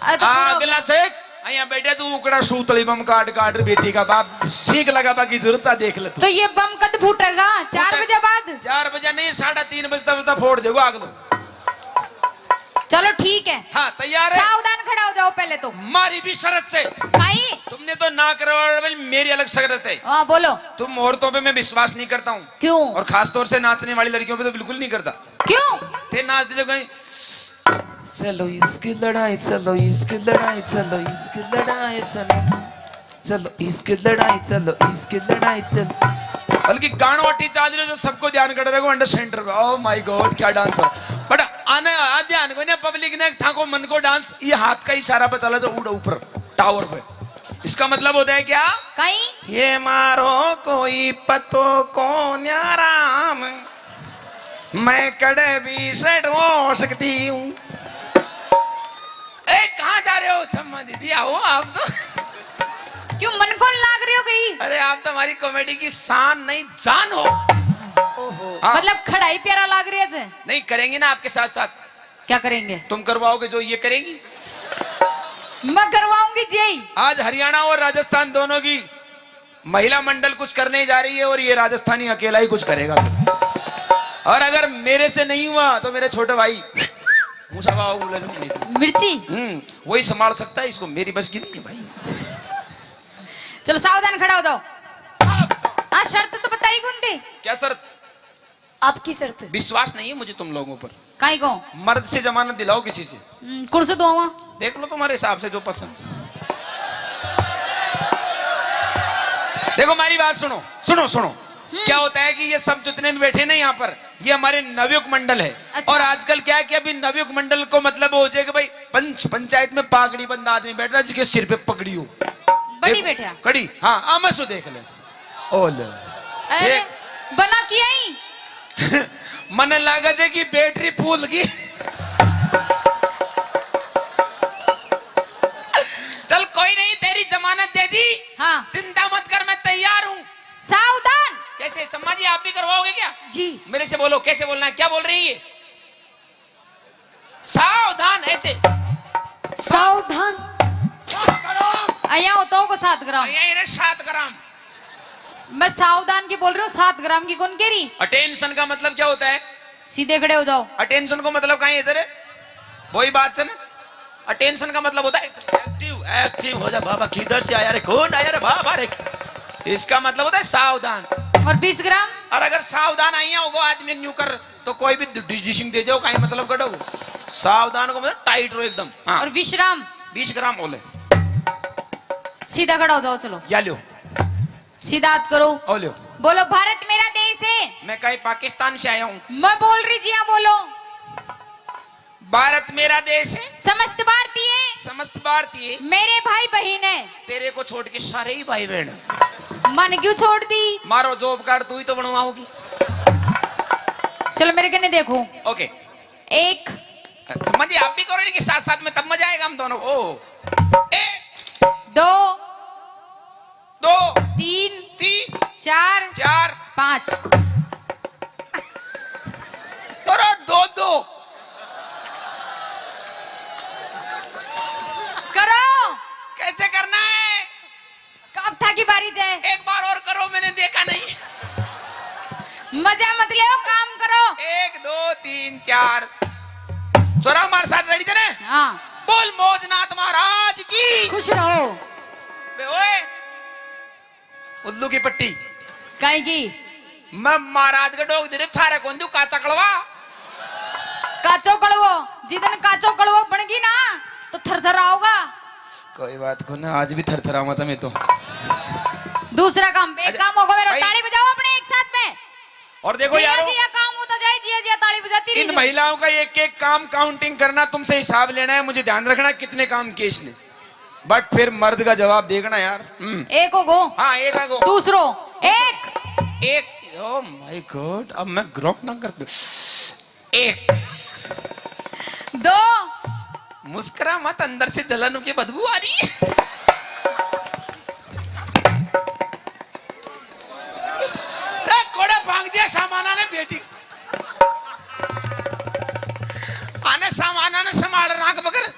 अरे तो हाँ, पूरा अगला चेक। यहाँ बैठे तू उकड़ा सूतली बम काट काट रे बेटी का बाप सीख लगा, बाकी जरूरत सा देख ले तू। तो ये बम कद फूटेगा? चार फूटे-, बजे बाद? चार बजे नहीं, साढ़े तीन बजे तक फोड़ देगा आग तो। चलो ठीक है। हाँ, तैयार है? सावधान खड़ा हो जाओ पहले तो। मारी भी शरत से। भाई। तुमने तो ना करवा, मेरी अलग शरत है। हाँ, बोलो। तुम औरतों पे मैं विश्वास नहीं करता हूँ। क्यों? और खास तौर से नाचने वाली लड़कियों पे तो बिल्कुल नहीं करता। क्यों? थे नाच दे जो कहीं, "चलो इसकी लड़ाई, चलो इसकी लड़ाई, चलो इसकी लड़ाई, चलो, चलो इसकी लड़ाई, चलो इसकी लड़ाई, चलो।" बल्कि गाणो अटी चाल रहे जो सबको ध्यान कर रहे हो under center पे। Oh my God, क्या डांस हो। But आने आ ध्यान को ना, पब्लिक ने थाको मन को डांस, ये हाथ का इशारा पे चला जो उड़ा ऊपर टावर पे। इसका मतलब होता है क्या? कहीं? ये मारो कोई पतो को न्याराम, मैं कड़े भी सेट हो सकती हूँ। ए, कहाँ जा रहे हो छम्मा दीदी? आओ आप तो। क्यों, मन कौन लाग रही हो गई? अरे, आप तो हमारी कॉमेडी की शान नहीं, जान हो। ओहो। हाँ। मतलब, खड़ा ही प्यारा लाग रही है जे। नहीं, करेंगे ना आपके साथ साथ। क्या करेंगे? तुम करवाओगे जो ये करेंगी? मैं करवाऊंगी जी। आज हरियाणा और राजस्थान दोनों की महिला मंडल कुछ करने जा रही है और ये राजस्थानी अकेला ही कुछ करेगा। और अगर मेरे से नहीं हुआ तो मेरे छोटे भाई मूसा बाबू ले लूंगी। मिर्ची? हम्म, वही संभाल सकता है इसको, मेरी बस की नहीं है भाई। चलो सावधान खड़ा हो जाओ। हाँ, शर्त तो बताई कौन थी? क्या शर्त? आपकी शर्त। विश्वास नहीं है मुझे तुम लोगों पर। काई को? मर्द से जमानत दिलाओ किसी से। हम्म, कुण से दुआवा? देख लो तुम्हारे हिसाब से जो पसंद। देखो हमारी बात सुनो, सुनो, सुनो। हम्म। क्या होता है कि ये सब जितने भी बैठे ना यहाँ पर, ये हमारे नवयुग मंडल है। अच्छा। और आजकल क्या है कि अभी नवयुग मंडल को मतलब हो जाए कि भाई पंच, पंचायत में पागड़ी बंदा आदमी बैठता है जिसके सिर पे पगड़ी हो। बड़ी देखो, बैठा। कड़ी, हाँ, आमसो देख ले। ओ ले। अरे, देख। बना किया ही। मने लागे जे कि बैटरी फूल गई। चल कोई नहीं, तेरी जमानत दे दी। हाँ। चिंता मत कर, मैं तैयार हूँ। सावधान। कैसे सम्मा जी, आप भी करवाओगे क्या? जी। मेरे से बोलो, कैसे बोलना है, क्या बोल रही है? सावधान, ऐसे। सावधान। सात ग्राम। आया होता होगा सात ग्राम। आया इन्हें सात ग्राम। मैं सावधान की बोल रही हूँ, सात ग्राम की कौन कह रही? अटेंशन का मतलब क्या होता है? सीधे खड़े हो जाओ। अटेंशन को मतलब कहाँ है इधर? वही बात से ना, अटेंशन का मतलब होता है एक्टिव, एक्टिव हो जा बाबा, किधर से आया रे, कौन आया रे बाबा रे। इसका मतलब होता है सावधान। और बीस ग्राम? और अगर सावधान आई होगो आदमी न्यू कर, तो कोई भी डीजी सिंह दे जाओ, कहीं मतलब कटो। सावधान को मतलब टाइट रहो एकदम। हाँ। और विश्राम? बीस ग्राम बोले। सीधा खड़ा हो जाओ, चलो। या लो। सीधा हाथ करो। ओ लो। बोलो, भारत मेरा देश है। मैं कहीं पाकिस्तान से आया हूँ। मैं बोल रही जी, हाँ बोलो। भारत मेरा देश है। समस्त भारतीय। समस्त भारतीय। मेरे भाई बहन है। तेरे को छोड़ के सारे ही भाई बहन। मन क्यों छोड़ दी? मारो जॉब कार्ड तू ही तो बनवाओगी। चलो मेरे कने देखो। ओके। एक। अच्छा, मजे आप भी करो इनके साथ साथ में, तब मजा आएगा हम दोनों को। एक। दो। दो। तीन। तीन। चार। चार। पाँच। अरे दो दो। करो। कैसे करना है? अब थाकी बारी जे। एक बार और करो, मैंने देखा नहीं। चार। छोरा, हमारे साथ रेडी थे ना? हाँ। बोल मौजनाथ महाराज की। खुश रहो। बे ओए, उल्लू की पट्टी। काहे की? मैं महाराज के डोग दे थारे कौन दू काचा कड़वा। काचो कड़वो, जिदन काचो कड़वो बन गई ना, तो थर थर आओगा। कोई बात को ना, आज भी थर थर आवा था मैं तो। दूसरा काम, एक अच्छा, काम होगा मेरा, भाई। ताली बजाओ अपने एक साथ में। और देखो जिया यारो, जिया काम होता जाए, जिया जिया ताली बजाती रही इन जाओ। महिलाओं का एक एक काम काउंटिंग करना, तुमसे हिसाब लेना है, मुझे ध्यान रखना कितने काम किए इसने। बट फिर मर्द का जवाब देखना यार। हम्म। एक हो गो। हाँ, एक है गो। दूसरो। एक। एक। Oh my God, अब मैं ग्रॉप ना कर। एक। दो। मुस्कुरा मत, अंदर से जलन की बदबू आ रही है। ए, कोड़ा भांग दिया सामाना ने बेटी। आने सामाना ने संभाल राख बगर।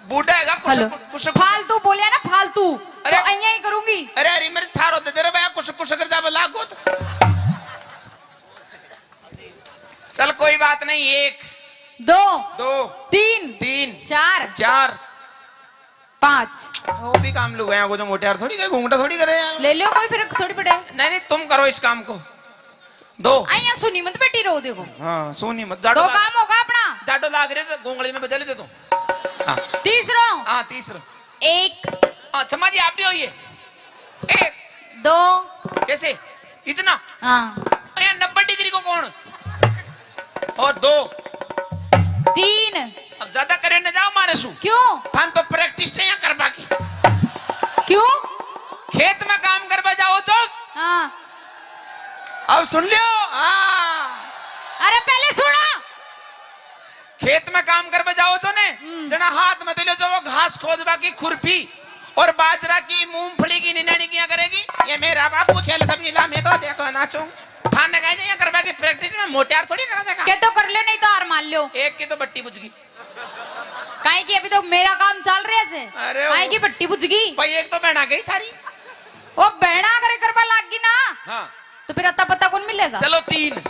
बूढ़ा हैगा, कुछ, हेलो। कुछ, कुछ, कुछ। फालतू बोलिया ना, फालतू। अरे। तो अइयां ही करूंगी। अरे, हरी मिर्च थारो दे दे रे भैया, कुछ, कुछ कर जा, लागो तो। चल, कोई बात नहीं, एक। दो। दो। तीन। तीन। चार। चार। पाँच। वो भी काम लुगाया को, जो मोटे यार थोड़ी करे, घूंघटा थोड़ी करे यार। ले लो कोई, फिर थोड़ी पड़े। नहीं, नहीं, तुम करो इस काम को। दो। आइया सुनी मत बेटी रो, देखो। हाँ, सुनी मत, जाडो दो लाग-, काम होगा अपना। जाडो लाग रहे तो गोंगली में बजा लेते तो। हाँ। तीसरो। हाँ, तीसरो। एक। हाँ, क्षमा जी, आप भी होइए। एक। दो। कैसे? इतना? हाँ। अरे, नब्बे डिग्री को कौन? और दो। तीन। अब ज्यादा करे न जाओ मारे सु। क्यों? थान तो प्रैक्टिस चाहिए करवा की। क्यों? खेत में काम करवा जाओ तो। हाँ। अब सुन लियो। हाँ। अरे, पहले सुनो। खेत में काम करवा जाओ तो ने, हम्म। जना हाथ में ले लो तो वो घास खोदवा की खुरपी और बाजरा की, मूंगफली की निनाणी किया करेगी। ये मेरा बापू छेल सब इला में तो देखो नाचो। थाने कहे ये करवा की प्रैक्टिस में मोटे यार थोड़ी करा देगा। के तो कर लो, नहीं तो हार मान लो। एक की तो बट्टी बुझ गई। काहे कि अभी तो मेरा काम चल रहा है। अरे काहे वो की बट्टी बुझ गई। भाई, एक तो बहना गई थारी। वो बहना अगर करवा लाग गई ना, हाँ। तो फिर अता पता कौन मिलेगा? चलो, तीन।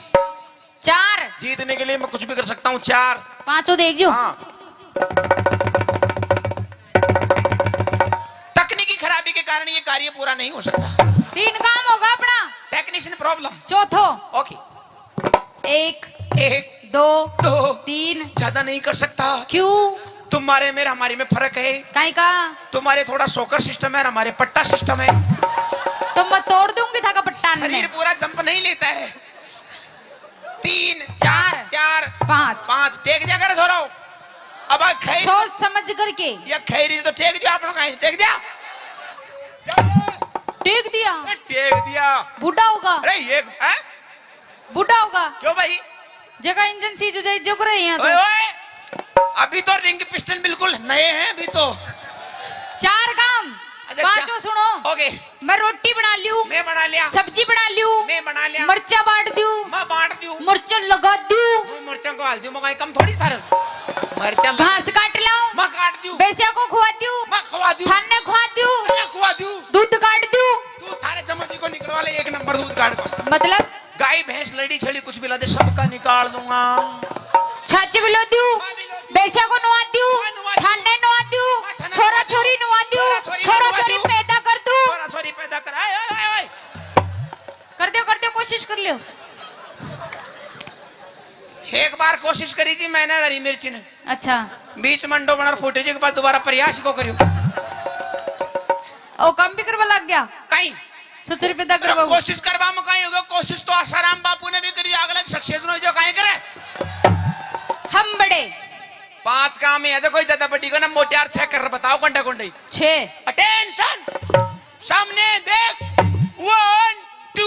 चार। जीतने के लिए मैं कुछ भी कर सकता हूँ। चार। पांचों देख जो। हाँ। तकनीकी खराबी के कारण ये कार्य पूरा नहीं हो सकता। तीन काम होगा अपना। Technician problem. चौथो। ओके। एक। एक। दो। दो। तीन। ज्यादा नहीं कर सकता। क्यों? तुम्हारे मेरे हमारे में फर्क है। काहे का? तुम्हारे थोड़ा सोकर सिस्टम है और हमारे पट्टा सिस्टम है। तो मैं तोड़ दूंगी थाका पट्टा ने। शरीर पूरा जंप नहीं लेता है। तीन, चार, चार, पाँच। पाँच। टेक दिया करे थोड़ा। अब आ खैर सोच समझ करके। ये खैरी तो टेक दिया, आप लोग कहीं टेक दिया। टेक दिया। ए, टेक दिया। बूढ़ा होगा। अरे ये, हैं? बूढ़ा होगा। क्यों भाई? जगह इंजन सीज हो जाए, जो करे यहाँ तो। ओए, ओए, अभी तो रिंग पिस्टन बिल्कुल नए हैं अभी तो। चार काम। अच्छा, पांचों चा-, सुनो। ओके। मैं रोटी बना लियो। मैं बना लिया। सब्जी बना लियो। मैं बना लिया। मरचा बांट दियो। मैं बांट दियो। मरचा लगा दियो। मैं मरचा को हाल दियो, मैं कम थोड़ी थारे। मरचा मैं घास काट लाओ। मैं काट दियो। भैंसिया को खुआ दियो। मैं खुआ दियो। थाने खुआ दियो। मैं खुआ दियो। दूध काट दियो। तू थारे चम्मच को निकलवा ले, एक नंबर दूध काट। मतलब? गाय, भैंस, लड़ी, छड़ी, कुछ भी ला दे, सबका निकाल दूंगा। छाछ भी लो दियो, हाँ, भी लो दियो। भैंसिया को नुआ दियो, हाँ, नुआ दियो। थाने नुआ दियो, हाँ, थाने छोरा नुआ दियो। छोरी नुआ दियो, छोरा छोरी छोरा नुआ छोरी दियो। पैदा कर दूं। छोरा छोरी पैदा कर, आए, आए, आए, आए। कर दो, कर दो, कोशिश कर लो। एक बार कोशिश करी थी मैंने हरी मिर्ची ने। अच्छा। बीच में अंडो बना फूटे जी के बाद दोबारा प्रयास को करियो। ओ, काम भी करवा लग गया? कहीं। छोरा छोरी पैदा अरे करवा। कोशिश करवा में कहीं होगा, कोशिश तो आसाराम बापू ने भी करी, अगले सक्सेस हो जो कहीं करे। हम बड़े। पांच काम ही है, देखो, ज्यादा बड़ी को ना, मोटे यार छह कर बताओ, कंडा कंडे। छह। अटेंशन, सामने देख, one, two,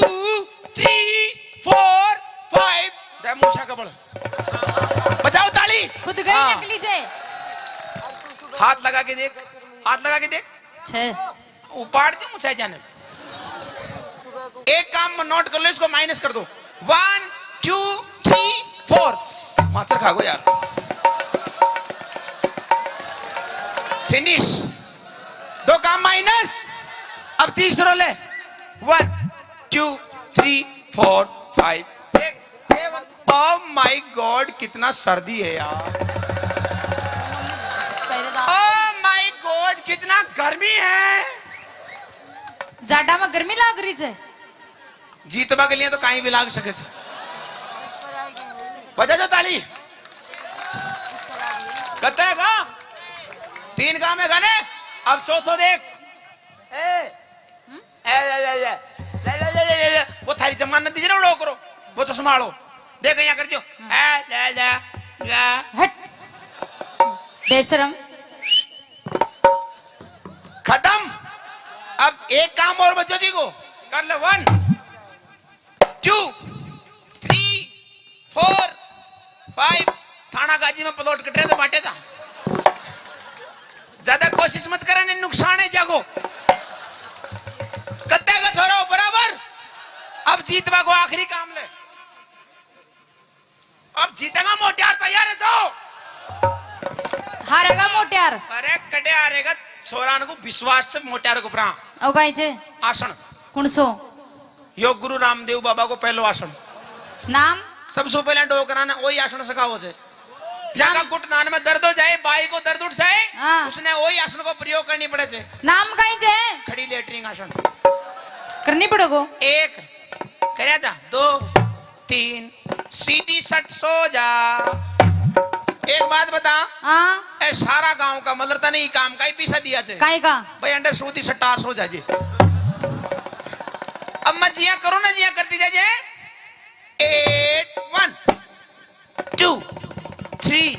three, four, five. दे मूछा कबल। बजाओ ताली। खुद गई हाँ। नकली जे। हाथ लगा के देख, हाथ लगा के देख। छह। उपाड़ दी मुझे जाने। एक काम नोट कर लो, इसको माइनस कर दो। One, two, three, four. माचर खा गो यार। फिनिश। दो काम माइनस। अब तीसरो ले। One, two, three, four, five, six, seven. Oh my God, कितना सर्दी है यार। Oh my God, कितना गर्मी है। जाडा में गर्मी लाग रही है। जीतवा के लिए तो कहीं भी लाग सके से। बजा जो ताली। कत्ते का? तीन काम है गाने। अब चौथो देख। ए, ए, ए, ए, ए, ए, ए, ए, वो थारी जमानत दीजिए ना, उड़ो करो, वो तो संभालो। देख यहाँ कर जो। ए, ले, ले, ले। हट। बेशरम। खत्म। अब एक काम और बच्चों जी को कर ले। One, two, three, four, five। थाना गाजी में प्लॉट कट रहे तो बांटे जा। ज्यादा कोशिश मत करे, नहीं नुकसान है जागो। कत्ते का छोरा हो बराबर। अब जीतवा को आखिरी काम ले। अब जीतेगा मोटियार, तैयार है जाओ। हारेगा मोटियार। अरे कटे हारेगा, छोरान को विश्वास से मोटियार को परा। ओ गाई जे। आसन। कौन सो? योग गुरु रामदेव बाबा को पहलो आसन। नाम? सबसे पहले डोकरा ने वही आसन सिखाओ से। जाका घुटनान में दर्द हो जाए, बाई को दर्द उठ जाए, हाँ। उसने वही आसन को प्रयोग करनी पड़े थे। नाम कहीं थे? खड़ी लेटरिन आसन। करनी पड़ेगो। एक, करे जा, दो, तीन, सीधी सट सो जा। एक बात बता। हाँ। ए सारा गांव का मतलब तने ही काम का ही पीसा दिया थे। काई का? भाई अंडर सूदी सट्टार सो जा जी। अब मैं जिया करो ना, जिया करती जा जे। Eight, one, two, three,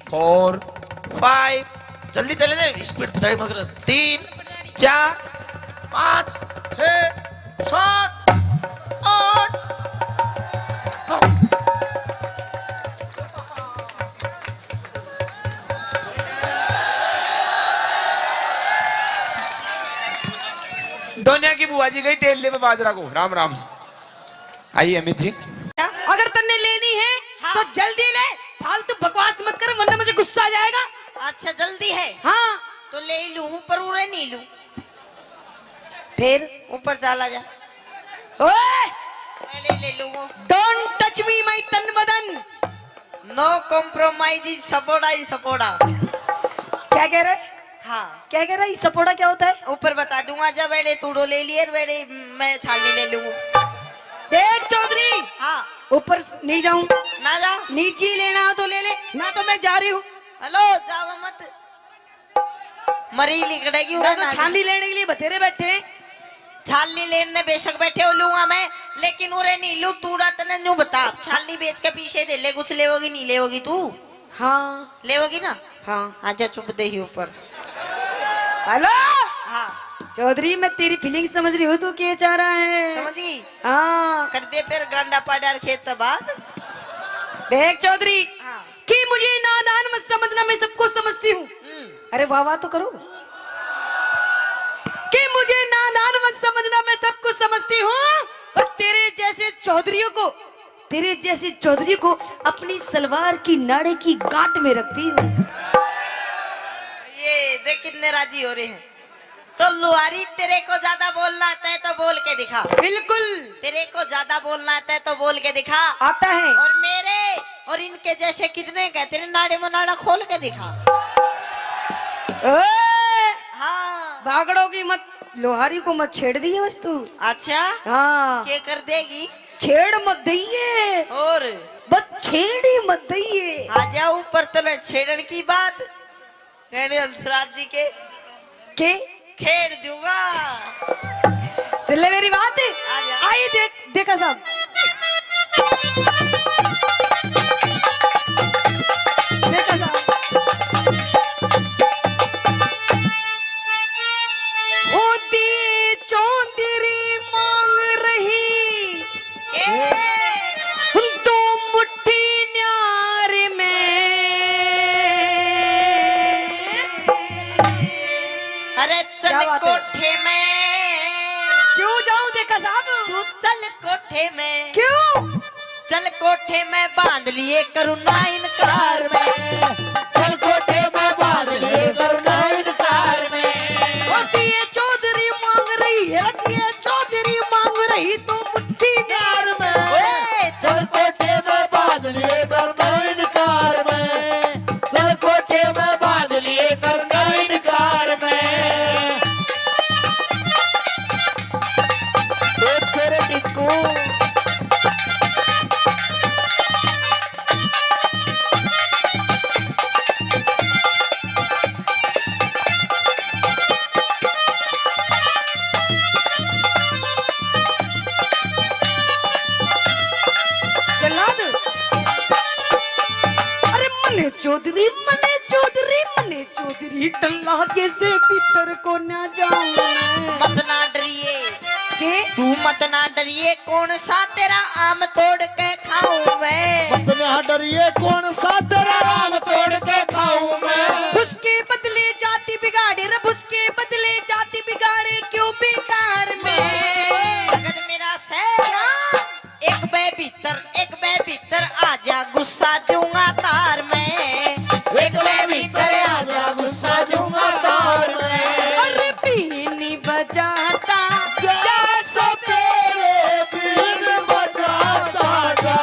four, five। जल्दी चले जाए, स्पीड पचाड़ी मत कर। तीन, चार, पाँच, छः, सात, आठ। दोनिया की बुआ जी गई तेल ले बाजरा को। राम राम। आइए अमित जी। अगर तन्ने लेनी है, हाँ। तो जल्दी ले, फालतू बकवास मत कर, वरना मुझे गुस्सा आ जाएगा। अच्छा, जल्दी है? हाँ। तो ले ही लूं, पर उरे नहीं लूं। फिर? ऊपर चला जा। ओए! मैं नहीं ले लूं वो। Don't touch me, my तन बदन। No compromise is सपोड़ा ही सपोड़ा। क्या कह रहे? हाँ। क्या कह रहा है? सपोड़ा क्या होता है? ऊपर बता दूंगा, जब वेड़े तूड़ो ले लिए, वेड़े मैं छालनी ले लूं। देख चौधरी, हाँ। ऊपर स-, नहीं जाऊं। ना जा। नीचे लेना हो तो ले ले, ना तो मैं जा रही हूँ। हेलो, जावा मत। मरी लिकड़ेगी ना उरे तो ना। छालनी लेने के लिए बतेरे बैठे। छालनी लेने बेशक बैठे हो लूंगा मैं, लेकिन उरे नहीं लूं। तूड़ा तने न्यू बता, छालनी बेच के पीछे दे ले, कुछ लेवोगी नहीं लेवोगी तू? हाँ। लेवोगी ना? हाँ। आजा चुप दे ही ऊपर। हेलो। हाँ। चौधरी, मैं तेरी फीलिंग समझ रही हूँ, तू क्या चाह रहा है। समझ गई? हाँ। कर दे फिर गांडा पाड़ा खेत बात। देख चौधरी, हाँ। कि मुझे नादान मत समझना, मैं सबको समझती हूँ। हम्म। अरे वाह वाह तो करो। कि मुझे नादान मत समझना, मैं सब कुछ समझती हूँ। और तेरे जैसे चौधरियों को, तेरे जैसे चौधरी को अपनी सलवार की नाड़े की गांठ में रखती हूँ। ये देख कितने राजी हो रहे हैं। तो लुहारी, तेरे को ज्यादा बोलना आता है तो बोल के दिखा। बिल्कुल। तेरे को ज्यादा बोलना आता है तो बोल के दिखा। आता है। और मेरे और इनके जैसे कितने हैं तेरे नाड़े में नाड़ा खोल के दिखा। ओए! हाँ। बागड़ों की मत, लुहारी को मत छेड़ दिए बस तू। अच्छा? हाँ। के कर देगी? छेड़ मत दइए। और? बस छेड़ ही मत दइए। आ जा ऊपर, तने छेड़न की बात। कहने हंसराज जी के के? खेड़ दूंगा। सुन ले मेरी बात। आ गया। आई देख, देखा साहब। देखा साहब। होती चौधरी मांग रही। ए। दो मुट्ठी न्यार में। अरे चल क्या बात है? कोठे में। क्यों जाऊं देखा साहब? तू चल कोठे में। क्यों? चल कोठे में बांध लिए करूँ ना इनकार में। चल कोठे में बांध लिए करूँ ना इनकार में। होती है चौधरी मांग रही है, रखिए चौधरी मांग रही तो मुट्ठी न्यार में। ओए, चल कोठे में मने चौधरी, मने चौधरी, मने चौधरी, टल्ला के से भीतर को ना जाऊं मैं। मत ना डरिए। के? तू मत ना डरिए, कौन सा तेरा आम तोड़ के खाऊं मैं। मत ना डरिए, कौन सा तेरा आम तोड़ के खाऊं मैं। उसके बदले जाति बिगाड़े रे, उसके बदले जाति बिगाड़े क्यों बेकार में। भगत मेरा से। क्या? एक बे भीतर, एक बे भीतर आजा, गुस्सा दूंगा तार में। एक बे भीतर आजा, गुस्सा दूंगा तार में। अरे बीन बजाता जा सपेरे, बीन बजाता जा।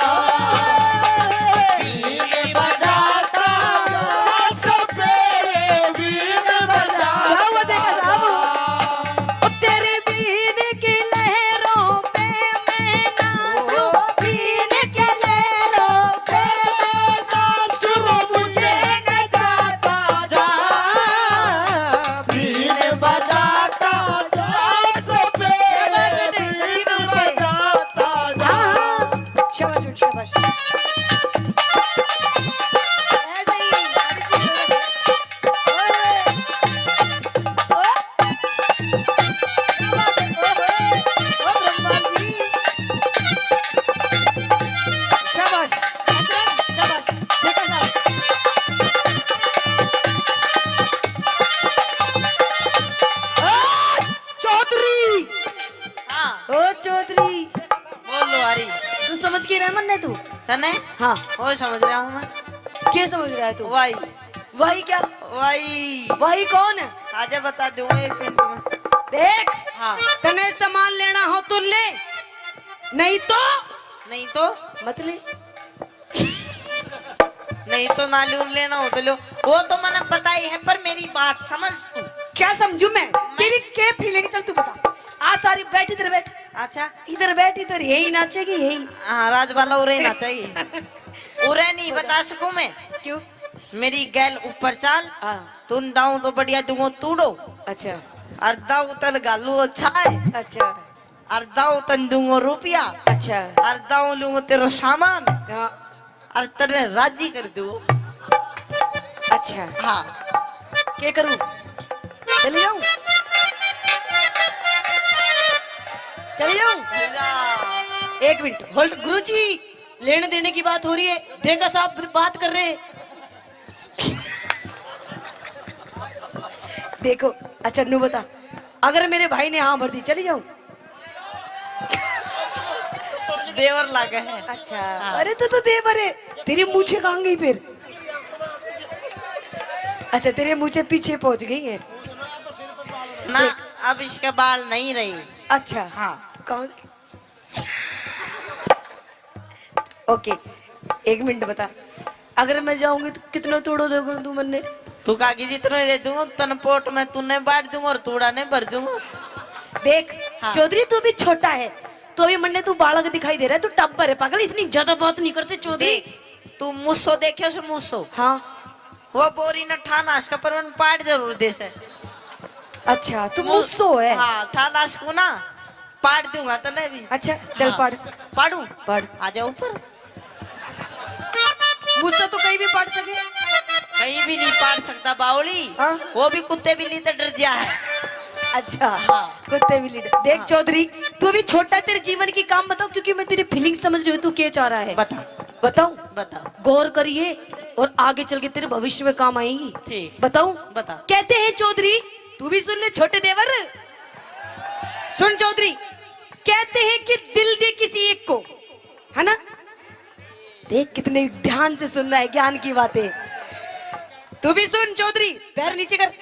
बीन बजाता जा सपेरे, बीन बजाता। वाह, वाह, देखा साहब। जा। ओ तेरे बीन की लहरों पे मैं नाचूं, बीन की लहरों पे मैं नाचूं, मुझे नचाता जा, बीन बजाता जा, सपेरे शाबाश बेटे, गद्दी में घुस गए। बजाता जा। हाँ, हाँ। शाबाश बेटे, शाबाश। ऐसे ही, अरे जी, ओए। ओ, क्या बात है? ओहो, ओ ब्रह्मा जी। शाबाश, अतरस, शाबाश। देखा साहब। ओ, चौधरी। हाँ। ओ, चौधरी। बोल लो, हरी। तू समझ के रह मन्ने तू? तने? हाँ। ओ, समझ रहा हूँ मैं। क्या समझ रहा है तू? वाई। वाई क्या? वाई। वाई कौन है? आजा बता दूंगा एक मिनट में। देख, हाँ। तने सामान लेना हो तो ले, नहीं तो नहीं तो? मत ले। नहीं तो ना लूं, लेना हो तो लो। वो तो मैंने पता ही है, पर मेरी बात समझ तू। क्या समझू मैं? मैं तेरी क्या फीलिंग? चल तू बता। आ सारी बैठ, इधर बैठ। अच्छा। इधर बैठ, इधर यही नाचेगी, यही। हाँ, राजबाला उरे ही नाचेगी। उरे नहीं बता सकूं मैं। क्यों? मेरी गैल ऊपर चाल। हाँ। तुम दाऊं तो बढ़िया दूंगो तूड़ो। अच्छा। और दाऊ तन गालू अच्छा है। अच्छा। और दाऊ तन दूंगो रुपया। अच्छा। और दाऊ लूंगो तेरा सामान। हाँ। और तेरे राजी कर दूं। अच्छा। हाँ। क्या करूं? चली जाऊं? चली जाऊं? एक मिनट, होल्ड। गुरुजी, लेने देने की बात हो रही है, देखा साहब बात कर रहे हैं। देखो, अच्छा, नू बता, अगर मेरे भाई ने हाँ भर दी, चली जाऊं? देवर लागे है। अच्छा, हाँ। अरे, तू तो देवर है, तेरी मूछें कहाँ गई फिर? अच्छा, तेरे मूछें पीछे पहुंच गई है। ना, देख। अब इसके बाल नहीं रही। अच्छा, हाँ। कौन? ओके, एक मिनट बता, अगर मैं जाऊंगी तो कितना तूड़ो देगा तू मन्ने? तू काकी जितना दे दूंगा, तन पोट में तूने बांट दूंगा और तूड़ा ने भर दूंगा। देख, हाँ। चौधरी, तू भी छोटा है, तो अभी मन्ने तू बालक दिखाई दे रहा है, तू टब्बर है पागल, इतनी ज्यादा बात नहीं करते चौधरी। देख, तू मूसो देखे से मूसो? हाँ। वो बोरी न ठाना इसका, पर मन पाट जरूर दे से। अच्छा, तू मू-, मूसो है? हाँ, ठाना इसको ना, पाट दूंगा तने भी। अच्छा, चल हाँ। पाट। पाड़ू? पाड़। आ जा ऊपर। मूसो तो कहीं भी पाट सके। कहीं भी नहीं पाट सकता बावली। हाँ। वो भी कुत्ते बिल्ली से डर गया है। अच्छा, हाँ। कुत्ते बिल्ली डर। देख हाँ। चौधरी, तू अभी छोटा है, तेरे जीवन की काम बताओ, क्योंकि मैं तेरी फीलिंग समझ रही हूँ, तू क्या चाह रहा है। बता। बताऊं? बता। गौर करिए और आगे चल के तेरे भविष्य में काम आएंगी। ठीक। बताऊं? बता। कहते हैं चौधरी, तू भी सुन ले छोटे देवर, सुन चौधरी, कहते हैं कि दिल दे किसी एक को, है ना? देख कितने ध्यान से सुन रहा है ज्ञान की बातें। तू भी सुन चौधरी, पैर नीचे कर।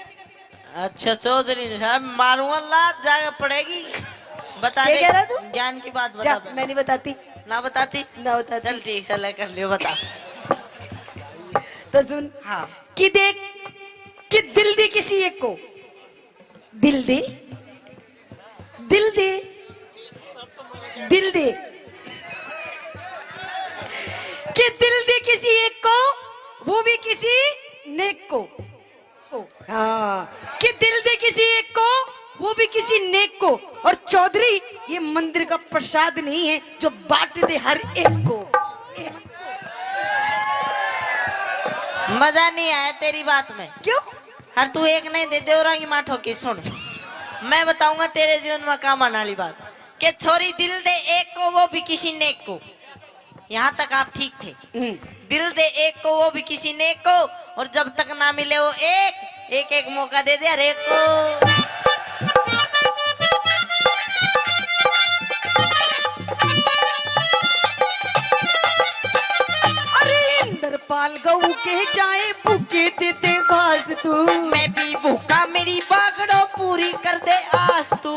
अच्छा चौधरी साहब, मारूंगा लात, जाके पड़ेगी। बता क्या दे, कह रहा तू? ज्ञान की बात बता जा, पहले। मैं नहीं बताती। ना बताती? ना बताती। चल ठीक, चल कर लियो, बता। तो सुन, हाँ। कि देख, कि दिल दे किसी एक को, दिल दे, दिल दे, दिल दे, कि दिल दे किसी एक को, वो भी किसी नेक को। को। हाँ, कि दिल दे किसी एक को, वो भी किसी नेक को। और चौधरी, ये मंदिर का प्रसाद नहीं है जो बांट दे हर एक को। एक। मजा नहीं आया तेरी बात में। क्यों? हर तू एक नहीं दे, देवरा की माँ ठोकी। सुन, मैं बताऊंगा तेरे जीवन में काम आने वाली बात। के छोरी दिल दे एक को, वो भी किसी नेक को। यहाँ तक आप ठीक थे। हम्म। दिल दे एक को, वो भी किसी नेक को, और जब तक ना मिले वो एक, एक एक मौका दे दे हर एक को। अरे इंद्रपाल गऊ के जाए, भूखे दे दे घास तू। मैं भी भूखा, मेरी बागड़ो पूरी कर दे आस तू।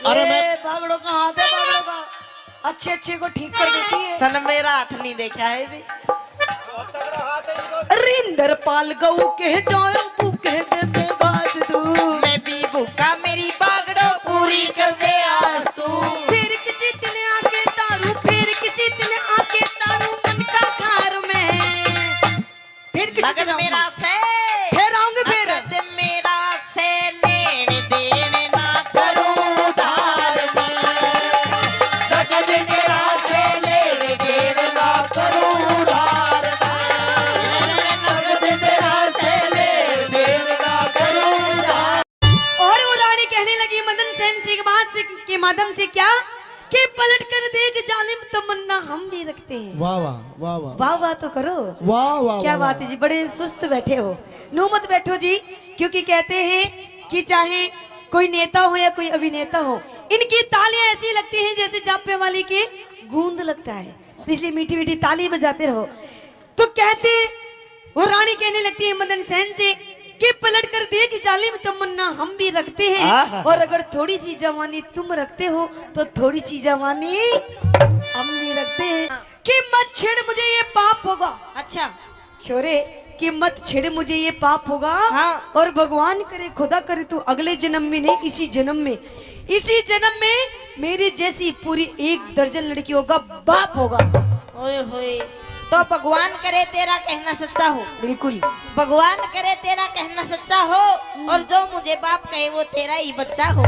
अरे ये मैं बागड़ो का हाथ है, बागड़ो का। अच्छे अच्छे को ठीक कर देती है। तन मेरा हाथ नहीं देखा है भी। रिंदर पाल गऊ के जाओ, भूखे दे दे घास तू। मैं भी भूखा, मेरी बागड़ो पूरी कर दे आस तू। फिर किसी दिन आके तारू, फिर किसी दिन आके तारू मन का घर में। फिर किसी नगद दिन आऊंगी। मेरा से, फिर आऊंगी फिर। नगद मेरा से लेन देन ना करूं उधार में। नगद मेरा से लेन देन ना करूं उधार में। नगद मेरा से लेन देन ना करूं उधार। और वो रानी कहने लगी मदन सेन से एक बात से, के माध्यम से क्या कि पलट कर देख जालिम तमन्ना हम भी रखते हैं। वाह, वाह, वाह, वाह। वाह, वाह तो करो। वाह, वाह, क्या वाह, बात वाह। है जी, बड़े सुस्त बैठे हो। नू मत बैठो जी, क्योंकि कहते हैं कि चाहे कोई नेता हो या कोई अभिनेता हो, इनकी तालियां ऐसी लगती हैं जैसे जापे वाली की गूंद लगता है, तो इसलिए मीठी मीठी ताली बजाते रहो। तो कहते, वो रानी कहने लगती है मदन सेन से कि पलट कर देख जालिम तमन्ना हम भी रखते हैं, आहा। और अगर थोड़ी सी जवानी तुम रखते हो तो थोड़ी सी जवानी हम भी रखते हैं। कि मत छेड़ मुझे ये पाप होगा। अच्छा। छोरे, कि मत छेड़ मुझे ये पाप होगा। हाँ। और भगवान करे, खुदा करे, तू अगले जन्म में नहीं, इसी जन्म में, इसी जन्म में मेरे जैसी पूरी एक दर्जन लड़कियों का बाप होगा। ओए होए, तो भगवान करे तेरा कहना सच्चा हो। बिल्कुल। भगवान करे तेरा कहना सच्चा हो, और जो मुझे बाप कहे वो तेरा ही बच्चा हो।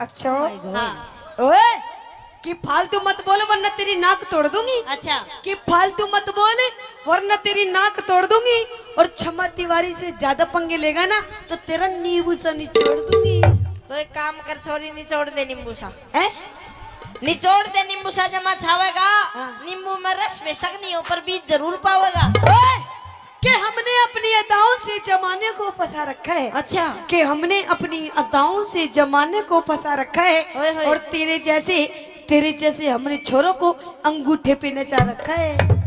अच्छा। हाँ। ओए, कि फालतू मत बोल वरना तेरी नाक तोड़ दूंगी। अच्छा। कि फालतू मत बोल वरना तेरी नाक तोड़ दूंगी, और क्षमा तिवारी से ज्यादा पंगे लेगा ना तो तेरा नींबू सा निचोड़ दूंगी। तो एक काम कर छोरी, निचोड़ दे नींबू सा। हैं? निचोड़ दे नींबू सा, जमा छावेगा। हाँ। नींबू में रस बेशक नहीं हो पर बीज जरूर पावेगा। ओए, कि हमने अपनी अदाओं से जमाने को फंसा रखा है। अच्छा। कि हमने अपनी अदाओं से जमाने को फंसा रखा है। ओए होए। और तेरे जैसे, तेरे जैसे हमने छोरों को अंगूठे पे नचा रखा है।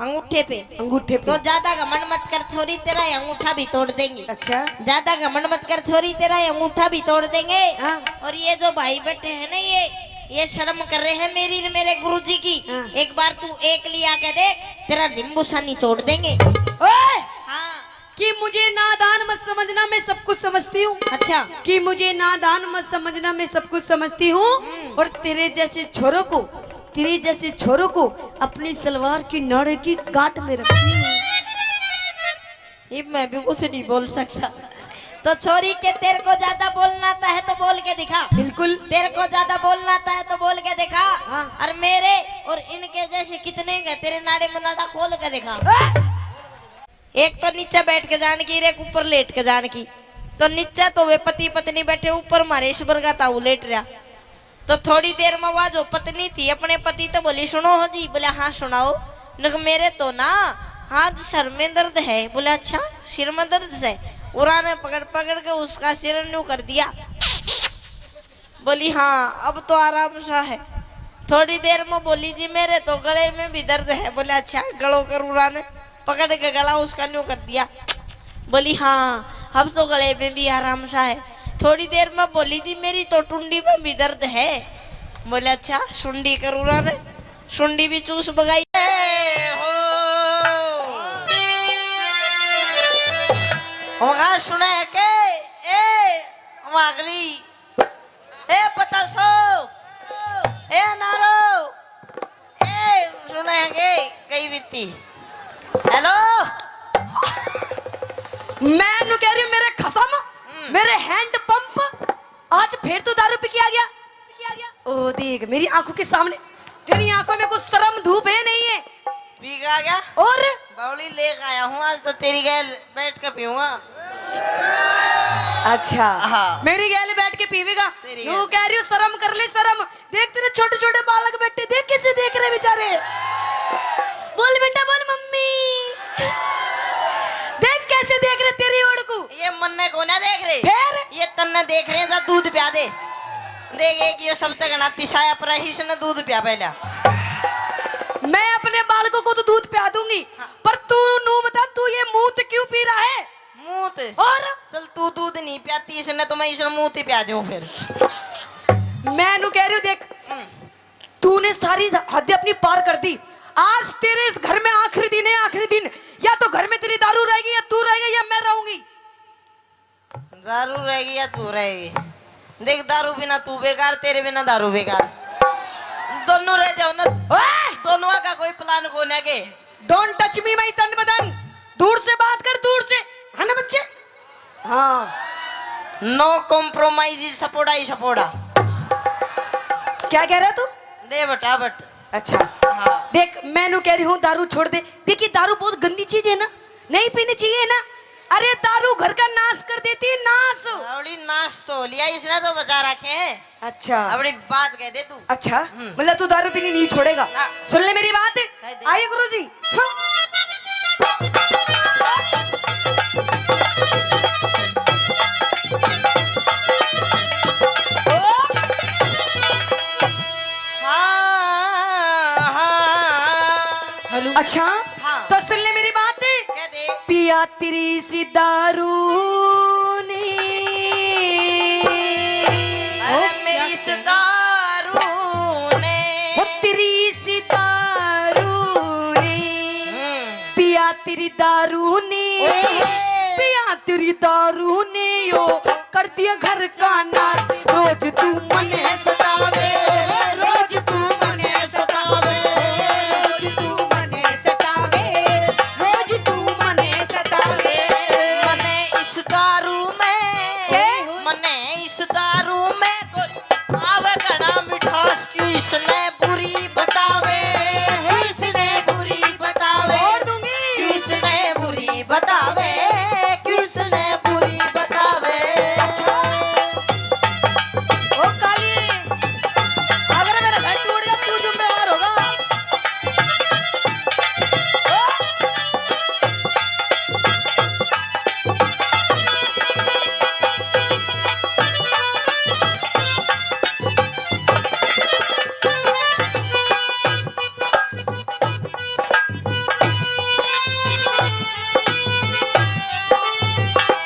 अंगूठे पे? अंगूठे पे। तो ज्यादा घमंड मत कर छोरी, तेरा ये अंगूठा भी तोड़ देंगे। अच्छा। ज्यादा घमंड मत कर छोरी, तेरा ये अंगूठा भी तोड़ देंगे। हाँ। और ये जो भाई बैठे हैं ना, ये, ये शर्म कर रहे हैं मेरी, मेरे गुरुजी की। हाँ। एक बार तू एक लिया के देख, तेरा नींबू सा निचोड़ देंगे। ओए! हाँ। कि मुझे नादान मत समझना, मैं सब कुछ समझती हूँ। अच्छा। कि मुझे नादान मत समझना, मैं सब कुछ समझती हूँ। हम्म। और तेरे जैसे छोरों को, तेरे जैसे छोरों को अपनी सलवार की नाड़े की गांठ में रखती हूँ। ये मैं भी कुछ नहीं बोल सकता। तो छोरी के, तेरे को ज्यादा बोलना आता है तो बोल के दिखा। बिल्कुल। तेरे को ज्यादा बोलना आता है तो बोल के दिखा। हाँ। और मेरे और इनके जैसे कितने हैं तेरे नाड़े में नाड़ा खोल के दिखा। हाँ। एक तो नीचे बैठ के जान की, एक ऊपर लेट के जान की। तो नीचे तो वे पति पत्नी बैठे, ऊपर मारे ईश्वर का ताऊ लेट रहा। तो थोड़ी देर में वह जो पत्नी थी अपने पति तो बोली, "सुनो हो जी।" बोले, "हाँ, सुनाओ।" नक मेरे तो ना आज सर में दर्द है। बोले, "अच्छा, सिर में दर्द है?" उरा ने पकड़ पकड़ के उसका सिर न्यू कर दिया। बोली, "हाँ, अब तो आराम सा है।" थोड़ी देर में बोली, "जी, मेरे तो गले में भी दर्द है।" बोले, "अच्छा।" गलों कर उरा ने पकड़ के गला उसका न्यू कर दिया। बोली, "हाँ, अब तो गले में भी आराम सा है।" थोड़ी देर में बोली, "जी, मेरी तो टुंडी में भी दर्द है।" बोले, "अच्छा।" सुंडी कर उरा ने सुंडी भी चूस बगाई। ए हो। वहाँ सुने है के? ए, वहाँ अगली। ए पतासो, ए नारो, ए सुने है के? कई बीती। हेलो। मैं नु कह रही हूँ, मेरे खसम, हम्म। मेरे हैंड पंप, आज फिर तू दारू पी के आ गया? ओ देख, मेरी आंखों के सामने, तेरी आंखों में कुछ शर्म धूप है नहीं है? पी के आ गया? और? बावली लेके आया हूँ, आज तो तेरी गैल बैठ के पीऊंगा। अच्छा। हाँ। मेरी गैल बैठ के पीवेगा? तेरी नू गैल। कह रही हूँ, शर्म कर ले, शर्म। देख, तेरे छोटे छोटे बालक बैठे, देख कैसे देख रहे बेचारे। बोल बेटा, बोल मम्मी। देख कैसे देख रहे तेरी ओर को। ये मन्ने को ना देख रहे। फिर? ये तन्ने देख रहे हैं, जा दूध प्या दे। देख, एक ये सब तक ना तिसाया पर इसने दूध प्या पहला। मैं अपने बालकों को तो दूध प्या दूंगी, हाँ। पर तू नू बता, तू ये मूत क्यों पी रहा है? मूत? और? चल, तू दूध नहीं प्याती इसने, तो मैं इसने मूत ही प्या दूं फिर। मैं नू कह रही हूँ, देख, हम्म। तूने सारी हद अपनी पार कर दी। आज तेरे इस घर में आखिरी दिन है, आखिरी दिन। या तो घर में तेरी दारू रहेगी, या तू रहेगा, या मैं रहूंगी। दारू रहेगी या तू रहेगी? देख, दारू बिना तू बेकार, तेरे बिना दारू बेकार। दोनों रह जाओ ना। ओए! दोनों का कोई प्लान को ना के। Don't touch me, my तन बदन। दूर से बात कर, दूर से। है ना बच्चे? हाँ। No compromise, सपोड़ा ही सपोड़ा। क्या कह रहा तू? दे बटा बट। अच्छा। हाँ। देख, मैं नू कह रही हूँ, दारू छोड़ दे। देखिए, दारू बहुत गंदी चीज है ना, नहीं पीनी चाहिए ना। अरे, दारू घर का नाश कर देती है, नाश। बावली, नाश तो हो लिया, इसने तो बचा रखे हैं। अच्छा। अपनी बात कह दे तू। अच्छा, हम्म। मतलब तू दारू पीनी नहीं छोड़ेगा? हाँ। सुन ले मेरी बात। कह दे। आइए गुरुजी। हाँ। हाँ, हाँ। हेलो। अच्छा, हाँ। तो सुन ले मेरी बात। कह दे। पिया तेरी सी दारू ने। अरे ओ, मेरी क्या इस कह रहे? दारू ने। ओ तेरी सी दारू ने। हम्म। पिया तेरी दारू ने। ओए। पिया तेरी दारू ने यो कर दिया घर का नाश। रोज तू मने सतावे, रोज तू मने सतावे, रोज तू मने सतावे, रोज तू मने सतावे। मने इस दारू में, के? मने इस दारू में कोई आवे घना मिठास, क्यों इसने बुरी बतावे, क्यों इसने बुरी बतावे, छोड़ दूंगी। क्यों इसने बुरी बतावे, क्यों इसने बुरी बतावे। अच्छा। ओ काली, अगर मेरा घर टूट गया, तू जिम्मेवार होगा। ओ।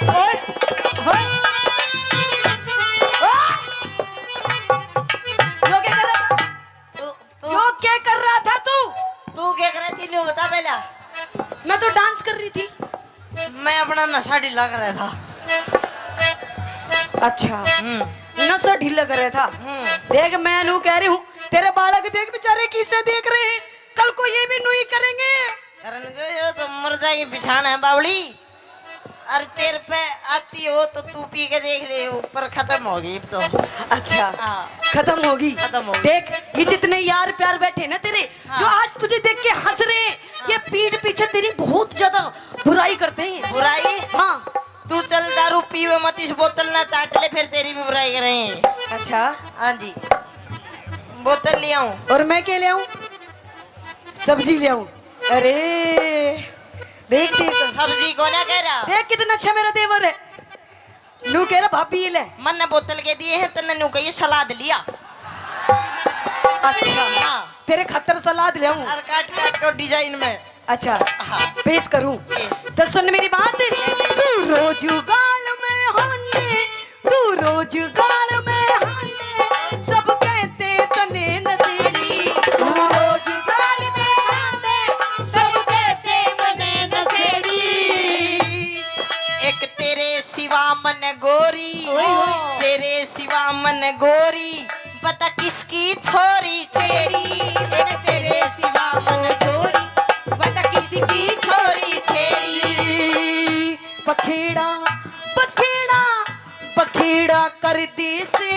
और, और, और, यो क्या कर रहा था? तू, तू यो क्या कर रहा था तू? तू क्या कर रही थी, न्यू बता पहला। मैं तो डांस कर रही थी। मैं अपना नशा ढीला कर रहा था। अच्छा, हम्म। नशा ढीला कर रहा था। हम्म। देख, मैं नू कह रही हूँ, तेरे बालक देख बेचारे किसे देख रहे हैं, कल को ये भी नू ही करेंगे। करन दे, यो तो मर जाएगी बिछाना है बावली। अरे तेरे पे आती हो तो तू पी के देख ले, ऊपर खत्म होगी अब तो। अच्छा, हाँ। खत्म होगी। खत्म होगी। देख, ये जितने यार प्यार बैठे ना तेरे, हाँ। जो आज तुझे देख के हंस रहे हैं, ये पीठ पीछे तेरी बहुत ज्यादा बुराई करते हैं। बुराई? हाँ। तू चल दारू पीवे मत, इस बोतल ना चाट ले, फिर तेरी भी बुराई करेंगे। अच्छा। हाँ जी। बोतल ले आऊं? और मैं क्या ले आऊं? सब्जी ले आऊं? अरे, देख, देख। सब्जी को ना कह रहा। देख कितना अच्छा मेरा देवर है। नू कह रहा, "भाभी, ये ले।" मन्ने बोतल के दिए हैं, तन्ने नू कहिए सलाद लिया। अच्छा। हाँ। तेरे खातर सलाद ले आऊं? और काट काट के डिजाइन में। अच्छा, हाँ। पेश करूं? पेश। तो सुन मेरी बात, तू रोज गाल में हाने, तू रोज गाल में हाने, सब कहते तने नशेड़ी। तू रोज गाल में हाने, सब कहते मने नशेड़ी। एक तेरे सिवा मन गोरी, ओए होए। तेरे सिवा मन गोरी, बता किसकी छोरी छेड़ी। एक तेरे सिवा मन छोरी, बता किसकी छोरी छेड़ी। पखेड़ा, पखेड़ा, पखेड़ा कर दे से,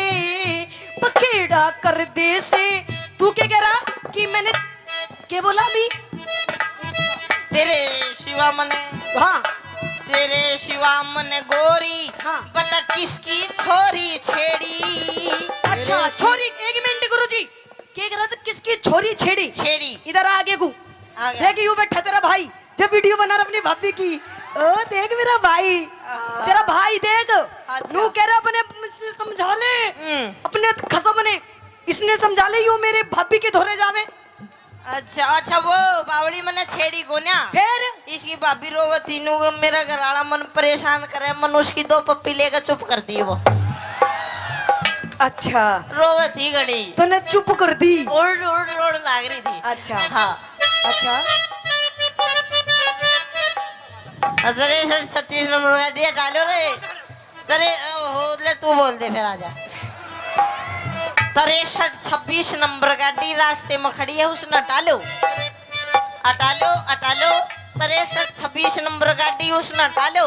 पखेड़ा कर दे से। तू क्या कह रहा कि मैंने क्या बोला अभी? तेरे सिवा मने, हाँ। तेरे सिवा मने गोरी, हाँ। बता किसकी छोरी छेड़ी। अच्छा, तेरे छोरी, एक मिनट गुरुजी, के कह रहा था, किसकी छोरी छेड़ी? छेड़ी। इधर आ आगे को। आ गया। देख, यू बैठा तेरा भाई, जब वीडियो बना रहा अपनी भाभी की। ओ देख मेरा भाई, हाँ। तेरा भाई देख, अच्छा। नू कह रहा अपने समझा ले, हम्म। अपने खसम ने, इसने समझा ले, यू मेरे भाभी के धोरे जावे। अच्छा, अच्छा, वो बावली मने छेड़ी कोन्या। फिर? इसकी भाभी रोवत थी, नू मेरा घर वाला मन परेशान करे, मन उसकी दो पप्पी लेकर चुप कर दी वो। अच्छा। रोवत थी घणी। तूने चुप कर दी। रोड़, रोड़, रोड़ लाग रही थी। अच्छा। हाँ। अच्छा। अरे सर, छत्तीस नंबर का दिया डालो रे। तरे, ओ, हो, ले, तू बोल दे, फिर आजा। तिरसठ छब्बीस नंबर गाड़ी रास्ते में खड़ी है, उसने हटा लो, हटा लो, हटा लो। तिरसठ छब्बीस नंबर गाड़ी, उसने हटा लो।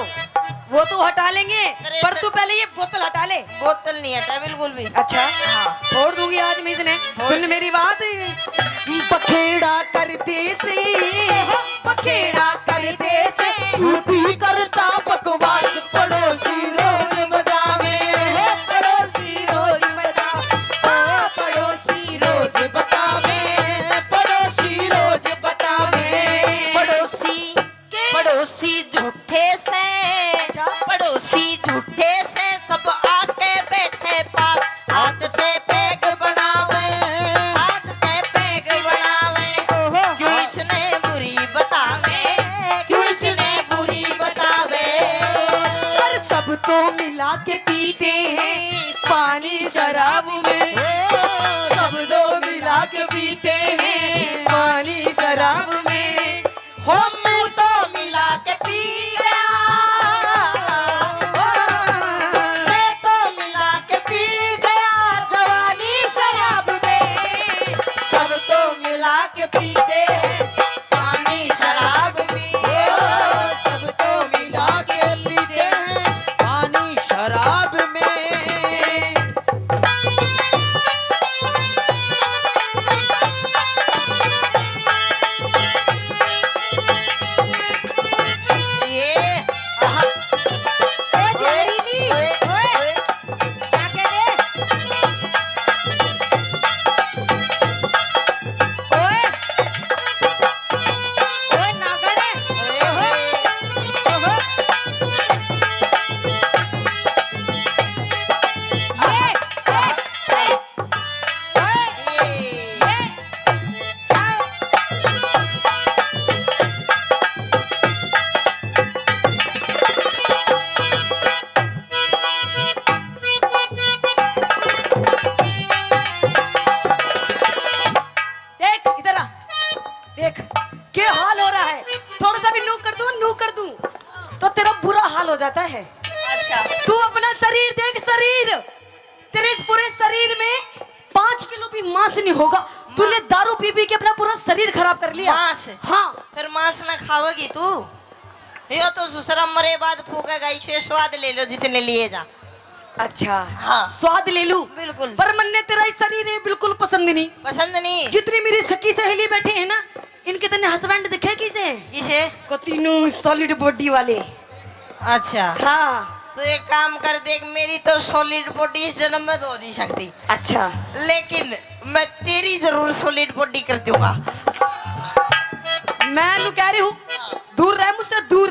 वो तो हटा लेंगे, तिरसठ पर तू पहले ये बोतल हटा ले। बोतल नहीं हटा बिल्कुल भी। अच्छा, हाँ। फोड़ दूंगी आज मैं इसने। फोड़ सुन दे। मेरी बात। बखेड़ा कर दे से, बखेड़ा कर दे से, झूठी करता बकवास। पड़ोसी रोज बतावे, पड़ोसी रोज बतावे, ओ पड़ोसी रोज बतावे, पड़ोसी रोज बतावे। पड़ोसी के? पड़ोसी झूठे से, अच्छा। पड़ोसी झूठे से, सब आके बैठे पास। हाथ से पैग बनावे, हाथ से पैग बनावे। ओहो। क्यों इसने बुरी बतावे, क्यों इसने बुरी बतावे। पर सब तो मिला के पीते हैं पानी शराब में। सब तो मिला के पीते हैं पानी शराब में। हो मैं तो मिला के पी गया, हो मैं तो मिला के पी गया जवानी शराब में। सब तो मिला के पीते हैं पानी शराब में, हो सब तो मिला के पीते हैं पानी शराब में। ये, आहा। ओ जहरीली, ओए, ओए, ओए। क्या कह रहे? ओए। ओए नागड़े। ओए, ओए। ओहो। ये, ये, ये। देख, इधर आ। देख, क्या हाल हो रहा है। थोड़ा सा भी नू कर दूं, नू कर दूं, तो तेरा बुरा हाल हो जाता है। अच्छा। तू अपना शरीर देख, शरीर। तेरे इस पूरे शरीर में पाँच किलो भी मांस नहीं होगा। तूने दारू पी पी के अपना पूरा शरीर खराब कर लिया। मांस? हाँ। फिर मांस ना खावेगी तू? यो तो ससुरा मरे बाद फूकेगा, इसे स्वाद ले लो जितने लिए जा। अच्छा। हाँ। स्वाद ले लूं? बिल्कुल। पर मन्ने तेरा ये शरीर है बिल्कुल पसंद नहीं। पसंद नहीं? जितनी मेरी सखी सहेली बैठी है ना, इनके तने husband दिखे किसे? किसे? कतीनू solid body वाले। अच्छा। हाँ। तो एक काम कर, देख, मेरी तो solid body इस जन्म में तो हो नहीं सकती। अच्छा। लेकिन मैं तेरी जरूर solid body कर दूंगा। मैं नू कह रही हूँ, दूर रह मुझसे, दूर।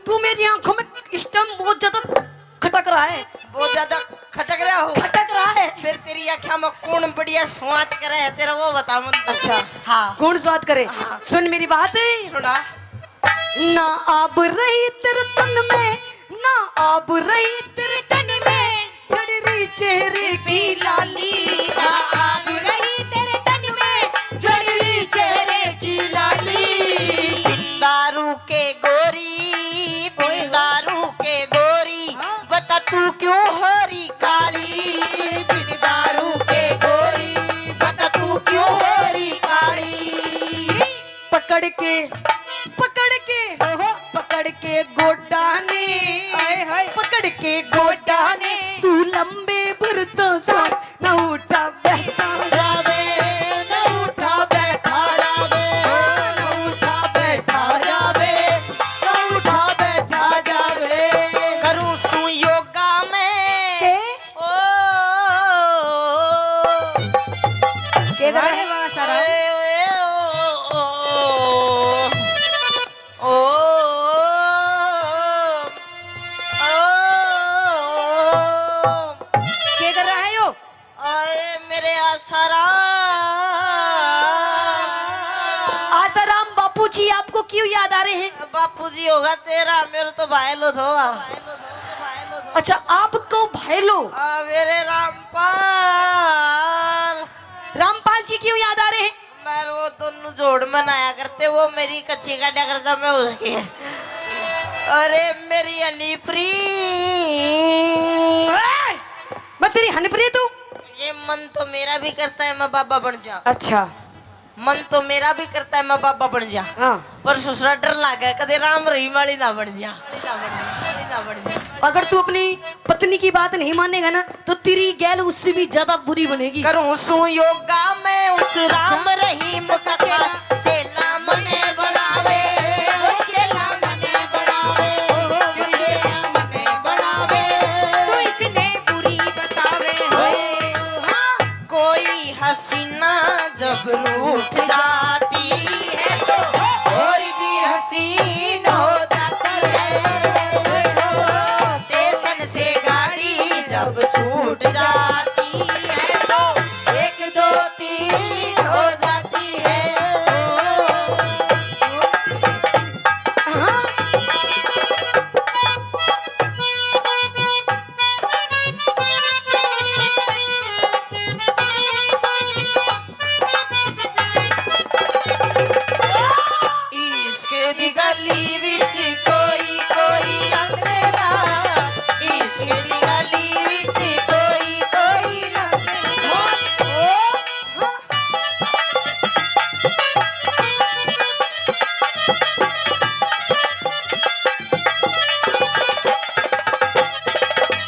तू मेरी आंखों में इस टाइम बहुत ज्यादा खटक रहा है। बहुत ज्यादा खटक रहा हो? खटक रहा है। फिर तेरी आंखों में कौन बढ़िया स्वाद करे है तेरा, वो बता मन। अच्छा। हाँ। कौन स्वाद करे? हाँ। सुन मेरी बात। सुना। ना आब रही तेरे तन में, ना आब रही तेरे तन में, झड़ रही चेहरे की लाली। ना आब रही तेरे तन में, झड़ रही चेहरे की लाली। बिन दारू के गोरी, बिन दारू के गोरी, हाँ। बता तू क्यों हो रही काली। बिन दारू के गोरी, बता तू क्यों हो रही काली। पकड़ के, पकड़ के, ओहो। पकड़ के गोडा ने, हाय, हाय। पकड़ के गोडा ने, तू लंबे भर तो सांस, ना उठा बैठा जावे, ना उठा बैठा जावे, ना उठा बैठा जावे, ना को क्यों याद आ रहे हैं? बापू जी होगा तेरा, मेरे तो भाई लो थो। अच्छा, आपको भाई लो? आ, मेरे रामपाल। रामपाल जी क्यों याद आ रहे हैं? मैं वो दोनों जोड़ मनाया करते, वो मेरी कच्ची काटा करता, मैं उसकी। अरे मेरी हनीप्री। ए, मैं तेरी हनीप्री तू? ये मन तो मेरा भी करता है मैं बाबा बन जा। अच्छा। मन तो मेरा भी करता है मैं बाबा बन जा। हाँ। पर ससुरा डर लागे कदे राम रहीम वाली ना बन जा। अगर तू अपनी पत्नी की बात नहीं मानेगा ना, तो तेरी गैल उससे भी ज्यादा बुरी बनेगी। करूं सू योगा मैं उस राम रहीम का चेला, चेला मने बनावे, ओ चेला मने बनावे, ओ चेला मने बनावे। तू इसने बुरी बतावे हो। हाँ। कोई हसीना जब रूठ जाती है तो और भी हसीन हो जाती है। स्टेशन से गाड़ी जब छूट जाती है तो एक दो तीन हो जाती है। हाँ। इश्क दी गली विच कोई कोई लंघदा, इश्क दी गली विच कोई कोई लंघदा।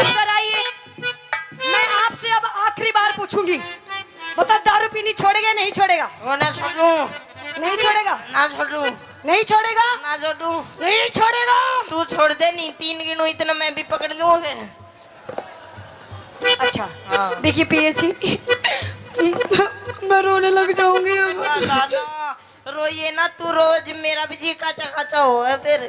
इधर आइए, मैं आपसे अब आखिरी बार पूछूंगी, बता, दारू पीनी छोड़ेगा या नहीं छोड़ेगा? वो ना छोड़ू। नहीं छोड़ेगा? ना छोड़ू। नहीं छोड़ेगा? ना छोड़ू। नहीं छोड़ेगा? तू छोड़ दे, नहीं तीन गिनू इतना मैं भी पकड़ लूँ फिर। अच्छा। हाँ। देखिए पिया जी, मैं रोने लग जाऊंगी अब। ना, ना, ना, रोइए ना, तू रोज मेरा भी जी काचा काचा हो है फिर।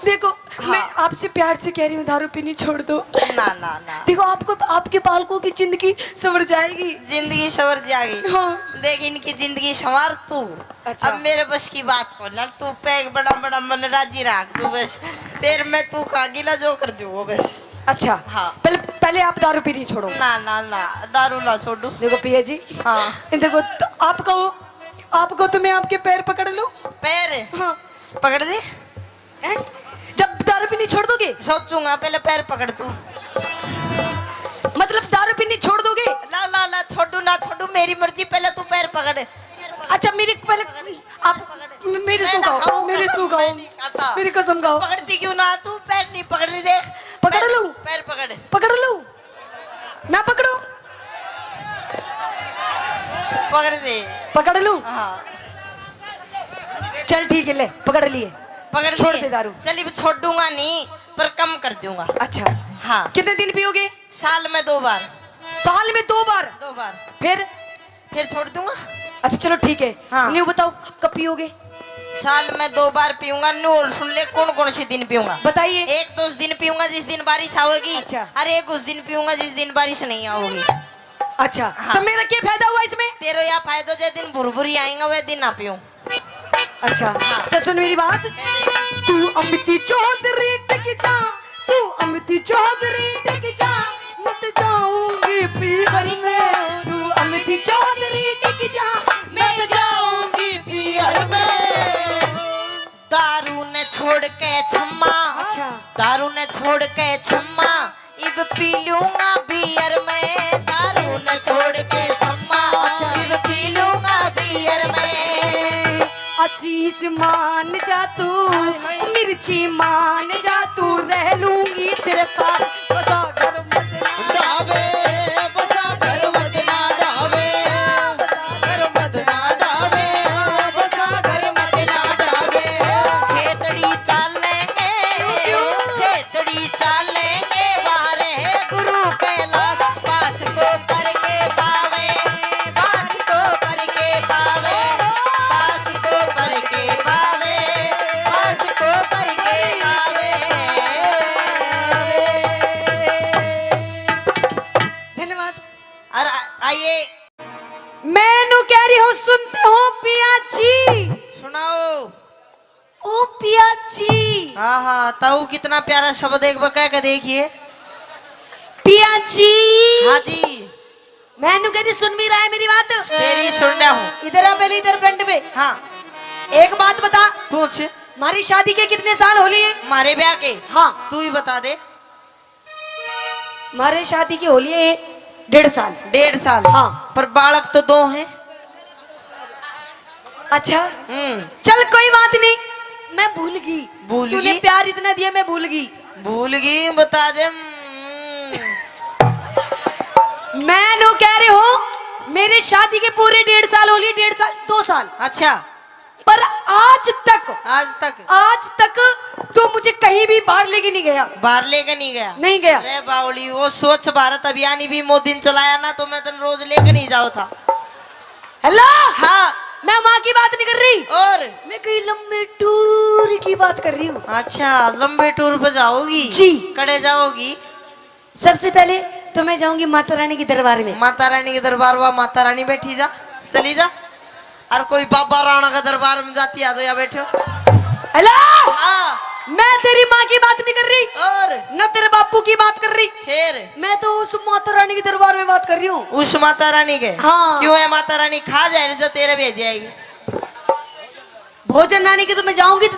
देखो, हाँ। मैं आपसे प्यार से कह रही हूँ, दारू पीनी छोड़ दो। ना, ना, ना। देखो, आपको, आपके बालकों की जिंदगी संवर जाएगी। जिंदगी संवर जाएगी। हाँ। देख, इनकी जिंदगी संवार तू। अच्छा। अब मेरे बस की बात को ना, तू पैग बड़ा बड़ा मन राजी रख तू बस। फिर मैं तू का गिला जो कर दूँ बस। अच्छा। हाँ। पहले, पहले आप दारू पीनी छोड़ो। ना, ना, ना, दारू ना छोड़ू। देखो पिया जी। हाँ। देखो, तो आपको, आपको तो मैं आपके पैर पकड़ लूँ। पैर? हाँ। पकड़ दे। हैं? जब दारू पीनी छोड़ दोगे? सोचूंगा, पहले पैर पकड़ तू। मतलब दारू पीनी छोड़ दोगे? ला, ला, ला, छोड़ू ना छोड़ू, मेरी मर्जी, पहले तू पैर पकड़। अच्छा, मेरी पहले, आप मेरी सू खाओ, मेरी सू खाओ, मेरी कसम खाओ। पकड़ती क्यों ना तू? पैर नहीं पकड़ रही, देख। पकड़ लूं? पैर पकड़। पकड़ लूं? ना पकड़ो? पकड़ दे। पकड़ लूं? हाँ। चल ठीक है, ले, पकड़ लिए। पकड़ छोड़ लिए। दे दारू। चल, अब छोड़ूंगा नहीं, पर कम कर दूंगा। अच्छा। हाँ। कितने दिन पियोगे? साल में दो बार। साल में दो बार? दो बार। फिर? फिर छोड़ दूंगा। अच्छा, चलो ठीक है। हाँ। न्यू बताओ, क-, कब पियोगे? साल में दो बार पीऊंगा। न्यू और सुन ले, कौन कौन से दिन पीऊंगा। बताइए। एक तो उस दिन पीऊंगा जिस दिन बारिश आओगी। अच्छा। और एक उस दिन पीऊंगा जिस दिन बारिश नहीं आओगी। अच्छा, हाँ। तो मेरा क्या फायदा हुआ इसमें? तेरा या फायदा, जे दिन भुरभुरी आएगा, वह दिन ना पीऊं। अच्छा, हाँ। तो सुन मेरी बात। तू अमिती चौधरी टिक जा, तू अमिती चौधरी टिक जा, मत जाऊंगी पीहर में। तू अमिती चौधरी टिक जा, मत जाऊंगी पीहर में। दारू ने छोड़ के छम्मा, अच्छा। दारू ने छोड़ के छम्मा, इब पी लूंगा बियर में। दारू ने छोड़ के छम्मा, अच्छा। इब पी लूंगा बियर में। आशीष मान जा तू, हाय, हाय। मिर्ची मान जा तू, रह लूंगी तेरे पास। बसा घर मत ना डावे, बसा घर मत ना डावे, बसा घर मत ना डावे, बसा घर मत ना डावे। खेतड़ी चालेंगे, क्यों, क्यों? खेतड़ी चालेंगे, वारे गुरु कैलाश पास को करके पावे, पास को करके पावे, पास को करके पावे, पास को करके पावे। जी। हाँ, हाँ, ताऊ कितना प्यारा शब्द, एक बार कह के देखिए। पिया जी। हाँ जी। मैं नु कह रही, सुन भी रहा है मेरी बात? तेरी सुन रहा हूँ। इधर आ पहले, इधर फ्रंट पे। हाँ। एक बात बता। पूछ। हमारी शादी के कितने साल हो लिए? हमारे ब्याह के? हाँ। तू ही बता दे। हमारे शादी के हो लिए डेढ़ साल। डेढ़ साल? हाँ। पर बालक तो दो हैं। अच्छा। हम्म। चल कोई बात नहीं, मैं भूल गई। भूल तूने गई? प्यार इतना दिया, मैं भूल गई। भूल गई, बता दे। हम्म। मैं नु कह रही हूँ, मेरे शादी के पूरे डेढ़ साल हो लिए, डेढ़ साल, दो साल। अच्छा। पर आज तक, आज तक? आज तक तू मुझे कहीं भी बाहर लेके नहीं गया। बाहर लेके नहीं गया? नहीं गया। अरे बावली, वो स्वच्छ भारत अभियान ही भी मोदी ने चलाया ना, तो मैं तन रोज लेके नहीं जाओ था। हेलो। हाँ। मैं वहाँ की बात नहीं कर रही। और? मैं कहीं लंबे टूर की बात कर रही हूँ। अच्छा, लंबे टूर पे जाओगी? जी। कड़े जाओगी? सबसे पहले तो मैं जाऊंगी माता रानी के दरबार में। माता रानी के दरबार, वहाँ माता रानी बैठी जा, चली जा। और कोई बाबा राणा का दरबार में जाती आ तो या बैठो। हेलो। हाँ। मैं तेरी माँ की बात नहीं कर रही। और? न तेरे बापू की बात कर रही। फिर? मैं तो उस माता रानी के दरबार में बात कर रही हूँ। उस माता रानी के? हाँ। क्यों है माता रानी खा जाए जो तेरे भेज आएगी? भोजन रानी के तो मैं जाऊंगी,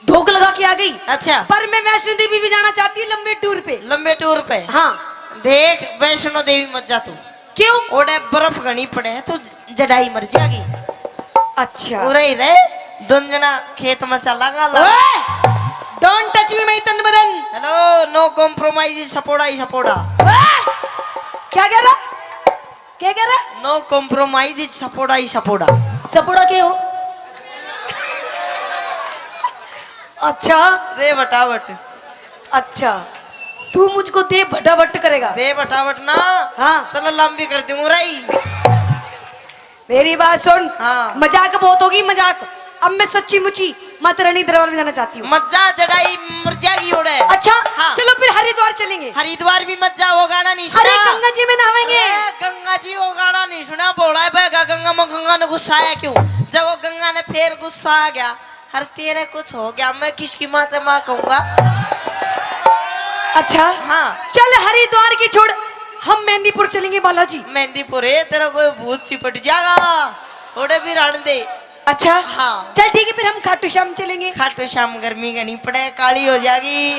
धोख लगा के आ गई। अच्छा। पर मैं वैष्णो देवी भी जाना चाहती हूँ लंबे टूर पे। लंबे टूर पे? हाँ। देख, वैष्णो देवी मत जा तू। क्यों? ओड़े बर्फ घणी पड़े है, तू जड़ाई मर जाएगी। अच्छा। उरे ही रहे, दोन जना खेत में चला गा ला। ओए! Don't touch me, my तन बदन। Hello, no compromise, सपोड़ा ही सपोड़ा। ओए! क्या कह रहा? क्या कह रहा? No compromise, सपोड़ा ही सपोड़ा। सपोड़ा के हो? अच्छा। दे बटावट। अच्छा, तू मुझको दे भटाभट करेगा? दे बटावट ना। हाँ। तला लंबी कर दूंगा राई। मेरी बात सुन। हाँ। मजाक बहुत होगी, मजाक। अब मैं सच्ची मुची माता रानी दरबार में जाना चाहती हूँ। मत जा, जड़ाई मर जाएगी ओड़े। अच्छा, हाँ। चलो फिर हरिद्वार चलेंगे। हरिद्वार भी मत जा, वो गाना नहीं सुना। अरे गंगा जी में नहावेंगे। अरे गंगा जी वो गाना नहीं सुना, भोला है बहगा गंगा में, गंगा ने गुस्सा आया क्यों? जब वो गंगा ने फिर गुस्सा आ गया, हर तेरे कुछ हो गया, मैं किसकी माँ ते माँ कहूंगा? अच्छा। हाँ। चल हरिद्वार की छोड़, हम मेहंदीपुर चलेंगे बालाजी। मेहंदीपुर है, तेरा कोई भूत चिपट जाएगा, ओड़े भी रहने दे। अच्छा। हाँ। चल ठीक है, फिर हम खाटू श्याम चलेंगे। खाटू श्याम गर्मी घणी पड़े, काली हो जाएगी।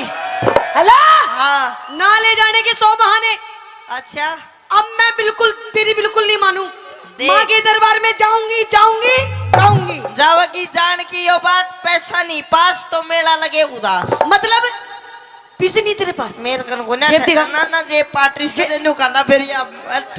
हेलो। हाँ। ना ले जाने के सौ बहाने। अच्छा। अब मैं बिल्कुल, तेरी बिल्कुल नहीं मानूं। देख। माँ के दरबार में जाऊंगी, जाऊंगी, जाऊंगी। जावेगी जान की यो बात, पैसा नहीं पास तो मेला लगे उदास। मतलब? पैसे नहीं तेरे पास? मेरे कन को ना जेब दिखा। ना, ना, जेब पाटरी से जे- न्यू करना फिर या, अट।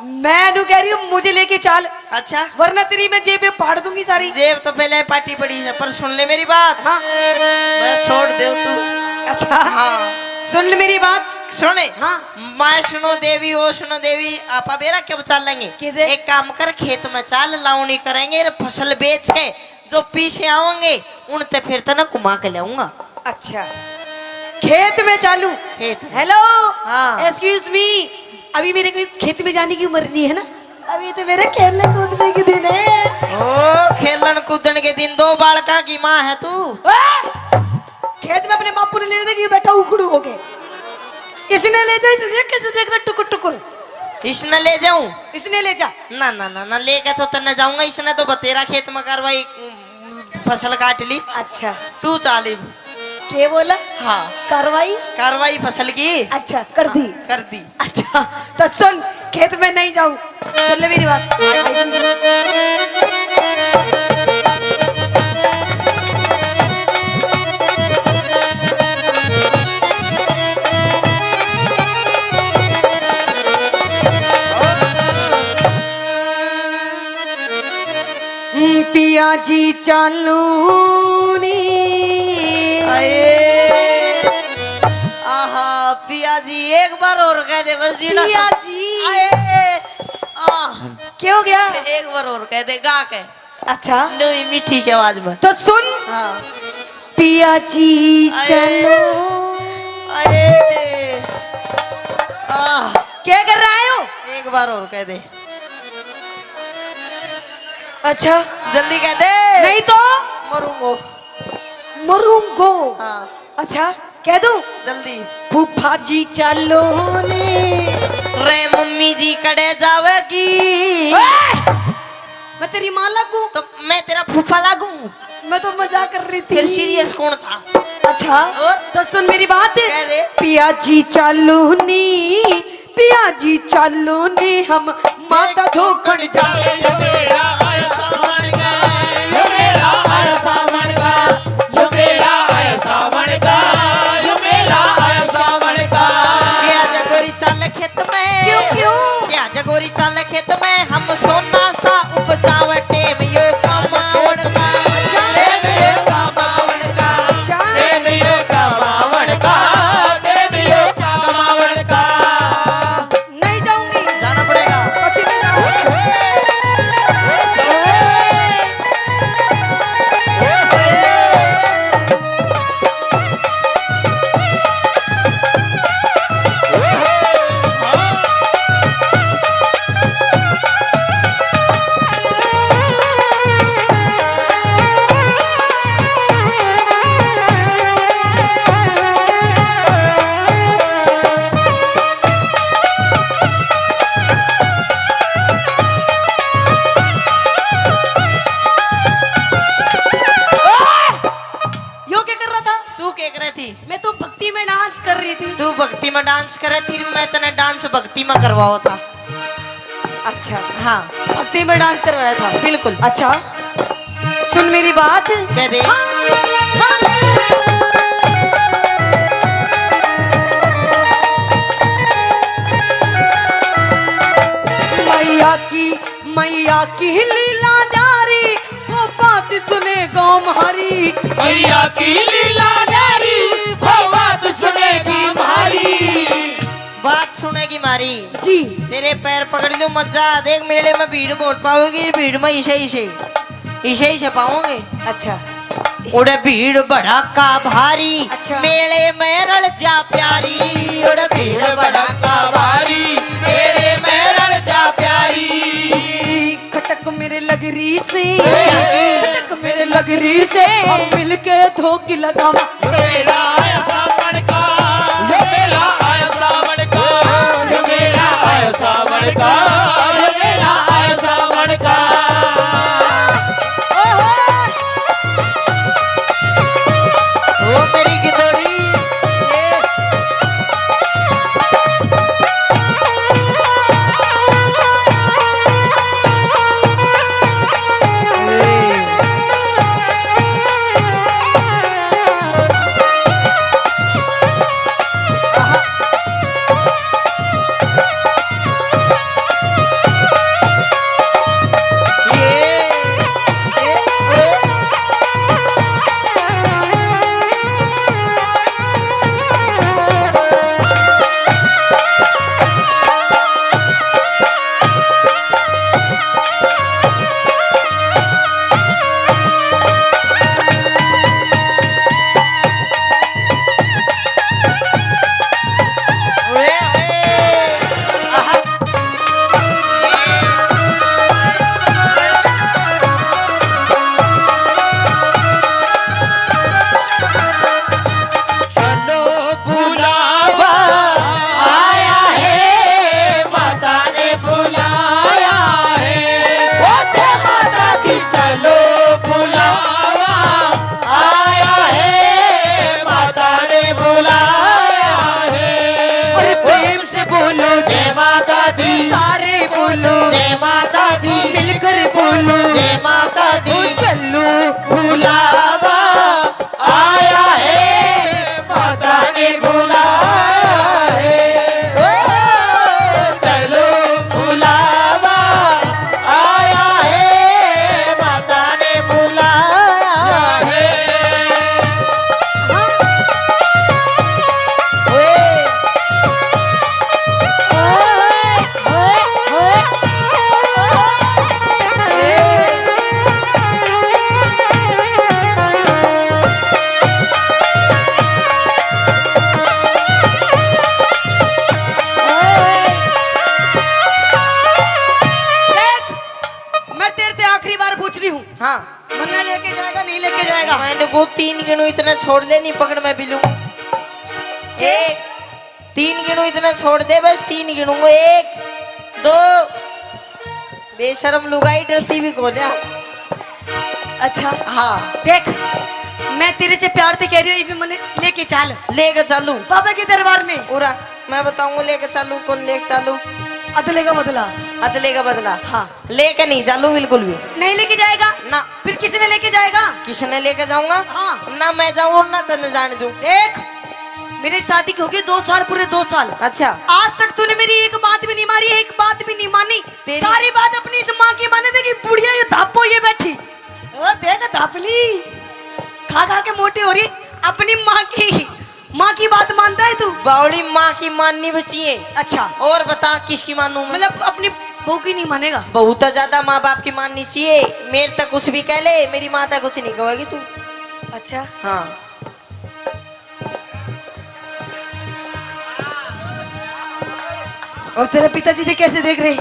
मैं न्यू कह रही हूँ, मुझे लेके चाल। अच्छा। वरना तेरी मैं जेब पे फाड़ दूंगी सारी। जेब तो पहले पाटी पड़ी है, पर सुन ले मेरी बात। हाँ। मैं छोड़ दे तू। अच्छा। हाँ। सुन ले मेरी बात। सुने। हाँ। वैष्णो देवी, वैष्णो देवी, आपा बेरा कब चलेंगे? किधर? एक काम कर, खेत में चाल, लावणी करेंगे, रे फसल बेच के जो पैसे आवेंगे, उनते फिर तने घुमा के लाऊंगा। अच्छा, खेत में चालू। खेत में। हेलो। हाँ। Excuse me, अभी मेरे को खेत में जाने की उम्र नहीं है ना, अभी तो मेरे खेलने कूदने के दिन है। ओ, खेलन कूदन के दिन, दो बालका की माँ है तू। ओए! खेत में अपने बापू ने लेने देगी, बैठा उखड़ू होके। इसने ले जा, इसने कैसे देख रहा टुकुर टुकुर। इसने ले जाऊं? इसने ले जा। ना, ना, ना, ना, लेके तो तन्ने जाऊंगा, इसने तो बतेरा खेत में कार्रवाई, उम, फसल काट ली। अच्छा। तू चाल इब। के बोला? हाँ। कार्रवाई? कार्रवाई फसल की। अच्छा, कर दी। कर दी। अच्छा, तो सुन, खेत में नहीं जाऊं। सुन ले मेरी बात। पिया जी चालू नी। आए। आहा, पिया जी, एक बार और कह दे बस, जीना पिया सब। जी। आए। आह। क्या हो गया? एक बार और कह दे, गा के। अच्छा। नवी मीठी सी आवाज में। तो सुन। हाँ। पिया जी आए। चलो। आए। आह। क्या कर रहा है हो? एक बार और कह दे। अच्छा। जल्दी कह दे। नहीं तो। मरूंगो। मरूंगो? हाँ। अच्छा, कह दूं? जल्दी। फूफा जी चालो नी। रे मम्मी जी कड़े जावेगी? ओए! मैं तेरी माँ लागू? तो मैं तेरा फूफा लागू? मैं तो मजाक कर रही थी। फिर सीरियस कौन था? अच्छा, और? तो सुन मेरी बात। कह दे। पिया जी चालो नी, पिया जी चालो नी, हम माता धोखण जावे। यो मेला आया सावण का, यो मेला आया सावण का, यो मेला आया सावण का, यो मेला आया सावण का। पिया जगोरी चाल खेत में। क्यों, क्यों? पिया जगोरी चाल खेत में, हम सोना सा उपजावे। टेम यो कमावण का, अच्छा। टेम यो कमावण का, अच्छा। टेम यो कमावण का, टेम यो कमावण का। नहीं जाऊंगी। जाना पड़ेगा। पति नहीं जाऊंगी। यो क्या कर रहा था? तू क्या कर रही थी? मैं तो भक्ति में डांस कर रही थी। तू भक्ति में डांस कर रही थी, मैं तने डांस भक्ति में करवाओ था। अच्छा। हाँ। भक्ति में डांस करवाया था? बिल्कुल। अच्छा, सुन मेरी बात। कह दे। हाँ, हाँ। मैया की, मैया की लीला न्यारी, वो बात सुनेगा म्हारी। मैया की लीला न्यारी, वो बात सुनेगी म्हारी। बात सुनेगी म्हारी। जी। तेरे पैर पकड़ लूं, मजा। देख, मेले में भीड़ बहुत पाओगी, भीड़ में इसे, इसे, इसे, इसे पाओगे। अच्छा। उड़े भीड़ भड़ाका भारी, अच्छा। मेले में रल जा प्यारी। उड़े भीड़ भड़ाका भारी, मेले में रल जा प्यारी। खटक मेरे लग रही से, खटक मेरे लग रही से, हम मिलके धोखी लगावा। यो मेला आया सावण का, यो मेला आया सावण का, यो मेला आया सावण का, यो मेला आया सावण का। ओहो। ओ मेरी गिदोड़ी, ये। चलो बुलावा आया है, माता ने बुलाया है। ओ जय माता दी, चलो बुलावा आया है, माता ने बुलाया है। अरे प्रेम से बोलो जय माता दी, सारे बोलो जय माता दी, मिलकर बोलो जय माता दी। ओ चलो बुलावा आया है, माता ने बुलाया है। ओ, चलो बुलावा आया है, माता ने बुलाया है। ओए। मैं लेके जाएगा, नहीं लेके जाएगा? मैंने को तीन गिनू इतना छोड़ दे, नहीं पकड़ मैं भी लूं। एक, तीन गिनू इतना छोड़ दे, बस तीन गिनूंगा। एक, दो। बेशरम लुगाई, डरती भी कोन्या। अच्छा। हाँ। देख, मैं तेरे से प्यार से कह रही हूँ, ये भी मने लेके चाल। लेके चालू। बाबा के दरबार में। पूरा मैं बताऊंगा लेके चालू, कौन लेके चालू। अदले का बदला। अदले का बदला। हाँ। लेके नहीं चालू बिल्कुल भी। नहीं लेके जाएगा? ना। फिर किसने लेके जाएगा? किसने लेके जाऊंगा? हाँ। ना मैं जाऊँ और ना तन्ने जाने दूँ। देख, मेरी शादी की हो गई दो साल, पूरे दो साल। अच्छा। आज तक तूने मेरी एक बात भी नहीं मारी, एक बात भी नहीं मानी। तेरी सारी बात अपनी इस माँ की माने। देखी बुढ़िया ये धापो ये बैठी। ओ देख धापली, खा खा के मोटी हो रही। अपनी माँ की, माँ की बात मानता है तू? बावली, माँ की माननी भी चाहिए। अच्छा। और बता किसकी मानूं मैं? मतलब अपनी बहू की नहीं मानेगा? बहू तो ज्यादा माँ बाप की माननी चाहिए। मेरे तक कुछ भी कह ले, मेरी माँ तक कुछ नहीं कहेगी तू। अच्छा। हाँ। और तेरे पिताजी थे कैसे देख रहे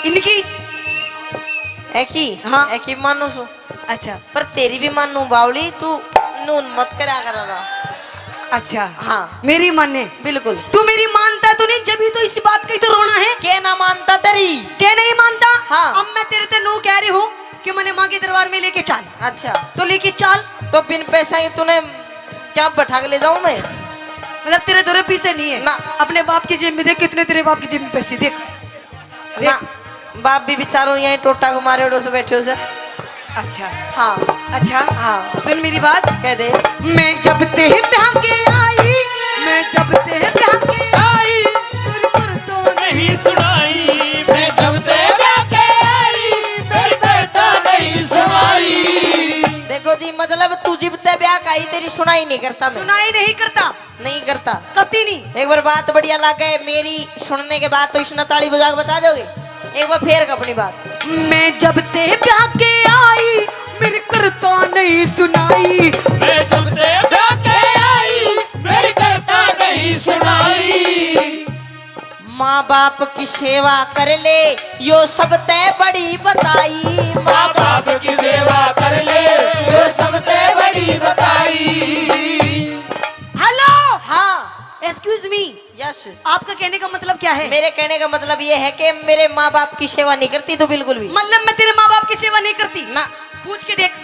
इनकी? एकी? हाँ। एकी मानू सु। अच्छा। पर तेरी भी मानू बावली, तू नून मत करा करा। अच्छा। हाँ। मेरी माने? बिल्कुल। तू मेरी मानता तो नहीं, जब ही तो इस बात का ही तो रोना है। के ना मानता तेरी? के नहीं मानता? हाँ। अब मैं तेरे ते नू कह रही हूँ कि मैंने माँ के दरबार में लेके चाल। अच्छा। तो लेके चाल। तो बिन पैसा ही तूने क्या बैठा के ले जाऊं मैं? मतलब तेरे दो रुपये से नहीं है? ना। अपने बाप की जेब में देख, कितने तेरे बाप की जेब में पैसे, देख। ना। देख। बाप भी बेचारो यहीं टोटा को मारे उड़ो से बैठे हो सर। अच्छा। हाँ। अच्छा। हाँ। सुन मेरी बात। कह दे। मैं जब ते ब्याह के आई, मैं जब ते ब्याह के आई, मेरी पर तो नहीं सुनाई। मैं जब ते ब्याह के आई, मेरी पर तो नहीं सुनाई। देखो जी, मतलब तू जिब ते ब्याह का ही तेरी सुनाई नहीं करता मैं। सुनाई नहीं करता। नहीं करता। कती नहीं। एक बार बात बढ़िया लागे, मेरी सुनने के बाद तो इसने ताली बजा के बता दोगे। एक बार फेर अपनी बात। मैं जब ते ब्याह के आई, मेरी करता नहीं सुनाई। मैं जब ते ब्याह के आई, मेरी करता नहीं सुनाई। माँ बाप की सेवा कर ले, यो सब ते बड़ी बताई। माँ बाप की सेवा कर ले, यो सब ते बड़ी बताई। हेलो। हाँ। Excuse me. यस। आपका कहने का मतलब क्या है? मेरे कहने का मतलब ये है कि मेरे माँ बाप की सेवा नहीं करती तू बिल्कुल भी। मतलब मैं तेरे माँ बाप की सेवा नहीं करती? ना। पूछ के देख।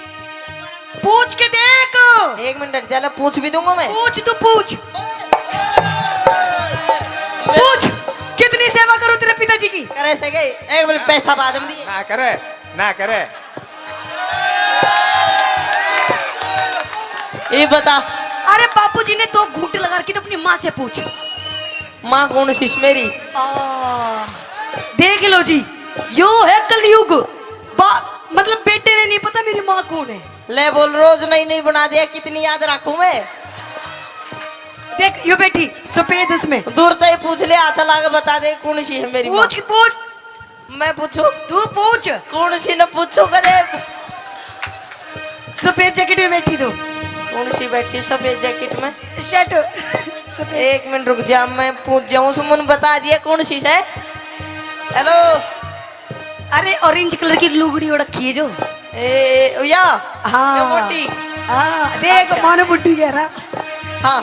पूछ के देख। एक मिनट, जरा पूछ भी दूंगा मैं। पूछ, तू पूछ। पूछ, कितनी सेवा करो तेरे पिताजी की? करे से गए, एक मिनट, पैसा बाद में दिए। ना करे, ना करे। ये बता। अरे बापू जी ने दो घूंट लगा रखी, तो अपनी माँ से पूछ। माँ कौन सी मेरी? आ, देख लो जी, यो है कलयुग। बा-, मतलब बेटे ने नहीं पता मेरी माँ कौन है। ले बोल, रोज नई नई बना दे, कितनी याद रखूं मैं। देख, यो बैठी सफेद उसमें। दूर तो ही पूछ ले, हाथ ला के बता दे कौन सी है मेरी माँ। पूछ, पूछ। मैं पूछूं? तू पूछ। कौन सी न पूछूं कदे? सफेद जैकेट में बैठी तू। कौन सी बैठी सफेद जैकेट में? शर्ट सफेद। एक मिनट रुक जा, मैं पूछ जाऊं। सुमन बता दिया कौन सी है। हेलो। अरे ऑरेंज कलर की लुगड़ी ओढ़ रखी है जो। ए, ए, या? हाँ। ये मोटी? हाँ, देख अच्छा। मानो बुड्ढी कह रहा। हाँ।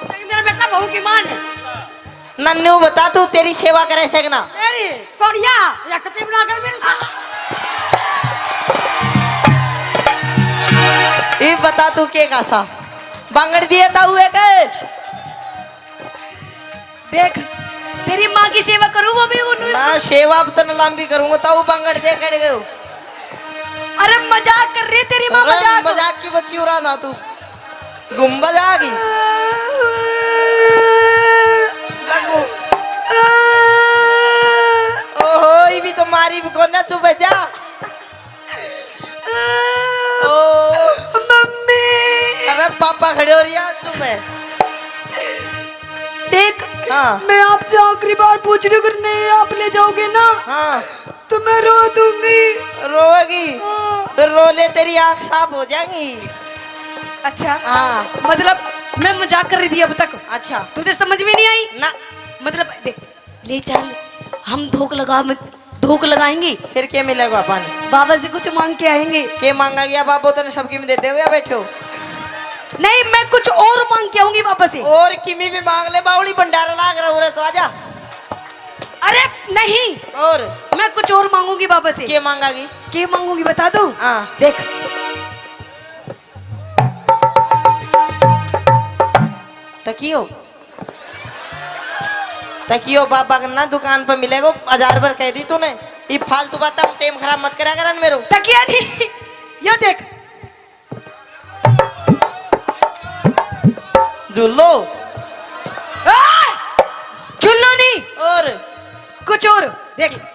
मेरा बेटा बहू की माँ ने। नन्नू बता तू तेरी सेवा करे से कि ना? तेरी कोड़िया या कती बना कर मेरे साथ। ये बता तू के का सा? बांगड़ दिए ताऊ एक। देख, तेरी माँ की सेवा करूँ वो भी उन्होंने। ना, सेवा अब तन लंबी करूँगा, ताऊ बांगड़ दे कड़ गयो। अरे मजाक कर रही तेरी माँ, अरे मजाक। मजाक की बच्ची उड़ा ना तू। गुम्बद आ गई। लगो। ओहो, ये भी तो मारी भी कोना, चुप है जा। ओ। मम्मी। अरे पापा खड़े हो रही है, चुप है। देख, हाँ। मैं आपसे आखिरी बार पूछ रही हूँ, अगर नहीं आप ले जाओगे ना, हाँ। तो मैं रो दूंगी। रोएगी? हाँ। फिर रो ले, तेरी आँख साफ हो जाएगी। अच्छा। हाँ। मतलब मैं मजाक कर रही थी अब तक। अच्छा। तुझे समझ में नहीं आई? ना। मतलब देख, ले चल, हम धोख लगा, मैं धूक लगाएंगे। फिर के मिलेगा अपन? बाबा से कुछ मांग के आएंगे। के मांगा गया बाबो, तने सबकी में दे देगा, बैठे हो। नहीं, मैं कुछ और मांग के आऊंगी बाबा से। और किमी भी मांग ले, बावली भंडारा लाग रहा हो रे, तो आजा। अरे नहीं, और? मैं कुछ और मांगूंगी बाबा से। के मांगागी? के मांगूंगी बता दूं? हाँ। देख। तकियो, तकियो बाबा के ना दुकान पर मिलेगो, हजार बार कह दी तूने। ये फालतू बातें, टाइम खराब मत करा करन मेरो। तकिया नहीं, ये देख। झूलो। आ! झूलो नहीं। और? कुछ और। देख। ओहो,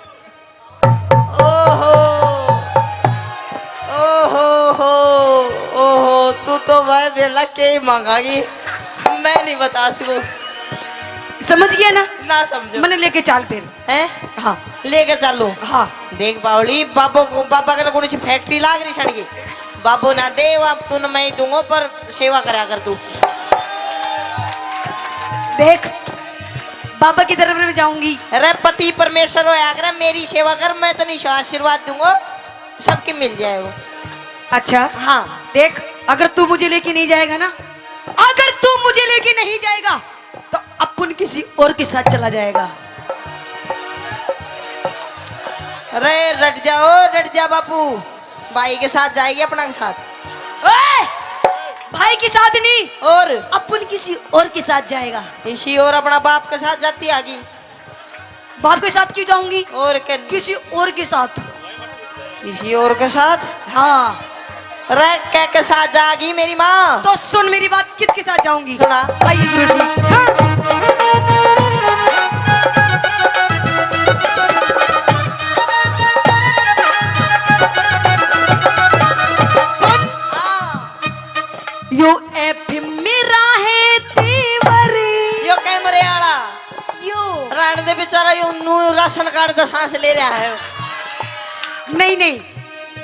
ओहो हो, ओहो, तू तो भाई बेला के ही मांगागी, मैं नहीं बता सकूं। समझ गया ना? ना समझो। मैंने लेके चाल फिर। हैं? हाँ। लेके चालू। हाँ। देख बावली, बाबो को, बाबा के कौन सी फैक्ट्री लाग रही सड़की? बाबो ना दे, अब तू न मैं ही दूंगा, पर सेवा करा कर तू। देख, बाबा की तरफ में जाऊंगी। अरे पति परमेश्वर होया कर, मेरी सेवा कर, मैं तो नहीं आशीर्वाद दूंगा, सबके मिल जाएगा। अच्छा। हाँ। देख, अगर तू मुझे लेके नहीं जाएगा ना, अगर तू मुझे लेके नहीं जाएगा, तो अपन किसी और के साथ चला जाएगा। अरे डट जाओ, डट जा बापू, भाई के साथ जाएगी, अपना के साथ। ओए! भाई के साथ नहीं, और? अपन किसी और के साथ जाएगा। किसी और, अपना बाप के साथ जाती आगी। बाप के साथ क्यों जाऊंगी? और के? किसी और के साथ। किसी और के साथ? हाँ। अरे के के साथ जागी मेरी माँ? तो सुन मेरी बात, किसके साथ जाऊंगी? सुना। आइए गुरु जी। हाँ। सुन। हाँ। यो एफ मेरा है देवर। यो कैमरे आला। यो। राण दे बेचारा, यो नू राशन कार्ड का सांस ले रहा है। नहीं, नहीं,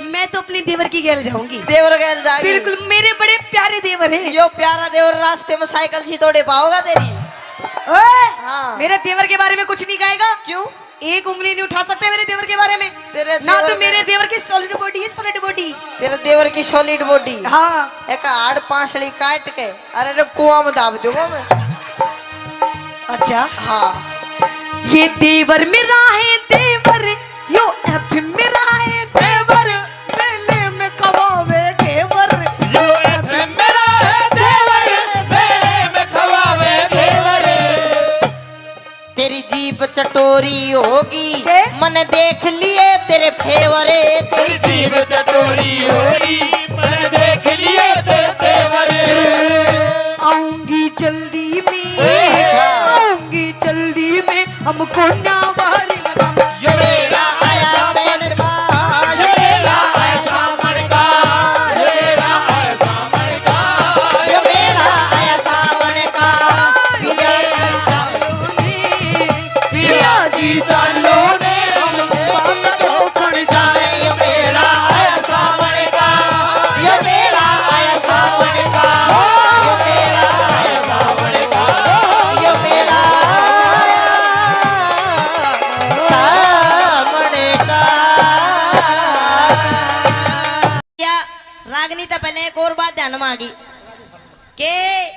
मैं तो अपने देवर की गैल जाऊंगी। देवर गैल जाएगी। बिल्कुल, मेरे बड़े प्यारे देवर हैं। यो प्यारा देवर रास्ते में साइकिल सी तोड़े पाओगा तेरी। ओए, हाँ। मेरे देवर के बारे में कुछ नहीं कहेगा। क्यों? एक उंगली नहीं उठा सकते मेरे देवर के बारे में। तेरे ना देवर तो मेरे देवर की सॉलिड बॉडी है, सॉलिड बॉडी। तेरे देवर की सॉलिड बॉडी। हाँ। एक हाड़ पांसली काट के, अरे रे, कुआं में दाब दूंगा मैं। अच्छा। हाँ। ये देवर मेरा है देवर, यो एफ मेरा है देवर, मेले में खवावे घेवर। यो एफ मेरा है देवर, मेले में खवावे घेवर। तेरी जीभ चटोरी होगी, के? मन देख लिए तेरे फेवर। तेरी जीभ चटोरी होगी, मन देख लिए तेरे फेवर। आऊंगी जल्दी में, ए, अच्छा। आऊंगी जल्दी में, हमको ना बाहर लगा। यो मेला आया सावन का, यो मेला आया सावन का, यो मेला आया सावन का, यो मेला आया सावन का। पिया जी चालो ने, पिया जी चालो ने, हम साथ धोखण जाए। यो मेला आया सावन का, यो मेला आया सावन का, यो मेला आया सावन का, यो मेला आया सावन का। या रागनी तो पहले एक और बात ध्यान में आ गई। के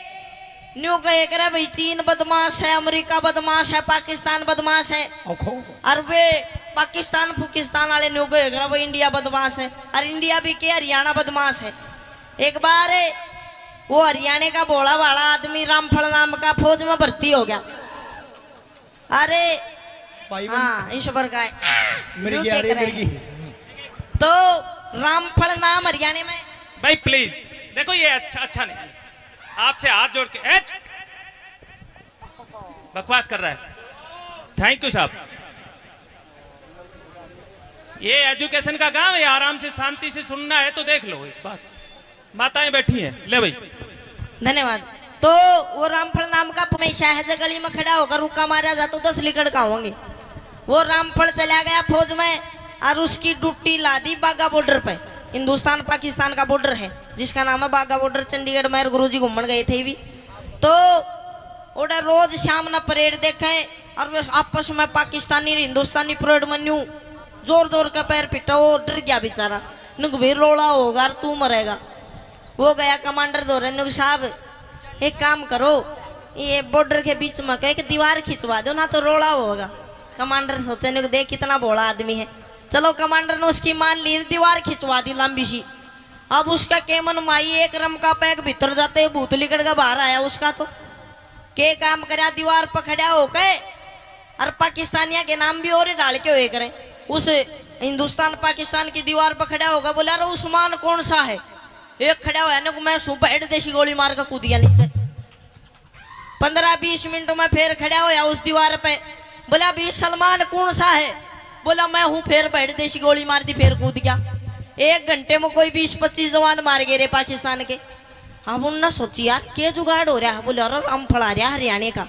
न्यू कहे करे भाई, चीन बदमाश है, अमेरिका बदमाश है, पाकिस्तान बदमाश है। ओखो। और वे पाकिस्तान फुकिस्तान वाले न्यू कहे करे भाई, इंडिया बदमाश है, और इंडिया भी के, हरियाणा बदमाश है। एक बार वो हरियाणा का भोला भाला आदमी रामफल नाम का फौज में भर्ती हो गया। अरे भाई बन- हाँ, ईश्वर का है। मिर्गी न्यू आ रही, कह रहे मिर्गी। हैं। तो रामफल नाम हरियाणा में। भाई प्लीज देखो, ये अच्छा, अच्छा नहीं। आपसे हाथ जोड़ के, ए, बकवास कर रहा है। थैंक यू साहब। ये एजुकेशन का गांव है, आराम से शांति से सुनना है तो देख लो एक बात। माताएं बैठी हैं, ले भाई। धन्यवाद। तो वो रामफल नाम का हमेशा है, जो गली में खड़ा होकर हुक्का मारा जाता तो दस लीटर का होंगे। वो रामफल चला गया फौज में और उसकी ड्यूटी ला दी बागा बॉर्डर पे। हिंदुस्तान पाकिस्तान का बॉर्डर है, जिसका नाम है बागा बॉर्डर। चंडीगढ़ में गुरु जी घूमन गए थे भी, तो ओड़ा रोज शाम ना परेड देखे और वे आपस में पाकिस्तानी और हिंदुस्तानी परेड में न्यू जोर जोर का पैर पिटा, वो डर गया बेचारा। नुक भी रोला होगा और तू मरेगा। वो गया कमांडर धोरे, नुक साहब, एक काम करो, ये बॉर्डर के बीच में कह के दीवार खिंचवा दो ना, तो रोला होगा। कमांडर सोचे, नुक देख कितना भोला आदमी है। चलो, कमांडर ने उसकी मान ली, दीवार खिंचवा दी लंबी सी। अब उसका केमन माई, एक रम का पैक भीतर जाते ही भूत लिकड़ के बाहर आया उसका। तो के काम करया, दीवार पर खड़ा होके, और पाकिस्तानिया के नाम भी और ही डाल के होए करे। उस हिंदुस्तान पाकिस्तान की दीवार पर खड़ा होगा, बोला, "अरे उस्मान कौन सा है?" एक खड़ा होया ने, "मैं सूं," बैठ देसी गोली मार के कूद गया नीचे। पन्द्रह बीस मिनट में फिर खड़ा होया उस दीवार पे, बोला, "भी सलमान कौन सा है?" बोला, "मैं हूँ।" फिर बैठ देसी गोली मार दी, फिर कूद गया। एक घंटे में कोई बीस पच्चीस जवान मार गए रे पाकिस्तान के। अब उनने सोची, "यार, के जुगाड़ हो रहा है?" बोले, "अरे, रामफल आ रहा हरियाणा का।"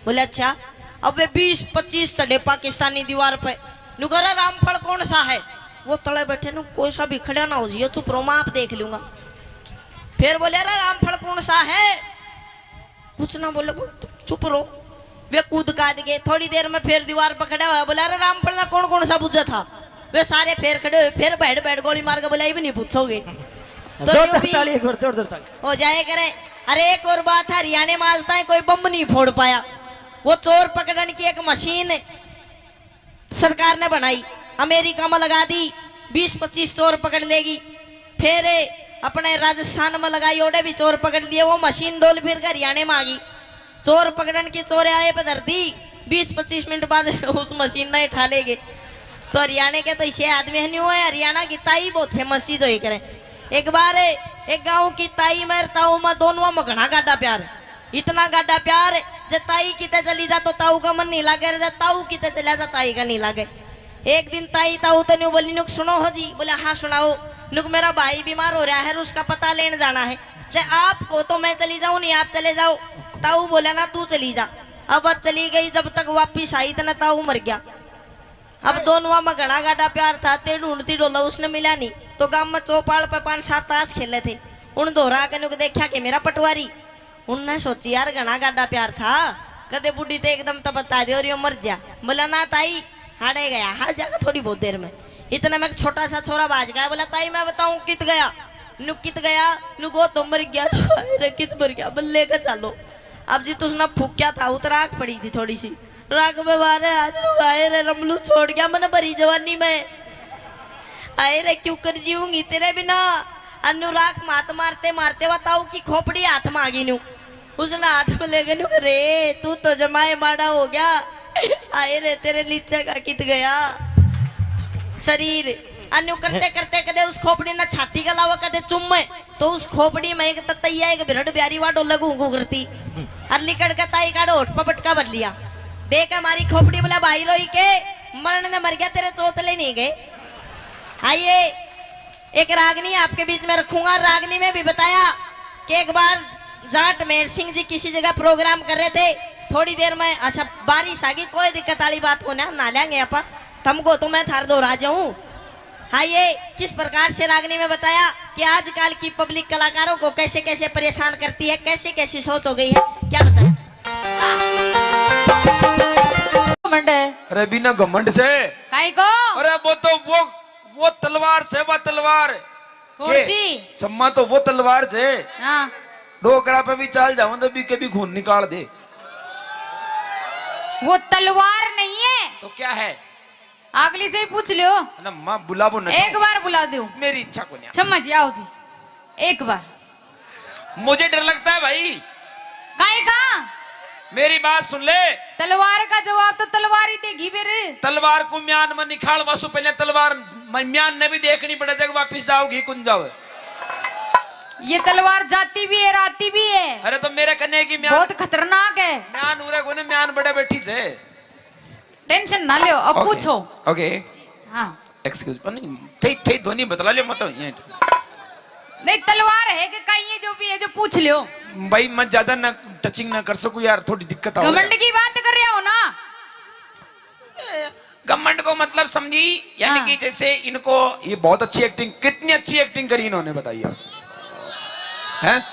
बोले, "अच्छा।" अब वे बीस पच्चीस चढ़े पाकिस्तानी दीवार पे। नु कह रहा, "रामफल कौन सा है?" वो तले बैठे नु, "कोई सा भी खड़ा ना हो जियो, चुप रहो, मैं आप देख लूंगा।" फिर बोले, "अरे, रामफल कौन सा है?" कुछ ना बोले, बोल, "तुम चुप रहो।" वे कूद काद गए। थोड़ी देर में फिर दीवार पर खड़ा होया, बोला, "अरे, रामफल ना कौन कौन सा बुझा था?" वे सारे फिर खड़े हुए, फिर बैठ बैठ गोली मार के बोला, "ये भी नहीं पूछोगे।" तो जोरदार यूं भी ताली, एक बार जोरदार ताली। हो जाए करे। अरे, एक और बात, हरियाणा में आज तक कोई बम नहीं फोड़ पाया। वो चोर पकड़न की एक मशीन सरकार ने बनाई, अमेरिका में लगा दी, बीस पच्चीस चोर पकड़ लेगी। फिर अपने राजस्थान में लगाई, ओड़े भी चोर पकड़ लिए। वो मशीन डोल फिर के हरियाणा में आ गई। चोर पकड़न की चोर आए पे धर दी, बीस पच्चीस मिनट बाद उस मशीन ने उठा लेगे। तो हरियाणा के तो इसे आदमी है नहीं हुआ है। हरियाणा की ताई बहुत फेमस चीज होई करे। एक बार एक गांव की ताई में ताऊ में दोनों में घना गाढ़ा प्यार, इतना गाढ़ा प्यार, जे ताई किते चली जा तो ताऊ का मन नहीं लागे, जे ताऊ किते चला जा ताई का नहीं लागे। एक दिन ताई ताऊ तो न्यू बोली, "नुक सुनो हो जी।" बोला, "हाँ, सुनाओ।" "नुक मेरा भाई बीमार हो रहा है, उसका पता लेने जाना है। जे आप को तो मैं चली जाऊं, नहीं आप चले जाओ।" ताऊ बोला, "ना, तू चली जा।" अब वह चली गई, जब तक वापिस आई तो ना ताऊ मर गया। अब दोनों में घना गाढ़ा प्यार था, ते ढूंढती डोला उसने मिला नहीं, तो गांव में चौपाल पे पांच सात ताश खेले थे, उन धोरा के नुक देखा के मेरा पटवारी। उनने सोची, "यार, घना गाढ़ा प्यार था, कदे बूढ़ी ते एकदम तो बता दे और यो मर जा।" बोला, "ना ताई, हाड़े गया, हार जाएगा थोड़ी बहुत देर में।" इतने में एक छोटा सा छोरा बाज गया, बोला, "ताई, मैं बताऊं कित गया?" नु कित गया, नु गो तो मर गया। "अरे, कित मर गया?" "बल्ले के चलो।" अब जी तुसने फूक्या था, उतराक पड़ी थी थोड़ी सी। राख में मारे आज नु, "आए रे रमलू, छोड़ गया मने भरी जवानी में। आए रे, क्यों कर जीऊंगी तेरे बिना।" अन्नू राख मात मारते मारते वा ताऊ की खोपड़ी हाथ में आ गई न्यू। उसने हाथ में लेके न्यू, "रे, तू तो जमाए माड़ा हो गया। आए रे, तेरे नीचे का कित गया शरीर।" अन्नू करते करते कदे उस खोपड़ी ने छाती के अलावा कदे चुम्मे। तो उस खोपड़ी में एक ततैया, एक बिरड़ ब्यारी वा डोले घूं घूं करती। और लिकड़ के ताई काढ़ होठ पर पटका भर लिया। देख हमारी खोपड़ी, बोला, "भाई रोई के, मरण ने मर गया, तेरे चोचले नहीं गए।" आइए, एक रागनी आपके बीच में रखूंगा। रागनी में भी बताया कि एक बार जाट मेर सिंह जी किसी जगह प्रोग्राम कर रहे थे, थोड़ी देर में, अच्छा, बारिश आ गई, कोई दिक्कत वाली बात को ना, नहा लेंगे आप, तुमको तो मैं थार दो राजा हूँ। हाँ, ये किस प्रकार से रागनी में बताया कि आजकल की पब्लिक कलाकारों को कैसे कैसे परेशान करती है, कैसी कैसी सोच हो गई है, क्या बताया? घमंड है। अरे बिना घमंड से। काई को? अरे वो तो वो, वो तलवार से, वो तलवार। कौन के? सी? सम्मा तो वो तलवार से। हाँ। डोकरा पे भी चाल जाऊं तो भी कभी खून निकाल दे। वो तलवार नहीं है। तो क्या है? अगली से ही पूछ लो। ना माँ, बुलावो ना। एक बार बुला दो। मेरी इच्छा को नहीं। सम्मा जी, आओ जी, एक बार। मुझे डर लगता है भाई। काहे का? मेरी बात सुन ले। तलवार का जवाब तो तलवार ही देगी फिर। तलवार को म्यान में निकाल वासु, पहले तलवार म-, म्यान ने भी देखनी पड़े, जब वापिस जाओगी कुन जाओ। ये तलवार जाती भी है, आती भी है। अरे तो मेरे कन्ने की म्यान बहुत खतरनाक है। म्यान उरे कोने, म्यान बड़े बैठी से। टेंशन ना लो, अब OK, पूछो। OK। हाँ। Excuse, नहीं, थे, थे ध्वनि बदला लियो, मतलब, ये। नहीं, तलवार है कि काई है, जो भी है, जो पूछ लियो। भाई, मैं ज्यादा ना टचिंग ना कर सकूं यार, थोड़ी दिक्कत आ रही है। घमंड की बात कर रहे हो ना? ए, घमंड को मतलब समझी, यानी हाँ। कि जैसे इनको, ये बहुत अच्छी एक्टिंग, कितनी अच्छी एक्टिंग करी इन्होंने, बताइए। हैं?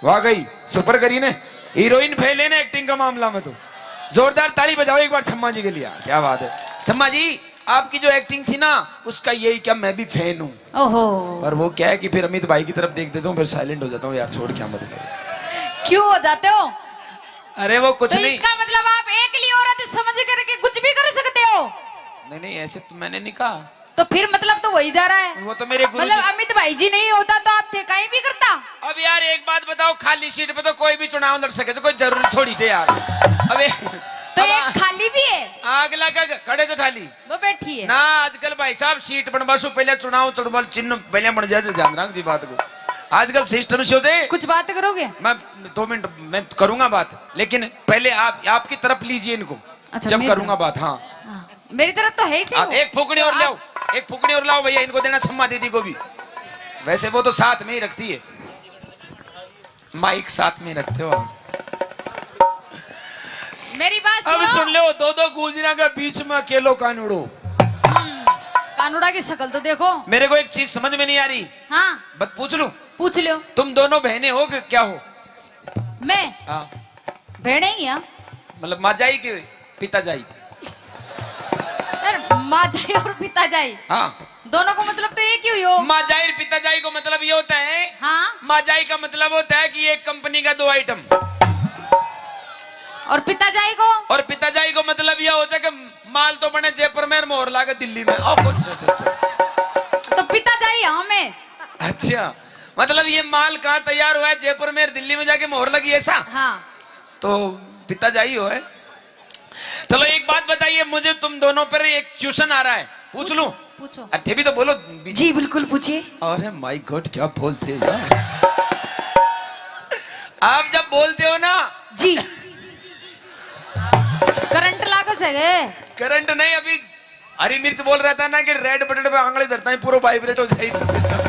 वाह गई, सुपर करी ने। हीरोइन फेल है ना एक्टिंग का मामला में तो। जोरदार ताली बजाओ एक बार छम्मा जी के लिए। क्या बात है छम्मा जी। आपकी जो एक्टिंग थी ना, उसका यही क्या, मैं भी फैन हूँ। ओहो। पर वो क्या है कि फिर अमित भाई की तरफ देख देता हूँ, फिर साइलेंट हो जाता हूँ, यार छोड़, क्या मतलब। क्यों हो जाते हो? अरे वो कुछ तो नहीं। इसका मतलब आप एकली औरत समझ करके कुछ भी कर सकते हो? नहीं नहीं, ऐसे तो मैंने नहीं कहा। तो फिर मतलब तो वही जा रहा है। वो तो मेरे गुरु मतलब जी। अमित भाई जी नहीं होता तो आप थे कहीं भी करता। अब यार एक बात बताओ, खाली सीट पे तो कोई भी चुनाव लड़ सके, तो कोई जरूरी थोड़ी थे यार। अबे तो अब एक आ- खाली भी है। अगला का खड़े से ठाली। वो बैठी है। ना, आजकल भाई साहब सीट बनवा सु पहले चुनाव चुड़बल चिन्ह पहले बन जाए, ध्यान रख जी बात को। आजकल सिस्टम से हो जाए। कुछ बात करोगे? मैं दो मिनट में करूंगा बात, लेकिन पहले आप, आपकी तरफ लीजिए इनको। अच्छा, जब मेरी करूंगा तरफ। बात। हाँ। हाँ, मेरी तरफ तो है ही सही आ, वो। एक फूकनी और तो लाओ, आप एक फूकनी और लाओ भैया, इनको देना छम्मा दीदी को भी। वैसे वो तो साथ में ही रखती है, माइक साथ में रखते हो आप। मेरी बात अब सुनो। सुन लो, दो दो गुजरिया के बीच में अकेलो कानूड़ो। हम्म, कानूड़ा की शक्ल तो देखो। मेरे को एक चीज समझ में नहीं आ रही। हाँ। बस पूछ लूं? पूछ लो। तुम दोनों बहनें हो कि क्या हो? मैं? हाँ। बहनें ही हैं। मतलब माँ जाई के पिता जाई? यार, माँ जाई और पिता जाई। हाँ। दोनों को मतलब तो एक ही हुई हो। माँ जाई और पिता जाई को मतलब ये होता है। हाँ। माँ जाई का मतलब होता है कि एक कंपनी का दो आइटम। और पिता जाई को? और पिता जाई को मतलब यह होता है कि माल तो बने जयपुर में, मोहर लागे दिल्ली में। ओ, कौन सा सिस्टम? तो पिता जाई हाँ मैं। अच्छा, मतलब ये माल कहाँ तैयार हुआ है? जयपुर में, दिल्ली में जाके मोहर लगी, ऐसा? हाँ। तो पिता जाई हो है। चलो एक बात बताइए मुझे, तुम दोनों पर एक क्वेश्चन आ रहा है, पूछ लूं? पूछो। अरे थे भी तो बोलो। जी बिल्कुल पूछिए। अरे माय गॉड, क्या बोलते हो यार। आप जब बोलते हो ना। जी। करंट लागो सके। करंट नहीं, अभी हरी मिर्च बोल रहा था ना कि रेड बटन पे आंगली धरता है, पूरा वाइब्रेट हो जाए सिस्टम।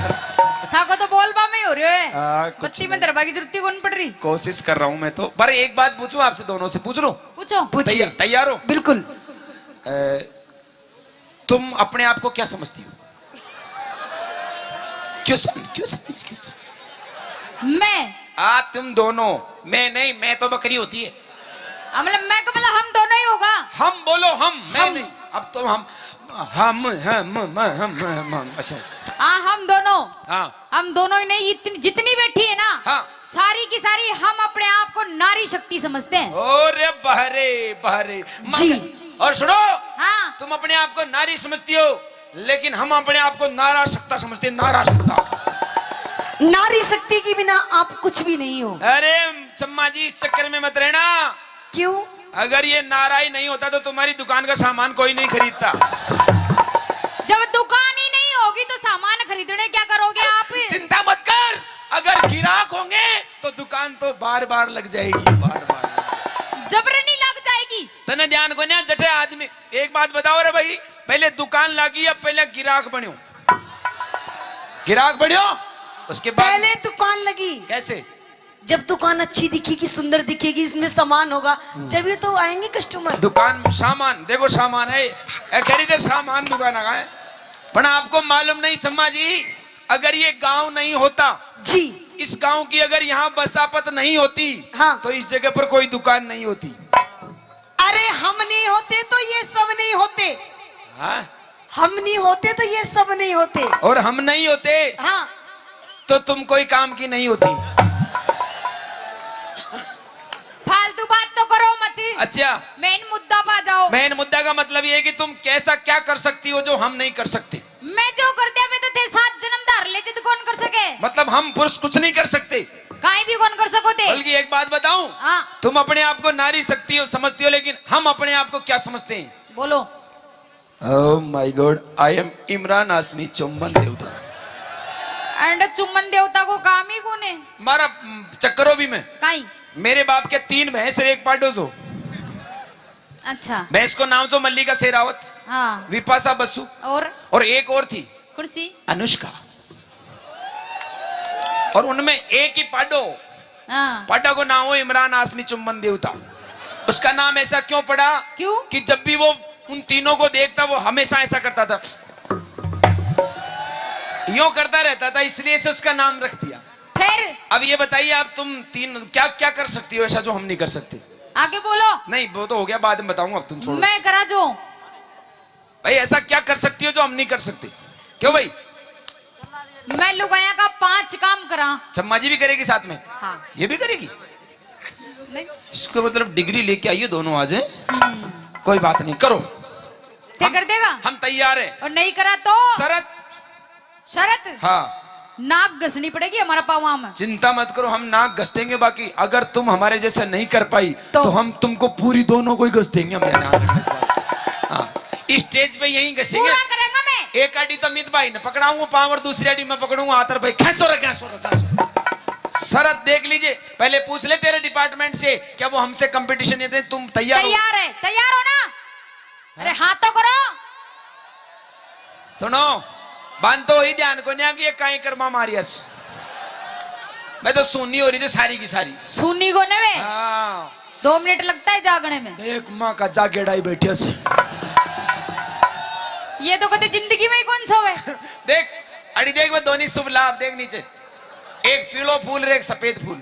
थाको तो बोलबा में ही हो रहे है। हाँ, कुछ बत्ती में नहीं। धरबा की जरूरत ही कौन पड़ रही। कोशिश कर रहा हूँ मैं तो, पर एक बात पूछूं आपसे, दोनों से पूछ लूं? पूछो। पूछिए। तैयार, तैयार हो? बिल्कुल। अ, तुम अपने आप को क्या समझती हो? क्यों सम-, क्यों समझ, क्यों समझ? मैं? आ, तुम दोनों। मैं नहीं, मैं तो बकरी होती है। आ, मतलब मैं का मतलब हम दोनों ही होगा। हम बोलो, हम, मैं हम। नहीं। अब तो हम, हम, हम, हम, हम, हम, हम, अच्छा। हाँ, हम दोनों। हाँ। हम दोनों ही नहीं, इतनी, जितनी बैठी है ना, हाँ। सारी की सारी हम अपने आप को नारी शक्ति समझते हैं। अरे बहरे, बहरे। जी। मगर, और सुनो, हाँ। तुम अपने आप को नारी समझती हो, लेकिन हम अपने आप को नारा सकता समझते हैं, नारा सकता। नारी शक्ति के बिना आप कुछ भी नहीं हो। अरे चम्मा जी, इस चक्कर में मत रहना। क्यों? अगर ये नारा ही नहीं होता तो तुम्हारी दुकान का सामान कोई नहीं खरीदता। जब दुकान ही नहीं होगी तो सामान खरीदने क्या करोगे आप? चिंता मत कर, अगर गिराक होंगे तो दुकान तो बार बार लग जाएगी, बार बार। जबरनी लग जाएगी। तने ध्यान को ना जटे आदमी। एक बात बताओ रे भाई, पहले दुकान लागी या पहले गिराक बन्यो? गिराक बन्यो, उसके बाद पहले दुकान लगी। कैसे? जब दुकान अच्छी दिखेगी, सुंदर दिखेगी, इसमें सामान होगा, जब ये तो आएंगे कस्टमर। दुकान में सामान, देखो सामान है, ए, कह रही थे सामान दुकान आ है, पर आपको मालूम नहीं चम्मा जी, अगर ये गांव नहीं होता जी। इस गांव की अगर यहाँ बसापत नहीं होती, हाँ। तो इस जगह पर कोई दुकान नहीं होती। अरे हम नहीं होते तो ये सब नहीं होते। हाँ? हम नहीं होते तो ये सब नहीं होते। और हम नहीं होते हाँ। तो तुम कोई काम की नहीं होती। फालतू बात तो करो मत। अच्छा। मेन मुद्दा पे आ जाओ। मेन मुद्दा का मतलब ये है कि तुम कैसा क्या कर सकती हो जो हम नहीं कर सकते। मैं जो कर दिया, मैं तो थे सात जन्म धार ले जिद कौन कर सके। मतलब हम पुरुष कुछ नहीं कर सकते। काई भी कौन कर सको थे। बल्कि एक बात बताऊं, हाँ। तुम अपने आप को नारी शक्ति समझती हो, लेकिन हम अपने आप को क्या समझते हैं? बोलो। Oh my God, I am Imran हाशमी चुम्बन देवता। एंड चुम्बन देवता को काम ही कौन है? मारा, हम्म, चक्करो भी मैं। काई? मेरे बाप के तीन भैंस और एक पाडो सो। अच्छा। भैंस को नाम सो मल्लिका शेरावत, हाँ। विपाशा बसु और? और एक और थी। कौन सी? अनुष्का। और उनमें एक ही पाडो, हाँ। पाडा को नाम हो इमरान हाशमी चुम्बन देवता। उसका नाम ऐसा क्यों पड़ा? क्यों? कि जब भी वो उन तीनों को देखता, वो हमेशा ऐसा करता था, यूं करता रहता था, इसलिए से उसका नाम रख दिया। फिर? अब ये बताइए, आप तुम तीन क्या क्या कर सकती हो ऐसा जो हम नहीं कर सकते? आगे बोलो। नहीं, वो तो हो गया, बाद में बताऊंगा, अब तुम छोड़ो। मैं करा जो ए, ऐसा क्या कर सकती हो जो हम नहीं कर सकते? क्यों भाई? मैं लुगाया का पांच काम करा। चम्मा जी भी करेगी साथ में? हाँ। ये भी करेगी? नहीं। इसको मतलब डिग्री लेके आइए दोनों आज, हैं? हम्म। कोई बात नहीं, करो। ते हम, कर देगा? हम तैयार हैं। और नहीं करा तो? शरत। शरत? हाँ। नाक घसनी पड़ेगी हमारा पावा में। चिंता मत करो, हम नाक घस देंगे, बाकी अगर तुम हमारे जैसे नहीं कर पाई, तो? तो हम तुमको पूरी दोनों को ही घस देंगे, हम ध्यान रखना इस बात। हाँ। इस स्टेज पे यहीं घसेंगे। पूरा करेंगे मैं। एक आड़ी तो मित भाई ने पकड़ाऊंगा पाँव और दूसरी आड़ी मैं पकड़ूंगा हाथ और भाई, "खींचो रे, खींचो रे, खींचो।" शरत देख लीजिए, पहले पूछ ले तेरे डिपार्टमेंट से, क्या वो हमसे कंपटीशन ये दे, तुम तैयार हो? तैयार है, तैयार हो ना? अरे हाँ तो करो। सुनो, बांध तो ही ध्यान को नहीं कि ये काई कर्मा मारियस। मैं तो सुन्नी हो रही जो सारी की सारी। सुन्नी को ने वे? हाँ। दो मिनट लगता है जागने में। देख माँ का जागेड़ा ही बैठे से। ये तो कहते जिंदगी में ही कौन सोवे। देख, अड़ी देख, मैं दोनों शुभ लाभ देख नीचे, एक पीलो फूल रे एक सफेद फूल।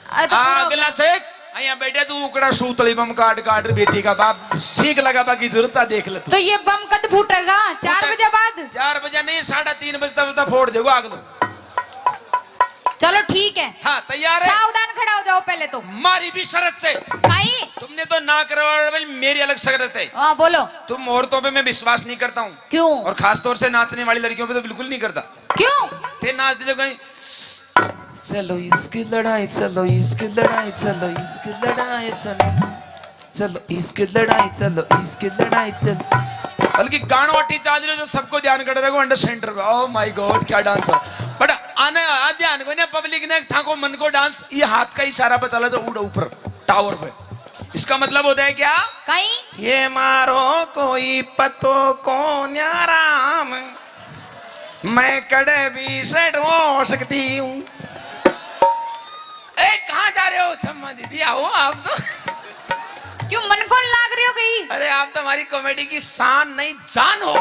अरे तो आ, पूरा अगला से एक, यहाँ बैठे तू उकड़ा सूतली बम काट काट रे बेटी का बाप, सीख लगा बाकी जरूरत सा देख ले तू। तो ये बम कद फूटेगा? चार फूटे-, बजे बाद? चार बजे नहीं, साढ़े तीन बजे तक, तक फोड़ देगा आग तो। चलो ठीक है। हाँ, तैयार है? सावधान खड़ा हो जाओ पहले तो। मारी भी शरत से। भाई। तुमने तो ना करवा, मेरी अलग शरत है। हाँ, बोलो। तुम औरतों पे मैं विश्वास नहीं करता हूँ। क्यों? और खास तौर से नाचने वाली लड़कियों पे तो बिल्कुल नहीं करता। क्यों? ते नाच दे जो कहीं, "चलो इसकी लड़ाई, चलो इसकी लड़ाई, चलो इसकी लड़ाई, चलो, चलो इसकी लड़ाई, चलो इसकी लड़ाई, चलो।" बल्कि गाणो अट्टी चाल रहे जो सबको ध्यान कर रहे हो under center पे। Oh my God, क्या डांस हो। But आने आ ध्यान को ना, पब्लिक ने था को मन को डांस, ये हाथ का इशारा पे चला तो उड़ ऊपर टावर पे। इसका मतलब होता है क्या? कहीं? ये मारो कोई पतो को न्याराम, मैं कड़े भी सेट हो सकती हूँ। ए, कहाँ जा रहे हो छम्मा दीदी? आओ आप तो। क्यों, मन कौन लाग रही हो गई? अरे, आप तो हमारी कॉमेडी की शान नहीं, जान हो।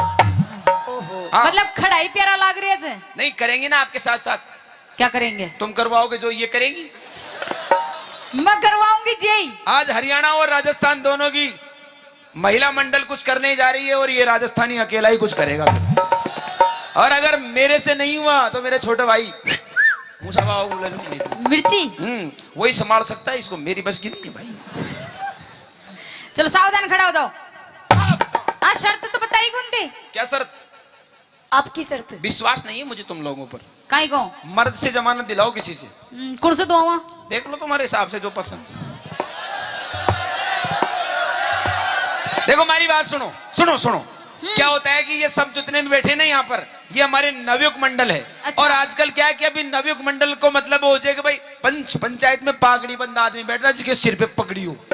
ओहो। हाँ। मतलब खड़ा ही प्यारा लाग रही है जे। नहीं, करेंगे ना आपके साथ साथ। क्या करेंगे? तुम करवाओगे जो ये करेंगी? मैं करवाऊंगी जी। आज हरियाणा और राजस्थान दोनों की महिला मंडल कुछ करने जा रही है और ये राजस्थानी अकेला ही कुछ करेगा। और अगर मेरे से नहीं हुआ तो मेरे छोटे भाई मूसा बाबू ले लूंगा। मिर्ची। हम्म, वही संभाल सकता है इसको, मेरी बस की नहीं है भाई। चलो सावधान खड़ा हो जाओ। हाँ, शर्त तो बताई कौन थी? क्या शर्त? आपकी शर्त। विश्वास नहीं है मुझे तुम लोगों पर। काई को? मर्द से जमानत दिलाओ किसी से। हम्म, कौन से दुआवा? देख लो तुम्हारे हिसाब से जो पसंद। देखो, हमारी बात सुनो, सुनो, सुनो। हम्म। क्या होता है कि ये सब जितने भी बैठे ना यहाँ पर, ये हमारे नवयुग मंडल है। अच्छा। और आजकल क्या है कि अभी नवयुग मंडल को मतलब हो जाए कि भाई, पंच, पंचायत में पागड़ी बंदा आदमी बैठता है जिसके सिर पे पगड़ी हो।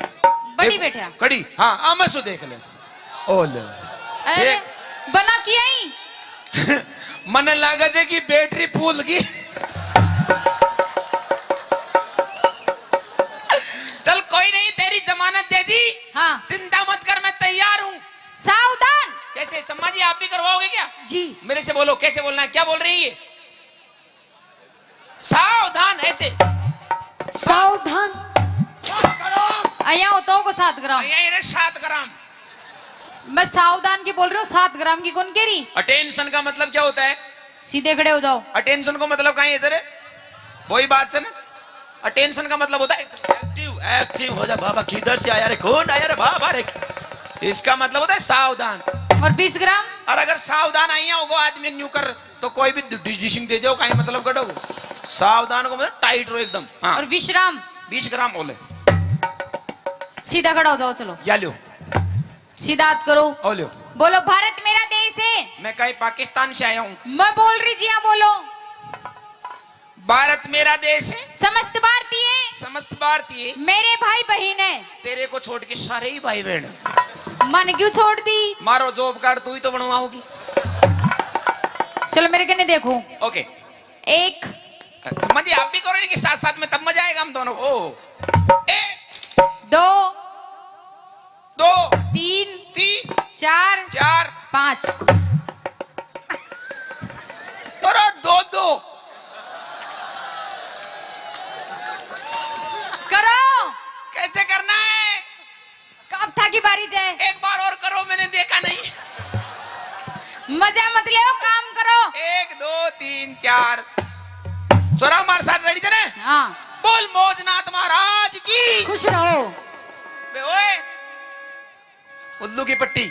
बड़ी एक बैठा। कड़ी, हाँ, आ मैं सो देख ले। ओ ले। अरे, देख। बना किया ही। मने लागे जे कि बैटरी फूल गई। चल कोई नहीं, तेरी जमानत दे दी। हाँ। चिंता मत कर, मैं तैयार हूँ। सावधान। कैसे, सम्मा जी, आप भी करवाओगे क्या? जी। मेरे से बोलो, कैसे बोलना है, क्या बोल रही है? सावधान, ऐसे। सावधान। सात ग्राम। आया हो तो को सात ग्राम। आया इन्हें सात ग्राम। मैं सावधान की बोल रही हूँ, सात ग्राम की कौन कह रही? अटेंशन का मतलब क्या होता है? सीधे खड़े हो जाओ। अटेंशन को मतलब कहाँ है इधर? वही बात से ना, अटेंशन का मतलब होता है एक्टिव, एक्टिव हो जा बाबा, किधर से आया रे, कौन आया रे बाबा रे। इसका मतलब होता है सावधान। और बीस ग्राम? और अगर सावधान आइया होगो आदमी न्यू कर, तो कोई भी डीजी सिंह दे जाओ, कहीं मतलब कटो। सावधान को मतलब टाइट रहो एकदम। हाँ। और विश्राम? बीस ग्राम बोले। सीधा खड़ा हो जाओ, चलो। या लो। सीधा हाथ करो। ओ लो। बोलो, भारत मेरा देश है। मैं कहीं पाकिस्तान से आया हूँ। मैं बोल रही जी, हाँ बोलो। भारत मेरा देश है। समस्त भारतीय। समस्त भारतीय। मेरे भाई बहन है। तेरे को छोड़ के सारे ही भाई बहन। मन क्यों छोड़ दी? मारो जॉब कार्ड तू ही तो बनवाओगी। चलो मेरे कने देखो। ओके। एक। समझिए, आप भी करो इनके साथ साथ में, तब मजा आएगा हम दोनों को। एक। दो। दो। तीन। तीन। चार। चार। पाँच। अरे दो दो। करो। कैसे करना है? कब था की बारी जय? एक बार और करो, मैंने देखा नहीं। मत ले, काम करो। एक, दो, तीन, चार। छोरा, हमारे साथ रेडी थे ना? हाँ। बोल मौजनाथ महाराज की। खुश रहो। बे ओए, उल्लू की पट्टी।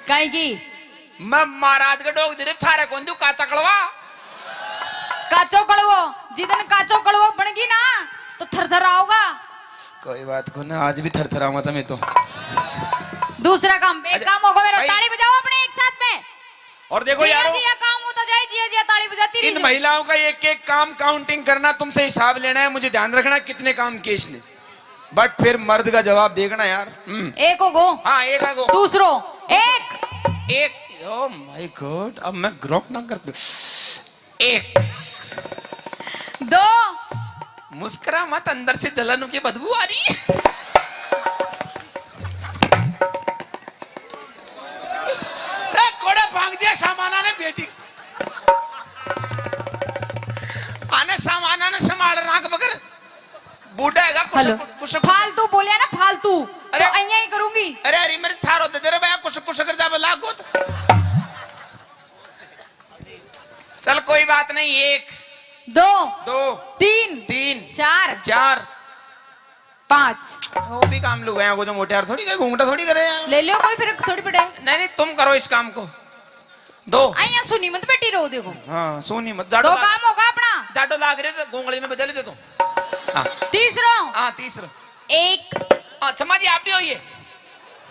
काई की? मैं महाराज के डोग दे रहे, थारे कौन दू काचा कड़वा? काचो कड़वो, जिदन काचो कड़वो बन गई ना, तो थरथर आओगा। कोई बात को ना, आज भी थरथर आऊंगा मैं तो। दूसरा काम, एक अच्छा, काम होगा मेरा, भाई। ताली बजाओ अपने एक साथ में। और देखो जिया यारो, जिया काम होता जाए, जिया जिया ताली बजाती इन रही। महिलाओं का एक एक काम काउंटिंग करना, तुमसे हिसाब लेना है, मुझे ध्यान रखना कितने काम किए इसने। बट फिर मर्द का जवाब देखना यार। हम्म। एक हो गो। हाँ, एक आ गो। दूसरो। एक। एक। Oh my God, अब मैं ग्रोक ना कर दूं। एक। दो। मुस्कुरा मत, अंदर से जलन की बदबू आ रही है। रे, कोड़े भांग दिया सामाना ने बेटी। आने सामाना ने संभाल राख बगर। बूढ़ा हैगा, कुछ, हेलो। कुछ, कुछ, कुछ। फालतू बोलिया ना, फालतू। अरे। तो अइयां ही करूंगी। अरे, हरी मिर्च थारो दे दे रे भैया, कुछ, कुछ कर जा, लागो तो। चल, कोई बात नहीं, एक। दो। दो। तीन। तीन। चार। चार। पाँच। वो भी काम लुगाया को जो मोटे यार थोड़ी करे, घूंघटा थोड़ी करे यार। ले लो, कोई फर्क थोड़ी पड़े। नहीं, नहीं, तुम करो इस काम को। दो। अइयां सुनी मत बैठी रहो, देखो। हाँ, सुनी मत। जाडो दो लाग-, काम होगा अपना। जाडो लाग रहे तो घूंगली में बजा ले दे तो। हाँ। तीसरो। हाँ, तीसरो। एक। हाँ, क्षमा जी, आप भी होइए।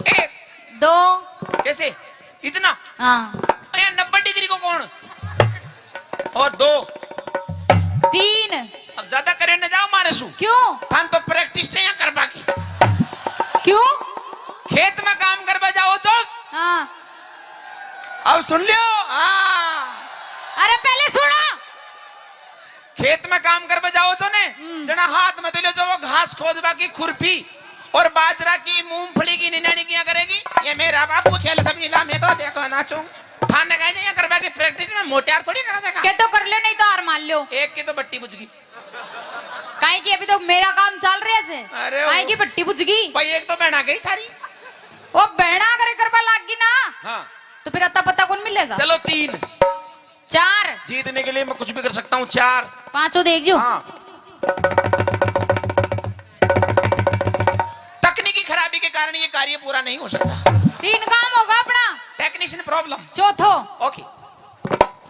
एक। दो। कैसे? इतना? हाँ। अरे, नब्बे डिग्री को कौन? और दो। तीन। अब ज्यादा करे न जाओ मारे सु। क्यों? थान तो प्रैक्टिस चाहिए करवा की। क्यों? खेत में काम करवा जाओ चो। हाँ। अब सुन लियो। हाँ। अरे पहले सुनो। खेत में काम करवा जाओ चो ने, हम्म। जना हाथ में तो लियो जो वो घास खोदवा की खुरपी और बाजरा की, मूंगफली की निनाणी किया करेगी। ये मेरा बापू छेल सभी ला, मैं तो देखो ना चो। थान ने कहा, "ये करवा की प्रैक्टिस में मोटे यार थोड़ी करा देगा।" के तो कर लो, नहीं तो हार मान लो। एक की तो बट्टी बुझ गई। काहे की अभी तो मेरा काम चल रहा है से। अरे काहे वो की बट्टी बुझ गई। भाई, एक तो बहना गई थारी। वो बहना अगर करवा लाग गई ना, हाँ। तो फिर अता पता कौन मिलेगा? चलो, तीन। चार। जीतने के लिए मैं कुछ भी कर सकता हूँ। चार। पांचों देख जो। हाँ। तकनीकी खराबी के कारण ये कार्य पूरा नहीं हो सकता। तीन काम होगा अपना। Technician problem. चौथो। ओके।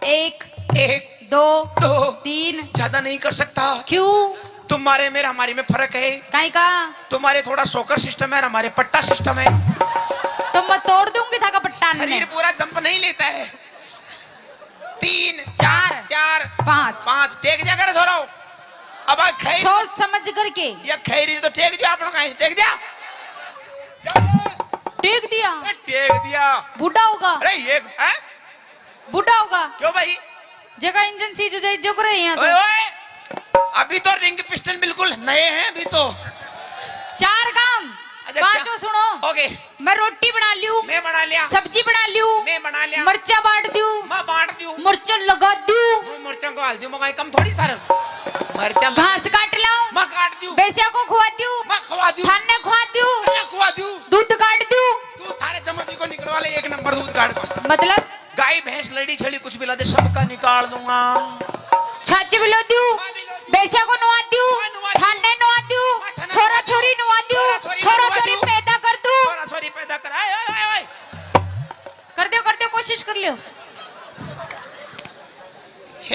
एक, एक, दो, दो, तीन। ज्यादा नहीं कर सकता। क्यों? तुम्हारे में हमारे में फर्क है। काहे का? तुम्हारे थोड़ा शॉकर सिस्टम है और हमारे पट्टा सिस्टम है। तो मैं तोड़ दूंगी थाका पट्टा ने। शरीर पूरा जंप नहीं लेता है। तीन, चार, चार, पाँच। पाँच। टेक दिया करे थोड़ा। अब आज खैर सोच समझ करके। या खैरी तो टेक दिया, अपना कहीं टेक दिया। टेक दिया। ए, टेक दिया। बूढ़ा होगा। अरे ये, हैं? बूढ़ा होगा। क्यों भाई? जगह इंजन सीज हो जाए, जो करे यहाँ तो। ओए, ओए, अभी तो रिंग पिस्टन बिल्कुल नए हैं अभी तो। चार काम। अच्छा, पांचों चा-, सुनो। ओके। मैं रोटी बना लियो। मैं बना लिया। सब्जी बना लियो। मैं बना लिया। मर्चा बांट दियो। मैं बांट दियो। मर्चा लगा दियो। मैं मर्चा को हाल दियो, मैं कम थोड़ी थारे। मर्चा लगा घास काट लाओ। मैं काट दियो। भैंसिया को खुआ दियो। मैं खुआ दियो। थाने खुआ दियो। मैं खुआ दियो। दूध काट दियो। तू थारे चम्मच को निकलवा ले, एक नंबर दूध काट। मतलब? गाय, भैंस, लड़ी, छड़ी कुछ भी ला दे, सबका निकाल दूंगा। छाछ भी लो दियो, भैंसिया को नुआ दियो, हाँ, नुआ दियो। थाने नुआ दियो, हाँ, थाने छोरा नुआ दियो। छोरी नुआ दियो, छोरा छोरी छोरा नुआ छोरी दियो। पैदा कर दूं। छोरा छोरी पैदा कर, आए, आए, आए, आए। कर दियो, कर दियो, कोशिश कर लियो।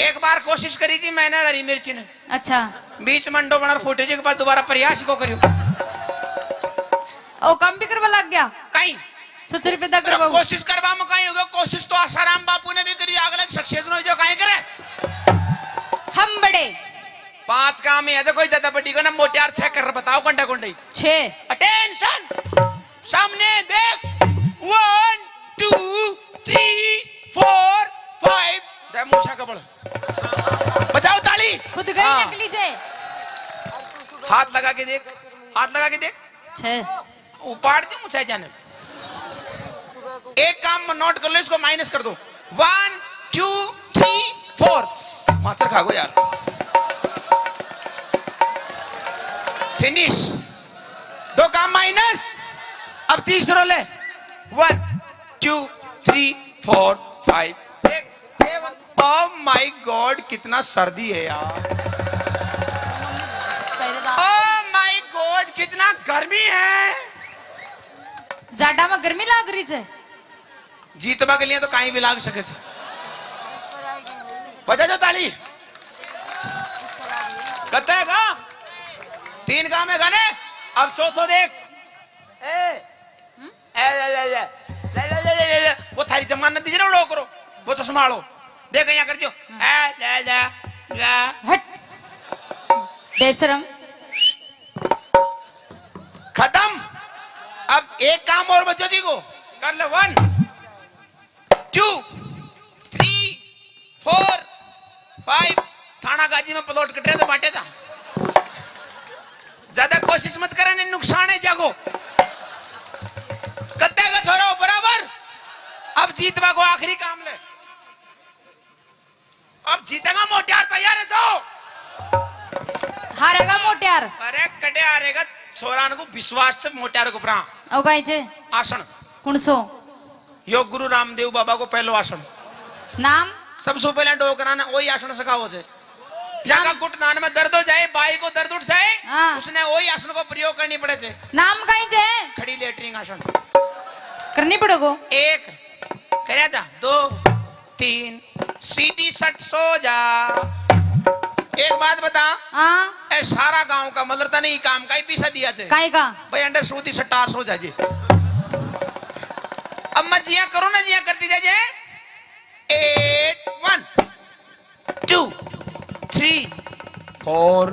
एक बार कोशिश करी जी मैंने हरी मिर्ची ने। अच्छा। बीच में अंडो बना फूटे जी के बाद दोबारा प्रयास को करियो। ओ, काम भी करवा लग गया? कहीं। छोरा छोरी पैदा अरे करवाओ। कोशिश करवा में कहीं होगा, कोशिश तो आसाराम बापू ने भी करी, अगले सक्सेस हो जो कहीं करे। हम बड़े। पांच काम ही है, देखो ज्यादा बड़ी को ना, मोटे यार छह कर बताओ, कंडा कंडे। छह। अटेंशन, सामने देख, one, two, three, four, five. दे मूछा कबड़। बजाओ ताली। खुद गई हाँ। नकली जे। हाथ लगा के देख, हाथ लगा के देख। छह। उपाड़ दी मुझे जाने। एक काम नोट कर लो, इसको माइनस कर दो। One, two, three, four. माचर खा गो यार। फिनिश। दो काम माइनस। अब तीसरो ले। One, two, three, four, five, oh my God, कितना सर्दी है यार। ओ माय गॉड, कितना गर्मी है। जाडा में गर्मी लाग रही है। जीतवा के लिए तो कहीं भी लाग सके से। बजा दो ताली। कत्ते का? तीन काम है गाने। अब चौथो देख। ए, ए, ए, ए, ए, ए, ए, ए, वो थारी जमानत दीजिए ना, उड़ो करो, वो तो संभालो। देख, यहाँ कर दियो। ए, ले, ले, ले। हट। बेशरम। खत्म। अब एक काम और बच्चों जी को कर ले। One, two, three, four, five. Thanagazi में प्लॉट कट रहे थे, बांटे जा। ज्यादा कोशिश मत करे, नहीं नुकसान है जागो। कत्ते का छोरो बराबर। अब जीतवा को आखिरी काम ले। अब जीतेगा मोटियार, तैयार है जो? हारेगा मोटियार। अरे कटे हारेगा, छोरान को विश्वास से मोटियार को परा। ओ गाई जे। आसन। कौन सो? यो गुरु रामदेव बाबा को पहलो आसन। नाम? सबसे पहले डोकरा ने वही आसन सिखाओ से। जाका घुटनान में दर्द हो जाए, बाई को दर्द उठ जाए, हाँ। उसने वही आसन को प्रयोग करनी पड़े से। नाम कहीं जे? खड़ी लेटरिन आसन। करनी पड़ेगो। एक, करे जा, दो, तीन, सीधी सट सो जा। एक बात बता। हाँ। ए सारा गांव का मतलब तने ही काम का ही पीसा दिया जे। काई का? भाई अंडर सूदी सटार सो जा जी। अब मैं जिया करो ना, जिया करती जा जे। Eight, one, two, three, four,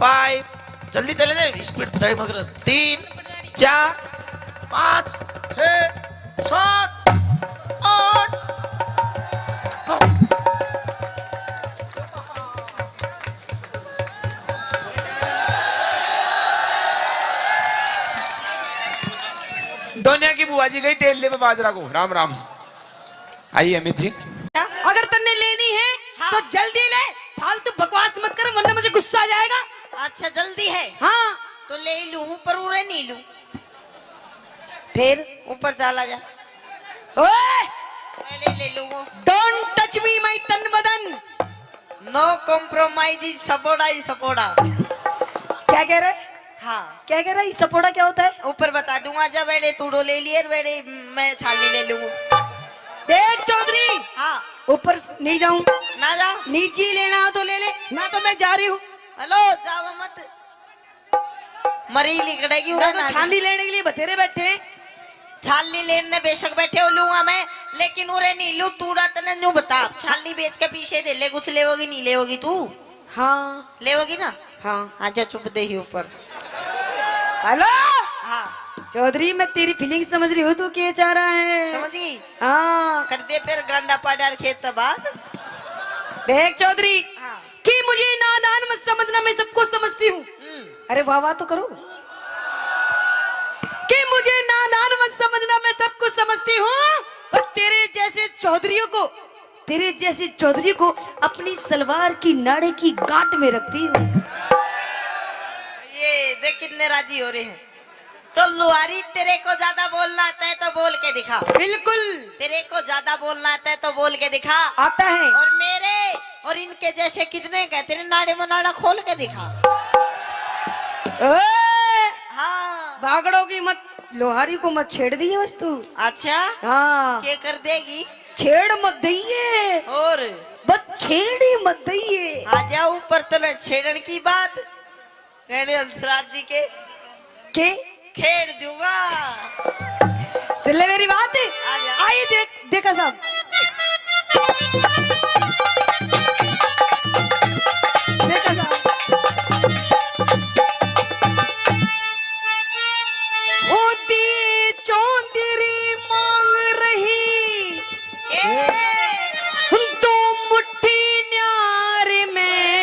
five. जल्दी चले जाए, स्पीड पता मगर। तीन, चार, पाँच, छः, सात, आठ। दोनिया की बुआ जी गई तेल लेवे बाजरा को। राम राम। आइए अमित जी। अगर तन्ने लेनी है, हाँ। तो जल्दी ले, फालतू बकवास मत कर, वरना मुझे गुस्सा आ जाएगा। अच्छा, जल्दी है? हाँ। तो ले ही लूं, पर उरे नहीं लूं। फिर? ऊपर चला जा। ओए! मैं ले, ले लूं वो। Don't touch me, my तन बदन। No compromise, सपोड़ा ही सपोड़ा। क्या कह रहे? हाँ। क्या कह रहा है? सपोड़ा क्या होता है? ऊपर बता दूंगा। जब बेड़े तूड़ो ले लिए, बेड़े मैं छाली ले लूं। देख चौधरी, हाँ। ऊपर स-, नहीं जाऊं। ना जा। नीचे लेना हो तो ले ले, ना तो मैं जा रही हूँ। हेलो, जावा मत। मरी लिकड़ेगी मैं उरे तो ना। छाली लेने के लिए बतेरे बैठे। छाली लेने बेशक बैठे हो लूंगा मैं, लेकिन उरे नहीं लूं। तूड़ा तने न्यू बता, छाली बेच के पीछे दे ले, कुछ लेवोगी नहीं लेवोगी तू? हाँ। लेवोगी ना? हाँ। आजा चुप दे ही ऊपर। हेलो। हाँ। चौधरी, मैं तेरी फीलिंग समझ रही हूँ, तू क्या चाह रहा है। समझ गई? हाँ। कर दे फिर गांडा पाड़ा खेत बाद। देख चौधरी, हाँ। कि मुझे नादान मत समझना, मैं सब कुछ समझती हूँ। हम्म। अरे वाह वाह तो करो। कि मुझे नादान मत समझना, मैं सब कुछ समझती हूँ। और तेरे जैसे चौधरियों को, तेरे जैसे चौधरी को अपनी सलवार की नाड़े की गांठ में रखती हूँ। ये देख कितने राजी हो रहे हैं। तो लुहारी, तेरे को ज्यादा बोलना आता है तो बोल के दिखा। बिल्कुल। तेरे को ज्यादा बोलना आता है तो बोल के दिखा। आता है। और मेरे और इनके जैसे कितने का है, तेरे नाड़े में नाड़ा खोल के दिखा। ओए! हाँ। भागड़ो की मत, लुहारी को मत छेड़ दिए बस तू। अच्छा। हाँ। क्या कर देगी? छेड़ मत दइए। और? बस छेड़ ही मत दइए। आ जा ऊपर, तने छेड़न की बात। कहने हंसराज जी के के? खेड़ दूंगा। सुन ले मेरी बात। आ गया। आई देख, देखा साहब। देखा साहब। होती चौधरी मांग रही। ए। दो मुट्ठी न्यार में।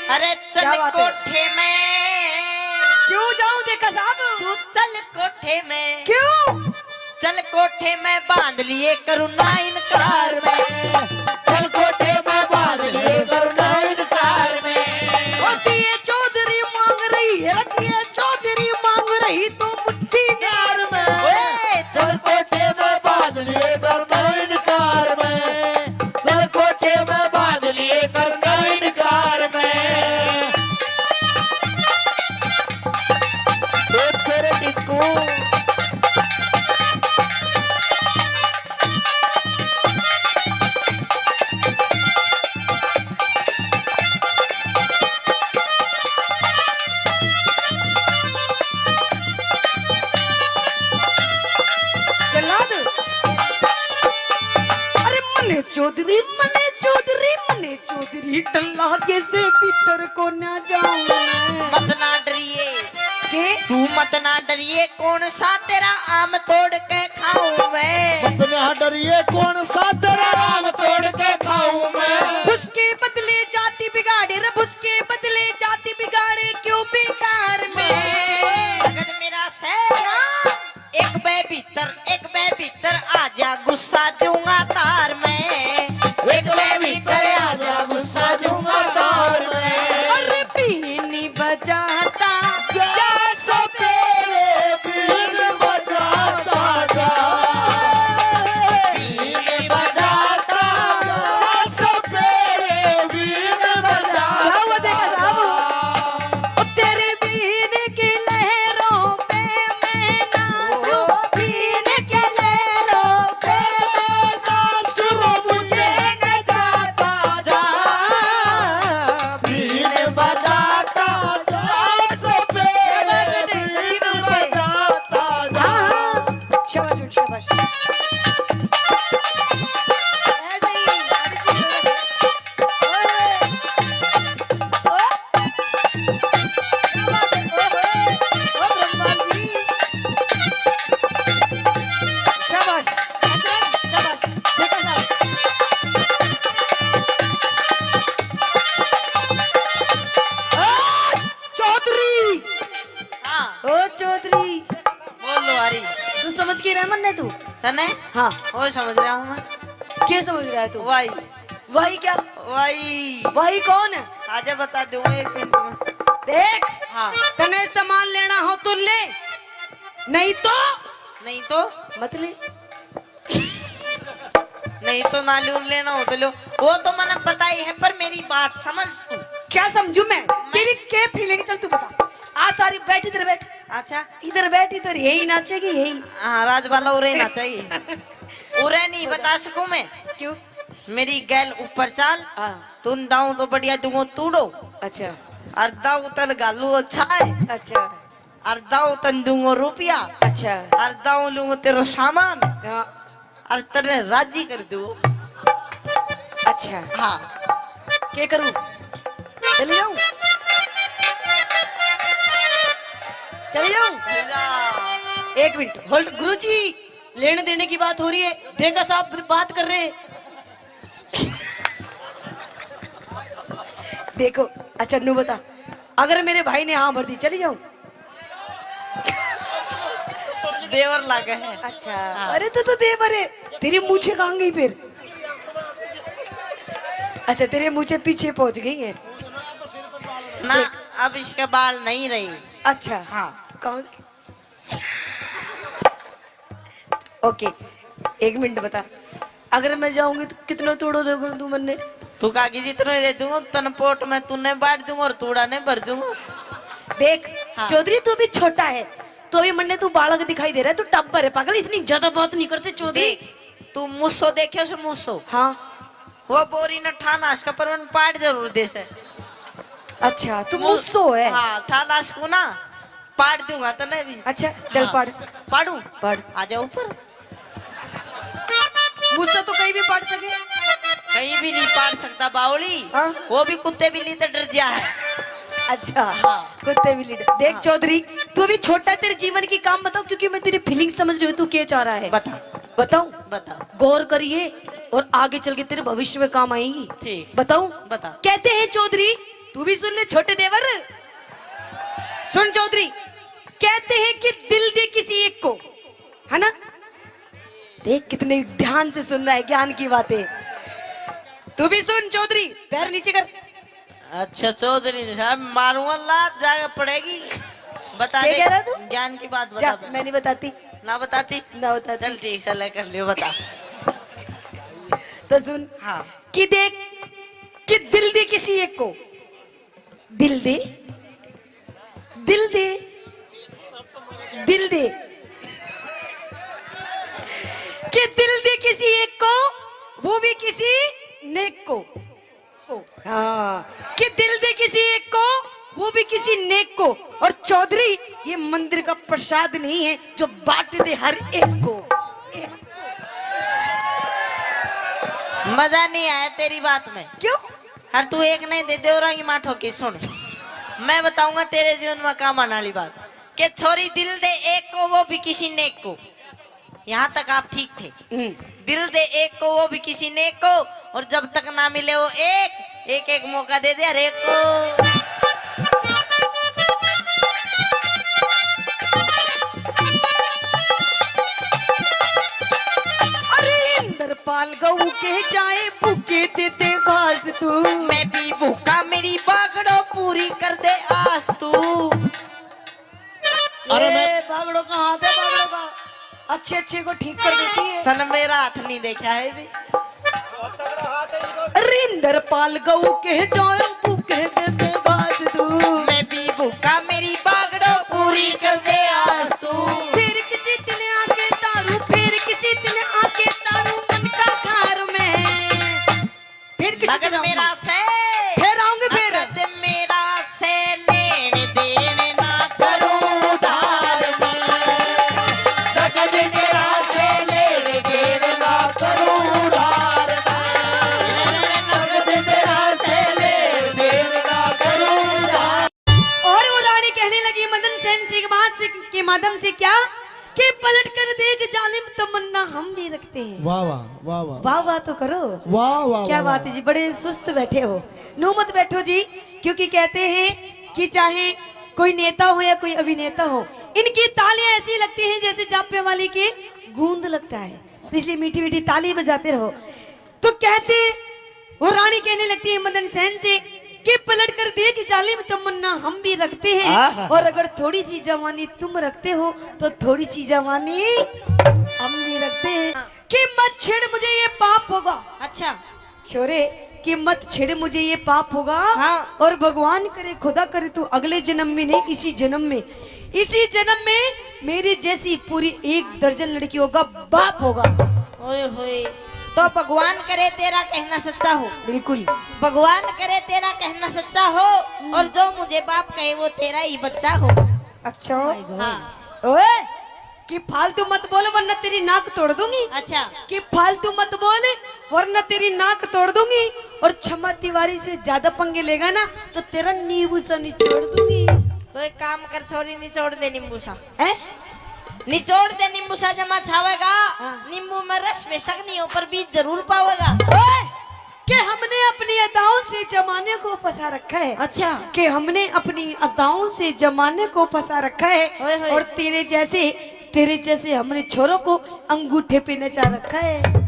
अरे चल क्या बात है? कोठे में। क्यों जाऊं देखा साहब? तू चल कोठे में। क्यों? चल कोठे में बांध लिए करूँ ना इनकार में। चल कोठे में बांध लिए करूँ ना इनकार में। होती है चौधरी मांग रही है, रखी है चौधरी मांग रही तो मुट्ठी न्यार में। ओए, चल कोठे में री मने चौधरी, मने चौधरी, टल्ला के से भीतर को ना जाऊं मैं। मत ना डरिए। के? तू मत ना डरिए, कौन सा तेरा आम तोड़ के खाऊं मैं। मत ना डरिए, कौन सा तेरा आम तोड़ के खाऊं मैं। उसके बदले जाति बिगाड़े रे, उसके बदले जाति बिगाड़े क्यों बेकार में। भगत मेरा से क्या? एक बे भीतर, एक बे भीतर, आजा गुस्सा दूंगा तार में। एक बे भीतर, आजा गुस्सा दूंगा तार में। अरे बीन बजाता जा सपेरे, बीन बजाता जा। बीन बजाता जा सपेरे, बीन बजाता क्या हुआ देखा साहब? जा। ओ तेरे बीन की लहरों पे मैं नाचूं, बीन की लहरों पे मैं नाचूं, मुझे न जाता जा, बीन बजाता जा, सपेरे शाबाश बेटे, बीन गद्दी में घुस गए। बजाता जा। हाँ, हाँ। शाबाश बेटे, शाबाश। ऐसे ही, ऐसे ही। ओए। ओ। क्या बात है? ओए होए। ओ ब्रह्मा जी। शाबाश। शाबाश। देखो साहब। ओ चौधरी। हाँ। ओ चौधरी। बोल लो, आ रही। तू समझ के रह मन्ने तू? तने? हाँ। ओ समझ रहा हूँ मैं। क्या समझ रहा है तू? वाई। वाई क्या? वाई। वाई कौन है? आजा बता दूँ एक मिनट में। देख। हाँ। तने सामान लेना हो तो ले, नहीं तो नहीं तो? मत ले। नहीं तो ना लूं, लेना हो तो लो। वो तो मैंने पता ही है, पर मेरी बात समझ तू। क्या समझू मैं? मैं तेरी के फीलिंग? चल तू बता। आ सारी बैठ, इधर बैठ। अच्छा। इधर बैठ, इधर यही नाचेगी, यही। हाँ, राजबाला उरे नाचेगी। उरे नहीं बता सकूं मैं। क्यों? मेरी गैल ऊपर चाल। हाँ। तुम दाऊं तो बढ़िया दूंगो तूड़ो। अच्छा। और दाऊ तन घालू अच्छा है। अच्छा। और दाऊ तन दूंगो रुपया। अच्छा। और दाऊ लूंगो तेरो सामान। हाँ। और तने राजी कर दूंगो। अच्छा। हाँ। के करूं? चली जाऊं? चली जाऊं? ले जा। एक मिनट, होल्ड। गुरुजी, लेने देने की बात हो रही है, देखा साहब बात कर रहे हैं। देखो, अच्छा नू बता, अगर मेरे भाई ने हाँ भर दी, चली जाऊं? देवर लागे है। अच्छा। हाँ। अरे तू तो देवर है, तेरी मूछें कहाँ गई फिर? अच्छा, तेरे मूछें पीछे पहुंच गई है। ना, देख। अब इसके बाल नहीं रही। अच्छा। हाँ। कौन? ओके, एक मिनट बता, अगर मैं जाऊंगी तो कितना तूड़ो देगा तू मन्ने? तू कहा कि जितना दे दूंगा, तन पोट में तूने बांट दूंगा और तूड़ा ने भर दूंगा। देख, हाँ। चौधरी तू भी छोटा है, तो अभी मन्ने तू बालक दिखाई दे रहा है, तू टब्बर है पागल, इतनी ज्यादा बात नहीं करते चौधरी। देख, तू मूसो देखे से मूसो? हाँ। वो बोरी न ठाना इसका, पर मन पाट जरूर दे से। अच्छा, तू मू-, मूसो है? हाँ, ठाना इसको ना, पाट दूंगा तने भी। अच्छा, चल हाँ। पाड़। पाड़ू? पाड़। आ जा ऊपर। मूसो तो कहीं भी पाड़ सके। कहीं भी नहीं पाड़ सकता बावली। हाँ। वो भी कुत्ते बिल्ली से डर गया है। अच्छा, हाँ। कुत्ते बिल्ली डर। देख हाँ। चौधरी, तू अभी छोटा है, तेरे जीवन की काम बताओ, क्योंकि मैं तेरी फीलिंग समझ रही हूँ, तू क्या चाह रहा है। बता। बताऊं? बता। गौर करिए और आगे चल के तेरे भविष्य में काम आएंगी। ठीक। बताऊं? बता। कहते हैं चौधरी, तू भी सुन ले छोटे देवर, सुन चौधरी, कहते हैं कि दिल दे किसी एक को, है ना? देख कितने ध्यान से सुन रहा है ज्ञान की बातें। तू भी सुन चौधरी, पैर नीचे कर। अच्छा चौधरी साहब, मारूंगा लात, जाके पड़ेगी। बता क्या दे, कह रहा तू? ज्ञान की बात बता जा, पहले। मैं नहीं बताती। ना बताती? ना बताती। चल ठीक, चल कर लियो, बता। तो सुन, हाँ। कि देख, कि दिल दे किसी एक को, दिल दे, दिल दे, दिल दे, कि दिल दे किसी एक को, वो भी किसी नेक को। को। हाँ, कि दिल दे किसी एक को, वो भी किसी नेक को। और चौधरी, ये मंदिर का प्रसाद नहीं है जो बांट दे हर एक को। मजा नहीं आया तेरी बात में। क्यों? हर तू एक नहीं दे दे और आगे माठो की सुन। मैं बताऊंगा तेरे जीवन में काम आने वाली बात। के छोरी दिल दे एक को, वो भी किसी नेक को। यहाँ तक आप ठीक थे। हम्म। दिल दे एक को, वो भी किसी नेक को, और जब तक ना मिले वो एक, एक एक मौका दे दे हर एक को। अरे इंद्रपाल गऊ के जाए भूखे देते घास तू। मैं भी भूखा, मेरी बागड़ो पूरी कर दे आस तू। अरे ये मैं बागड़ो का हाथ है, बागड़ो का। अच्छे अच्छे को ठीक कर देती है। तन मेरा हाथ नहीं देखा है भी। रिंदर पाल गऊ के जाऊं, तू कह दे तो बाज दूं। मैं भी भूखा, मेरी बागड़ो पूरी कर दे आज तू। फिर किसी दिन आके तारू, फिर किसी दिन आके तारू मन का घर में। फिर किसी नगद दिन आऊंगी। मेरा से, फिर आऊंगी फिर। नगद मेरा से लेन देन ना करूं उधार में। नगद मेरा से लेन देन ना करूं उधार में। नगद मेरा से लेन देन ना करूं उधार। और वो रानी कहने लगी मदन सेन से एक बात से, के माध्यम से क्या कि पलट कर देख जालिम तमन्ना हम भी रखते हैं। वाह, वाह, वाह, वाह। वाह, वाह तो करो। वाह, वाह, क्या वाह, बात वाह। है जी, बड़े सुस्त बैठे हो। नू मत बैठो जी, क्योंकि कहते हैं कि चाहे कोई नेता हो या कोई अभिनेता हो, इनकी तालियां ऐसी लगती हैं जैसे जापे वाली की गूंद लगता है, तो इसलिए मीठी मीठी ताली बजाते रहो। तो कहते, वो रानी कहने लगती है मदन सेन से कि पलट कर देख जालिम तमन्ना हम भी रखते हैं, आहा। और अगर थोड़ी सी जवानी तुम रखते हो तो थोड़ी सी जवानी हम भी रखते हैं। कि मत छेड़ मुझे ये पाप होगा। अच्छा। छोरे, कि मत छेड़ मुझे ये पाप होगा। हाँ। और भगवान करे, खुदा करे, तू अगले जन्म में नहीं, इसी जन्म में, इसी जन्म में मेरी जैसी पूरी एक दर्जन लड़कियों का बाप होगा। ओए होए, तो भगवान करे तेरा कहना सच्चा हो। बिल्कुल। भगवान करे तेरा कहना सच्चा हो, हम्म। और जो मुझे बाप कहे वो तेरा ही बच्चा हो। अच्छा। Oh my God। हाँ। ओए, कि फालतू मत बोल वरना तेरी नाक तोड़ दूंगी। अच्छा। कि फालतू मत बोल वरना तेरी नाक तोड़ दूंगी, और क्षमा तिवारी से ज्यादा पंगे लेगा ना तो तेरा नींबू सा निचोड़ दूंगी। तो एक काम कर छोरी, निचोड़ दे नींबू सा। हैं? निचोड़ दे नींबू सा, जमा छावेगा। हाँ। नींबू में रस बेशक नहीं हो पर बीज जरूर पावेगा। ओए, कि हमने अपनी अदाओं से जमाने को फंसा रखा है। अच्छा। कि हमने अपनी अदाओं से जमाने को फंसा रखा है। ओए होए। और तेरे जैसे, तेरे जैसे हमने छोरों को अंगूठे पे नचा रखा है।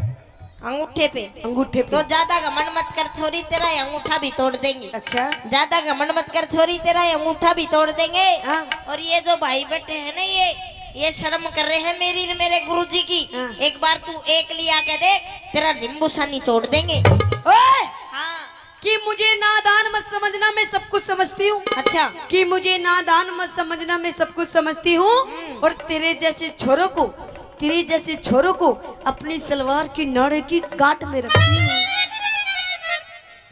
अंगूठे पे? अंगूठे पे। तो ज्यादा घमंड मत कर छोरी, तेरा ये अंगूठा भी तोड़ देंगे। अच्छा। ज्यादा घमंड मत कर छोरी, तेरा ये अंगूठा भी तोड़ देंगे। हाँ। और ये जो भाई बैठे हैं ना, ये, ये शर्म कर रहे हैं मेरी, मेरे गुरुजी की। हाँ। एक बार तू एक लिया के देख, तेरा नींबू सा निचोड़ देंगे। ओए! हाँ। कि मुझे नादान मत समझना, मैं सब कुछ समझती हूँ। अच्छा। कि मुझे नादान मत समझना, मैं सब कुछ समझती हूँ। हम्म। और तेरे जैसे छोरों को, तेरे जैसे छोरों को अपनी सलवार की नाड़े की गांठ में रखती हूँ।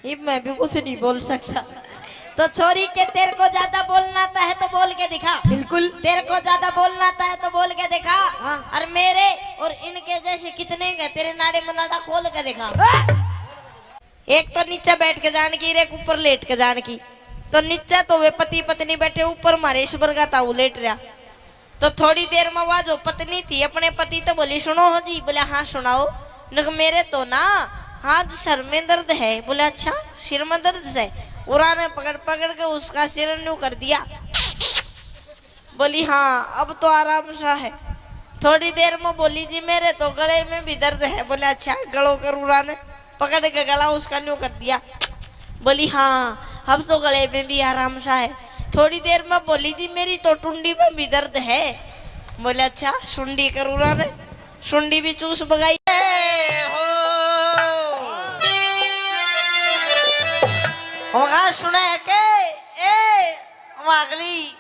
ये मैं भी कुछ नहीं बोल सकता। तो छोरी के, तेरे को ज्यादा बोलना आता है तो बोल के दिखा। बिल्कुल। तेरे को ज्यादा बोलना आता है तो बोल के दिखा। हाँ। और मेरे और इनके जैसे कितने हैं तेरे नाड़े में नाड़ा खोल के दिखा। हाँ। एक तो नीचे बैठ के जान की, एक ऊपर लेट के जान की। तो नीचे तो वे पति पत्नी बैठे, ऊपर मारे ईश्वर का ताऊ लेट रहा। तो थोड़ी देर में वह जो पत्नी थी अपने पति तो बोली, "सुनो हो जी।" बोले, "हाँ, सुनाओ।" नक मेरे तो ना हाथ सर में दर्द है। बोले, "अच्छा, सिर में दर्द है?" उरा ने पकड़ पकड़ के उसका सिर न्यू कर दिया। बोली, "हाँ, अब तो आराम सा है।" थोड़ी देर में बोली, "जी, मेरे तो गले में भी दर्द है।" बोले, "अच्छा, गलो करूरा ने पकड़ के गला उसका न्यू कर दिया।" बोली, "हाँ, अब तो गले में भी आराम सा है।" थोड़ी देर में बोली, "जी, मेरी तो टुंडी में भी दर्द है।" बोले, "अच्छा, सुंडी करूरा ने सुंडी भी चूस बगाई।" होगा सुने के, ए, वागली।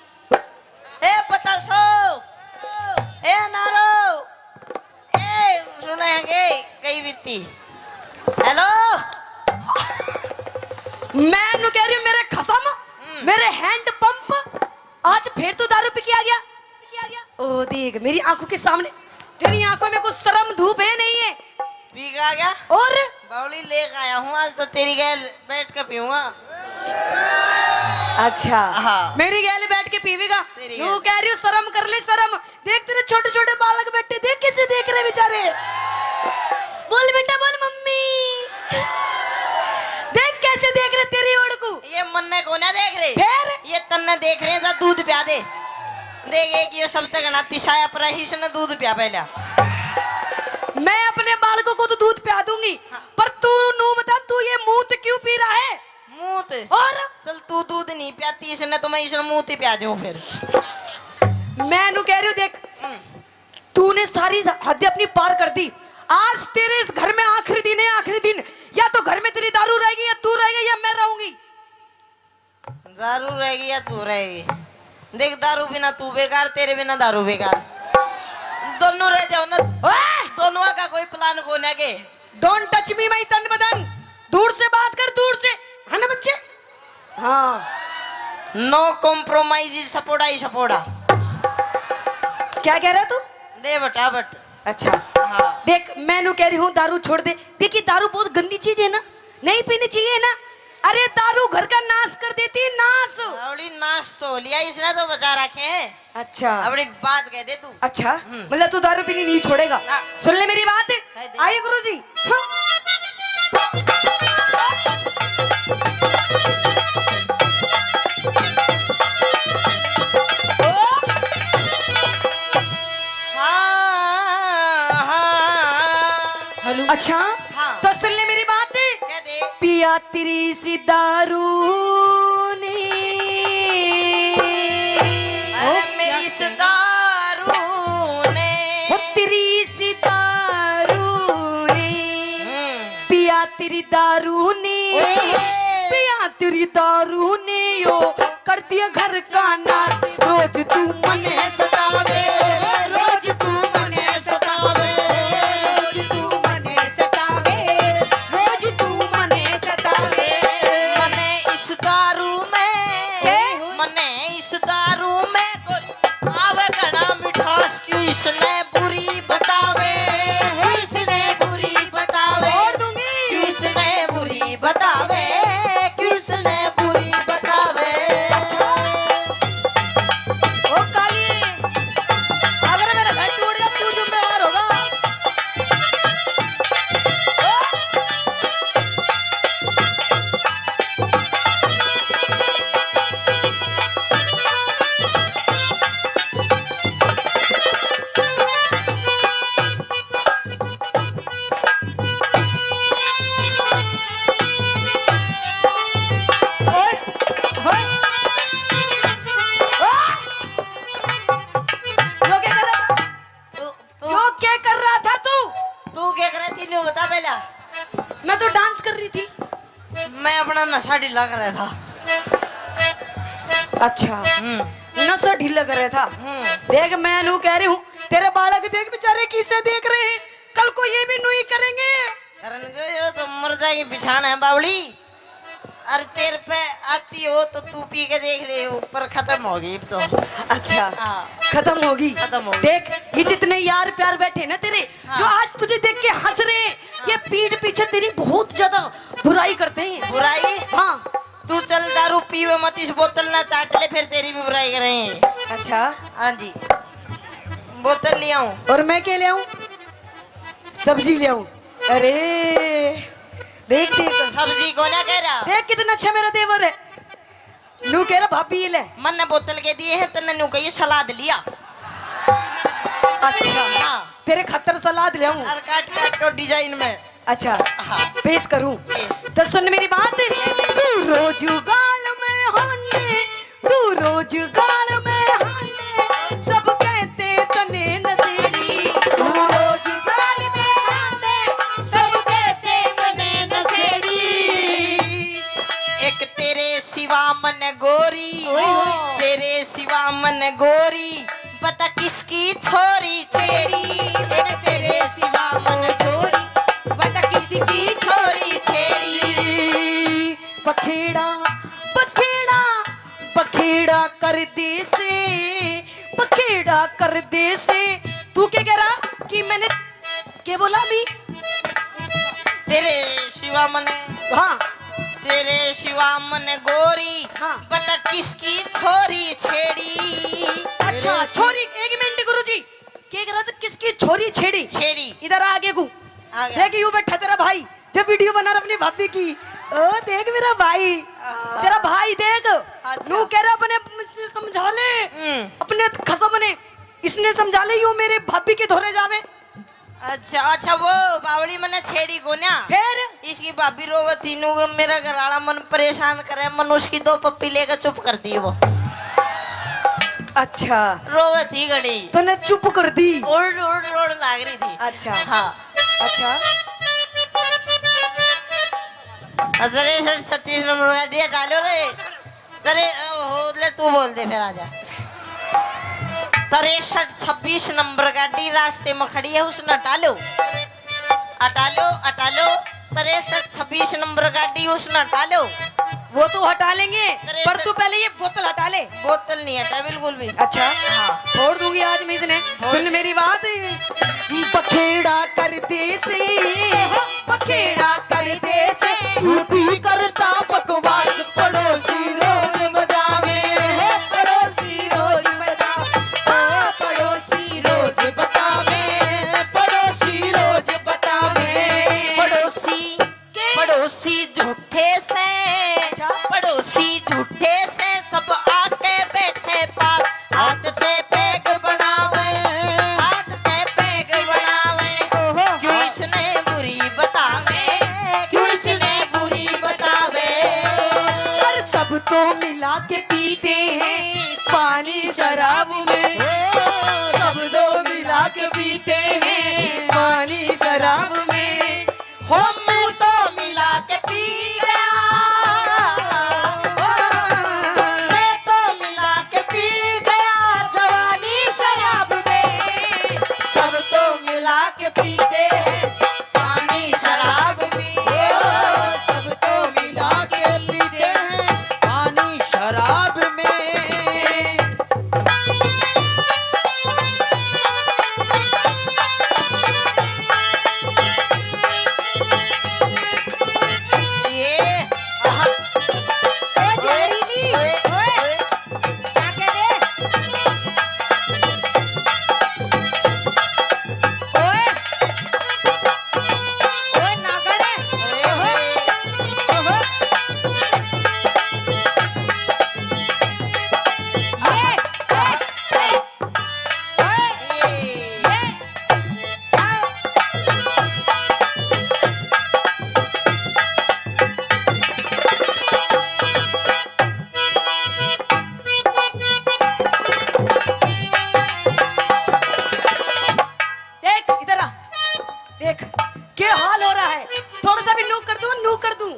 ए पतासो, ए नारो, ए सुने के कई बीती। हेलो। मैं नु कह रही हूँ, मेरे खसम, हम्म। मेरे हैंड पंप, आज फिर तू दारू पी के आ गया। ओ देख, मेरी आंखों के सामने, तेरी आंखों में कुछ शर्म धूप है नहीं है? पी के आ गया? और बावली लेके आया हूँ, आज तो तेरी गैल बैठ के पीऊंगा। अच्छा। हाँ। मेरी गैल बैठ के पीवेगा? तेरी यूं गैल। कह रही हूँ, शर्म कर ले, शर्म। देख, तेरे छोटे छोटे बालक बैठे, देख कैसे देख रहे बेचारे। बोल बेटा, बोल मम्मी। देख कैसे देख रहे तेरी ओर को। ये मन्ने कोन्या देख रहे। फिर? ये तन्ने देख रहे हैं, जा दूध प्या दे। देख, एक ये सबसे घना तिसाया पर है, इसने दूध प्या पहला। मैं अपने बालकों को तो दूध प्या दूंगी, हाँ। पर तू नू बता, तू ये मूत क्यों पी रहा है? मूत? और? चल, तू दूध नहीं प्याती इसने, तो मैं इसने मूत ही प्या दूं फिर। मैं नू कह रही हूँ, देख, हम्म। तूने सारी हद अपनी पार कर दी। आज तेरे इस घर में आखिरी दिन है, आखिरी दिन। या तो घर में तेरी दारू रहेगी, या तू रहेगा, या मैं रहूंगी। दारू रहेगी या तू रहेगी? देख, दारू बिना तू बेकार, तेरे बिना दारू बेकार। दोनों रह जाओ ना। ओए! दोनों का कोई प्लान को ना के। Don't touch me, my तन बदन। दूर से बात कर, दूर से। है ना बच्चे? हाँ। No compromise, सपोड़ा ही सपोड़ा। क्या कह रहा तू? दे बटा बट। अच्छा। हाँ। देख, मैं नू कह रही हूँ, दारू छोड़ दे। देखिए, दारू बहुत गंदी चीज है ना, नहीं पीनी चाहिए ना। अरे, दारू घर का नाश कर देती है, नाश। बावली, नाश तो हो लिया, इसने तो बचा रखे हैं। अच्छा। अपनी बात कह दे तू। अच्छा, हम्म। मतलब तू दारू पीनी नहीं छोड़ेगा? ना। सुन ले मेरी बात। कह दे। आइए गुरुजी। हाँ। हाँ, हाँ। हेलो। अच्छा, हाँ। तो सुन ले मेरी बात। कह दे। पिया तेरी सी दारू ने। अरे ओ, मेरी क्या इस कह रहे? दारू ने। ओ तेरी सी दारू ने। हम्म। पिया तेरी दारू ने। ओए। पिया तेरी दारू ने यो कर दिया घर का नाश। रोज तू मने सतावे, रोज तू मने सतावे, रोज तू मने सतावे, रोज तू मने सतावे। मने इस दारू में, के? मने इस दारू में कोई आवे घना मिठास, क्यों इसने बुरी बतावे, क्यों इसने बुरी बतावे, छोड़ दूंगी। क्यों इसने बुरी बतावे, क्यों इसने बुरी बतावे। ओ काली, अगर मेरा घर टूट गया, तू जिम्मेवार होगा। और, और, और, यो क्या कर रहा था? तू, तू यो क्या कर रहा था तू? तू क्या कर रही थी, न्यू बता पहला। मैं तो डांस कर रही थी। मैं अपना नशा ढीला कर रहा था। अच्छा, हम्म। नशा ढीला कर रहा था। हम्म। देख, मैं नू कह रही हूँ, तेरे बालक देख बेचारे किसे देख रहे हैं, कल को ये भी नू ही करेंगे। करने दो, यो तो मर जाएगी बिछाना है बावली। अरे तेरे पे आती हो तो तू पी के देख ले, ऊपर खत्म होगी अब तो। अच्छा, हाँ। खत्म होगी। खत्म होगी। देख, ये जितने यार प्यार बैठे ना तेरे, हाँ। जो आज तुझे देख के हंस रहे हैं, ये हाँ। पीठ पीछे तेरी बहुत ज्यादा बुराई करते हैं। बुराई? हाँ। तू चल दारू पीवे मत, इस बोतल ना चाट ले, फिर तेरी भी बुराई करेंगे। अच्छा। हाँ जी। बोतल ले आऊं? और मैं क्या ले आऊं? सब्जी ले आऊं? अरे, देख, देख। सब्जी को ना कह रहा। देख कितना अच्छा मेरा देवर है। नू कह रहा, "भाभी, ये ले।" मन ने बोतल के दिए हैं, तन्ने नू कहिए सलाद लिया। अच्छा। हाँ। तेरे खातर सलाद ले आऊं। और काट काट के डिजाइन में। अच्छा। हाँ। पेश करूं? पेश। तो सुन मेरी बात। तू रोज गाल में हाने, तू रोज गाल में हाने, सब कहते तने नशेड़ी। तू रोज गाल में हाने, सब कहते मने नशेड़ी। एक तेरे सिवा मन गोरी, ओए होए। तेरे सिवा मन गोरी, बता किसकी छोरी छेड़ी। मैंने तेरे सिवा मन छोरी, बता किसकी छोरी छेड़ी। बखेड़ा, बखेड़ा, बखेड़ा कर दे से, बखेड़ा कर दे से। तू क्या कह रहा कि मैंने, क्या बोला अभी? तेरे सिवा मने, हाँ। तेरे सिवा मने गोरी, हाँ। बता किसकी छोरी छेड़ी। अच्छा, तेरे सि- छोरी, एक मिनट गुरुजी, के कह रहा था, किसकी छोरी छेड़ी? छेड़ी। इधर आ आगे को। आ गया। देख, यूं बैठा तेरा भाई, जो वीडियो बना रहा अपनी भाभी की। ओ, देख मेरा भाई, हाँ। तेरा भाई देख, अच्छा। नू कह रहा अपने समझा ले, हम्म। अपने खसम ने, इसने समझा ले, यूं मेरे भाभी के धोरे जावे। अच्छा, अच्छा, वो बावली मने छेड़ी कोन्या। फिर? इसकी भाभी रोवत थी, नू मेरा घर वाला मन परेशान करे, मन उसकी दो पप्पी लेकर चुप कर दी वो। अच्छा। रोवत थी घणी। तने चुप कर दी? रोड़, रोड़, रोड़ लाग रही थी। अच्छा। हाँ। अच्छा। अरे सर, छत्तीस नंबर का दिया डालो रे। अरे, ओ, हो, ले, तू बोल दे, फिर आजा। तिरसठ छब्बीस नंबर गाड़ी रास्ते में खड़ी है, उसने हटा लो, हटा लो, हटा लो। तिरसठ छब्बीस नंबर गाड़ी, उसने हटा लो। वो तो हटा लेंगे, तिरसठ पर तू पहले ये बोतल हटा ले। बोतल नहीं हटा बिल्कुल भी। अच्छा, हाँ। फोड़ दूंगी आज मैं इसने। फोड़। सुन मेरी बात, बखेड़ा कर दे से, बखेड़ा कर दे से, झूठी करता बकवास। पड़ोसी रोज बतावे, पड़ोसी रोज बतावे, ओ पड़ोसी रोज बतावे, पड़ोसी रोज बतावे। पड़ोसी, के? पड़ोसी झूठे से, अच्छा। पड़ोसी झूठे से, सब आके बैठे पास, हाथ से पैग बनावे, हाथ से पैग बनावे। ओहो। क्यों इसने बुरी बतावे, क्यों इसने बुरी बतावे। पर सब तो मिला के पीते हैं पानी शराब में, सब तो मिला के पीते हैं पानी शराब में। हो, मैं तो मिला के पी गया, मैं तो मिला के पी गया जवानी शराब में। सब तो मिला के पीते हैं पानी शराब में, ओ, सब तो मिला के पीते हैं पानी शराब में। ये, आहा। ओ जहरीली, ओए, ओए, ओए। क्या कह रहे? ओए। ओए नागड़े। ओए, ओए। ओहो। ये, ये, ये। देख, इधर आ। देख, क्या हाल हो रहा है। थोड़ा सा भी नू कर दूं, नू कर दूं,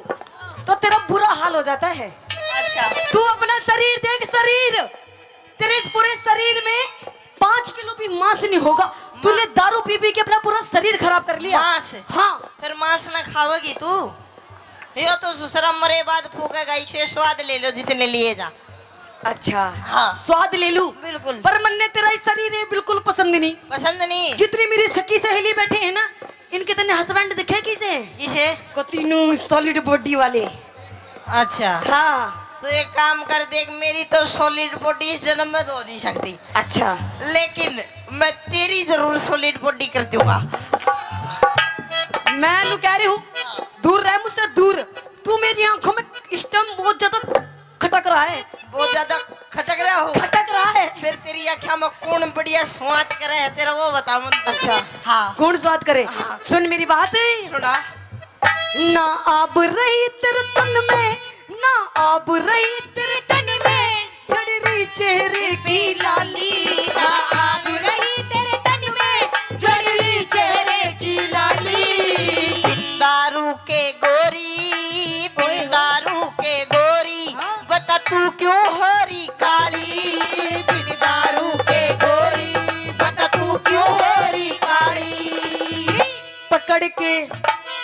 तो तेरा बुरा हाल हो जाता है। अच्छा। तू अपना शरीर देख, शरीर। तेरे इस पूरे शरीर में पाँच किलो भी मांस नहीं होगा। तूने दारू पी पी के अपना पूरा शरीर खराब कर लिया। मांस? हाँ। फिर मांस ना खावेगी तू? यो तो ससुरा मरे बाद फूकेगा, इसे स्वाद ले लो जितने लिए जा। अच्छा। हाँ। स्वाद ले लूं? बिल्कुल। पर मन्ने तेरा ये शरीर है बिल्कुल पसंद नहीं। पसंद नहीं? जितनी मेरी सखी सहेली बैठी है ना, इनके तने husband दिखे किसे? किसे? को तीनों solid body वाले। अच्छा। हाँ। तो एक काम कर, देख, मेरी तो solid body इस जन्म में तो हो नहीं सकती। अच्छा। लेकिन मैं तेरी जरूर solid body कर दूंगा। मैं नू कह रही हूँ, दूर रह मुझसे, दूर। तू मेरी आंखों में इस टाइम बहुत ज्यादा खटक रहा है। बहुत ज्यादा खटक रहा हो? खटक रहा है। फिर तेरी आंखों में कौन बढ़िया स्वाद करे है तेरा, वो बता मन। अच्छा। हाँ। कौन स्वाद करे? हाँ। सुन मेरी बात। सुना। ना आब रही तेरे तन में, ना आब रही तेरे तन में, झड़ रही चेहरे की लाली। ना आब रही तेरे तन में, झड़ रही चेहरे की लाली। दारू के गोरी, बिन दारू के गोरी, हाँ। बता तू क्यों हो रही काली? बिन दारू के गोरी, बता तू क्यों हो रही काली? पकड़ के,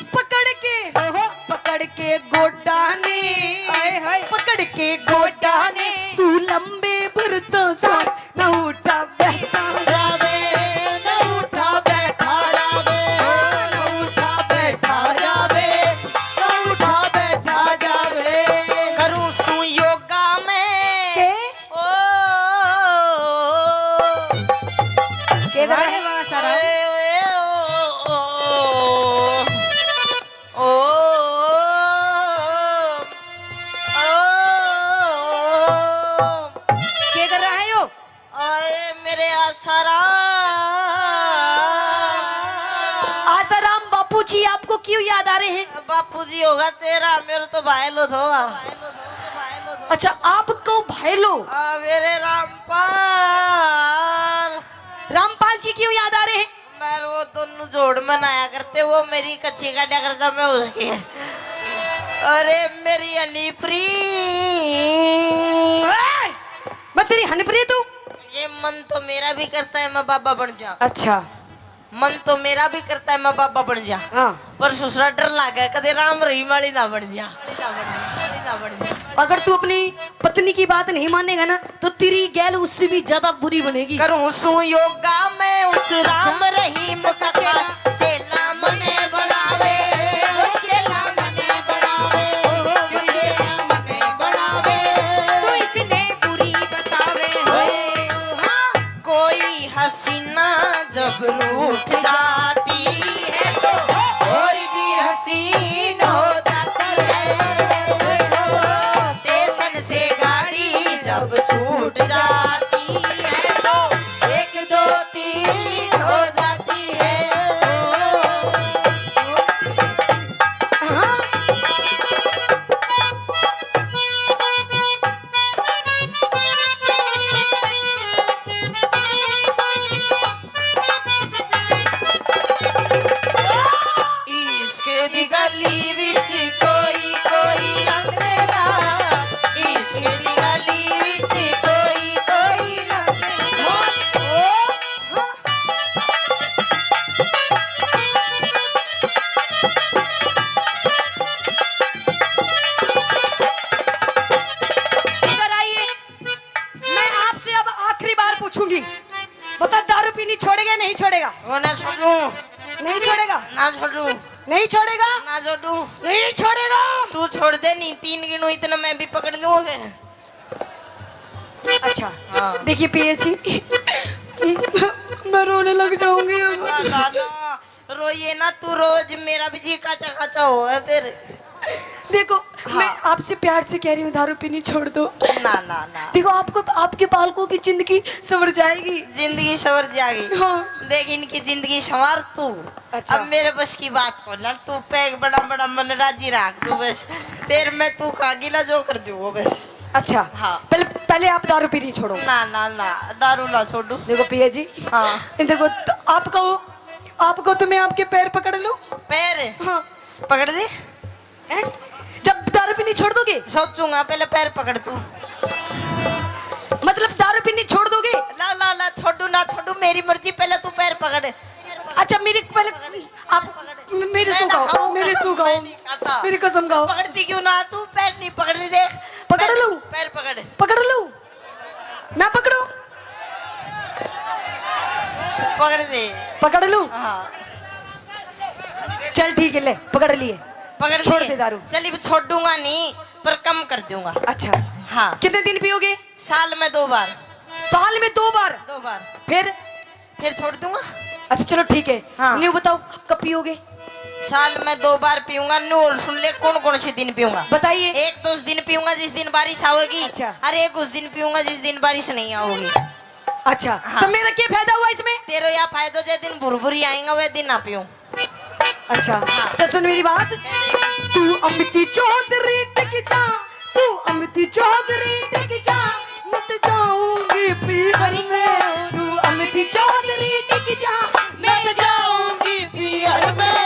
पकड़ के, ओहो। पकड़ के गोडा ने, हाय, हाय। पकड़ के गोडा ने, तू लंबे भर तो सांस, ना उठा बैठा जावे, ना उठा बैठा जावे, ना उठा बैठा जावे। क्यों याद आ रहे हैं? बापू जी होगा तेरा, मेरे तो भाई लो थो। अच्छा, आपको भाई लो? आ, मेरे रामपाल। रामपाल जी क्यों याद आ रहे हैं? मैं वो दोनों जोड़ में नहाया करते, वो मेरी कच्ची काटा करता, मैं उसकी। अरे मेरी हनी प्री। ए, मैं तेरी हनी प्री तू? ये मन तो मेरा भी करता है मैं बाबा बन जा। अच्छा। मन तो मेरा भी करता है मैं बाबा बन जा। हाँ। पर ससुरा डर लागे, कदे राम रहीम वाली ना बन जा। अगर तू अपनी पत्नी की बात नहीं मानेगा ना, तो तेरी गैल उससे भी ज्यादा बुरी बनेगी। करूँ सू योगा मैं उस राम रहीम का चेला, चेला मने बनावे, ओ चेला मने बनावे, ओ चेला मने बनावे। तू इसने बुरी बतावे हो। हाँ। कोई हसीना जब रूठ जाती है तो और भी हसीन हो जाती है। स्टेशन से गाड़ी जब छूट जाती है तो एक दो तीन हो जाती है। हाँ। इश्क दी गली विच कोई कोई लंघदा, इश्क दी गली विच कोई कोई लंघदा। इधर आइए, मैं आपसे अब आखिरी बार पूछूंगी, बता, दारू पीनी छोड़ेगा या नहीं छोड़ेगा? वो ना छोड़ू। नहीं छोड़ेगा? ना छोड़ू। नहीं छोड़ेगा? ना छोड़ू। नहीं छोड़ेगा? तू छोड़ दे, नहीं तीन गिनू इतना मैं भी पकड़ लूँ फिर। अच्छा। हाँ। देखिए पिया जी, मैं रोने लग जाऊंगी अब। ना, ना, ना, रोइए ना, तू रोज मेरा भी जी काचा काचा हो है फिर। देखो, हाँ। मैं आपसे प्यार से कह रही हूँ, दारू पीनी छोड़ दो। ना, ना, ना। देखो, आपको, आपके बालकों की जिंदगी संवर जाएगी। जिंदगी संवर जाएगी। हाँ। देख, इनकी जिंदगी संवार तू। अच्छा। अब मेरे बस की बात हो ना, तू पैग बड़ा बड़ा मन राजी रख तू बस। फिर मैं तू का गिला जो कर दूँ वो बस। अच्छा। हाँ। पहले, पहले आप दारू पीनी छोड़ो। ना, ना, ना, दारू ना छोड़ू। देखो पिया जी। हाँ। देखो, तो आपको, आपको तो मैं आपके पैर पकड़ लूँ। पैर? हाँ। पकड़ दे। हैं? जब दारू पीनी छोड़ दोगे? सोचूंगा, पहले पैर पकड़ तू। मतलब दारू पीनी छोड़ दोगे? ला, ला, ला, छोड़ू ना छोड़ू, मेरी मर्जी, पहले तू पैर पकड़। अच्छा, मेरी पहले, आप मेरी सू खाओ, मेरी सू खाओ, मेरी कसम खाओ। पकड़ती क्यों ना तू? पैर नहीं पकड़ रही, देख। पकड़ लूं? पैर पकड़। पकड़ लूं? ना पकड़ो? पकड़ दे। पकड़ लूं? हाँ। चल ठीक है, ले, पकड़ लिए। पकड़ छोड़ लिए। दे दारू। चल, अब छोड़ूंगा नहीं, पर कम कर दूंगा। अच्छा। हाँ। कितने दिन पियोगे? साल में दो बार। साल में दो बार? दो बार। फिर? फिर छोड़ दूंगा। अच्छा, चलो ठीक है। हाँ। न्यू बताओ, क-, कब पियोगे? साल में दो बार पीऊंगा। न्यू और सुन ले, कौन कौन से दिन पीऊंगा। बताइए। एक तो उस दिन पीऊंगा जिस दिन बारिश आओगी। अच्छा। और एक उस दिन पीऊंगा जिस दिन बारिश नहीं आओगी। अच्छा, हाँ। तो मेरा क्या फायदा हुआ इसमें? तेरा यह फायदा, जे दिन भुरभुरी आएगा, वह दिन ना पीऊं। अच्छा, हाँ। तो सुन मेरी बात। तू अमिती चौधरी टिक जा, तू अमिती चौधरी टिक जा, मैं तो जाऊंगी पीहर में। तू अमिती चौधरी टिक जा, मैं तो जाऊंगी पीहर में।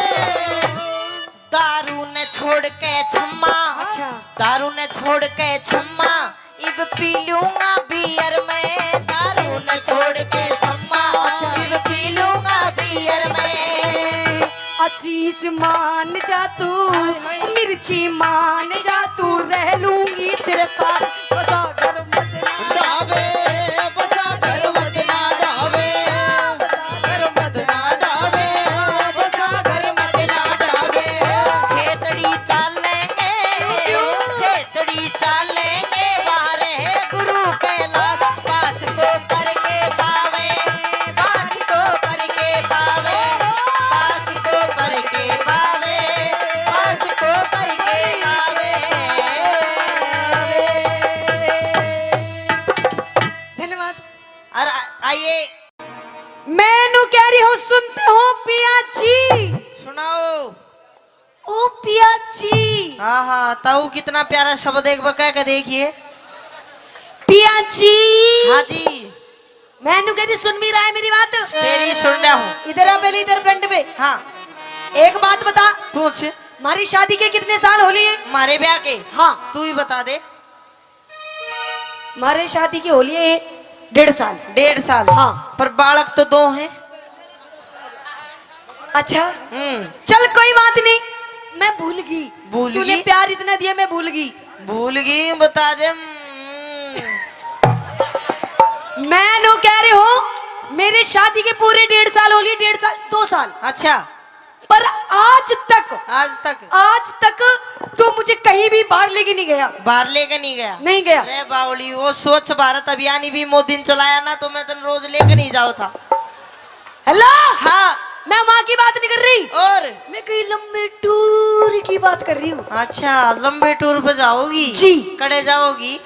दारू ने छोड़ के छम्मा, अच्छा। दारू ने छोड़ के छम्मा, इब पी लूंगा बियर मैं। दारू ने छोड़ के छम्मा, अच्छा। इब पी लूंगा बियर मैं। आशीष मान जा तू, हाय, हाय। मिर्ची मान जा तू, रह लूंगी तेरे पास। बसा घर मत ना डावे, बसा घर मत ना डावे, बसा घर मत ना डावे, बसा घर मत ना डावे। खेतड़ी चालेंगे, खेतड़ी चालेंगे, वारे गुरु कैलाश, पास को करके पावे, पास को करके पावे, पास को करके पावे, पास को करके पावे। धन्यवाद। और आ-, आइए। मैं नू कह रही हूँ, सुनते हो पिया जी? सुनाओ। पिया जी। हाँ, हाँ, ताऊ कितना प्यारा शब्द, एक बार कह के देखिए। पिया जी। हाँ जी। मैं नू कहती, सुन भी रहा है मेरी बात? तेरी सुन रहा हूँ। इधर आ पहले, इधर फ्रंट पे। हाँ। एक बात बता। पूछ। हमारी शादी के कितने साल हो लिए? हमारे ब्याह के? हाँ। तू ही बता दे। हमारे शादी के हो लिए डेढ़ साल। डेढ़ साल? हाँ। पर बालक तो दो हैं। अच्छा। हम्म। चल, कोई बात नहीं, मैं भूल गई। भूल तूने गई? प्यार इतना दिया, मैं भूल गई। भूल गई, बता दे। हम्म। मैं नू कह रही हूँ, मेरी शादी के पूरे डेढ़ साल हो लिए, डेढ़ साल, दो साल। अच्छा। पर आज तक, आज तक? आज तक तू मुझे कहीं भी बाहर लेके नहीं गया। बाहर लेके नहीं गया? नहीं गया। अरे बावली, वो स्वच्छ भारत अभियान ही भी मोदी ने चलाया ना, तो मैं तन रोज लेके नहीं जाओ था। हेलो। हाँ। मैं वहाँ की बात नहीं कर रही। और? मैं कहीं लंबे टूर की बात कर रही हूँ। अच्छा, लंबे टूर पे जाओगी? जी। कड़े जाओगी?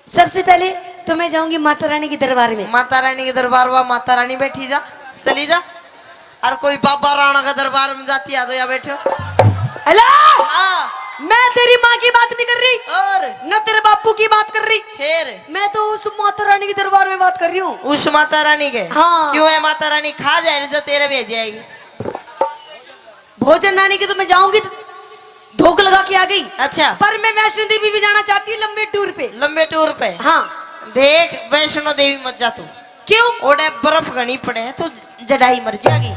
सबसे पहले तो मैं जाऊंगी माता रानी के दरबार में। माता रानी के दरबार, वहाँ माता रानी बैठी जा, चली जा। और कोई बाबा राणा का दरबार में जाती आ तो या बैठो। हेलो। हाँ। मैं तेरी माँ की बात नहीं कर रही। और? न तेरे बापू की बात कर रही। फिर? मैं तो उस माता रानी के दरबार में बात कर रही हूँ। उस माता रानी के? हाँ। क्यों है माता रानी खा जाए जो तेरे भेज आएगी? भोजन रानी के तो मैं जाऊंगी, धोख लगा के आ गई। अच्छा। पर मैं वैष्णो देवी भी जाना चाहती हूँ लंबे टूर पे। लंबे टूर पे? हाँ। देख, वैष्णो देवी मत जा तू। क्यों? ओड़े बर्फ घनी पड़े है, तू जड़ाई मर जाएगी।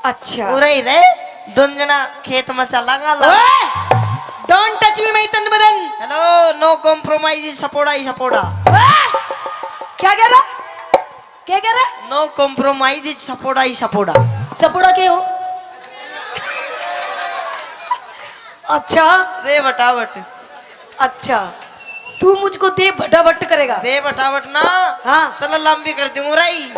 अच्छा। उरे ही रहे, दोन जना खेत में चलांगा ला। ओए! Don't touch me, my तन बदन। Hello, no compromise, सपोड़ा ही सपोड़ा। ओए! क्या कह रहा? क्या कह रहा? No compromise, सपोड़ा ही सपोड़ा। सपोड़ा के हो? अच्छा। दे बटावट। अच्छा, तू मुझको दे भटाभट करेगा? दे बटावट ना। हाँ। तला लंबी कर दूंगा राई।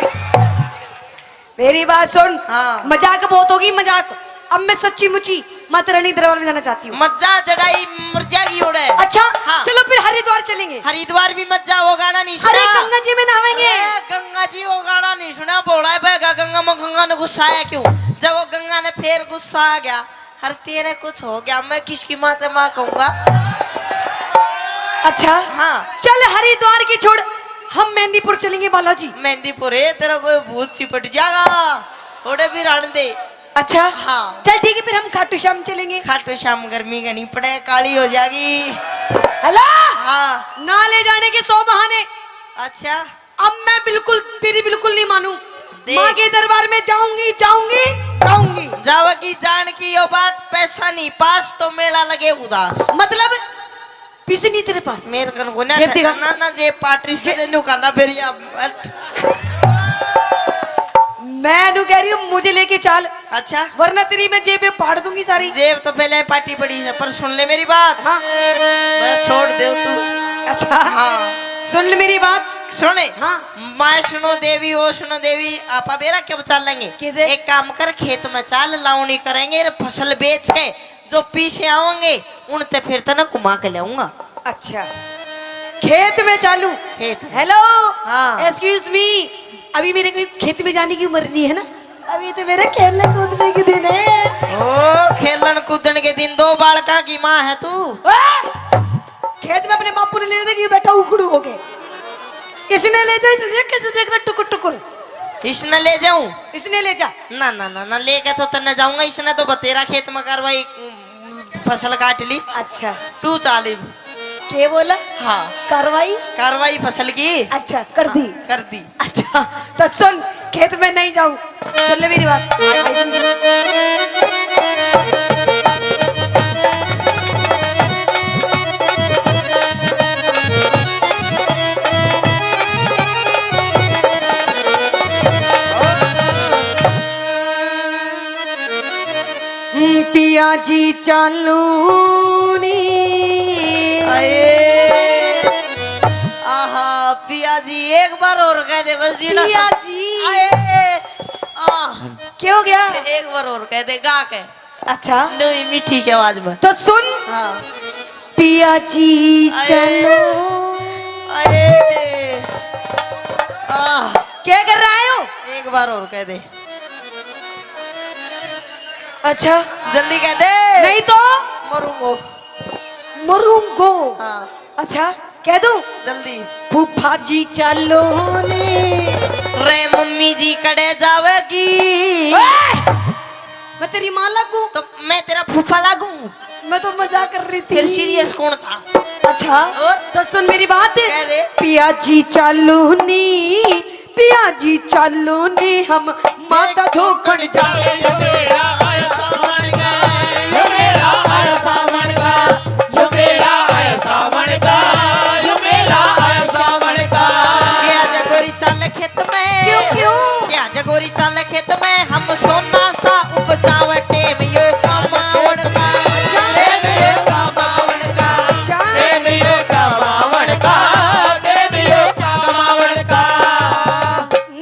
मेरी बात सुन। हाँ। मजाक बहुत होगी, मजाक। अब मैं सच्ची मुची माता रानी दरबार में जाना चाहती हूँ। मत जा, जड़ाई मर जाएगी ओड़े। अच्छा। हाँ। चलो फिर हरिद्वार चलेंगे। हरिद्वार भी मत जा, वो गाना नहीं सुना। अरे गंगा जी में नहावेंगे। अरे गंगा जी, वो गाना नहीं सुना, भोला है बहगा गंगा में, गंगा ने गुस्सा आया क्यों? जब वो गंगा ने फिर गुस्सा आ गया, हर तेरे कुछ हो गया, मैं किसकी माँ से माँ कहूंगा? अच्छा। हाँ। चल हरिद्वार की छोड़, हम मेहंदीपुर चलेंगे बालाजी। मेहंदीपुर है, तेरा कोई भूत चिपट जाएगा, थोड़े भी रहने दे। अच्छा। हाँ। चल ठीक है, फिर हम खाटू श्याम चलेंगे। खाटू श्याम गर्मी घनी पड़े, काली हो जाएगी। हेलो। हाँ। ना ले जाने के सौ बहाने। अच्छा। अब मैं बिल्कुल, तेरी बिल्कुल नहीं मानू। देख। माँ के दरबार में जाऊंगी, जाऊंगी, जाऊंगी। जावेगी जान की यो बात, पैसा नहीं पास तो मेला लगे उदास। मतलब? पैसे नहीं तेरे पास? मेरे कन को ना, जेब दिखा। ना, ना, जेब पाटरी से जे- दे न्यू खाना फिर या, हट। मैं न्यू कह रही हूँ, मुझे लेके चल। अच्छा। वरना तेरी मैं जेब पे फाड़ दूंगी सारी। जेब तो पहले पाटी पड़ी है, पर सुन ले मेरी बात। हाँ। मैं छोड़ दे तू। अच्छा। हाँ। सुन ले मेरी बात। सुने। हाँ। वैष्णो देवी, वैष्णो देवी, आपा बेरा कब चलेंगे? किधर? एक काम कर, खेत में चल, लावणी करेंगे, फसल बेच के जो पीछे आवेंगे, उनते फिर तने घुमा के लाऊंगा। अच्छा, खेत में चालू। खेत में। हेलो। हाँ। Excuse me, अभी मेरे को खेत में जाने की उम्र नहीं है ना, अभी तो मेरे खेलने कूदने के दिन है। ओ, खेलन कूदन के दिन। दो बालका की माँ है तू। ओए! खेत में अपने बापू ने ले जाते कि बेटा उखड़ू हो गए। इसने ले जा, इसने कैसे देख रहा टुकुर टुकुर। इसने ले जाऊं? इसने ले जा। ना, ना, ना, ना, लेके तो तन्ने जाऊंगा, इसने तो बतेरा खेत में कार्रवाई, उम, फसल काट ली। अच्छा। तू चाल इब। के बोला? हाँ। कार्रवाई? कार्रवाई फसल की। अच्छा, कर दी। कर दी। अच्छा, तो सुन, खेत में नहीं जाऊं। सुन ले मेरी बात। पिया जी चालू नी। आए। आहा, पिया जी, एक बार और कह दे बस, जीना पिया सा- जी। आए। आह। क्या हो गया? एक बार और कह दे, गा के। अच्छा। नहीं, मीठी सी आवाज में। तो सुन। हाँ। पिया जी आए। चलो। आए। आह। क्या कर रहा है हो? एक बार और कह दे। अच्छा। जल्दी कह दे। नहीं तो मरूंगो। मरूंगो। हाँ। अच्छा, कह दूं? जल्दी। फूफा जी चालो ने। रे मम्मी जी कड़े जावेगी। ओए! मैं तेरी माँ लागू? तो मैं तेरा फूफा लागू? मैं तो मजाक कर रही थी। फिर सीरियस कौन था? अच्छा, और? तो सुन मेरी बात। कह दे। पिया जी चालो नी, पिया जी चालो नी, हम माता धोखण जावे। यो मेरा आया सावण का, यो मेरा आया सावण का, यो मेरा आया सावण का, यो मेरा आया सावण का। पिया जगोरी चाल खेत में। क्यों, क्यों? पिया जगोरी चाल खेत में, हम सोना सा उपजावे। टेम यो कमावण का, अच्छा। टेम यो कमावण का, अच्छा। टेम यो कमावण का, टेम यो कमावण का।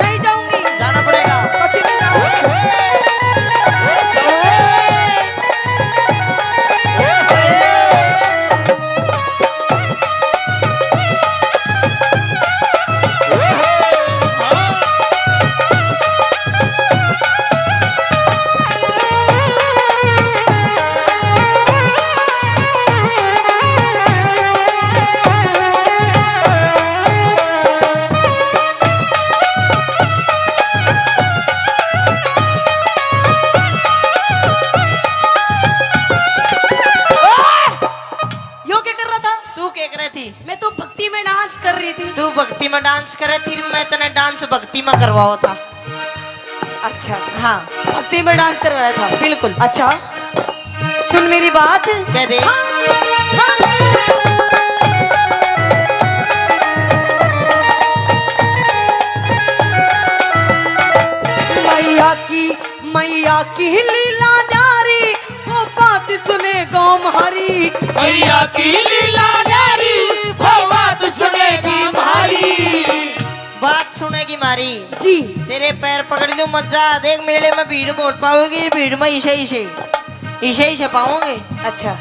नहीं जाऊंगी। जाना पड़ेगा। पति नहीं जाऊंगी। यो क्या कर रहा था? तू क्या कर रही थी? मैं तो भक्ति में डांस कर रही थी। तू भक्ति में डांस कर रही थी, मैं तने डांस भक्ति में करवाओ था। अच्छा। हाँ। भक्ति में डांस करवाया था। बिल्कुल। अच्छा, सुन मेरी बात। कह दे। हाँ, हाँ। मैया की, मैया की लीला न्यारी, वो बात सुनेगा म्हारी। मैया की लीला न्यारी, वो बात सुनेगी म्हारी। बात सुनेगी म्हारी। जी। तेरे पैर पकड़ लूं, मजा। देख, मेले में भीड़ बहुत पाओगी, भीड़ में इसे, इसे, इसे, इसे पाओगे। अच्छा।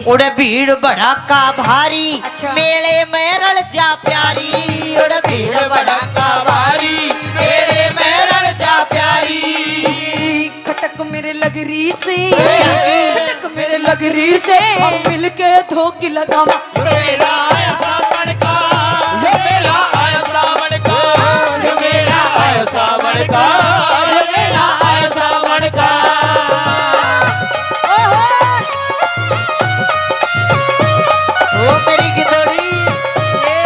उड़े भीड़ भड़ाका भारी, अच्छा। मेले में रल जा प्यारी। उड़े भीड़ भड़ाका भारी, मेले में रल जा प्यारी। खटक मेरे लग रही से, खटक मेरे लग रही से, हम मिलके धोखी लगावा। यो मेला आया सावण का, यो मेला आया सावण का, यो मेला आया सावण का, यो मेला आया सावण का। ओहो। ओ मेरी गिदोड़ी, ये।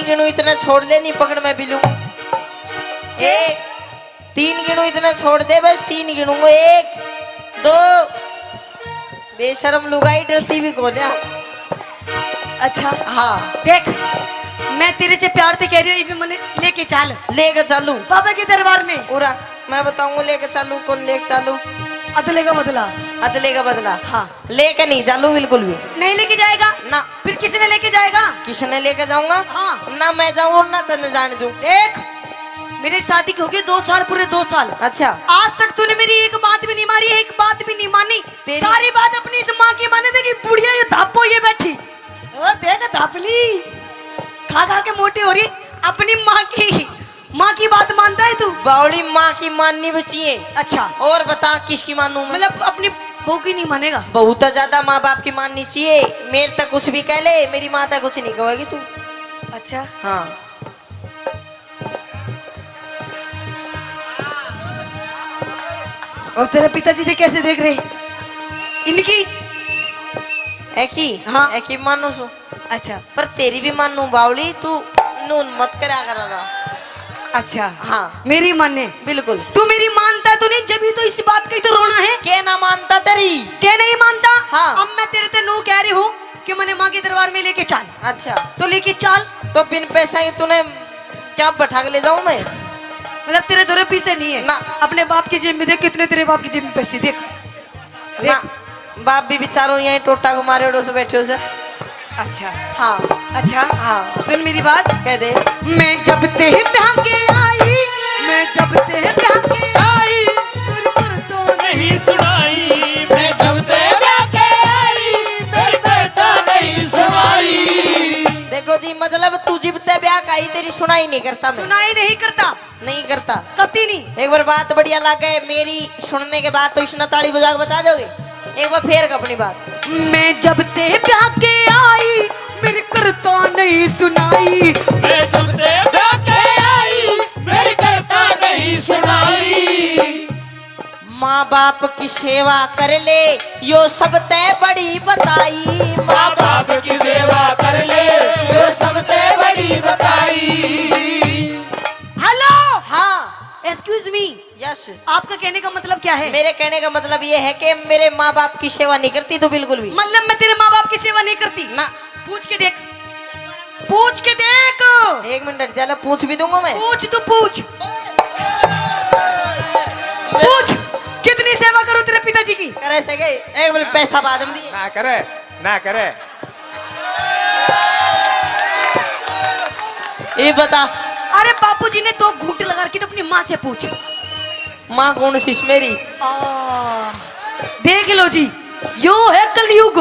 गिनू इतना छोड़ ले, नहीं पकड़ मैं भी लूं। एक, तीन गिनू इतना छोड़ दे, बस तीन गिनूंगा। एक, दो। बेशरम लुगाई, डरती भी कोन्या। अच्छा। हाँ। देख, मैं तेरे से प्यार से कह रही हूँ, ये भी मने लेके चाल। लेके चालू। बाबा के दरबार में। पूरा मैं बताऊंगा, लेके चालू, कौन लेके चालू। अदले का बदला। अदले का बदला। हाँ। लेके नहीं चालू बिल्कुल भी। नहीं लेके जाएगा? ना। फिर किसने लेके जाएगा? किसने लेके जाऊंगा? हाँ। ना मैं जाऊं और ना तन्ने जाने दूं। देख, मेरी शादी की हो गई दो साल, पूरे दो साल। अच्छा। आज तक तूने मेरी एक बात भी नहीं मारी, एक बात भी नहीं मानी। तेरी सारी बात अपनी इस माँ की माने। देखी बुढ़िया, ये धापो ये बैठी। ओ देख धापली, खा खा के मोटी हो रही। अपनी माँ की, माँ की बात मानता है तू? बावली, माँ की माननी भी चाहिए। अच्छा। और बता किसकी मानूं मैं? मतलब अपनी बहू की नहीं मानेगा? बहू तो ज्यादा माँ बाप की माननी चाहिए। मेरे तक कुछ भी कह ले, मेरी माँ तक कुछ नहीं कहेगी तू। अच्छा। हाँ। और तेरे पिताजी थे कैसे देख रहे इनकी? एकी? हाँ। एकी मानू सु। अच्छा। पर तेरी भी मानू बावली, तू नून मत करा करा। अच्छा। हाँ। मेरी माने? बिल्कुल। तू मेरी मानता तो नहीं, जब ही तो इस बात का ही तो रोना है। के ना मानता तेरी? के नहीं मानता? हाँ। अब मैं तेरे ते नू कह रही हूँ कि मने माँ के दरबार में लेके चाल। अच्छा। तो लेके चाल। तो बिन पैसा के तूने क्या बैठा के ले जाऊं मैं? मतलब तेरे दो रुपये से नहीं है? ना। अपने बाप की जेब में देख, कितने तेरे बाप की जेब में पैसे देख। ना, बाप भी बेचारो यहीं टोटा को मारे उड़ो से बैठे हो से। अच्छा। हाँ। अच्छा। हाँ। सुन मेरी बात। कह दे। मैं जब ते ब्याह के आई, मैं जब ते ब्याह के आई, फिर फिर तो नहीं सुनाई। मैं जब ते ब्याह के आई, फिर फिर तो नहीं सुनाई। देखो जी, मतलब तू जिब ते ब्याह का आई, तेरी सुनाई नहीं करता मैं। सुनाई नहीं करता। नहीं करता। कती नहीं। एक बार बात बढ़िया लागे मेरी सुनने के बाद, तो इसने ताली बजा के बता दोगे? एक बार फेर अपनी बात। मैं जब ते ब्याह के आई, मेरी करता नहीं सुनाई। मैं जब ते ब्याह के आई, मेरी करता नहीं सुनाई। माँ बाप की सेवा कर ले, यो सबते बड़ी बताई। माँ बाप की सेवा कर ले, यो सबते बड़ी बताई। हेलो। हाँ। Excuse me. यस। आपका कहने का मतलब क्या है? मेरे कहने का मतलब ये है कि मेरे माँ बाप की सेवा नहीं करती तू बिल्कुल भी। मतलब मैं तेरे माँ बाप की सेवा नहीं करती? ना। पूछ के देख, पूछ के देख। एक मिनट, ज्यादा पूछ भी दूंगा मैं। पूछ, तू पूछ। पूछ, कितनी सेवा करूं तेरे पिताजी की? करे से गए, एक मिनट, पैसा बाद में दिए। ना करे, ना करे। ये बता। अरे बापू जी ने दो घूंट लगा रखी, तो अपनी माँ से पूछ। माँ कौन सी मेरी? आ, देख लो जी, यो है कलयुग।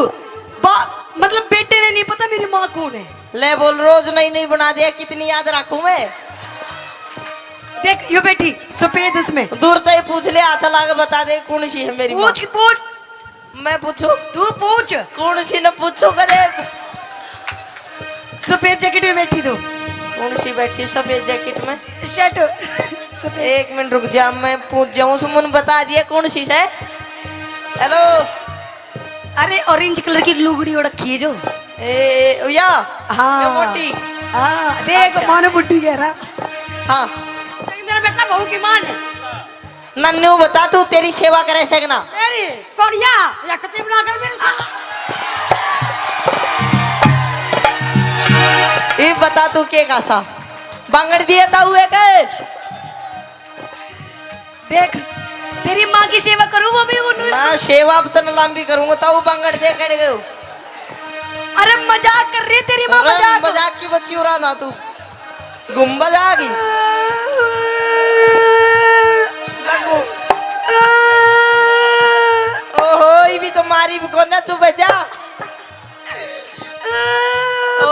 बा-, मतलब बेटे ने नहीं पता मेरी माँ कौन है। ले बोल, रोज नई नई बना दिया, कितनी याद रखूं मैं। देख, यो बैठी सफेद, उसमें। दूर से ही पूछ ले, हाथ ला के बता दे कौन सी है मेरी माँ। पूछ, पूछ। मैं पूछूं? तू पूछ। कौन सी न पूछूं कदे? सफेद जैकेट में बैठी तू। कौन सी बैठी सफेद जैकेट में? शर्ट सफेद। एक मिनट रुक जा, मैं पूछ जाऊं। सुमन बता दिया कौन सी है। हेलो। अरे ऑरेंज कलर की लुगड़ी ओढ़ रखी है जो। ए, ए, या? हाँ। ये मोटी? हाँ, देख, अच्छा। मानो बुड्ढी कह रहा। हाँ। लेकिन मेरा बेटा बहू की माँ ने। नन्नू बता, तू तेरी सेवा करे से कि ना? मेरी? कौन या? या कती बना कर मेरे से? ये बता तू के का सा? बांगड़ दिए ताऊ एक? देख, तेरी माँ की सेवा करूँ वो भी उन्होंने। ना, सेवा अब तन लंबी करूँगा, ताऊ बांगड़ दे कड़ गयो। अरे मजाक कर रही तेरी माँ, अरे मजाक। मजाक की बच्ची उड़ा ना तू। गुम्बद आ गई। लगो। ओहो, ये भी तो मारी भी कोना, चुप है जा। ओ।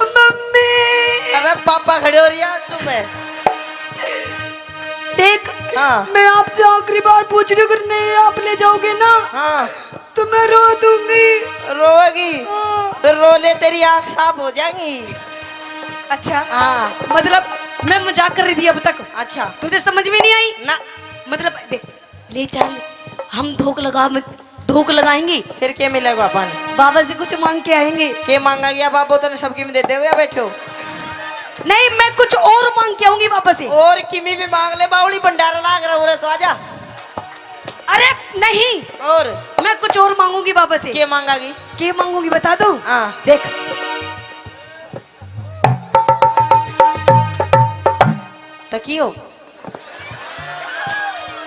मम्मी। अरे पापा खड़े हो रही है, चुप है। देख, हाँ। मैं आपसे आखिरी बार पूछ रही हूँ, अगर नहीं आप ले जाओगे ना, हाँ। तो मैं रो दूंगी। रोएगी? हाँ। फिर रो ले, तेरी आँख साफ हो जाएगी। अच्छा। हाँ। मतलब मैं मजाक कर रही थी अब तक। अच्छा। तुझे समझ में नहीं आई? ना। मतलब देख, ले चल, हम धोख लगा, धोख लगाएंगे। फिर के मिलेगा अपन? बाबा से कुछ मांग के आएंगे। के मांगा गया बाबा, तने सबकी में दे देगा, बैठो। नहीं, मैं कुछ और मांग के आऊंगी बाबा से। और किमी भी मांग ले, बावली भंडारा लाग रहा, उरे तो आजा। अरे नहीं, और मैं कुछ और मांगूंगी बाबा से। के मांगागी? के मांगूंगी बता दूं? हाँ। देख। तकियो,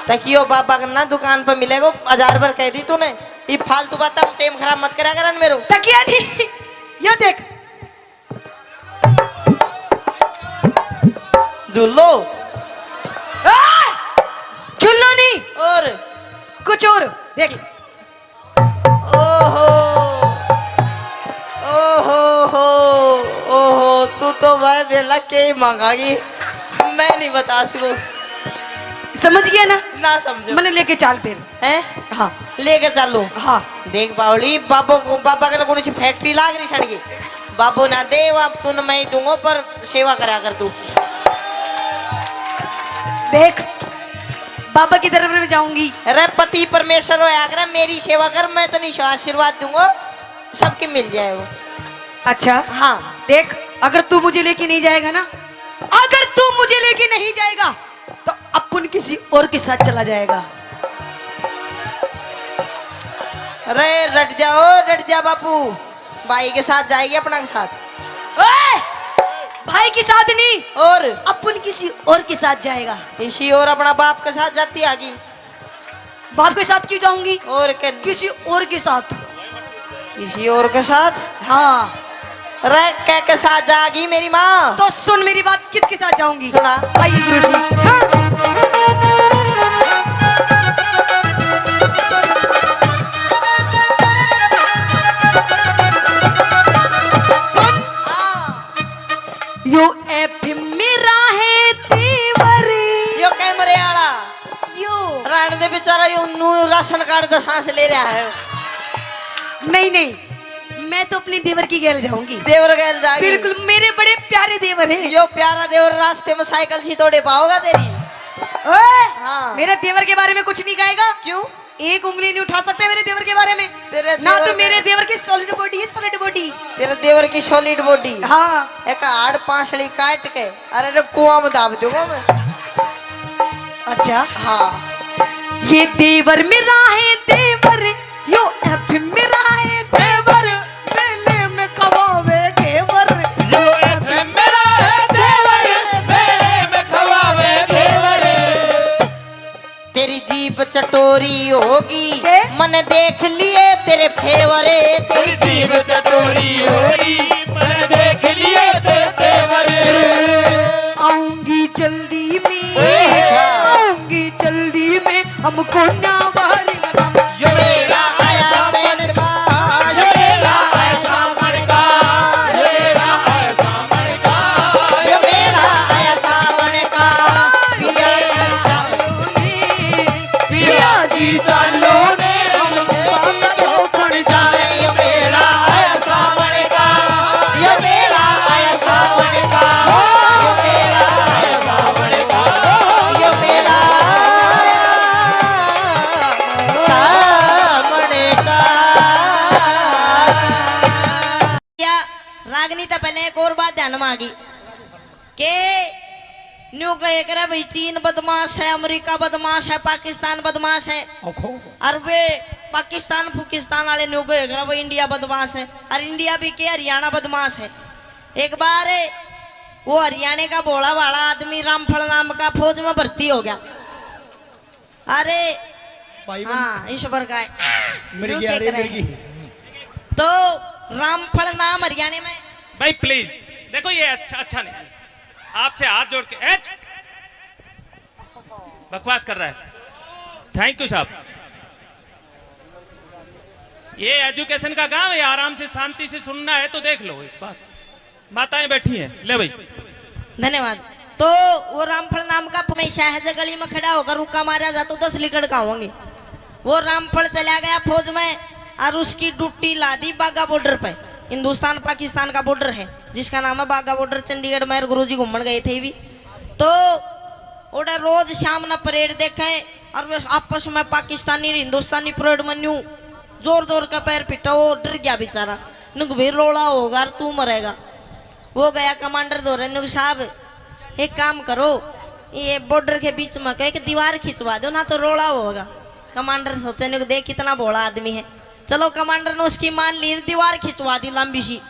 तकियो बाबा का ना दुकान पर मिलेगो, हजार बार कह दी तूने। ये फालतू बात, टेम खराब मत करा करन मेरो। तकिया नहीं, यो देख। झूलो। आ! झूलो नहीं। और? कुछ और। देख। ओहो, ओहो हो, ओहो, तू तो भाई बेला के ही मांगागी, मैं नहीं बता सकूं। समझ गया ना? ना समझो। मैंने लेके चाल फिर। हैं? हाँ। लेके चालू। हाँ। देख बावली, बाबू को, बाबा के कौन सी फैक्ट्री लाग रही सड़की? बाबू ना दे, अब तू न मैं ही दूंगा, पर सेवा करा कर तू। देख, बाबा की तरफ में जाऊंगी। अरे पति परमेश्वर होया कर, मेरी सेवा कर, मैं तो नहीं आशीर्वाद दूंगा, सबके मिल जाएगा। अच्छा। हाँ। देख, अगर तू मुझे लेके नहीं जाएगा ना, अगर तू मुझे लेके नहीं जाएगा, तो अपन किसी और के साथ चला जाएगा। अरे डट जाओ, डट जा बापू, भाई के साथ जाएगी, अपना के साथ। ओए! भाई के साथ नहीं, और? अपन किसी और के साथ जाएगा। इसी और अपना बाप के साथ जाती आगी। बाप के साथ क्यों जाऊंगी? और के? किसी और के साथ। किसी और के साथ? हाँ। रे, के के साथ जागी मेरी माँ? तो सुन मेरी बात, किसके साथ जाऊंगी? सुना। आइए गुरुजी। हाँ। सुन। हाँ। यो एफ मेरा है तेवर। यो कैमरे आला। यो। रहने दे बेचारा, यो नू राशन कार्ड का सांस ले रहा है। नहीं, नहीं, मैं तो अपने देवर की गैल जाऊंगी। देवर गैल जाएगी। बिल्कुल, मेरे बड़े प्यारे देवर हैं। यो प्यारा देवर रास्ते में साइकिल सी तोड़े पाओगा तेरी। ओए, हाँ। मेरे देवर के बारे में कुछ नहीं कहेगा। क्यों? एक उंगली नहीं उठा सकते मेरे देवर के बारे में। तेरे ना देवर तो मेरे में देवर की सॉलिड बॉडी है, सॉलिड बॉडी। तेरे देवर की सॉलिड बॉडी। हाँ। एक हाड़ पांसली काट के, अरे रे, कुआं में दाब दूंगा मैं। अच्छा। हाँ। ये देवर मेरा है देवर, यो एफ मेरा है देवर, मेले में खवावे घेवर। यो एफ मेरा है देवर, मेले में खवावे घेवर। तेरी जीभ चटोरी होगी, के? मने देख लिए तेरे फेवर। तेरी जीभ चटोरी होगी, मने देख लिए तेरे फेवर। आऊंगी जल्दी में, अच्छा। आऊंगी जल्दी में, हमको ना बाहर लगा। यो मेरा आया सावन का, यो मेरा आया सावन का, यो मेरा आया सावन का, यो मेरा आया सावन का। पिया जी चालो ने, पिया जी चालो ने, हम साथ धोखण जाए। यो मेला आया सावन का, यो मेला आया सावन का, यो मेला आया सावन का, यो मेला आया सावन का। या रागनी तो पहले एक और बात ध्यान में आ गई। के न्यू कहे करे भाई, चीन बदमाश है, अमेरिका बदमाश है, पाकिस्तान बदमाश है। ओखो। और वे पाकिस्तान फुकिस्तान वाले न्यू कहे करे भाई, इंडिया बदमाश है, और इंडिया भी के, हरियाणा बदमाश है। एक बार वो हरियाणा का भोला भाला आदमी रामफल नाम का फौज में भर्ती हो गया। अरे भाई बन- हाँ, ईश्वर का है। मिर्गी आ रही, मिर्गी। तो रामफल नाम हरियाणा में। भाई प्लीज, देखो ये अच्छा, अच्छा नहीं। आपसे हाथ जोड़ के, ए, बकवास कर रहा है। थैंक यू साहब। ये एजुकेशन का गांव है, आराम से शांति से सुनना है तो देख लो एक बात। माताएं बैठी हैं, ले भाई। धन्यवाद। तो वो रामफल नाम का हमेशा है, जो गली में खड़ा होकर रुक्का मारा जा तो दस लीकड़ का होंगे। वो रामफल चला गया फौज में और उसकी ड्यूटी ला दी बाघा बॉर्डर पे। हिंदुस्तान पाकिस्तान का बॉर्डर है, जिसका नाम है बाघा बॉर्डर। चंडीगढ़ में गुरु जी घूमन गए थे भी, तो ओड़ा रोज शाम ना परेड देखे और वे आपस में पाकिस्तानी हिंदुस्तानी परेड में न्यू जोर जोर का पैर पिटा। वो डर गया बेचारा, नुक भी रोला होगा और तू मरेगा। वो गया कमांडर धोरे, न्यू, "साहब, एक काम करो, ये बॉर्डर के बीच में कह के दीवार खिंचवा दो ना, तो रोला होगा।" कमांडर सोचे, न्यू, "देख, कितना भोला आदमी है।" चलो, कमांडर ने उसकी मान ली, दीवार खिंचवा दी लंबी सी।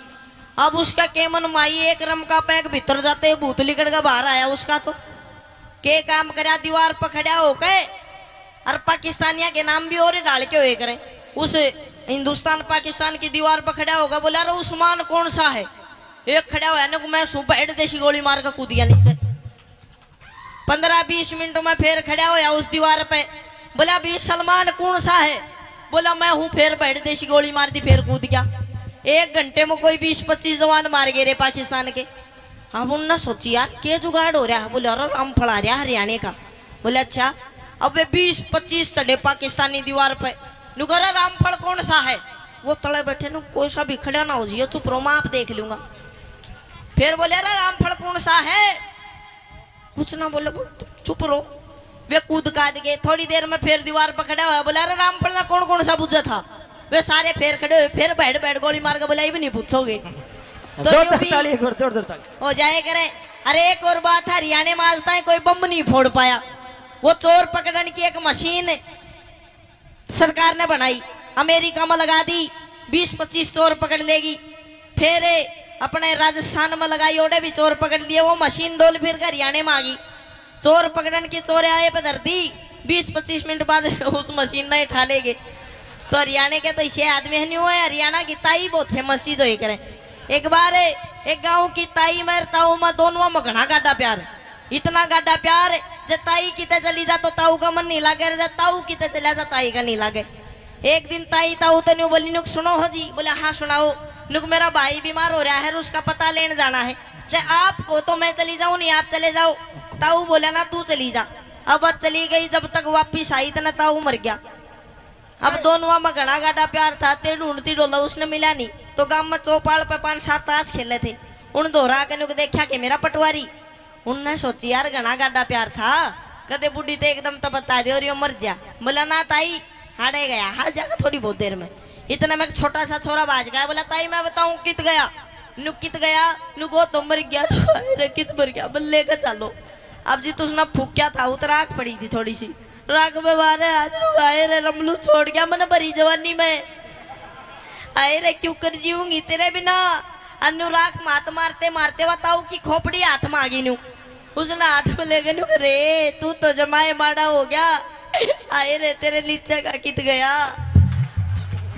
अब उसका केमन माई एक रम का पैक भीतर जाते ही भूत लिकड़ के बाहर आया उसका तो। के काम करया, दीवार पर खड़ा होके, और पाकिस्तानिया के नाम भी और डाल के होए करे, उस हिंदुस्तान पाकिस्तान की दीवार पर खड़ा होकर बोला, "अरे, उस्मान कौन सा है?" एक खड़ा होया ना, मैं सूं, बैठ देसी गोली मार के कूद गया नीचे। पन्द्रह बीस मिनट में फिर खड़ा होया उस दीवार पे, बोला, "भी सलमान कौन सा है?" बोला, "मैं हूँ।" फिर बैठ देसी गोली मार दी, फिर कूद गया। एक घंटे में कोई बीस पच्चीस जवान मार गए रे पाकिस्तान के। अब उनने सोची, "यार, के जुगाड़ हो रहा है?" बोले, "अरे, रामफल आ रहा हरियाणा का।" बोले, "अच्छा।" अब वे बीस पच्चीस चढ़े पाकिस्तानी दीवार पे। न्यू कह रहा, "रामफल कौन सा है?" वो तले बैठे नु, "कोई सा भी खड़ा ना हो जियो, चुप रहो, मैं आप देख लूंगा।" फिर बोले, "अरे, रामफल कौन सा है?" कुछ ना बोले, बोल, "तुम चुप रहो।" वे कूद काद गए। थोड़ी देर में फिर दीवार पर खड़ा होया, बोला, "अरे, रामफल ना कौन कौन सा बुझा था?" वे सारे फिर खड़े हुए, फिर बैठ बैठ गोली मार के बोला, "ये भी नहीं पूछोगे।" तो जोरदार यूं भी ताली, एक बार जोरदार ताली। हो जाए करे। अरे, एक और बात है, हरियाणा में आज तक कोई बम नहीं फोड़ पाया। वो चोर पकड़न की एक मशीन सरकार ने बनाई, अमेरिका में लगा दी, बीस पच्चीस चोर पकड़ लेगी। फिर अपने राजस्थान में लगाई, ओड़े भी चोर पकड़ लिए। वो मशीन डोल फिर के हरियाणा में आ गई। चोर पकड़न की चोर आए पे धर दी, बीस पच्चीस मिनट बाद उस मशीन ने उठा लेगे। तो हरियाणा के तो इसे आदमी है नहीं हुआ, हरियाणा की ताई बहुत फेमस चीज होई करे। एक बार एक गांव की ताई में ताऊ में दोनों में घना गाढ़ा प्यार, इतना गाढ़ा प्यार, जे ताई किते चली जा तो ताऊ का मन नहीं लागे, जे ताऊ किते चला जा ताई का नहीं लागे। एक दिन ताई ताऊ ते न्यू बोली, "नुक सुनो हो जी।" बोले, "हाँ, सुनाओ।" "नुक मेरा भाई बीमार हो रहा है, उसका पता लेने जाना है। जे आप को तो मैं चली जाऊं, नहीं आप चले जाओ।" ताऊ बोला, "ना, तू चली जा।" अब चली गई, जब तक वापिस आई इतना ताऊ मर गया। अब दोनों में घना गाढ़ा प्यार था, ते ढूंढती डोला उसने मिला नहीं, तो गांव में चौपाल पे पांच सात ताश खेले थे। उन धोरा के नुक देखा के मेरा पटवारी, उनने सोची, "यार, घना गाढ़ा प्यार था, कदे बूढ़ी ते एकदम तो बता दे और यो मर जा।" बोला, "ना ताई, हाड़े गया, हाल जाकर थोड़ी बहुत देर में।" इतने में एक छोटा सा छोरा बाज गया, बोला, "ताई, मैं बताऊं कित गया?" नु कित गया? नु को तो मर गया। "अरे, कित मर गया?" "बल्ले का चालो।" अब जी तुसने फूक्या था, उतर आग पड़ी थी थोड़ी सी। राख में मारे आज नु आए रे, रमलू छोड़ गया मने भरी जवानी में। आए रे, क्यों कर जीऊंगी तेरे बिना? अन्नू राख मात मारते मारते वा ताऊ की खोपड़ी हाथ में आ गई न्यू। उसने हाथ में लेके न्यू, "रे, तू तो जमाए माड़ा हो गया। आए रे, तेरे लीचे का कित गया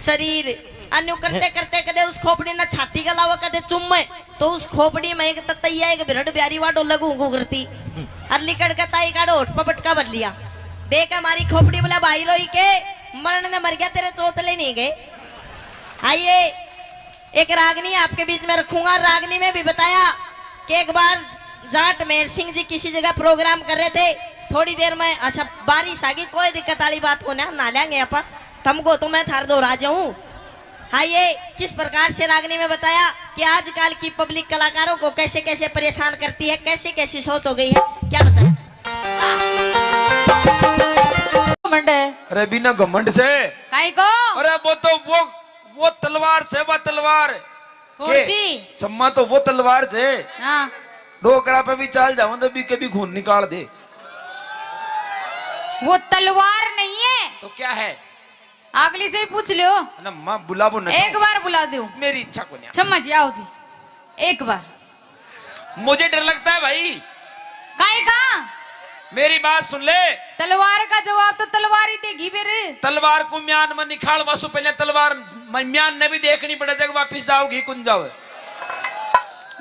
शरीर।" अन्नू करते करते कदे उस खोपड़ी ने छाती का लावा, कदे चुम्मे। तो उस खोपड़ी में एक ततैया, एक बिरड़ ब्यारी वा डोलक ऊँकू करती। अर लिकड़ के ताई का होठ पे पटका भर लिया। देख हमारी खोपड़ी बोला, "भाई रोई के मरण ने मर गया, तेरे चोचले नहीं गए।" आइए, एक रागनी आपके बीच में रखूंगा। रागनी में भी बताया कि एक बार जाट मेहर सिंह जी किसी जगह प्रोग्राम कर रहे थे, थोड़ी देर में, अच्छा, बारिश आ गई, कोई दिक्कत वाली बात को ना, नहा लेंगे आप, तुमको तो मैं थार दो राजा हूँ। हाँ, ये किस प्रकार से रागनी में बताया कि आजकल की पब्लिक कलाकारों को कैसे कैसे परेशान करती है, कैसी कैसी सोच हो गई है, क्या बताया? घमंड है। अरे बिना घमंड से। काई को? अरे वो तो वो, वो तलवार से, वो तलवार। कौन के? सी? सम्मा तो वो तलवार से। हाँ। डोकरा पे भी चाल जाऊं तो भी कभी खून निकाल दे। वो तलवार नहीं है। तो क्या है? अगली से ही पूछ लो। ना माँ, बुलावो ना। एक बार बुला दो। मेरी इच्छा को नहीं। छम्मा जी, आओ जी, एक बार। मुझे डर लगता है भाई। काहे का? मेरी बात सुन ले। तलवार का जवाब तो तलवार ही देगी फिर। तलवार को म्यान में निकाल, बस पहले तलवार म-, म्यान ने भी देखनी पड़े, जब वापिस जाओगी कुन जाओ।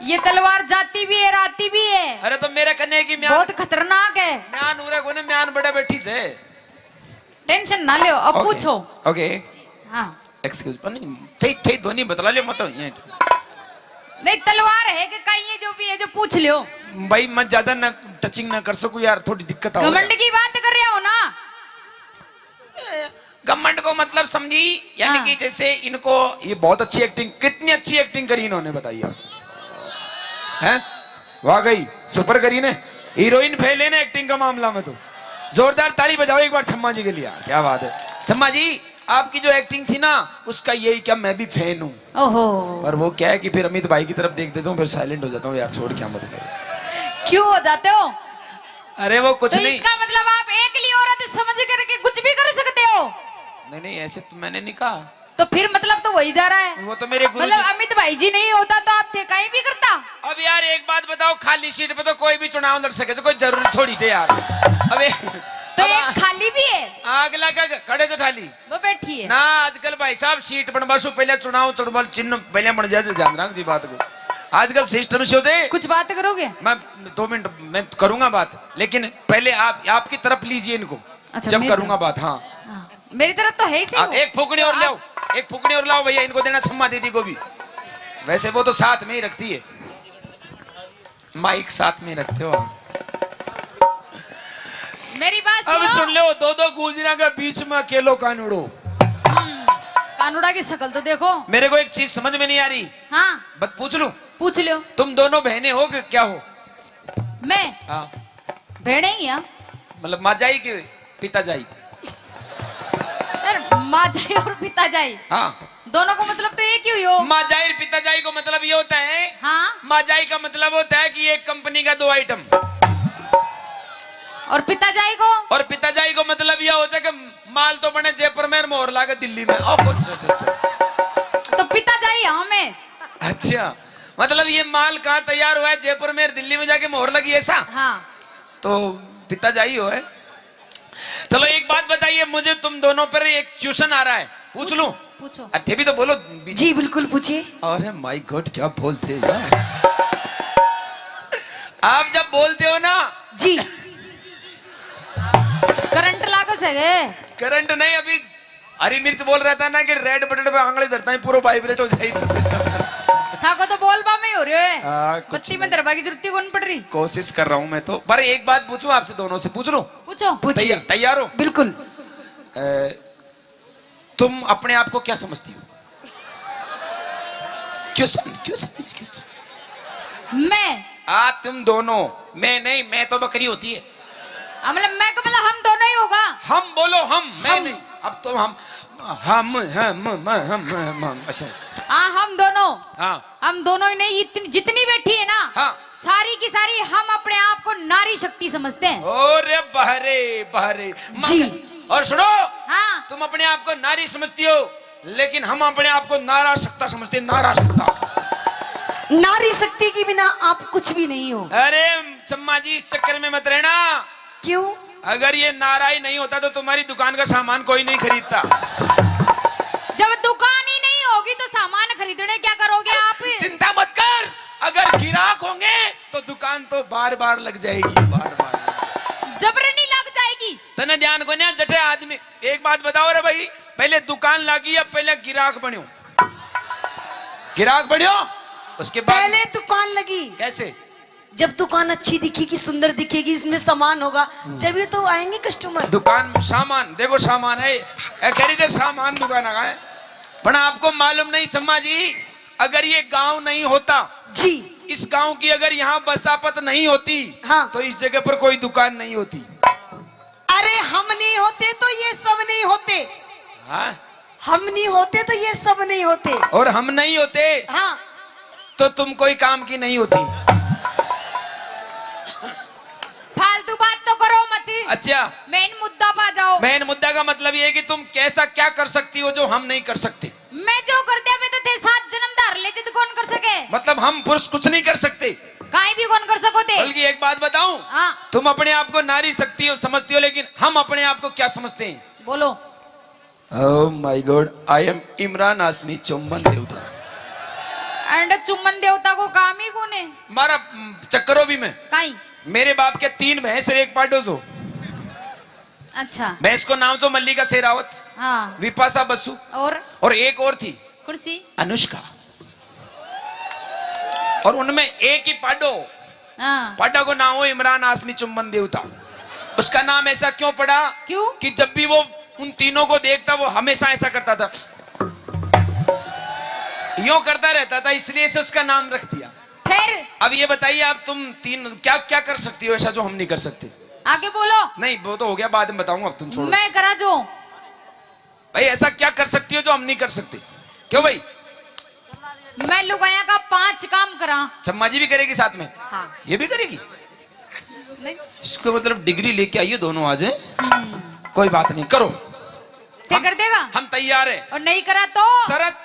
ये तलवार जाती भी है, आती भी है। अरे तो मेरे कन्ने की म्यान बहुत खतरनाक है। म्यान उरे कोने, म्यान बड़े बैठी से। टेंशन ना लो, अब OK, पूछो। OK। हाँ। Excuse, नहीं, थे, थे ध्वनि बतला ले, मत ये। नहीं, तलवार है कि कहीं है, जो भी है, जो पूछ लो। भाई, मैं ज्यादा ना touching ना कर सकूं यार, थोड़ी दिक्कत आ घमंड की बात कर रहे हो ना। ए, घमंड को मतलब समझी, यानी हाँ। कि जैसे इनको, ये बहुत अच्छी acting, कितनी अच्छी acting करी इन्होंने, बताइए आप। हैं? वाकई super करी ने, हीरोइन फेल है ना acting का मामला में तो। जोरदार ताली बजाओ एक बार छम्मा जी के लिए, क्या बात है छम्मा जी। आपकी जो एक्टिंग थी ना, उसका यही क्या, मैं भी फैन हूँ। ओहो। पर वो क्या है कि फिर अमित भाई की तरफ देख देता हूँ, फिर साइलेंट हो जाता हूँ, यार छोड़, क्या मतलब। क्यों हो जाते हो? अरे वो कुछ तो नहीं। इसका मतलब आप एकली औरत समझ करके कुछ भी कर सकते हो? नहीं नहीं, ऐसे तो मैंने नहीं कहा। तो फिर मतलब तो वही जा रहा है। वो तो मेरे गुरु मतलब जी। अमित भाई जी नहीं होता तो आप थे कहीं भी करता। अब यार एक बात बताओ, खाली सीट पे तो कोई भी चुनाव लड़ सके, तो कोई जरूरी थोड़ी थे यार। अबे तो अब एक आ-, खाली भी है। अगला का खड़े से ठाली। वो बैठी है। ना, आजकल भाई साहब सीट बनवा सु पहले चुनाव, चुनाव चिन्ह पहले बन जाए, ध्यान रख जी बात को। आजकल सिस्टम से हो जाए। कुछ बात करोगे? मैं दो मिनट में करूंगा बात, लेकिन पहले आप, आपकी तरफ लीजिए इनको। अच्छा, जब मेरी करूंगा तरफ। बात, हाँ। हाँ, मेरी तरफ तो है ही सही हाँ, वो। एक फूकनी और तो लाओ, आप एक फूकनी और लाओ भैया, इनको देना छम्मा दीदी को भी। वैसे वो तो साथ में ही रखती है, माइक साथ में रखते हो आप। मेरी बात अब सुनो। सुन लो, दो दो गुजरा के बीच में अकेलो कानूड़ो। हम्म, कानूड़ा की शक्ल तो देखो। मेरे को एक चीज समझ में नहीं आ रही। हाँ। बस पूछ लूं? पूछ लो। तुम दोनों बहनें हो कि क्या हो? मैं? हाँ। भेड़े ही हैं। मतलब माँ जाई के पिता जाई? यार, माँ जाई और पिता जाई। हाँ। दोनों को मतलब तो एक ही हुई हो। माँ जाई और पिता जाई को मतलब ये होता है। हाँ। माँ जाई का मतलब होता है कि एक कंपनी का दो आइटम। और पिता जाई को? और पिता जाई को मतलब यह होता है कि माल तो बने जयपुर में, मोहर लागे दिल्ली में। ओ, कौन सा सिस्टम? तो पिता जाई हाँ मैं। अच्छा, मतलब ये माल कहाँ तैयार हुआ है? जयपुर में, दिल्ली में जाके मोहर लगी, ऐसा? हाँ। तो पिता जाई हो है। चलो एक बात बताइए मुझे, तुम दोनों पर एक क्वेश्चन आ रहा है, पूछ लूं? पूछो। अरे थे भी तो बोलो। जी बिल्कुल पूछिए। अरे माय गॉड, क्या बोलते हैं यार। आप जब बोलते हो ना जी। करंट लागे सके। करंट नहीं, अभी हरी मिर्च बोल रहा था ना कि रेड बटन पे आंगली धरता है, पूरा वाइब्रेट हो जाए सिस्टम। थाको तो बोलबा में ही हो रहे है। हाँ, कुछ बत्ती में नहीं। धरबा की जरूरत ही कौन पड़ रही। कोशिश कर रहा हूँ मैं तो, पर एक बात पूछूं आपसे, दोनों से पूछ लूं? पूछो। पूछिए। तैयार, तैयार हो? बिल्कुल। अ, तुम अपने आप को क्या समझती हो? क्यों सम-, क्यों समझ, क्यों समझ? मैं? आ, तुम दोनों। मैं नहीं, मैं तो बकरी होती है। आ, मतलब मैं का मतलब हम दोनों ही होगा। हम बोलो, हम, मैं हम। नहीं। अब तो हम, हम, हम, हम, हम, हम, हम, अच्छा। हाँ, हम दोनों। हाँ। हम दोनों ही नहीं, इतनी, जितनी बैठी है ना, हाँ। सारी की सारी हम अपने आप को नारी शक्ति समझते हैं। अरे बहरे, बहरे। जी। और सुनो, हाँ। तुम अपने आप को नारी समझती हो, लेकिन हम अपने आप को नारा शक्ता समझते हैं, नारा शक्ता। नारी शक्ति के बिना आप कुछ भी नहीं हो। अरे चम्मा जी, इस चक्कर में मत रहना। क्यों? अगर ये नारा ही नहीं होता तो तुम्हारी दुकान का सामान कोई नहीं खरीदता। जब दुकान ही नहीं होगी तो सामान खरीदने क्या करोगे आप? चिंता मत कर, अगर गिराक होंगे तो दुकान तो बार बार लग जाएगी, बार बार। जबरनी लग जाएगी। तने ध्यान को ना जटे आदमी। एक बात बताओ रे भाई, पहले दुकान लागी या पहले गिराक बन्यो? गिराक बन्यो, उसके बाद पहले दुकान लगी। कैसे? जब दुकान अच्छी दिखेगी, सुंदर दिखेगी, इसमें सामान होगा, हम्म। जब ये तो आएंगे कस्टमर। दुकान में सामान, देखो सामान है, ए, कह रही थे सामान दुकान आ है, पर आपको मालूम नहीं चम्मा जी, अगर ये गांव नहीं होता जी। इस गांव की अगर यहाँ बसापत नहीं होती, हाँ। तो इस जगह पर कोई दुकान नहीं होती। अरे हम नहीं होते तो ये सब नहीं होते। हाँ? हम नहीं होते तो ये सब नहीं होते। और हम नहीं होते हाँ। तो तुम कोई काम की नहीं होती। फालतू बात तो करो मत। अच्छा। मेन मुद्दा पा जाओ। मेन मुद्दा का मतलब ये है कि तुम कैसा क्या कर सकती हो जो हम नहीं कर सकते। मैं जो कर दिया, मैं तो थे सात जन्म धार ले जिद कौन कर सके। मतलब हम पुरुष कुछ नहीं कर सकते। काई भी कौन कर सको थे। बल्कि एक बात बताऊं, हाँ। तुम अपने आप को नारी शक्ति हो, समझती हो, लेकिन हम अपने आप को क्या समझते हैं? बोलो। Oh my God, I am Imran हाशमी चुम्बन देवता। And चुम्बन देवता को काम ही कौन है? मारा, हम्म, चक्करो भी मैं। काई? मेरे बाप के तीन भैंस और एक पाडो सो। अच्छा। भैंस को नाम सो मल्लिका शेरावत, हाँ। विपाशा बसु और? और एक और थी। कौन सी? अनुष्का। और उनमें एक ही पाडो, हाँ। पाडा को नाम हो इमरान हाशमी चुम्बन देवता। उसका नाम ऐसा क्यों पड़ा? क्यों? कि जब भी वो उन तीनों को देखता, वो हमेशा ऐसा करता था, यूं करता रहता था, इसलिए से उसका नाम रख दिया। फिर? अब ये बताइए आप, तुम तीन क्या क्या कर सकती हो ऐसा जो हम नहीं कर सकते? आगे बोलो। नहीं, वो तो हो गया, बाद में बताऊंगा, अब तुम छोड़ो। मैं करा जो भाई, ऐसा क्या कर सकती हो जो हम नहीं कर सकते? क्यों भाई? मैं लुगाया का पांच काम करा। चम्मा जी भी करेगी साथ में? हाँ। ये भी करेगी? नहीं। इसको मतलब डिग्री लेके आइए दोनों आज, हैं? हम्म। कोई बात नहीं, करो। ते हम, कर देगा? हम तैयार हैं। और नहीं करा तो? शरत।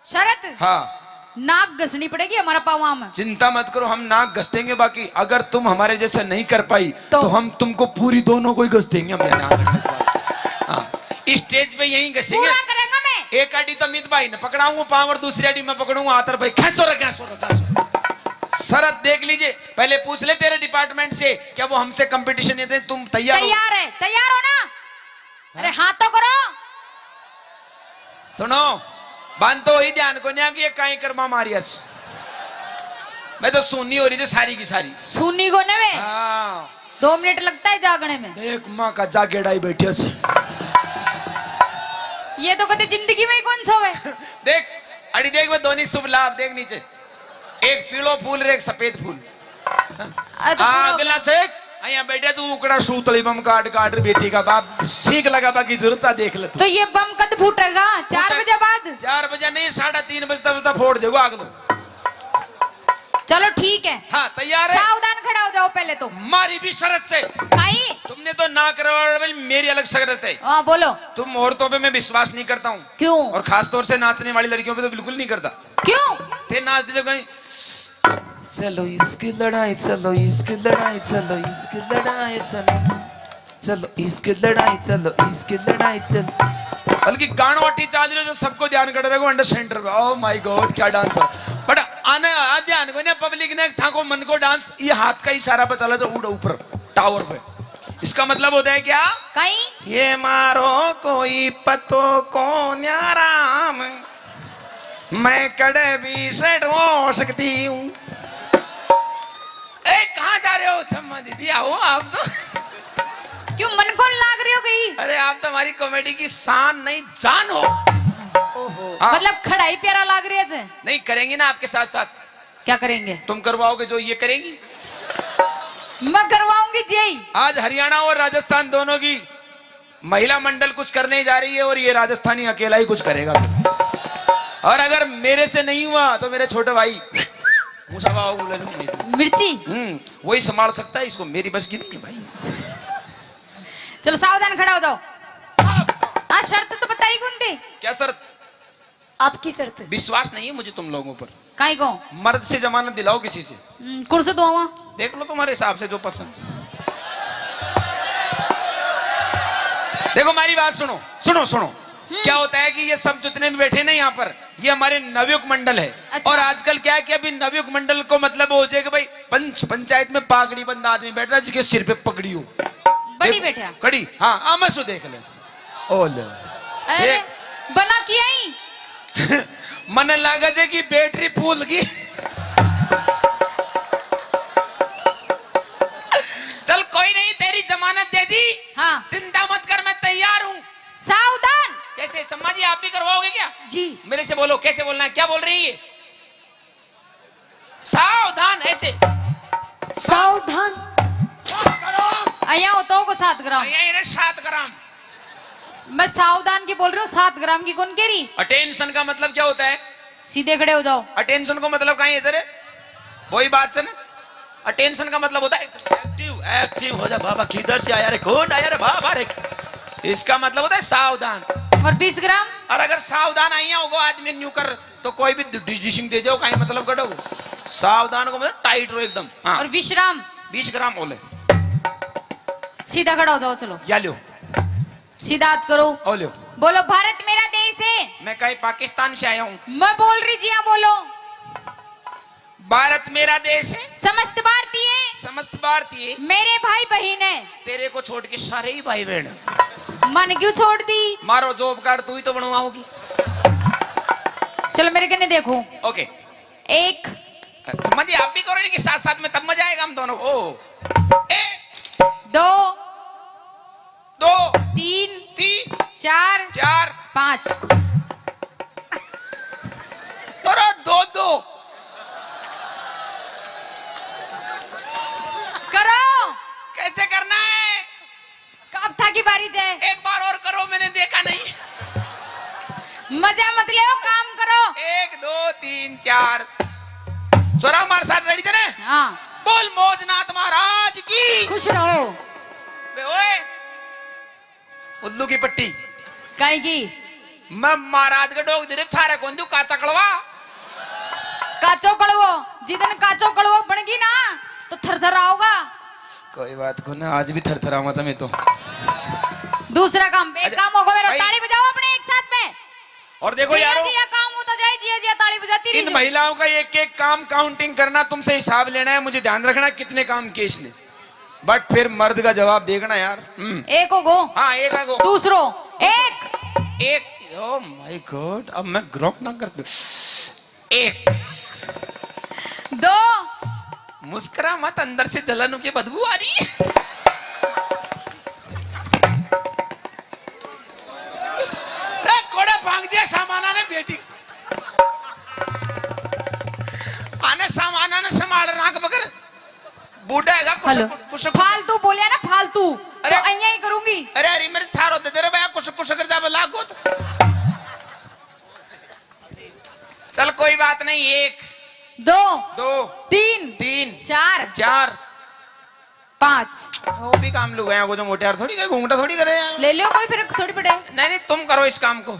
शरत? हाँ। नाक घसनी पड़ेगी हमारा पावा में। चिंता मत करो, हम नाक घस देंगे, बाकी अगर तुम हमारे जैसे नहीं कर पाई तो? तो हम तुमको पूरी दोनों को ही घस देंगे, हम ध्यान रखना इस बात। हाँ। इस स्टेज पे यहीं घसेंगे। पूरा करेंगे मैं। एक आड़ी तो मित भाई ने पकड़ाऊंगा पाँव और दूसरी आड़ी मैं पकड़ूंगा हाथ, और भाई, खेचो रे, खेचो रे, खेचो। शरत देख लीजिए, पहले पूछ ले तेरे डिपार्टमेंट से, क्या वो हमसे कंपटीशन नहीं दे? तुम तैयार हो? तैयार है, तैयार हो ना? अरे हाँ तो करो। सुनो, बांध तो ही ध्यान को नहीं कि ये काई कर्मा मारियस। मैं तो सुन्नी हो रही जो सारी की सारी। सुन्नी को नवे। हाँ। दो मिनट लगता है जागने में। देख माँ का जागेड़ा ही बैठे से। ये तो कदे जिंदगी में ही कौन सोवे। देख, अड़ी देख, मैं दोनों शुभ लाभ देख नीचे, एक पीलो फूल और एक सफेद फूल। अरे तो हाँ, पूरा अगला चेक। यहाँ बैठे तू उकड़ा सूतली बम काट काट रे बेटी का बाप, ठीक लगा, बाकी जरूरत सा देख ले तू। तो ये बम कद फूटेगा? चार फूटे-, बजे बाद? चार बजे नहीं, साढ़े तीन बजता बजता फोड़ देगा आग तो। चलो ठीक है। हाँ, तैयार है? सावधान खड़ा हो जाओ पहले तो। मारी भी शरत से। भाई। तुमने तो ना करवा, मेरी अलग शरत है। हाँ, बोलो। तुम औरतों पे मैं विश्वास नहीं करता हूँ। क्यों? और खास तौर से नाचने वाली लड़कियों पे तो बिल्कुल नहीं करता। क्यों? थे नाच दे जो कहीं, चलो इसकी लड़ाई, चलो इसकी लड़ाई, चलो इसकी लड़ाई, चलो, चलो इसकी लड़ाई, चलो इसकी लड़ाई, चलो। बल्कि गाणो अटी चाल रहे जो सबको ध्यान कर रहे हो under center पे। Oh my God, क्या डांस है। But आने आ ध्यान को ना, पब्लिक ने थाको मन को डांस, ये हाथ का इशारा पे चला तो उड़ा ऊपर टावर पे। इसका मतलब होता है क्या? कहीं? ये मारो कोई पतो को न्याराम, मैं कड़े भी सेट हो सकती हूँ। ए, कहाँ जा रहे हो छम्मा दीदी? आओ आप तो। क्यों, मन कौन लाग रही हो गई? अरे, आप तो हमारी कॉमेडी की शान नहीं, जान हो। ओहो। हाँ। मतलब खड़ा ही प्यारा लाग रही है जे। नहीं, करेंगे ना आपके साथ साथ। क्या करेंगे? तुम करवाओगे जो ये करेंगी? मैं करवाऊंगी जी। आज हरियाणा और राजस्थान दोनों की महिला मंडल कुछ करने जा रही है और ये राजस्थानी अकेला ही कुछ करेगा। और अगर मेरे से नहीं हुआ तो मेरे छोटे भाई मूसा बाबा को ले लूंगी। मिर्ची। हम्म, वही संभाल सकता है इसको, मेरी बस की नहीं है भाई। चलो सावधान खड़ा हो जाओ। हाँ, शर्त तो बताई कौन थी? क्या शर्त? आपकी शर्त। विश्वास नहीं है मुझे तुम लोगों पर। काई को? मर्द से जमानत दिलाओ किसी से। हम्म, कुर्सी दुआवा। देख लो तुम्हारे हिसाब से जो पसंद। देखो हमारी बात सुनो, सुनो, सुनो। हम्म। क्या होता है कि ये सब जितने भी बैठे ना यहाँ पर, ये हमारे नवयुग मंडल है। अच्छा। और आजकल क्या है कि अभी नवयुग मंडल को मतलब हो जाए कि भाई पंच, पंचायत में पागड़ी बंदा आदमी बैठता है जिसके सिर पे पगड़ी हो। बड़ी देखो, बैठा। कड़ी, हाँ, आमसू देख ले। ओ ले। अरे, देख। बना किया ही। मने लागे जे कि बैटरी फूल गई। चल कोई नहीं, तेरी जमानत दे दी। हाँ। चिंता मत कर, मैं तैयार हूँ। सावधान। कैसे सम्मा जी, आप भी करवाओगे क्या? जी। मेरे से बोलो, कैसे बोलना है, क्या बोल रही है? सावधान, ऐसे। सावधान। सात ग्राम। आया होता होगा सात ग्राम। आया इन्हें सात ग्राम। मैं सावधान की बोल रही हूँ, सात ग्राम की कौन कह रही? अटेंशन का मतलब क्या होता है? सीधे खड़े हो जाओ। अटेंशन को मतलब कहीं है सर? वही बात से ना, अटेंशन का मतलब होता है एक्टिव, एक्टिव हो जा बाबा, किधर से आया रे, कौन आया रे बाबा रे। इसका मतलब होता है सावधान। और बीस ग्राम? और अगर सावधान आइया होगो आदमी न्यू कर, तो कोई भी डीजी सिंह दे जाओ, कहीं मतलब कटो। सावधान को मतलब टाइट रहो एकदम। हाँ। और विश्राम? बीस ग्राम बोले। सीधा खड़ा हो जाओ, चलो। या लो। सीधा हाथ करो। ओ लो। बोलो, भारत मेरा देश है। मैं कहीं पाकिस्तान से आया हूँ। मैं बोल रही जी, हाँ बोलो। भारत मेरा देश है। समस्त भारतीय। समस्त भारतीय। मेरे भाई बहन है। तेरे को छोड़ के सारे ही भाई बहन। मन क्यों छोड़ दी? मारो जॉब कार्ड तू ही तो बनवाओगी। चलो मेरे कने देखो। ओके। एक। अच्छा, मजे आप भी करो इनके साथ साथ में, तब मजा आएगा हम दोनों को। एक। दो। दो। तीन। तीन। चार। चार। पाँच। अरे दो दो। करो। कैसे करना है? अब थाकी बारी जे। एक बार और करो, मैंने देखा नहीं। यार। छोरा, हमारे साथ रेडी थे ना? हाँ। बोल मौजनाथ महाराज की। खुश रहो। बे ओए, उल्लू की पट्टी। काई की? मैं महाराज के डोग दे थारे कौन दू काचा कड़वा। काचो कड़वो, जिदन काचो कड़वो बन गई ना, तो थर थर आओगा। कोई बात को ना, आज भी थर थर आवा था मैं तो। दूसरा काम, एक अच्छा, काम होगा मेरा, भाई। ताली बजाओ अपने एक साथ में। और देखो जिया यारो, जिया काम होता जाए, जिया जिया ताली बजाती रही इन जाओ। महिलाओं का एक एक काम काउंटिंग करना, तुमसे हिसाब लेना है, मुझे ध्यान रखना कितने काम किए इसने। बट फिर मर्द का जवाब देखना यार। हम्म। एक हो गो। हाँ, एक है गो। दूसरो। एक। एक। Oh my God, अब मैं ग्रॉक ना कर। एक। दो। मुस्कुरा मत, अंदर से जलन की बदबू आ रही है। ए, कोड़ा फांक दिया सामाना ने बेटी। आने सामाना ने संभाल राख बगर। बूढ़ा हैगा, कुछ, हेलो। कुछ, कुछ, कुछ। फालतू बोलिया ना, फालतू। अरे। तो अइयां ही करूंगी। अरे, हरी मिर्च थारो दे दे रे भैया, कुछ, कुछ कर जा, लागो तो। चल, कोई बात नहीं, एक। दो। दो। तीन। तीन। चार। चार। पाँच। वो भी काम लुगाया को, जो मोटे यार थोड़ी करे, घूंघटा थोड़ी करे यार। ले लो कोई, फिर थोड़ी पड़े। नहीं, नहीं, तुम करो इस काम को।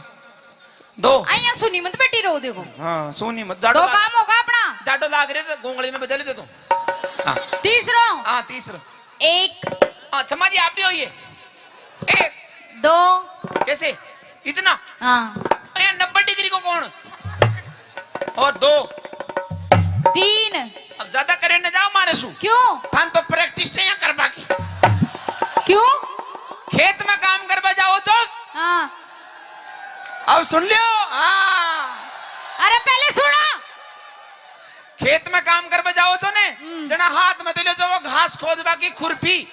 दो। अइयां सुनी मत बैठी रहो, देखो। हाँ, सुनी मत, जाडो दो लाग-, काम होगा अपना। जाडो लाग रहे तो गोंगली में बजा लेते तुम। हाँ। तीसरो। हाँ, तीसरो। एक। हाँ, क्षमा जी, आप भी होइए। एक। दो। कैसे? इतना? हाँ। अरे, नब्बे डिग्री को कौन? और दो। तीन। अब ज्यादा करे न जाओ मारे सु। क्यों? थान तो प्रैक्टिस चाहिए करवा की। क्यों? खेत में काम करवा जाओ चौक। हाँ। अब सुन लियो। हाँ। अरे, पहले सुनो। खेत में काम करवा जाओ छो ने, हम्म। जना हाथ में ले लो जो वो घास खोदवा की खुरपी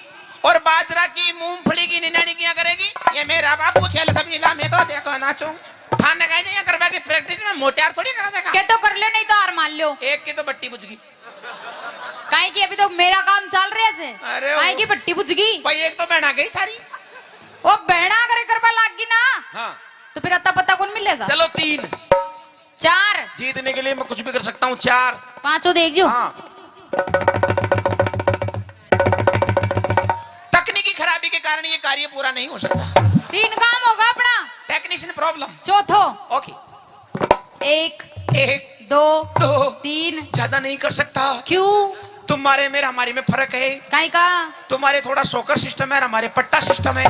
और बाजरा की, मूंगफली की निनाणी किया करेगी। ये मेरा बाप कुछ हेल सब इला में तो देखो ना छो। थाने कहीं नहीं करवा की प्रैक्टिस में मोटे यार थोड़ी करा देगा। के तो कर लो, नहीं तो हार मान लो। एक की तो बट्टी बुझ गई। काहे कि अभी तो मेरा काम चल रहा है। अरे काहे वो की बट्टी बुझ गई। भाई, एक तो बहना गई थारी। वो बहना अगर करवा लाग गई ना, हाँ। तो फिर अता पता कौन मिलेगा? चलो, तीन। चार। जीतने के लिए मैं कुछ भी कर सकता हूँ। चार। पांचों देख जो। हाँ। तकनीकी खराबी के कारण ये कार्य पूरा नहीं हो सकता। तीन काम होगा अपना। Technician problem. चौथो। ओके। एक। एक। दो। दो। तीन। ज्यादा नहीं कर सकता। क्यों? तुम्हारे मेरे हमारे में फर्क है। काई का? तुम्हारे थोड़ा शॉकर सिस्टम है और हमारे पट्टा सिस्टम है।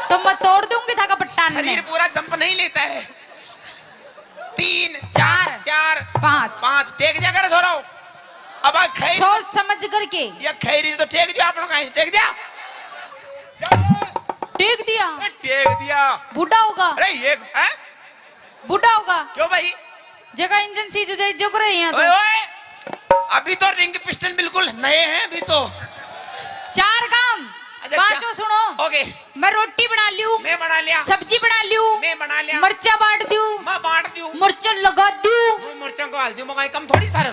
तो मैं तोड़ दूंगी थाका पट्टा ने। शरीर पूरा जंप नहीं लेता है। तीन, चार, चार। चार, पाँच। पाँच। टेक दिया करे थोड़ा। अब आ खैर सोच समझ करके। ये खैरी तो टेक दिया, आपने कहीं टेक दिया? टेक दिया। ए, टेक दिया। बूढ़ा होगा। अरे ये, हैं? बूढ़ा होगा। क्यों भाई? जगह इंजन सीज हो जाए, जो करे यहाँ तो। ओए, ओए, अभी तो रिंग पिस्टन बिल्कुल नए हैं अभी तो। चार काम। अच्छा, पांचों चा-, सुनो। ओके। मैं रोटी बना लियो। मैं बना लिया। सब्जी बना लियो। मैं बना लिया। मरचा बांट दियो। मैं बांट दियो। मरचा लगा दियो। मैं मरचा को हाल दियो, मैं कम थोड़ी थारे।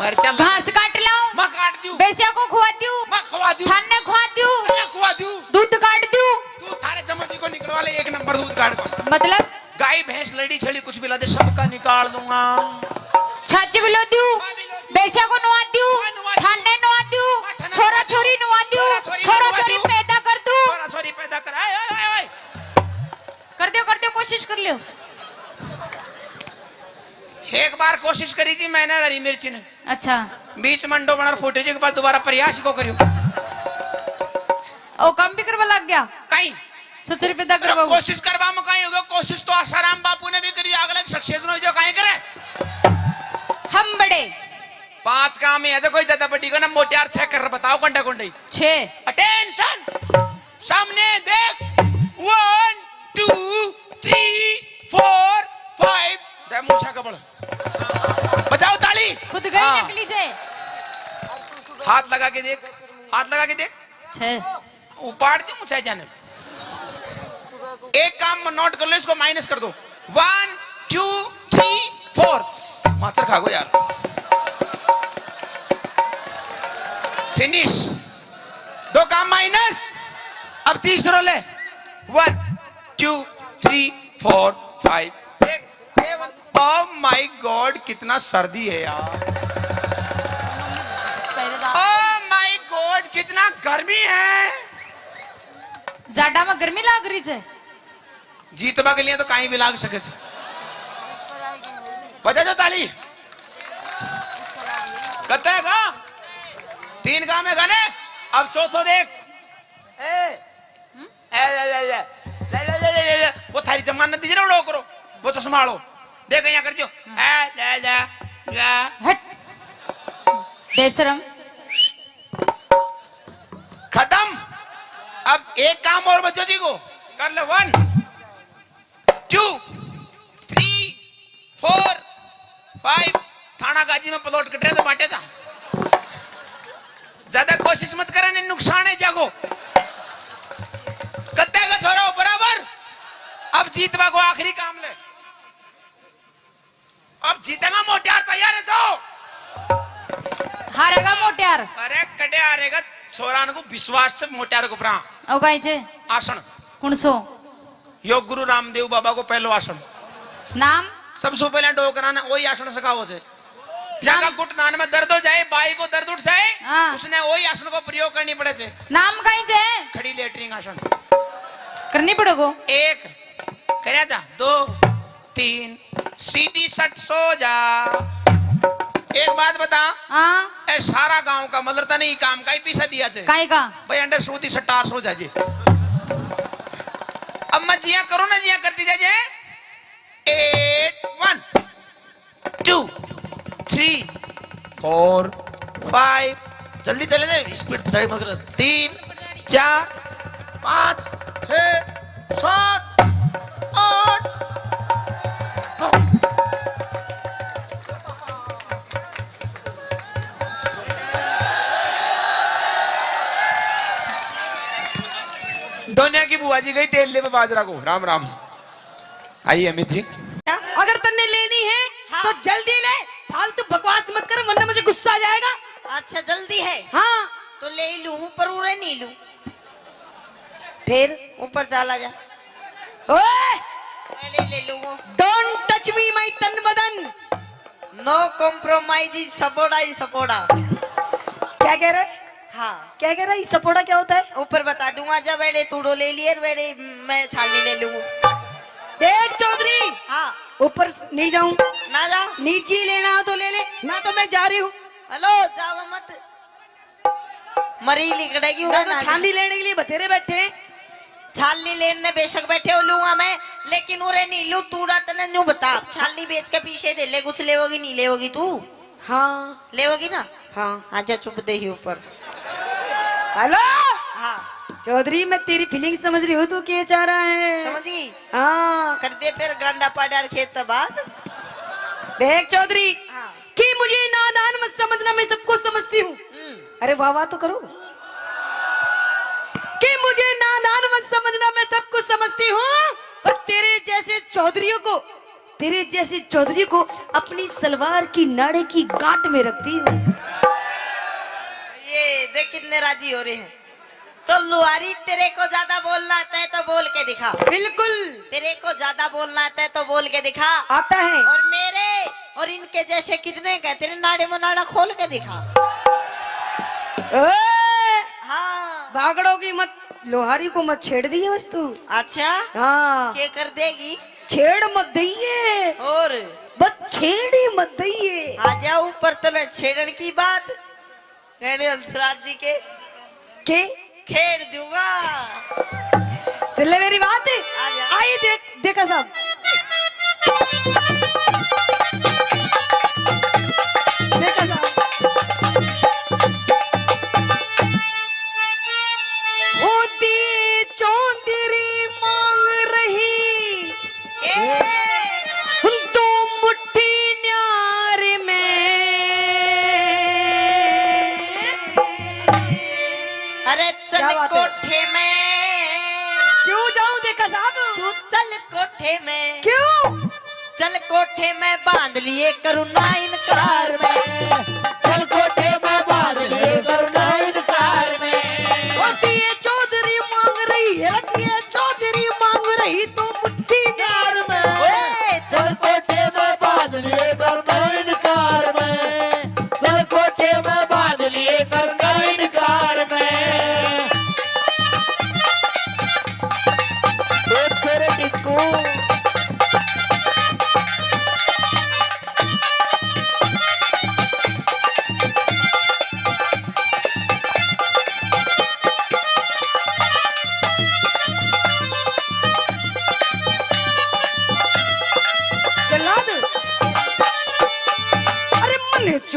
मरचा लगा घास काट लाओ। मैं काट दियो। भैंसिया को खुआ दियो। मैं खुआ दियो। थाने खुआ दियो। मैं खुआ दियो। दूध काट दियो। तू थारे चम्मच को निकलवा ले, एक नंबर दूध काट। मतलब? गाय, भैंस, लड़ी, छड़ी, कुछ भी ला दे, सबका निकाल दूंगा। छाछ भी लो दियो, भैंसा को नुआ दियो, हाँ, नुआ दियो। थाने नुआ दियो, हाँ, थाने छोरा नुआ दियो। छोरी नुआ दियो, छोरा छोरी छोरा नुआ छोरी दियो। पैदा कर दो। छोरा छोरी पैदा कर, आए, आए, आए, आए। कर दो, कर दो, कोशिश कर लो। एक बार कोशिश करी थी मैंने हरी मिर्ची ने। अच्छा। बीच में अंडो बना फूटे जी के बाद दोबारा प्रयास को करियो। ओ, काम भी करवा लग गया? कहीं। छोरा छोरी पैदा अरे करवाओ। कोशिश करवा में कहीं होगा, कोशिश तो आसाराम बापू ने भी करी, अगले सक्सेस नहीं जो कहीं करे। हम बड़े। पांच काम ही है, देखो, ज्यादा बड़ी को ना, मोटे यार छह कर बताओ, कंडा कंडे। छह। अटेंशन, सामने देख, one, two, three, four, five. दे मूछा कबड़। बजाओ ताली। खुद गई हाँ। नकली जे। हाथ लगा के देख, हाथ लगा के देख। छह। उपाड़ दी मुझे जाने। एक काम नोट कर लो, इसको माइनस कर दो। One, two, three, four. माचर खा गो यार। फिनिश। दो काम माइनस। अब तीसरो ले। One, two, three, four, five, six, seven. Oh my God, कितना सर्दी है यार। Oh my God, कितना गर्मी है। जाडा में गर्मी लाग रही है। जीतवा के लिए तो कहीं भी लाग सके से। बजा दो ताली। कत्ते का? तीन काम है गाने। अब चौथो देख। ए, ए, ले, ले, ले, ले। ले, ले, ले, ले, ले, ले। वो थारी जमानत दीजिए ना, उड़ो करो। वो चश्मा आलो। देख, यहाँ कर दियो। ए, ले, ले, ले। हट। बेशरम। खत्म। अब एक काम और बच्चों जी को कर ले। One, two, three, four, five। थाना गाजी में प्लॉट कट रहे तो बांटे जा। ज्यादा कोशिश मत करे, नहीं नुकसान है जागो। कत्ते का छोरा हो बराबर। अब जीतवा को आखिरी काम ले। अब जीतेगा मोटियार, तैयार है जाओ। हारेगा मोटियार। अरे कटे हारेगा, छोरान को विश्वास से मोटियार को परा। ओ गाई जे। आसन। कौन सो? योग गुरु रामदेव बाबा को पहलो आसन। नाम? सबसे पहले डोकरा ने वही आसन सिखाओ से। जाका घुटनान में दर्द हो जाए, बाई को दर्द उठ जाए, हाँ। उसने वही आसन को प्रयोग करनी पड़े थे। नाम कहीं थे? खड़ी लेटरिन आसन। करनी पड़ेगो। एक, करे जा, दो, तीन, सीधी सट सो जा। एक बात बता। हाँ। ए सारा गांव का मतलब तने ही काम का ही पीछे दिया थे। काई का? भाई अंडर सूदी सट्टार सो जा जी। अब मैं जिया करो ना, जिया करती जा जे। Eight, one, two, three, four, five। जल्दी चले जाए, स्पीड पचाड़ी मत कर। तीन, चार, पाँच, छः, सात, आठ। दोनिया की बुआ जी गई तेल ले बाजरा को। राम राम। आइए अमित जी। अगर तन्ने लेनी है, हाँ। तो जल्दी ले, फालतू बकवास मत कर, वरना मुझे गुस्सा आ जाएगा। अच्छा, जल्दी है? हाँ। तो ले ही लूं, पर उरे नहीं लूं। फिर? ऊपर चला जा। ओए! मैंने ले लूं वो। Don't touch me, my तन बदन। No compromise is सपोड़ा ही सपोड़ा। क्या कह रहे? हाँ। क्या कह रहा है? सपोड़ा क्या होता है? ऊपर बता दूंगा, जब एड़े तूड़ो ले लिए, वेड़े मैं छालनी ले लूंगा। देख चौधरी, हाँ। ऊपर स-, नहीं जाऊं। ना जा। नीचे लेना हो तो ले ले, ना तो मैं जा रही हूँ। हेलो, जाओ मत। मरी लिकड़ेगी ना उरे तो ना। छालनी लेने के लिए बतेरे बैठे। छालनी लेने बेशक बैठे हो लूंगा मैं, लेकिन उरे नहीं लूं। तूड़ा तने न्यू बता, छालनी बेच के पीछे दे ले, कुछ लेवोगी नहीं लेवोगी तू? हाँ। लेवोगी ना? हाँ। आजा चुप दे ही ऊपर। हेलो। हाँ। चौधरी, मैं तेरी फीलिंग समझ रही हूँ, तू क्या चाह रहा है। समझ गई? हाँ। कर दे फिर गांडा पाड़ा और खेत तबाद। देख चौधरी, हाँ। कि मुझे नादान मत समझना, मैं सब कुछ समझती हूँ। हम्म। अरे वाह वाह तो करो। कि मुझे नादान मत समझना, मैं सब कुछ समझती हूँ। और तेरे जैसे चौधरियों को, तेरे जैसे चौधरी को अपनी सलवार की नाड़े की गांठ में रखती हूँ। ये देख कितने राजी हो रहे हैं। तो लुहारी, तेरे को ज्यादा बोलना आता है तो बोल के दिखा। बिल्कुल। तेरे को ज्यादा बोलना आता है तो बोल के दिखा। आता है। और मेरे और इनके जैसे कितने का तेरे नाड़े में नाड़ा खोल के दिखा। ओए! हाँ। बागड़ों की मत, लुहारी को मत छेड़ दिए बस तू। अच्छा। हाँ। के कर देगी? छेड़ मत दइए। और? बस छेड़ ही मत दइए। आजा ऊपर, तने छेड़न की बात। कहने हंसराज जी के के? खेड़ दूंगा। सुन ले मेरी बात। आ गया। आई देख, देखा साहब। देखा साहब। होती चौधरी मांग रही। ए? दो मुट्ठी न्यार में। अरे चल क्या बात है? कोठे में। क्यों जाऊं देखा साहब? तू चल कोठे में। क्यों? चल कोठे में बांध लिए करूँ ना इनकार में। चल कोठे में बांध लिए करूँ ना इनकार में। होती है चौधरी मांग रही है, होती है चौधरी मांग रही तो मुट्ठी न्यार में। ओए, चल कोठे में बांध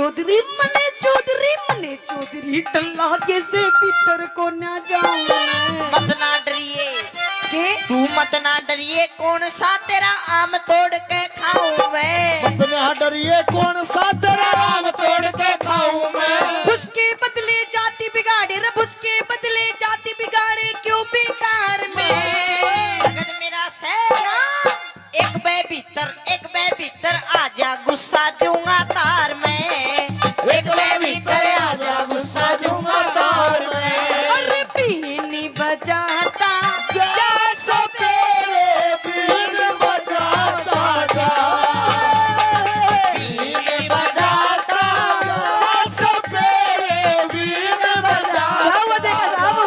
चौधरी मने चौधरी मने चौधरी टल्ला के से भीतर को ना जाऊं मैं। मत ना डरिए। के? तू मत ना डरिए, कौन सा तेरा आम तोड़ के खाऊं मैं। मत ना डरिए, कौन सा तेरा आम तोड़ के खाऊं मैं। उसके बदले जाति बिगाड़े रे, उसके बदले जाति बिगाड़े क्यों बेकार में। भगत मेरा से। क्या? एक बे भीतर, एक बे भीतर आजा, गुस्सा दूंगा तार में। एक बे भीतर आजा, गुस्सा दूंगा तार में। अरे बीन बजाता जा सपेरे, बीन बजाता जा। बीन बजाता जा सपेरे, बीन बजाता जा। वाह, वाह, देखा साहब।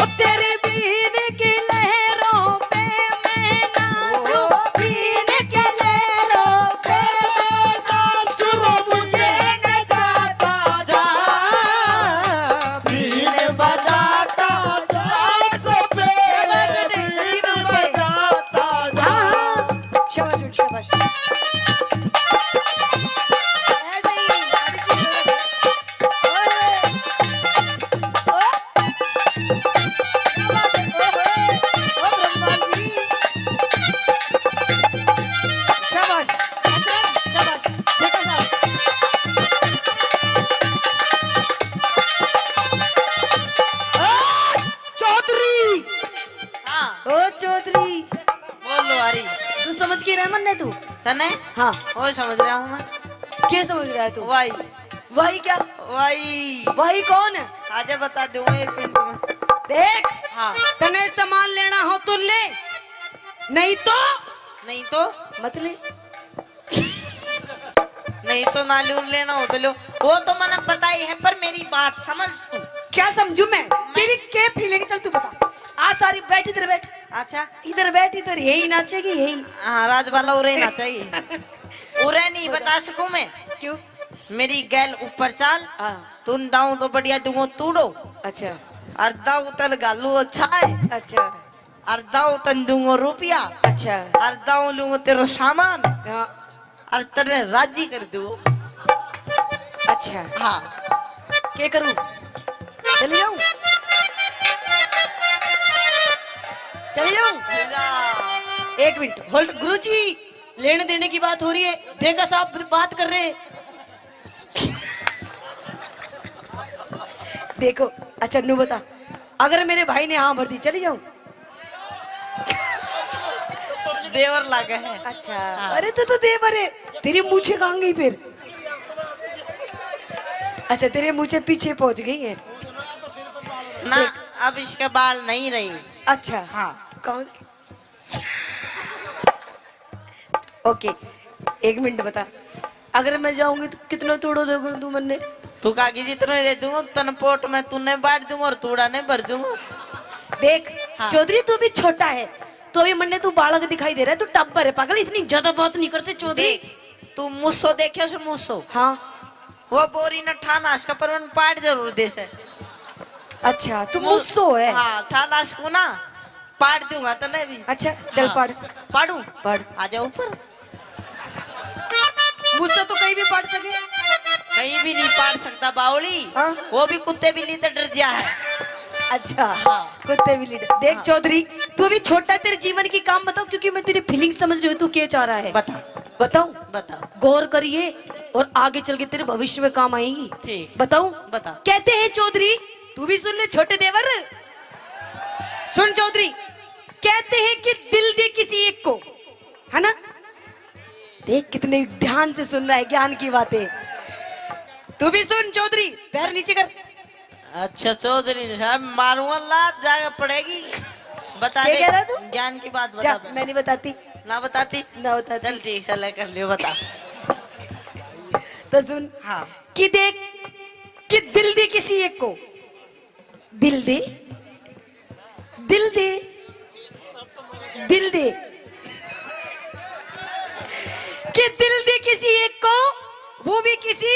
ओ तेरे बीन की लहरों पे मैं नाचूं, बीन की लहरों पे मैं नाचूं, मुझे नचाता जा, बीन बजाता जा, सपेरे शाबाश बेटे, बीन गंदी में घुस गए। बजाता जा। हाँ, हाँ। शाबाश बेटे, शाबाश। ऐसे ही, अभी चीज़ हो रही है। ओए, ओए। ओ। क्या बात है? ओहो, ओ ब्रह्मा जी। शाबाश, हथरस, शाबाश। देखो साहब। ओ चौधरी। हाँ। ओ चौधरी। बोल लो, आ रही। तू समझ के रह मन्ने तू? तने? हाँ। ओ समझ रहा हूँ मैं। क्या समझ रहा है तू? वाई। वाई क्या? वाई। वाई कौन है? आजा बता दूंगा एक मिनट में। देख, हाँ। तने सामान लेना हो तो ले, नहीं तो नहीं तो? मत ले। नहीं तो ना लूं, लेना हो तो लो। वो तो मैंने पता ही है, पर मेरी बात समझ तू। क्या समझू मैं? मैं तेरी क्या फीलिंग? चल तू बता। आ सारी बैठ, इधर बैठ। अच्छा। इधर बैठ, इधर यही नाचेगी, यही। हाँ, राजबाला उरे नाचेगी। उरे नहीं बता सकूं मैं। क्यों? मेरी गैल ऊपर चाल। हाँ। तुम दाऊं तो बढ़िया दूंगो तूड़ो। अच्छा। और दाऊ तन घालू अच्छा है। अच्छा। और दाऊ तन दूंगो रुपया। अच्छा। और दाऊ लूंगो तेरा सामान। हाँ। और तेरे राजी कर दूं। अच्छा। हाँ। क्या करूं? चले जाऊं? चले जाऊं? ले जा। एक मिनट, होल्ड। गुरुजी, लेने देने की बात हो रही है, देखा साहब बात कर रहे हैं। देखो, अच्छा नू बता, अगर मेरे भाई ने हाँ भर दी, चली जाऊं? देवर लागे है। अच्छा। हाँ। अरे तू तो देवर है, तेरी मूछें कहाँ गई फिर? अच्छा, तेरे मूछें पीछे पहुंच गई है। ना, देख। अब इसके बाल नहीं रही। अच्छा। हाँ। कौन? ओके, एक मिनट बता, अगर मैं जाऊंगी तो कितना तूड़ो दोगे तू मन्ने? तू काकी जितना ही दे दूंगा, तन पोट में तू नहीं बांट दूंगा और तूड़ा नहीं भर दूंगा। देख, हाँ। चौधरी तू भी छोटा है, तो अभी मन्ने तू बालक दिखाई दे रहा है, तू टब्बर है पागल, इतनी ज्यादा बात नहीं करते चौधरी। देख, तू मूसो देखे से मूसो? हाँ। वो बोरी न ठाना इसका पर पाट जरूर दे से। अच्छा, तू मू-, मूसो है? हाँ, ठाना इसको ना। पाड़ दूंगा तने भी। अच्छा, चल हाँ। पाड़। पाड़ू? पाड़। आ जा ऊपर। मूसो तो कहीं भी पाड़ सके। कहीं भी नहीं पाड़ सकता बावली। हाँ। वो भी कुत्ते बिल्ली से डर गया है। अच्छा, हाँ। कुत्ते बिल्ली डर। देख हाँ। चौधरी, तू अभी छोटा है, तेरे जीवन की काम बताओ, क्योंकि मैं तेरी फीलिंग समझ रही हूँ, तू क्या चाह रहा है। बता। बताऊं? बता। गौर करिए और आगे चल के तेरे भविष्य में काम आएगी। ठीक। बताऊं? बता। कहते हैं चौधरी, तू भी सुन ले छोटे देवर, सुन चौधरी, कहते हैं कि दिल दे किसी एक को, है ना? देख कितने ध्यान से सुन रहा है ज्ञान की बातें। तू भी सुन चौधरी, पैर नीचे कर। अच्छा चौधरी साहब, मारूंगा लात, जाके पड़ेगी। बता क्या दे, कह रहा तू? ज्ञान की बात बता जा, पहले। मैं नहीं बताती। ना बताती? ना बताती। चल ठीक, चल कर लियो, बता। तो सुन, हाँ। कि देख, कि दिल दे किसी एक को, दिल दे, दिल दे, दिल दे, कि दिल दे किसी एक को, वो भी किसी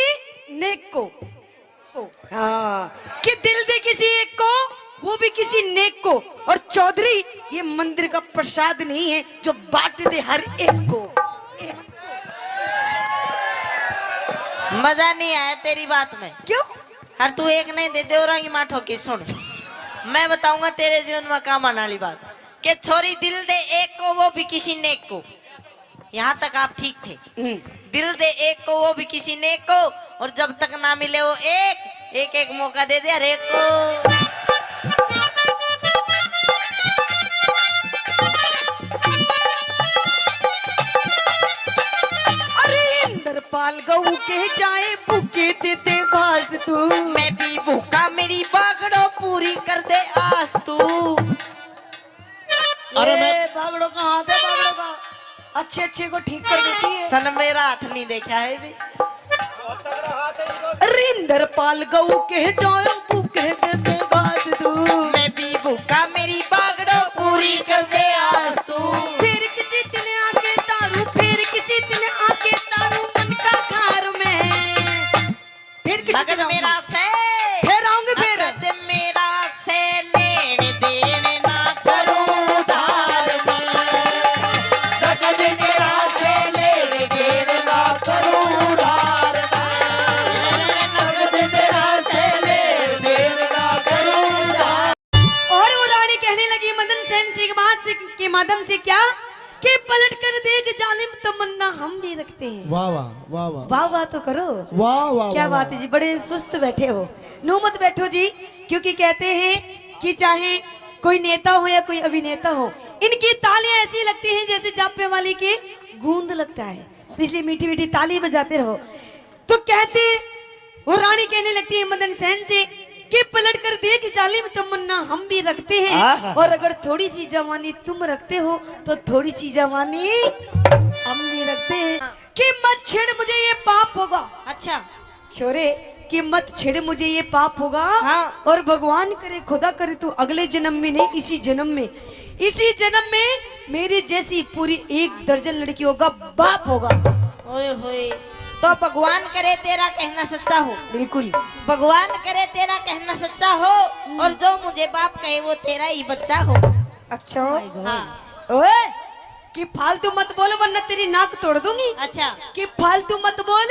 नेक को। को। हाँ, कि दिल दे किसी एक को, वो भी किसी नेक को। और चौधरी, ये मंदिर का प्रसाद नहीं है जो बांट दे हर एक को। मजा नहीं आया तेरी बात में। क्यों? हर तू एक नहीं दे दे और आगे माठो की सुन। मैं बताऊंगा तेरे जीवन में काम आने वाली बात। के छोरी दिल दे एक को, वो भी किसी नेक को। यहाँ तक आप ठीक थे। हम्म। दिल दे एक को, वो भी किसी नेक को। और जब तक ना मिले वो एक, एक एक मौका दे दे हर एक को। अरे इंद्रपाल गऊ के जाए, भूखे दे दे घास तू। मैं भी भूखा, मेरी बागड़ो पूरी कर दे आस तू। अरे ये मैं बागड़ो का हाथ है, बागड़ो का। अच्छे अच्छे को ठीक कर देती है। तन मेरा हाथ नहीं देखा है भी। रिंदर पाल गऊ के जायो, भूखे दे दे बाज तू। मैं भी भूखा, मेरी बागड़ो पूरी कर दे आज तू। फिर किसी दिन आके तारू, फिर किसी दिन आके तारू मन का घर में। फिर किसी नगद दिन आऊंगी। मेरा से, फिर आऊंगी फिर। नगद मेरा से लेन देन ना करूं उधार में। नगद मेरा से लेन देन ना करूं उधार में। नगद मेरा से लेन देन ना करूं उधार। और वो रानी कहने लगी मदन सेन से एक बात से, के माध्यम से क्या कि पलट कर देख जालिम, तमन्ना हम भी रखते हैं। वाह, वाह, वाह, वाह। वाह, वाह तो करो। वाह, वाह, क्या वाह, बात वाह। है जी, बड़े सुस्त बैठे हो। नू मत बैठो जी, क्योंकि कहते हैं कि चाहे कोई नेता हो या कोई अभिनेता हो, इनकी तालियां ऐसी लगती हैं जैसे जापे वाली की गूंद लगता है, तो इसलिए मीठी मीठी ताली बजाते रहो। तो कहते, वो रानी कहने लगती है मदन सेन से कि पलट कर देख जालिम, तमन्ना हम भी रखते हैं। आहा। और अगर थोड़ी सी जवानी तुम रखते हो तो थोड़ी सी जवानी हम भी रखते हैं। कि मत छेड़ मुझे, ये पाप होगा। अच्छा। छोरे, कि मत छेड़ मुझे, ये पाप होगा। हाँ। और भगवान करे, खुदा करे, तू अगले जन्म में नहीं, इसी जन्म में, इसी जन्म में मेरे जैसी पूरी एक दर्जन लड़कियों का बाप होगा। ओए होए, तो भगवान करे तेरा कहना सच्चा हो। बिल्कुल। भगवान करे तेरा कहना सच्चा हो, और जो मुझे बाप कहे वो तेरा ही बच्चा हो। अच्छा। हाँ। ओए, कि फालतू मत बोल वरना तेरी नाक तोड़ दूंगी। अच्छा। कि फालतू मत बोल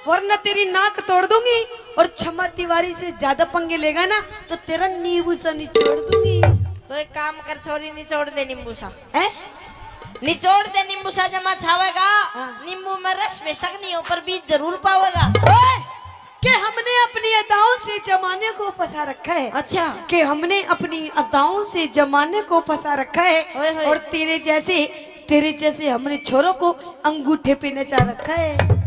वरना तेरी नाक तोड़ दूंगी, और क्षमा तिवारी से ज्यादा पंगे लेगा ना तो तेरा नींबू सा निचोड़ दूंगी। तो एक काम कर छोरी, निचोड़ दे नींबू सा। हैं? निचोड़ दे नींबू सा, जमा छावेगा। हाँ। नींबू में रस बेशक नहीं हो पर बीज जरूर पावेगा। ओए, कि हमने अपनी अदाओं से जमाने को फंसा रखा है। अच्छा। कि हमने अपनी अदाओं से जमाने को फंसा रखा है। ओए होए। और तेरे जैसे, तेरे जैसे हमने छोरों को अंगूठे पे नचा रखा है।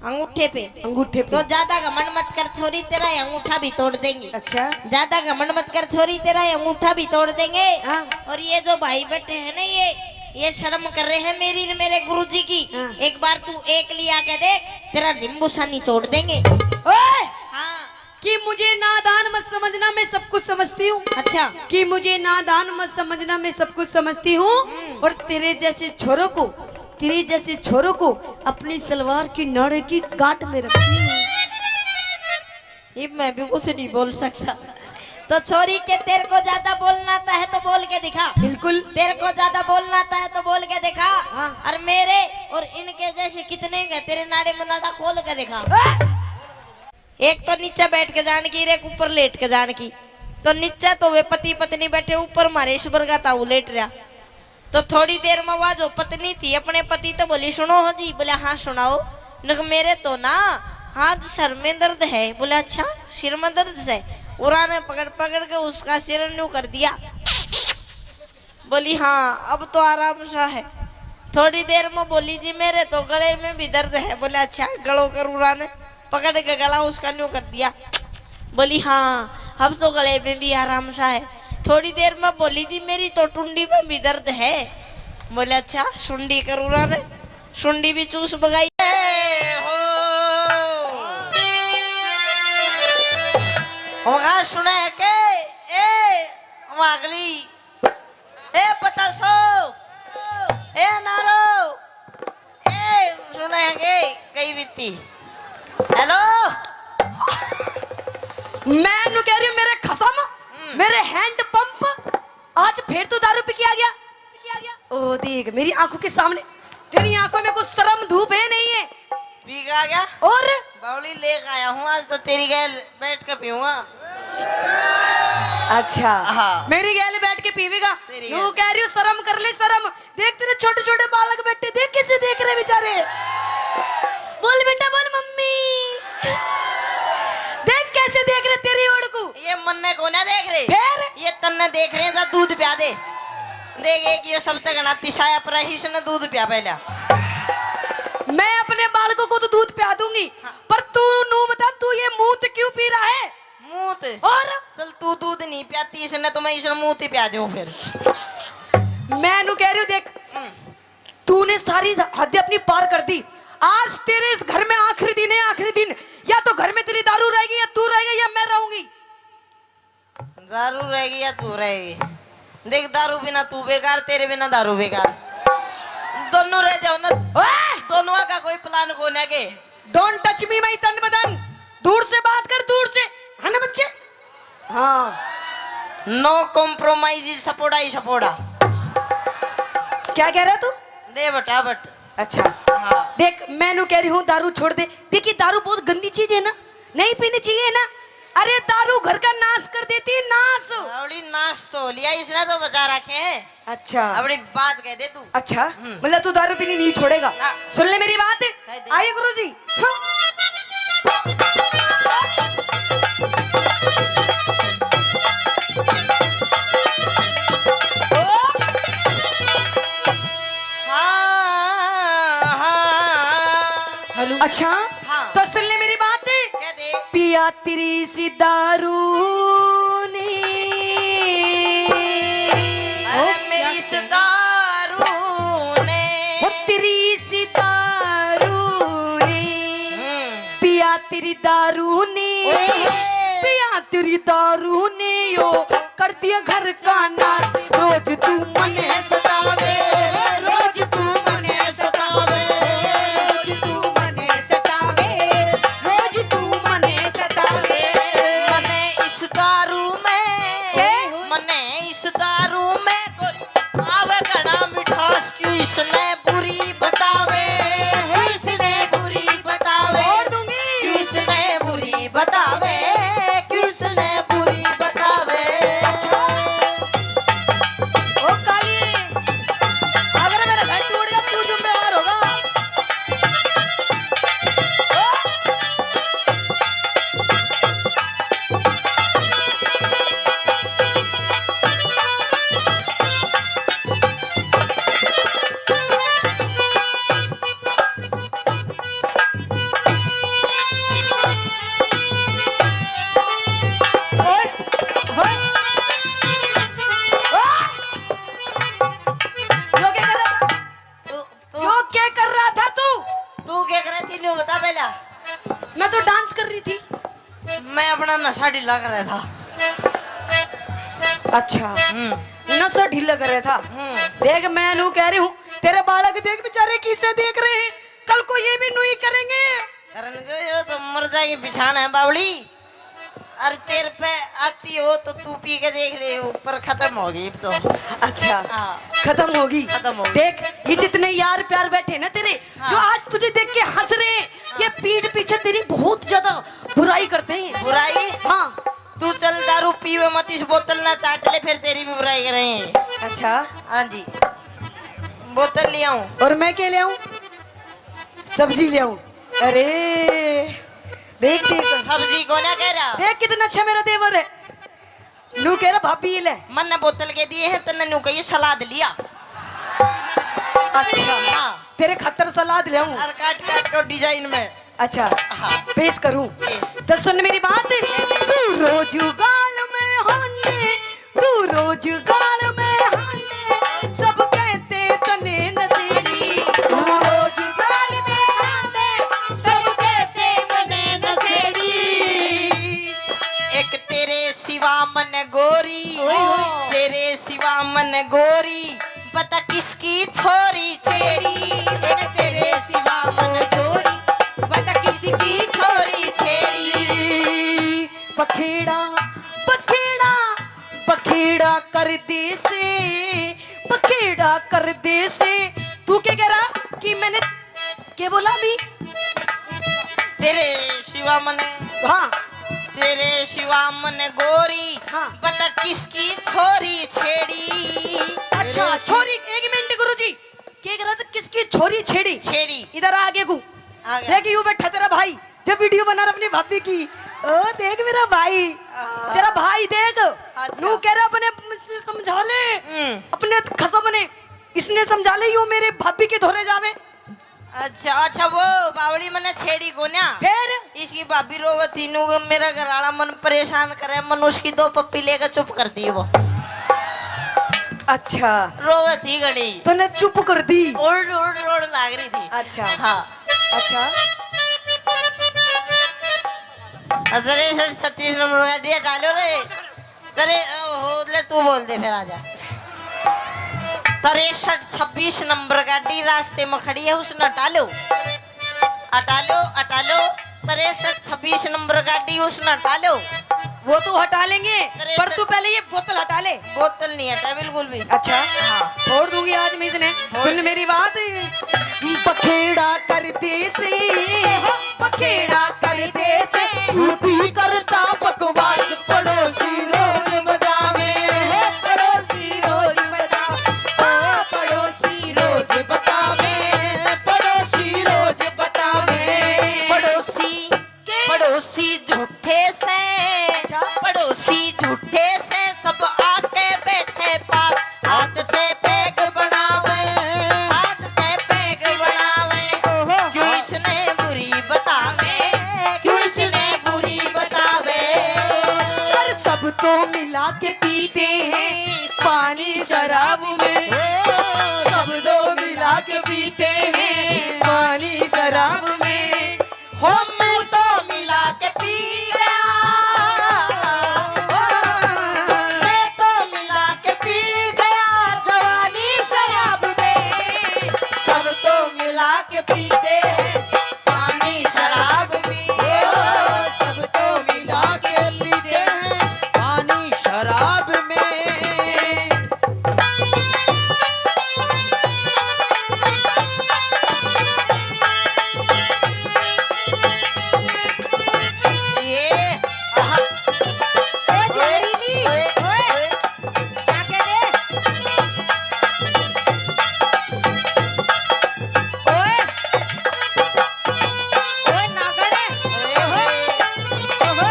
अंगूठे पे? अंगूठे पे। तो ज्यादा घमंड मत कर छोरी, तेरा ये अंगूठा भी तोड़ देंगे। अच्छा। ज्यादा घमंड मत कर छोरी, तेरा ये अंगूठा भी तोड़ देंगे। हाँ। और ये जो भाई बैठे हैं ना, ये, ये शर्म कर रहे हैं मेरी, मेरे गुरुजी की। हाँ। एक बार तू एक लिया के देख, तेरा नींबू सा निचोड़ देंगे। ओए! हाँ। कि मुझे नादान मत समझना, मैं सब कुछ समझती हूँ। अच्छा। कि मुझे नादान मत समझना, मैं सब कुछ समझती हूँ। हम्म। और तेरे जैसे छोरों को, तेरे जैसे छोरों को अपनी सलवार की नाड़े की गांठ में रखती हूँ। ये मैं भी कुछ नहीं बोल सकता। तो छोरी के, तेरे को ज्यादा बोलना आता है तो बोल के दिखा। बिल्कुल। तेरे को ज्यादा बोलना आता है तो बोल के दिखा। हाँ। और मेरे और इनके जैसे कितने हैं, तेरे नाड़े में नाड़ा खोल के दिखा। हाँ। एक तो नीचे बैठ के जान की, एक ऊपर लेट के जान की। तो नीचे तो वे पति पत्नी बैठे, ऊपर मारे इस बरगा ताऊ लेट रहा। तो थोड़ी देर में वह जो पत्नी थी अपने पति तो बोली, "सुनो हो जी।" बोले, "हाँ, सुनाओ।" नक मेरे तो ना हाथ सर में दर्द है। बोले, "अच्छा, सिर में दर्द है?" उरा ने पकड़ पकड़ के उसका सिर न्यू कर दिया। बोली, "हाँ, अब तो आराम सा है।" थोड़ी देर में बोली, "जी, मेरे तो गले में भी दर्द है।" बोले, "अच्छा, गलो करूरा ने पकड़ के गला उसका न्यू कर दिया।" बोली, "हाँ, अब तो गले में भी आराम सा है।" थोड़ी देर में बोली, "जी, मेरी तो टुंडी में भी दर्द है।" बोले, "अच्छा, सुंडी करूरा ने सुंडी भी चूस बगाई।" ए हो, वहाँ सुने के, ए, वहाँ अगली ए पतासो, ए नारो, ए सुने के कई बीती। हेलो। मैं नु कह रही हूँ, मेरे खसम, हम्म। मेरे हैंड पंप, आज फिर तू दारू पी के आ गया? ओ देख, मेरी आंखों के सामने, तेरी आंखों में कुछ शर्म धूप है नहीं है? पी के आ गया? और? बावली लेके आया हूँ, आज तो तेरी गैल बैठ के पीऊंगा। अच्छा। हाँ। मेरी गैल बैठ के पीवेगा? तेरी नू गैल। कह रही हूँ, शर्म कर ले, शर्म। देख, तेरे छोटे छोटे बालक बैठे, देख कैसे देख रहे बेचारे। बोल बेटा, बोल मम्मी। देख कैसे देख रहे तेरी ओड़ को। ये मन्ने को ना देख रहे। फिर? ये तन्ने देख रहे हैं, जा दूध प्या दे। देख, एक यो सब तक ना तिसाया पर इसने दूध प्या पहला। मैं अपने बालकों को तो दूध प्या दूंगी, हाँ। पर तू नू बता, तू ये मूत क्यों पी रहा है? मूत? और? चल, तू दूध नहीं प्याती इसने, तो मैं इसने मूत ही प्या दूं फिर। मैं नू कह रही हूँ, देख, हम्म। तूने सारी हद अपनी पार कर दी। आज तेरे इस घर में आखिरी दिन है, आखिरी दिन। या तो घर में तेरी दारू रहेगी, या तू रहेगा, या मैं रहूंगी। दारू रहेगी या तू रहेगी? देख, दारू बिना तू बेकार, तेरे बिना दारू बेकार। दोनों रह जाओ ना। ओए! दोनों का कोई प्लान को ना के। Don't touch me, my तन बदन। दूर से बात कर, दूर से। है ना बच्चे? हाँ। No compromise, सपोड़ा ही सपोड़ा। क्या कह रहा तू? दे बटा बट। अच्छा। हाँ। देख, मैं नू कह रही हूँ, दारू छोड़ दे। देखिए, दारू बहुत गंदी चीज है ना, नहीं पीनी चाहिए ना। अरे, दारू घर का नाश कर देती है, नाश। बावली, नाश तो हो लिया, इसने तो बचा रखे हैं। अच्छा। अपनी बात कह दे तू। अच्छा, हम्म। मतलब तू दारू पीनी नहीं छोड़ेगा? हाँ। सुन ले मेरी बात। कह दे। आइए गुरुजी। हाँ। हाँ, हाँ। हेलो। अच्छा, हाँ। तो सुन ले मेरी बात। कह दे। पिया तेरी सी दारू ने। अरे ओ, मेरी क्या इस कह रही? दारू ने। ओ तेरी सी दारू ने। हम्म। पिया तेरी दारू ने। ओए। पिया तेरी दारू ने यो कर दिया घर का नाश। रोज तू मने सतावे, रोज तू मने सतावे, रोज तू मने सतावे, रोज तू मने सतावे। मने इस दारू में, के? मने इस दारू में कोई आवे घना मिठास, क्यों इसने बुरी बतावे, क्यों इसने बुरी बतावे, और दूंगी। क्यों इसने बुरी बतावे, क्यों इसने बुरी बतावे। अच्छा। ओ काली, अगर मेरा घर टूट गया, तू जिम्मेवार होगा। ओ। और, और, यो क्या कर रहा था? तू, तू यो क्या कर रहा था तू? तू क्या कर रही थी, न्यू बता पहला। मैं तो डांस कर रही थी। मैं अपना नशा ढीला कर रहा था। अच्छा, हम्म। नशा ढीला कर रहा था। हम्म। देख, मैं नू कह रही हूँ, तेरे बालक देख बेचारे किसे देख रहे हैं, कल को ये भी नू ही करेंगे। करने दो, यो तो मर जाएगी बिछाना है बावली। अरे तेरे पे आती हो तो तू पी के देख ले, ऊपर खत्म होगी अब तो। अच्छा, हाँ। खत्म होगी। खत्म होगी। देख, ये जितने यार प्यार बैठे ना तेरे, हाँ। जो आज तुझे देख के हंस रहे हैं, ये पीठ पीछे तेरी बहुत ज्यादा बुराई करते हैं। बुराई? हाँ। तू चल दारू पीवे मत, इस बोतल ना चाट ले, फिर तेरी भी बुराई करेंगे। अच्छा। हाँ जी, बोतल ले आऊं? और मैं क्या ले आऊं? सब्जी ले आऊं? अरे देख, देख। सब्जी को ना कह रहा। देख कितना अच्छा मेरा देवर है। नू कह रहा, "भाभी, ये ले।" मन ने बोतल के दिए हैं, तन्ने नू कहिए सलाद लिया। अच्छा। हाँ। तेरे खातर सलाद ले आऊं। और काट काट के डिजाइन में। अच्छा। हाँ। पेश करूं? पेश। तो सुन मेरी बात। तू रोज गाल में हाने, तू रोज गाल में हाने, सब कहते तने नशेड़ी। तू रोज गाल में हाने, सब कहते मने नशेड़ी। एक तेरे सिवा मन गोरी, ओए होए। तेरे सिवा मन गोरी, बता किसकी छोरी छेड़ी। एक तेरे सिवा मन छोरी, बता किसकी छोरी छेड़ी। बखेड़ा, बखेड़ा, बखेड़ा कर दे से, बखेड़ा कर दे से। तू क्या कह रहा कि मैंने, क्या बोला अभी? तेरे सिवा मने, हाँ। तेरे सिवा मने गोरी, हाँ। बता किसकी छोरी छेड़ी। अच्छा, तेरे सि- छोरी, एक मिनट गुरुजी, के कह रहा था, किसकी छोरी छेड़ी? छेड़ी। इधर आ आगे को। आ गया। देख, यू बैठा तेरा भाई, जब वीडियो बना रहा अपनी भाभी की। ओ देख मेरा भाई, हाँ। तेरा भाई देख, अच्छा। नू कह रहा अपने समझा ले, हम्म। अपने खसम ने, इसने समझा ले, यू मेरे भाभी के धोरे जावे। अच्छा, अच्छा, वो बावली मने छेड़ी कोन्या। फिर? इसकी भाभी रोवत थी, नू मेरा घर वाला मन परेशान करे, मन उसकी दो पप्पी लेकर चुप कर दी वो। अच्छा। रोवत थी घणी। तूने चुप कर दी। रोड़, रोड़, रोड़ लाग रही थी। अच्छा। हाँ। अच्छा। अरे सर, छत्तीस नंबर का दिया डालो रे। अरे, ओ, हो, ले, तू बोल दे, फिर आजा। तिरसठ छब्बीस नंबर गाड़ी रास्ते में खड़ी है, उसने हटा लो, हटा लो, हटा लो। तिरसठ छब्बीस नंबर गाड़ी, उसने हटा लो। वो तो हटा लेंगे, पर तिरसठ तू पहले ये बोतल हटा ले। बोतल नहीं हटा, बिल्कुल भी। अच्छा, हाँ। फोड़ दूंगी आज मैं इसने। फोड़। सुन मेरी बात, बखेड़ा कर दे से, बखेड़ा कर दे से, झूठी करता बकवास, पड़ोसी रोज बतावे, पड़ोसी रोज बतावे, ओ पड़ोसी रोज बतावे, पड़ोसी रोज बतावे। पड़ोसी, के? पड़ोसी झूठे से, अच्छा। पड़ोसी झूठे से, सब आके बैठे पास, हाथ से पैग बनावे, हाथ से पैग बनावे। ओहो। क्यों इसने बुरी बतावे, क्यों इसने बुरी बतावे। पर सब तो मिला के पीते हैं पानी शराब में, सब तो मिला के पीते हैं पानी शराब में। हो, मैं तो मिला के पी गया, मैं तो मिला के पी गया जवानी शराब में। सब तो मिला के पीते हैं पानी शराब में, ओ, सब तो मिला के पीते हैं पानी शराब में। ये, आहा। ओ जहरीली, ओए, ओए, ओए। क्या कह दे? ओए। ओए नागड़े। ओए, ओए। ओहो।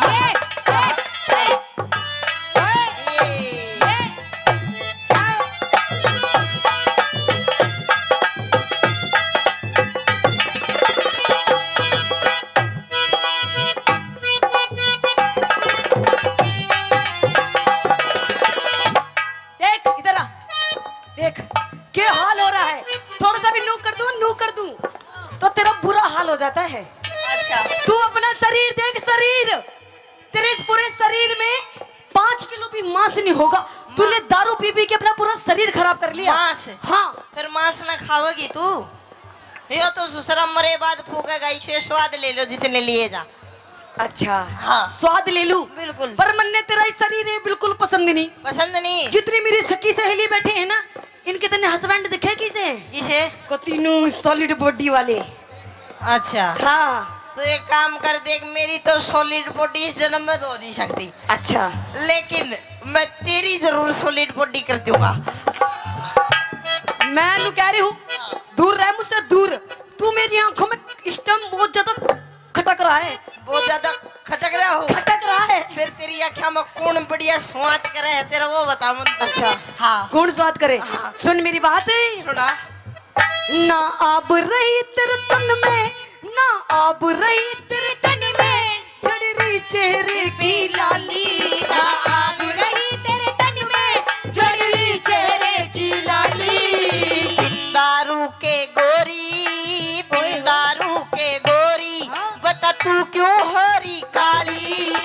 ये, ये, ये। देख, इधर आ। देख, क्या हाल हो रहा है। थोड़ा सा भी नू कर दूं, नू कर दूं, तो तेरा बुरा हाल हो जाता है। अच्छा। तू अपना शरीर देख, शरीर। तेरे इस पूरे शरीर में पाँच किलो भी मांस नहीं होगा। तूने दारू पी पी के अपना पूरा शरीर खराब कर लिया। मांस? हाँ। फिर मांस ना खावेगी तू? यो तो ससुरा मरे बाद फूकेगा, इसे स्वाद ले लो जितने लिए जा। अच्छा। हाँ। स्वाद ले लूं? बिल्कुल। पर मन्ने तेरा ये शरीर है बिल्कुल पसंद नहीं। पसंद नहीं? जितनी मेरी सखी सहेली बैठे हैं ना, इनके तन्ने husband दिखे किसे? किसे? को तीनों solid body वाले। अच्छा। हाँ। तो एक काम कर, देख, मेरी तो solid body इस जन्म में तो हो नहीं सकती। अच्छा। लेकिन मैं तेरी जरूर solid body कर दूंगा। मैं नू कह रही हूँ, दूर रह मुझसे, दूर। तू मेरी आंखों में इस टाइम बहुत ज्यादा खटक रहा है। बहुत ज्यादा खटक रहा हो? खटक रहा है। फिर तेरी आंखों में कौन बढ़िया स्वाद करे है तेरा, वो बता मुझे। अच्छा। हाँ। कौन स्वाद करे? हाँ। सुन मेरी बात। सुना। ना आब रही तेरे तन में, ना आब रही तेरे तन में, झड़ रही चेहरे की लाली। ना आब रही तेरे तन में, झड़ रही चेहरे की लाली। बिन दारू के गोरी, बिन दारू के गोरी, हाँ। बता तू क्यों हो रही काली।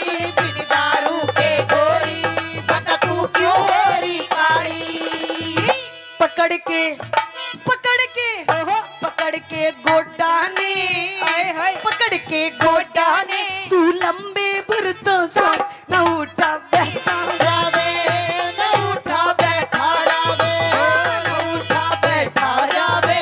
बिन दारू के गोरी, बता तू क्यों हो रही काली। पकड़ के, पकड़ के, ओहो। पकड़ के गोडा ने, हाय, हाय। पकड़ के गोडा ने, तू लंबे भर तो सांस, ना उठा बैठा जावे, ना उठा बैठा जावे, ना उठा बैठा जावे।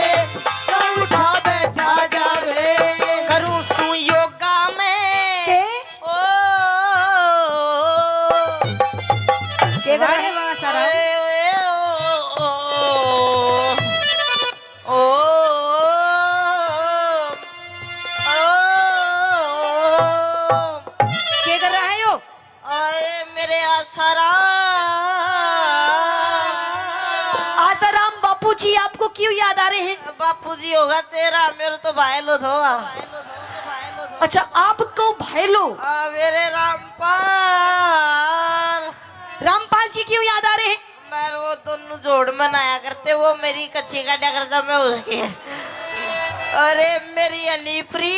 वाह रे वाह, आसाराम। ओए, ओए, ओ, ओ, ओ, ओ, ओ। क्या कर रहा है यो? आए मेरे आसाराम। आसाराम बापू जी आपको क्यों याद आ रहे हैं? बापू जी होगा तेरा, मेरे तो भाई लो थो। अच्छा, आपको भाई लो? आ, मेरे रामपाल। रामपाल जी क्यों याद आ रहे हैं? मैं वो दोनों जोड़ में नहाया करते, वो मेरी कच्ची काटा करता, मैं उसकी। अरे मेरी हनीप्री।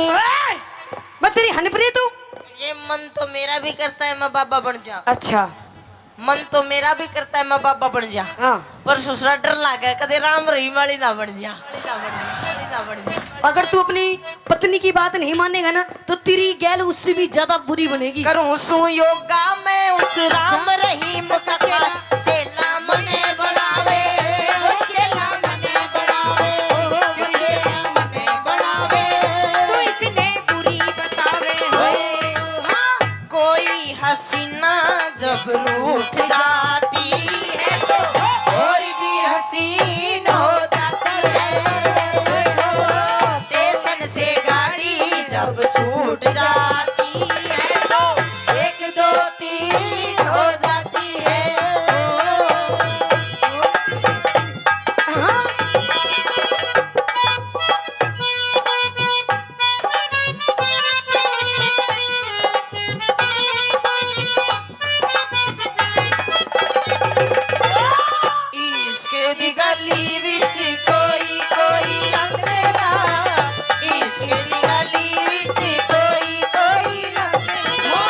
ओए! मैं तेरी हनीप्री तू? ये मन तो मेरा भी करता है मैं बाबा बन जा। अच्छा। मन तो मेरा भी करता है मैं बाबा बन जा। हाँ। पर ससुरा डर लागे कदे राम रहीम वाली ना बन जा। अगर तू अपनी पत्नी की बात नहीं मानेगा ना, तो तेरी गैल उससे भी ज्यादा बुरी बनेगी। करूं सू योगा मैं उस राम रहीम का चेला, चेला मने बनावे, ओ चेला मने बनावे, ओ चेला मने बनावे। तू इसने बुरी बतावे हो। हाँ। कोई हसीना जब रूठ जाती है तो और भी हसीन हो जाती है। स्टेशन से गाड़ी जब छूट जाती है तो एक दो तीन हो जाती है। हाँ। इश्क दी गली विच कोई कोई लंघदा, इश्क दी गली विच कोई कोई लंघदा।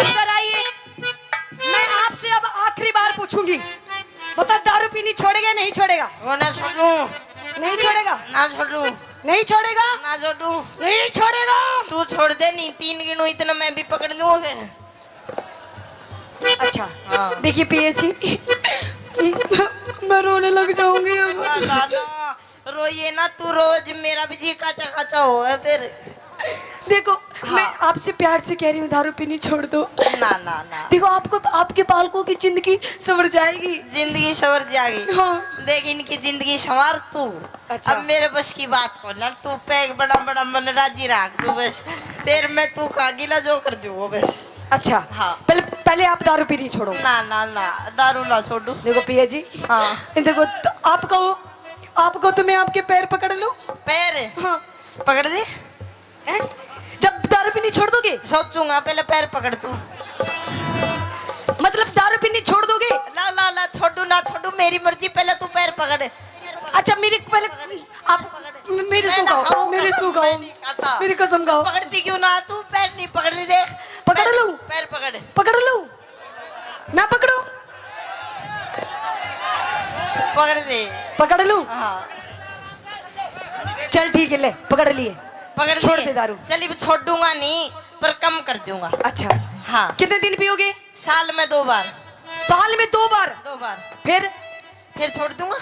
इधर आइए, मैं आपसे अब आखिरी बार पूछूंगी, बता, दारू पीनी छोड़ेगा या नहीं छोड़ेगा? वो ना छोड़ू। नहीं छोड़ेगा? ना छोड़ू। नहीं छोड़ेगा? ना छोड़ू। नहीं छोड़ेगा? तू छोड़ दे, नहीं तीन गिनू इतना मैं भी पकड़ लूँ फिर। अच्छा। हाँ। देखिए पिया जी, मैं रोने लग जाऊंगी अब। ना, ना, ना, रोइए ना, तू रोज मेरा भी जी काचा काचा हो है फिर। देखो, हाँ। मैं आपसे प्यार से कह रही हूँ, दारू पीनी छोड़ दो। ना, ना, ना। देखो, आपको, आपके बालकों की जिंदगी संवर जाएगी। जिंदगी संवर जाएगी। हाँ। देख, इनकी जिंदगी संवार तू। अच्छा। अब मेरे बस की बात को ना, तू पैग बड़ा बड़ा मन राजी राख तू बस। फिर मैं तू का गिला जो कर दूँ वो बस। अच्छा। हाँ। पहले, पहले आप दारू पीनी छोड़ो। ना, ना, ना, दारू ना छोड़ू। देखो पिया जी। हाँ। देखो, तो आपको, आपको तो मैं आपके पैर पकड़ लूँ। पैर? हाँ। पकड़ दे। हैं? जब दारू पीनी छोड़ दोगे? सोचूंगा, पहले पैर पकड़ तू। मतलब दारू पीनी छोड़ दोगे? ला, ला, ला, छोड़ू ना छोड़ू, मेरी मर्जी, पहले तू पैर पकड़। अच्छा, मेरी पहले आप मेरी सुन खाओ, मेरी सुन खाओ, मेरी कसम खाओ। पकड़ती क्यों ना तू? पैर नहीं पकड़ रही, देख। पकड़ लूं? पैर पकड़। पकड़ लूं? ना पकड़ो? पकड़ दे। पकड़ लूं? हाँ। चल ठीक है, ले पकड़ लिए। पकड़ छोड़ दे दारू। चल, अब छोड़ूंगा नहीं, पर कम कर दूंगा। अच्छा। हाँ। कितने दिन पियोगे? साल में दो बार। साल में दो बार? दो बार। फिर? फिर छोड़ दूंगा।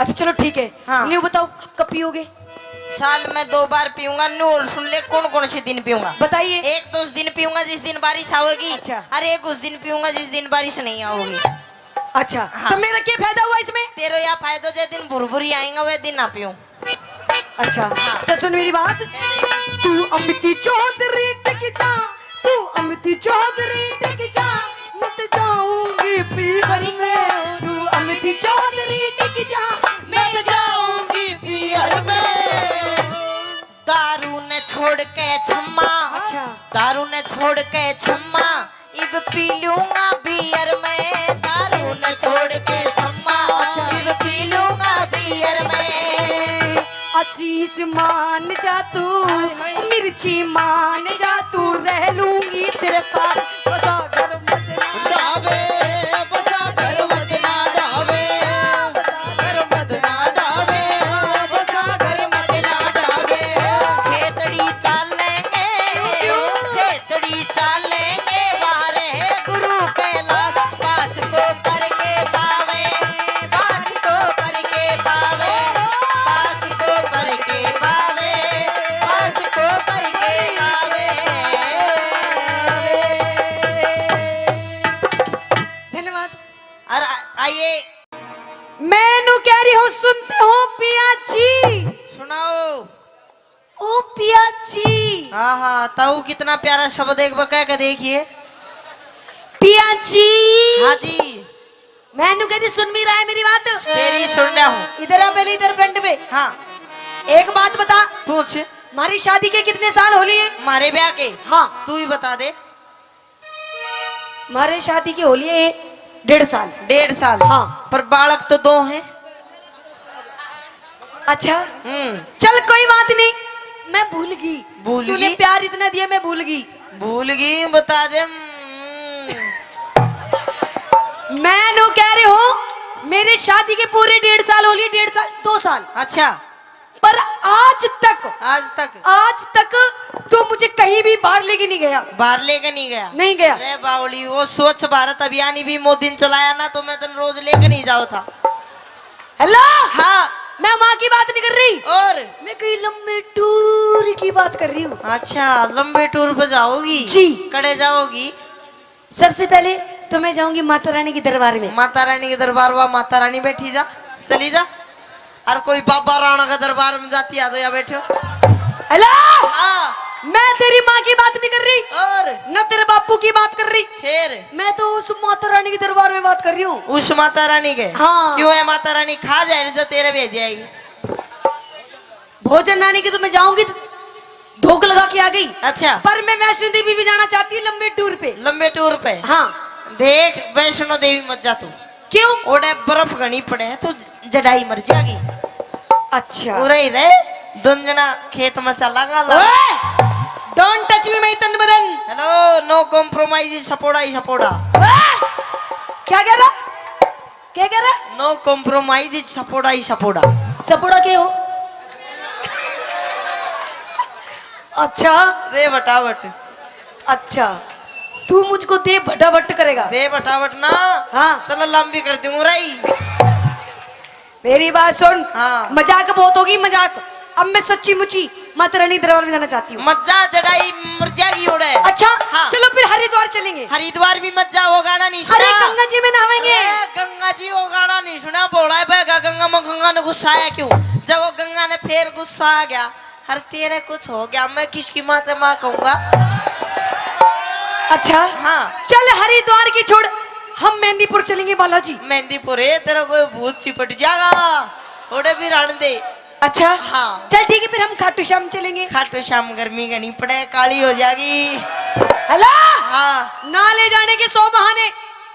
अच्छा चलो ठीक है। हाँ। न्यू बताओ, क-, कब पियोगे? साल में दो बार पीऊंगा। न्यू और सुन ले, कौन कौन से दिन पीऊंगा। बताइए। एक तो उस दिन पीऊंगा जिस दिन बारिश आओगी। अच्छा। और एक उस दिन पीऊंगा जिस दिन बारिश नहीं आओगी। अच्छा। हाँ। तो मेरा क्या फायदा हुआ इसमें? तेरा या फायदा, जे दिन भुरभुरी आएगा वह दिन ना पीऊं। अच्छा। हाँ। तो सुन मेरी बात। तू अमिती चौधरी टिक जा, तू अमिती चौधरी टिक जा, मत जाऊंगी पीहर में। तू अमिती चौधरी टिक जा, मैं जाऊंगी पीहर में। दारू ने छोड़ के छम्मा। अच्छा। दारू ने छोड़ के छम्मा, इब पी लूंगा बियर में। दारू ने छोड़ के छम्मा, अच्छा। इब पी लूंगा बियर में। आशीष मान जा तू, हाय, हाय। मिर्ची मान जा तू, रह लूंगी तेरे पास। बसा घर मत ना डावे, बसा घर मत ना डावे, बसा घर मत ना डावे, बसा घर मत ना डावे। खेतड़ी चालेंगे, क्यों? खेतड़ी चालेंगे, वारे गुरु कैलाश पास को करके पावे, पास को आहा, ताऊ कितना प्यारा शब्द, एक बार कह के देखिए। पिया जी। हाँ जी। मैं नु कहती, सुन भी रहा है मेरी बात? तेरी सुन रहा हूँ। इधर आ, पहले इधर फ्रंट पे। हाँ। एक बात बता। पूछ। हमारी शादी के कितने साल हो लिए? हमारे ब्याह के? हाँ। तू ही बता दे। हमारे शादी के हो लिए डेढ़ साल। डेढ़ साल? हाँ। पर बालक तो दो हैं। अच्छा। हम्म। चल, कोई बात नहीं, मैं भूल गई। भूल तूने गई? प्यार इतना दिया, मैं भूल गई। भूल गई, बता दे। हम्म। मैं नु कह रही हूँ, मेरे शादी के पूरे डेढ़ साल हो लिए, डेढ़ साल, दो साल। अच्छा। पर आज तक, आज तक? आज तक तू मुझे कहीं भी बाहर लेके नहीं गया। बाहर लेके नहीं गया? नहीं गया। अरे बावली, वो स्वच्छ भारत अभियान ही भी मोदी ने चलाया ना, तो मैं तन रोज लेके नहीं जाओ था। हेलो। हाँ। मैं वहाँ की बात नहीं कर रही। और? मैं कहीं लंबे टूर की बात कर रही हूँ। अच्छा, लंबे टूर पे जाओगी? जी। कड़े जाओगी? सबसे पहले तो मैं जाऊंगी माता रानी के दरबार में। माता रानी के दरबार, वहाँ माता रानी बैठी, जा, चली जा। और कोई बाबा राणा का दरबार में जाती आ तो या बैठो। हेलो। हाँ। मैं तेरी माँ की बात नहीं कर रही। और? न तेरे बापू की बात कर रही। फिर? मैं तो उस माता रानी के दरबार में बात कर रही हूँ। उस माता रानी के? हाँ। क्यों है माता रानी खा जाए जो तेरे भेज आएगी? भोजन नानी के तो मैं जाऊंगी, धोक लगा के आ गई। अच्छा। पर मैं वैष्णो देवी भी जाना चाहती हूँ लंबे टूर पे। लंबे टूर पे? हाँ। देख, वैष्णो देवी मत जा तू। क्यों? ओड़े बर्फ घणी पड़े है, तू जड़ाई मर जाएगी। अच्छा। उरे ही रहे, दोन जना खेत में चलांगा ला। ओए! Don't touch me, my तन बदन। Hello, no compromise, सपोड़ा ही सपोड़ा। ओए! क्या कह रहा? क्या कह रहा? No compromise, सपोड़ा ही सपोड़ा। सपोड़ा के हो? अच्छा। दे बटाबट। अच्छा, तू मुझको दे भटाभट करेगा? दे बटाबट ना। हाँ। तने लंबी कर दूंगा राई। मेरी बात सुन। हाँ। मजाक बहुत होगी, मजाक। अब मैं सच्ची मुची माता रानी दरबार में जाना चाहती हूँ। मत जा, जड़ाई मर जाएगी ओड़े। अच्छा, हाँ। चलो फिर हरिद्वार चलेंगे। हरिद्वार भी मत जा, वो गाना नहीं सुना। अरे गंगा जी में नहावेंगे। अरे गंगा जी वो गाना नहीं सुना, भोला है बहगा गंगा में, गंगा ने गुस्सा आया क्यों? जब वो गंगा ने फिर गुस्सा आ गया, अरे तेरे कुछ हो गया, मैं किसकी माँ ते माँ कहूंगा? अच्छा। हाँ। चल हरिद्वार की छोड़, हम मेहंदीपुर चलेंगे बालाजी। मेहंदीपुर है, तेरा कोई भूत चिपट जाएगा, ओड़े भी रहने दे। अच्छा। हाँ। चल ठीक है, फिर हम खाटू श्याम चलेंगे। खाटू श्याम गर्मी घनी पड़े, काली हो जाएगी। हेलो। हाँ। ना ले जाने के सौ बहाने।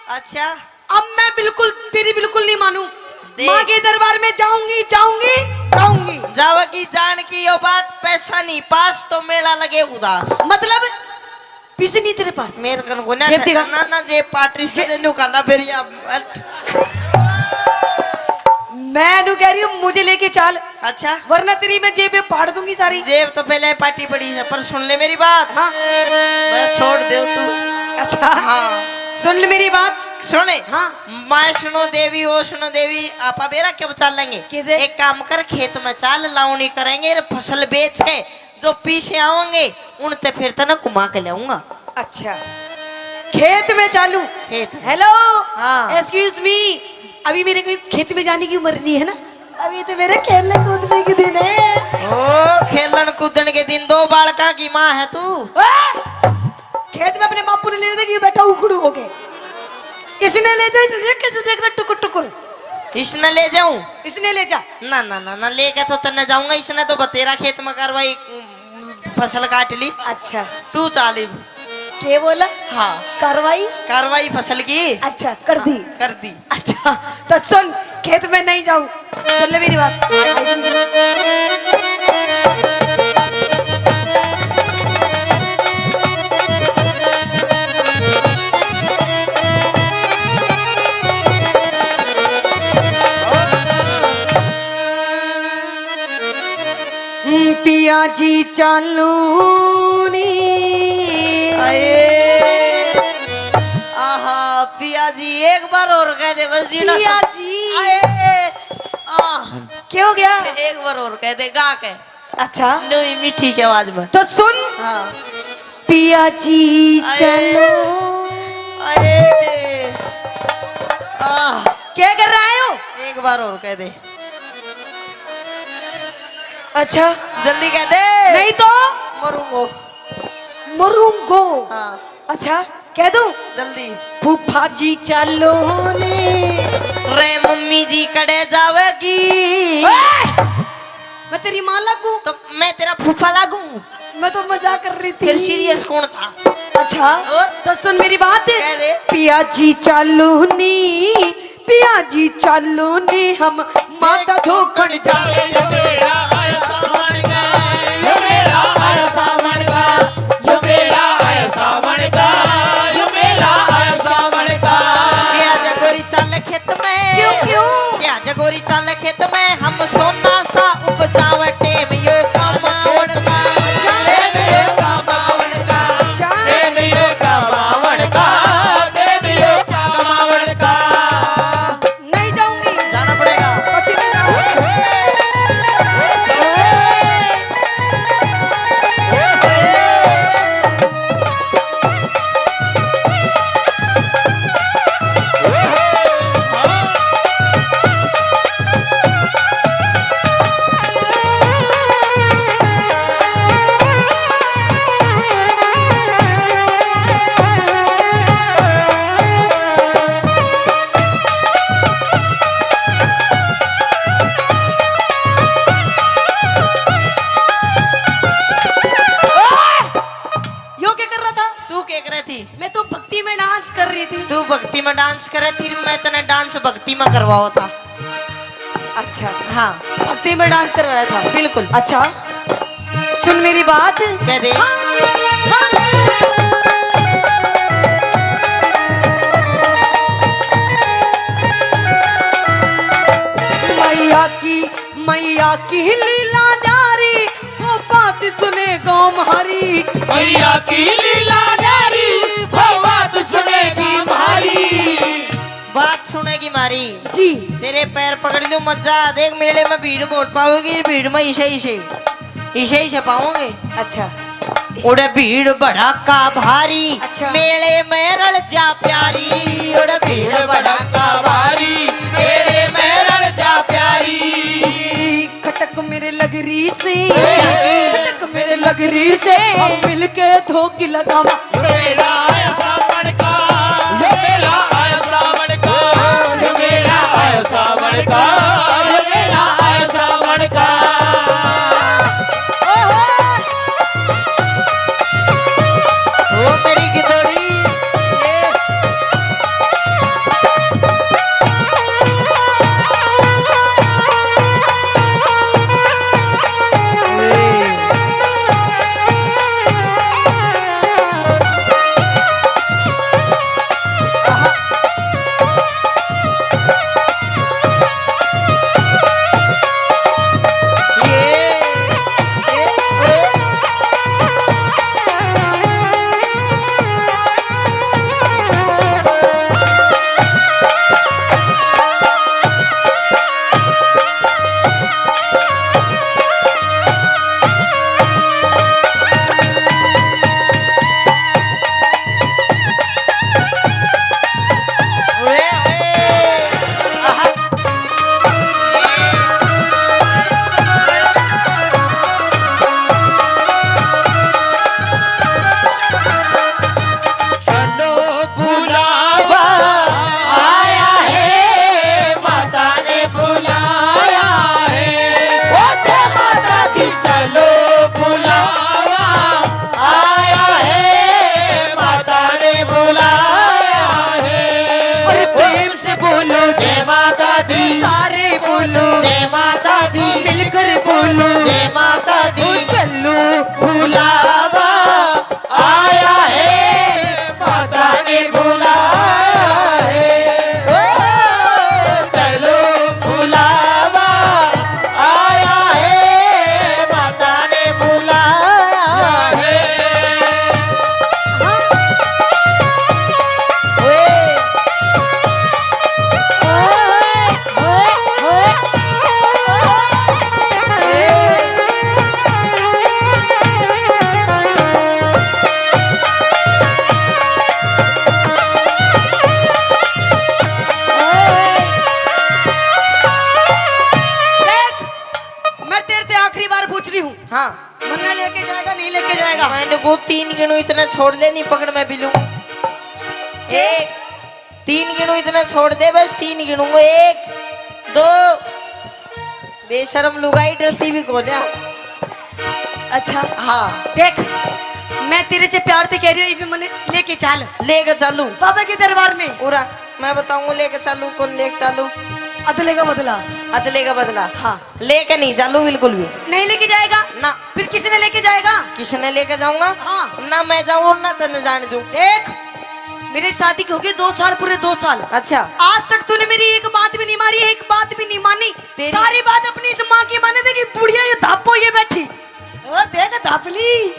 अच्छा। अब मैं बिल्कुल, तेरी बिल्कुल नहीं मानू। देख। माँ के दरबार में जाऊंगी, जाऊंगी, जाऊंगी। जावेगी जान की यो बात, पैसा नहीं पास तो मेला लगे उदास। मतलब? पैसे नहीं तेरे पास? मेरे कन को ना जेब दिखा। ना, ना, जेब पाटरी से जे- न्यू करना फिर या, अट। मैं न्यू कह रही हूँ, मुझे लेके चल। अच्छा। वरना तेरी मैं जेब में फाड़ दूंगी सारी। जेब तो पहले पाटी पड़ी है, पर सुन ले मेरी बात। हाँ। मैं छोड़ दे तू। अच्छा। हाँ। सुन ले मेरी बात। सुने। हाँ। मैं सुनो देवी, ओ सुनो देवी, आपा बेरा के बचा लेंगे। किधर? एक काम कर, खेत में चाल, लावणी करेंगे, फसल बेच के जो पीछे आवेंगे, उनते फिर तने घुमा के लाऊंगा। अच्छा, खेत में चालू। खेत में। हेलो। हाँ। Excuse me, अभी मेरे को खेत में जाने की उम्र नहीं है ना, अभी तो मेरे खेलने कूदने के दिन है। ओ, खेलन कूदन के दिन। दो बालका की माँ है तू। ओए! खेत में अपने बापू ने ले जाते कि ये बैठा उखड़ू होके। इसने ले जा, इसने कैसे देख रहा टुकुर टुकुर। इसने ले जाऊं? इसने ले जा। ना, ना, ना, ना, लेके तो तन्ने जाऊंगा, इसने तो बतेरा खेत में कार्रवाई, उम, फसल काट ली। अच्छा। तू चाल इब। के बोला? हाँ। कार्रवाई? कार्रवाई फसल की। अच्छा, कर दी। हाँ, कर दी। अच्छा, तो सुन, खेत में नहीं जाऊं। सुन ले मेरी बात। पिया जी चालू नी। आए। आहा, पिया जी एक बार और कह दे बस जीना पिया सब। जी। आए। आह। क्या हो गया? एक बार और कह दे, गा के। अच्छा। नवी मीठी सी आवाज में। तो सुन। हाँ। पिया जी आए। चलो। आए। आह। क्या कर रहा है हो? एक बार और कह दे। अच्छा। जल्दी कह दे। नहीं तो? मरूंगो। मरूंगो। हाँ। अच्छा, कह दूं? जल्दी। फूफा जी चालो ने। रे मम्मी जी कड़े जावेगी? ओए! मैं तेरी माँ लागू? तो मैं तेरा फूफा लागू? मैं तो मजाक कर रही थी। फिर सीरियस कौन था? अच्छा, और? तो सुन मेरी बात। कह दे। पिया जी चालो नी, पिया जी चालो नी, हम माता धोखण जावे। यो मेला आया सावण का, यो मेला आया सावण का, यो मेला आया सावण का, यो मेला आया सावण का। पिया जगोरी चाल खेत में। क्यों, क्यों? पिया जगोरी चाल खेत में, हम सोना सा उपजावे। टेम यो कमावण का, टेम यो कमावण का, टेम यो कमावण का, टेम यो कमावण का। नहीं जाऊंगी। जाना पड़ेगा। पति नहीं जाऊंगी। यो क्या कर रहा था? तू क्या कर रही थी? मैं तो भक्ति में डांस कर रही थी। तू भक्ति में डांस कर रही थी, मैं तने डांस भक्ति में करवाओ था। अच्छा। हाँ। भक्ति में डांस करवाया था। बिल्कुल। अच्छा, सुन मेरी बात। कह दे। हाँ, हाँ। मैया की, मैया की लीला न्यारी, वो बात सुने गाँव म्हारी। मैया की लीला न्यारी, वो बात सुनेगी म्हारी। बात सुनेगी म्हारी। जी। तेरे पैर पकड़ लूं, मजा। देख, मेले में भीड़ बहुत पाओगी, भीड़ में इसे, इसे, इसे, इसे पाओगे। अच्छा। उड़े भीड़ भड़ाका भारी, अच्छा। मेले में रल जा प्यारी। उड़े भीड़ भड़ाका भारी, मेले में रल जा प्यारी। खटक मेरे लगरी से, खटक मेरे लगरी से, हम मिलके धोकी लगावा। यो मेला आया सावण का, यो मेला आया सावण का, यो मेला आया सावण का, यो मेला आया सावण का। ओहो। ओ मेरी गिदोड़ी, ये। चलो बुलावा आया है, माता ने बुलाया है। ओ जय माता दी, चलो बुलावा आया है, माता ने बुलाया है। और प्रेम से बोलो जय माता दी, सारे बोलो जय माता दी, मिलकर बोलो जय माता दी। ओ चलो बुलावा आया है, माता ने बुलाया है। ओ, चलो बुलावा आया है, माता ने बुलाया है। ओए। लेके जाएगा, नहीं लेके जाएगा? मैंने को तीन गिनू, इतना छोड़ दे, नहीं पकड़ मैं भी लूं। एक, तीन गिनू, इतना छोड़ दे, बस तीन गिनूंगा। एक, दो। बेशरम लुगाई, डरती भी कोन्या। अच्छा। हाँ। देख, मैं तेरे से प्यार से कह रही हूँ, ये भी मने लेके चाल। लेके चालू। बाबा के दरबार में। पूरा मैं बताऊंगा, लेके चालू, कौन लेके चालू। अदले का बदला। अदले का बदला। हाँ। लेके नहीं चालू बिल्कुल भी। नहीं लेके जाएगा? ना। फिर किसने लेके जाएगा? किसने लेके जाऊंगा? हाँ। ना मैं जाऊं और ना तन्ने जाने दूं। देख, मेरी शादी की हो गई दो साल, पूरे दो साल। अच्छा। आज तक तूने मेरी एक बात भी नहीं मारी, एक बात भी नहीं मानी। तेरी सारी बात अपनी इस माँ की माने। देखी बुढ़िया, ये धापो, ये बैठी। ओ देख, धापली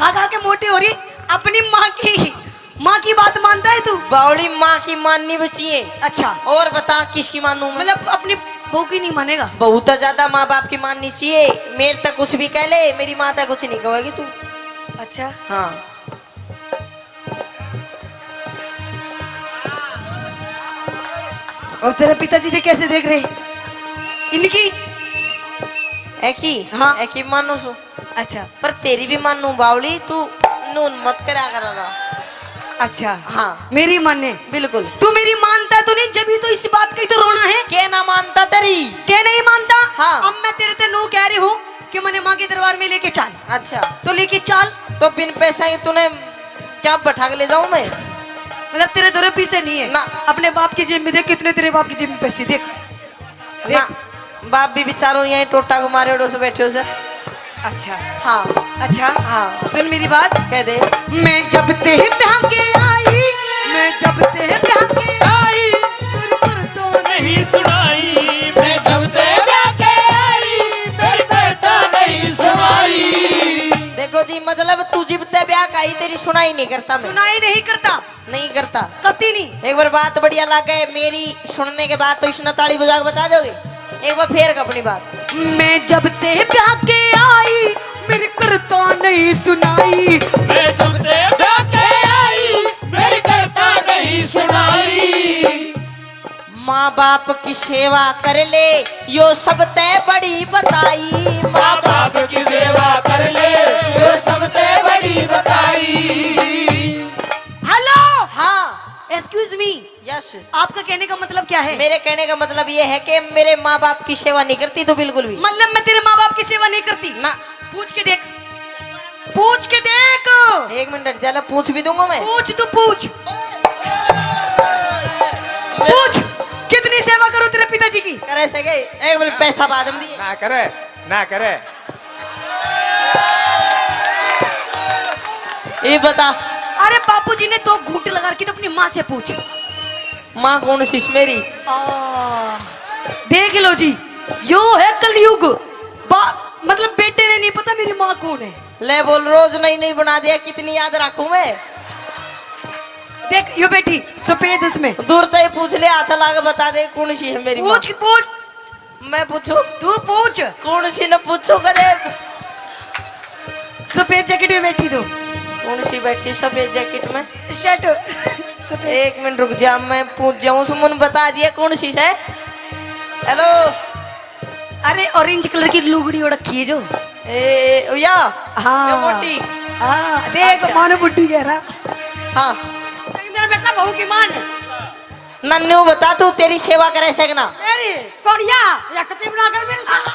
खा खा के मोटी हो रही। अपनी माँ की, माँ की बात मानता है तू? बावली, माँ की माननी भी चाहिए। अच्छा। और बता, किसकी मानूं मैं? मतलब, अपनी बहू की नहीं मानेगा? बहू तो ज्यादा माँ बाप की माननी चाहिए। मेरे तक कुछ भी कह ले, मेरी माँ तक कुछ नहीं कहेगी तू। अच्छा। हाँ। और तेरे पिताजी दे कैसे देख रहे इनकी? एकी? हाँ। एकी मानू सु। अच्छा। पर तेरी भी मानू बावली, तू नून मत करा कर। अच्छा। हाँ। मेरी माने? बिल्कुल। तू मेरी मानता तो नहीं, जब ही तो इस बात का ही तो रोना है। के ना मानता तेरी? के नहीं मानता? हाँ। अब मैं तेरे ते नू कह रही हूँ कि मने माँ के दरबार में लेके चाल। अच्छा। तो लेके चाल। तो बिन पैसा ही तूने क्या बैठा के ले जाऊं मैं? मतलब, तेरे दो रुपये से नहीं है ना। अपने बाप की जेब में देख, कितने तेरे बाप की जेब में पैसे, देख। ना। बाप भी बेचारो यहीं टोटा को मारे उड़ो से बैठे हो सर। अच्छा। हाँ। अच्छा। हाँ। सुन मेरी बात। कह दे। मैं जब ते ब्याह के आई, मैं जब ते ब्याह के आई, मेरे पर तो नहीं सुनाई। मैं जब ते ब्याह के आई, मेरे पर तो नहीं सुनाई। देखो जी, मतलब, तू जिब ते ब्याह का ही, तेरी सुनाई नहीं करता मैं। सुनाई नहीं करता। नहीं करता। कती नहीं। एक बार बात बढ़िया लागे मेरी, सुनने के बाद तो इसने ताली बजा के बता दोगे। एक बार फेर अपनी बात। मैं जब ते ब्याह के आई, मेरे करता नहीं सुनाई। मैं जब ते ब्याह के आई, मेरे करता नहीं सुनाई। माँ बाप की सेवा कर ले, यो सब ते बड़ी बताई। माँ बाप की सेवा कर ले, यो सब ते बड़ी बताई। हेलो। हाँ। Excuse me. यस। आपका कहने का मतलब क्या है? मेरे कहने का मतलब ये है कि मेरे माँ बाप की सेवा नहीं करती तू बिल्कुल भी। मतलब, मैं तेरे माँ बाप की सेवा नहीं करती? ना। पूछ के देख, पूछ के देख। एक मिनट, जरा पूछ भी दूंगा मैं। पूछ, तू पूछ। पूछ, कितनी सेवा करो तेरे पिताजी की? करे से गए, एक मिनट, पैसा बाद में दिए। ना करे, ना करे। ये बता। अरे, बापूजी ने दो घूंट लगा रखी, तो अपनी माँ से पूछ। माँ कौन सी मेरी? आ, देख लो जी, यो है कलयुग। बा-, मतलब, बेटे ने नहीं पता मेरी माँ कौन है। ले बोल, रोज नई नई बना दिया, कितनी याद रखूं मैं? देख, यो बैठी सफेद, उसमें। दूर से ही पूछ ले, हाथ लाग बता दे कौन सी है मेरी माँ। पूछ, पूछ। मैं पूछूं? तू पूछ। कौन सी न पूछूं कदे? सफेद जैकेट में बैठी तू। कौन सी बैठी सफेद जैकेट में? शर्ट सफेद। एक मिनट रुक जा, मैं पूछ जाऊं। सुमन बता दिया कौन सी है। हेलो। अरे, ऑरेंज कलर की लुगड़ी ओढ़ रखी है जो। ए, या? हाँ। ये मोटी? हाँ, देख, अच्छा। मानो बुड्ढी कह रहा। हाँ। इधर बेटा, बहू की मान। नन्नू, बता, तू तेरी सेवा करे से कि ना? मेरी कोड़िया, या कति बना कर मेरे साथ।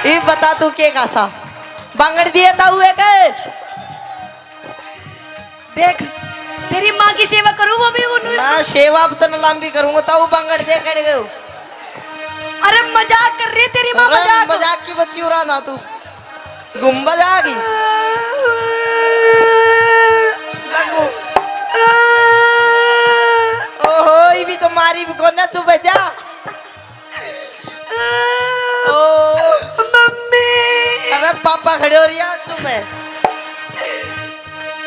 ये बता, तू के का सा बांगड़ दिए ताऊ एक? देख, तेरी माँ की सेवा करूँ, वो भी उन्होंने ना, सेवा अब तन लंबी करूँगा, ताऊ बांगड़ दे कड़ गयो। अरे, मजाक कर रही है तेरी माँ, अरे, मजाक। मजाक की बच्ची उड़ा ना तू। गुम्बद आ गई। लगो। ओहो, ये भी तो मारी भी कोना, चुप है जा। ओ। मम्मी। अरे पापा खड़े हो रही है, चुप है।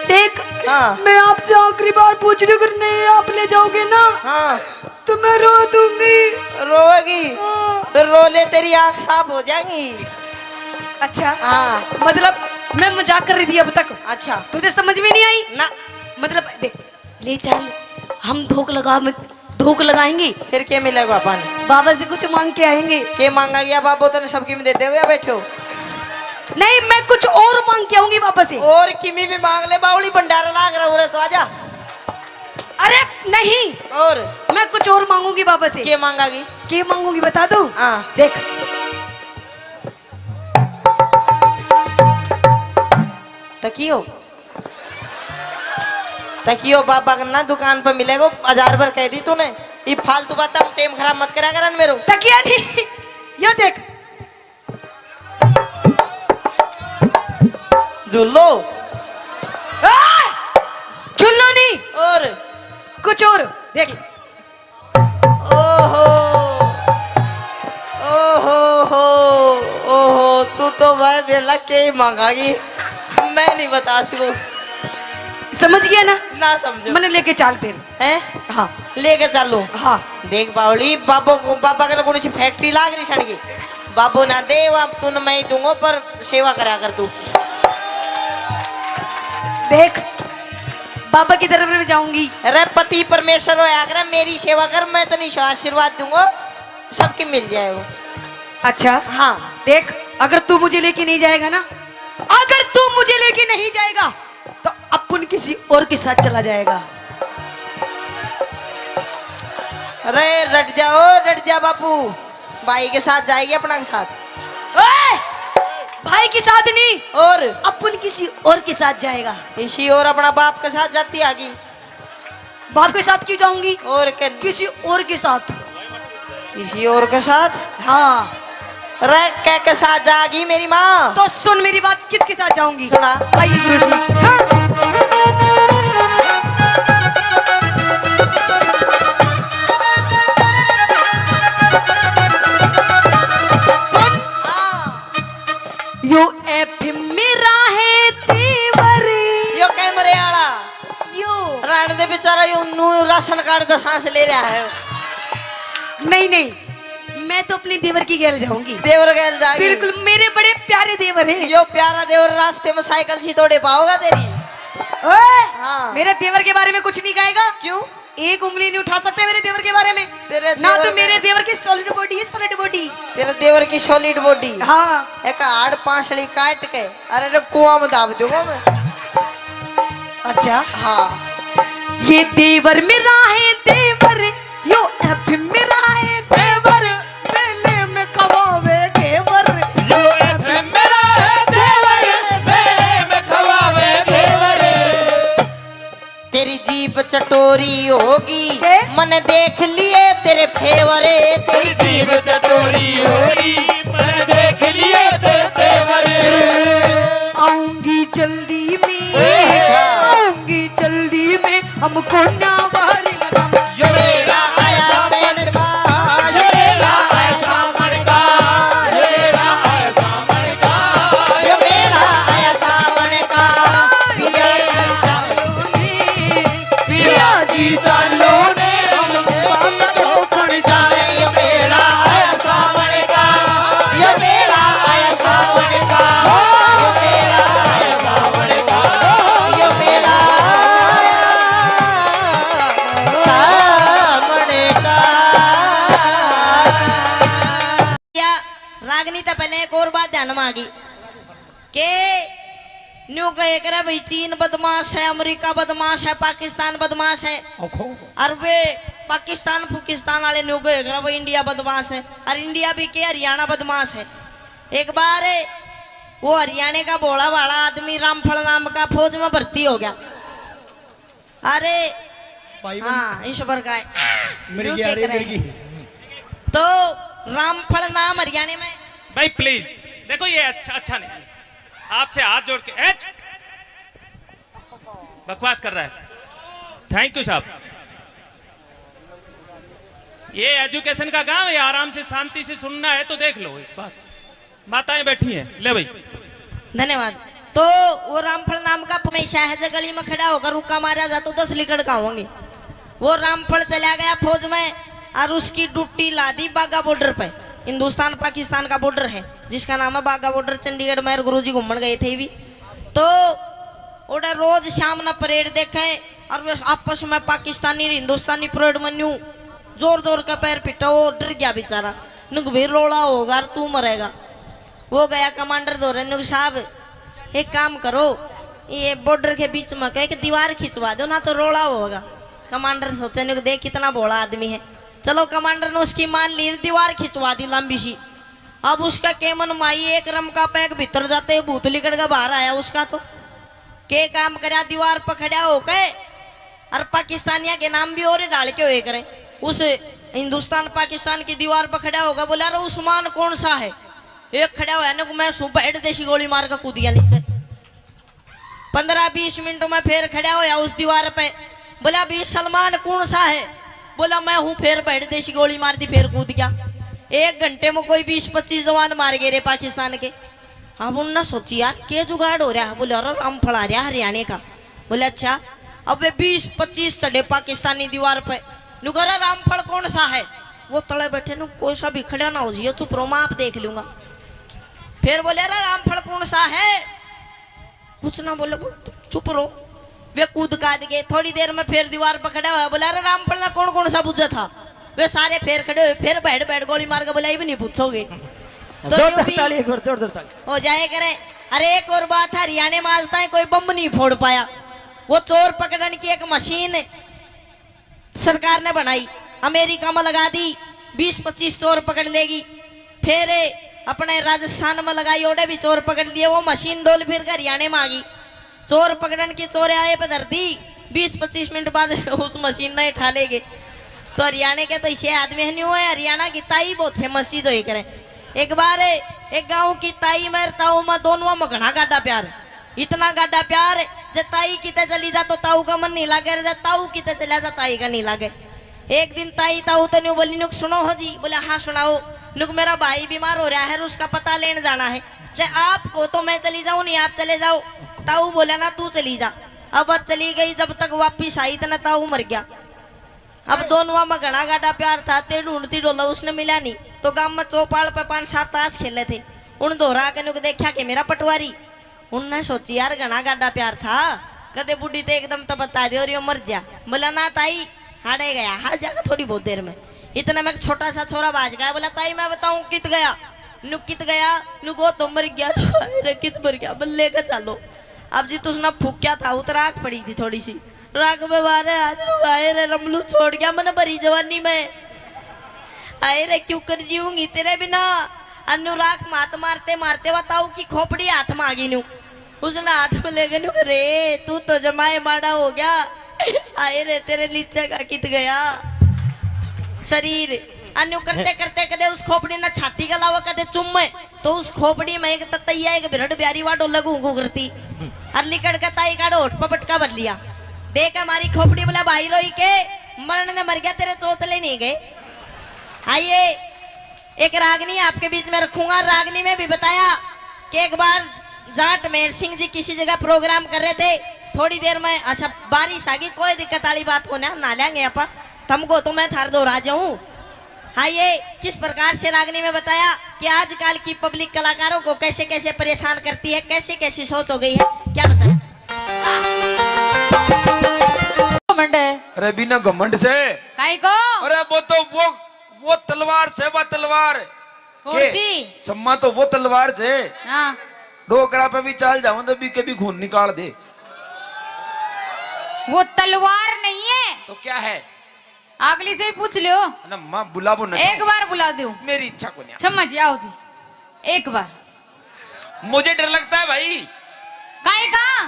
देख, हाँ। मैं आपसे आखिरी बार पूछ रही हूँ, अगर नहीं आप ले जाओगे ना, हाँ। तो मैं रो दूंगी। रोएगी? हाँ। फिर रो ले, तेरी आँख साफ हो जाएगी। अच्छा। हाँ। मतलब, मैं मजाक कर रही थी अब तक। अच्छा। तुझे समझ में नहीं आई? ना। मतलब, देख, ले चल, हम धोख लगा, धोख लगाएंगे। फिर क्या मिलेगा अपन? बाबा से कुछ मांग के आएंगे। के मांगा गया बाबो, तने सब किमी दे देगा, बैठो। नहीं, मैं कुछ और मांग के आऊंगी बाबा से। और किमी भी मांग ले बावली, भंडारा लाग रहा, उरे तो आजा। अरे नहीं, और? मैं कुछ और मांगूंगी बाबा से। के मांगागी? के मांगूंगी बता दूं? हाँ। देख। तकियो, तकियो बाबा का ना दुकान पर मिलेगो, हजार बार कह दी तूने। ये फालतू बात, टेम खराब मत करा करन मेरो। तकिया नहीं, ये देख। झूलो। ए! झूलो नहीं। और? कुछ और देख। ओहो, ओहो हो, ओहो, तू तो भाई बेला के ही मांगागी, मैं नहीं बता सकूं। समझ गया ना? ना समझो। मैंने लेके चाल फिर। हैं? हाँ। लेके चालू। हाँ। देख बावली, बाबो को, बाबा के कौन सी फैक्ट्री लाग रही सड़की? बाबो ना दे, अब तू न मैं ही दूंगा, पर सेवा करा कर तू। देख, बाबा की तरफ में जाऊंगी। अरे पति परमेश्वर होया कर, मेरी सेवा कर, मैं तनी आशीर्वाद दूंगा, सबकी मिल जाए वो। अच्छा। हाँ। देख, अगर तू मुझे लेके नहीं जाएगा ना, अगर तू मुझे लेके नहीं जाएगा, तो अपन किसी और के साथ चला जाएगा। अरे डट जा, ओ डट जा बापू, भाई के साथ जाएगी, अपना के साथ। ओए, भाई के साथ नहीं, और? अपन किसी और के साथ जाएगा। इसी और अपना बाप के साथ जाती आगी। बाप के साथ क्यों जाऊंगी? और के? किसी और के साथ। किसी और के साथ? हाँ। अरे के के साथ जागी मेरी माँ? तो सुन मेरी बात, किसके साथ जाऊंगी? सुना। आइए गुरुजी। हाँ। सुन। हाँ। यो एफ मेरा है तेवर। यो कैमरे आला। यो। राण दे बेचारा, यो नू राशन कार्ड का सांस ले रहा है। नहीं, नहीं, मैं तो अपने देवर की गैल जाऊंगी। देवर गैल जाएगी। बिल्कुल, मेरे बड़े प्यारे देवर हैं। यो प्यारा देवर रास्ते में साइकिल सी तोड़े पाओगा तेरी। ओए, हाँ। मेरे देवर के बारे में कुछ नहीं कहेगा। क्यों? एक उंगली नहीं उठा सकते मेरे देवर के बारे में। तेरे ना देवर तो के मेरे देवर की सॉलिड बॉडी है, सॉलिड बॉडी। तेरे देवर की सॉलिड बॉडी। हाँ। एक हाड़ पांसली काट के, अरे रे, कुआं में दाब दूंगा मैं। अच्छा। हाँ। ये देवर मेरा है देवर, यो एफ मेरा है देवर, मेले में खवावे घेवर। यो एफ मेरा है देवर, मेले में खवावे घेवर। तेरी जीभ चटोरी होगी, के? मने देख लिए तेरे फेवर। तेरी जीभ चटोरी होगी, मने देख लिए तेरे फेवर। आऊंगी जल्दी में, अच्छा। आऊंगी जल्दी में, हमको ना वारी लगा। यो मेरा आया सावन का, यो मेरा आया सावन का, यो मेरा आया सावन का, यो मेरा आया सावन का। पिया जी चालो ने, पिया जी चालो ने, हम साथ धोखण जावे। यो मेरा आया सावन का, यो मेरा आया सावन का, यो मेरा आया सावन का, यो मेरा आया सावन का। या रागनी तो पहले एक और बात ध्यान में आ गई के न्यू कहे करे भाई चीन बदमाश है, अमेरिका बदमाश है, पाकिस्तान बदमाश है। ओखो। और वे पाकिस्तान फुकिस्तान वाले न्यू कहे करे भाई इंडिया बदमाश है, और इंडिया भी के हरियाणा बदमाश है। एक बार वो हरियाणा का भोला भाला आदमी रामफल नाम का फौज में भर्ती हो गया। अरे भाई बन- हाँ, ईश्वर का है। मिर्गी आ रही, मिर्गी। तो रामफल नाम हरियाणा में। भाई प्लीज, देखो ये अच्छा, अच्छा नहीं। आपसे हाथ जोड़ के, ए, बकवास कर रहा है। थैंक यू साहब। ये एजुकेशन का गांव है, आराम से शांति से सुनना है तो देख लो एक बात। माताएं बैठी हैं, ले भाई। धन्यवाद। तो वो रामफल नाम का हमेशा है, जब गली में खड़ा होकर रुक्का मारा जा तो दस लिकड़ का होंगे। वो रामफल चला गया फौज में और उसकी ड्यूटी ला दी बागा बॉर्डर पे। हिंदुस्तान पाकिस्तान का बॉर्डर है जिसका नाम है बागा बॉर्डर। चंडीगढ़ में गुरुजी घूमन गए थे भी। तो ओडे रोज शाम ने परेड देखे और वे आपस में पाकिस्तानी और हिंदुस्तानी परेड में न्यू जोर जोर का पैर पिटा, वो डर गया बेचारा। नुक भाई रोला होगा और तू मरेगा। वो गया कमांडर धोरे, नुक साहब एक काम करो, ये बॉर्डर के बीच में कह के दीवार खिंचवा दो ना तो रोला होगा। कमांडर सोचे नुक देख कितना भोला आदमी है। चलो कमांडर ने उसकी मान ली, दीवार खिंचवा दी लंबी सी। अब उसका केमन माई एक रम का पैक भीतर जाते ही भूत लिकड़ के बाहर आया उसका तो। के काम करया, दीवार पर खड़ा होके और पाकिस्तानिया के नाम भी और डाल के होए करे। उस हिंदुस्तान पाकिस्तान की दीवार पर खड़ा होगा, बोला, "अरे उस्मान कौन सा है?" एक खड़ा होया ने, "मैं सूं," बैठ देसी गोली मार के कूद गया नीचे। पन्द्रह बीस मिनट में फिर खड़ा होया उस दीवार पे, बोला, "भी सलमान कौन सा है?" बोला, "मैं हूं।" फिर बैठ देसी गोली मार दी, फिर कूद गया। एक घंटे में कोई बीस पच्चीस जवान मार गए रे पाकिस्तान के। अब उनने सोची, "यार, के जुगाड़ हो रहा है?" बोले, "अरे, रामफल आ रहा हरियाणा का।" बोले, "अच्छा।" अब वे बीस पच्चीस चढ़े पाकिस्तानी दीवार पे। नु कह रहा, "रामफल कौन सा है?" वो तले बैठे नु, "कोई सा भी खड़ा ना हो जियो, चुप रहो, मैं आप देख लूंगा।" फिर बोले, "अरे, रामफल कौन सा है?" कुछ ना बोले, बोल, "तुम चुप रहो।" वे कूद काद गए। थोड़ी देर में फिर दीवार पर खड़ा हुआ, बोला, "अरे, रामफल ना कौन कौन सा बुझा था?" वे सारे फिर खड़े हुए, फिर बैठ बैठ गोली मार के बोला, "ये भी नहीं पूछोगे।" तो यूं जोरदार भी ताली, एक बार जोरदार ताली। हो जाए करे। अरे, एक और बात है, हरियाणा में आज तक कोई बम नहीं फोड़ पाया। वो चोर पकड़न की एक मशीन सरकार ने बनाई, अमेरिका में लगा दी, बीस पच्चीस चोर पकड़ लेगी। फिर अपने राजस्थान में लगाई, ओड़े भी चोर पकड़ लिए। वो मशीन डोल फिर के हरियाणा में आ गई। चोर पकड़न की चोर आए पे धर दी, बीस पच्चीस मिनट बाद उस मशीन ने उठा लेगे। तो हरियाणा के तो इसे आदमी है नहीं हुआ है। हरियाणा की ताई बहुत फेमस चीज होई करे। एक बार एक गांव की ताई में ताऊ में दोनों में घना गाढ़ा प्यार, इतना गाढ़ा प्यार, जे ताई किते चली जा तो ताऊ का मन नहीं लागे, जे ताऊ किते चला जा ताई का नहीं लागे। एक दिन ताई ताऊ तो न्यू बोली, "नुक सुनो हो जी।" बोले, "हाँ, सुनाओ।" "नुक मेरा भाई बीमार हो रहा है, उसका पता लेने जाना है। जे आप को तो मैं चली जाऊं, नहीं आप चले जाओ।" ताऊ बोला, "ना, तू चली जा।" अब वह चली गई, जब तक वापिस आई तो ना ताऊ मर गया। अब दोनों में घना गाढ़ा प्यार था, ते ढूंढती डोला उसने मिला नहीं, तो गांव में चौपाल पे पांच सात ताश खेले थे, उन दोहरा के नुक देखा के मेरा पटवारी। उनने सोची, "यार, घना गाढ़ा प्यार था, कदे बूढ़ी ते एकदम तो बता दे और यो मर जा।" बोला, "ना ताई, हाड़े गया, हार जाएगा थोड़ी बहुत देर में।" इतने में एक छोटा सा छोरा बाज गया, बोला, "ताई, मैं बताऊं कित गया?" नु कित गया? नु को तो मर गया। "हाय रे, कित मर गया?" बोले, "लेके चलो।" अब जी तुसने फूक्या था, उतर आग पड़ी थी थोड़ी सी, राख में मारे आज नु, "हाय रे, रमलू छोड़ गया मैंने भरी जवानी में। हाय रे, क्यों कर जीऊंगी तेरे बिना।" अनु राख मात मारते मारते बताओ कि खोपड़ी हाथ में आ गई नु। उसने हाथ में लेके नु, "रे, तू तो जमाए माड़ा हो गया। आए रे, तेरे लीचे का कित गया शरीर।" अन्यू करते करते कदे उस खोपड़ी ने छाती के अलावा कदे चुम्मे, तो उस खोपड़ी में एक ततैया, एक बिरड ब्यारी वाडो लगू गू करती। और लिकड़ के ताई काढ़ो होठ पर पटका भर लिया। देख हमारी खोपड़ी बोला, "भाई रोई के मरण ने मर गया, तेरे चोचले नहीं गए।" आइए, एक रागनी आपके बीच में रखूंगा। रागनी में भी बताया कि एक बार जाट मेर सिंह जी किसी जगह प्रोग्राम कर रहे थे, थोड़ी देर में, अच्छा, बारिश आ गई, कोई दिक्कत वाली बात को ना, नहा लेंगे आप, तुमको तो मैं थार दो राज हूँ। हाँ, ये किस प्रकार से रागनी में बताया कि आजकल की पब्लिक कलाकारों को कैसे कैसे परेशान करती है, कैसी कैसी सोच हो गई है, क्या बताया? घमंड है। अरे बिना घमंड से। काई को? अरे वो तो वो, वो तलवार से, वो तलवार। कौन के? सी? सम्मा तो वो तलवार से। हाँ। डोकरा पे भी चाल जाऊं तो भी कभी खून निकाल दे। वो तलवार नहीं है। तो क्या है? अगली से ही पूछ लो। ना माँ, बुलावो ना। एक बार बुला दो। मेरी इच्छा को नहीं। सम्मा जी, आओ जी, एक बार। मुझे डर लगता है भाई। काहे का?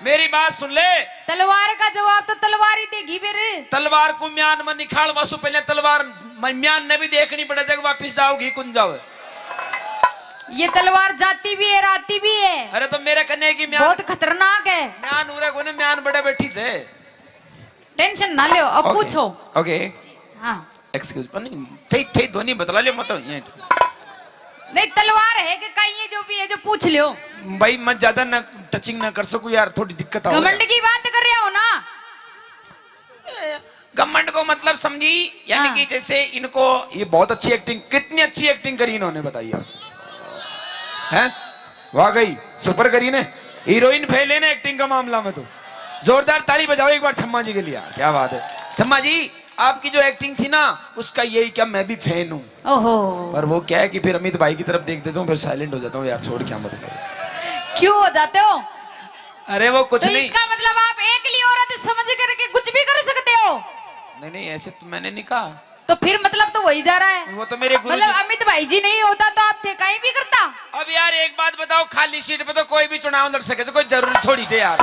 मेरी बात सुन ले। तलवार का जवाब तो तलवार ही देगी फिर। तलवार को म्यान में निकाल वासु, पहले तलवार म-, म्यान ने भी देखनी पड़े, जब वापिस जाओगी कुन जाओ। ये तलवार जाती भी है, आती भी है। अरे तो मेरे कन्ने की म्यान बहुत खतरनाक है। म्यान उरे कोने, म्यान बड़े बैठी से। टेंशन ना लो, अब OK, पूछो। OK। हाँ। Excuse, नहीं, थे, थे ध्वनि बदला ले मत, ये। नहीं, तलवार है कि काई है, जो भी है, जो पूछ लो। भाई, मैं ज्यादा ना टचिंग ना कर सकूं यार, थोड़ी दिक्कत आ रही है। घमंड की बात कर रहे हो ना? ए, घमंड को मतलब समझी, यानी हाँ। कि जैसे इनको, ये बहुत अच्छी एक्टिंग, कितनी अच्छी एक्टिंग करी इन्होंने, बताइए। हैं? वाह गई, सुपर करी ने। हीरोइन फेल है ना एक्टिंग का मामला में तो। जोरदार ताली बजाओ एक बार छम्मा जी के लिए। क्या बात है छम्मा जी। आपकी जो एक्टिंग थी ना, उसका यही क्या, मैं भी फैन हूँ। ओहो। पर वो क्या है कि फिर अमित भाई की तरफ देख देता हूँ, फिर साइलेंट हो जाता हूँ, यार छोड़, क्या मतलब। क्यों हो जाते हो? अरे वो कुछ तो नहीं। इसका मतलब आप एकली औरत समझ करके कुछ भी कर सकते हो? नहीं नहीं, ऐसे तो मैंने नहीं कहा। तो फिर मतलब तो वही जा रहा है। वो तो मेरे गुरु मतलब जी। अमित भाई जी नहीं होता तो आप थे कहीं भी करता। अब यार एक बात बताओ, खाली सीट पे तो कोई भी चुनाव लड़ सके, तो कोई जरूरी थोड़ी थे यार।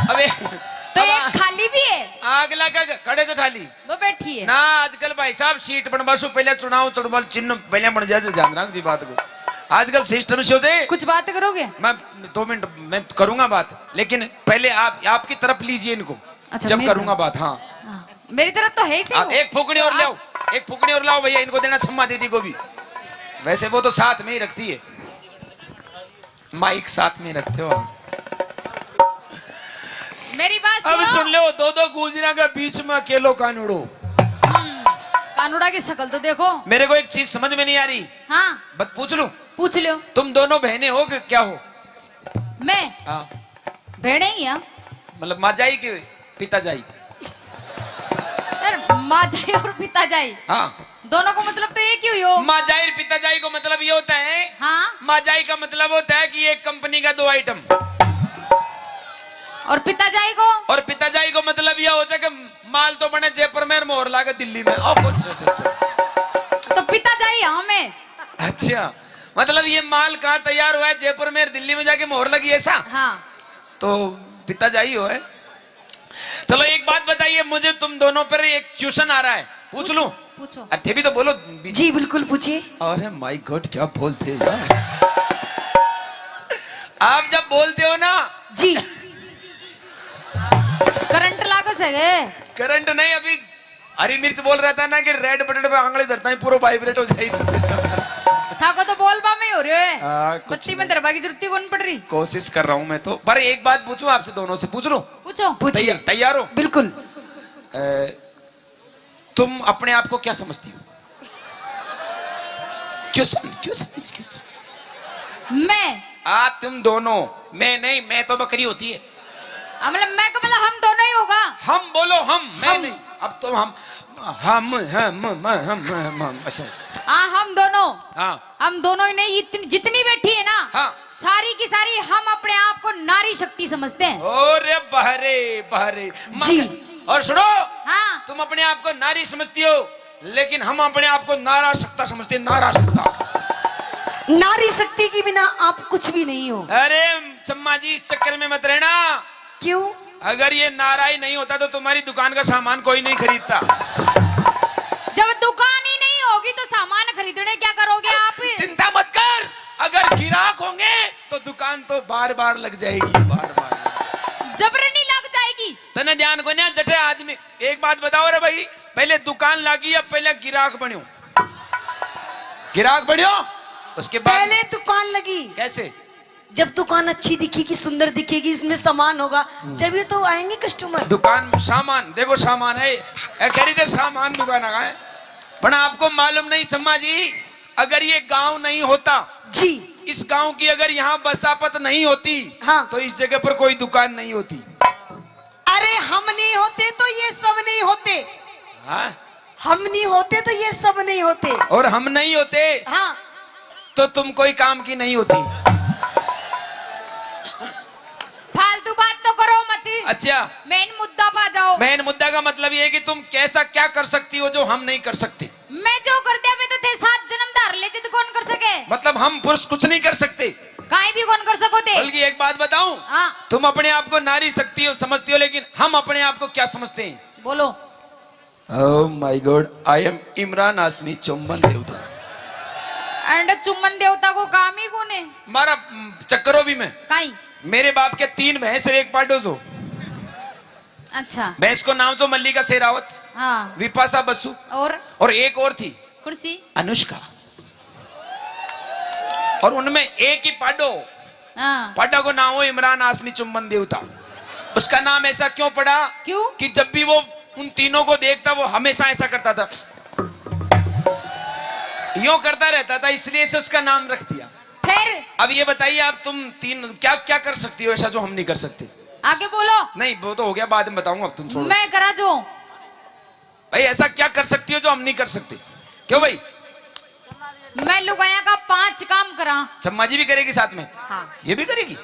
अबे तो अब एक आ- खाली भी है। आग लगा के खड़े तो ठाली। वो बैठी है। ना, आजकल भाई साहब सीट बनवा सु पहले चुनाव चुनाव चिन्ह पहले बन जाए, ध्यान रख जी बात को। आजकल सिस्टम से हो जाए। कुछ बात करोगे? मैं दो मिनट में करूंगा बात, लेकिन पहले आप, आपकी तरफ लीजिए इनको। अच्छा, जब मेरी करूंगा तरफ। बात। हाँ। हाँ, मेरी तरफ तो है ही सही आ, वो। एक फूकनी और तो लाओ, आप एक फूकनी और लाओ भैया, इनको देना छम्मा दीदी को भी। वैसे वो तो साथ में ही रखती है, माइक साथ में रखते हो आप। मेरी बात अब सुनो। सुन लो, दो दो गुजरिया के बीच में अकेलो कानूड़ो। हम्म, कानूड़ा की शक्ल तो देखो। मेरे को एक चीज समझ में नहीं आ रही। हाँ। बस पूछ लूं? पूछ लो। तुम दोनों बहनें हो कि क्या हो? मैं? हाँ। भेड़े ही हैं। मतलब माँ जाई के पिता जाई? यार, माँ जाई और पिता जाई। हाँ। दोनों को मतलब तो एक ही हुई हो। माँ जाई और पिता जाई को मतलब ये होता है। हाँ। माँ जाई का मतलब होता है कि एक कंपनी का दो आइटम। और पिता जाई को? और पिता जाई को मतलब यह होता है कि माल तो बने जयपुर में, मोहर लागे दिल्ली में। ओ, कौन सा सिस्टम? तो पिता जाई हाँ मैं। अच्छा, मतलब ये माल कहाँ तैयार हुआ है? जयपुर में, दिल्ली में जाके मोहर लगी, ऐसा? हाँ। तो पिता जाई हो है। चलो एक बात बताइए मुझे, तुम दोनों पर एक क्वेश्चन आ रहा है, पूछ लूं? पूछो। अरे थे भी तो बोलो। जी बिल्कुल पूछिए। अरे माय गॉड, क्या बोलते हो यार। आप जब बोलते हो ना। जी। करंट लागो सके। करंट नहीं, अभी हरी मिर्च बोल रहा था ना कि रेड बटन पे आंगली धरता है, पूरा वाइब्रेट हो जाए सिस्टम। थाको तो बोलबा में ही हो रहे है। हाँ, कुछ बत्ती में नहीं। धरबा की जरूरत ही कौन पड़ रही। कोशिश कर रहा हूँ मैं तो, पर एक बात पूछूं आपसे, दोनों से पूछ लूं? पूछो। पूछिए। तैयार, तैयार हो? बिल्कुल। अ, तुम अपने आप को क्या समझती हो? क्यों सम-, क्यों समझ, क्यों समझ? मैं? आ, तुम दोनों। मैं नहीं, मैं तो बकरी होती है। हाँ, मतलब मैं का मतलब हम दोनों ही होगा। हम बोलो, हम, मैं हम। नहीं। अब तो हम, हम, हम, हम, हम, हम, हम, ऐसे। हाँ, हम दोनों। हाँ। हम दोनों ही नहीं, इतनी, जितनी बैठी है ना, हाँ। सारी की सारी हम अपने आप को नारी शक्ति समझते हैं। अरे बहरे, बहरे। जी। और सुनो, हाँ। तुम अपने आप को नारी समझती हो, लेकिन हम अपने आप को नारा शक्ता समझते हैं, नारा शक्ता। नारी शक्ति के बिना आप कुछ भी नहीं हो। अरे चम्मा जी, इस चक्कर में मत रहना। क्यों? अगर ये नारा ही नहीं होता तो तुम्हारी दुकान का सामान कोई नहीं खरीदता। जब दुकान ही नहीं होगी तो सामान खरीदने क्या करोगे आप? चिंता मत कर, अगर गिराक होंगे तो दुकान तो बार बार लग जाएगी, बार बार। जबरनी लग जाएगी। तने ध्यान को नहीं, जटे आदमी। एक बात बताओ रे भाई, पहले दुकान लागी या पहले गिराक बन्यो? गिराक बन्यो, उसके बाद पहले दुकान लगी। कैसे? जब दुकान अच्छी दिखेगी, सुंदर दिखेगी, इसमें सामान होगा, जब ये तो आएंगे कस्टमर। दुकान सामान, देखो सामान है, ए, कह रही थे सामान दुकान आ है, पर आपको मालूम नहीं चम्मा जी, अगर ये गांव नहीं होता जी। इस गांव की अगर यहाँ बसापत नहीं होती, हाँ। तो इस जगह पर कोई दुकान नहीं होती। अरे हम नहीं होते तो ये सब नहीं होते। हाँ? हम नहीं होते तो ये सब नहीं होते। और हम नहीं होते हाँ। तो तुम कोई काम की नहीं होती। फालतू बात तो करो मत। अच्छा। मेन मुद्दा पा जाओ। मेन मुद्दा का मतलब ये है कि तुम कैसा क्या कर सकती हो जो हम नहीं कर सकते। मैं जो कर दिया, मैं तो थे सात जन्म धार ले जित कौन कर सके। मतलब हम पुरुष कुछ नहीं कर सकते। काई भी कौन कर सको थे। बल्कि एक बात बताऊं, हाँ। तुम अपने आप को नारी शक्ति समझती हो, लेकिन हम अपने आप को क्या समझते हैं? बोलो। Oh my God, I am Imran हाशमी चुम्बन देवता। एंड चुम्बन देवता को काम ही कौन है? मारा, हम्म, चक्करो भी मैं। काई? मेरे बाप के तीन भैंस और एक पाडो जो। अच्छा। भैंस को नाम जो मल्लिका शेरावत, हाँ। विपाशा बसु और? और एक और थी। कौन सी? अनुष्का। और उनमें एक ही पाडो, हाँ। पाडा को नाम हो इमरान हाशमी चुम्बन देवता। उसका नाम ऐसा क्यों पड़ा? क्यों? कि जब भी वो उन तीनों को देखता, वो हमेशा ऐसा करता था, यूं करता रहता था, इसलिए से उसका नाम रख दिया। फिर? अब ये बताइए, आप तुम तीन क्या क्या कर सकती हो ऐसा जो हम नहीं कर सकते? आगे बोलो। नहीं, वो तो हो गया, बाद में बताऊंगा, अब तुम छोड़ो। मैं करा जो भाई, ऐसा क्या कर सकती हो जो हम नहीं कर सकते? क्यों भाई? मैं लुगाया का पांच काम करा। चम्मा जी भी करेगी साथ में? हाँ। ये भी करेगी?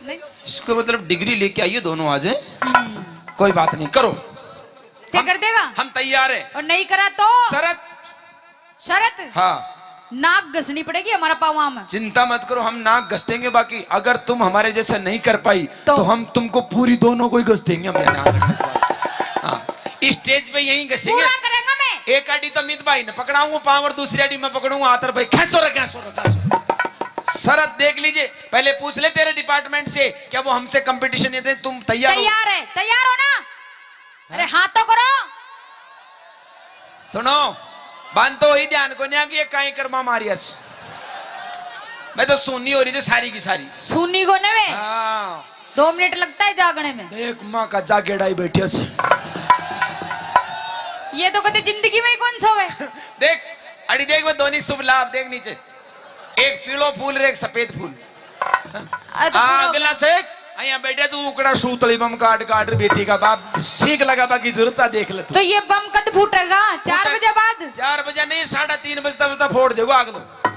नहीं। इसको मतलब डिग्री लेके आइए दोनों आज, हैं? हम्म। कोई बात नहीं, करो। ते हम, कर देगा? हम तैयार हैं। और नहीं करा तो? शरत। शरत? हाँ। नाक घसनी पड़ेगी हमारा पावा में। चिंता मत करो, हम नाक घस देंगे, बाकी अगर तुम हमारे जैसे नहीं कर पाई, तो? तो हम तुमको पूरी दोनों को ही घस देंगे, हम ध्यान रखना इस बात। हाँ। इस स्टेज पे यहीं घसेंगे। पूरा करेंगे मैं। एक आड़ी तो मित भाई ने पकड़ाऊंगा पाँव और दूसरी आड़ी मैं पकड़ूंगा हाथ और भाई, "खींचो रे, खींचो रे, खींचो।" शरत देख लीजिए, पहले पूछ ले तेरे डिपार्टमेंट से, क्या वो हमसे कंपटीशन ये दे, तुम तैयार हो? तैयार है, तैयार हो ना? अरे हाँ तो करो। सुनो, बांध तो ही ध्यान को नहीं कि ये काई कर्मा मारियस। मैं तो सुनी हो रही जो सारी की सारी। सुनी को नवे। हाँ। दो मिनट लगता है जागने में। देख माँ का जागेड़ा ही बैठे से। ये तो कहते जिंदगी में ही कौन सोवे। देख, अड़ी देख, मैं दोनों शुभ लाभ देख नीचे। एक पीलो फूल रे एक सफेद फूल। अरे तो आ, पूरा अगला से एक, यहाँ बैठे तू उकड़ा सूतली बम काट काट रे बेटी का बाप सीख लगा बाकी जरूरत सा देख ले तू। तो ये बम कद फूटेगा? चार फूटे-, बजे बाद? चार बजे नहीं, साढ़े तीन बजता बजता फोड़ देगा आग तो।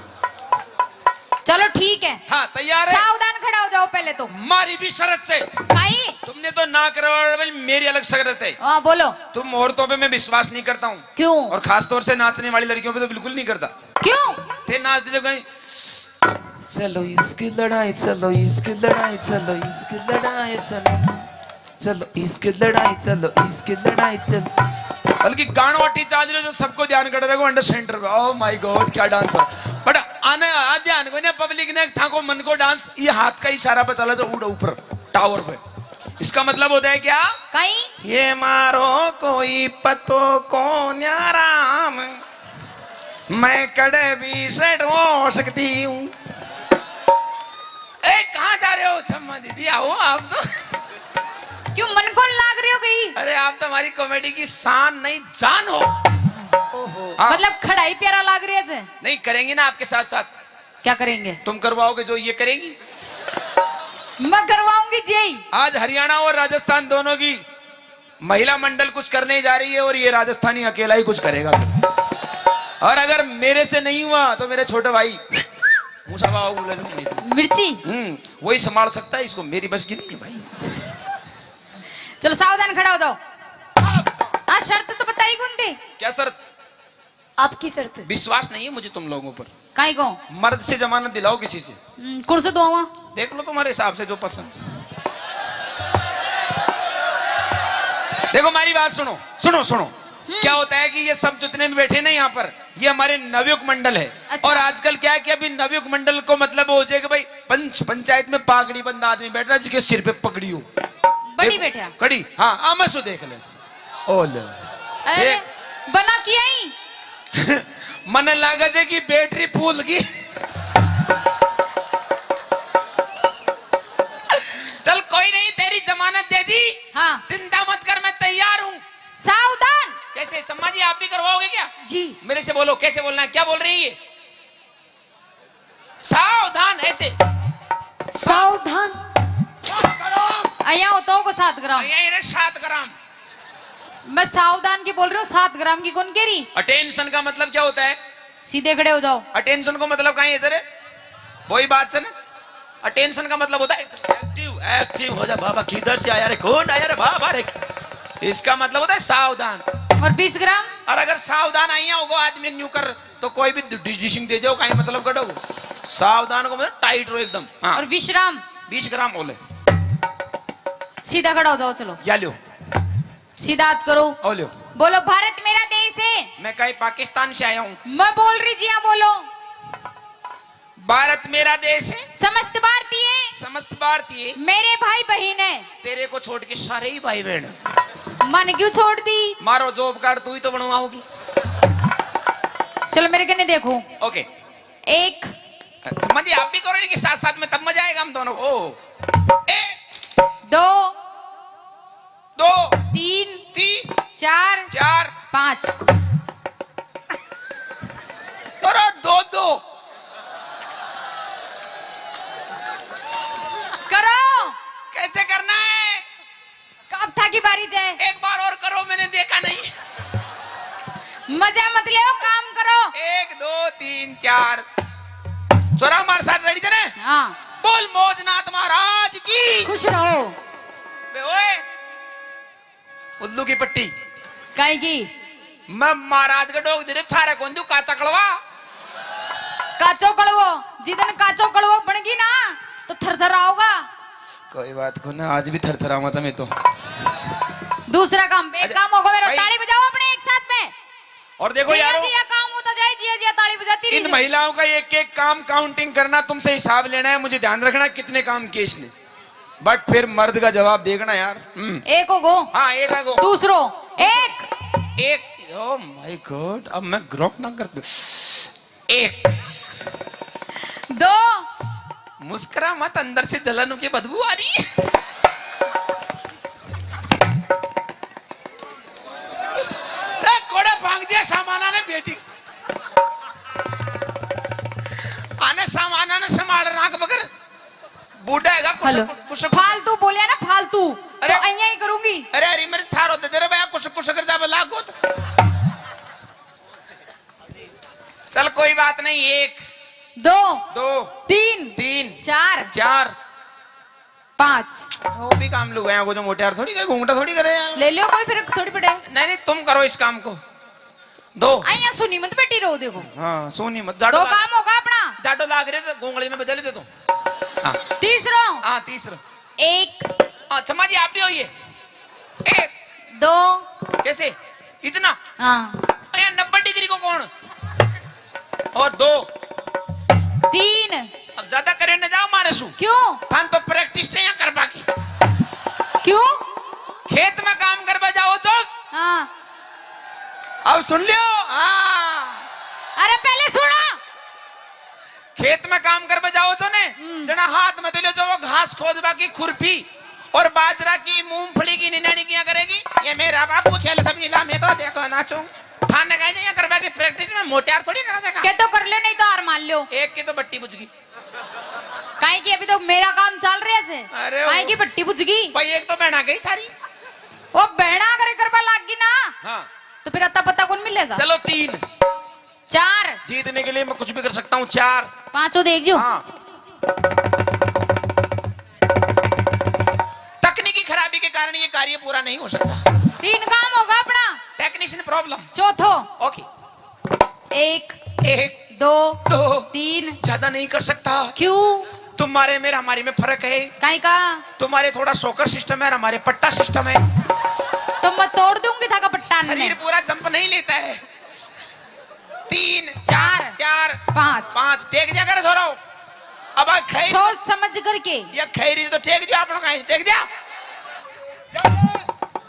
चलो ठीक है। हाँ, तैयार है? सावधान खड़ा हो जाओ पहले तो। मारी भी शरत से। भाई। तुमने तो ना करवा, मेरी अलग शरत है। हाँ, बोलो। तुम औरतों पे मैं विश्वास नहीं करता हूँ। क्यों? और खास तौर से नाचने वाली लड़कियों पे तो बिल्कुल नहीं करता। क्यों? थे नाच दे जो कहीं, "चलो इसकी लड़ाई, चलो इसकी लड़ाई, चलो इसकी लड़ाई, चलो, चलो इसकी लड़ाई, चलो इसकी लड़ाई, चलो।" बल्कि गाणो अटी चाल रहे जो सबको ध्यान कर रहे हो under center पे। Oh my God, क्या डांस हो। But आने आ ध्यान को ना, पब्लिक ने था को मन को डांस, ये हाथ का इशारा पे चला तो उड़ा ऊपर टावर पे। इसका मतलब होता है क्या? कहीं? ये मारो कोई पतो को न्याराम, मैं कड़े भी सेट हो सकती हूँ। ए, कहाँ जा रहे हो छम्मा दीदी? आओ आप तो। क्यों, मन को लाग रही हो गई? अरे, आप तो हमारी कॉमेडी की शान नहीं, जान हो। ओहो। हाँ। मतलब, खड़ा ही प्यारा लाग रही है जे। नहीं, करेंगे ना आपके साथ साथ। क्या करेंगे? तुम करवाओगे जो ये करेंगी? मैं करवाऊंगी जी। आज हरियाणा और राजस्थान दोनों की महिला मंडल कुछ करने जा रही है और ये राजस्थानी अकेला ही कुछ करेगा। और अगर मेरे से नहीं हुआ तो मेरे छोटे भाई मूसा बाबा को ले लूंगा। मिर्ची। हम्म, वही संभाल सकता है इसको, मेरी बस की नहीं है भाई। चलो, सावधान खड़ा हो जाओ। हाँ, शर्त तो बताई कौन थी? क्या शर्त? आपकी शर्त। विश्वास नहीं है मुझे तुम लोगों पर। काई को? मर्द से जमानत दिलाओ किसी से। हम्म, कौन से दुआवा? देख लो तुम्हारे हिसाब से जो पसंद। देखो, हमारी बात सुनो, सुनो, सुनो। हम्म। क्या होता है कि ये सब जितने भी बैठे ना यहाँ पर, ये हमारे नवयुग मंडल है। अच्छा। और आजकल क्या है कि अभी नवयुग मंडल को मतलब हो जाए कि भाई, पंच, पंचायत में पागड़ी बंदा आदमी बैठता है जिसके सिर पे पगड़ी हो। बड़ी एक बैठा। कड़ी, हाँ, आ, मैं सो देख ले। ओ ले। अरे, ए- बना किया ही। मने लागे जे कि बैटरी फूल गई। चल, कोई नहीं, तेरी जमानत दे दी। हाँ। चिंता मत कर, मैं तैयार हूँ। सावधान। कैसे, सम्मा जी, आप भी करवाओगे क्या? जी। मेरे से बोलो, कैसे बोलना है, क्या बोल रही है? सावधान, ऐसे। सावधान। सात ग्राम। आया हो तो को सात ग्राम। आया रे सात ग्राम। मैं सावधान की बोल रही हूँ, सात ग्राम की कौन कह रही? अटेंशन का मतलब क्या होता है? सीधे खड़े हो जाओ। अटेंशन को मतलब कहाँ है इधर? वही बात से ना। अटेंशन का मतलब होता है एक्टिव, एक्टिव हो जा बाबा, किधर से आया रे, कौन आया रे बाबा रे। इसका मतलब होता है सावधान। और बीस ग्राम? और अगर सावधान आइया होगो आदमी न्यू कर, तो कोई भी डिसीजन दे जाओ, कहीं मतलब कटो। सावधान को मतलब टाइट रहो एकदम। हाँ। और विश्राम? बीस ग्राम बोले। सीधा खड़ा हो जाओ, चलो। या लो। सीधा हाथ करो। ओ लो। बोलो, भारत मेरा देश है। मैं कहीं पाकिस्तान से आया हूँ। मैं बोल रही जी, हाँ बोलो। भारत मेरा देश है। समस्त भारतीय। समस्त भारतीय। मेरे भाई बहन है। तेरे को छोड़ के सारे ही भाई बहन। मन क्यों छोड़ दी? मारो जॉब कार्ड तू ही तो बनवाओगी। चलो मेरे कने देखो। ओके। एक। मजे आप भी करो इनके साथ साथ में, तब मजा आएगा हम दोनों को। एक। दो। दो। तीन। तीन। चार। चार। पाँच। अरे दो दो। करो। कैसे करना है? अब थाकी बारी जे। एक बार और करो, मैंने देखा नहीं। मत ले, काम करो। एक, दो, तीन, चार। छोरा, हमारे साथ रेडी थे ना? हाँ। बोल मौजनाथ महाराज की। खुश रहो। बे ओए, उल्लू की पट्टी। काई की? मैं महाराज के डोग दे रहे, थारे कौन दू काचा कड़वा? काचो कड़वो, जिदन काचो कड़वो बन गई ना, तो थरथर आओगा। कोई बात को ना, आज भी थरथरावा था मैं तो। दूसरा काम, एक अच्छा, काम होगा मेरा, भाई। ताली बजाओ अपने एक साथ में। और देखो जिया यारो, जिया काम होता जाए, जिया जिया ताली बजाती इन रही। महिलाओं का एक एक काम काउंटिंग करना, तुमसे हिसाब लेना है, मुझे ध्यान रखना कितने काम किए इसने। बट फिर मर्द का जवाब देखना यार। हम्म। एक हो गो। हाँ, एक आ गो। दूसरो। एक। एक। Oh my God, अब मैं ग्रोक ना कर दूं। एक। दो। मुस्कुरा मत, अंदर से जलन की बदबू आ रही है। रे, कोड़े भांग दिया सामाना ने बेटी। आने सामाना ने संभाल राख बगर। बूढ़ा हैगा, कुछ, हेलो। कुछ, कुछ, कुछ। फालतू बोलिया ना, फालतू। अरे। तो अइयां ही करूंगी। अरे, अरे, मेरे थारो दे दे रे भैया, कुछ, कुछ कर जा, लागो तो। चल, कोई बात नहीं, एक। दो। दो। तीन। तीन। चार। चार। पाँच। वो भी काम लुगाया को जो मोटे यार थोड़ी करे, घूंघटा थोड़ी करे यार। ले लियो, कोई फर्क थोड़ी पड़े। नहीं, नहीं, तुम करो इस काम को। दो। आइया सुनी मत बैठी रहो, देखो। हाँ, सुनी मत। जाडो दो लाग-, काम होगा अपना। जाडो लाग रहे तो घूंगली में बजा ले दे दो। हाँ। तीसरो। हाँ, तीसरो। एक। हाँ, छम्मा जी, आप भी होइए। एक। दो। कैसे? इतना? हाँ। अरे, नब्बे डिग्री को कौन? और दो। तीन। अब ज्यादा करे न जाओ मारे सु। क्यों? थान तो प्रैक्टिस चाहिए करवा की। क्यों? खेत में काम करवा जाओ चौक। हाँ। अब सुन लियो। हाँ। अरे, पहले सुना। खेत में काम करवा जाओ छो ने, हम्म। जना हाथ में ले लो जो वो घास खोदवा की खुरपी और बाजरा की, मूंगफली की निनाणी किया करेगी। ये मेरा बापू छेल सभी ला, मैं तो देखो नाचूं। थाने कहे ये करवा की प्रैक्टिस में मोटे यार थोड़ी करा देगा। के तो कर लो, नहीं तो हार मान लो। एक की तो बट्टी बुझ गई। काहे की अभी तो मेरा काम चल रहा है। अरे काहे वो की बट्टी बुझ गई। भाई, एक तो बहना गई थारी। वो बहना अगर करवा लाग गई ना, हाँ। तो फिर अता पता कौन मिलेगा? चलो, तीन। चार। जीतने के लिए मैं कुछ भी कर सकता हूँ। चार। पांचों देख जो। हाँ। तकनीकी खराबी के कारण ये कार्य पूरा नहीं हो सकता। तीन काम होगा अपना। Technician problem. चौथो। ओके। एक। एक। दो। दो। तीन। ज्यादा नहीं कर सकता। क्यों? तुम्हारे मेरे हमारे में फर्क है। काई का? तुम्हारे थोड़ा शॉकर सिस्टम है और हमारे पट्टा सिस्टम है। तो मैं तोड़ दूंगी थाका पट्टा ने। शरीर पूरा जंप नहीं लेता है। तीन, चार। चार, पाँच। पाँच। टेक दिया करे थोड़ा। अब आज खैर सोच समझ करके। ये खैरी तो टेक दिया, अपना कहीं टेक दिया।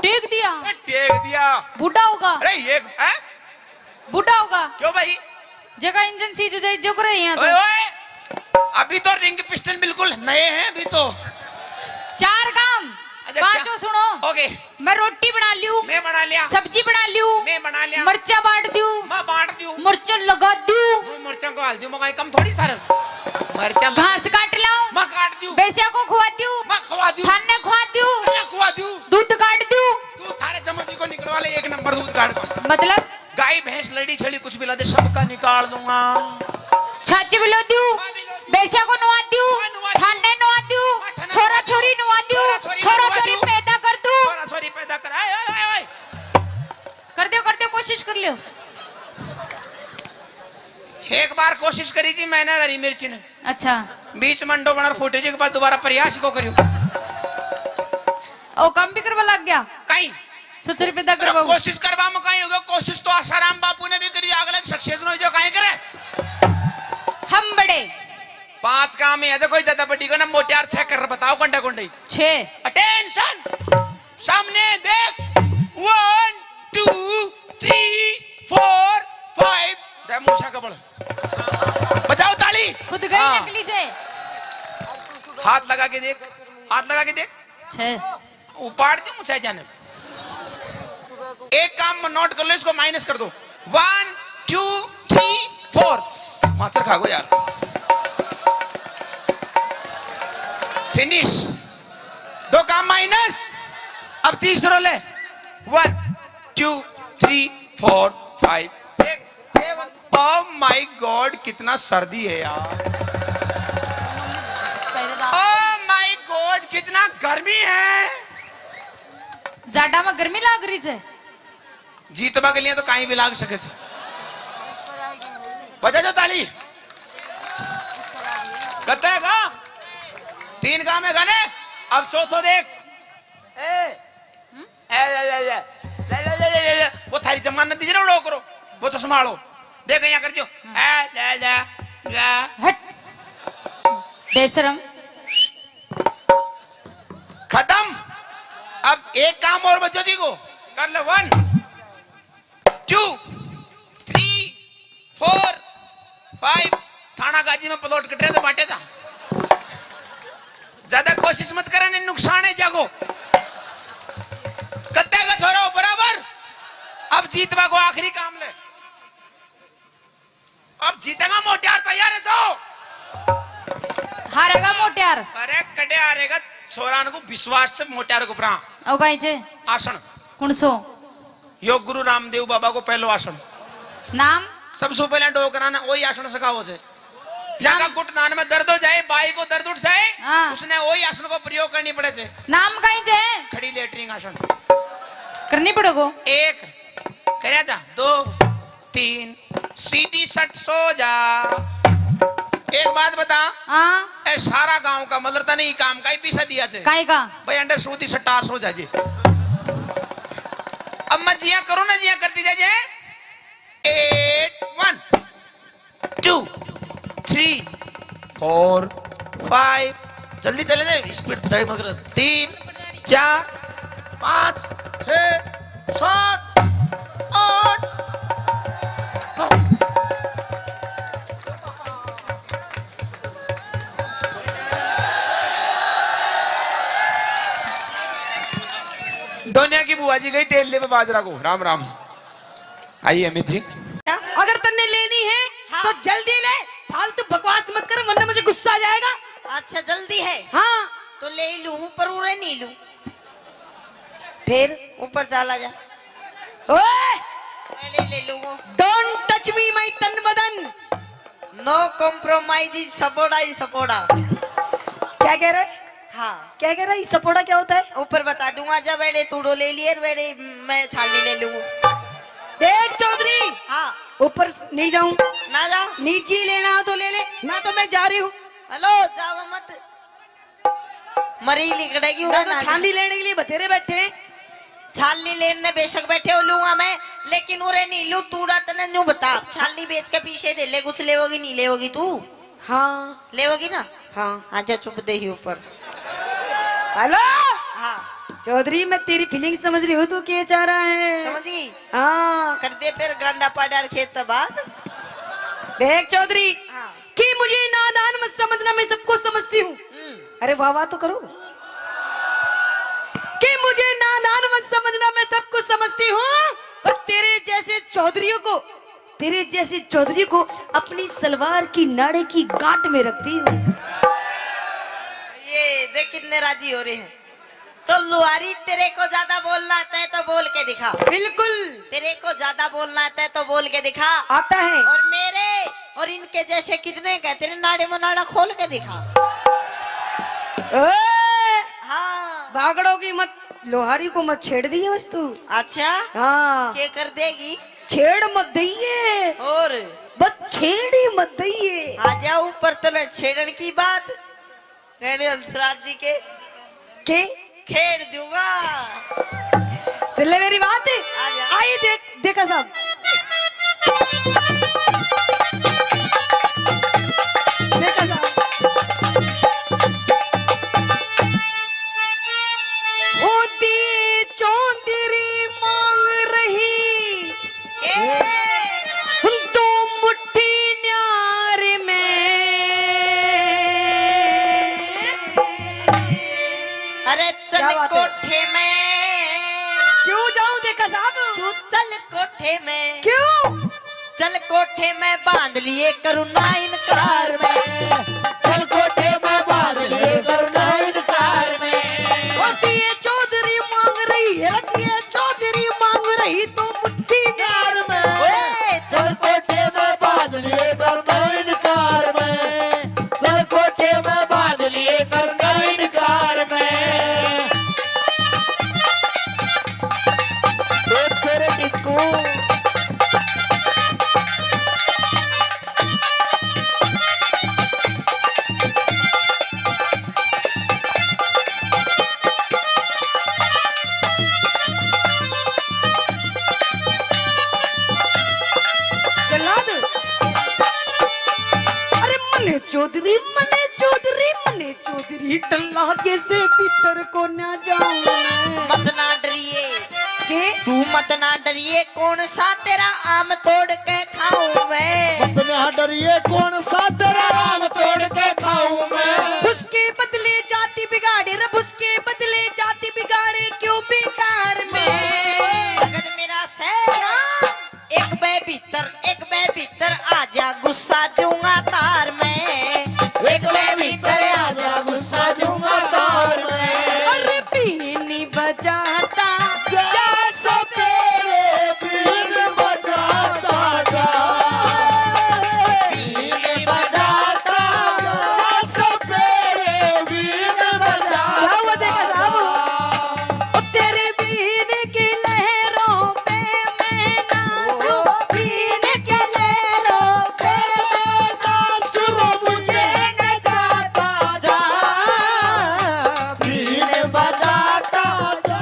टेक दिया। ए, टेक दिया। बूढ़ा होगा। अरे ये, हैं? बूढ़ा होगा। क्यों भाई? जगह इंजन सीज हो जाए, जो करे यहाँ तो। ओए, ओए, अभी तो रिंग पिस्टन बिल्कुल नए हैं अभी तो। चार काम। अच्छा, पांचों चा-, सुनो। ओके। मैं रोटी बना लियो। मैं बना लिया। सब्जी बना लियो। मैं बना लिया। मर्चा बांट दियो। मैं बांट दियो। मर्चा लगा दियो। मैं मर्चा को हाल दियो, मैं कम थोड़ी थारे। मर्चा लगा घास काट लाओ। मैं काट दियो। भैंसिया को खुआ दियो। मैं खुआ दियो। थाने खुआ दियो। मैं खुआ दियो। दूध काट दियो। दूध थारे चम्मच को निकलवा ले, एक नंबर दूध काट। मतलब? गाय भैंस लड़ी छड़ी कुछ भी ला दे, सबका निकाल दूंगा। छाछ भी लो दियो। हाँ, भी लो दियो। भैंसिया को नुआ दियो। हाँ, नुआ दियो। थाने नुआ दियो। हाँ, थाने छोरा नुआ दियो। छोरी नुआ दियो। छोरा छोरी छोरा नुआ छोरी दियो। पैदा कर दो। छोरा छोरी पैदा कर। आए, आए, आए, आए। कर दो, कर दो, कोशिश कर लो। एक बार कोशिश करी जी मैंने हरी मिर्ची ने। अच्छा। बीच में अंडो बना फूटे जी के बाद दोबारा प्रयास को करियो। ओ, काम भी करवा लग गया। कहीं। छोरा छोरी पैदा अरे करवाओ। कोशिश करवा में कहीं होगा, कोशिश तो आसाराम बापू ने भी करी, अगले सक्सेस नहीं जो कहीं करे। हम बड़े। पांच काम ही है, देखो ज्यादा बड़ी को ना, मोटे यार छह कर बताओ, कंडे कंडे। छह। अटेंशन। सामने देख, one, two, three, four, five. दे मूछा कबड़। बजाओ ताली। खुद गए हाँ। नकली जे। हाथ लगा के देख, हाथ लगा के देख। छह। उपाड़ दी मूछा जाने। एक काम नोट कर लो, इसको माइनस कर दो। One, two, three, four. माचर खा गो यार। फिनिश। दो काम माइनस। अब तीसरो ले। One, two, three, four, five, oh my God, कितना सर्दी है यार। ओ माय गॉड, कितना गर्मी है। जाडा में गर्मी लाग रही है। जीतवा के लिए तो कहीं भी लाग सके से। बजा दो ताली। कत्ते का? तीन काम है गाने। अब चौथो देख। ए, ए, ए, ए, ए, ए, ए, ए, वो थारी जमानत दीजिए ना, उड़ो करो, वो तो संभालो। देख यहाँ कर जो। ए, ले, ले, ले। हट। बेशरम। खत्म। अब एक काम और बचो जी को। कर ले, one, two, three, four, five. Thanagazi में प्लॉट कट रहे थे, बांटे था। ज्यादा कोशिश मत करे, नहीं नुकसान है जागो। कत्ते का छोरो बराबर। अब जीतवा को आखिरी काम ले। अब जीतेगा मोटियार, तैयार है तो? हारेगा मोटियार। अरे कटे हारेगा, छोरान को विश्वास से मोटियार को परा। ओ गाई जे। आसन। कौन सो? यो गुरु रामदेव बाबा को पहलो आसन। नाम? सबसे पहले डोकरा ने वही आसन सिखाओ से। जाका घुटनान में दर्द हो जाए, बाई को दर्द उठ जाए, हाँ। उसने वही आसन को प्रयोग करनी पड़े थे। नाम कहीं थे? खड़ी लेटरिन आसन। करनी पड़ेगो। एक, करया जा, दो, तीन, सीधी सट सो जा। एक बात बता, हाँ। ए सारा गांव का मतलब तने ही काम का ही पीछे दिया थे। काई का? भाई अंडर सूदी सट्टार सो जा जी। अब मैं जिया करो ना, जिया करती जा जे। Eight, one, two, three, four, five. जल्दी चले जाए, स्पीड पता मत कर। तीन, चार, पाँच, छः, सात, आठ। दोनिया की बुआ जी गई तेल लेवे बाजरा को। राम राम। आइए अमित जी। अगर तन्ने लेनी है, हाँ। तो जल्दी ले, फालतू बकवास मत कर, वरना मुझे गुस्सा आ जाएगा। अच्छा, जल्दी है? हाँ। तो ले ही लूं, पर उरे नहीं लूं। फिर? ऊपर चला जा। ओए! मैंने ले लूं वो। Don't touch me, my तन बदन। No compromise, सपोड़ा ही सपोड़ा। क्या कह रहे? हाँ। क्या कह रहा है? सपोड़ा क्या होता है? ऊपर बता दूंगा। जब मैंने तूड़ो ले लिए, मैंने, मैं छालनी ले लूंगा। देख चौधरी, हाँ। ऊपर स-, नहीं जाऊं। ना जा। नीचे लेना हो तो ले ले, ना तो मैं जा रही हूँ। हेलो, जावा मत। मरी लिकड़ेगी, मैं उरे तो ना छालनी जा। लेने के लिए बतेरे बैठे। छालनी लेने बेशक बैठे हो लूंगा मैं, लेकिन उरे नहीं लूं। तूड़ा तने न्यू बता, छालनी बेच के पीछे दे ले, कुछ लेवोगी नहीं लेवोगी तू? हाँ। लेवोगी ना? हाँ। हाँ, जा चुप दे ही ऊपर। हेलो। हाँ। चौधरी, मैं तेरी फीलिंग समझ रही हूँ, तू क्या चाह रहा है। समझ गई? हाँ। कर दे फिर गांडा पाड़ा खेत बाद। देख चौधरी, हाँ। कि मुझे नादान मत समझना, मैं सब कुछ समझती हूँ। हम्म। अरे वाह वाह तो करो। कि मुझे नादान मत समझना, मैं सब कुछ समझती हूँ। और तेरे जैसे चौधरियों को, तेरे जैसे चौधरी को अपनी सलवार की नाड़े की गांठ में रखती हूँ। ये देख कितने राजी हो रहे हैं। तो लुहारी, तेरे को ज्यादा बोलना आता है तो बोल के दिखा। बिल्कुल। तेरे को ज्यादा बोलना आता है तो बोल के दिखा। आता है। और मेरे और इनके जैसे कितने का है, तेरे नाड़े में नाड़ा खोल के दिखा। ओए! हाँ। बागड़ों की मत, लुहारी को मत छेड़ दिए बस तू। अच्छा? हाँ। के कर देगी? छेड़ मत दइए। और? बस छेड़ ही मत दइए। आ जा ऊपर, तने छेड़न की बात। कहने हंसराज जी के के? खेड़ दूंगा। सुन ले मेरी बात। आ गया। आई देख, देखा साहब। देखा साहब। होती चौधरी मांग रही ए! दो मुट्ठी न्यार में। अरे चल क्या बात है? कोठे में। क्यों जाऊं देखा साहब? तू चल कोठे में। क्यों? चल कोठे में बांध लिए करूँ ना इनकार में। चल कोठे में बांध लिए करूँ ना इनकार में। होती है चौधरी मांग रही है, होती है चौधरी मांग रही तो मुट्ठी न्यार में। ओए, चल कोठे में जल्लाद। अरे मने चौधरी, मने चौधरी, मने चौधरी, डल्ला कैसे भीतर को ना जाऊं मैं। मत ना डरिए। के? तू मत ना डरिए, कौन सा तेरा आम तोड़ के खाऊं मैं। मत ना डरिए, कौन सा तेरा आम तोड़ के खाऊं मैं। उसके बदले जाति बिगाड़े रे, उसके बदले जाति बिगाड़े क्यों बेकार में। भगत मेरा से। क्या? एक बे भीतर, एक बे भीतर, आजा गुस्सा दूंगा तार में। एक बे भीतर, आजा गुस्सा दूंगा तार में। अरे बीन बजाता जा, जा सपेरे, बीन बजाता जा। बीन बजाता जा, सपेरे बीन बजाता। क्या हुआ देखा साहब? ओ तेरे बीन की लहरों पे मैं नाचूं, बीन की लहरों पे मैं नाचूं, मुझे नचाता जा, बीन बजाता जा,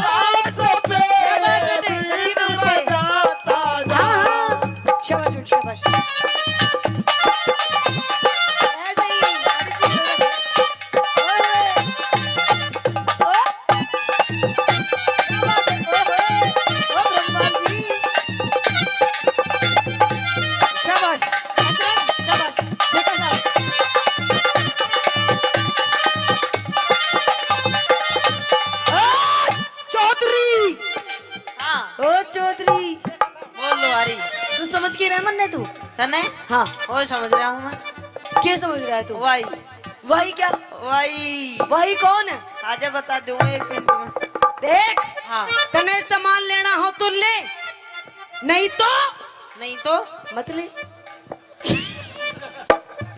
सपेरे शाबाश बेटे, बीन गद्दी में घुस गए। बजाता जा। हाँ, हाँ। शाबाश बेटे, शाबाश। ऐसे ही, आगे चलो। ओए, ओए। ओ, ओ, ओ, ओ, ब्रह्मा जी। शाबाश, शाबाश, देखा साहब। ओ, चौधरी। हाँ। ओ, चौधरी। बोल लो, हरी। तू समझ के रह मन्ने तू? तने? हाँ। ओ, समझ रहा हूँ मैं। क्या समझ रहा है तू? वाई। वाई क्या? वाई। वाई कौन है? आजा बता दूंगा एक मिनट में। देख, हाँ। तने सामान लेना हो तो ले, नहीं तो नहीं तो? मत ले।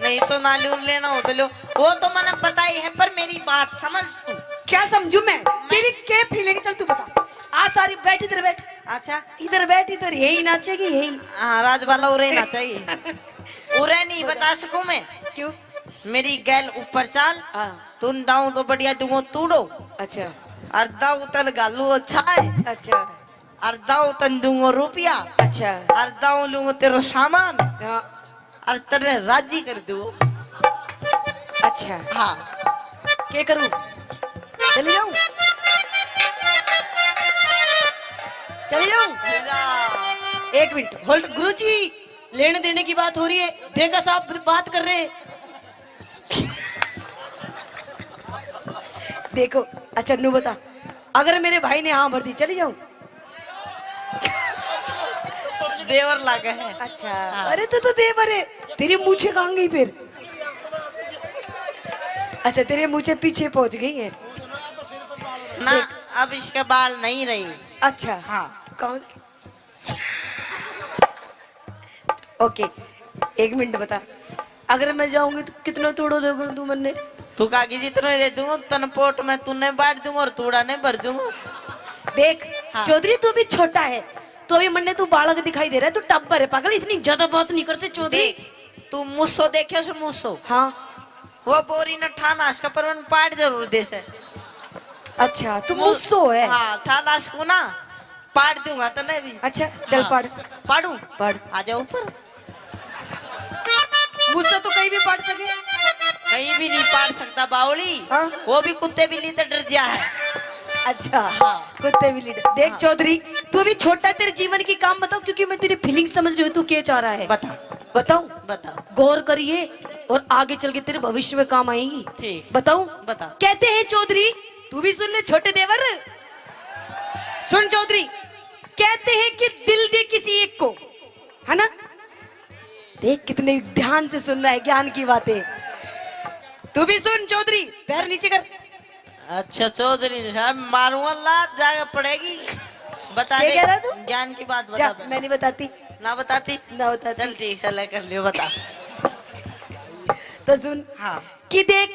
नहीं तो ना लूं, लेना हो तो लो। वो तो मैंने पता ही है, पर मेरी बात समझ तू। क्या समझू मैं? मैं तेरी के फीलिंग, चल तू बता। आ सारी बैठ, इधर बैठ। अच्छा। इधर बैठ, इधर यही नाचेगी, यही। हाँ, राजबाला उरे नाचेगी। उरे नहीं बता सकूं मैं। क्यों? मेरी गैल ऊपर चाल। हाँ। तुम दाऊं तो बढ़िया दूंगो तूड़ो। अच्छा। और दाऊ तन गालू अच्छा है। अच्छा। और दाऊ तन दूंगो रुपया। अच्छा। और दाऊ लूंगो तेरा सामान। हाँ। और तेरे राजी कर दूंगो। अच्छा। हाँ। के करूं? चली जाऊं? चली जाऊं? एक मिनट, होल्ड। गुरुजी, लेने देने की बात हो रही है, देखा साहब बात कर रहे हैं। देखो, अच्छा, नू बता, अगर मेरे भाई ने हाँ भर दी, चली जाऊं? देवर लागे है। अच्छा। हाँ। अरे, तू तो देवर है, तेरे मुँह से कहाँ गई फिर? अच्छा, तेरे मुँह से पीछे पहुंच गई है। ना, देख। अब इसके बाल नहीं रही। अच्छा। हाँ। कौन? ओके, एक मिनट बता, अगर मैं जाऊंगी तो कितना तूड़ो देगा तू मन्ने? तू कहा कि जितना दे दूं, तन पोट में तूने बांट दूं और तूड़ा ने भर दूं। देख, हाँ। चौधरी, तू भी छोटा है, तो अभी मन्ने तू बालक दिखाई दे रहा है, तू टब्बर है पागल, इतनी ज्यादा बात नहीं करते चौधरी। देख, तू मूसो देखे से मूसो? हाँ। वो बोरी न ठाना इसका, पर उन पाट जरूर दे से। अच्छा, तू मू-, मूसो है? हाँ, ठाना इसको ना, पाट दूंगा तने भी। अच्छा, चल हाँ। पाट। पाड़ू? पाट। आ जाओ ऊपर। मूसो तो कहीं भी पाट सके? कहीं भी नहीं पाट सकता बावली। हाँ। वो भी कुत्ते बिल्ली तो डर जा है। अच्छा, हाँ। कुत्ते बिल्ली डर। देख हाँ। चौधरी, तू अभी छोटा है, तेरे जीवन की काम बताओ, क्योंकि मैं तेरी फीलिंग समझ रही हूँ, तू क्या चाह रहा है। बता। बताऊं? बता। गौर करिए और आगे चल के तेरे भविष्य में काम आएंगी। ठीक। बताऊं? बता। कहते हैं चौधरी, तू भी सुन ले छोटे देवर, सुन चौधरी, कहते हैं कि दिल दे किसी एक को, है ना? देख कितने ध्यान से सुन रहा है ज्ञान की बातें। तू भी सुन चौधरी, पैर नीचे कर। अच्छा चौधरी साहब, मारूंगा लात, जाके पड़ेगी। बता क्या दे, कह रहा तू? ज्ञान की बात बता जा, पहले। मैं नहीं बताती। ना बताती? ना बताती। चल ठीक, चल कर लियो, बता। तो सुन, हाँ। कि देख,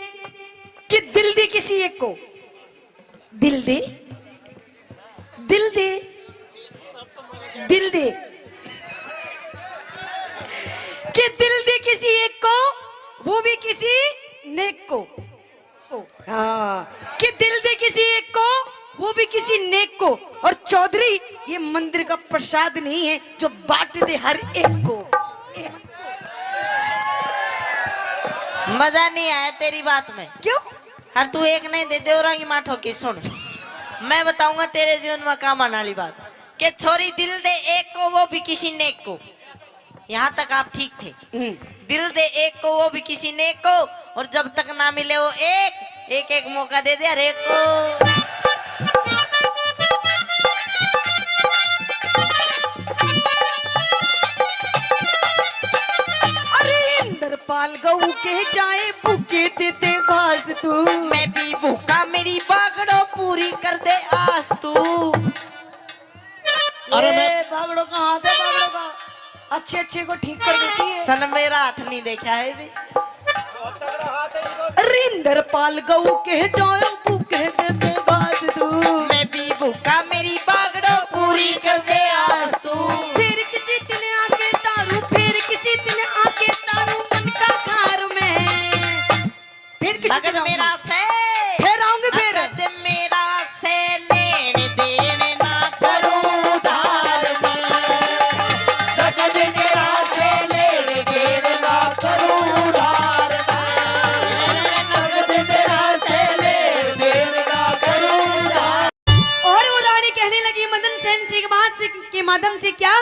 कि दिल दे किसी एक को, दिल दे, दिल दे, दिल दे, कि दिल दे किसी एक को, वो भी किसी नेक को। हाँ, कि दिल दे किसी एक को, वो भी किसी नेक को। और चौधरी, ये मंदिर का प्रसाद नहीं है जो बांट दे हर एक को। मजा नहीं आया तेरी बात में। क्यों? हर तू एक नहीं दे, देवरा की माँ ठोकी। सुन, मैं बताऊंगा तेरे जीवन में काम आने वाली बात। के छोरी दिल दे एक को, वो भी किसी नेक को। यहाँ तक आप ठीक थे। हम्म। दिल दे एक को, वो भी किसी नेक को, और जब तक ना मिले वो एक, एक एक मौका दे दे हर एक को। अरे इंद्रपाल गऊ के जाए भूखे दे दे घास तू। मैं भी भूखा, मेरी बागड़ो पूरी कर दे आस तू। अरे ये मैं बागड़ों का हाथ है, बागड़ों का। अच्छे अच्छे को ठीक कर देती है। तन मेरा हाथ नहीं देखा है भी। रिंदर पाल गऊ कह जाओ भूखे दे दे घास तू। मैं भी भूखा, मेरी बागड़ो पूरी कर दे आस तू। फिर किसी दिन आके तारू, फिर किसी दिन आके तारू मन का खार में। फिर किसी दिन आऊंगी। मेरा से फिर आऊंगी फिर। नगद मेरा से लेन देन ना करूं उधार में। नगद मेरा से लेन देन ना करूं उधार में। नगद मेरा से लेन देन ना करूं उधार। और वो रानी कहने लगी मदन सेन से एक बात से के माध्यम से क्या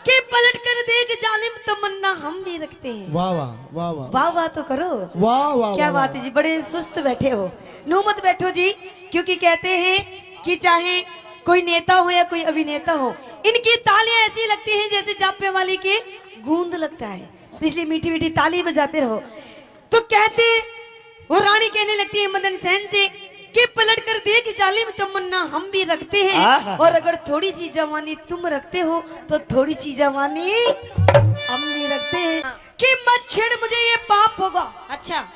कि पलट कर देख जालिम तमन्ना हम भी रखते हैं। वाह वाह वाह वाह वाह वाह तो करो। वाह वाह क्या वाह, बात है जी, बड़े सुस्त बैठे हो। नू मत बैठो जी, क्योंकि कहते हैं कि चाहे कोई नेता हो या कोई अभिनेता हो, इनकी तालियां ऐसी लगती हैं जैसे जापे वाली की गूंद लगता है, तो इसलिए मीठी मीठी ताली बजाते रहो। तो कहते वो रानी कहने लगती है मदन सेन से कि पलट कर देख जालिम तमन्ना हम भी रखते हैं, आहा। और अगर थोड़ी सी जवानी तुम रखते हो तो थोड़ी सी जवानी हम भी रखते हैं। कि मत छेड़ मुझे, ये पाप होगा। अच्छा।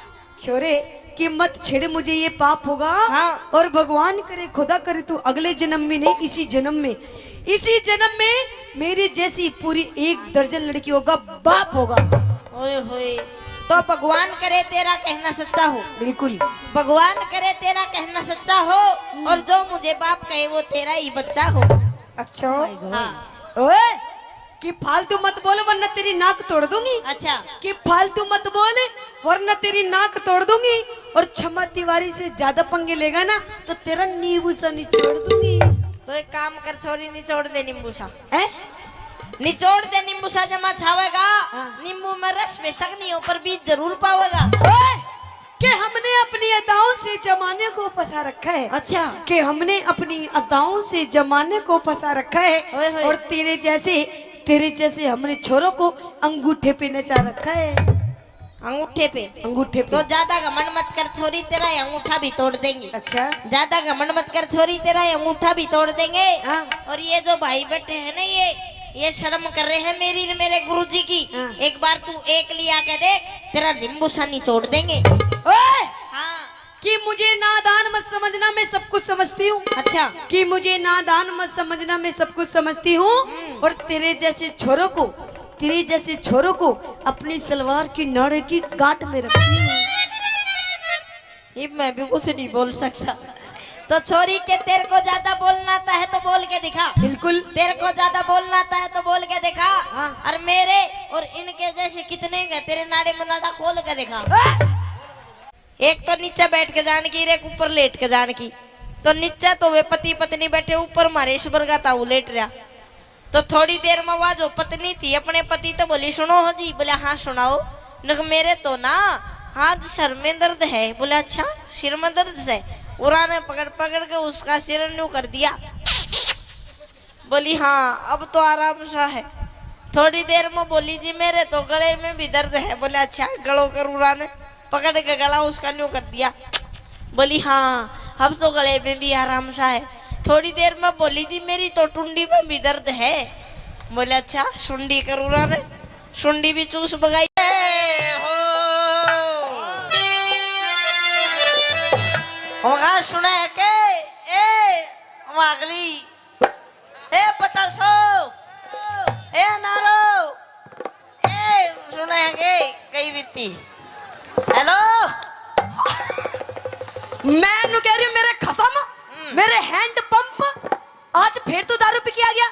छोरे, कि मत छेड़ मुझे, ये पाप होगा। हाँ। और भगवान करे, खुदा करे, तू अगले जन्म में नहीं, इसी जन्म में, इसी जन्म में मेरी जैसी पूरी एक दर्जन लड़कियों का बाप होगा। ओए होए, तो भगवान करे तेरा कहना सच्चा हो। बिल्कुल। भगवान करे तेरा कहना सच्चा हो, और जो मुझे बाप कहे वो तेरा ही बच्चा हो। अच्छा। हाँ। ओए, कि फालतू मत बोल वरना तेरी नाक तोड़ दूंगी। अच्छा। कि फालतू मत बोल वरना तेरी नाक तोड़ दूंगी। और क्षमा तिवारी से ज्यादा पंगे लेगा ना तो तेरा नींबू सा निचोड़ दूंगी। तो एक काम कर छोरी, निचोड़ दे नींबू सा। हैं? निचोड़ दे नींबू सा, जमा छावेगा। हाँ। नींबू में रस बेशक नहीं हो पर बीज जरूर पावेगा। ओए, कि हमने अपनी अदाओं से जमाने को फंसा रखा है। अच्छा। कि हमने अपनी अदाओं से जमाने को फंसा रखा है। ओए होए। और तेरे जैसे, तेरे जैसे हमने छोरों को अंगूठे पे नचा रखा है। अंगूठे पे। अंगूठे पे। तो ज्यादा घमंड मत कर छोरी, तेरा ये अंगूठा भी तोड़ देंगे। अच्छा। ज्यादा घमंड मत कर छोरी, तेरा ये अंगूठा भी तोड़ देंगे। हाँ। और ये जो भाई बैठे हैं ना, ये ये शर्म कर रहे हैं मेरी, मेरे गुरुजी की। हाँ। एक बार तू एक लिया के देख, तेरा नींबू सा निचोड़ देंगे। ओए! हाँ। कि मुझे नादान मत समझना, मैं सब कुछ समझती हूँ। अच्छा। कि मुझे नादान मत समझना, मैं सब कुछ समझती हूँ। हम्म। और तेरे जैसे छोरों को, तेरे जैसे छोरों को अपनी सलवार की नाड़े की गांठ में रखती हूँ। ये मैं भी कुछ नहीं बोल सकता। तो छोरी के, तेरे को ज्यादा बोलना आता है तो बोल के दिखा। बिल्कुल। तेरे को ज्यादा बोलना आता है तो बोल के दिखा। हाँ। और मेरे और इनके जैसे कितने हैं तेरे नाड़े में नाड़ा खोल के दिखा। एक तो नीचे बैठ के जान की, एक ऊपर लेट के जान की। तो नीचे तो वे पति पत्नी बैठे, ऊपर मारे इस बरगा ताऊ लेट रहा। तो थोड़ी देर में वह जो पत्नी थी अपने पति तो बोली, "सुनो हो जी।" बोले, "हाँ, सुनाओ।" नक, "मेरे तो ना आज सर में दर्द है।" बोले, "अच्छा, सिर में दर्द है?" उरा ने पकड़ पकड़ के उसका सिर न्यू कर दिया। बोली, "हाँ, अब तो आराम सा है।" थोड़ी देर में बोली, "जी, मेरे तो गले में भी दर्द है।" बोले, "अच्छा।" गलो कर उरा ने पकड़ के गला उसका न्यू कर दिया। बोली, "हाँ, अब तो गले में भी आराम सा है।" थोड़ी देर में बोली, "जी, मेरी तो टुंडी में भी दर्द है।" बोले, "अच्छा।" सुंडी कर उरा ने सुंडी भी चूस बगाई। वहाँ सुने के, ए, वहाँ अगली, ए, पता सो, पी के आ गया।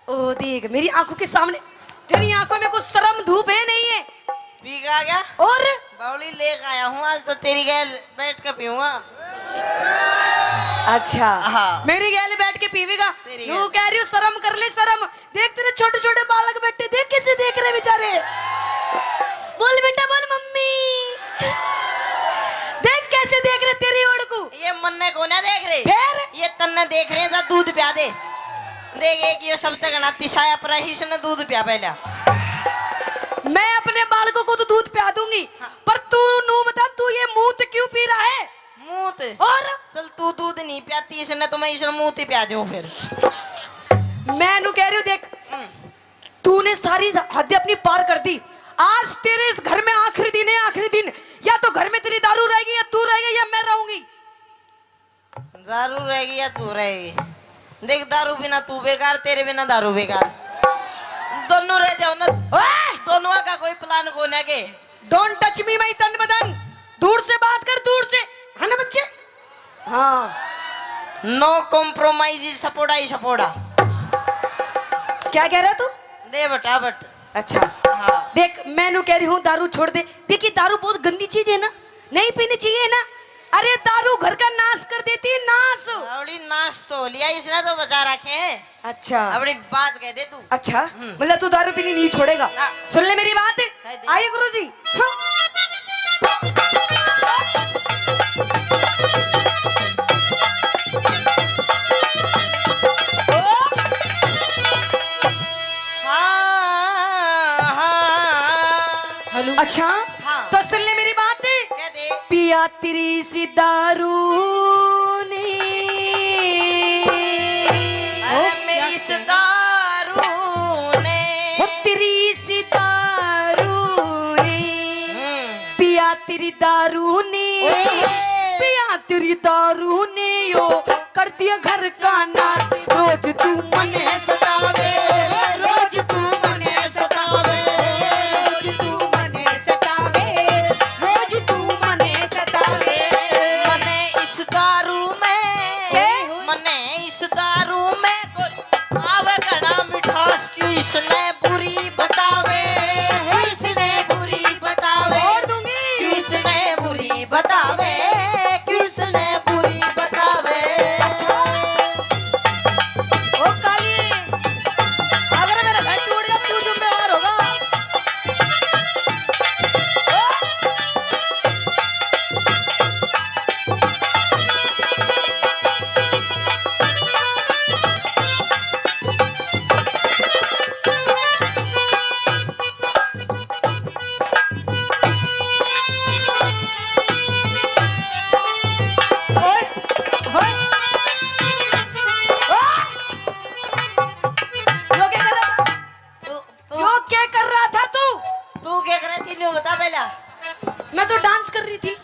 ओ देख, मेरी आंखों के सामने, तेरी आंखों में कुछ शर्म धूप है, नहीं है? पी के आ गया। और बावली लेके आया हूँ आज तो, तेरी गैल बैठ के पीऊंगा। अच्छा। हाँ। मेरी गैल बैठ के पीवेगा। तेरी गैल। कह रही हूँ, शर्म कर ले, शर्म। देख, तेरे छोटे छोटे बालक बैठे, देख कैसे देख रहे बेचारे। बोल बेटा, बोल मम्मी। देख कैसे देख रहे तेरी ओर को। ये मन्ने को ना देख रहे। फिर? ये तन्ने देख रहे हैं, जा दूध प्या दे। देख, एक ये शब्द घना तिसाया, पर इसने दूध प्या पहला। मैं अपने बालकों को तो दूध प्या दूंगी, हाँ। पर तू नू बता, तू ये मूत क्यों पी रहा है? मूत? और? चल, तू दूध नहीं प्याती इसने, तो मैं इसने मूत ही प्या दूं फिर। मैं नू कह रही हूँ, देख, हम्म। तूने सारी हद अपनी पार कर दी। आज तेरे इस घर में आखिरी दिन है, आखिरी दिन। या तो घर में तेरी दारू रहेगी, या तू रहेगा, या मैं रहूंगी। दारू रहेगी या तू रहेगी? देख, दारू बिना तू बेकार, तेरे बिना दारू बेकार। दोनों रह जाओ ना। ओए! दोनों का कोई प्लान को ना के। Don't touch me, my तन बदन। दूर से बात कर, दूर से। है ना बच्चे? हाँ। No compromise, सपोड़ा ही सपोड़ा। क्या कह रहा तू? दे बटा बट। अच्छा। हाँ। देख, मैं नू कह रही हूँ, दारू छोड़ दे। देखिए, दारू बहुत गंदी चीज है ना, नहीं पीनी चाहिए ना। अरे, दारू घर का नाश कर देती है, नाश। आवड़ी नाश तो हो लिया, इसने तो बचा रखे हैं। अच्छा। अपनी बात कह दे तू। अच्छा, हम्म। मतलब तू दारू पीनी नहीं छोड़ेगा? हाँ। सुन ले मेरी बात। कह दे। आइए गुरुजी। हाँ। हाँ, हाँ। हेलो। अच्छा, हाँ। तो सुन ले मेरी बात। कह दे। पिया तेरी सी दारू ने। अरे ओ, मेरी क्या इस कह रहे? दारू ने। ओ तेरी सी दारू ने। हम्म। पिया तेरी दारू ने। ओए होए। पिया तेरी दारू ने यो कर दिया घर का नाश। रोज तू मने सतावे, रोज तू मने सतावे, रोज तू मने सतावे, रोज तू मने सतावे। मने इस दारू में, के? मने इस दारू में कोई आवे घना मिठास, क्यों इसने बुरी बतावे, क्यों इसने बुरी बतावे, छोड़ दूंगी। क्यों इसने बुरी बतावे, क्यों इसने बुरी बतावे। अच्छा। ओ काली, अगर मेरा घर टूट गया, तू जिम्मेवार होगा। और, और, यो क्या कर रहा था? तू, तू यो क्या कर रहा था तू? तू क्या कर रही थी, न्यू बता पहला। मैं तो डांस कर रही थी।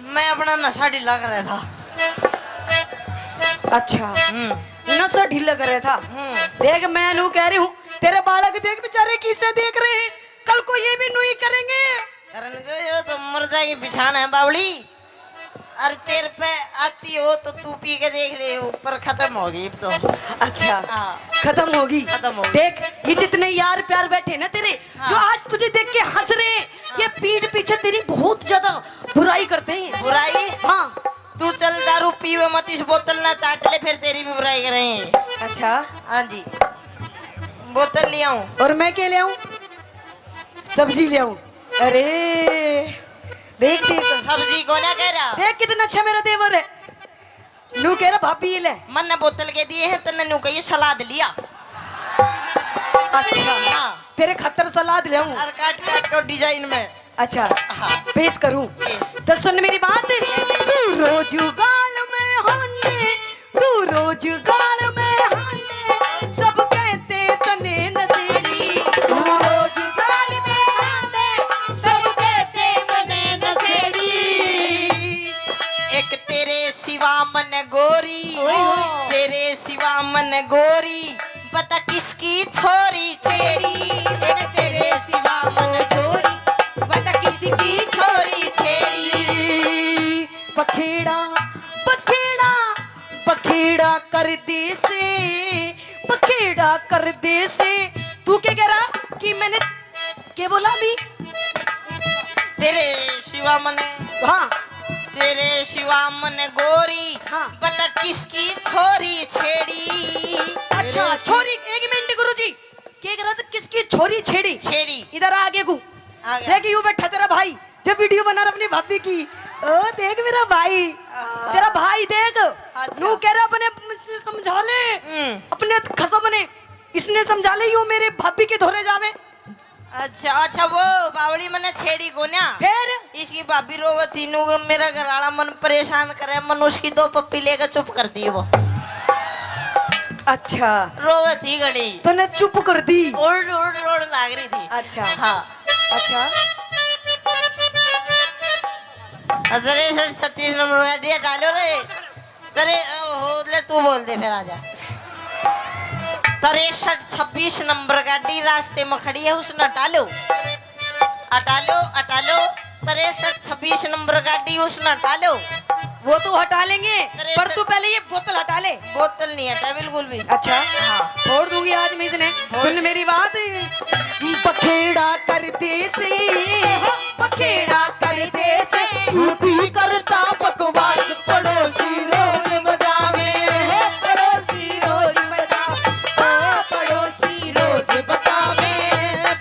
मैं अपना नशा ढीला कर रहा था। अच्छा, हम्म। नशा ढीला कर रहा था। हम्म। देख, मैं नू कह रही हूँ, तेरे बालक देख बेचारे किसे देख रहे हैं, कल को ये भी नू ही करेंगे। करन दो, यो तो मर जाएगी बिछाना है बावली। अरे तेरे पे आती हो तो तू पी के देख ले, ऊपर खत्म होगी अब तो। अच्छा, हाँ। खत्म होगी। खत्म होगी। देख, ये जितने यार प्यार बैठे ना तेरे, हाँ। जो आज तुझे देख के हंस रहे हैं, हाँ। ये पीठ पीछे तेरी बहुत ज्यादा बुराई करते हैं। बुराई? हाँ। तू चल दारू पीवे मत, इस बोतल ना चाट ले, फिर तेरी भी बुराई करेंगे। अच्छा। हाँ जी। बोतल ले आऊं? और मैं क्या ले आऊं? सब्जी ले आऊं? अरे देख, देख। सब्जी को ना कह रहा। देख कितना अच्छा मेरा देवर है। नू कह रहा, "भाभी, ये ले।" मन ने बोतल के दिए हैं, तन्ने नू कहिए, "सलाद लिया।" अच्छा। हाँ। तेरे खातर सलाद ले आऊं? और काट काट के डिजाइन में। अच्छा, हाँ। पेश करूं? पेश। तो सुन मेरी बात। तू रोज गाल में हांडे, तू रोज गाल में हांडे, सब कहते तने नशेड़ी। तू रोज गाल में हांडे, सब कहते मने नशेड़ी। एक तेरे सिवा मन गोरी, ओए होए। तेरे सिवा मन गोरी, बता किसकी छोरी छेड़ी। एक तेरे सिवा मन छोरी, बता किसकी छोरी छेड़ी। बखेड़ा, बखेड़ा, बखेड़ा कर दे से, क्या कर दे से? तू क्या कह रहा कि मैंने क्या बोला अभी? तेरे सिवा मने, हाँ। तेरे सिवा मने गोरी, हाँ। बता किसकी छोरी छेड़ी? अच्छा, तेरे छोरी, एक मिनट गुरुजी, क्या कह रहा था? किसकी छोरी छेड़ी? छेड़ी। इधर आ आगे को। आ गया। देख, यू बैठा तेरा भाई, जो वीडियो बना रहा अपनी भाभी की। ओ देख मेरा भाई, हाँ। तेरा भाई देख, अच्छा। नू कह रहा अपने समझा ले, हम्म। अपने खसम ने, इसने समझा ले, यू मेरे भाभी के धोरे जावे। अच्छा, अच्छा, वो बावली मने छेड़ी कोन्या। फिर? इसकी भाभी रोवती नू, मेरा घर वाला मन परेशान करे, मन उसकी दो पप्पी लेकर चुप कर दी वो। अच्छा। रोवती घणी। तूने चुप कर दी? रोड़, रोड़, रोड़ लाग रही थी। अच्छा। हाँ। अच्छा। अरे सर, छत्तीस नंबर का दिया डालो रे। अरे, ओ, हो, ले, तू बोल दे, फिर आजा। तिरसठ छब्बीस नंबर गाड़ी रास्ते में खड़ी है, उसने हटा लो, हटा लो, हटा लो। तिरसठ छब्बीस नंबर गाड़ी, उसने हटा लो। वो तो हटा लेंगे, तिरसठ पर तू पहले ये बोतल हटा ले। बोतल नहीं हटा बिल्कुल भी। अच्छा, हाँ। फोड़ दूंगी आज मैं इसने। फोड़ सुन दे। मेरी बात। बखेड़ा कर दे से, बखेड़ा कर दे से, झूठी करता बकवास। पड़ोसी रोज बतावे, पड़ोसी रोज बतावे, ओ पड़ोसी रोज बतावे,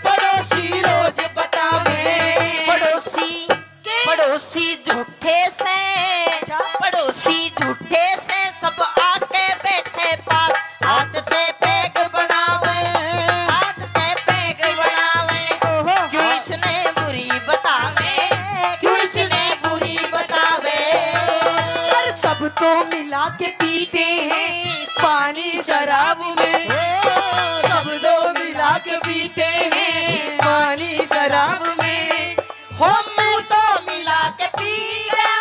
पड़ोसी रोज बतावे। पड़ोसी, के? पड़ोसी झूठे से, अच्छा। पड़ोसी झूठे से, सब आके बैठे पास। हाथ से पैग बनावे, हाथ से पैग बनावे। ओहो। क्यों इसने बुरी बतावे, क्यों इसने बुरी बतावे। पर सब तो मिला के पीते हैं पानी शराब में, सब तो मिला के पीते हैं पानी शराब में। हो तू तो मिला के पी गया,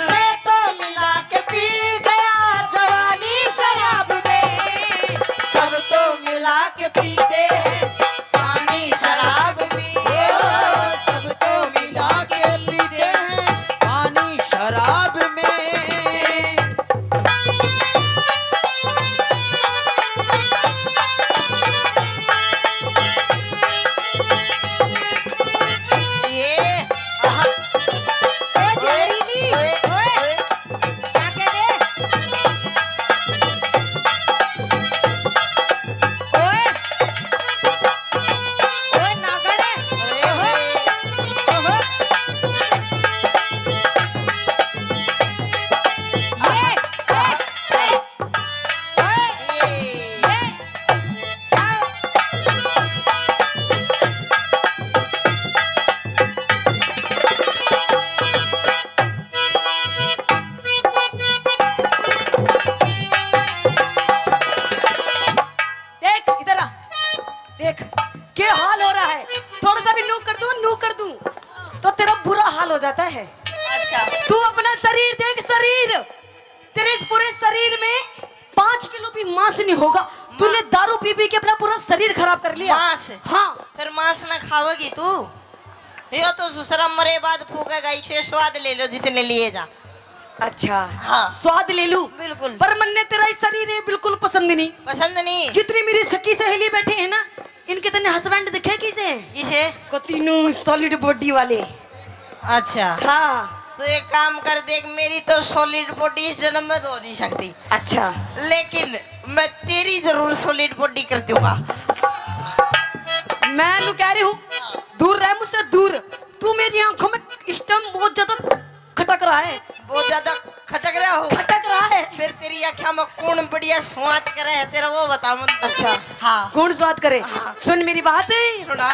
मैं तो मिला के पी गया जवानी शराब में। सब तो मिला के पीते हैं पानी शराब में, सब तो मिला के पीते हैं पानी शराब में। ये, आहा। ओ जहरीली, ओए, ओए, ओए। क्या कह रहे? ओए, ओए नागड़े। ओए, ओए। ओहो। ये, ये, ये। देख, इधर आ। देख, क्या हाल हो रहा है। थोड़ा सा भी नू कर दूं, नू कर दूं, तो तेरा बुरा हाल हो जाता है। अच्छा। तू अपना शरीर देख, शरीर। तेरे इस पूरे शरीर में पाँच किलो भी मांस नहीं होगा। तूने दारू पी पी के अपना पूरा शरीर खराब कर लिया। मांस? हाँ। फिर मांस ना खावेगी तू? यो तो ससुरा मरे बाद फूकेगा, इसे स्वाद ले लो जितने लिए जा। अच्छा। हाँ। स्वाद ले लूं? बिल्कुल। पर मन्ने तेरा ये शरीर है बिल्कुल पसंद नहीं। पसंद नहीं? जितनी मेरी सखी सहेली बैठी है ना, इनके तने हस्बैंड दिखे किसे? किसे? को तीनों सॉलिड बॉडी वाले। अच्छा। हाँ। तो एक काम कर, देख, मेरी तो सॉलिड बॉडी इस जन्म में तो हो नहीं सकती। अच्छा। लेकिन मैं तेरी जरूर सॉलिड बॉडी कर दूंगा। मैं नू कह रही हूँ, दूर रह मुझसे, दूर। तू मेरी आंखों में इस टाइम बहुत ज्यादा खटक रहा है। बहुत ज्यादा खटक रहा हो? खटक रहा है। फिर तेरी आँखों में कौन बढ़िया स्वाद करे है तेरा, वो बता मन। अच्छा। हाँ। कौन स्वाद करे? हाँ। सुन मेरी बात। सुना।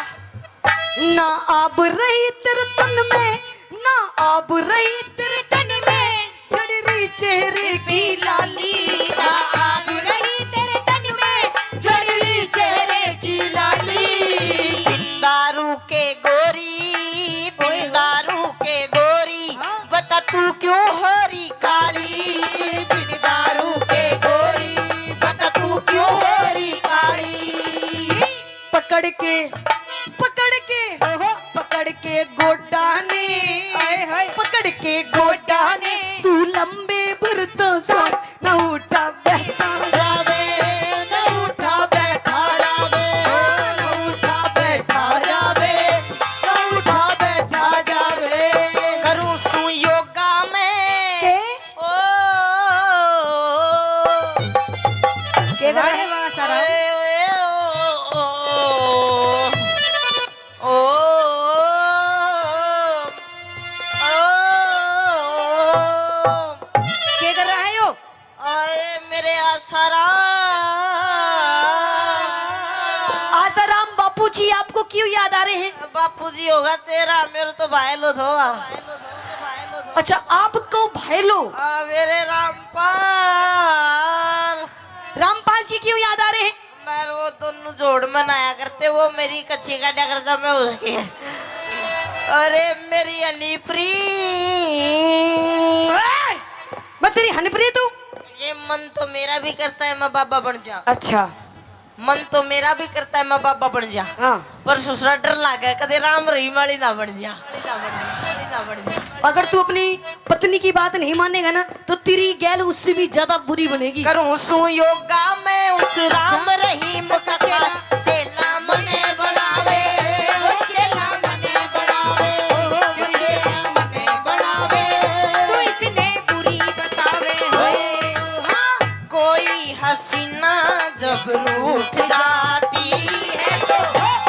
ना आब रही तेरे तन में, ना आब रही तेरे तन में, झड़ रही चेहरे की लाली। ना आब रही तेरे तन में, झड़ रही चेहरे की लाली। बिन दारू के गोरी, बिन दारू के गोरी, हाँ। बता तू क्यों हो रही काली। बिन दारू के गोरी, बता तू क्यों हो रही काली। पकड़ के, पकड़ के, ओहो। पकड़ के गोडा ने, हाय, हाय। पकड़ के गोडा ने, तू लंबे भर तो सांस ना उठा। अरे वाह, आसाराम। क्या कर रहा है यो? आए मेरे आसाराम। आसाराम बापू जी आपको क्यों याद आ रहे हैं? बापू जी होगा तेरा, मेरे तो भाई लो थो। अच्छा, आपको भाई लो? आ, मेरे रामपाल। रामपाल जी क्यों याद आ रहे हैं? मैं वो दोनों जोड़ मनाया करते, वो मेरी कच्ची काटा करता, मैं उसकी। अरे मेरी हनीप्री। ए! मैं तेरी हनीप्री तू? ये मन तो मेरा भी करता है मैं बाबा बन जा। अच्छा। मन तो मेरा भी करता है मैं बाबा बन जा। हाँ। पर ससुरा डर लागे कदे राम रहीम वाली ना बन जा। अगर तू अपनी पत्नी की बात नहीं मानेगा ना, तो तेरी गैल उससे भी ज्यादा बुरी बनेगी। करूं सू योगा मैं उस राम रहीम का चेला। चेला मने बनावे, ओ चेला मने बनावे, ओ चेला मने बनावे। तू इसने बुरी बतावे हो। हाँ। कोई हसीना जब रूठ जाती है तो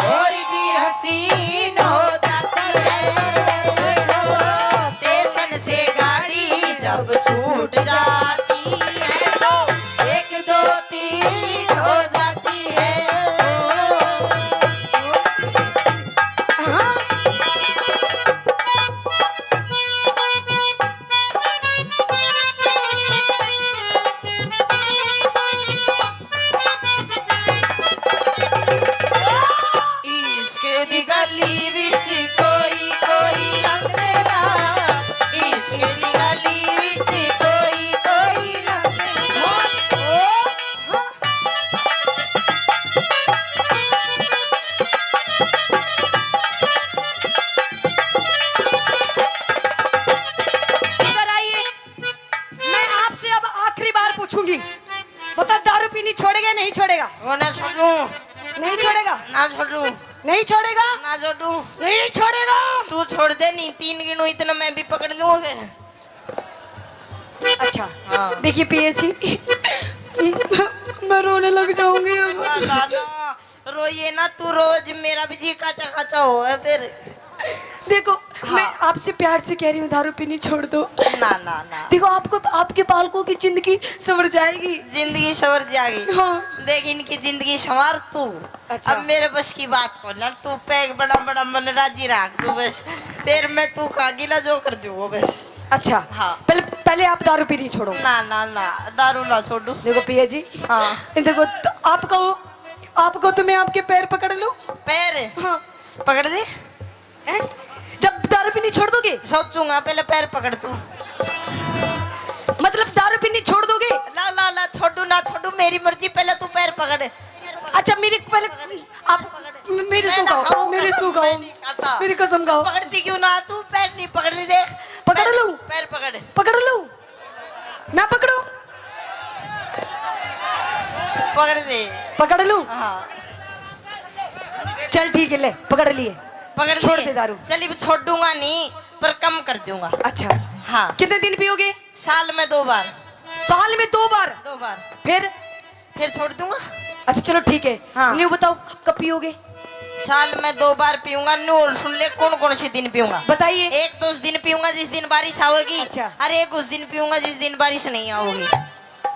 और भी हसीन हो जाती है। स्टेशन से गाड़ी जब छूट जाती है तो एक दो तीन हो जाती है। हाँ। इश्क दी गली विच कोई कोई लंघदा, इश्क दी गली विच कोई कोई लंघदा। इधर आइए, मैं आपसे अब आखिरी बार पूछूंगी, बता, दारू पीनी छोड़ेगा या नहीं छोड़ेगा? वो ना छोड़ू। नहीं छोड़ेगा? ना छोड़ू। नहीं छोड़ेगा? ना छोड़ू। नहीं छोड़ेगा? तू छोड़ दे, नहीं तीन गिनू इतना मैं भी पकड़ लूँ फिर। अच्छा। हाँ। देखिए पिया जी, मैं रोने लग जाऊंगी अब। ना, ना, ना, रोइए ना, तू रोज मेरा भी जी काचा काचा हो है फिर। देखो, हाँ। मैं आपसे प्यार से कह रही हूँ, दारू पीनी छोड़ दो। ना, ना, ना। देखो, आपको, आपके बालकों की जिंदगी संवर जाएगी। जिंदगी संवर जाएगी। हाँ। देख, इनकी जिंदगी संवार तू। अच्छा। अब मेरे बस की बात को ना, तू पैग बड़ा बड़ा मन राजी रख तू बस। फिर मैं तू का गिला जो कर दूँ वो बस। अच्छा। हाँ। पहले, पहले आप दारू पीनी छोड़ो। ना, ना, ना, दारू ना छोड़ू। देखो पिया जी। हाँ। देखो, तो आपको, आपको तो मैं आपके पैर पकड़ लूँ। पैर? हाँ। पकड़ दे। हैं? जब दारू पीनी छोड़ दोगे? सोचूंगा, पहले पैर पकड़ तू। मतलब दारू पीनी छोड़ दोगे? ला, ला, ला, छोड़ू ना छोड़ू, मेरी मर्जी, पहले तू पैर पकड़। अच्छा, मेरी पहले आप मेरी सुन गाओ, मेरी सुन गाओ, मेरी कसम खाओ। पकड़ती क्यों ना तू? पैर नहीं पकड़ रही, देख। पकड़ लूं? पैर पकड़। पकड़ लूं? ना पकड़ो? पकड़ दे। पकड़ लूं? हाँ। चल ठीक है, ले पकड़ लिए। पकड़ छोड़ दे दारू। चल, अब छोड़ूंगा नहीं, पर कम कर दूंगा। अच्छा। हाँ। कितने दिन पियोगे? साल में दो बार। साल में दो बार? दो बार। फिर? फिर छोड़ दूंगा। अच्छा चलो ठीक है। हाँ। न्यू बताओ, क-, कब पियोगे? साल में दो बार पीऊंगा। न्यू और सुन ले, कौन कौन से दिन पीऊंगा। बताइए। एक तो उस दिन पीऊंगा जिस दिन बारिश आओगी। अच्छा। और एक उस दिन पीऊंगा जिस दिन बारिश नहीं आओगी।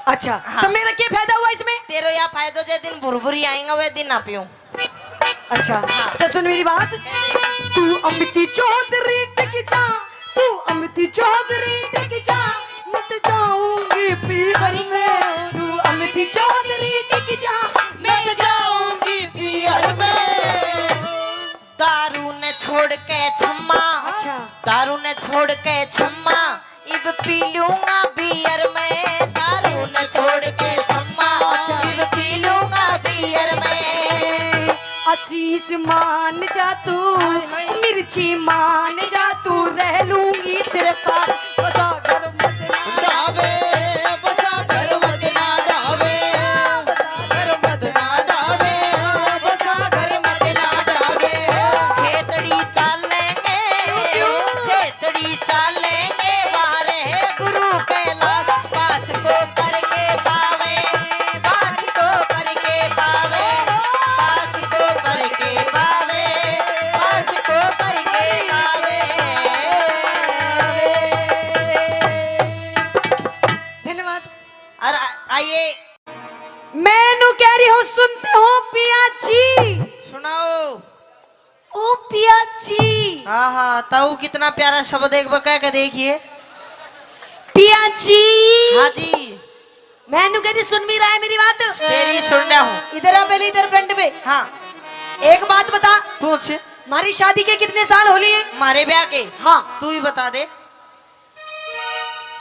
अच्छा। हाँ। तो मेरा क्या फायदा हुआ इसमें? तेरा या फायदा, जे दिन भुरभुरी आएगा वह दिन ना पीऊं। अच्छा। हाँ। तो सुन मेरी बात। तू अमिती चौधरी टिक जा, तू अमिती चौधरी टिक जा, मैं तो जाऊंगी पीहर में। तू अमिती चौधरी टिक जा, मैं तो जाऊंगी पीहर में। दारू ने छोड़ के छम्मा। अच्छा। दारू ने छोड़ के छम्मा, इब पी लूंगा बियर में। दारू ने छोड़ के छम्मा, अच्छा। इब पी लूंगा बियर में। आशीष मान जा तू, हाय, हाय। मिर्ची मान जा तू, रह लूंगी तेरे पास। बसा घर मत ना डावे, बसा घर मत ना डावे, बसा घर मत ना डावे, बसा घर मत ना डावे। खेतड़ी चालेंगे, क्यों, क्यों? खेतड़ी चालेंगे, वारे गुरु कैलाश पास को करके पावे, पास को अरे आ-, आइए। मैं नू कह रही हूँ, सुनते हो पिया जी? सुनाओ। ओ पिया जी। हाँ, हाँ, ताऊ कितना प्यारा शब्द एक बार कह के देखिए। पिया जी। हाँ जी। मैं नू कह रही, सुन भी रहा है मेरी बात? तेरी सुन रहा हूँ। इधर आ पहले, इधर फ्रंट पे। हाँ। एक बात बता। पूछ। हमारी शादी के कितने साल हो लिए? हमारे ब्याह के? हाँ। तू ही बता दे।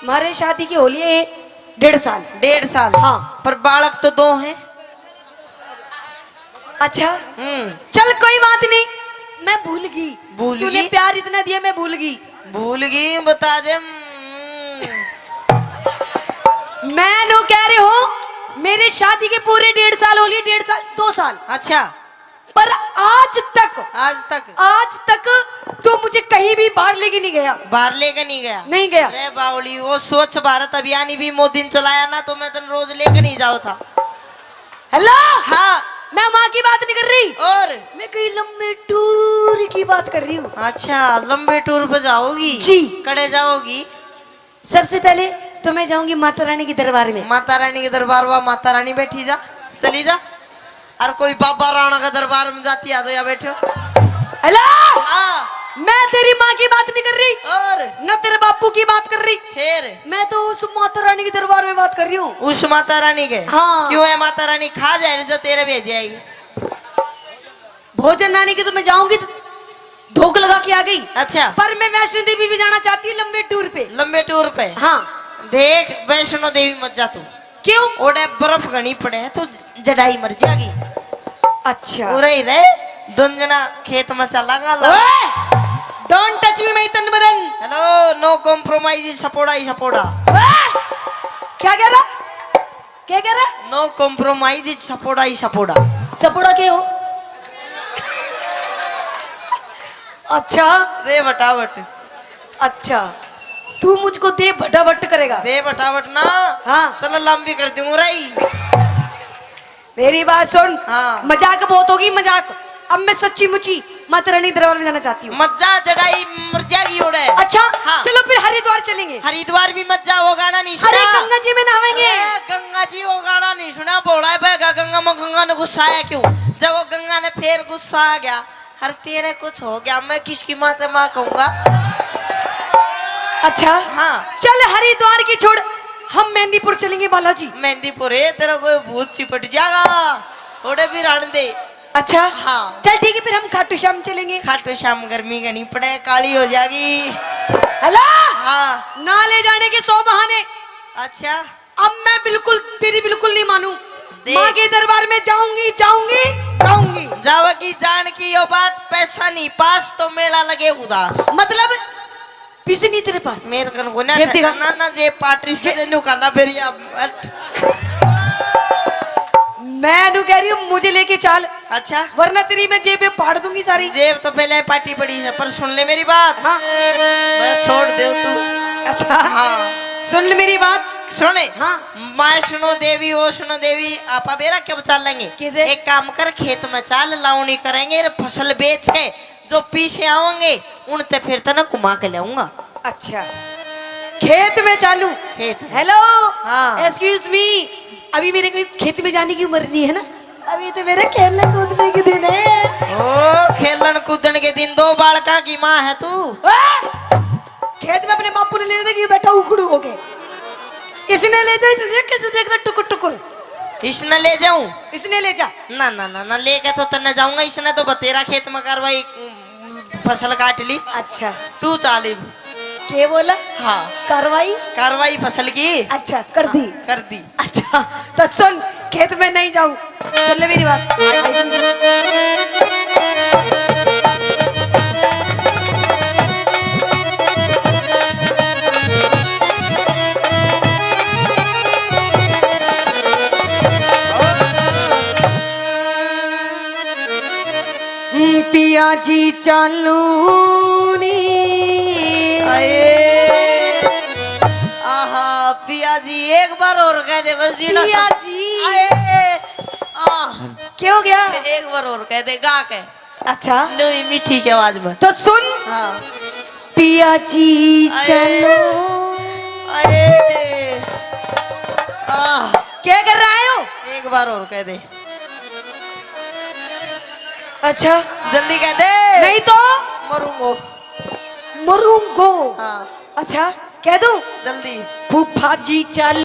हमारे शादी के हो लिए डेढ़ साल। डेढ़ साल? हाँ। पर बालक तो दो हैं। अच्छा। हम्म। चल कोई बात नहीं, मैं भूल गई। भूल तूने गई? प्यार इतना दिया, मैं भूल गई। भूल गई, बता दे। हम्म। मैं नू कह रही हूँ, मेरे शादी के पूरे डेढ़ साल हो लिए, डेढ़ साल, दो साल। अच्छा। पर आज तक, आज तक? आज तक तू मुझे कहीं भी बाहर लेके नहीं गया। बाहर लेके नहीं गया? नहीं गया। अरे बावली, वो स्वच्छ भारत अभियान भी मोदी ने चलाया ना, तो मैं तन रोज लेके नहीं जाओ था। हेलो। हाँ। मैं वहाँ की बात नहीं कर रही। और? मैं कहीं लंबे टूर की बात कर रही हूँ। अच्छा, लंबे टूर पे जाओगी? जी। कड़े जाओगी? सबसे पहले तो मैं जाऊंगी माता रानी के दरबार में। माता रानी के दरबार, वहाँ माता रानी बैठी जा, चली जा। और कोई बाबा राणा का दरबार में जाती आ तो या बैठो। हेलो। हाँ। मैं तेरी माँ की बात नहीं कर रही। और? न तेरे बापू की बात कर रही। फिर? मैं तो उस माता रानी के दरबार में बात कर रही हूँ। उस माता रानी के? हाँ। क्यों है माता रानी खा जाए जो तेरे भेज आएगी? भोजन रानी के तो मैं जाऊंगी तो धोख लगा के आ गई। अच्छा। पर मैं वैष्णो देवी भी जाना चाहती हूँ लंबे टूर पे। लंबे टूर पे? हाँ। देख, वैष्णो देवी मत जा तू। क्यों? ओड़े बर्फ घणी पड़े है, तू जड़ाई मर जाएगी। अच्छा। उरे ही रहे, दोन जना खेत में चलांगा ला। ओए! Don't touch me, my तन बदन। Hello, no compromise, सपोड़ा ही सपोड़ा। ओए! क्या कह रहा? क्या कह रहा? No compromise, सपोड़ा ही सपोड़ा। सपोड़ा के हो? अच्छा। दे बटावट। अच्छा, तू मुझको दे भटाभट करेगा? दे बटावट ना। हाँ। तने लंबी कर दूंगा राई। मेरी बात सुन। हाँ। मजाक बहुत होगी, मजाक। अब मैं सच्ची मुची माता रानी दरबार में जाना चाहती हूँ। मत जा, जड़ाई मर जाएगी ओड़े। अच्छा, हाँ। चलो फिर हरिद्वार चलेंगे। हरिद्वार भी मत जा, वो गाना नहीं सुना। अरे गंगा जी में नहावेंगे। अरे गंगा जी, वो गाना नहीं सुना, भोला है बहगा गंगा में, गंगा ने गुस्सा आया क्यों? जब वो गंगा ने फिर गुस्सा आ गया, अरे तेरे कुछ हो गया, मैं किसकी माँ से माँ कहूंगा? अच्छा। हाँ। चल हरिद्वार की छोड़, हम मेहंदीपुर चलेंगे बालाजी। मेहंदीपुर है, तेरा कोई भूत चिपट जाएगा, थोड़े भी रहने दे। अच्छा। हाँ। चल ठीक है, फिर हम खाटू श्याम चलेंगे। खाटू श्याम गर्मी घनी पड़े, काली हो जाएगी। हेलो। हाँ। ना ले जाने के सौ बहाने। अच्छा। अब मैं बिल्कुल, तेरी बिल्कुल नहीं मानू। देख। माँ के दरबार में जाऊंगी, जाऊंगी, जाऊंगी। जावेगी जान की यो बात, पैसा नहीं पास तो मेला लगे उदास। मतलब पैसे नहीं तेरे पास? मेरे कन कोन्या जेब दिखा। ना, ना, जेब पाटरी से जे- न्यू खाना फिर या, अट। मैं न्यू कह रही हूँ, मुझे लेके चाल। अच्छा। वरना तेरी मैं जेब पे फाड़ दूंगी सारी। जेब तो पहले पाटी पड़ी है, पर सुन ले मेरी बात। हाँ। मैं छोड़ दे तू। अच्छा। हाँ। सुन ले मेरी बात। सुने। हाँ। वैष्णो देवी, वैष्णो देवी, आपा बेरा के बचा लेंगे। किधर? एक काम कर, खेत में चाल, लावणी करेंगे, फसल बेच के जो पीछे आवेंगे, उनते फिर तने घुमा के लाऊंगा। अच्छा, खेत में चालू। खेत में। Hello। हाँ। Excuse me, अभी मेरे को खेत में जाने की उम्र नहीं है ना, अभी तो मेरे खेलने कूदने के दिन है। ओ, खेलन कूदन के दिन। दो बालका की माँ है तू। ओए! खेत में अपने बापू ने लेने देखी बैठा उखड़ू होके। इसने ले जा, इसने कैसे देख रहा टुकुर टुकुर। इसने ले जाऊं? इसने ले जा। ना, ना, ना, ना, लेके तो तन्ने जाऊंगा, इसने तो बतेरा खेत में कार्रवाई, उम, फसल काट ली। अच्छा। तू चाल इब। के बोला? हाँ। कार्रवाई? कार्रवाई फसल की। अच्छा, कर दी। कर दी। अच्छा, तो सुन, खेत में नहीं जाऊं। सुन ले मेरी बात। पिया जी चालू नी। आए। आहा, पिया जी एक बार और कह दे बस जीना पिया सब। जी। आए। आह। क्या हो गया? एक बार और कह दे गा के। अच्छा। नई मीठी की आवाज में। तो सुन। हाँ। पिया जी आए। चलो। आए। आह, क्या कर रहा है हो? एक बार और कह दे। अच्छा, जल्दी कह दे। नहीं तो मरूंगो। मरूंगो। हाँ, अच्छा, कह दूं? जल्दी। फूफा जी चल